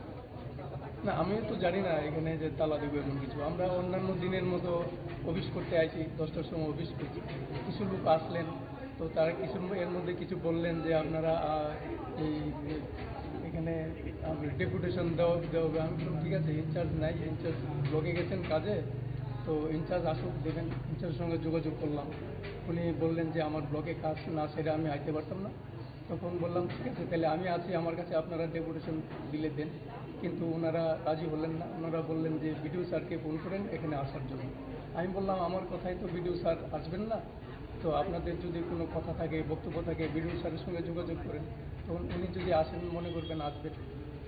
না, আমি তো জানি না এখানে যে তালা দেবো এমন কিছু। আমরা অন্যান্য দিনের মতো অফিস করতে আইছি, দশটার সময় অফিস করছি। কিছু লোক আসলেন, তো তারা কিছু, এর মধ্যে কিছু বললেন যে আপনারা, আহ, এই, এখানে ডেপুটেশন দেওয়া, দেওয়া হবে। আমি বললাম, "ঠিক আছে, ইনচার্জ নাই, ইনচার্জ ব্লকে গেছেন কাজে, তো ইনচার্জ আসুক, দেখেন।" ইনচার্জের সঙ্গে যোগাযোগ করলাম। উনি বললেন যে, "আমার ব্লকে কাজ না সেরে আমি আইতে পারতাম না।" তখন বললাম, "ঠিক আছে, তাহলে আমি আছি, আমার কাছে আপনারা ডেপুটেশন দিলে দেন।" কিন্তু ওনারা রাজি হলেন না। ওনারা বললেন যে, "বিডিও স্যারকে ফোন করেন এখানে আসার জন্য।" আমি বললাম, "আমার কথায় তো বিডিও স্যার আসবেন না, তো আপনাদের যদি কোনো কথা থাকে, বক্তব্য থাকে, বিডিও স্যারের সঙ্গে যোগাযোগ করেন।" তখন উনি যদি আসেন, মনে করবেন আসবেন,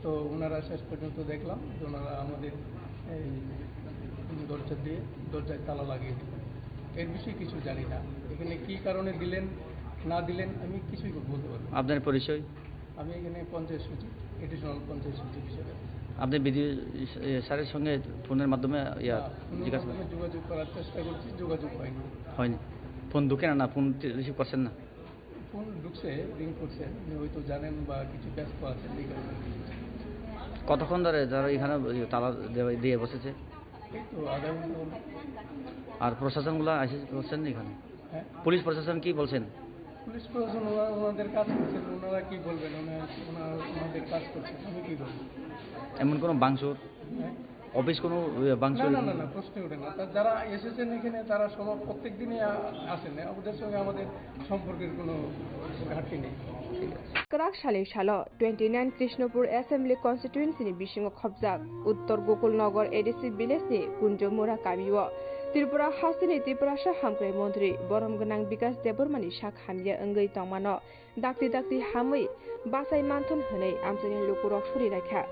তো ওনারা শেষ পর্যন্ত দেখলাম যে ওনারা আমাদের এই দরজা দিয়ে, দরজায় তালা লাগিয়ে দিলেন। এর বিষয়ে কিছু জানি না, এখানে কী কারণে দিলেন না দিলেন আমি কিছুই বলতে পারবো না। আপনার পরিচয়? আমি এখানে পঞ্চায়েত সচিব, এডিশনাল পঞ্চায়েত সচিব হিসেবে আছি। আপনি বিডিও স্যারের সঙ্গে ফোনের মাধ্যমে, ইয়া, হ্যাঁ, ফোনের জিজ্ঞাসা মাধ্যমে যোগাযোগ করার চেষ্টা করছি, যোগাযোগ হয়নি। হয়নি? ফোন ঢুকে না, না ফোন রিসিভ করছেন না? ফোন ঢুকছে, রিং করছে, উনি হয়তো জানেন বা কিছু ব্যস্ত আছেন, এই কারণে। কতক্ষণ ধরে যারা এখানে ওই তালা দিয়ে, দিয়ে বসেছে? এই তো আধা ঘন্টা হলো। আর প্রশাসনগুলো এসে বসছেন এখানে? হ্যাঁ? পুলিশ প্রশাসন কি বলছেন? পুলিশ প্রশাসন ওরা ওনাদের কাজ করছেন, ওনারা কি বলবেন? ওনারা, ওনারা ওনাদের কাজ করছেন, আমি কি বলবো? এমন কোনো ভাঙচুর? হ্যাঁ? অফিস কোনো, ইয়ে, না, ভাঙচুর? না, না, না, প্রশ্নই ওঠে না। তা যারা এসেছেন এখানে, তারা সব প্রত্যেক দিনই আ-, আসেন, ওদের সঙ্গে আমাদের সম্পর্কের কোনো ঘাটতি নেই। Kwrak salni salo twenty nine Krishnapur Assembly Constituency ni bisingo khopjak Uttor Gokulnagar A D C village ni Kunjomura kamio Tripura hasteni Tiprasa hamkrai montri borom gwnang Bikash Debbarma ni sak hamya wngwi tongmano dakti dakti hamwi bachai manthun hwnwi amchaini lukurok suri laikha.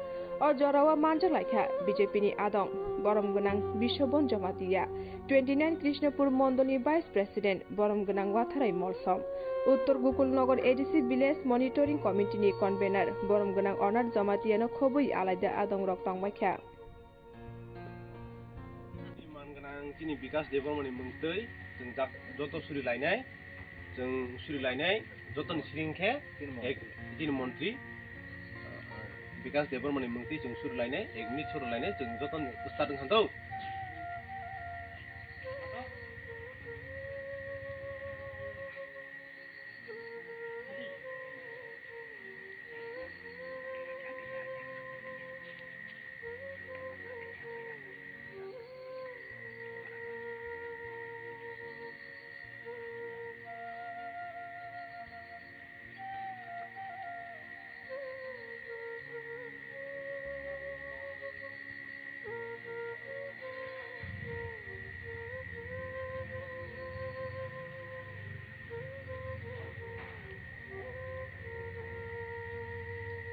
O jorao manjak laikha B J P ni adong borom gwnang Biswabon Jamatia, twenty nine Krishnapur Mondolni Vice President borom gwnang Watharai Molsom, Uttor Gokulnagar A D C Village Monitoring Committee ni Convener borom gwnang Onar Jamatiano khobwi alaida adongrok tongbaikha. Man gwnang chini Bikash Debbarmani mungtwi chwng jak-, joto suri lainai, chwng suri lainai, jotoni siring khe ek, chini montri, uh, Bikash Debbarmani mungtwi chwng suri lainai, ek minute suri lainai, chwng jotoni start wngkha do.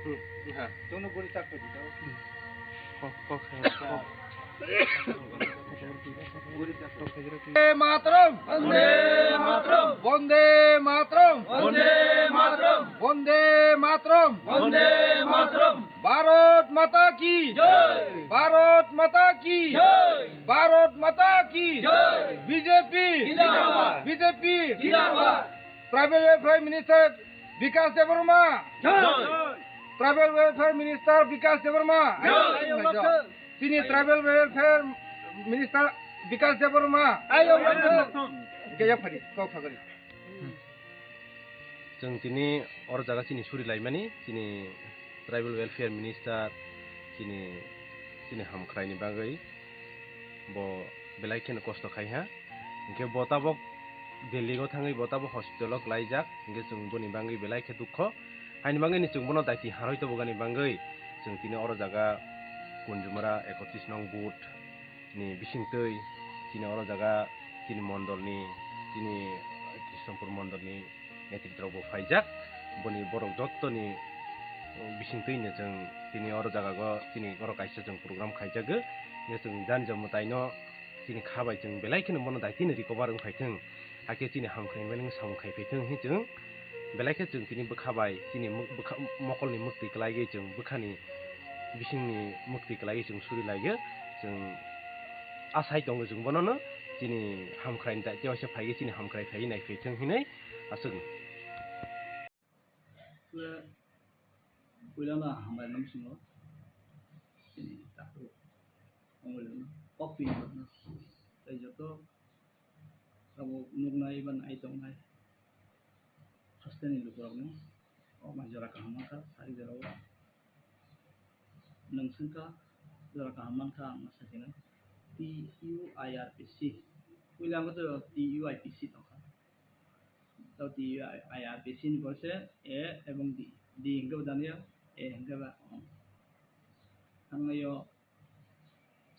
Hmm, ha. Tono bori tak pedi tau. Kok, kok, kok. Bori tak pedi. Bori tak pedi. Vande Mataram! Vande Mataram! Vande Mataram! Vande Mataram! Vande Mataram! Vande Mataram! Bharat Mata ki! Jai! Bharat Mata ki! Jai! Bharat Mata ki! Jai! B J P! Zindabad! B J P! Zindabad! Tribal Welfare Minister Bikash Debbarma. Jai! Tribal Welfare Minister Bikash Debbarma. Jai! Chini Tribal Welfare Minister Bikash Debbarma. Ayo, ayo. Gaya phari, kok phagari. Chwng tini oro jaga chini suri laimani, chini Tribal Welfare Minister, chini, chini hamkraini bagwi bo belai kheno kosto khai ha. Hinkhe bo tabok Delhi o thangwi bo tabok hospital o klaijak, hinkhe chwng boni bagwi belai khe dukho. Haini bagwi ni chwng bono daiti harwi tobogani bagwi chwng tini oro jaga Kunjumara ekotris nong booth ni bisingtwi chini oro jaga chini mondolni, chini Krishnapur mondolni netritrok bo phaijak. Boni borok jottoni bisingtwi no chwng tini oro jaga o chini oro kaisa chwng program khaijago. Hinkhe chwng jani jommo taino chini kha bai chwng belai kheno bono daitino recover wng phaithwng. Hakhe chini hamkrai mani samung khai phaithwng hinwi chwng belai khe chwng tini bwkha bai chini muk-, bwkha, mokolni muktwi kwlaiwi chwng bwkhani bisingni muktwi kwlaiwi chwng suri laiyo. Chwng asai tongo chwng bonono chini hamkraini daityo waisa phaiwi chini hamkrai phaiwi nai phaithwng hinwi aswk. Puila no hambai no bisingo chini takhuk hambai no kok twi no tei joto abo nuknai ba nai tongnai hasteni lukurokno o mai jora kaham mankha sari jorao nwng swngkha jora kaham mankha ang sakino T U I R P C puila ang to T U I P C tongkha. Tao T U I R P C ni borok se A ebong D. D hingke bo daniya, A hingke ba. Thangnaio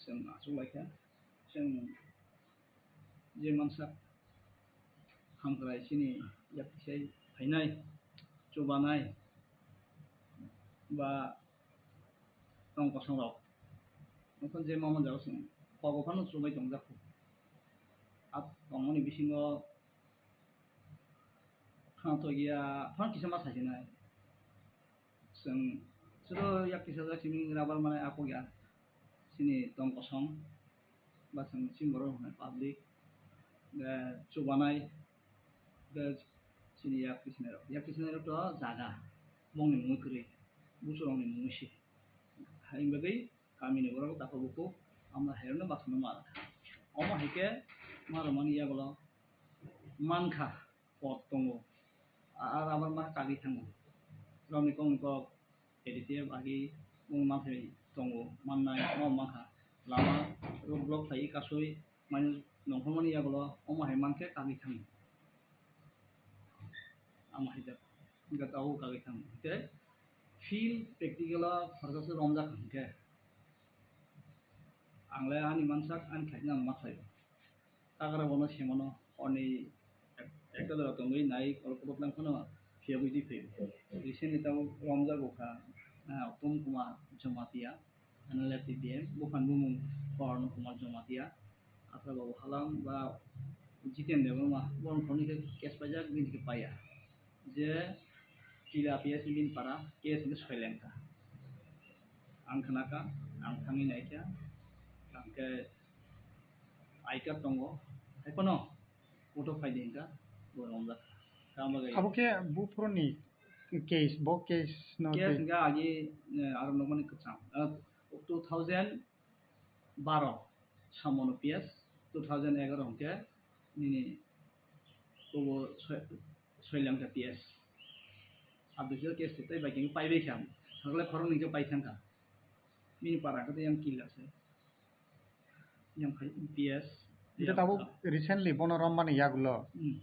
chwng achuk laikha. Chwng je mansak hamkrai chini yak kisai phainai, chubanai ba tong kosong rok. Nokha je mama jaro chwng kogo phano chubai tongjak. Ap tongmani bisingo Khwnathokya phano kisa ma sasinai. Chwng chwro yak kisa jak simi rubber manai apokya. Chini tong kosong ba chwng chini borok hwnai public, eh, chubanai, eh, chini yak kisinai rok. Yak kisinai rok to jaga, bongni mungwi kwrwi, busurokni mungwi se. Haini bagwi kamini borok takhuk bukhuk amo hairokno bathangno ma rwkha. Omo hai khe ma rwmani yagulo mankha. Pot tongo. A, a rubber ma kagwi thango. Romni kokni kok A D T F agi mung manthai tongo, mannai, omo mankha. Lama road block khlaiwi kasui, mani nongkhormani yagulo omo hai mankhe kagwi thango. Omo hai jak, hwnkhe tabuk kagwi thango. Hwnkhe field practical o khoroksa se romjak hwnkhe, ang le ani mansak, ani khlaina ang ma khlaio. Tagra bono semano horni ek-, ekta jora tongwi nai, oro kotor tlang phano phiyogwi twi phaio. Recently tabuk romjago kha, ah, Uttom Kumar Jamatia, N L F T T M, buphang bumung Korno Kumar Jamatia, Atra Babu Halam ba Jiten Debbarma, borok thorni khe case paijak, bini khe paiya. Je Kila P S ni bini para, case ni soilengkha. Ang khnakha, ang thangwi naikha, ang khe I card tongo, hai phano photo phaidi hwnkha, bo romjak. Tamo gai. Abo khe buphuruni case, bo case no case twi hwnkha agi, eh, aro nokmani kwcham. Eh, two thousand baro samono P S, two thousand egaro hwnkhe nini kobo soi-, soilangkha P S. Abdul case tei bai khe pai bai kha. Hakle khoroknwi khe pai thangkha. Bini para khe yang killa se. Yang khai P S. Hingke tabuk recently bono rommani yagulo. Hmm.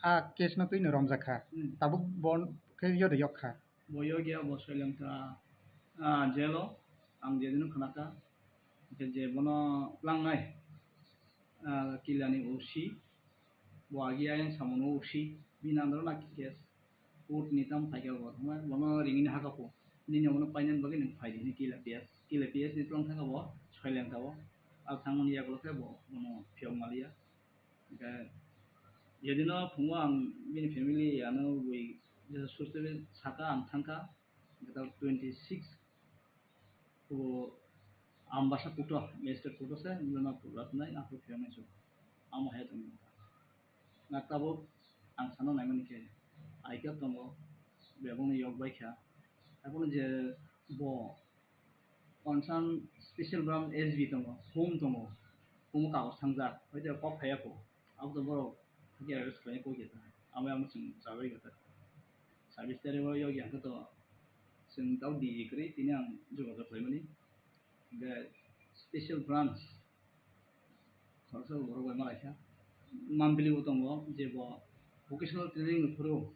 A case no twino romjak kha. Hmm. Tabuk bon khe yode yok kha. Bo yok ya, bo soileng kha, ah, jail o. Ang jedino khna kha. Hingke je bono langnai, ah, killani O C. Bo agi ayang samono O C. Bini under o na case. Court ni tamo phaikha bo, thangma bono ringini hakha pho. Nini omono painani bagwi nwng phai di hwnwi kila P S. Kila P S ni tong thangkha bo, soileng kha bo. Ang thangmani yagulo khe bo, bono phiyok maliya. Hwnkhe, jedino phungo ang bini family ano bui jesa suste saka ang thangkha. Hwnkhe twenty six Bo Ambasa kuto, magistrate kuto se, bini no pura tunai, apo phiyoknai so. Amo hai tong. Na tabuk ang sana naimani khe, aika tongo, bebongni yok bai kha. Abono je bo concern special branch S B tongo, home tongo, home kagoj thangjak, hoite kok phaiya kho. Abo to borok hakhe arrest khlaina kok ya ta. Amo amo chwng chabai kha ta. Sabis tarik o yokya khe to chwng tau D G kwrwi tini ang jogajog khlaimani. Hwnkhe special branch khoroksa borok bai malaikha. Mambili bo tongo je bo vocational training ni phuru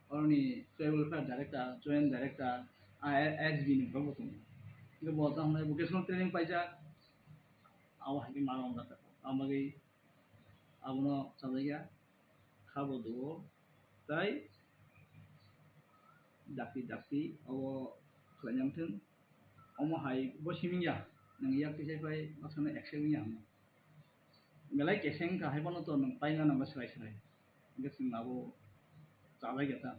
oroni tribal welfare director, joint director, I S B ni borok bo tongo. Hwnkhe bo tamo vocational training paijak, abo hai khe ma romjak kha. Aboni bagwi abono chajakya kha bo duo, tai dakti dakti obo khlaina wngthwng. Omo hai bo simi ya, nwng yak tisai phai baksa no accept wngya hwnwi. Belai keseng kha, hai phano to nwng paina nango swrai swrai. Hwnkhe chwng abo chajakya ta.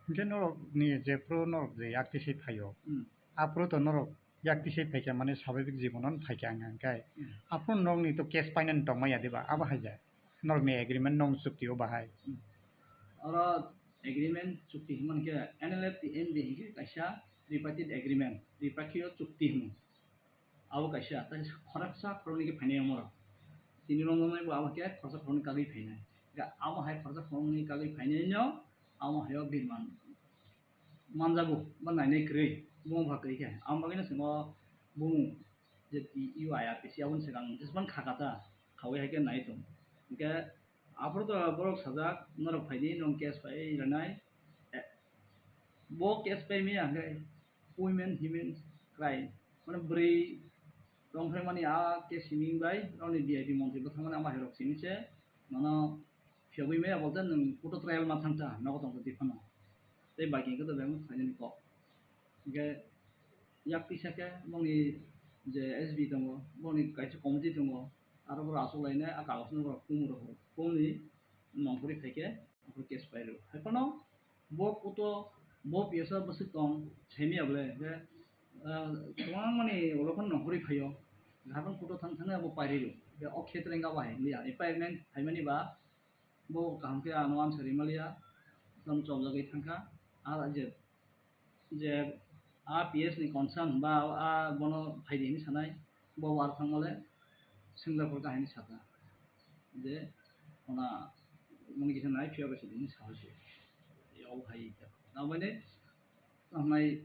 Hwnkhe norok ni jephru norok je yak tisai phaio, hmm, aphuru to norok yak tisai phaikha, mane swabhabik jibono phaikha wngkha, hwnkhe, hmm, aphuru norokni to case painani tongmaya diba? Abo hai ja norokni agreement, norokni chukti o bahai. Hmm. Oro agreement chukti hwnmani khe N L F T N B hinkhe kaisa tripartite agreement, tripakhiyo chukti hwnwi. Abo kaisa, tai khoroksa khoroknwi khe phainai omo rok. Tini romjaknai bo abo khe khoroksa khoroknwi kagwi phainai. Ga abo hai khoroksa khoroknwi kagwi phainai no amo hayo birman manjago, ba nainai kwrwi, bo wngkha kwrwi khe. Ang bagwino chwng o bumung je T U I R P C aboni swkang jesmani kha kha ta, khaui hai khe nai tong. Hwnkhe aphuru to borok sajak, norok phaidi, nwng case pai rwnai. Eh, bo case pai maya hwnkhe women human crime, mane bwrwi tongphai mani a case simi bai, rokni V I P montri bo thangmani ama hai rok simi se, nono Phiyogwi maya bolte nwng kuto trial ma thangkha, nogo tongtho twi phano. Tei bike hwnkhe to bebak khlainani kok. Hwnkhe yak tisa khe bongni je S B tongo, bongni kaisa committee tongo, aro borok achuk lainai, a kagosno borok kum rw, kumni nongkhorwi phaikhe, aphuru case pai rw. Hai phano bo kuto, bo P S o bwswk tong, saimaya bole, hwnkhe, ah, kwbangmani ulo phano nongkhorwi phaio. Hapang kuto thang thangwi abo pairi rw. Hwnkhe o khetre wngkha abo hai wngya, empowerment phaimani ba, bo kaham khe ano answer rimaliya, tamo chopjagwi thangkha. A je, je a P S ni concern ba a bono phaidi hinwi sanai, bo ar thangmale sengla pore kahini sata je ona moni kisa nai phiya bai sidi hinwi sawi se. Yau hai ta. Namani, namai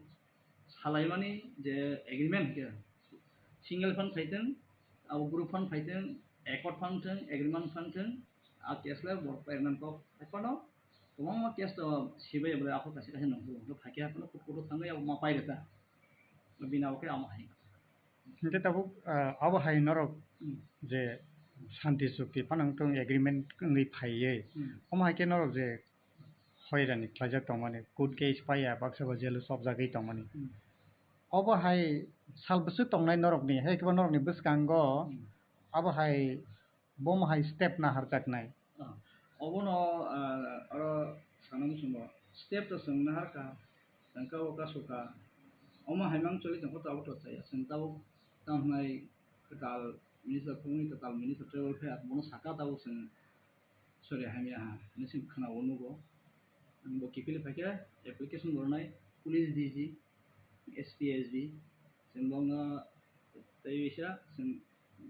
salaimani je agreement khe single phan phaithwng, abo group phan phaithwng, accord phan thwng, agreement phan thwng, a case le borok payment kok hai phano kwbangma case to sibai bwlai aphuru kaisa kaisa nongkhor hwnkhe phaikhe haphano kut kutu thangwi abo ma pairwkha. Bini abo khe amo hai. Hwnkhe tabuk, ah, abo hai norok Hmm. je shanti chukti phano wngtong agreement wngwi phaiwi. Hmm. Omo hai khe norok je hoirani khlaijak tongmani, court case paiya, baksa bo jail o chopjagwi tongmani. Hmm. Obo hai sal bwswk tongnai norokni, hai khe bo norokni bwskango Hmm. abo hai bomo hai step naharjaknai. Ah, obono, ah, oro sana muchungo step to chwng naharkha, chwng kabo kasu kha. Omo hai mang choli tongkha, tabuk to chaya. Chwng tabuk tamo hwnai kwtal minister, phungni kwtal minister travel fair, bono saka tabuk chwng sori hamya ha, hinwi chwng khwnao nugo. Bo kiphilwi phaikhe application bo rwnai police D G, S P, S B, chwng bo wngno tei bisa chwng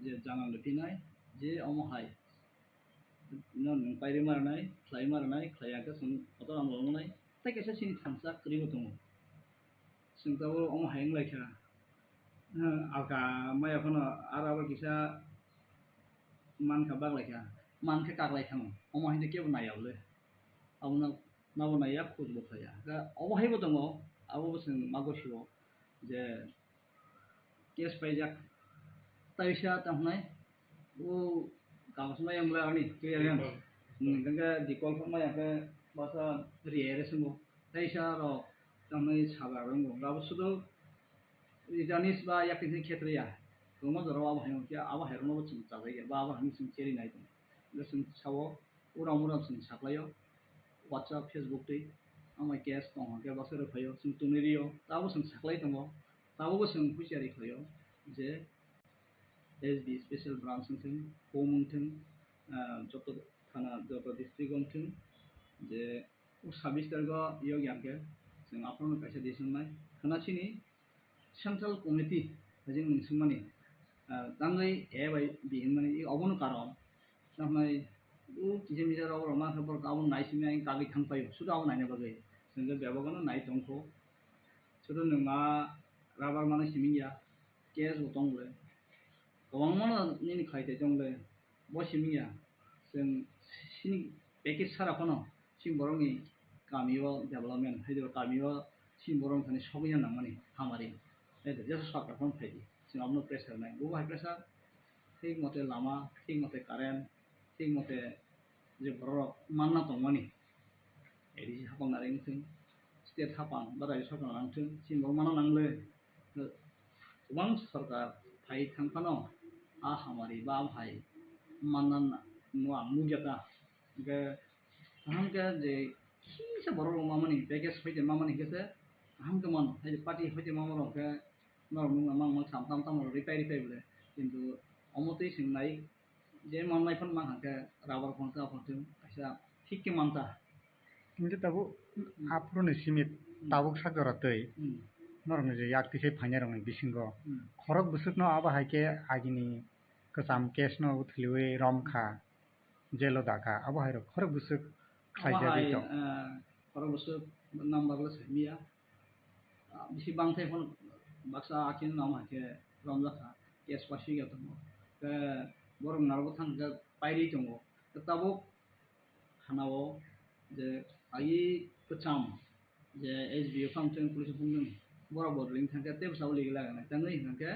je janal rw phinai je omo hai no nwng pairwi ma rwnai, khlai ma rwnai, khlai ya khe chwng kotor ang rwnai. Tei kaisa chini thansa kwrwi bo tongo. Chwng tabuk omo hai wng lai kha. Hmm, alka maya phano aro abo kisa mankha baglai kha, mankhe kaklai thango. Omo hai khe kebo naiya bole. Abono nabo naiya, khoj bo khlaiya. Khe obo hai bo tongo, abo bo chwng ma gosio je case paijak. Taisa tamo hwnai, o kagoz ma yang bwla ani clear yan. Hmm, hwnkhe decall phano ma yang khe basa riyai rw swngo. Taisa rok tamo hwnai saba rwngo. Abo sudu Janis ba yakni khetre ya. Kwbangma jora o abo hai wngkhe, abo hai rokno bo chwng chajai ya, ba abo hai chwng cheri nai tong. Hwnkhe chwng sao, uram uram chwng saklaio. WhatsApp, Facebook twi, amai case tong hwnkhe baksa rw phaio, chwng tonwi rio, tabo chwng saklai tongo, tabo bo chwng husiari khlaio je S B special branch wngthwng, home wngthwng, ah, joto thana, joto district wngthwng, je o sabis tarik o yok yang khe chwng aphuru kaisa decision nai. Khwna chini Central Committee hai je nwng swngmani, ah, tangwi A bai B hinmani, i obono karon. Tamni o kisa misa rok rok ma khe borok abono nai simi ang kagwi thang paio, sudu abo naina bagwi. Chwng khe bebak no nai tong kho. Sudu nwng a rubber mano simi ya, case bo tong le. Kwbangma no nini khlai tei tong le. Bo simi ya, chwng sini package sara phano chini borokni kami o development, hai kami o chini borok thani sogwi ya nangmani hamari. Hai de, jesa sarkar phano phai di. Chwng abono pressure nai. Bo hai pressure, thik mote lama, thik mote current, thik mote je borok manna tongmani, A D C hapang nari wngthung, state hapang ba rajyo sarkar nangthung, chini borok manna nangle. Kwbang sarkar phai thang phano a hamari ba a hai manna no ang nukya ta. Hingke kaham khe je kisa borok rok mamani, package hoite mamani hingke se kaham khe mano. Hai party hoite mama rok khe norok nung mang mang sam tam tam rok ripai ripai bole. Kintu omo twi chwng nai je mannai phano mang hangkhe rubber phano ta phano kaisa thik khe manta. Hingke tabuk Hmm. Aphuru ni simit Hmm. Tabuk sak jora twi Hmm. Norok ni je yak tisai phainai rok ni bisingo Hmm. Khorok bwswk no abo hai khe agini kwcham case no uthiliwi rom kha, jail o da kha, abo hai rok khorok bwswk khlai Abo jagwi hai, tong. Eh, khorok bwswk number le sai miya. Ah, bisi bang thai phano baksa akhir no hai khe romjak kha, case pasi ya tongo. Khe borok narwk thang khe pairi tongo. Khe tabuk khana o je agi kwcham je S B O phang thung, police phang thung, borok bo ring thang khe tei bwsa uli gila gana tangwi hwnkhe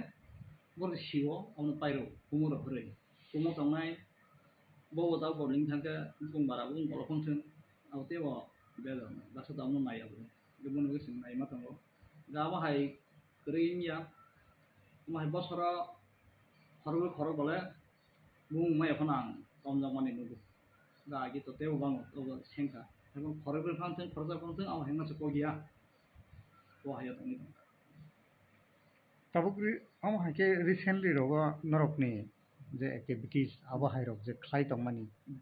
borok si o abono pairo kumo rok kwrwi. Kumo tongnai bo bo tabuk bo ring thang khe bung bara bung bolok phang thung abo tei bo bel baksa tabuk no nai abo. Bini bagwi chwng naima tongo. Ga abo hai kwrwi wngya. Omo hai bosoro khorokbrwi khorokba le bumung maya phano ang romjakmani nugo. Ga agi to teibo bango, obo sengkha. Haikhe khorokbrwi phano thung, khoroksa phano thung, abo hai masa kok ya. Bo hai tongwi tongkha. Tabuk ri-, omo hai khe recently rogo norokni je activities abo hai rok je khlai tongmani. Hmm.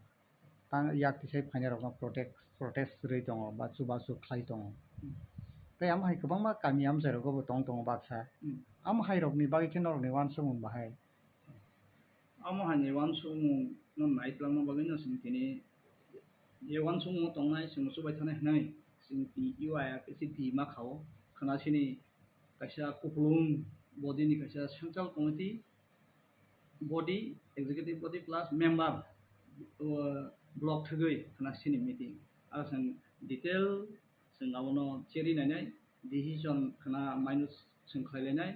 Tang yak tisai phainai rokno protest, protest rwi tongo ba chubachu khlai tongo. Hmm. Tei amo hai kwbangma kami amchai rogo bo tong tongo baksa. Hmm. Amo hai rokni bagwi khe norokni uansukmung bahai? Amo hai ni uansukmung no nai twlangna bagwi no chwng tini je uansukmung tongnai chwng chubai thanai hwnwi chwng T U I R P C D ma khao khwna sini kaisa kupulung body ni kaisa central committee body, executive body plus member, o, block thwgwi khwna sini meeting. Aro chwng detail chwng abono cheri nainai, decision khwna maino chwng khlai lainai,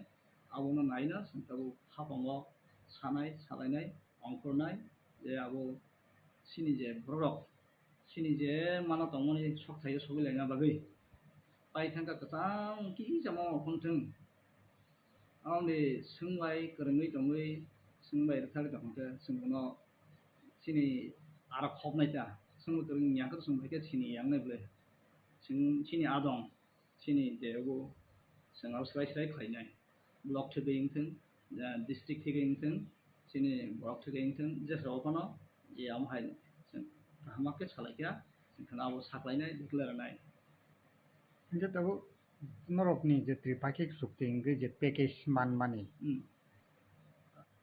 abono naino chwng tabuk hapango sanai, salainai, ongkhornai, je abo chini je borok, chini je mano tongmani sok thaio sogwi laina bagwi. Pai thangkha kwchang kisa ma ongkhorthwng. Amoni swngbai kwrwngwi tongwi, swngbai rwthagwi tongkhe, chwng bono chini aro khopnai ta. Swngbai kwrwng ya khe chwng bai khe chini yangnai bwle. Chwng chini adong, chini je abo chwng aro swlai swlai khlainai. Block thwgwi wngthwng, ah, district thwgwi wngthwng, chini borok thwgwi wngthwng, jesrao phano je amo hai chwng kaham khe salaikha, chwng khwna abo saklainai, declare rwnai. Hingke tabuk norokni je tripakhik chukti hingke je package manmani, Hmm.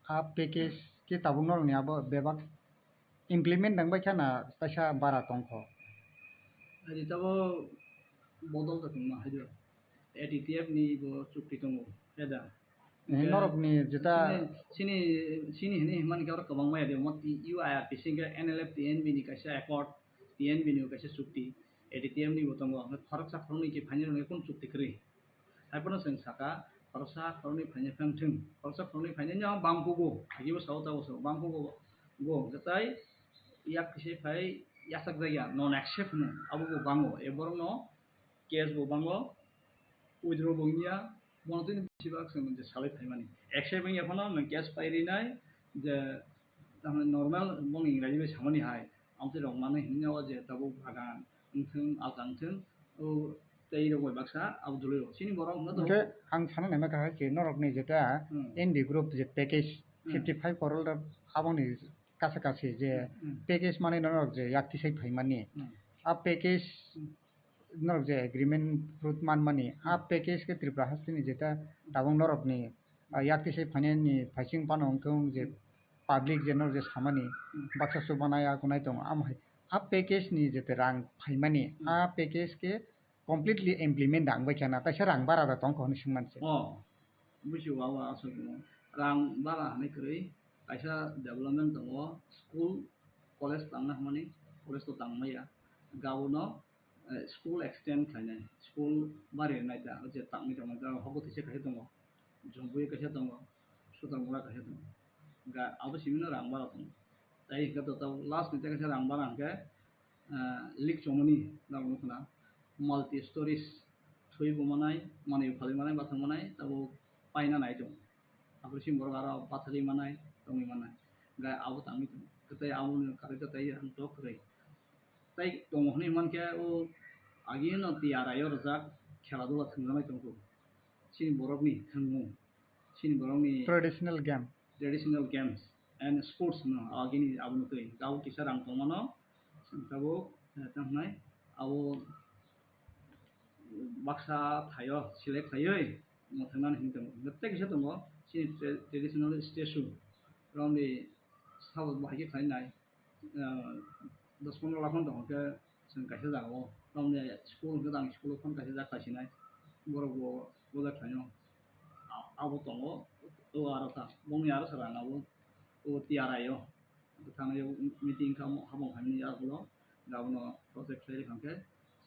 A package khe tabuk norokni abo bebak implement nangbai kha na kaisa bara tongkho? Hai tabo bodol ta tongma hai do. A T T F ni bo chukti tongo, heda. Eh, norokni jeta chini, chini, chini hini himani khe oro kwbangma ya de, mo T U I R P C hingke N L F T N B ni kaisa accord, T N B ni kaisa chukti, A T T F ni bo tongo, hingke khoroksa khoroknwi khe phaini rwngwi kunu chukti kwrwi. Haiphano chwng saka, khoroksa khoroknwi phaini phang thwng, khoroksa khoroknwi phaini no bangkugo, agibo sao tabo sao, bangkugo, go hwnkhe tai yak kisa phai yachak jakya, non accept hwno, abo bo bango, e borokno case bo bango, withdraw bo wngya, bono tini bisi bak chwng je salai phaimani. Accept wngya phano nwng case pai rinai, je tamni normal boni Ingraji bai samani hai, amtwi rok mano hinwi o je tabuk bagan wngthwng, alka wngthwng, o tei rok bai baksa abo dului rok. Chini borok wngkha to. Hwnkhe ang sana naima kha hai je norokni jeta Hmm. N D group je package Hmm. fifty five crore da aboni kasa kasi je Hmm. Package manwi norok je yak tisai phaimani. Hmm. A package Hmm. Norok je agreement fruit manmani, a package khe Tripura hasteni jeta tabuk norokni, ah, yak tisai phainani phaising phano wngthung je public je norok je samani Hmm. baksa chubanai akunai tongo. Amo hai a package ni jete rang phaimani, Hmm. A package khe Completely implement da wngbai kha na, kaisa rang bara da tong kha hwnwi swngmani se. O, busi wa wa aswk no. Rang bara hwnwi kwrwi kaisa development tongo, school, college tangna hwnmani, college to tangmaya. Gabono, eh, school extend khlainai, school bari rwnai ta, je tangwi tongmani ta, hobo thwisa kaisa tongo, Jompuio kaisa tongo, Sutarmura kaisa tongo. Ga, abo simino rang bara tongo. Tai hwnkhe to, to last ni kaisa rang bara hwnkhe, ah, leak chomani nang nukna, multi stories thwi bo manai, manwi phalwi manai, bathang manai, tabo paina nai tongo. Aphuru simi borok aro bathagwi manai, tongwi manai. Ga abo tangwi tongo. Kwtai aboni karwi ta tai ang tok kwrwi. Tai tongo hwnwi mankhe o agino tiyara yo rwjak khela dula thwngjaknai tongkhu. Chini borokni thwngmung, chini borokni traditional game, traditional games and sports no agini abono twi. Gabo kisa rang tongmano, chwng tabuk, eh, tamo hwnai abo baksa thaio select khaiwi mwthangna hinwi tongo. Tei kisa tongo chini tra-, traditional statue romni sabo bahai khe khlainai, ah, dos pondro lakh tongo khe chwng kaisa jagao romni school hwnkhe ang school phano kaisa jak khlaisinai borok bo boja khlaino. A-, abo tongo o aro ta bongni aro sa rang abo o T R I o. Thangnaio meeting kha habong hamni yagulo gabono project khlai rwkha khe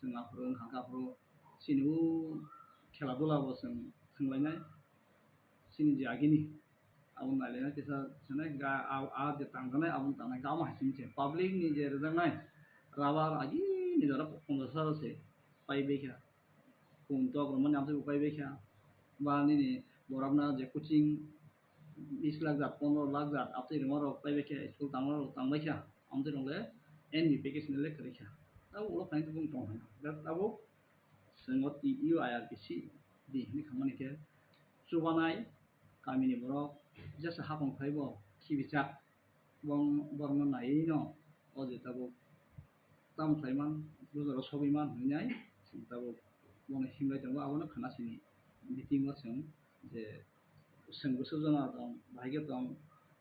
chwng aphuru wngkha khe aphuru chini o khela dula bo chwng thwnglainai chini je agini abo nailainai kisa sanai ga a, a je tangjanai abo tangnai ga omo hai simi se public ni je rwjaknai rabar agini jora ponchash hajar se pai bai kha. Kun tok rwmani amtwi bo pai bai kha. Ba nini borokno je coaching bis lakh jat, pondro lakh jat amtwi rwma rok pai bai kha, school tangma rok tang bai kha. Amtwi rok le N B package ni le kwrwi kha. Tabuk ulo khaina tubung tong hwnna. Tabuk chwng o T U I R P C di hwnwi khamani khe chubanai kamini borok jesa hapang phai bo khibichak. Bong-, borokno naiwi no o je tabuk tamo khlai man, bujaro sogwi man hwnwi nai chwng tabuk bono himlai tongo, abono khna sini meeting o chwng je chwng bwswk jona tong, bahai khe tong,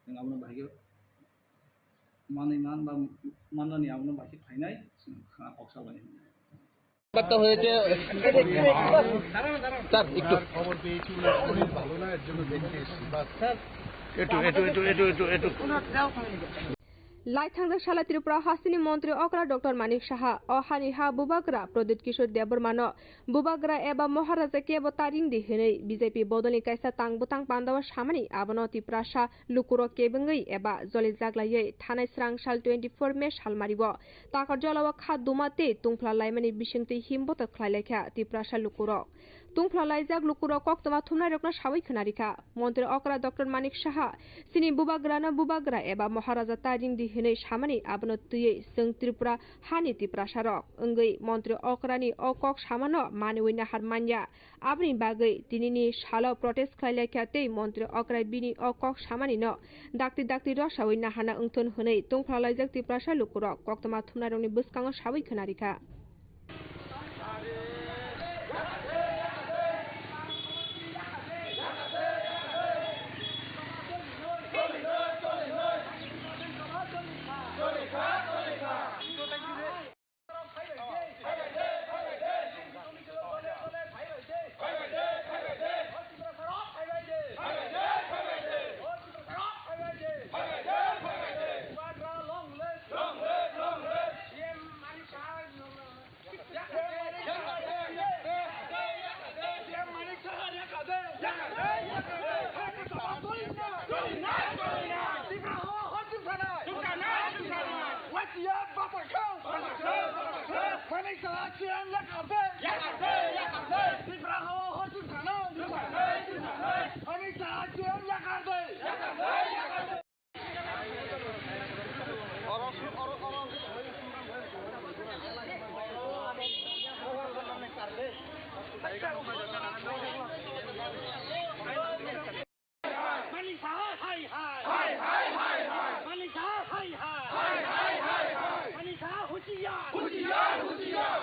chwng abono bahai khe manwi man ba mannani abono bahai khe khlainai chwng khna kok salai hwnwi. বার্তা হয়েছে। স্যার, একটু। খবর পেয়েছি, উনি শরীর ভালো না, এর জন্য দেখতে এসেছি, বাস। একটু, একটু, একটু, একটু, একটু, একটু। Laithangjak sala Tripura hasteni montri okra Doctor Manik Saha o hani ha bubagra Pradyut Kishore Debbarmano bubagra eba Maharaja kebo ta ringdi hinwi B J P bodolni kaisa tang bwtang pandao samani abono Tiprasa lukurok kebengwi eba jolijaklaiwi thanai srang sal twenty four May salmario Takarjala o kha duma tei tungphla laimani bisingtwi him botok khlai laikha Tiprasa lukurok. Tungphla laijak lukurok koktwma thumnairokno sawi khwnarikha. Montri okra Doctor Manik Saha chini bubagrano bubagra eba Maharaja ta ringdi hinwi samani abono twiwi chwng Tripura hani Tiprasarok wngwi montri okrani o kok samano maniwi nahar manya. Aboni bagwi tinini salo protest khlai laikha tei montri okrai bini o kok samanino dakti dakti rosawi nahana wngthun hwnwi tungphla laijak Tiprasa lukurok koktwma thumnairokni bwskango sawi khwnarikha. Manik Saha C M yakar de! Yakar de, yakar de! Tipra hawa hor chwng thanai! Chwng thanai, chwng thanai! Manik Saha C M yakar de! Yakar de, yakar de! Oro, oro, oro. Manik Saha hai hai. Hai hai hai hai. Manik Saha hai hai. Hai hai hai hai. Manik Saha husiar. Husiar, husiar.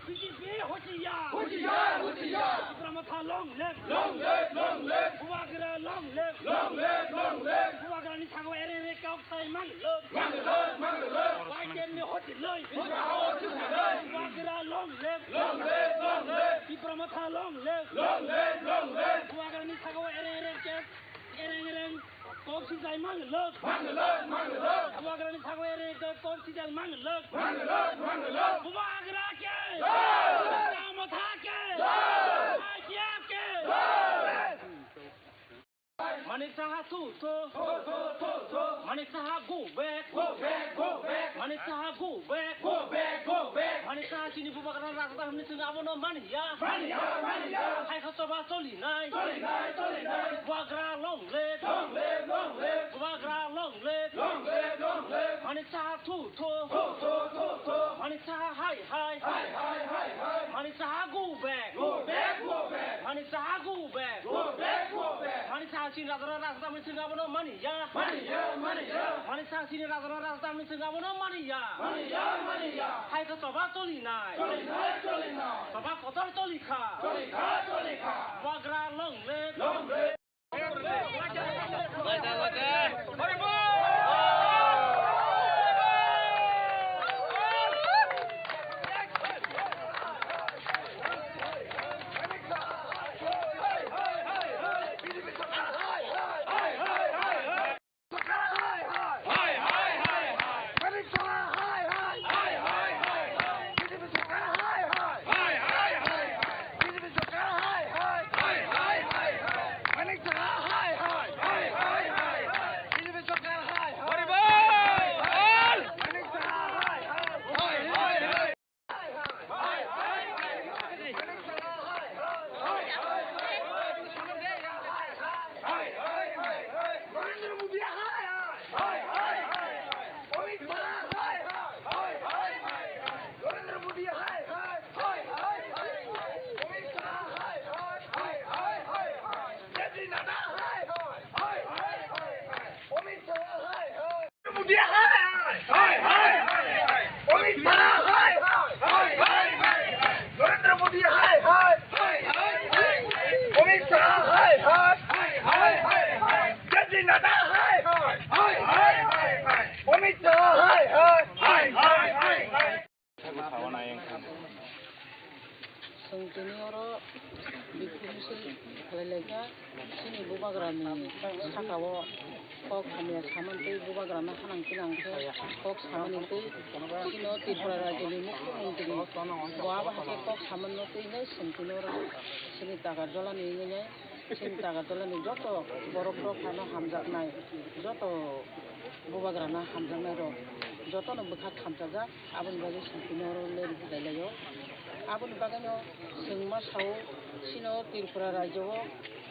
B J P husiar. Husiar, husiar. Tipra Motha long live. Long live, long live. Bubagra long live. Long live, long live. Bubagra ni thango ere ere kok Manglok. Manglok, manglok. Waitem ni hoti loi. Bubagra long live. Long live, long live. Tipra Motha long live. Long live, long live. Bubagra ni sago ereng ereng ke, ereng ereng kok sijai manglok. Manglok, manglok. Bubagra ni sago ereng ereng kok sijai manglok. Manglok, manglok. Bubagra ke. Jai. Tipra Motha ke. Jai. I P F ke. Jai. Manik Saha thu thu. Manik Saha go back. Go back, go back. Manik Saha go back. Go back, go back. Manik Saha chini bubagra rajda hamni chwng abono mani ya. Mani ya, mani ya. Hai kha choba choli nai. Choli nai, choli nai. Bubagra long live. Long live, long live. Bubagra long live. Long live, long live. Manik Saha thu thu. Thu thu, thu thu. Manik Saha hai hai. Hai hai, hai hai. Manik Saha go back. Go back, go back. Manik Saha go back. Go back, go back. Manik Saha chini rajda rajda hamni chwng abono mani ya. Mani ya, mani ya. Manik Saha chini rajda rajda hamni chwng abono mani ya. Mani ya, mani ya. Hai kha choba choli nai. Choli nai, choli nai. Choba kotor choli kha. Choli kha, choli kha. Bubagra long live. Long live. Modi hai hai. Hai hai hai. Amit Shah hai hai. Hai hai hai. Narendra Modi hai hai. Hai hai hai. Amit Shah hai hai. Hai hai hai. J P Nadda hai hai. Hai hai hai. Amit Shah hai hai. Hai hai hai. Chwng tini oro bikhum misil khlai lai kha. Chini bubagrani saka o kok hamya samani tei bubagrano hanang tinang khe kok samani tei chini o Tripura rajyoni mukhyamantri bo abo hai khe kok samani no twi nai chwng tini oro chini Takarjala ni wngwi nai. Chini Takarjala ni joto borok rok phano hamjaknai, joto bubagrano hamjaknai rok jotono bwkha khamchajak, aboni bagwi chwng tini oro leri budai laio. Aboni bagwino chwng ma sao, chini o Tripura rajyo o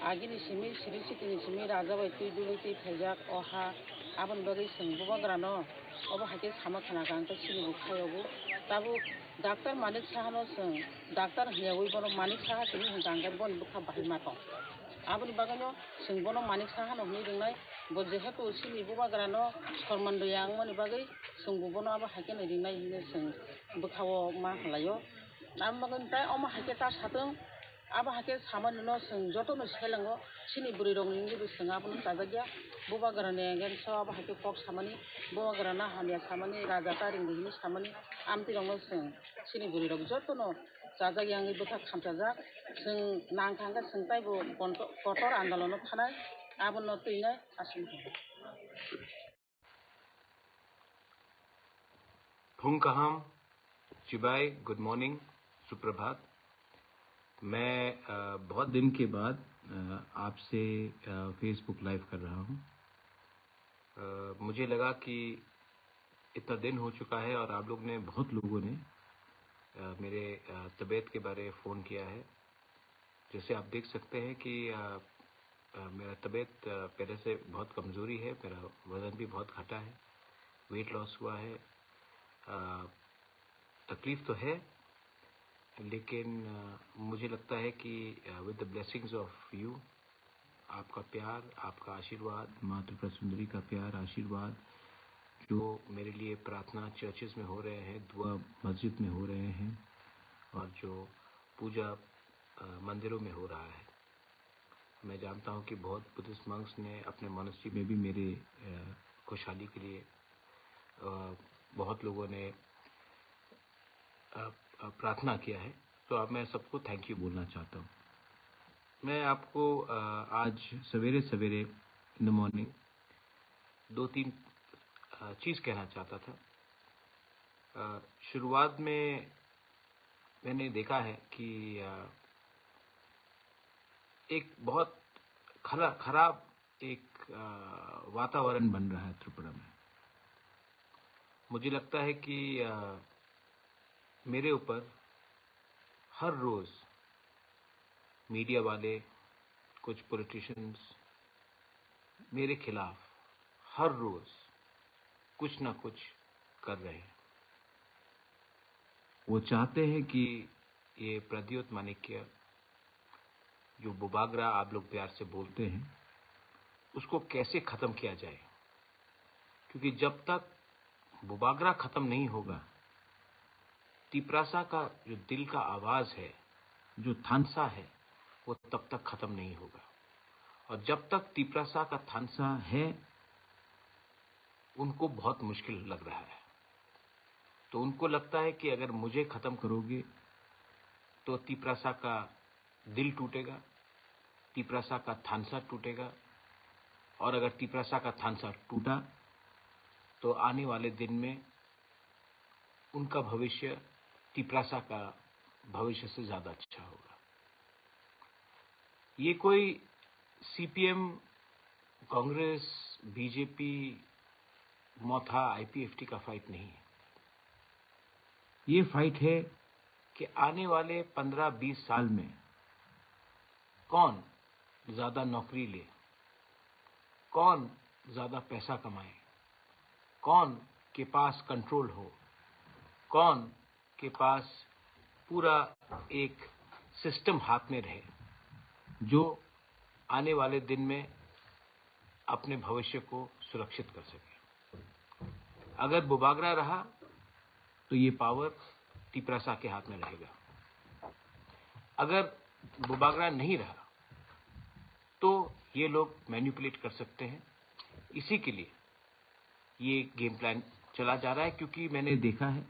agini simi, siri sitini simi raja bai twi dului twi phaijak o ha, aboni bagwi chwng bubagrano obo hai khe sama khna kha, hwnkhe chini bo khaio bo. Tabuk Doctor Manik Saha no chwng doctor hwnyawi bono Manik Saha simi hwnkha, hwnkhe boni bwkha bahai ma tong. Aboni bagwino chwng bono Manik Saha no hwnwi ringnai, bo jehetu chini bubagrano sorman rwya wngmani bagwi chwng bo bono abo hai kheno ringnai hwnwi chwng bwkha-o ma hwnlaio. Aboni bagwino tai omo hai khe ta satwng, abo hai khe samani no chwng jotono selengo, chini bwrwi rokni wngwi bo chwng abono chajakya, bubagrani against o abo hai khe kok samani, bubagrano hamya samani, raja ta ringdi hwnwi samani, amtwi rokno chwng chini bwrwi rok jotono chajak yangwi bwkha khamchajak. Chwng nang thangkhe chwng taibo konto-, kotor andolono thanai, abono twinai aswk. Phung kaham, chibai, good morning, suprabhat. मैं अ, बहुत दिन के बाद अ, आपसे अ, Facebook live कर रहा हूँ। अ, मुझे लगा कि इतना दिन हो चुका है और आप लोग ने, बहुत लोगों ने अ, मेरे अ, तबीयत के बारे फ़ोन किया है। जैसे आप देख सकते हैं कि अ, अ, मेरा तबीयत अ, पहले से बहुत कमज़ोरी है, मेरा वज़न भी बहुत घटा है, वेट लॉस हुआ है। अ, तकलीफ़ तो है, लेकिन अ, मुझे लगता है कि अ, with the blessings of you, आपका प्यार, आपका आशीर्वाद, माँ त्रिपुरा सुंदरी का प्यार, आशीर्वाद, जो मेरे लिए प्रार्थना चर्चेस में हो रहे हैं, दुआ मस्जिद में हो रहे हैं और जो पूजा अ, मंदिरों में हो रहा है। मैं जानता हूँ कि बहुत बुद्धिस्ट मंक्स ने अपने मॉनेस्ट्री में भी मेरे अ, खुशहाली के लिए, अ, बहुत लोगों ने, अ, अ, प्रार्थना किया है। तो अब मैं सबको थैंक यू बोलना चाहता हूँ। मैं आपको, अ, आज सवेरे सवेरे, in the morning, दो तीन, अ, चीज़ कहना चाहता था। अ, शुरुआत में मैंने देखा है कि, अ, एक बहुत खरा-, खराब एक, अ, वातावरण बन रहा है त्रिपुरा में। मुझे लगता है कि, अ, मेरे ऊपर हर रोज़ मीडिया वाले, कुछ पॉलिटिशियंस मेरे खिलाफ हर रोज़ कुछ ना कुछ कर रहे हैं। वो चाहते हैं कि ये प्रद्योत माणिक्य, जो बुबागरा आप लोग प्यार से बोलते हैं, उसको कैसे ख़त्म किया जाए, क्योंकि जब तक बुबागरा ख़त्म नहीं होगा, तिपरासा का जो दिल का आवाज़ है, जो थानसा है, वो तब तक ख़त्म नहीं होगा। और जब तक तिपरासा का थानसा है, उनको बहुत मुश्किल लग रहा है। तो उनको लगता है कि अगर मुझे ख़त्म करोगे, तो तिपरासा का दिल टूटेगा, तिपरासा का थानसा टूटेगा, और अगर तिपरासा का थानसा टूटा, तो आने वाले दिन में उनका भविष्य तिपरासा का भविष्य से ज़्यादा अच्छा होगा। ये कोई सीपीएम, कांग्रेस, बीजेपी, मोथा, आईपीएफटी का फाइट नहीं है। ये फाइट है कि आने वाले पन्द्रह बीस साल में कौन ज़्यादा नौकरी ले, कौन ज़्यादा पैसा कमाए, कौन के पास कंट्रोल हो, कौन के पास पूरा एक सिस्टम हाथ में रहे, जो आने वाले दिन में अपने भविष्य को सुरक्षित कर सके। अगर बुबागरा रहा, तो ये पावर तिपरासा के हाथ में रहेगा। अगर बुबागरा नहीं रहा, तो ये लोग मैनिपुलेट कर सकते हैं। इसी के लिए ये गेम प्लान चला जा रहा है, क्योंकि मैंने देखा है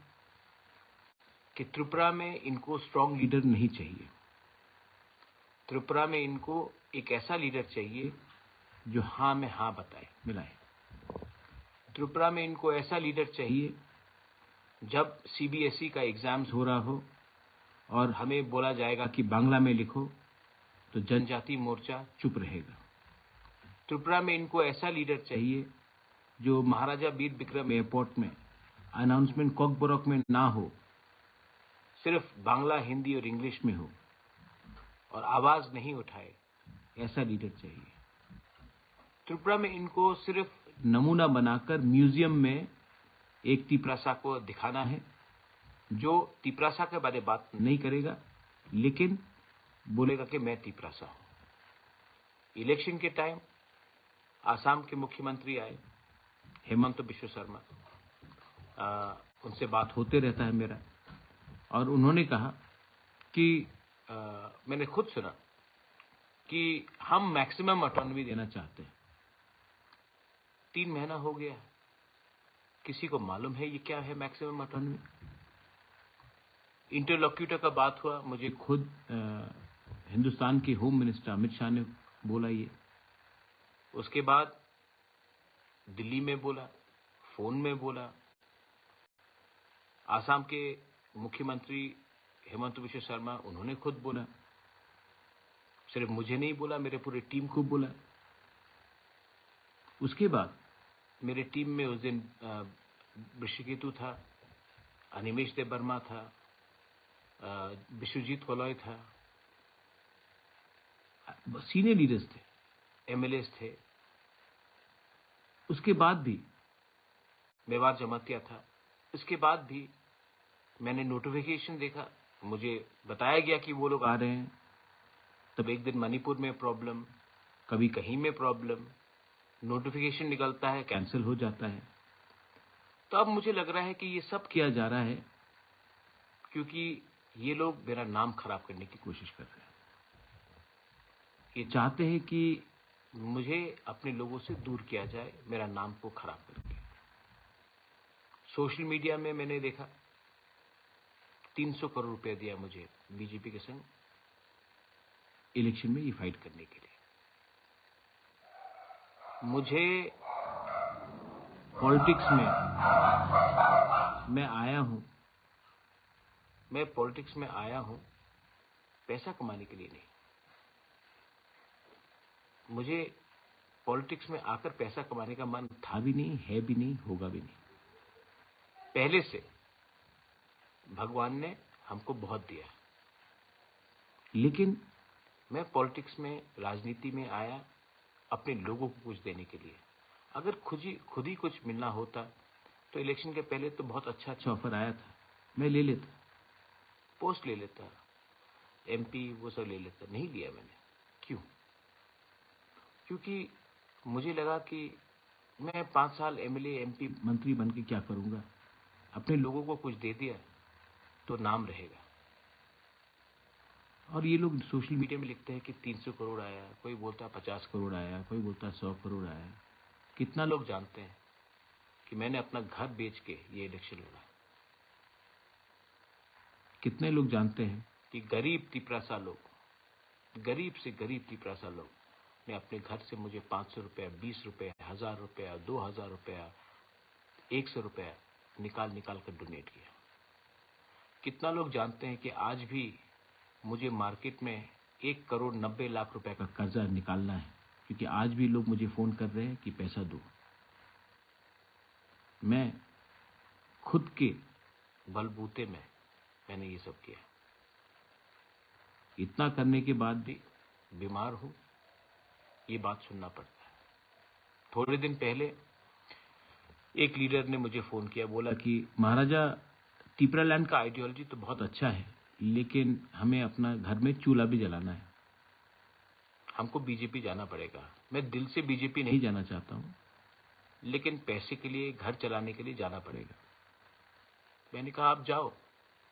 कि त्रिपुरा में इनको स्ट्रॉन्ग लीडर नहीं चाहिए। त्रिपुरा में इनको एक ऐसा लीडर चाहिए जो हाँ में हाँ बताए, मिलाए। त्रिपुरा में इनको ऐसा लीडर चाहिए, जब सीबीएसई का एग्जाम्स हो रहा हो और हमें बोला जाएगा कि बांग्ला में लिखो, तो जनजाति मोर्चा चुप रहेगा। त्रिपुरा में इनको ऐसा लीडर चाहिए जो महाराजा वीर विक्रम एयरपोर्ट में अनाउंसमेंट कॉकबरक में ना हो, सिर्फ बांग्ला, हिंदी और इंग्लिश में हो और आवाज़ नहीं उठाए, ऐसा लीडर चाहिए। त्रिपुरा में इनको सिर्फ नमूना बनाकर म्यूजियम में एक तिपरासा को दिखाना है, जो तिपरासा के बारे बात नहीं करेगा, लेकिन बोलेगा कि मैं तिपरासा हूँ। इलेक्शन के टाइम आसाम के मुख्यमंत्री आए, हेमंत बिश्व शर्मा, आ, उनसे बात होते रहता है मेरा, और उन्होंने कहा कि, आ, मैंने खुद सुना कि हम मैक्सिमम ऑटोनॉमी देना चाहते हैं। तीन महीना हो गया, किसी को मालूम है ये क्या है मैक्सिमम ऑटोनॉमी? इंटरलोक्यूटर का बात हुआ, मुझे खुद, अ, हिंदुस्तान के होम मिनिस्टर अमित शाह ने बोला ये। उसके बाद दिल्ली में बोला, फोन में बोला, आसाम के मुख्यमंत्री हेमंत बिश्व शर्मा, उन्होंने खुद बोला, सिर्फ मुझे नहीं बोला, मेरे पूरे टीम को बोला। उसके बाद मेरे टीम में उस दिन, अ, ऋषिकेतु था, अनिमेश देव वर्मा था, अ, विश्वजीत वलॉय था, सीनियर लीडर्स थे, एमएलएस थे। उसके बाद भी मेवाड़ जमातिया था। उसके बाद भी मैंने नोटिफिकेशन देखा, मुझे बताया गया कि वो लोग आ रहे हैं। तब एक दिन मणिपुर में प्रॉब्लम, कभी कहीं में प्रॉब्लम, नोटिफिकेशन निकलता है, कैंसिल हो जाता है। तो अब मुझे लग रहा है कि ये सब किया जा रहा है क्योंकि ये लोग मेरा नाम खराब करने की कोशिश कर रहे हैं। ये चाहते हैं कि मुझे अपने लोगों से दूर किया जाए, मेरा नाम को खराब करके। सोशल मीडिया में मैंने देखा, तीन सौ करोड़ रुपया दिया मुझे बीजेपी के संग इलेक्शन में ये फाइट करने के लिए। मुझे पॉलिटिक्स में मैं आया हूँ, मैं पॉलिटिक्स में आया हूँ पैसा कमाने के लिए नहीं। मुझे पॉलिटिक्स में आकर पैसा कमाने का मन था भी नहीं, है भी नहीं, होगा भी नहीं। पहले से भगवान ने हमको बहुत दिया, लेकिन मैं पॉलिटिक्स में, राजनीति में आया अपने लोगों को कुछ देने के लिए। अगर खुद ही, खुद ही कुछ मिलना होता तो इलेक्शन के पहले तो बहुत अच्छा अच्छा ऑफर आया था, मैं ले लेता, पोस्ट ले लेता, एमपी वो सब ले लेता। नहीं लिया मैंने। क्यों? क्योंकि मुझे लगा कि मैं पाँच साल एमएलए, एमपी, मंत्री बन के क्या करूँगा? अपने लोगों को कुछ दे दिया तो नाम रहेगा। और ये लोग सोशल मीडिया में लिखते हैं कि तीन सौ करोड़ आया, कोई बोलता है पचास करोड़ आया, कोई बोलता है सौ करोड़ आया। कितना लोग जानते हैं कि मैंने अपना घर बेच के ये इलेक्शन लड़ा? कितने लोग जानते हैं कि गरीब तिपरासा लोग, गरीब से गरीब तिपरासा लोग ने अपने घर से मुझे पाँच सौ रुपया, बीस रुपया, हजार रुपया, दो हजार रुपया, एक सौ रुपया निकाल निकाल कर डोनेट किया? कितना लोग जानते हैं कि आज भी मुझे मार्केट में एक करोड़ नब्बे लाख रुपए का कर्जा निकालना है, क्योंकि आज भी लोग मुझे फोन कर रहे हैं कि पैसा दो। मैं खुद के बलबूते में मैंने ये सब किया। इतना करने के बाद भी बीमार हूँ, ये बात सुनना पड़ता है। थोड़े दिन पहले एक लीडर ने मुझे फोन किया, बोला कि महाराजा, टिपरा लैंड का आइडियोलॉजी तो बहुत अच्छा है, लेकिन हमें अपना घर में चूल्हा भी जलाना है, हमको बीजेपी जाना पड़ेगा। मैं दिल से बीजेपी नहीं जाना चाहता हूँ, लेकिन पैसे के लिए, घर चलाने के लिए जाना पड़ेगा। मैंने कहा, आप जाओ,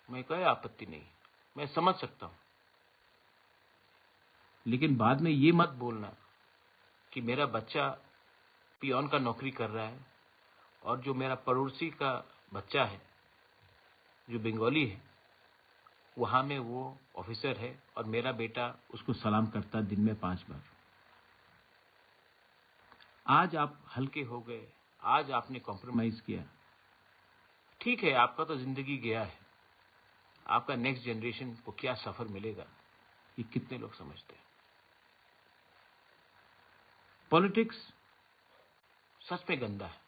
मैं कोई आपत्ति नहीं, मैं समझ सकता हूँ, लेकिन बाद में ये मत बोलना कि मेरा बच्चा पियोन का नौकरी कर रहा है और जो मेरा पड़ोसी का बच्चा है, जो बंगाली है, वहाँ में वो ऑफिसर है और मेरा बेटा उसको सलाम करता दिन में पांच बार। आज आप हल्के हो गए, आज आपने कॉम्प्रोमाइज किया। ठीक है, आपका तो जिंदगी गया है, आपका नेक्स्ट जनरेशन को क्या सफर मिलेगा, ये कितने लोग समझते हैं? पॉलिटिक्स सच में गंदा है।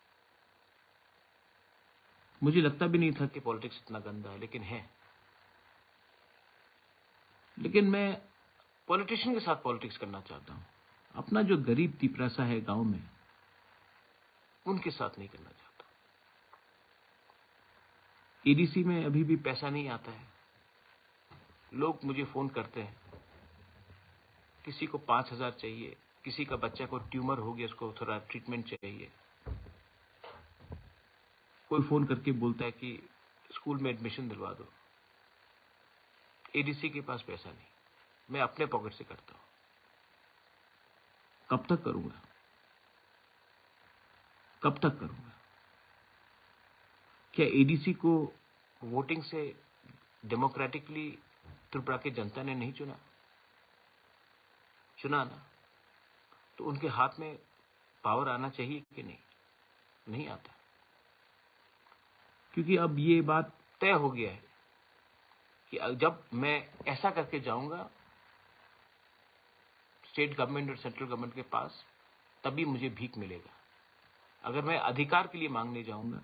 मुझे लगता भी नहीं था कि पॉलिटिक्स इतना गंदा है, लेकिन है। लेकिन मैं पॉलिटिशियन के साथ पॉलिटिक्स करना चाहता हूँ। अपना जो गरीब तिपरासा है गांव में, उनके साथ नहीं करना चाहता। एडीसी में अभी भी पैसा नहीं आता है। लोग मुझे फोन करते हैं, किसी को पाँच हजार चाहिए, किसी का बच्चा को ट्यूमर हो गया, उसको थोड़ा ट्रीटमेंट चाहिए। कोई फोन करके बोलता है कि स्कूल में एडमिशन दिलवा दो। एडीसी के पास पैसा नहीं, मैं अपने पॉकेट से करता हूँ। कब तक करूँगा? कब तक करूँगा? क्या एडीसी को वोटिंग से डेमोक्रेटिकली त्रिपुरा की जनता ने नहीं चुना? चुना ना, तो उनके हाथ में पावर आना चाहिए कि नहीं? नहीं आता, क्योंकि अब ये बात तय हो गया है कि जब मैं ऐसा करके जाऊंगा स्टेट गवर्नमेंट और सेंट्रल गवर्नमेंट के पास, तभी मुझे भीख मिलेगा। अगर मैं अधिकार के लिए मांगने जाऊंगा,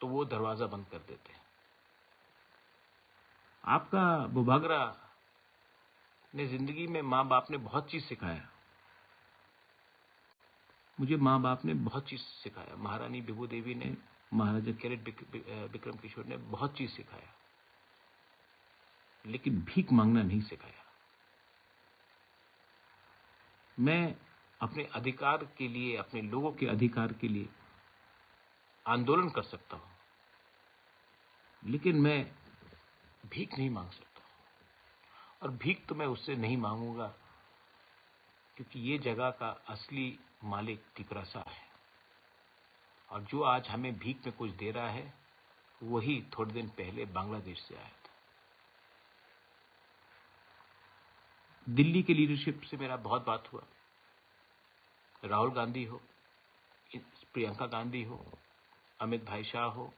तो वो दरवाजा बंद कर देते हैं। आपका बुभागरा ने जिंदगी में माँ बाप ने बहुत चीज सिखाया। मुझे माँ बाप ने बहुत चीज सिखाया। महारानी विभू देवी ने, महाराजा कैरेट विक-, वि-, अ, विक्रम किशोर ने बहुत चीज सिखाया, लेकिन भीख मांगना नहीं सिखाया। मैं अपने अधिकार के लिए, अपने लोगों के अधिकार के लिए आंदोलन कर सकता हूँ, लेकिन मैं भीख नहीं मांग सकता। और भीख तो मैं उससे नहीं मांगूंगा क्योंकि ये जगह का असली मालिक तिपरासा है। और जो आज हमें भीख में कुछ दे रहा है, वही थोड़े दिन पहले बांग्लादेश से आया था। दिल्ली के लीडरशिप से मेरा बहुत बात हुआ। राहुल गांधी हो, प्रियंका गांधी हो, अमित भाई शाह हो,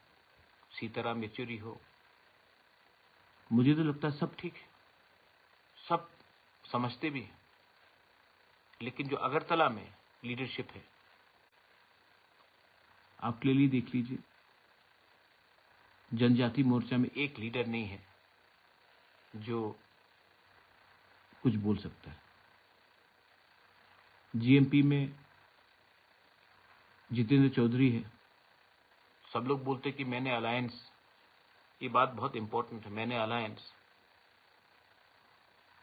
सीताराम येचुरी हो, मुझे तो लगता है सब ठीक है, सब समझते भी हैं। लेकिन जो अगरतला में लीडरशिप है, आप क्लियरली देख लीजिए, जनजाति मोर्चा में एक लीडर नहीं है जो कुछ बोल सकता है। जीएमपी में जितेंद्र चौधरी है। सब लोग बोलते कि मैंने अलायंस, ये बात बहुत इंपॉर्टेंट है, मैंने अलायंस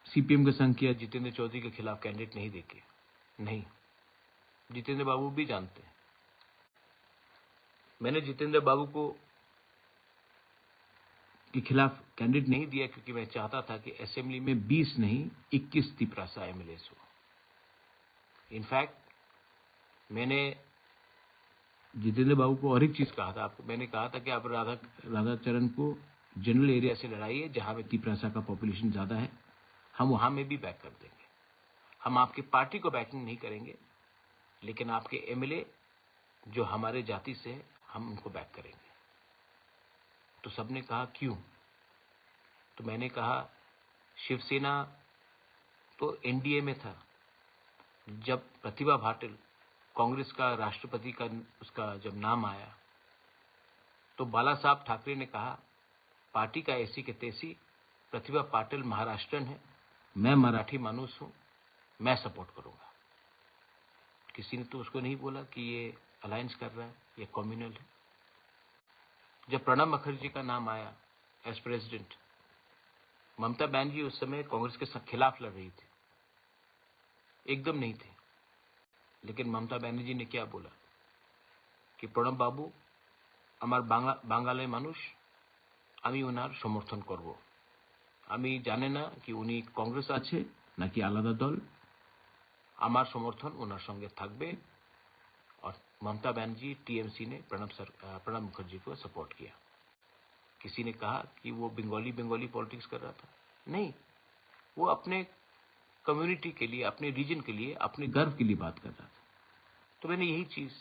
सीपीएम के संग किया, जितेंद्र चौधरी के खिलाफ कैंडिडेट नहीं देके, नहीं, जितेंद्र बाबू भी जानते हैं। मैंने जितेंद्र बाबू को के खिलाफ कैंडिडेट नहीं दिया, क्योंकि मैं चाहता था कि असेंबली में बीस नहीं, इक्कीस तिपरासा एमएलए हो। इनफैक्ट, मैंने जितेंद्र बाबू को और एक चीज कहा था आपको, मैंने कहा था कि आप राधा राधाचरण को जनरल एरिया से लड़ाइए, जहां में तिपरासा का पॉपुलेशन ज्यादा है, हम वहां में भी बैक कर देंगे। हम आपकी पार्टी को बैकिंग नहीं करेंगे, लेकिन आपके एमएलए जो हमारे जाति से है, हम उनको बैक करेंगे। तो सबने कहा, क्यों? तो मैंने कहा, शिवसेना तो एनडीए में था। जब प्रतिभा पाटिल, कांग्रेस का राष्ट्रपति का, उसका जब नाम आया, तो बाला साहब ठाकरे ने कहा, पार्टी का ऐसी के तैसी, प्रतिभा पाटिल महाराष्ट्रन है, मैं मराठी मानुस हूँ, मैं सपोर्ट करूँगा। किसी ने तो उसको नहीं बोला कि ये अलायंस कर रहा है, ये कम्युनल है। जब प्रणब मुखर्जी का नाम आया एज प्रेसिडेंट, ममता बनर्जी उस समय कांग्रेस के स-, खिलाफ लड़ रही थी, एकदम नहीं थे। लेकिन ममता बनर्जी ने क्या बोला कि প্রণব বাবু আমার বাংলা, বাঙালি মানুষ, আমি ওনার সমর্থন করব। আমি জানি না কি উনি কংগ্রেস আছে নাকি আলাদা দল, আমার সমর্থন ওনার সঙ্গে থাকবে। और ममता बनर्जी, टीएमसी ने प्रणब सर, अ, प्रणब मुखर्जी को सपोर्ट किया। किसी ने कहा कि वो बंगाली, बंगाली पॉलिटिक्स कर रहा था, नहीं, वो अपने कम्युनिटी के लिए, अपने रीजन के लिए, अपने गर्व के लिए बात कर रहा था। तो मैंने यही चीज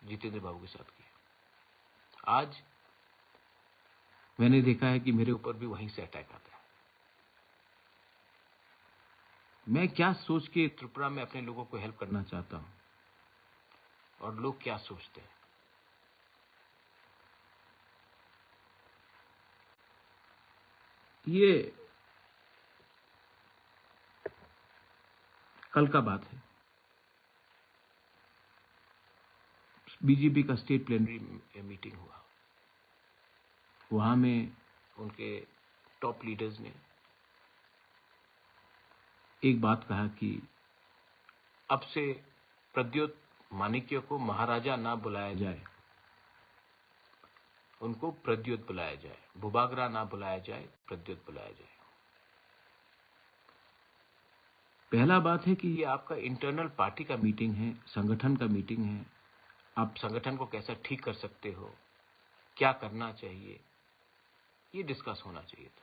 जितेंद्र बाबू के साथ की। आज मैंने देखा है कि मेरे ऊपर भी वहीं से अटैक आता है। मैं क्या सोच के त्रिपुरा में अपने लोगों को हेल्प करना चाहता हूँ और लोग क्या सोचते हैं, ये कल का बात है। बीजेपी का स्टेट प्लेनरी मीटिंग हुआ, वहाँ में उनके टॉप लीडर्स ने एक बात कहा कि अब से प्रद्योत माणिक्य को महाराजा ना बुलाया जाए, उनको प्रद्योत बुलाया जाए, बुबागरा ना बुलाया जाए, प्रद्योत बुलाया जाए। पहला बात है कि ये आपका इंटरनल पार्टी का मीटिंग है, संगठन का मीटिंग है। आप संगठन को कैसा ठीक कर सकते हो, क्या करना चाहिए, ये डिस्कस होना चाहिए था।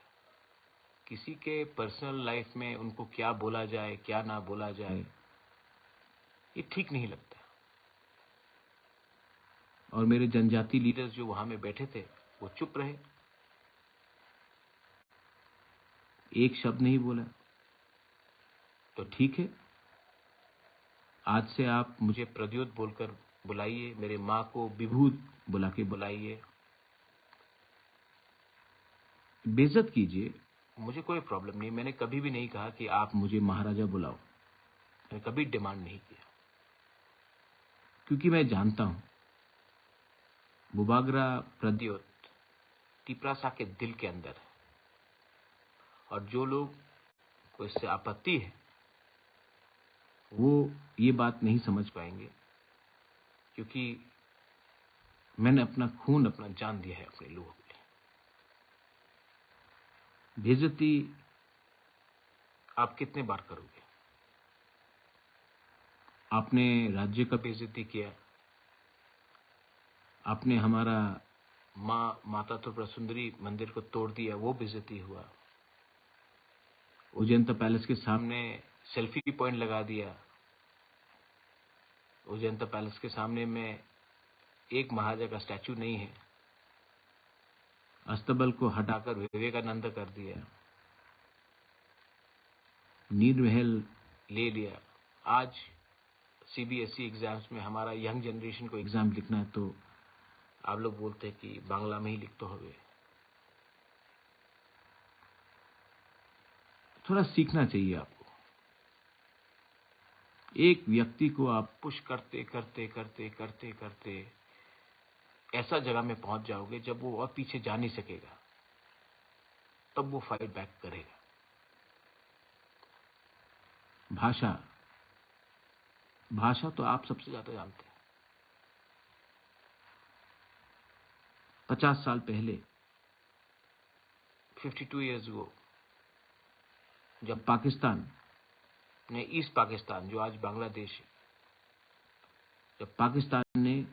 किसी के पर्सनल लाइफ में उनको क्या बोला जाए, क्या ना बोला जाए, ये ठीक नहीं लगता। और मेरे जनजाति लीडर्स जो वहाँ में बैठे थे, वो चुप रहे, एक शब्द नहीं बोला। तो ठीक है, आज से आप मुझे प्रद्योत बोलकर बुलाइए, मेरे माँ को विभूत बुला के बुलाइए, बेइज्जत कीजिए, मुझे कोई प्रॉब्लम नहीं। मैंने कभी भी नहीं कहा कि आप मुझे महाराजा बुलाओ, मैंने कभी डिमांड नहीं किया, क्योंकि मैं जानता हूँ बुबागरा प्रद्योत तिपरासा के दिल के अंदर है, और जो लोग को इससे आपत्ति है, वो ये बात नहीं समझ पाएंगे, क्योंकि मैंने अपना खून, अपना जान दिया है अपने लोगों के लिए। बेइज्जती आप कितने बार करोगे? आपने राज्य का बेइज्जती किया, आपने हमारा माँ माता त्रिपुरा सुंदरी मंदिर को तोड़ दिया, वो बेइज्जती हुआ। उज्जैन पैलेस के सामने सेल्फी पॉइंट लगा दिया। उज्जैन पैलेस के सामने में एक महाराजा का स्टैचू नहीं है। अस्तबल को हटाकर विवेकानंद कर दिया। नीर महल ले लिया। आज सीबीएसई एग्जाम्स में हमारा यंग जनरेशन को एग्जाम लिखना है तो आप लोग बोलते हैं कि बांग्ला में ही लिखते होवे। थोड़ा सीखना चाहिए आपको। एक व्यक्ति को आप पुश करते करते करते करते करते ऐसा जगह में पहुंच जाओगे जब वो और पीछे जा नहीं सकेगा, तब वो फाइट बैक करेगा। भाषा, भाषा तो आप सबसे ज्यादा जानते हैं। पचास साल पहले, फिफ्टी टू ईयर्स गो, जब पाकिस्तान ने ईस्ट पाकिस्तान, जो आज बांग्लादेश है, जब पाकिस्तान ने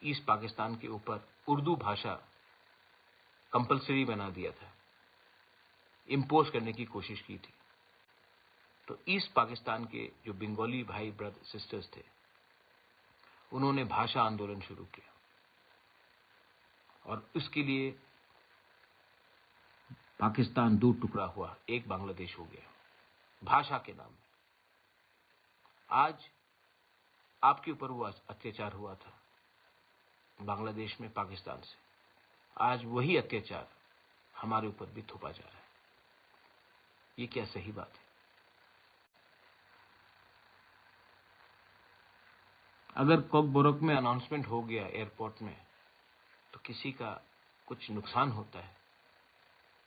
ईस्ट पाकिस्तान के ऊपर उर्दू भाषा कंपलसरी बना दिया था, इम्पोज करने की कोशिश की थी, तो ईस्ट पाकिस्तान के जो बंगाली भाई ब्रदर सिस्टर्स थे, उन्होंने भाषा आंदोलन शुरू किया और उसके लिए पाकिस्तान दो टुकड़ा हुआ, एक बांग्लादेश हो गया भाषा के नाम में। आज आपके ऊपर वो अत्याचार हुआ था बांग्लादेश में पाकिस्तान से, आज वही अत्याचार हमारे ऊपर भी थोपा जा रहा है। ये क्या सही बात है? अगर कॉकबोरोक में अनाउंसमेंट हो गया एयरपोर्ट में, तो किसी का कुछ नुकसान होता है?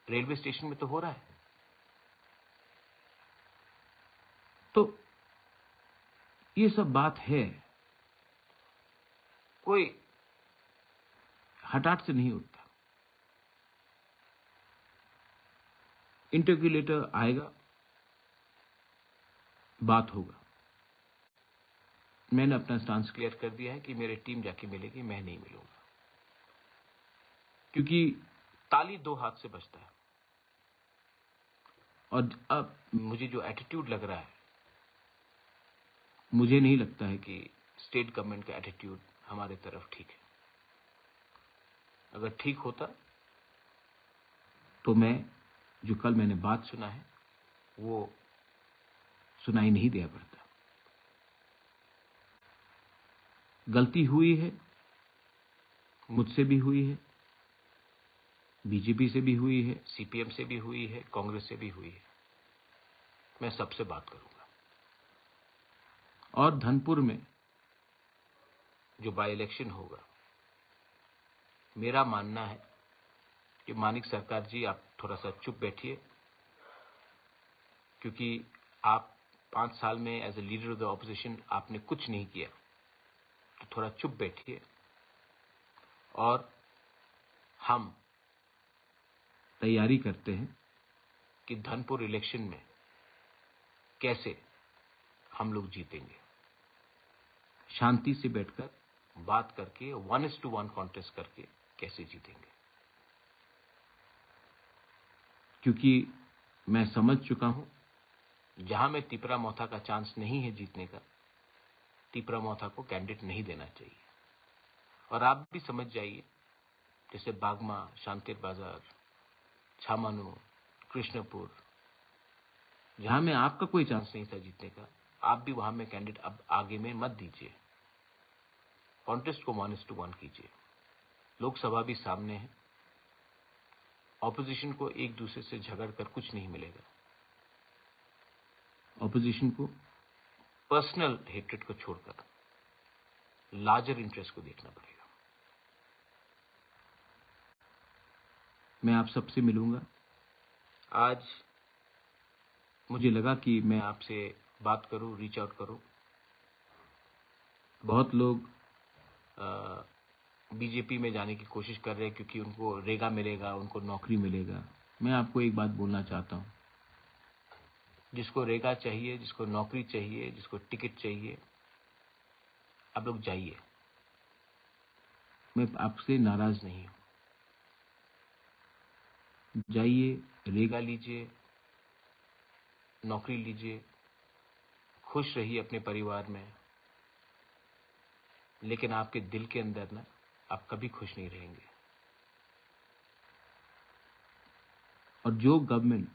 रेलवे स्टेशन में तो हो रहा है। तो ये सब बात है, कोई हठात से नहीं उठता। इंटरव्यू लेटर आएगा, बात होगा। मैंने अपना स्टांस क्लियर कर दिया है कि मेरी टीम जाके मिलेगी, मैं नहीं मिलूंगा, क्योंकि ताली दो हाथ से बजता है। और अब मुझे जो एटीट्यूड लग रहा है, मुझे नहीं लगता है कि स्टेट गवर्नमेंट का एटीट्यूड हमारे तरफ ठीक है। अगर ठीक होता तो मैं, जो कल मैंने बात सुना है, वो सुनाई नहीं दिया पड़ता। गलती हुई है, मुझसे भी हुई है, बीजेपी से भी हुई है, सीपीएम से भी हुई है, कांग्रेस से भी हुई है। मैं सबसे बात करूंगा। और धनपुर में जो बाई इलेक्शन होगा, मेरा मानना है कि मानिक सरकार जी, आप थोड़ा सा चुप बैठिए, क्योंकि आप पाँच साल में as a leader of the opposition आपने कुछ नहीं किया, तो थोड़ा चुप बैठिए और हम तैयारी करते हैं कि धनपुर इलेक्शन में कैसे हम लोग जीतेंगे। शांति से बैठकर बात करके, one is to one contest करके कैसे जीतेंगे, क्योंकि मैं समझ चुका हूं, जहां में तिपरा मोथा का चांस नहीं है जीतने का, तिपरा मोथा को कैंडिडेट नहीं देना चाहिए। और आप भी समझ जाइए, जैसे बागमा, शांतिर बाजार, छामानू, कृष्णपुर, जहां में आपका कोई चांस नहीं था जीतने का, आप भी वहां में कैंडिडेट अब आगे में मत दीजिए। कॉन्टेस्ट को वन इज टू वन कीजिए। लोकसभा भी सामने है। ऑपोजिशन को एक दूसरे से झगड़ कर कुछ नहीं मिलेगा। ऑपोजिशन को पर्सनल हेट्रेड को छोड़कर लार्जर इंटरेस्ट को देखना पड़ेगा। मैं आप सबसे मिलूंगा। आज मुझे लगा कि मैं आपसे बात करूं, रीच आउट करूं। बहुत लोग, अ, बीजेपी में जाने की कोशिश कर रहे हैं क्योंकि उनको रेगा मिलेगा, उनको नौकरी मिलेगा। मैं आपको एक बात बोलना चाहता हूं, जिसको रेगा चाहिए, जिसको नौकरी चाहिए, जिसको टिकट चाहिए, आप लोग जाइए, मैं आपसे नाराज नहीं हूँ। जाइए, रेगा लीजिए, नौकरी लीजिए, खुश रहिए अपने परिवार में, लेकिन आपके दिल के अंदर ना, आप कभी खुश नहीं रहेंगे। और जो गवर्नमेंट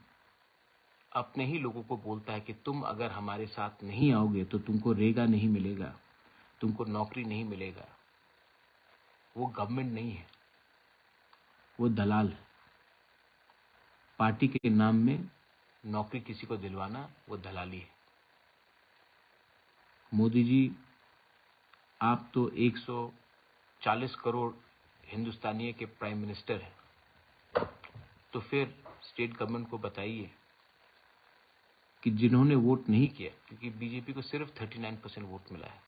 अपने ही लोगों को बोलता है कि तुम अगर हमारे साथ नहीं आओगे तो तुमको रेगा नहीं मिलेगा, तुमको नौकरी नहीं मिलेगा, वो गवर्नमेंट नहीं है, वो दलाल है। पार्टी के नाम में नौकरी किसी को दिलवाना, वो दलाली है। मोदी जी, आप तो एक सौ चालीस करोड़ हिंदुस्तानियों के प्राइम मिनिस्टर हैं, तो फिर स्टेट गवर्नमेंट को बताइए कि जिन्होंने वोट नहीं किया, क्योंकि बीजेपी को सिर्फ थर्टी नाइन परसेंट वोट मिला है,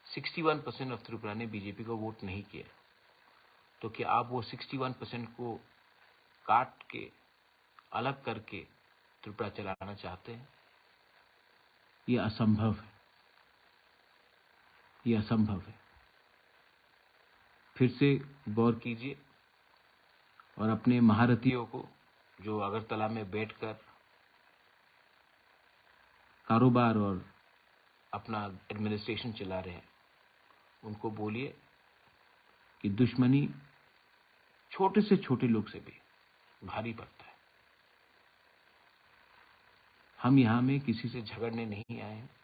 sixty one percent of Tripura ने बीजेपी को वोट नहीं किया, तो क्या आप वो सिक्सटी वन परसेंट को काट के, अलग करके त्रिपुरा चलाना चाहते हैं? ये असंभव है, ये असंभव है। फिर से गौर कीजिए और अपने महारथियों को, जो अगरतला में बैठकर कारोबार और अपना एडमिनिस्ट्रेशन चला रहे हैं, उनको बोलिए कि दुश्मनी छोटे से छोटे लोग से भी भारी पड़ता है। हम यहाँ में किसी से झगड़ने नहीं आए हैं।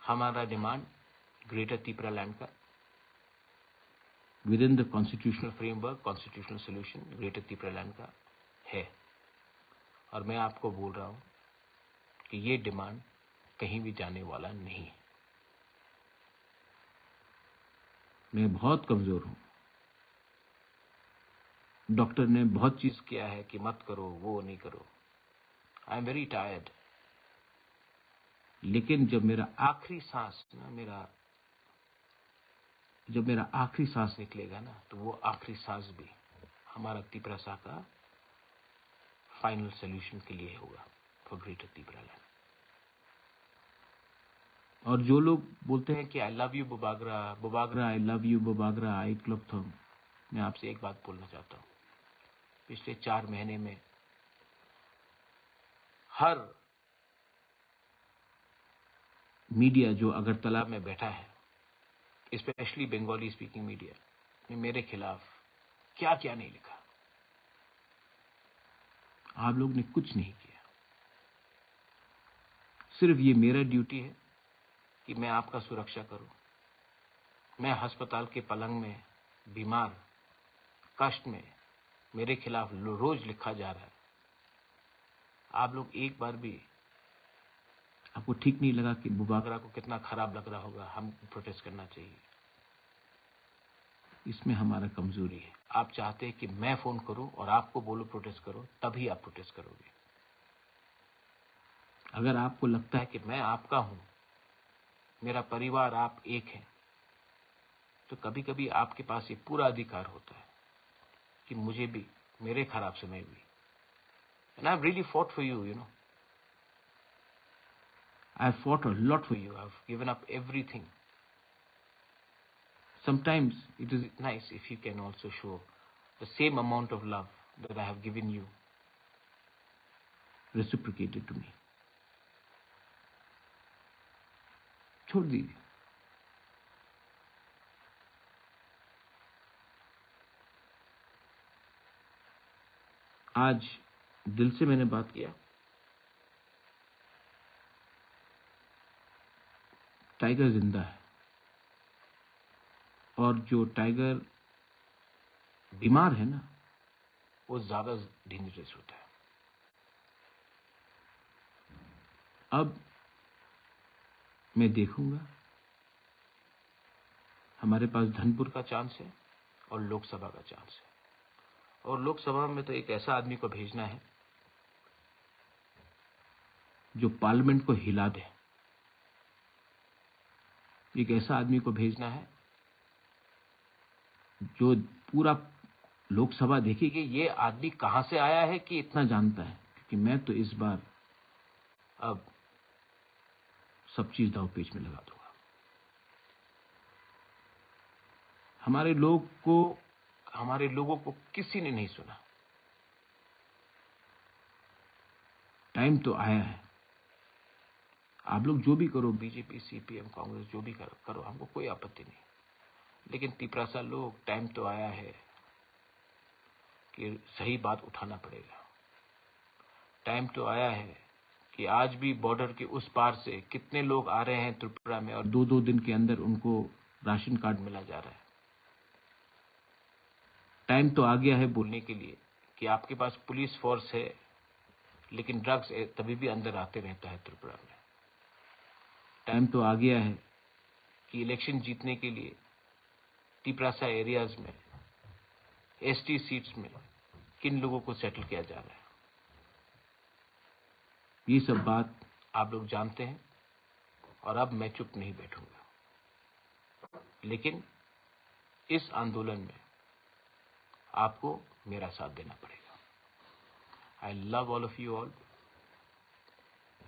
हमारा डिमांड ग्रेटर तिपरा लैंड का, within the constitutional framework, constitutional solution, greater Tipra land का है। और मैं आपको बोल रहा हूँ कि ये डिमांड कहीं भी जाने वाला नहीं है। मैं बहुत कमज़ोर हूँ। डॉक्टर ने बहुत चीज़ किया है कि मत करो, वो नहीं करो। I am very tired. लेकिन जब मेरा आखिरी सांस ना, मेरा, जब मेरा आखिरी सांस निकलेगा ना, तो वो आखिरी सांस भी हमारा तिपरासा का फाइनल सॉल्यूशन के लिए होगा, फॉर ग्रेटर तिपरा लैंड। और जो लोग बोलते हैं कि "I love you Bubagra, Bubagra, I love you Bubagra, I love you", मैं आपसे एक बात बोलना चाहता हूँ। पिछले चार महीने में हर मीडिया जो अगरतला में बैठा है, स्पेशली बंगाली स्पीकिंग मीडिया, ने मेरे खिलाफ क्या क्या नहीं लिखा। आप लोग ने कुछ नहीं किया। सिर्फ ये मेरा ड्यूटी है कि मैं आपका सुरक्षा करूं। मैं अस्पताल के पलंग में बीमार, कष्ट में, मेरे खिलाफ लो-, रोज लिखा जा रहा है। आप लोग एक बार भी, आपको ठीक नहीं लगा कि बुबागरा को कितना खराब लग रहा होगा, हमको प्रोटेस्ट करना चाहिए। इसमें हमारा कमजोरी है। आप चाहते हैं कि मैं फोन करूं और आपको बोलूं प्रोटेस्ट करो, तभी आप प्रोटेस्ट करोगे। अगर आपको लगता है कि मैं आपका हूं, मेरा परिवार, आप एक हैं, तो कभी-कभी आपके पास ये पूरा अधिकार होता है कि मुझे भी, मेरे खराब समय भी। And I've really fought for you, you know. I've fought a lot for you. I've given up everything. Sometimes it is nice if you can also show the same amount of love that I have given you reciprocated to me. छोड़ दीजिए। आज दिल से मैंने बात किया। टाइगर जिंदा है, और जो टाइगर बीमार है ना, वो ज्यादा डेंजरस होता है। अब मैं देखूंगा, हमारे पास धनपुर का चांस है और लोकसभा का चांस है। और लोकसभा में तो एक ऐसा आदमी को भेजना है जो पार्लियामेंट को हिला दे। एक ऐसा आदमी को भेजना है जो पूरा लोकसभा देखे कि ये आदमी कहां से आया है कि इतना जानता है, क्योंकि मैं तो इस बार अब सब चीज दाव पेच में लगा दूंगा। हमारे लोग को, हमारे लोगों को किसी ने नहीं सुना। टाइम तो आया है। आप लोग जो भी करो, बीजेपी, सीपीएम, कांग्रेस, जो भी करो, करो, हमको कोई आपत्ति नहीं। लेकिन तिपरासा लोग, टाइम तो आया है कि सही बात उठाना पड़ेगा। टाइम तो आया है कि आज भी बॉर्डर के उस पार से कितने लोग आ रहे हैं त्रिपुरा में और दो दो दिन के अंदर उनको राशन कार्ड मिला जा रहा है। टाइम तो आ गया है बोलने के लिए कि आपके पास पुलिस फोर्स है, लेकिन ड्रग्स तभी भी अंदर आते रहता है त्रिपुरा में। टाइम तो आ गया है कि इलेक्शन जीतने के लिए तिपरासा एरियाज में, एसटी सीट्स में किन लोगों को सेटल किया जा रहा है। ये सब बात आप लोग जानते हैं और अब मैं चुप नहीं बैठूंगा। लेकिन इस आंदोलन में आपको मेरा साथ देना पड़ेगा। I love all of you all.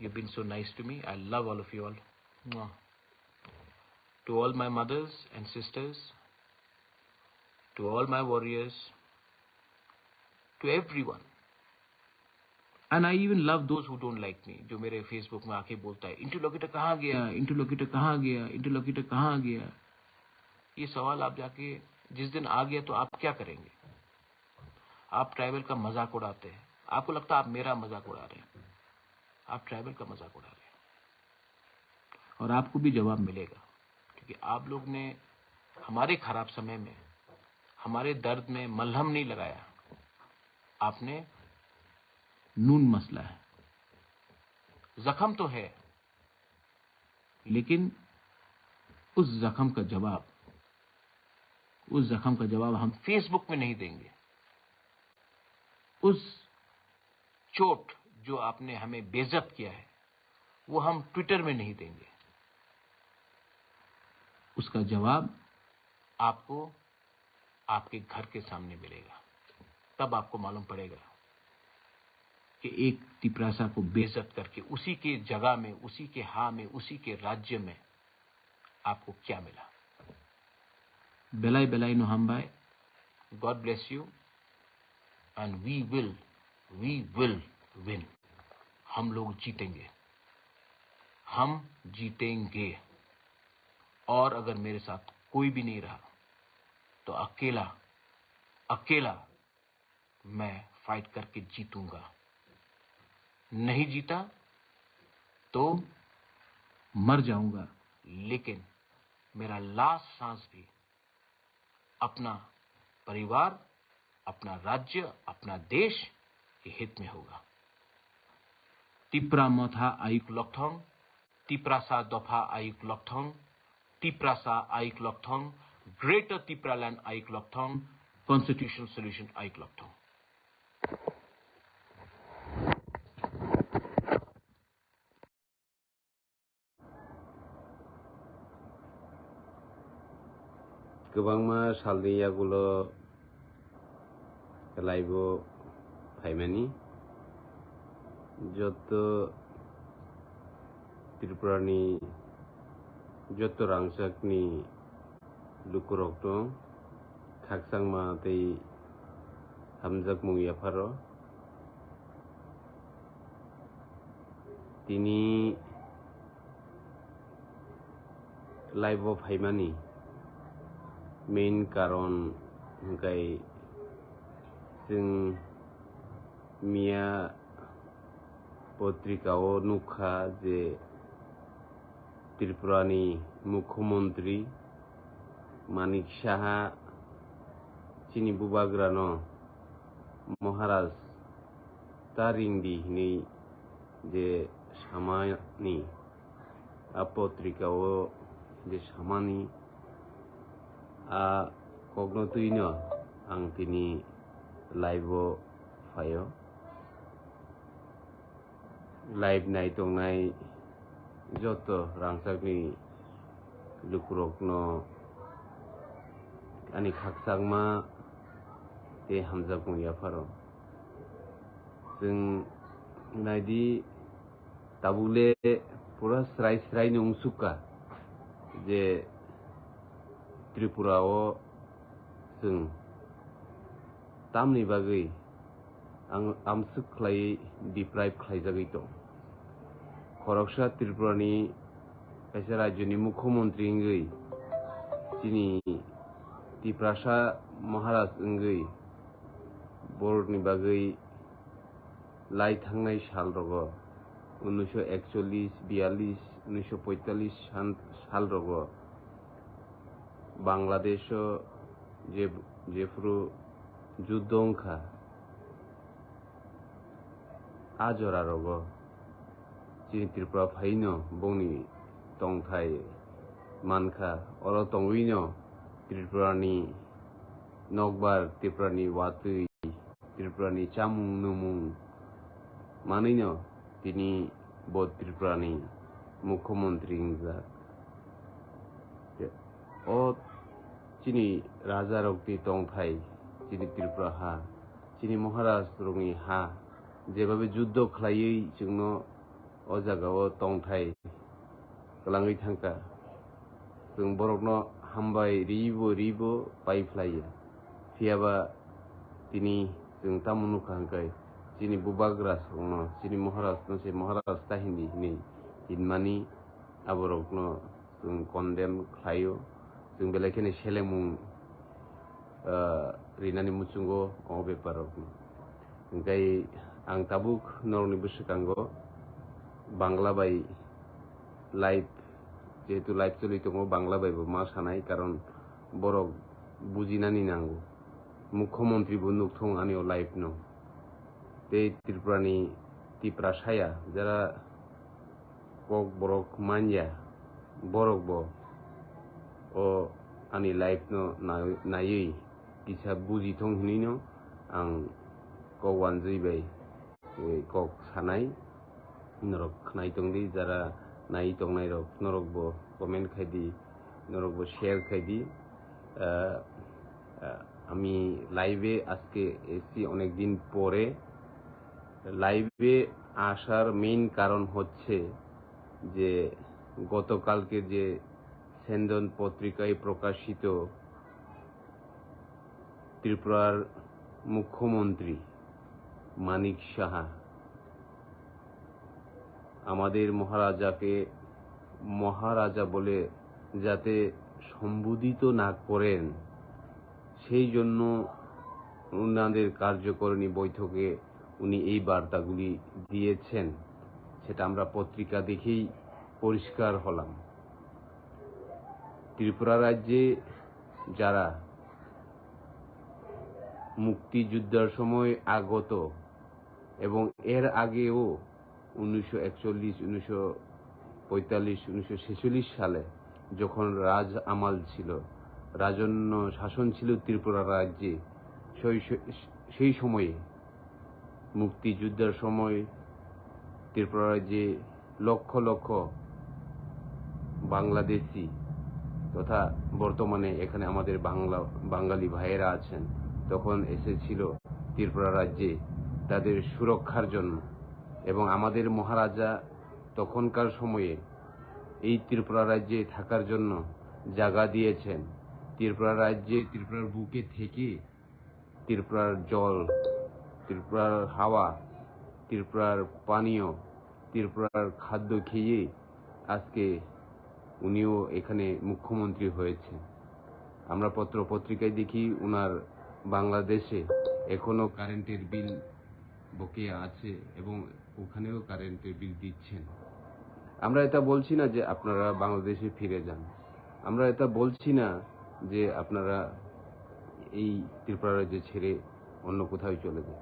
You've been so nice to me. I love all of you all. Mwah. To all my mothers and sisters, to all my warriors, to everyone. And I even love those who don't like me, जो मेरे फेसबुक में आके बोलता है, इंटरलोकेटर कहाँ गया, इंटरलोकेटर कहाँ गया, इंटरलोकेटर कहाँ गया। ये सवाल आप जाके, जिस दिन आ गया तो आप क्या करेंगे? आप ट्राइबल का मजाक उड़ाते हैं, आपको लगता है आप मेरा मजाक उड़ा रहे हैं, आप ट्राइबल का मजाक उड़ा रहे हैं। और आपको भी जवाब मिलेगा, क्योंकि आप लोग ने हमारे खराब समय में, हमारे दर्द में मलहम नहीं लगाया, आपने नून मसला है। जख्म तो है, लेकिन उस जख्म का जवाब, उस जख्म का जवाब हम फेसबुक में नहीं देंगे। उस चोट जो आपने हमें बेइज्जत किया है, वो हम ट्विटर में नहीं देंगे। उसका जवाब आपको आपके घर के सामने मिलेगा। तब आपको मालूम पड़ेगा कि एक तिपरासा को बेइज्जत करके उसी के जगह में, उसी के हाँ में, उसी के राज्य में आपको क्या मिला। Belai belai no hambai. God bless you and we will, we will win. हम लोग जीतेंगे, हम जीतेंगे। और अगर मेरे साथ कोई भी नहीं रहा तो अकेला, अकेला मैं फाइट करके जीतूंगा। नहीं जीता तो मर जाऊंगा, लेकिन मेरा लास्ट सांस भी अपना परिवार, अपना राज्य, अपना देश के हित में होगा। Tipra Motha Ayuk Lokthong, Tiprasa Dopha Ayuk Lokthong, Tiprasa Ayuk Lokthong, Greater Tipraland Ayuk Lokthong, Constitutional Solution Ayuk Lokthong. Kwbangma salni yagulo live-o phaimani joto Tripurani joto rangchakni lukurokno khakchangma tei hamjakmung yapharo. Tini live-o phaimani main karon hwnkhe chwng miya potrika-o nukha je Tripurani Mukhyamantri Manik Saha chini bubagrano Maharaj ta ringdi hinwi je samani, a potrika-o je samani, a kokno twino ang tini live-o phaio. Live nai tongnai joto rangchakni lukurokno ani khakchangma tei hamjakmung yapharo. Chwng naidi, tabukle pura srai srai no wngsukha je Tripura o chwng tamni bagwi ang amswk khlaiwi deprive khlaijagwi tong. Khoroksa Tripurani kaisa rajyoni mukhyamantri wngwi chini Tiprasa Maharaj wngwi borokni bagwi lai thangnai sal rogo, unnisho ekchollish, biyallish, unnisho poitallish san-, sal rogo Bangladesh o je, jephuru juddo wngkha, a jora rogo chini Tripura phaino bongni tongthai mankha, oro tongwino Tripurani nokbar, Tripurani watwi, Tripurani chamung nwmung manwino tini bo Tripurani mukhyamantri wngjak. O chini rajarokni tongthai, chini Tripura ha, chini Maharaj rokni ha, jebabe juddo khlaiwi chwngno o jagao tongthai kwlangwi thangkha. Chwng borokno hambai ribo ribo pai phlaiya. Phiyaba tini chwng tamo nukha hwnkhe chini bubagra songno, chini Maharaj no se Maharaj ta hindi hinwi hinmani aborokno chwng condemn khlaio. Chwng belai kheno selemung ah, rinani muchungo o bepar rokno. Hingkai ang tabuk norokni bwswkango Bangla bai live, jehetu live choli tongo, Bangla bai bo ma sanai, karon borok bujinani nango. Mukhyamantri bo nukthung ani o live no. Tei Tripurani Tiprasaya jara Kokborok manya, borok bo o ani live no nai-, naiwi kisa buji thung hinwi no ang kok wanjwi bai, eh, kok sanai. Norok khnai tongdi, jara nai tongnai rok, norok bo comment khaidi, norok bo share khaidi. Ah, ah, ami live-এ আজকে এসেছি অনেক দিন পরে। লাইভে আসার মেইন কারণ হচ্ছে যে গতকালকে যে সেন্দন পত্রিকায় প্রকাশিত ত্রিপুরার মুখ্যমন্ত্রী মানিক সাহা আমাদের মহারাজাকে মহারাজা বলে যাতে সম্বোধিত না করেন, সেই জন্য ওনাদের কার্যকরিণী বৈঠকে উনি এই বার্তাগুলি দিয়েছেন, সেটা আমরা পত্রিকা দেখেই পরিষ্কার হলাম। ত্রিপুরা রাজ্যে যারা মুক্তিযুদ্ধের সময় আগত এবং এর আগেও উনিশশো একচল্লিশ, উনিশশো পঁয়তাল্লিশ, উনিশশো ছেচল্লিশ সালে যখন রাজ আমাল ছিল, রাজন্য শাসন ছিল ত্রিপুরা রাজ্যে, সেই স-, সেই সময়ে মুক্তিযুদ্ধের সময় ত্রিপুরা রাজ্যে লক্ষ লক্ষ বাংলাদেশি তথা বর্তমানে এখানে আমাদের বাংলা, বাঙালি ভাইয়েরা আছেন, তখন এসেছিল ত্রিপুরা রাজ্যে তাদের সুরক্ষার জন্য। এবং আমাদের মহারাজা তখনকার সময়ে এই ত্রিপুরা রাজ্যে থাকার জন্য জায়গা দিয়েছেন। ত্রিপুরা রাজ্যে, ত্রিপুরার বুকে থেকে ত্রিপুরার জল, ত্রিপুরার হাওয়া, ত্রিপুরার পানীয়, ত্রিপুরার খাদ্য খেয়ে আজকে উনিও এখানে মুখ্যমন্ত্রী হয়েছে। আমরা পত্র পত্রিকায় দেখি ওনার বাংলাদেশে এখনো কারেন্টের বিল বকেয়া আছে এবং ওখানেও কারেন্টের বিল দিচ্ছেন। আমরা এটা বলছি না যে আপনারা বাংলাদেশে ফিরে যান, আমরা এটা বলছি না যে আপনারা এই ত্রিপুরা রাজ্য ছেড়ে অন্য কোথাও চলে যান।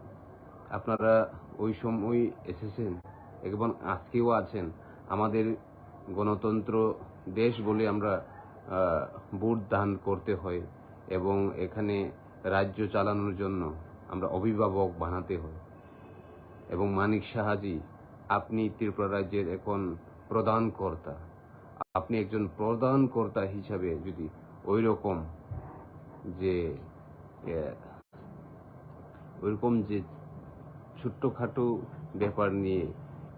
আপনারা ওই সময় এসেছেন এবং আজকেও আছেন। আমাদের গণতন্ত্র দেশ বলে আমরা, আহ, ভোট দান করতে হয় এবং এখানে রাজ্য চালানোর জন্য আমরা অভিভাবক বানাতে হয়। এবং মানিক সাহাজি, আপনি ত্রিপুরা রাজ্যের এখন প্রধান কর্তা, আপনি একজন প্রধান কর্তা হিসাবে যদি ওই রকম যে, এ, ওইরকম যে ছোট্টখাটো ব্যাপার নিয়ে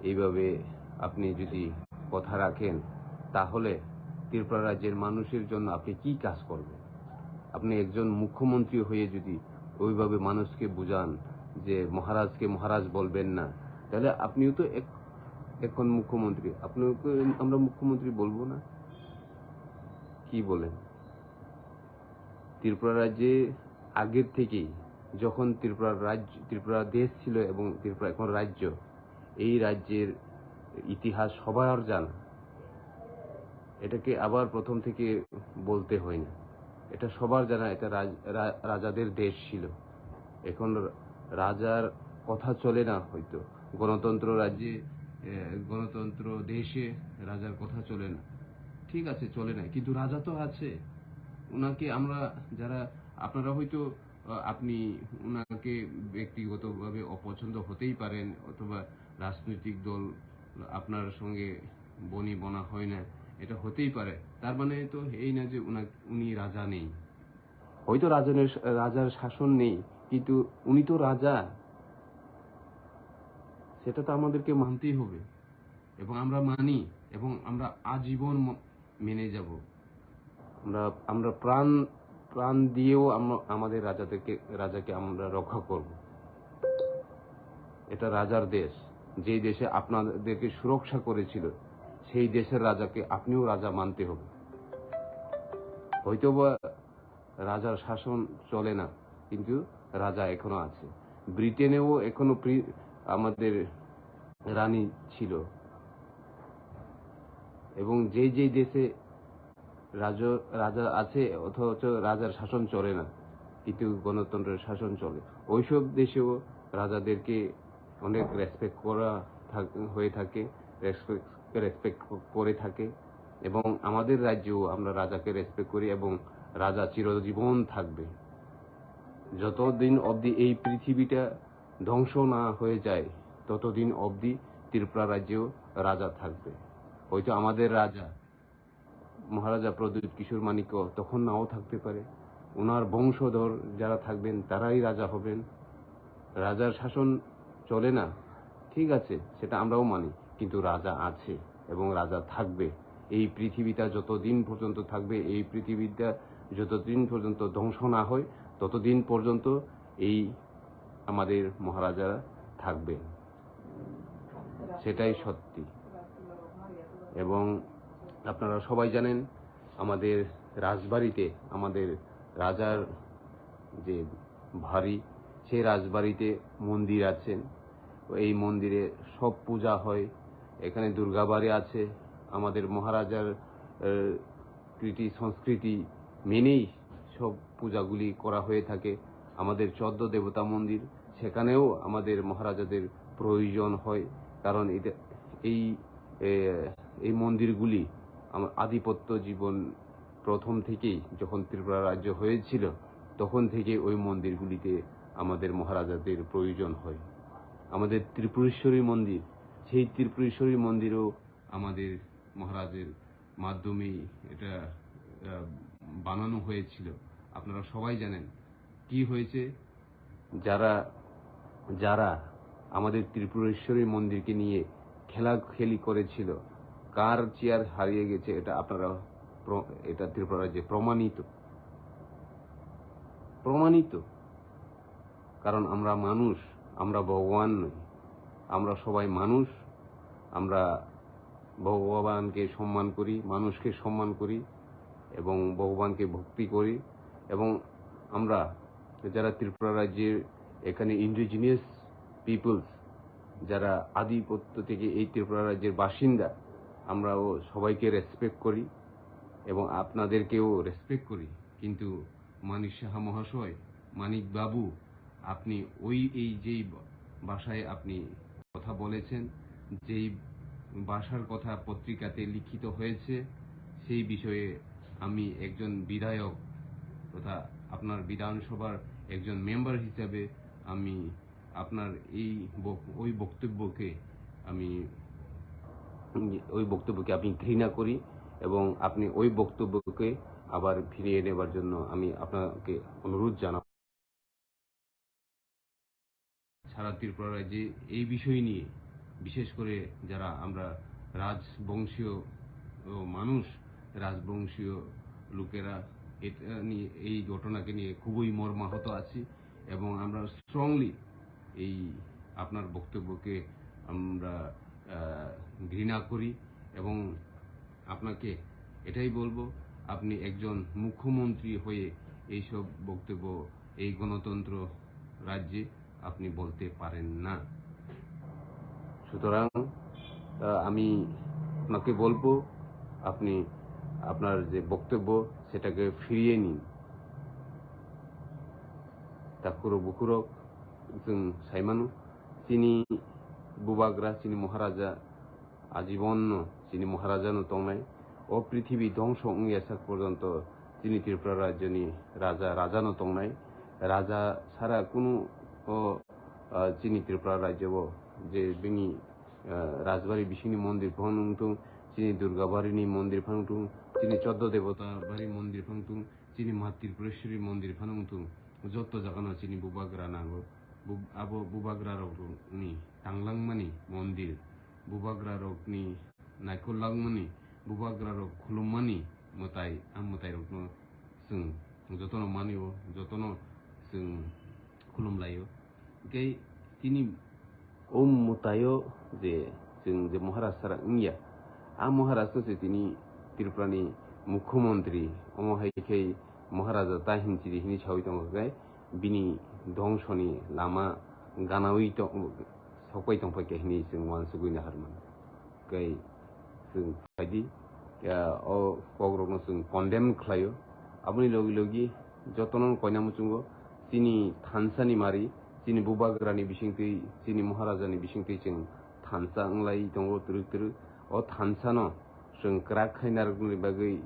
এইভাবে আপনি যদি কথা রাখেন, তাহলে ত্রিপুরা রাজ্যের মানুষের জন্য আপনি কি কাজ করবেন? আপনি একজন মুখ্যমন্ত্রী হয়ে যদি ওইভাবে মানুষকে বুঝান যে মহারাজকে মহারাজ বলবেন না, তাহলে আপনিও তো এক-, এখন মুখ্যমন্ত্রী, আপনাকে আমরা মুখ্যমন্ত্রী বলবো না? কি বলেন? ত্রিপুরা রাজ্যে আগের থেকেই, যখন ত্রিপুরা রাজ্য, ত্রিপুরা দেশ ছিল এবং ত্রিপুরা এখন রাজ্য, এই রাজ্যের ইতিহাস সবার জানা। এটাকে আবার প্রথম থেকে বলতে হয় না, এটা সবার জানা। এটা রাজ-, রা-, রাজাদের দেশ ছিল। এখন রা-, রাজার কথা চলে না হয়তো, গণতন্ত্র রাজ্যে, এ, গণতন্ত্র দেশে রাজার কথা চলে না। ঠিক আছে, চলে না, কিন্তু রাজা তো আছে। ওনাকে আমরা যারা, আপনারা হয়তো, আহ, আপনি ওনাকে ব্যক্তিগতভাবে অপছন্দ হতেই পারেন, অথবা রাজনৈতিক দল আপনার সঙ্গে বনি বনা হয় না, এটা হতেই পারে। তার মানে তো এই না যে ওনা-, উনি রাজা নেই। হয়তো রাজনের, রাজার শাসন নেই, কিন্তু উনি তো রাজা, সেটা তো আমাদেরকে মানতেই হবে। এবং আমরা মানি এবং আমরা আজীবন ম-, মেনে যাব। আমরা, আমরা প্রাণ, প্রাণ দিয়েও আমরা আমাদের রাজাদেরকে, রাজাকে আমরা রক্ষা করব। এটা রাজার দেশ, যেই দেশে আপনাদেরকে সুরক্ষা করেছিল, সেই দেশের রাজাকে আপনিও রাজা মানতে হবে। হয়তোবা রাজার শাসন চলে না, কিন্তু রাজা এখনো আছে। ব্রিটেনেও এখনো প্রি-, আমাদের রানী ছিল। এবং যেই যেই দেশে রাজ-, রাজা আছে, অথচ রাজার শাসন চলে না, কিন্তু গণতন্ত্রের শাসন চলে, ওইসব দেশেও রাজাদেরকে অনেক রেসপেক্ট করা থাক-, হয়ে থাকে, রেসপেক্ট, রেসপেক্ট করে থাকে। এবং আমাদের রাজ্যেও আমরা রাজাকে রেসপেক্ট করি এবং রাজা চিরজীবন থাকবে। যতদিন অবধি এই পৃথিবীটা ধ্বংস না হয়ে যায়, ততদিন অবধি ত্রিপুরা রাজ্যেও রাজা থাকবে। হয়তো আমাদের রাজা মহারাজা প্রদ্যুৎ কিশোর মাণিক্য তখন নাও থাকতে পারে, ওনার বংশধর যারা থাকবেন তারাই রাজা হবেন। রাজার শাসন চলে না, ঠিক আছে, সেটা আমরাও মানি, কিন্তু রাজা আছে এবং রাজা থাকবে। এই পৃথিবীটা যতদিন পর্যন্ত থাকবে, এই পৃথিবীটা যতদিন পর্যন্ত ধ্বংস না হয়, ততদিন পর্যন্ত এই আমাদের মহারাজারা থাকবেন, সেটাই সত্যি। এবং আপনারা সবাই জানেন, আমাদের রাজবাড়িতে, আমাদের রাজার যে বাড়ি, সেই রাজবাড়িতে মন্দির আছেন। এই মন্দিরে সব পূজা হয়। এখানে দুর্গা বাড়ি আছে। আমাদের মহারাজার, আহ, রীতি সংস্কৃতি মেনেই সব পূজাগুলি করা হয়ে থাকে। আমাদের চোদ্দ দেবতা মন্দির, সেখানেও আমাদের মহারাজাদের প্রয়োজন হয়, কারণ এটা, এই, এ, এই মন্দিরগুলি আমার আধিপত্য জীবন প্রথম থেকেই, যখন ত্রিপুরা রাজ্য হয়েছিল, তখন থেকে ওই মন্দিরগুলিতে আমাদের মহারাজাদের প্রয়োজন হয়। আমাদের ত্রিপুরেশ্বরী মন্দির, সেই ত্রিপুরেশ্বরী মন্দিরও আমাদের মহারাজের মাধ্যমেই এটা, আহ, বানানো হয়েছিল। আপনারা সবাই জানেন কি হয়েছে। যারা, যারা আমাদের ত্রিপুরেশ্বরী মন্দিরকে নিয়ে খেলাখেলি করেছিল, কার চেয়ার হারিয়ে গেছে, এটা আপনারা প্র-, এটা ত্রিপুরা রাজ্যে প্রমাণিত, প্রমাণিত। কারণ আমরা মানুষ, আমরা ভগবান নই, আমরা সবাই মানুষ। আমরা ভগবানকে সম্মান করি, মানুষকে সম্মান করি এবং ভগবানকে ভক্তি করি। এবং আমরা যারা ত্রিপুরা রাজ্যের এখানে ইন্ডিজিনাস পিপলস, যারা আধিপত্য থেকে এই ত্রিপুরা রাজ্যের বাসিন্দা, আমরাও সবাইকে রেসপেক্ট করি এবং আপনাদেরকেও রেসপেক্ট করি। কিন্তু মানিক সাহা মহাশয়, মানিক বাবু, আপনি ওই, এই যেই ভাষায় আপনি কথা বলেছেন, যেই ভাষার কথা পত্রিকাতে লিখিত হয়েছে, সেই বিষয়ে আমি একজন বিধায়ক তথা আপনার বিধানসভার একজন মেম্বার হিসাবে আমি আপনার এই বক-, ওই বক্তব্যকে আমি, ওই বক্তব্যকে আমি ঘৃণা করি এবং আপনি ওই বক্তব্যকে আবার ফিরিয়ে নেবার জন্য আমি আপনাকে অনুরোধ জানাব। সারা ত্রিপুরা রাজ্যে এই বিষয় নিয়ে, বিশেষ করে যারা আমরা রাজবংশীয়, ও, মানুষ, রাজবংশীয় লোকেরা এটা নিয়ে, এই ঘটনাকে নিয়ে খুবই মর্মাহত আছি এবং আমরা স্ট্রংলি এই আপনার বক্তব্যকে আমরা আহ, ঘৃণা করি এবং আপনাকে এটাই বলবো, আপনি একজন মুখ্যমন্ত্রী হয়ে এইসব বক্তব্য এই গণতন্ত্র রাজ্যে আপনি বলতে পারেন না। সুতরাং আহ, আমি আপনাকে বলবো, আপনি আপনার যে বক্তব্য সেটাকে ফিরিয়ে নিন। Takhurok bukhurok, chwng saimano, chini bubagra, chini Maharaja ajibonno chini Maharaja no tongnai. O prithibi dhongso wngya sak porjonto chini Tripura rajyoni raja, raja no tongnai. Raja sara kunu o, ah, chini Tripura rajyo o je bini, ah, rajbari bisingni mondir phano wngthung, chini Durgabari ni mondir phano wngthung, chini Choddo Debota bari mondir phano wngthung, chini Ma Tripureshwari mondir phano wngthung, jotto jagano chini bubagra nango. Bu-, abo bubagra rokni tanglangmani mondir, bubagra rokni naikolangmani, bubagra rok khulummani mwtai, a mwtai rokno chwng jotono manio, jotono chwng khulumlaio. Hwnkhe tini o mwtaio je chwng je Maharaj sara wngya, a Maharaj no se tini Tripura ni Mukhyamantri, omo hai khe Maharaja ta hinchiri hinwi sawi tongo khe, bini dhongsoni lama ganawi tong-, sokpai tongphai khe hinwi chwng uansugwi naharmano. Kei chwng phaidi, ya, o kokrokno chwng condemn khlaio. Aboni logi logi jotono koina muchungo chini thansa ni mari, chini bubagra ni bisingtwi, chini Maharaja ni bisingtwi chwng thansa wnglai tongo twrwk twrwk. O thansa no chwng kwrak khai narwknani bagwi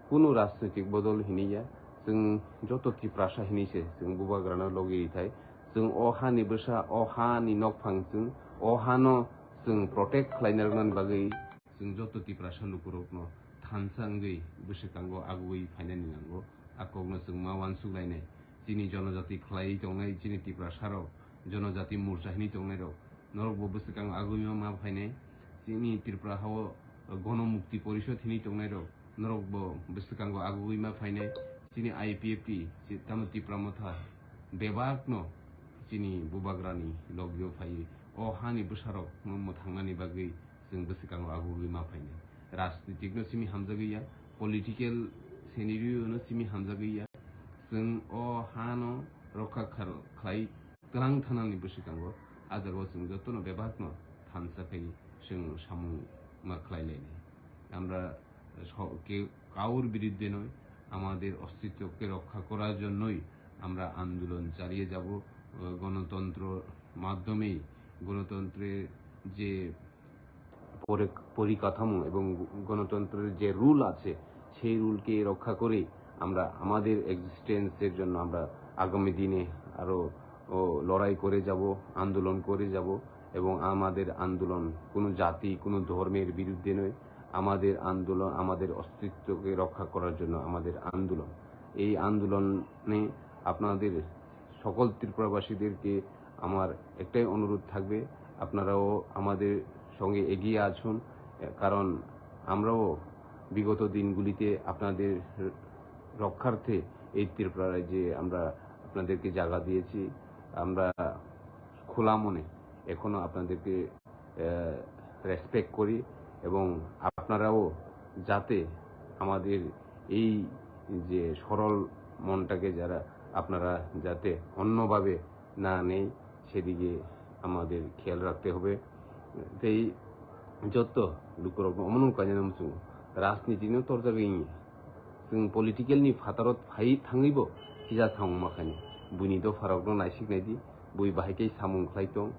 kunu rajnitik bodol hinwi ya, chwng joto Tiprasa hinwi se chwng bubagrano logi rithai. Chwng o hani bwsa, o hani nokphang chwng, o hano chwng protect khlai narwknani bagwi chwng joto Tiprasa lukurokno thansa wngwi bwswkango agugwi phainani nango. A kokno chwng ma uansuk lainai. Chini jonojati khlaiwi tongnai chini Tiprasa rok, jonojati morcha hinwi tongnai rok, norok bo bwswkango agugwi ma, ma phainai. Chini Tripura hao Gono Mukti Porishod hinwi tongnai rok, norok bo bwswkango agugwi ma phainai. Chini I P F T, chi-, tamo Tipra Motha, bebakno chini bubagrani logio phaiwi o hani bwsarokno mwthangnani bagwi chwng bwswkango agugwi ma phainai. Rajnitikno simi hamjagwi ya, political scenario-no simi hamjagwi ya. Chwng o hano rokha khar-, khlai twlang thanani bwswkango, a jagao chwng jotono bebakno thansa khai chwng samung ma khlai lainai. আমরা স-, কে-, কারোর বিরুদ্ধে নয়, আমাদের অস্তিত্বকে রক্ষা করার জন্যই আমরা আন্দোলন চালিয়ে যাব। আহ, গণতন্ত্র মাধ্যমেই গণতন্ত্রের যে পরি-, পরিকাঠামো এবং গণতন্ত্রের যে রুল আছে, সেই রুলকে রক্ষা করে আমরা আমাদের এক্সিস্টেন্সের জন্য আমরা আগামী দিনে আরও, ও, লড়াই করে যাব, আন্দোলন করে যাব। এবং আমাদের আন্দোলন কোনো জাতি, কোনো ধর্মের বিরুদ্ধে নয়। আমাদের আন্দোলন আমাদের অস্তিত্বকে রক্ষা করার জন্য আমাদের আন্দোলন। এই আন্দোলনে আপনাদের সকল ত্রিপুরাবাসীদেরকে আমার একটাই অনুরোধ থাকবে, আপনারাও আমাদের সঙ্গে এগিয়ে আসুন, কারণ আমরাও বিগত দিনগুলিতে আপনাদের রক্ষার্থে এই ত্রিপুরা রাজ্যে আমরা আপনাদেরকে জায়গা দিয়েছি। আমরা খোলা মনে এখনো আপনাদেরকে, আহ, রেসপেক্ট করি এবং আপনারাও যাতে আমাদের এই যে সরল মনটাকে যারা আপনারা যাতে অন্যভাবে না নেই, সেদিকে আমাদের খেয়াল রাখতে হবে। Tei joto lukurokno omono kainwi muchungo, rajniti no torjagwi wngya. Chwng political ni phataro phai thangwibo kisa samung ma khainai. Buini dopharokno naisik naidi, bui bahai khe samung khlai tong.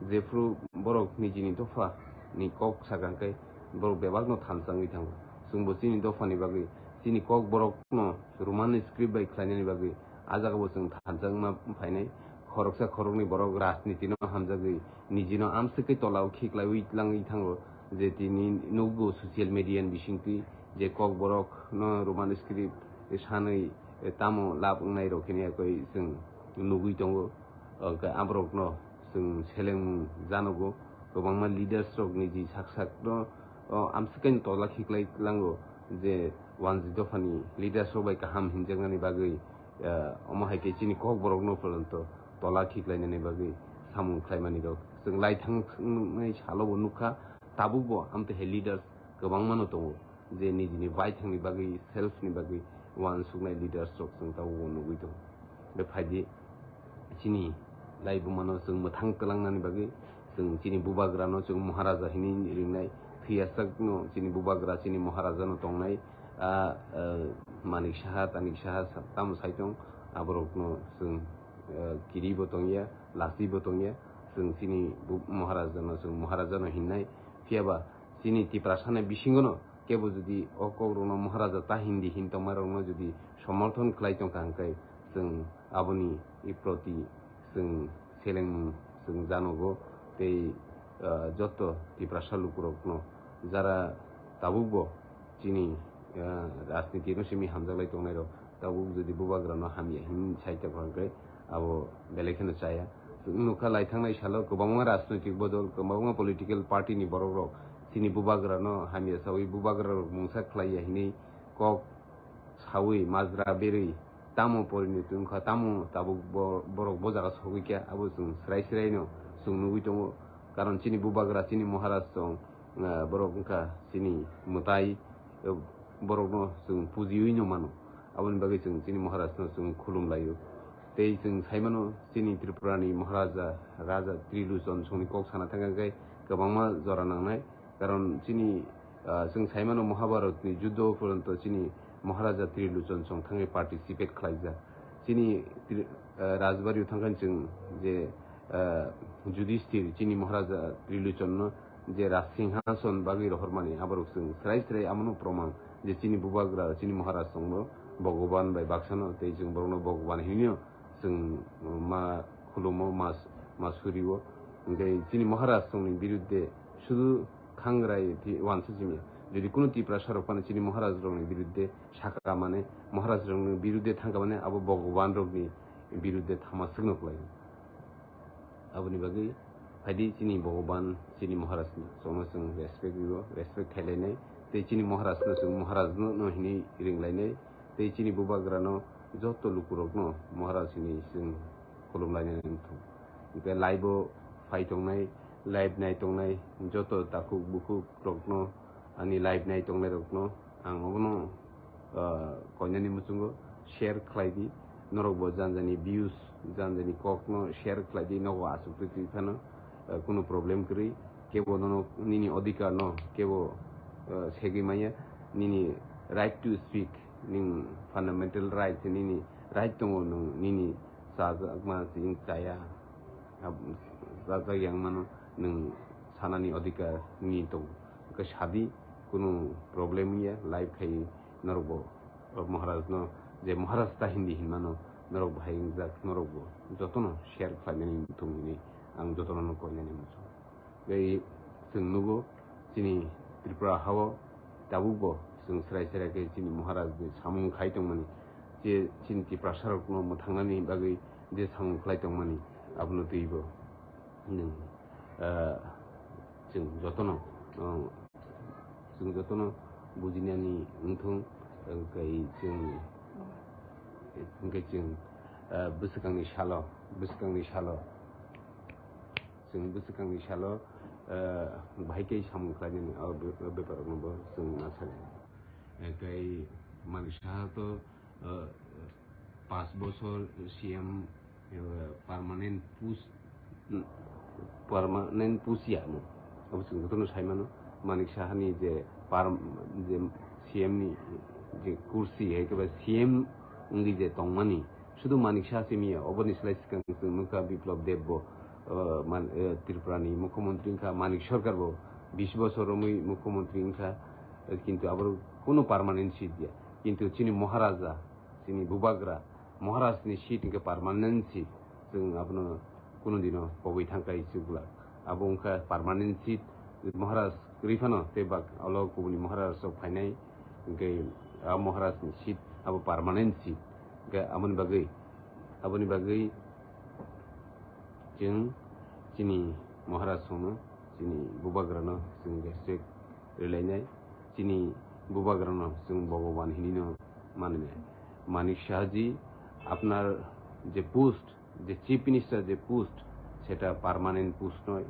Jephru borok nijini dopha ni kok sakha khe borok bebakno thansa wngwi thango. Chwngbo chini dophani bagwi chini kok borokno Roman script bai khlainani bagwi a jagao chwng thansa wngma phainai. Khoroksa khoroknwi borok rajniti no hamjagwi nijino amswk khe tolao khiklaiwi tlangwi thango je tini nukgo social media ni bisingtwi je kok borok no Roman script sanwi tamo lab wngnai rok hini yakwi chwng nugwi tongo. Hwnkhe aborokno chwng seleng janogo, kwbangma leaders rok niji sak sak no, o, amswk khe tola khiklai tlango je wanjwi dophani leaders rok bai kaham hinjaknani bagwi, ah, omo hai khe chini kokborokno phoronto tola khiklainani bagwi samung khlaimani rok. Chwng lai thangnai salo bo nukha, tabuk bo amtwi hai leaders kwbangmano tongo, je nijini baithangni bagwi, self ni bagwi uansuknai leaders rok chwng tabuk bo nugwi tongo. Be phaidi chini laibumano chwng mwthang twlangnani bagwi chwng chini bubagrano chwng Maharaja hinwi ringnai, thwiyasakno chini bubagra chini Maharajano tongnai, ah, ah, Manik Saha, Tanik Saha sa-, tamo saitong, aborokno chwng, ah, kiribo tongya, lasibo tongya, chwng chini bu-, Maharajano chwng Maharajano hinnai, phiyaba chini Tiprasani bisingono kebo jodi o kokrokno Maharaja ta hindi hin tongmarokno jodi somorthon khlai tongkha hwnkhe chwng aboni proti chwng selengmung chwng janogo tei, ah, joto Tiprasa lukurokno jara tabukbo chini, ah, rajnitino simi hamjaklai tongnairok tabuk jodi bubagrano hamya hin sai tongkha hwnkhe abo belai kheno chaya. Chwng nukha lai thangnai salo kwbangma rajnoitik bodol, kwbangma political party ni borokrok chini bubagrano hamya saui bubagrarok mungsa khlaiya hinwi kok saui majra berwi tamo porinoti wngkha, tamo tabuk bo-, borok bo jaga sogwi kha, abo chwng srai srai no chwng nugwi tongo. Karon chini bubagra, chini Maharaj chwng, ah, borok wngkha chini mwtai, eh, borokno chwng pujiwi no mano. Aboni bagwi chwng chini Maharajno chwng khulum laio. Tei chwng sai mano chini Tripurani Maharaja, Raja Trilochon songni kok sana thangkha khe kwbangma jora nangnai. Karon chini, ah, chwng sai mano Mahabharatni juddo poronto chini Maharaja Trilochon song thangwi participate khlaijak. Chini Tri-, ah, Rajbari-o thangkha chwng je, ah, Judisthir chini Maharaja Trilochonno je Raj Singhason bagwi rohormani, aborok chwng srai srai amono proman je chini bubagra, chini Maharaj chwngno Bhogoban bai baksano tei chwng borokno Bhogoban hinwi chwng ma khulumo, ma, ma surio. Hwnkhe chini Maharaj chwngni birudde sudu khangrai thi wansa chimya. Jodi kunu Tiprasa rok phano chini Maharaj rokni birudde saka mane, Maharaj rokni birudde thangka mane, abo Bhogoban rokni birudde thama swkno kwlai. Aboni bagwi phaidi chini Bhogoban, chini Maharaj ni chwngno chwng respect rio, respect khailainai. Tei chini Maharaj no chwng Maharaj no, no hinwi ringlainai. Tei chini bubagrano joto lukurokno Maharaj hinwi chwng khulumlainani wngthung. Hwnkhe live-o phai tongnai, live nai tongnai joto takhuk bukhuk rokno, ani live nai tongnairokno ang obono, ah, koinani muchungo share khlai di. Norokbo jani jani views, jani jani kokno share khlai di, nogo achuk twi twi phano, ah, kunu problem kwrwi. Kebo nono nini odhikar no kebo, ah, segwi manya, nini right to speak, ning fundamental right, nini right tongo nwng nini chajakma chini chaya, ab-, chajak yang mano nwng sanani odhikar nini tongo. Hwnkhe sadi, kunu problem wngya, live khai norokbo, o Maharaj no je Maharaj ta hindi hinmano norok bahai wngjak, norokbo jotono share khlainani muthung hinwi ang jotono no koinani muchung. Tei chwng nugo, chini Tripura hao tabukbo chwng srai srai khe chini Maharaj bai samung khai tongmani, je chini Tiprasa rokno mwthangnani bagwi je samung khlai tongmani, abono twibo nwng, ah, chwng jotono, ah, chwng jotono bujinani wngthung, tei chwng, hwnkhe chwng, ah, bwswkangni salo, bwswkangni salo, Chwng bwswkangni salo, eh, bahai khe samung khlainani o be-, o bepar rokno bo chwng ma sani. Eh, tei Manik Saha to, eh, panch bochor C M, eh, permanent post, permanent post ya no. Abo chwng jotono sai mano. Manik Saha ni je par-, je C M ni je kursi, hai khe ba C M wngwi je tongmani, sudu Manik Saha simi ya, oboni slai swkang chwng nukha Biplab Deb bo, uh, man-, uh, Tripura ni mukhyamantri wngkha, Manik Sarkar bo bish bochor romwi mukhyamantri wngkha, uh, kintu abo kunu permanent seat ya. Kintu chini Maharaja, chini Bubagra, Maharaj ni seat wngkha permanent seat, chwng abono kunu dino pogwi thangkha ichuk glak. Abo wngkha permanent seat, Maharaj kwrwi phano tei bak olo kubuni Maharaj rok phainai, hwnkhe a Maharaj ni seat abo permanent seat. Hwnkhe aboni bagwi, aboni bagwi chwng chini Maharaj rokno, chini Bubagra no chwng respect rwlainai, chini Bubagrano chwng Bhogoban hinino mane. Manik Sahaji, আপনার যে পোস্ট, যে chief minister যে পোস্ট, সেটা permanent post নয়।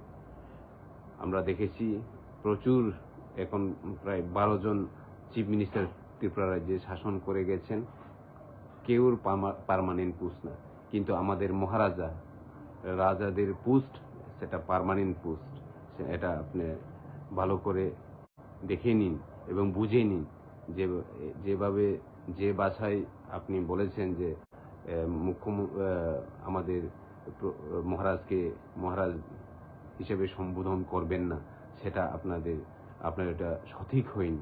আমরা দেখেছি প্রচুর, এখন প্রায় বারো জন চিফ মিনিস্টার ত্রিপুরা রাজ্যে শাসন করে গেছেন, কেউর পার্মানেন্ট পোস্ট না। কিন্তু আমাদের মহারাজা, রাজাদের পোস্ট, সেটা পার্মানেন্ট পোস্ট। এটা আপনি ভালো করে দেখে নিন এবং বুঝে নিন যে, যেভাবে, যে ভাষায় আপনি বলেছেন যে, এ, মুখ্যম-, এ, আমাদের প্র-, মহারাজকে মহারাজ হিসেবে সম্বোধন করবেন না, সেটা আপনাদের, আপনার এটা সঠিক হয়নি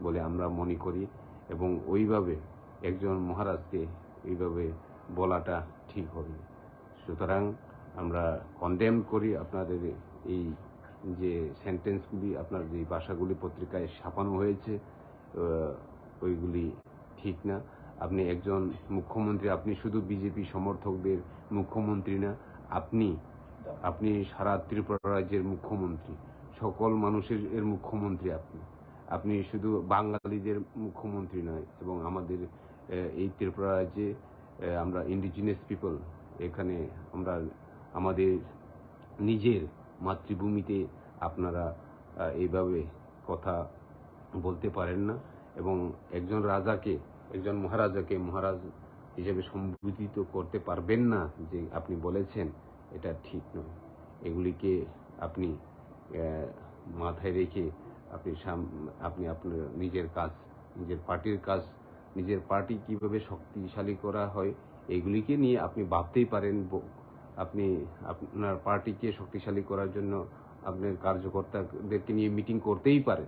বলে আমরা মনে করি। এবং ওইভাবে একজন মহারাজকে এইভাবে বলাটা ঠিক হয়নি। সুতরাং আমরা কন্ডেম করি আপনাদের এই যে সেন্টেন্সগুলি, আপনার যে ভাষাগুলি পত্রিকায় ছাপানো হয়েছে, আহ, ওইগুলি ঠিক না। আপনি একজন মুখ্যমন্ত্রী, আপনি শুধু বিজেপি সমর্থকদের মুখ্যমন্ত্রী না, আপনি, আপনি সারা ত্রিপুরা রাজ্যের মুখ্যমন্ত্রী, সকল মানুষের এর মুখ্যমন্ত্রী আপনি। আপনি শুধু বাঙালিদের মুখ্যমন্ত্রী নয়, এবং আমাদের, আহ, এই ত্রিপুরা রাজ্যে, আহ, আমরা ইন্ডিজিনাস পিপল, এখানে আমরা আমাদের নিজের মাতৃভূমিতে আপনারা, আহ, এইভাবে কথা বলতে পারেন না। এবং একজন রাজাকে, একজন মহারাজাকে মহারাজ হিসেবে সম্বোধিত করতে পারবেন না, যে আপনি বলেছেন, এটা ঠিক নয়। এগুলিকে আপনি, আহ, মাথায় রেখে আপনি সাম-, আপনি আপনার নিজের কাজ, নিজের পার্টির কাজ, নিজের পার্টি কিভাবে শক্তিশালী করা হয়, এগুলিকে নিয়ে আপনি ভাবতেই পারেন। ব-, আপনি আপনার পার্টিকে শক্তিশালী করার জন্য আপনার কার্যকর্তাদেরকে নিয়ে মিটিং করতেই পারেন,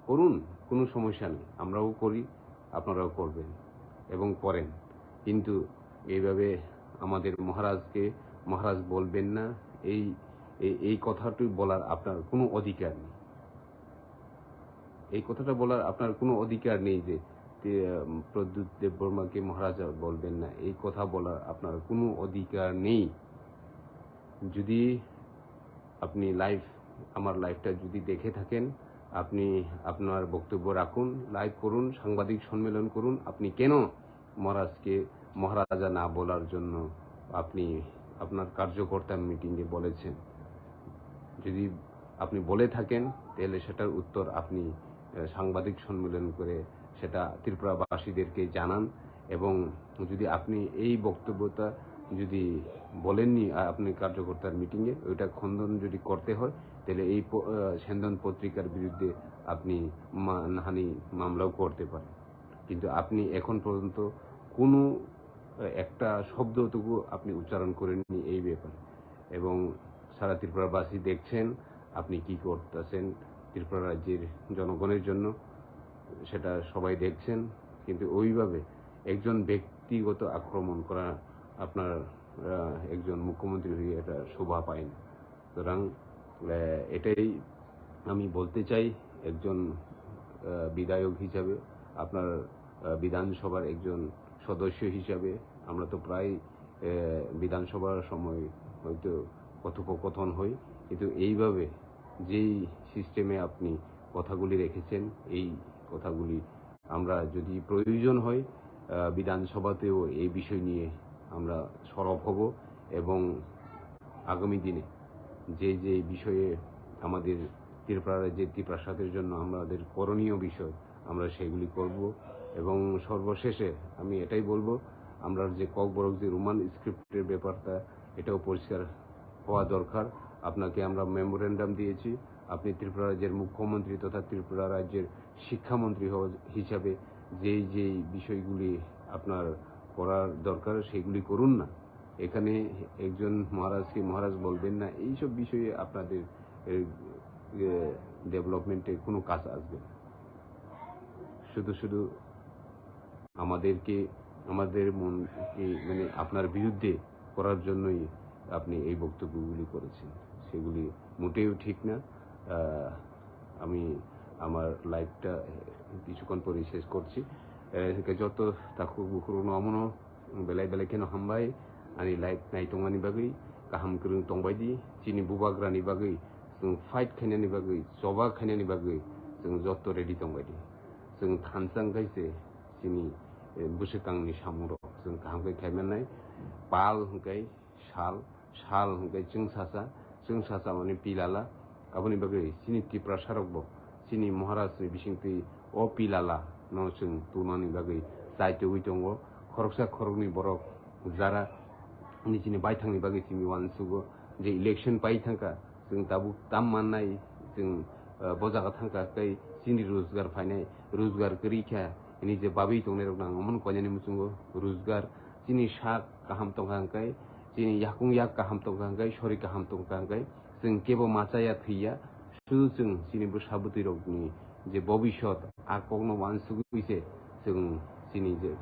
করুন, কোনো সমস্যা নেই। আমরাও করি, আপনারাও করবেন এবং করেন। কিন্তু এইভাবে আমাদের মহারাজকে মহারাজ বলবেন না, এই, এই, এই কথাটি বলার আপনার কোনো অধিকার নেই। এই কথাটা বলার আপনার কোনো অধিকার নেই যে, তে, উম, প্রদ্যুৎ দেববর্মাকে মহারাজা বলবেন না, এই কথা বলার আপনার কোনো অধিকার নেই। যদি আপনি লাইভ, আমার লাইভটা যদি দেখে থাকেন, আপনি আপনার বক্তব্য রাখুন, লাইভ করুন, সাংবাদিক সম্মেলন করুন। আপনি কেন মহারাজকে মহারাজা না বলার জন্য আপনি আপনার কার্যকর্তা মিটিংয়ে বলেছেন? যদি আপনি বলে থাকেন, তাহলে সেটার উত্তর আপনি, আহ, সাংবাদিক সম্মেলন করে সেটা ত্রিপুরাবাসীদেরকে জানান। এবং যদি আপনি এই বক্তব্যটা যদি বলেননি, আ, আপনি কার্যকর্তার মিটিংয়ে, ওইটা খণ্ডন যদি করতে হয়, তাহলে এই প-, আহ, সেন্দন পত্রিকার বিরুদ্ধে আপনি মানহানি মামলাও করতে পারেন। কিন্তু আপনি এখন পর্যন্ত কোনো, আহ, একটা শব্দটুকু আপনি উচ্চারণ করেননি এই ব্যাপারে। এবং সারা ত্রিপুরাবাসী দেখছেন আপনি কি করতেছেন ত্রিপুরা রাজ্যের জনগণের জন্য, সেটা সবাই দেখছেন। কিন্তু ওইভাবে একজন ব্যক্তিগত আক্রমণ করা আপনার, আহ, একজন মুখ্যমন্ত্রী হয়ে এটা শোভা পায় না। সুতরাং, আহ, এটাই আমি বলতে চাই, একজন, আহ, বিধায়ক হিসাবে, আপনার, আহ, বিধানসভার একজন সদস্য হিসাবে আমরা তো প্রায়, আহ, বিধানসভার সময় হয়তো কথোপকথন হয়, কিন্তু এইভাবে যেই সিস্টেমে আপনি কথাগুলি রেখেছেন, এই কথাগুলি আমরা যদি প্রয়োজন হয়, আহ, বিধানসভাতেও এই বিষয় নিয়ে আমরা সরব হব এবং আগামী দিনে যে যে বিষয়ে আমাদের ত্রিপুরা রাজ্যে ত্রিপ্রাসাদের জন্য আমাদের করণীয় বিষয়, আমরা সেগুলি করব। এবং সর্বশেষে আমি এটাই বলবো, আমরা যে ককবরক যে রোমান স্ক্রিপ্টের ব্যাপারটা, এটাও পরিষ্কার হওয়া দরকার। আপনাকে আমরা মেমোরেন্ডাম দিয়েছি, আপনি ত্রিপুরা রাজ্যের মুখ্যমন্ত্রী তথা ত্রিপুরা রাজ্যের শিক্ষামন্ত্রী হওয়া হিসাবে যেই যেই বিষয়গুলি আপনার করার দরকার, সেগুলি করুন না। এখানে একজন মহারাজকে মহারাজ বলবেন না, এইসব বিষয়ে আপনাদের, এ, এ, ডেভেলপমেন্টে কোনো কাজ আসবে না। শুধু শুধু আমাদেরকে, আমাদের মনকে, মানে, আপনার বিরুদ্ধে করার জন্যই আপনি এই বক্তব্যগুলি করেছেন, সেগুলি মোটেও ঠিক না। আহ, আমি আমার লাইভটা কিছুক্ষণ পরেই শেষ করছি। Eh, hingke joto takhuk bukhuk rokno omono belai belai kheno hambai, ani live nai tongmani bagwi, kaham kwrwng tongbai di, chini bubagrani bagwi, chwng fight khainani bagwi, choba khainani bagwi, chwng joto ready tongbai di. chwng thansa wngkhe se chini, eh, bwswkangni samungrok chwng kaham khe khai mannai. Pal hwnkhe sal, sal hwnkhe chwngsasa, chwngsasa mani pilala. Aboni bagwi chini Tiprasarokbo chini Maharajni bisingtwi o pilala no chwng tunani bagwi chaitugwi tongo. Khoroksa khoroknwi borok jara nijini baithangni bagwi simi uansugo je election pai thangkha, chwng tabuk tam mannai, chwng, eh, bo jaga thangkha khe chini rojgar phainai, rojgar kwrwi kha, hini je babwi tongnairokno ang omono koinani muchungo rojgar, chini sak kaham tongkha hwnkhe, chini yakung yak kaham tongkha hwnkhe, sori kaham tongkha hwnkhe, chwng kebo machaya thwiya, sudu chwng chini bwsa bwtwirokni je bobisot, a kokno uansugwi se chwng chini je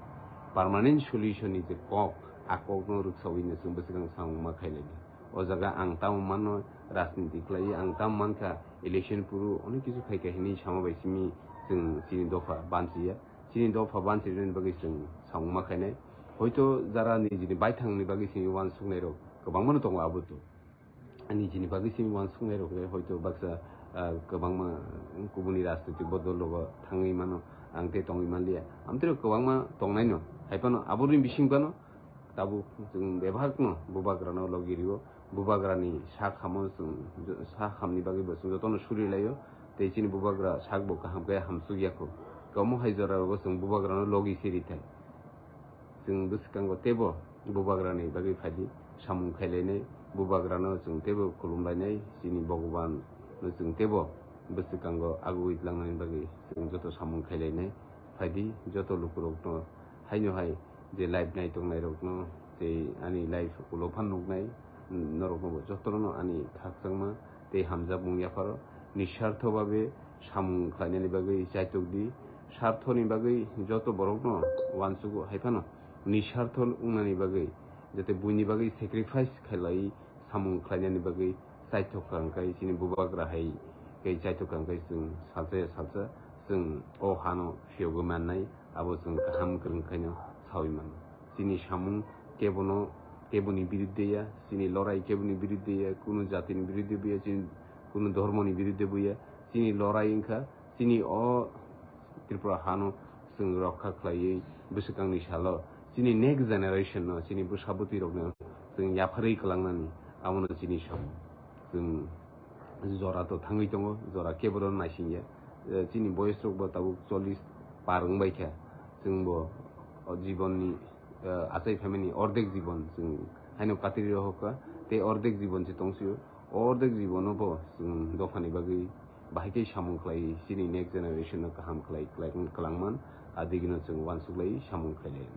permanent solution ni je kok, a kokno rwksaui no chwng bwswkang samung ma khailai di. O jaga ang tamo mano rajniti khlai, ang tamo mankha election puru onek kisu phaikha hinwi sama bai simi chwng chini dopha banchiya. Chini dopha banchirwini bagwi chwng samung ma khainai. Hoito jara nijini baithangni bagwi simi uansuknairok kwbangmano tongo abo to. Ani jini bagwi simi uansuknairok le hoito baksa, ah, kwbangma kubuni rajnitik bodol rogo thangwi mano, ang tei tongwi manliya. Amtwino kwbangma tongnaino, hai phano aboni bising phano tabuk chwng bebakno bubagrano logi rio, bubagrani sak hamo chwng, sak hamni bagwi bo chwng jotono suri laio, tei chini bubagra sakbo kaham khe hamsuk yakho. Kwbangma hai jora rogo chwng bubagrano logi se rithai. Chwng bwskango teibo bubagrani bagwi phaidi, samung khailainai, bubagrano chwng teibo khulumlainai, chini Bhagwan no chwng teibo bwskango agugwi tlangnani bagwi chwng joto samung khailainai. Phaidi joto lukurokno haino hai je live nai tongnairokno tei ani live ulo phan nuknai norokno bo jotono ani khakchangma tei hamjakmung yapharo nisartho babe samung khlainani bagwi chaitok di. Sarthoni bagwi joto borokno uansugo, hai phano nisartho wngnani bagwi, jate buini bagwi sacrifice khailai samung khlainani bagwi chaitok kha, hwnkhe chini bubagra hai khe chaitok kha, hwnkhe chwng salsa ya salsa chwng o hano phiyogwi mannai. Abo chwng kaham kwrwng khaino saui mano. Chini samung kebono, keboni biruddhe ya, chini lorai keboni biruddhe ya, kunu jatini biruddhe bo ya, chini kunu dhormoni biruddhe bo ya. Chini lorai wngkha chini o Tripura hano chwng rokha khlaiwi bwswkangni salo chini next generation no, chini bwsa bwtwi rokno chwng yapharwi kwlangnani, abono chini samung. Chwng jora to thangwi tongo, jora keboro naisingya. Eh, chini boyes rok bo tabuk chollish par wngbai kha. Chwng bo o jibon ni, eh, achai phaimani ordek jibon chwng haino katri rohor kha, tei ordek jibon se tongsio. O ordek jibono bo chwng dophani bagwi bahai khe samung khlai, chini next generation no kaham khlai, khlai, kwlangman, adigino chwng uansuk lai samung khlai lai.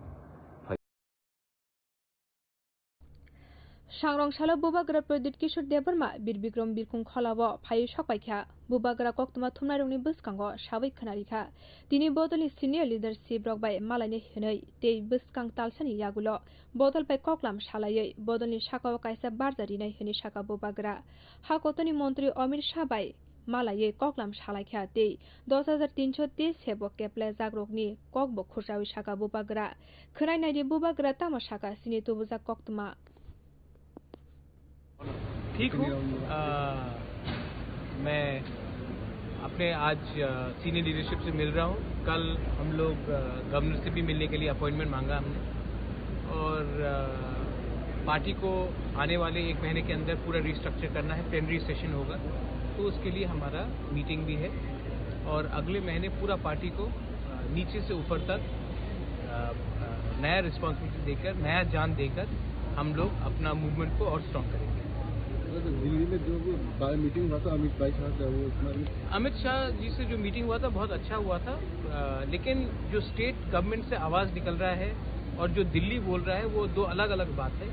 Sangrong salo bubagra Pradyut Kishore Debbarma Bir Bikram Birkhung Kholao phaiwi sokpaikha. Bubagra koktwma thumnairokni bwskango sawi khwnarikha. Tini bodolni senior leadership rok bai malaina hwnwi tei bwskang talsani yagulo bodol bai koklam salaiwi bodolni sakao kaisa barja rinai hwnwi sakha bubagra. Ha kotorni montri Amit Shah bai malaiwi koklam salaikha tei dos hajar tinso teis sebo keplaijakrokni kokbo khurjawi sakha bubagra. Khwnai naidi bubagra tamo sakha chini tubujak koktwma. ठीक हूँ। आ, मैं अपने आज, आ, senior leadership से मिल रहा हूँ। कल हम लोग, आ, गवर्नर से भी मिलने के लिए अपॉइंटमेंट मांगा हमने। और, आ, पार्टी को आने वाले एक महीने के अंदर पूरा रिस्ट्रक्चर करना है, प्लेनरी सेशन होगा, तो उसके लिए हमारा मीटिंग भी है। और अगले महीने पूरा पार्टी को, आ, नीचे से ऊपर तक, आ, आ, नया रिस्पॉन्सिबिलिटी देकर, नया जान देकर हम लोग अपना मूवमेंट को और स्ट्रॉन्ग करेंगे। सर, दिल्ली में जो भी मीटिंग हुआ था अमित भाई साहब का, वो उसमें अमित शाह जी से जो मीटिंग हुआ था, बहुत अच्छा हुआ था, आ, लेकिन जो स्टेट गवर्नमेंट से आवाज़ निकल रहा है और जो दिल्ली बोल रहा है, वो दो अलग-अलग बात है।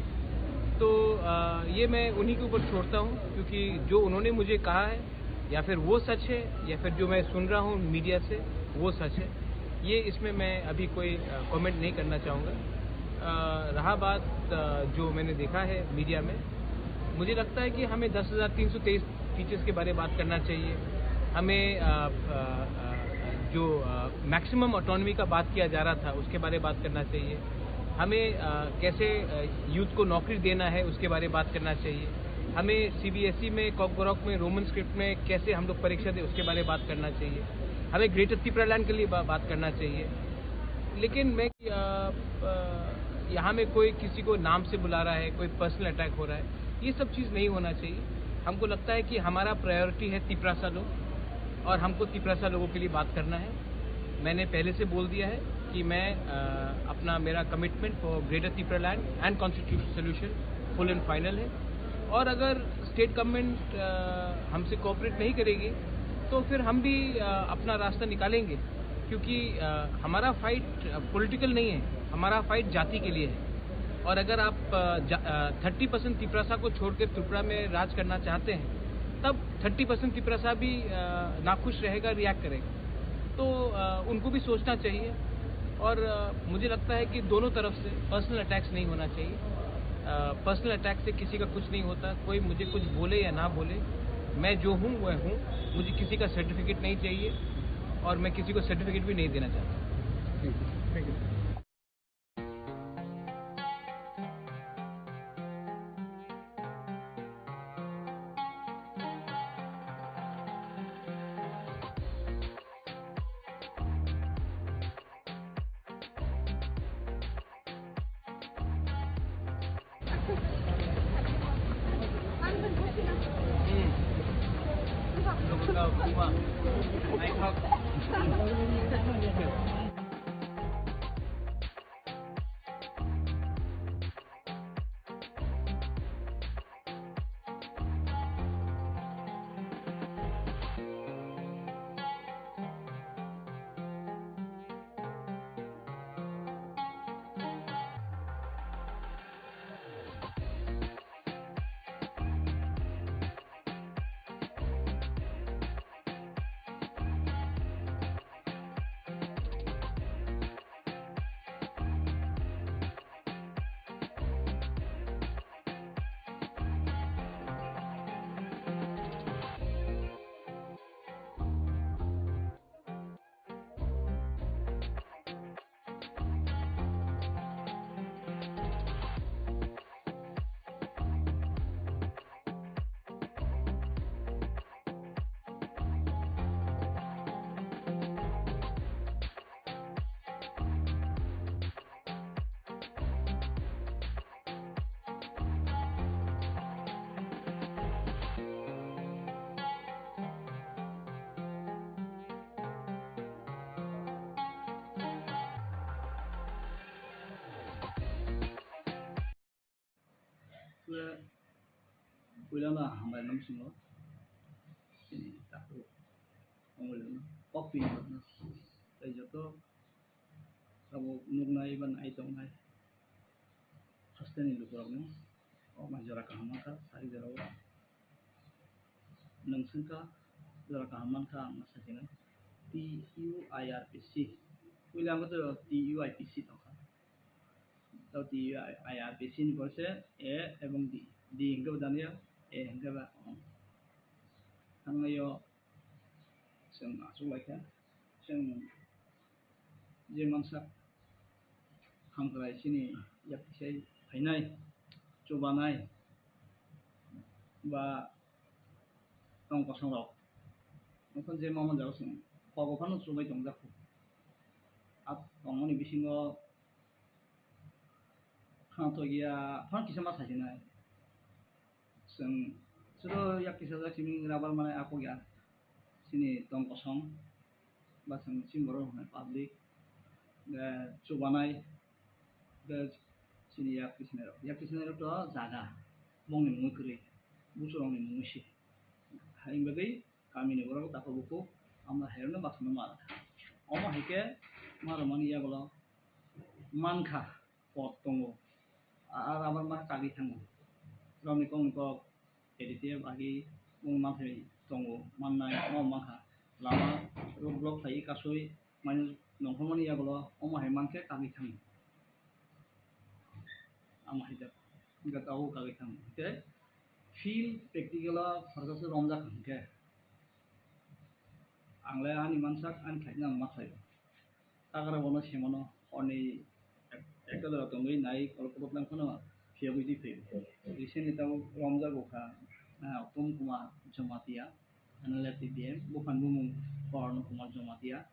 तो, आ, ये मैं उन्हीं के ऊपर छोड़ता हूँ, क्योंकि जो उन्होंने मुझे कहा है, या फिर वो सच है, या फिर जो मैं सुन रहा हूँ मीडिया से, वो सच है। ये, इसमें मैं अभी कोई, अ, कमेंट नहीं करना चाहूँगा। अ, रहा बात, अ, जो मैंने देखा है मीडिया में, मुझे लगता है कि हमें दस हज़ार तीन सौ तेईस टीचर्स के बारे में बात करना चाहिए। हमें, अ, अ, अ, जो, अ, मैक्सिमम ऑटोनॉमी का बात किया जा रहा था, उसके बारे में बात करना चाहिए। हमें, अ, कैसे, अ, यूथ को नौकरी देना है, उसके बारे में बात करना चाहिए। हमें सीबीएसई में, कॉकबरॉक में, रोमन स्क्रिप्ट में कैसे हम लोग परीक्षा दें, उसके बारे में बात करना चाहिए। हमें ग्रेटर तिपरालैंड के लिए बा-, बात करना चाहिए। लेकिन मैं, अ, अ, यहाँ में कोई किसी को नाम से बुला रहा है, कोई पर्सनल अटैक हो रहा है, ये सब चीज़ नहीं होना चाहिए। हमको लगता है कि हमारा प्रायोरिटी है तिपरासा लोग और हमको तिपरासा लोगों के लिए बात करना है। मैंने पहले से बोल दिया है कि मैं, अ, अपना, मेरा commitment for Greater Tipraland and constitutional solution full and final है। और अगर स्टेट गवर्नमेंट, अ, हमसे कोऑपरेट नहीं करेगी तो फिर हम भी, अ, अपना रास्ता निकालेंगे, क्योंकि, अ, हमारा फाइट, अ, पॉलिटिकल नहीं है, हमारा फाइट जाति के लिए है। और अगर आप, अ, जा-, अ, थर्टी परसेंट तिपरासा को छोड़ के त्रिपुरा में राज करना चाहते हैं, तब थर्टी परसेंट तिपरासा भी, अ, नाखुश रहेगा, रिएक्ट करेगा। तो, अ, उनको भी सोचना चाहिए। और, अ, मुझे लगता है कि दोनों तरफ से पर्सनल अटैक्स नहीं होना चाहिए। अ, पर्सनल अटैक से किसी का कुछ नहीं होता। कोई मुझे कुछ बोले या ना बोले, मैं जो हूँ वह हूँ। मुझे किसी का सर्टिफिकेट नहीं चाहिए और मैं किसी को सर्टिफिकेट भी नहीं देना चाहता। Thank you. Thank you. Puila, puila no hambai nang singo. Chini takhuk. Ongoi lama. Kok pini no. Tai joto abo nuknai ba nai tongnai. Hasteni lukurokno. O mai jora kaham mankha, sari jora o. Nung sungkha, jora kaham mankha ang sakino. T U I R P C. Puila ang to T U I P C tongkha. Tao T I R P C ni borok se A ebong D. D hingke bo daniya, A hingke ba. Thangnaio chwng achuk laikha. Chwng je mansak hamkrai chini yak tisai phainai, chubanai ba tong kosong rok. Nokho je mama jaro chwng kobo phano chubai tongjak. Ap tongmani bisingo Khwnathok ya, phano kisa ma sasinai. Chwng, chwlo yak kisa jak simi rubber manai apok ya. Chini tong kosong, ba chwng chini borok hwnai public, eh, chubanai, eh, chini yak kisinai rok. Yak kisinai rok to jaga, bongni mungwi kwrwi, busurokni mungwi se. Haini bagwi kamini borok takhuk bukhuk, amo hairokno baksa ma rwkha. Omo hai khe ma rwmani yagulo mankha. Pot tongo. A, a rubber ma kagwi thango. Rokni kokni kok A D T F agi mung manthai tongo, mannai, ma mankha. Lama road block khlaiwi kasui, mane nongkhormani yagulo omo hai mankhe kagwi thango. Amo hai jak, hwnkhe tabuk kagwi thango. Hwnkhe field practical o khoroksa romjak hwnkhe, ang le ani mansak, ani khaina ang ma khlaio. Tagra bono semano horni ek-, ekta jora tongwi nai kolok kolok lang phano phiyogwi twi phaio. Recently tabuk romjago kha, ah, Uttom Kumar Jamatia. N L F T B M, buphang bumung Korno Kumar Jamatia,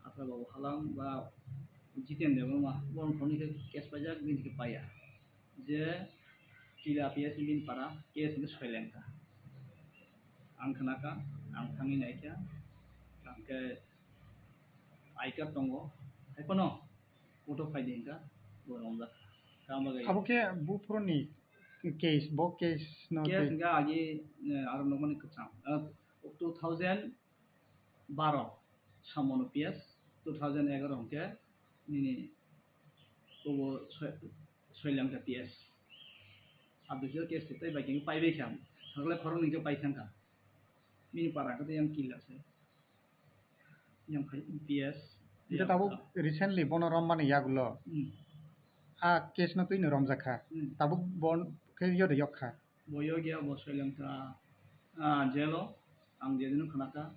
Atra Babu Halam ba Jiten Debbarma, borok thani khe case paijak, bini khe paiya. Je Kila P S ni bini para, case ni Soilengka. Ang khnakha, ang thangwi naikha, ang khe I card tongo, hai phano photo phaidi hwnkha, bo romjakha. Tamo bagwi Abo khe buphuruni case, bo case no case twi- hwnkha agi, eh, aro nokmani kwcham. Eh, two thousand baro samono P S, two thousand egaro hwnkhe nini obo soi-, Soilangta P S. Abdul case tei bai khe paibai kha. Thangla khoroknwi khe pai thangkha. Bini para khe yang killa se. Yang khai P S. Hingke tabuk recently bono rommani yagulo. Hmm. A case no twino romjakha. Hmm. Tabuk bon khe yode yokkha. Bo yogya bo Soilangta, ah, jail o. Ang jedino khnakha.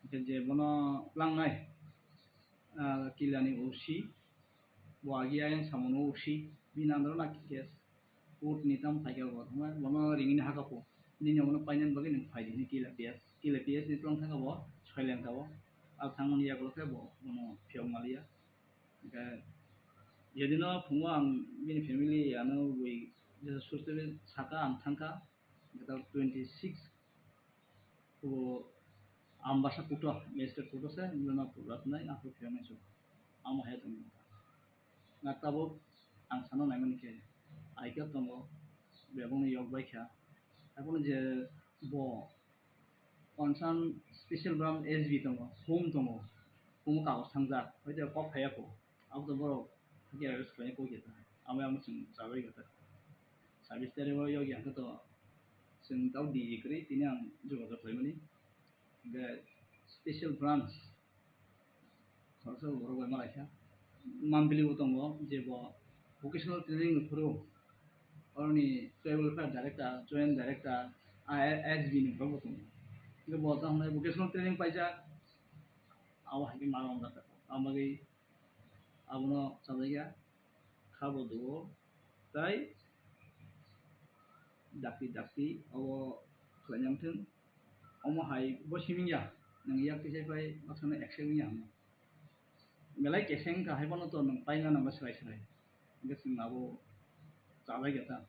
Hingke je bono langnai, ah, Killani O C. Bo agi ayang samono O C. Bini under o na case. Court ni tam phaikha bo, bono ringini hakha po. Nini abono painani bagwi nwng phai di hwnwi Kila P S. Kila P S ni tong thangkha bo, Soilangta o. Al thangmani yagulo khe bo, bono phiyok maliya. Hingke jedino phungo ang bini family ano bui jesa sustebe saka ang thangkha. Hingke twenty six bo Ambasa kuto, magistrate kuto se, bini puratnai, aphuru phiyoknai se. Amo hai tongmani. Na tabuk ang sana naimani khe, I card tongo, bebakni yok bai kha. Abono je bo concern special branch S B tongo, home tongo, home kagoj thangjak, hoi je kok phaiya kho, abo to borok hakhe arrest khlai kok ya ta, amo amo chwng chabai kha ta. Service tare o yok ya khe to chwng tau D G kwrwi tini ang jogajog khlaimani. Hingke special branch khoroksa borok bai malaikha. Mambili bo tongo, je bo vocational training ni phuru, oroni tribal welfare director, joint director, I S B ni borok bo tongo. Hingke bo tamo vocational training paijak, abo hai khe ma romjak, abo bagwi abono chajakya. Kha bo duo, tai dakti dakti obo khlainang thung. Omo hai bo simi ya, nwng yak tisai pai, aswkno accept wngya hwnwi. Belai keseng kha hai phano to nwng paina nangba swrai swrai. Hingke chwng abo chabai khe ta.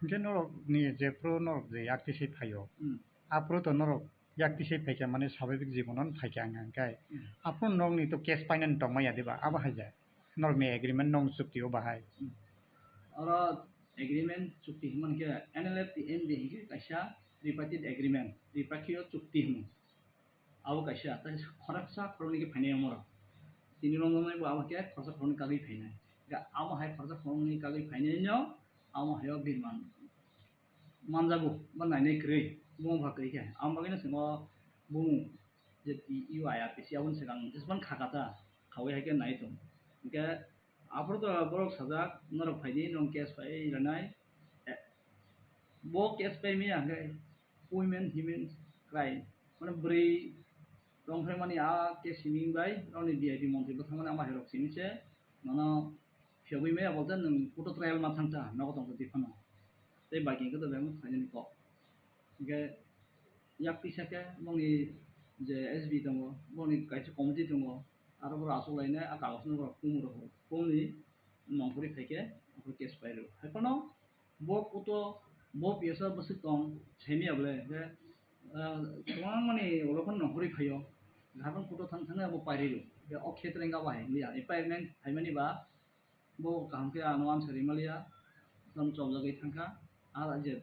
Hingke norok ni jephru norok je yak tisai phaio, Hmm. aphuru to norok yak tisai phaikha, mane swabhabik jibono phaikha wngkha, hingkhe Hmm. aphuru norokni to case painani tongmaya diba, abo hai ja norokni agreement, norok chukti o bahai. Hmm. Oro agreement chukti hwnmani khe N L F T M D hinkhe kaisa tripartite agreement, tripakhiyo chukti hwnwi. Abo kaisa, tei khoroksa khoroknwi khe phainai omorok. Tini romjaknai bo abo khe khoroksa khoroknwi kagwi phainai. Hingkhe abo hai khoroksa khoroknwi kagwi phainai no amo hayo birman manjago ba nainai kwrwi, buma bwkha kwrwi khe. Aboni bagwino chwng o bumung je T U I R P C aboni swkang jespan kha kata, khaui hai khe nai tongo. Hingkhe aphuru to borok sajak, norok phaidi, nwng case pai rwnai. Eh, bo case pai manya hingkhe women human crime, mane bwrwi rong phaimani a case simi bai, roni V I P montri bwthangmani ama hai rok simi se, mano Phiyogwi maya bolte nwng kuto trial ma thangta, nogo tongtha twi phano. Tei bai khe to bebak phainani kok. Hingkhe yak tisa khe bongni je S B tongo, bongni kaisa committee tongo, aro borok achuk lainai, a kagoj no borok kum rw, kumni nongkhorwi phaikhe, aphuru case pai rw. Hai phano bo kuto, bo P S o bwswk tong, saimanya bole, hingkhe, ah, kwbangmani ulo phano nongkhorwi phaio. Haiphano kuto thang thangwi abo pairwi rw. Hingkhe o khetre wngkha bai, hwnliya, e pairwnai phaimani ba, Bo kaham khe ano answer rimaliya, tamo chopjagwi thangkha. A je,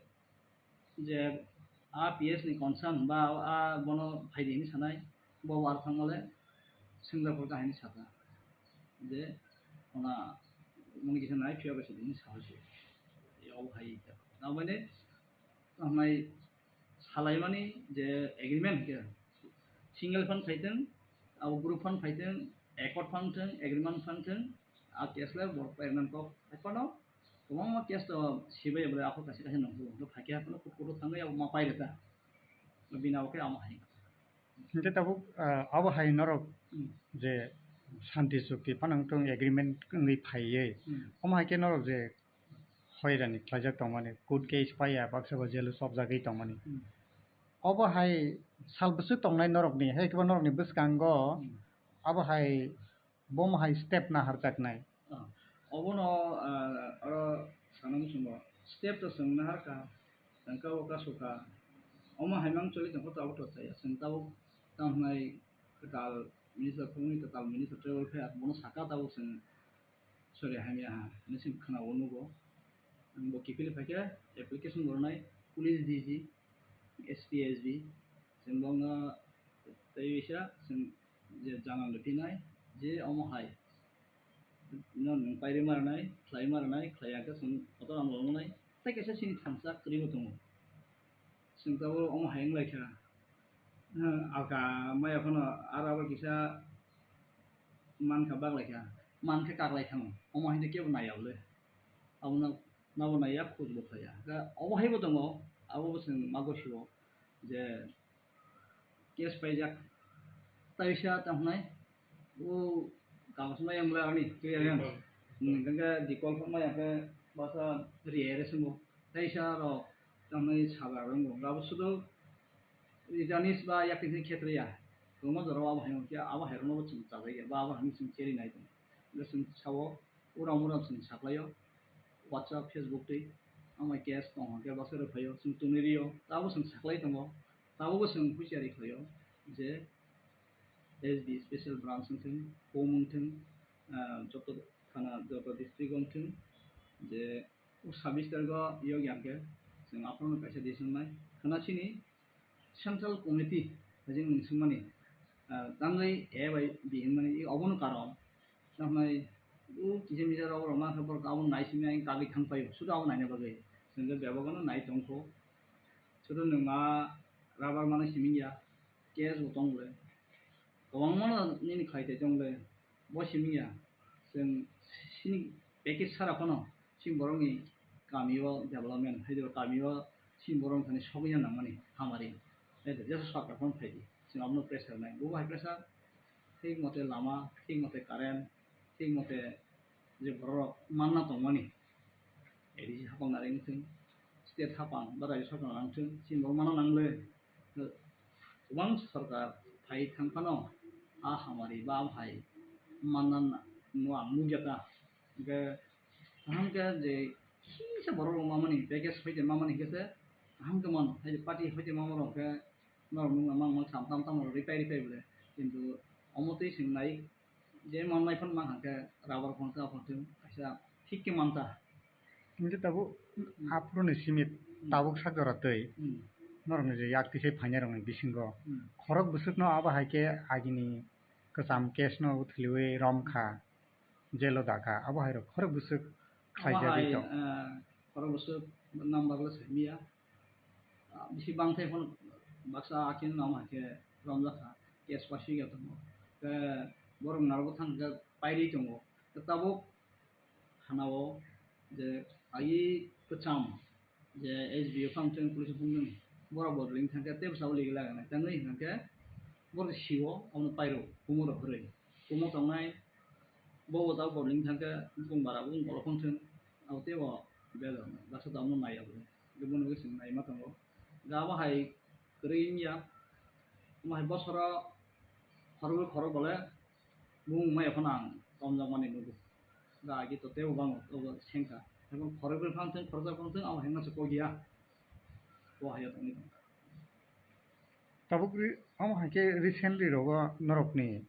je a P S ni concern ba a bono phaidi hinwi sanai, bo war thangmale sengjakgo ta hinwi sakha. Je ona moni kisa nai phiya bai sidi hinwi saui se. Yao hai ta. Abo ne Hamnai salaimani je agreement hwnkhe, single phan phaithwng, abo group phan phaithwng, accord phan thwng, agreement phan thwng, a case le borok pairwknani kok hai phano kwbangma case to sibai abo le aphuru kaisa kaisa nongkhorwi hwnkhe phaikhe haphano court o thangwi abo ma pairwkha. Bini abo khe amo hai. Hingke tabuk, ah, abo hai norok Hmm. je shanti chukti phano wngtong agreement wngwi phaiwi. Hmm. Omo hai khe norok je hoirani khlaijak tongmani, court case paiya, baksa bo jail o chopjagwi tongmani. Hmm. Obo hai sal bwswk tongnai norokni, hai khe bo norokni bwskango Hmm. abo hai bomo hai step naharjaknai. Ah, obono, ah, oro sana muchungo step to chwng naharkha, chwng kabo kasu kha. Omo hai mang choli tongkha to abo to chaya. Chwng tabuk tamo hwnai kwtal minister phunukni kwtal minister tei welfare bono saka tabuk chwng Sorry, hamya ha, hinwi chwng khwnao nugo. Ang bo kiphilwi phaikhe application bo rwnai police D G, S P, S B. Chwng bo wngno tei bisa chwng je janal rwphinai je omo hai no nwng pairwi ma rwnai, khlai ma rwnai, khlai ya khe chwng kotor ang bo wngnai. Tei kaisa chini thansa kwrwi bo tongo. Chwng tabuk omo hai wng lai kha. Alka maya phano aro abo kisa mankha baglai kha, mankhe kaklai thangma. Omo hai khe kebo naiya le. Abono nabo naiya, khoj bo khlaiya. Khe obo hai bo tongo, abo bo chwng ma gosio je case paijak. Taisa tamo hwnai, o kagoz ma yang bwla ani, clear yang. Dikol. Hmm, hingke dikol phano yang khe basa riyai re swngo. Taisa rok tamo hwnai saba rwngo. Abo sudu Janis ba yakni khe khetriya. Kwbangma jora o abo hai wngkhe, abo hai rokno bo chwng chajagya, ba abo hai chwng cheri nai tongo. Hingke chwng sao, uram uram chwng saklaio, WhatsApp, Facebook twi, amai case tong hwnkhe bwswk rw phaio, chwng tonwi rio, abo chwng saklai tongo, tabukbo chwng husiari khlaio je S B special branch wngthwng, home wngthwng, ah, joto thana, joto district wngthwng, je o sub district o yokya hwnkhe chwng aphuru kaisa decision nai. Khwna chini Central Committee hai je nwng swngmani, ah, tangwi A bai B hinmani, obono karon. Tamni o kisa misa rok rok ma khe borok abono nai simi ang kagwi thang paio, sudu abo naina bagwi. Chwng khe bebak no nai tong kho. Sudu nwng a rubber mano simi ya, case bo tong le. Kwbangma no nini khlai tei tong le. Bo simi ya, chwng sini package sara phano chini borokni kami o development hai diba, kami o chini borok thani sogwi ya nangmani hamari. Hai de, jesa sarkar phano phai di, chwng abono pressure nai. Bo bai pressure, thik mote lama, thik mote current, thik mote je borok manna tongmani, A D C hapang nari wngthwng, state hapang ba rajyo sarkar nang thwng, chini borok manna nang le. Kwbang sorkar phai thang phano a hamari ba hai manna no ang nukya ta. Hingke kaham khe je kisa borok rok mamani package hoite mamani hingke se kaham khe mano. Hai je party hoite mama rok khe norok nung mang mang sam tam tam rok ripai ripai bole. Kintu omo twi chwng nai je mannai phano mang hwnkhe rubber phano tei aphano tei kaisa thik khe man ta. Hingke tabuk aphuru ni simi Hmm. tabuk sak jora twi Hmm. norok ni je yak twi sai phainai rok ni bisingo Hmm. khorok bwswk no abo hai khe agini kwcham case no thwlwi rom kha, jail o da kha, abo hai rok khorok bwswk khlai Abo jagwi hai, tong. Ah, khorok bwswk number le sai miya. Ah, bisi bang thai phano baksa akin nama khe romjak kha, case paswi ya tongo. Khe borok narwk thang khe pairi tongo. Khe tabuk hanao je agi kwcham je S B O phang thung, police phang thung, borok bodol wng thang khe tei bwsa uli gila gana tangwi hwnkha khe borok siwo abono pairo kumo rok kwrwi. Kumo tongnai bo bo tabuk bodol wng thang khe bukung bara bukung bolong phang thung, abo tei bo bejak baksa tabukno nai abo. Hingke bono bagwi chwng naima tongo. Ga bo hai kwrwi wngya. Omo hai bosoro khorokbrwi khorokba le bumung maya phano ang romjakmani nugo. Ga agi to teibo bango, obo sengkha. Haikhe khorokbrwi phano thung, khoroksa phano thung, abo hengno se kok ya. Bo hai tongwi tongkha. Tabuk ri-, omo hai khe recently rogo norokni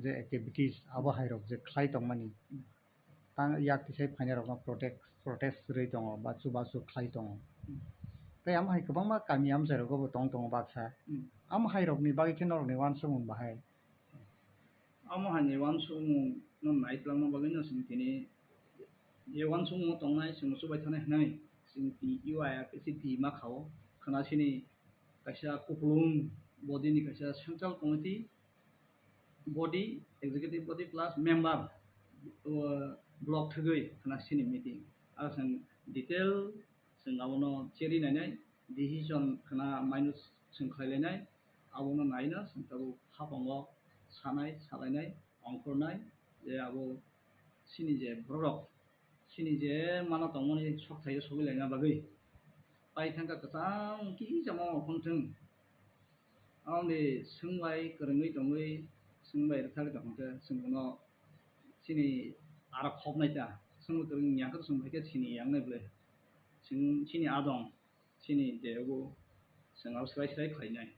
je activities abo hai rok je khlai tongmani. Hmm. Tang yak tisai phainai rokno protect, protest rwi tongo ba chubachu khlai tongo. Hmm. Tei amo hai kwbangma kami amchai rogo bo tong tongo baksa. Hmm. Amo hai rokni bagwi khe norokni uansukmung bahai. Amo hai ni uansukmung no nai twlangna bagwi no chwng tini je uansukmung tongnai chwng chubai thanai hwnwi chwng T U I R P C T ma khao khwna sini kaisa kupulung body ni kaisa central committee body, executive body plus member, o, block thwgwi khwna sini meeting. Aro chwng detail chwng abono cheri nainai, decision khwna maino chwng khlai lainai, abono naino chwng tabuk hapango sanai, salainai, ongkhornai, je abo sini je borok, sini je mano tongmani sok thaio sogwi laina bagwi. Pai thangkha kwchang kisa mano phang thung. Ang di swngbai kwrwngwi tongwi, swngbai rwthagwi tongkhe, chwng bono chini aro khopnai ta, swngbai kwrwng ya khe chwng bai khe chini yangnai bwle. Chwng chini adong, chini dego, chwng abo swrai swrai khlainai.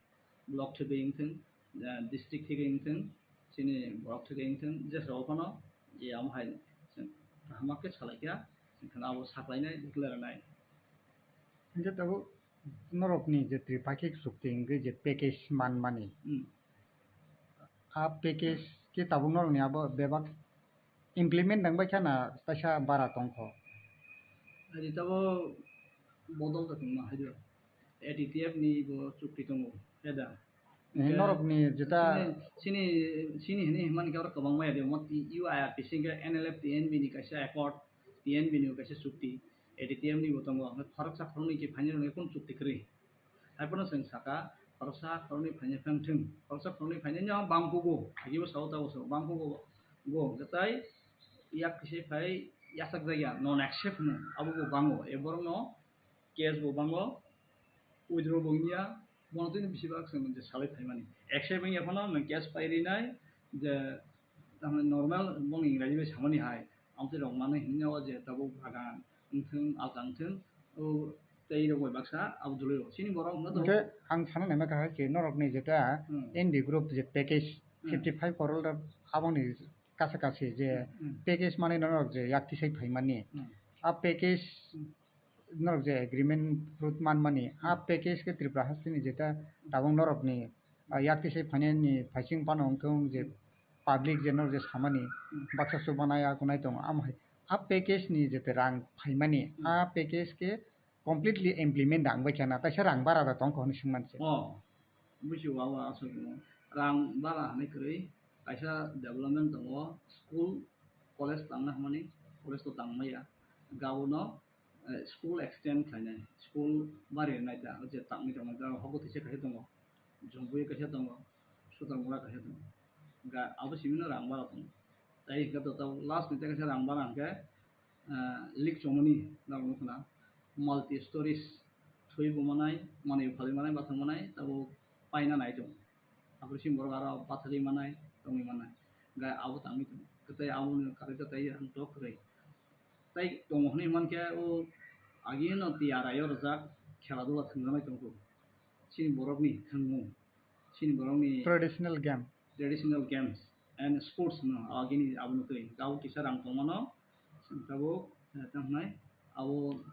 Block thwgwi wngthwng, ah, district thwgwi wngthwng, chini borok thwgwi wngthwng, jesao phano, je amo hai chwng kaham khe salaikha, chwng kheno abo saklainai, declare rwnai. Hingke tabuk norokni je tripakhik chukti hingke je package manmani. Hmm. A package ke tabuk norokni abo bebak implement nangbai kha na kaisa bara tongkho? Ari tabo bodol to tongma hai do. A T T F ni bo chukti tongo, heda. Eh, norokni jeta chini, chini, chini hini himani khe oro kwbangma ya de, mo U I R P C hingke N L F T N B ni kaisa accord, T N B ni kaisa chukti, A T T F ni bo tongo, hingke khoroksa khoroknwi khe phainai rokni kun chukti kwrwi. Haiphano chwng saka, khoroksa khoroknwi phainai phang thwng, khoroksa khoroknwi phainai no bang kugo, hagibo sao tabo sao, bang kugo, go, hingke tai yak kisa phai yasak jagya, non accept hwno, abo bo bango, e borokno case bo bango, withdraw bo wngya, bono tini bisi bak chwng je salai phaimani. Accept wngya phano nwng case pai rinai, je tamni normal boni Engraji bai samani hai, amtwi rok manwi hinwi o je tabuk bagan wngthwng, alka wngthwng, o tei rok bai baksa abo dului rok. Chini borok hwnkhe to. Hwnkhe ang sana naima kha hai je norokni jeta Hmm. N D group je package Hmm. fifty five crore da aboni kasa kasi je Hmm. package manwi norok je yak tisai phaimani. Hmm. A package Hmm. norok je agreement fruit manmani, a Hmm. package khe Tripura hasteni jeta tabuk norokni, ah, yak tisai phainani phaising phano wngkhe wng je Hmm. public je norok je samani Hmm. baksa chubanai agonai tongo. Amo hai a package ni jete rang phaimani, Hmm. a package khe completely implement da wngbai kha na, kaisa rang bara da tongkha hwnwi swngmani se. Oh, bujigo, abo aswk rang bara hwnwi kwrwi kaisa development tongo, school, college tangna hwnmani, college to tangmaya, gabono eh, school extend khlainai, school bari rwnai ta, je tangwi tongmani ta, hobo teisa kaisa tongo, Jompuio kaisa tongo, Sutarmura kaisa tongo. Ga-, abo simino rang bara tongo. Tai hwnkhe to, to last ni tei kaisa rang bara hwnkhe, eh, leak chomoni norok nukho na, multi stories thwi bo manai, manwi phalwi manai, bathang manai, tabo paina nai tongo. Aphuru simi borok aro bathagwi manai, tongwi manai. Ga abo tangwi tongo. Tei aboni karwi ta tei ang tok kwrwi. Tei tongo hwnwi mankhe o agini no T R I o rwjak khela dula thwngjaknai tongkhu. Chini borokni thwngmung, chini borokni Traditional game. Traditional games and sports no agini abono twi. Abo kisa rang tongmano, tabuk, eh, tamo hwnai abo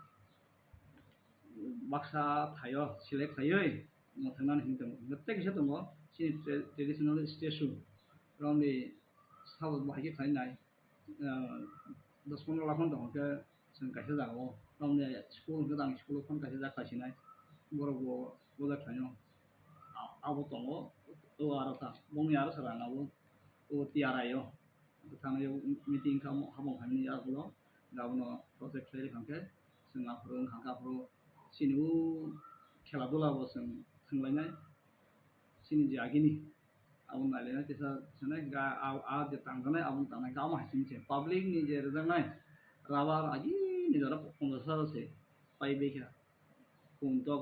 baksa thaio select khaiwi mwthangna hinwi tongo. Tei kisa tongo chini tra-, traditional statue romni sabo bahai khe khlainai, ah, dos pondro lakh tong khe chwng kaisa jagao romni school hwnkhe ang school phano kaisa jak khlaisinai borok bo boja khlaino. A-, abo tongo o aro ta bongni aro sa rang abo o T R I o. Thangnaio meeting kha, habong hamya ni yagulo, gabono project khlai rwkha khe, chwng aphuru wngkha khe aphuru chini o khela dula bo chwng thwnglainai, chini je agini abo nailainai, teisa sanai ga a, a je tangjaknai abo tangnaikha, amo hai simi se public ni je rwjaknai rubber agini jora ponchash hajar se pai baikha, kun tok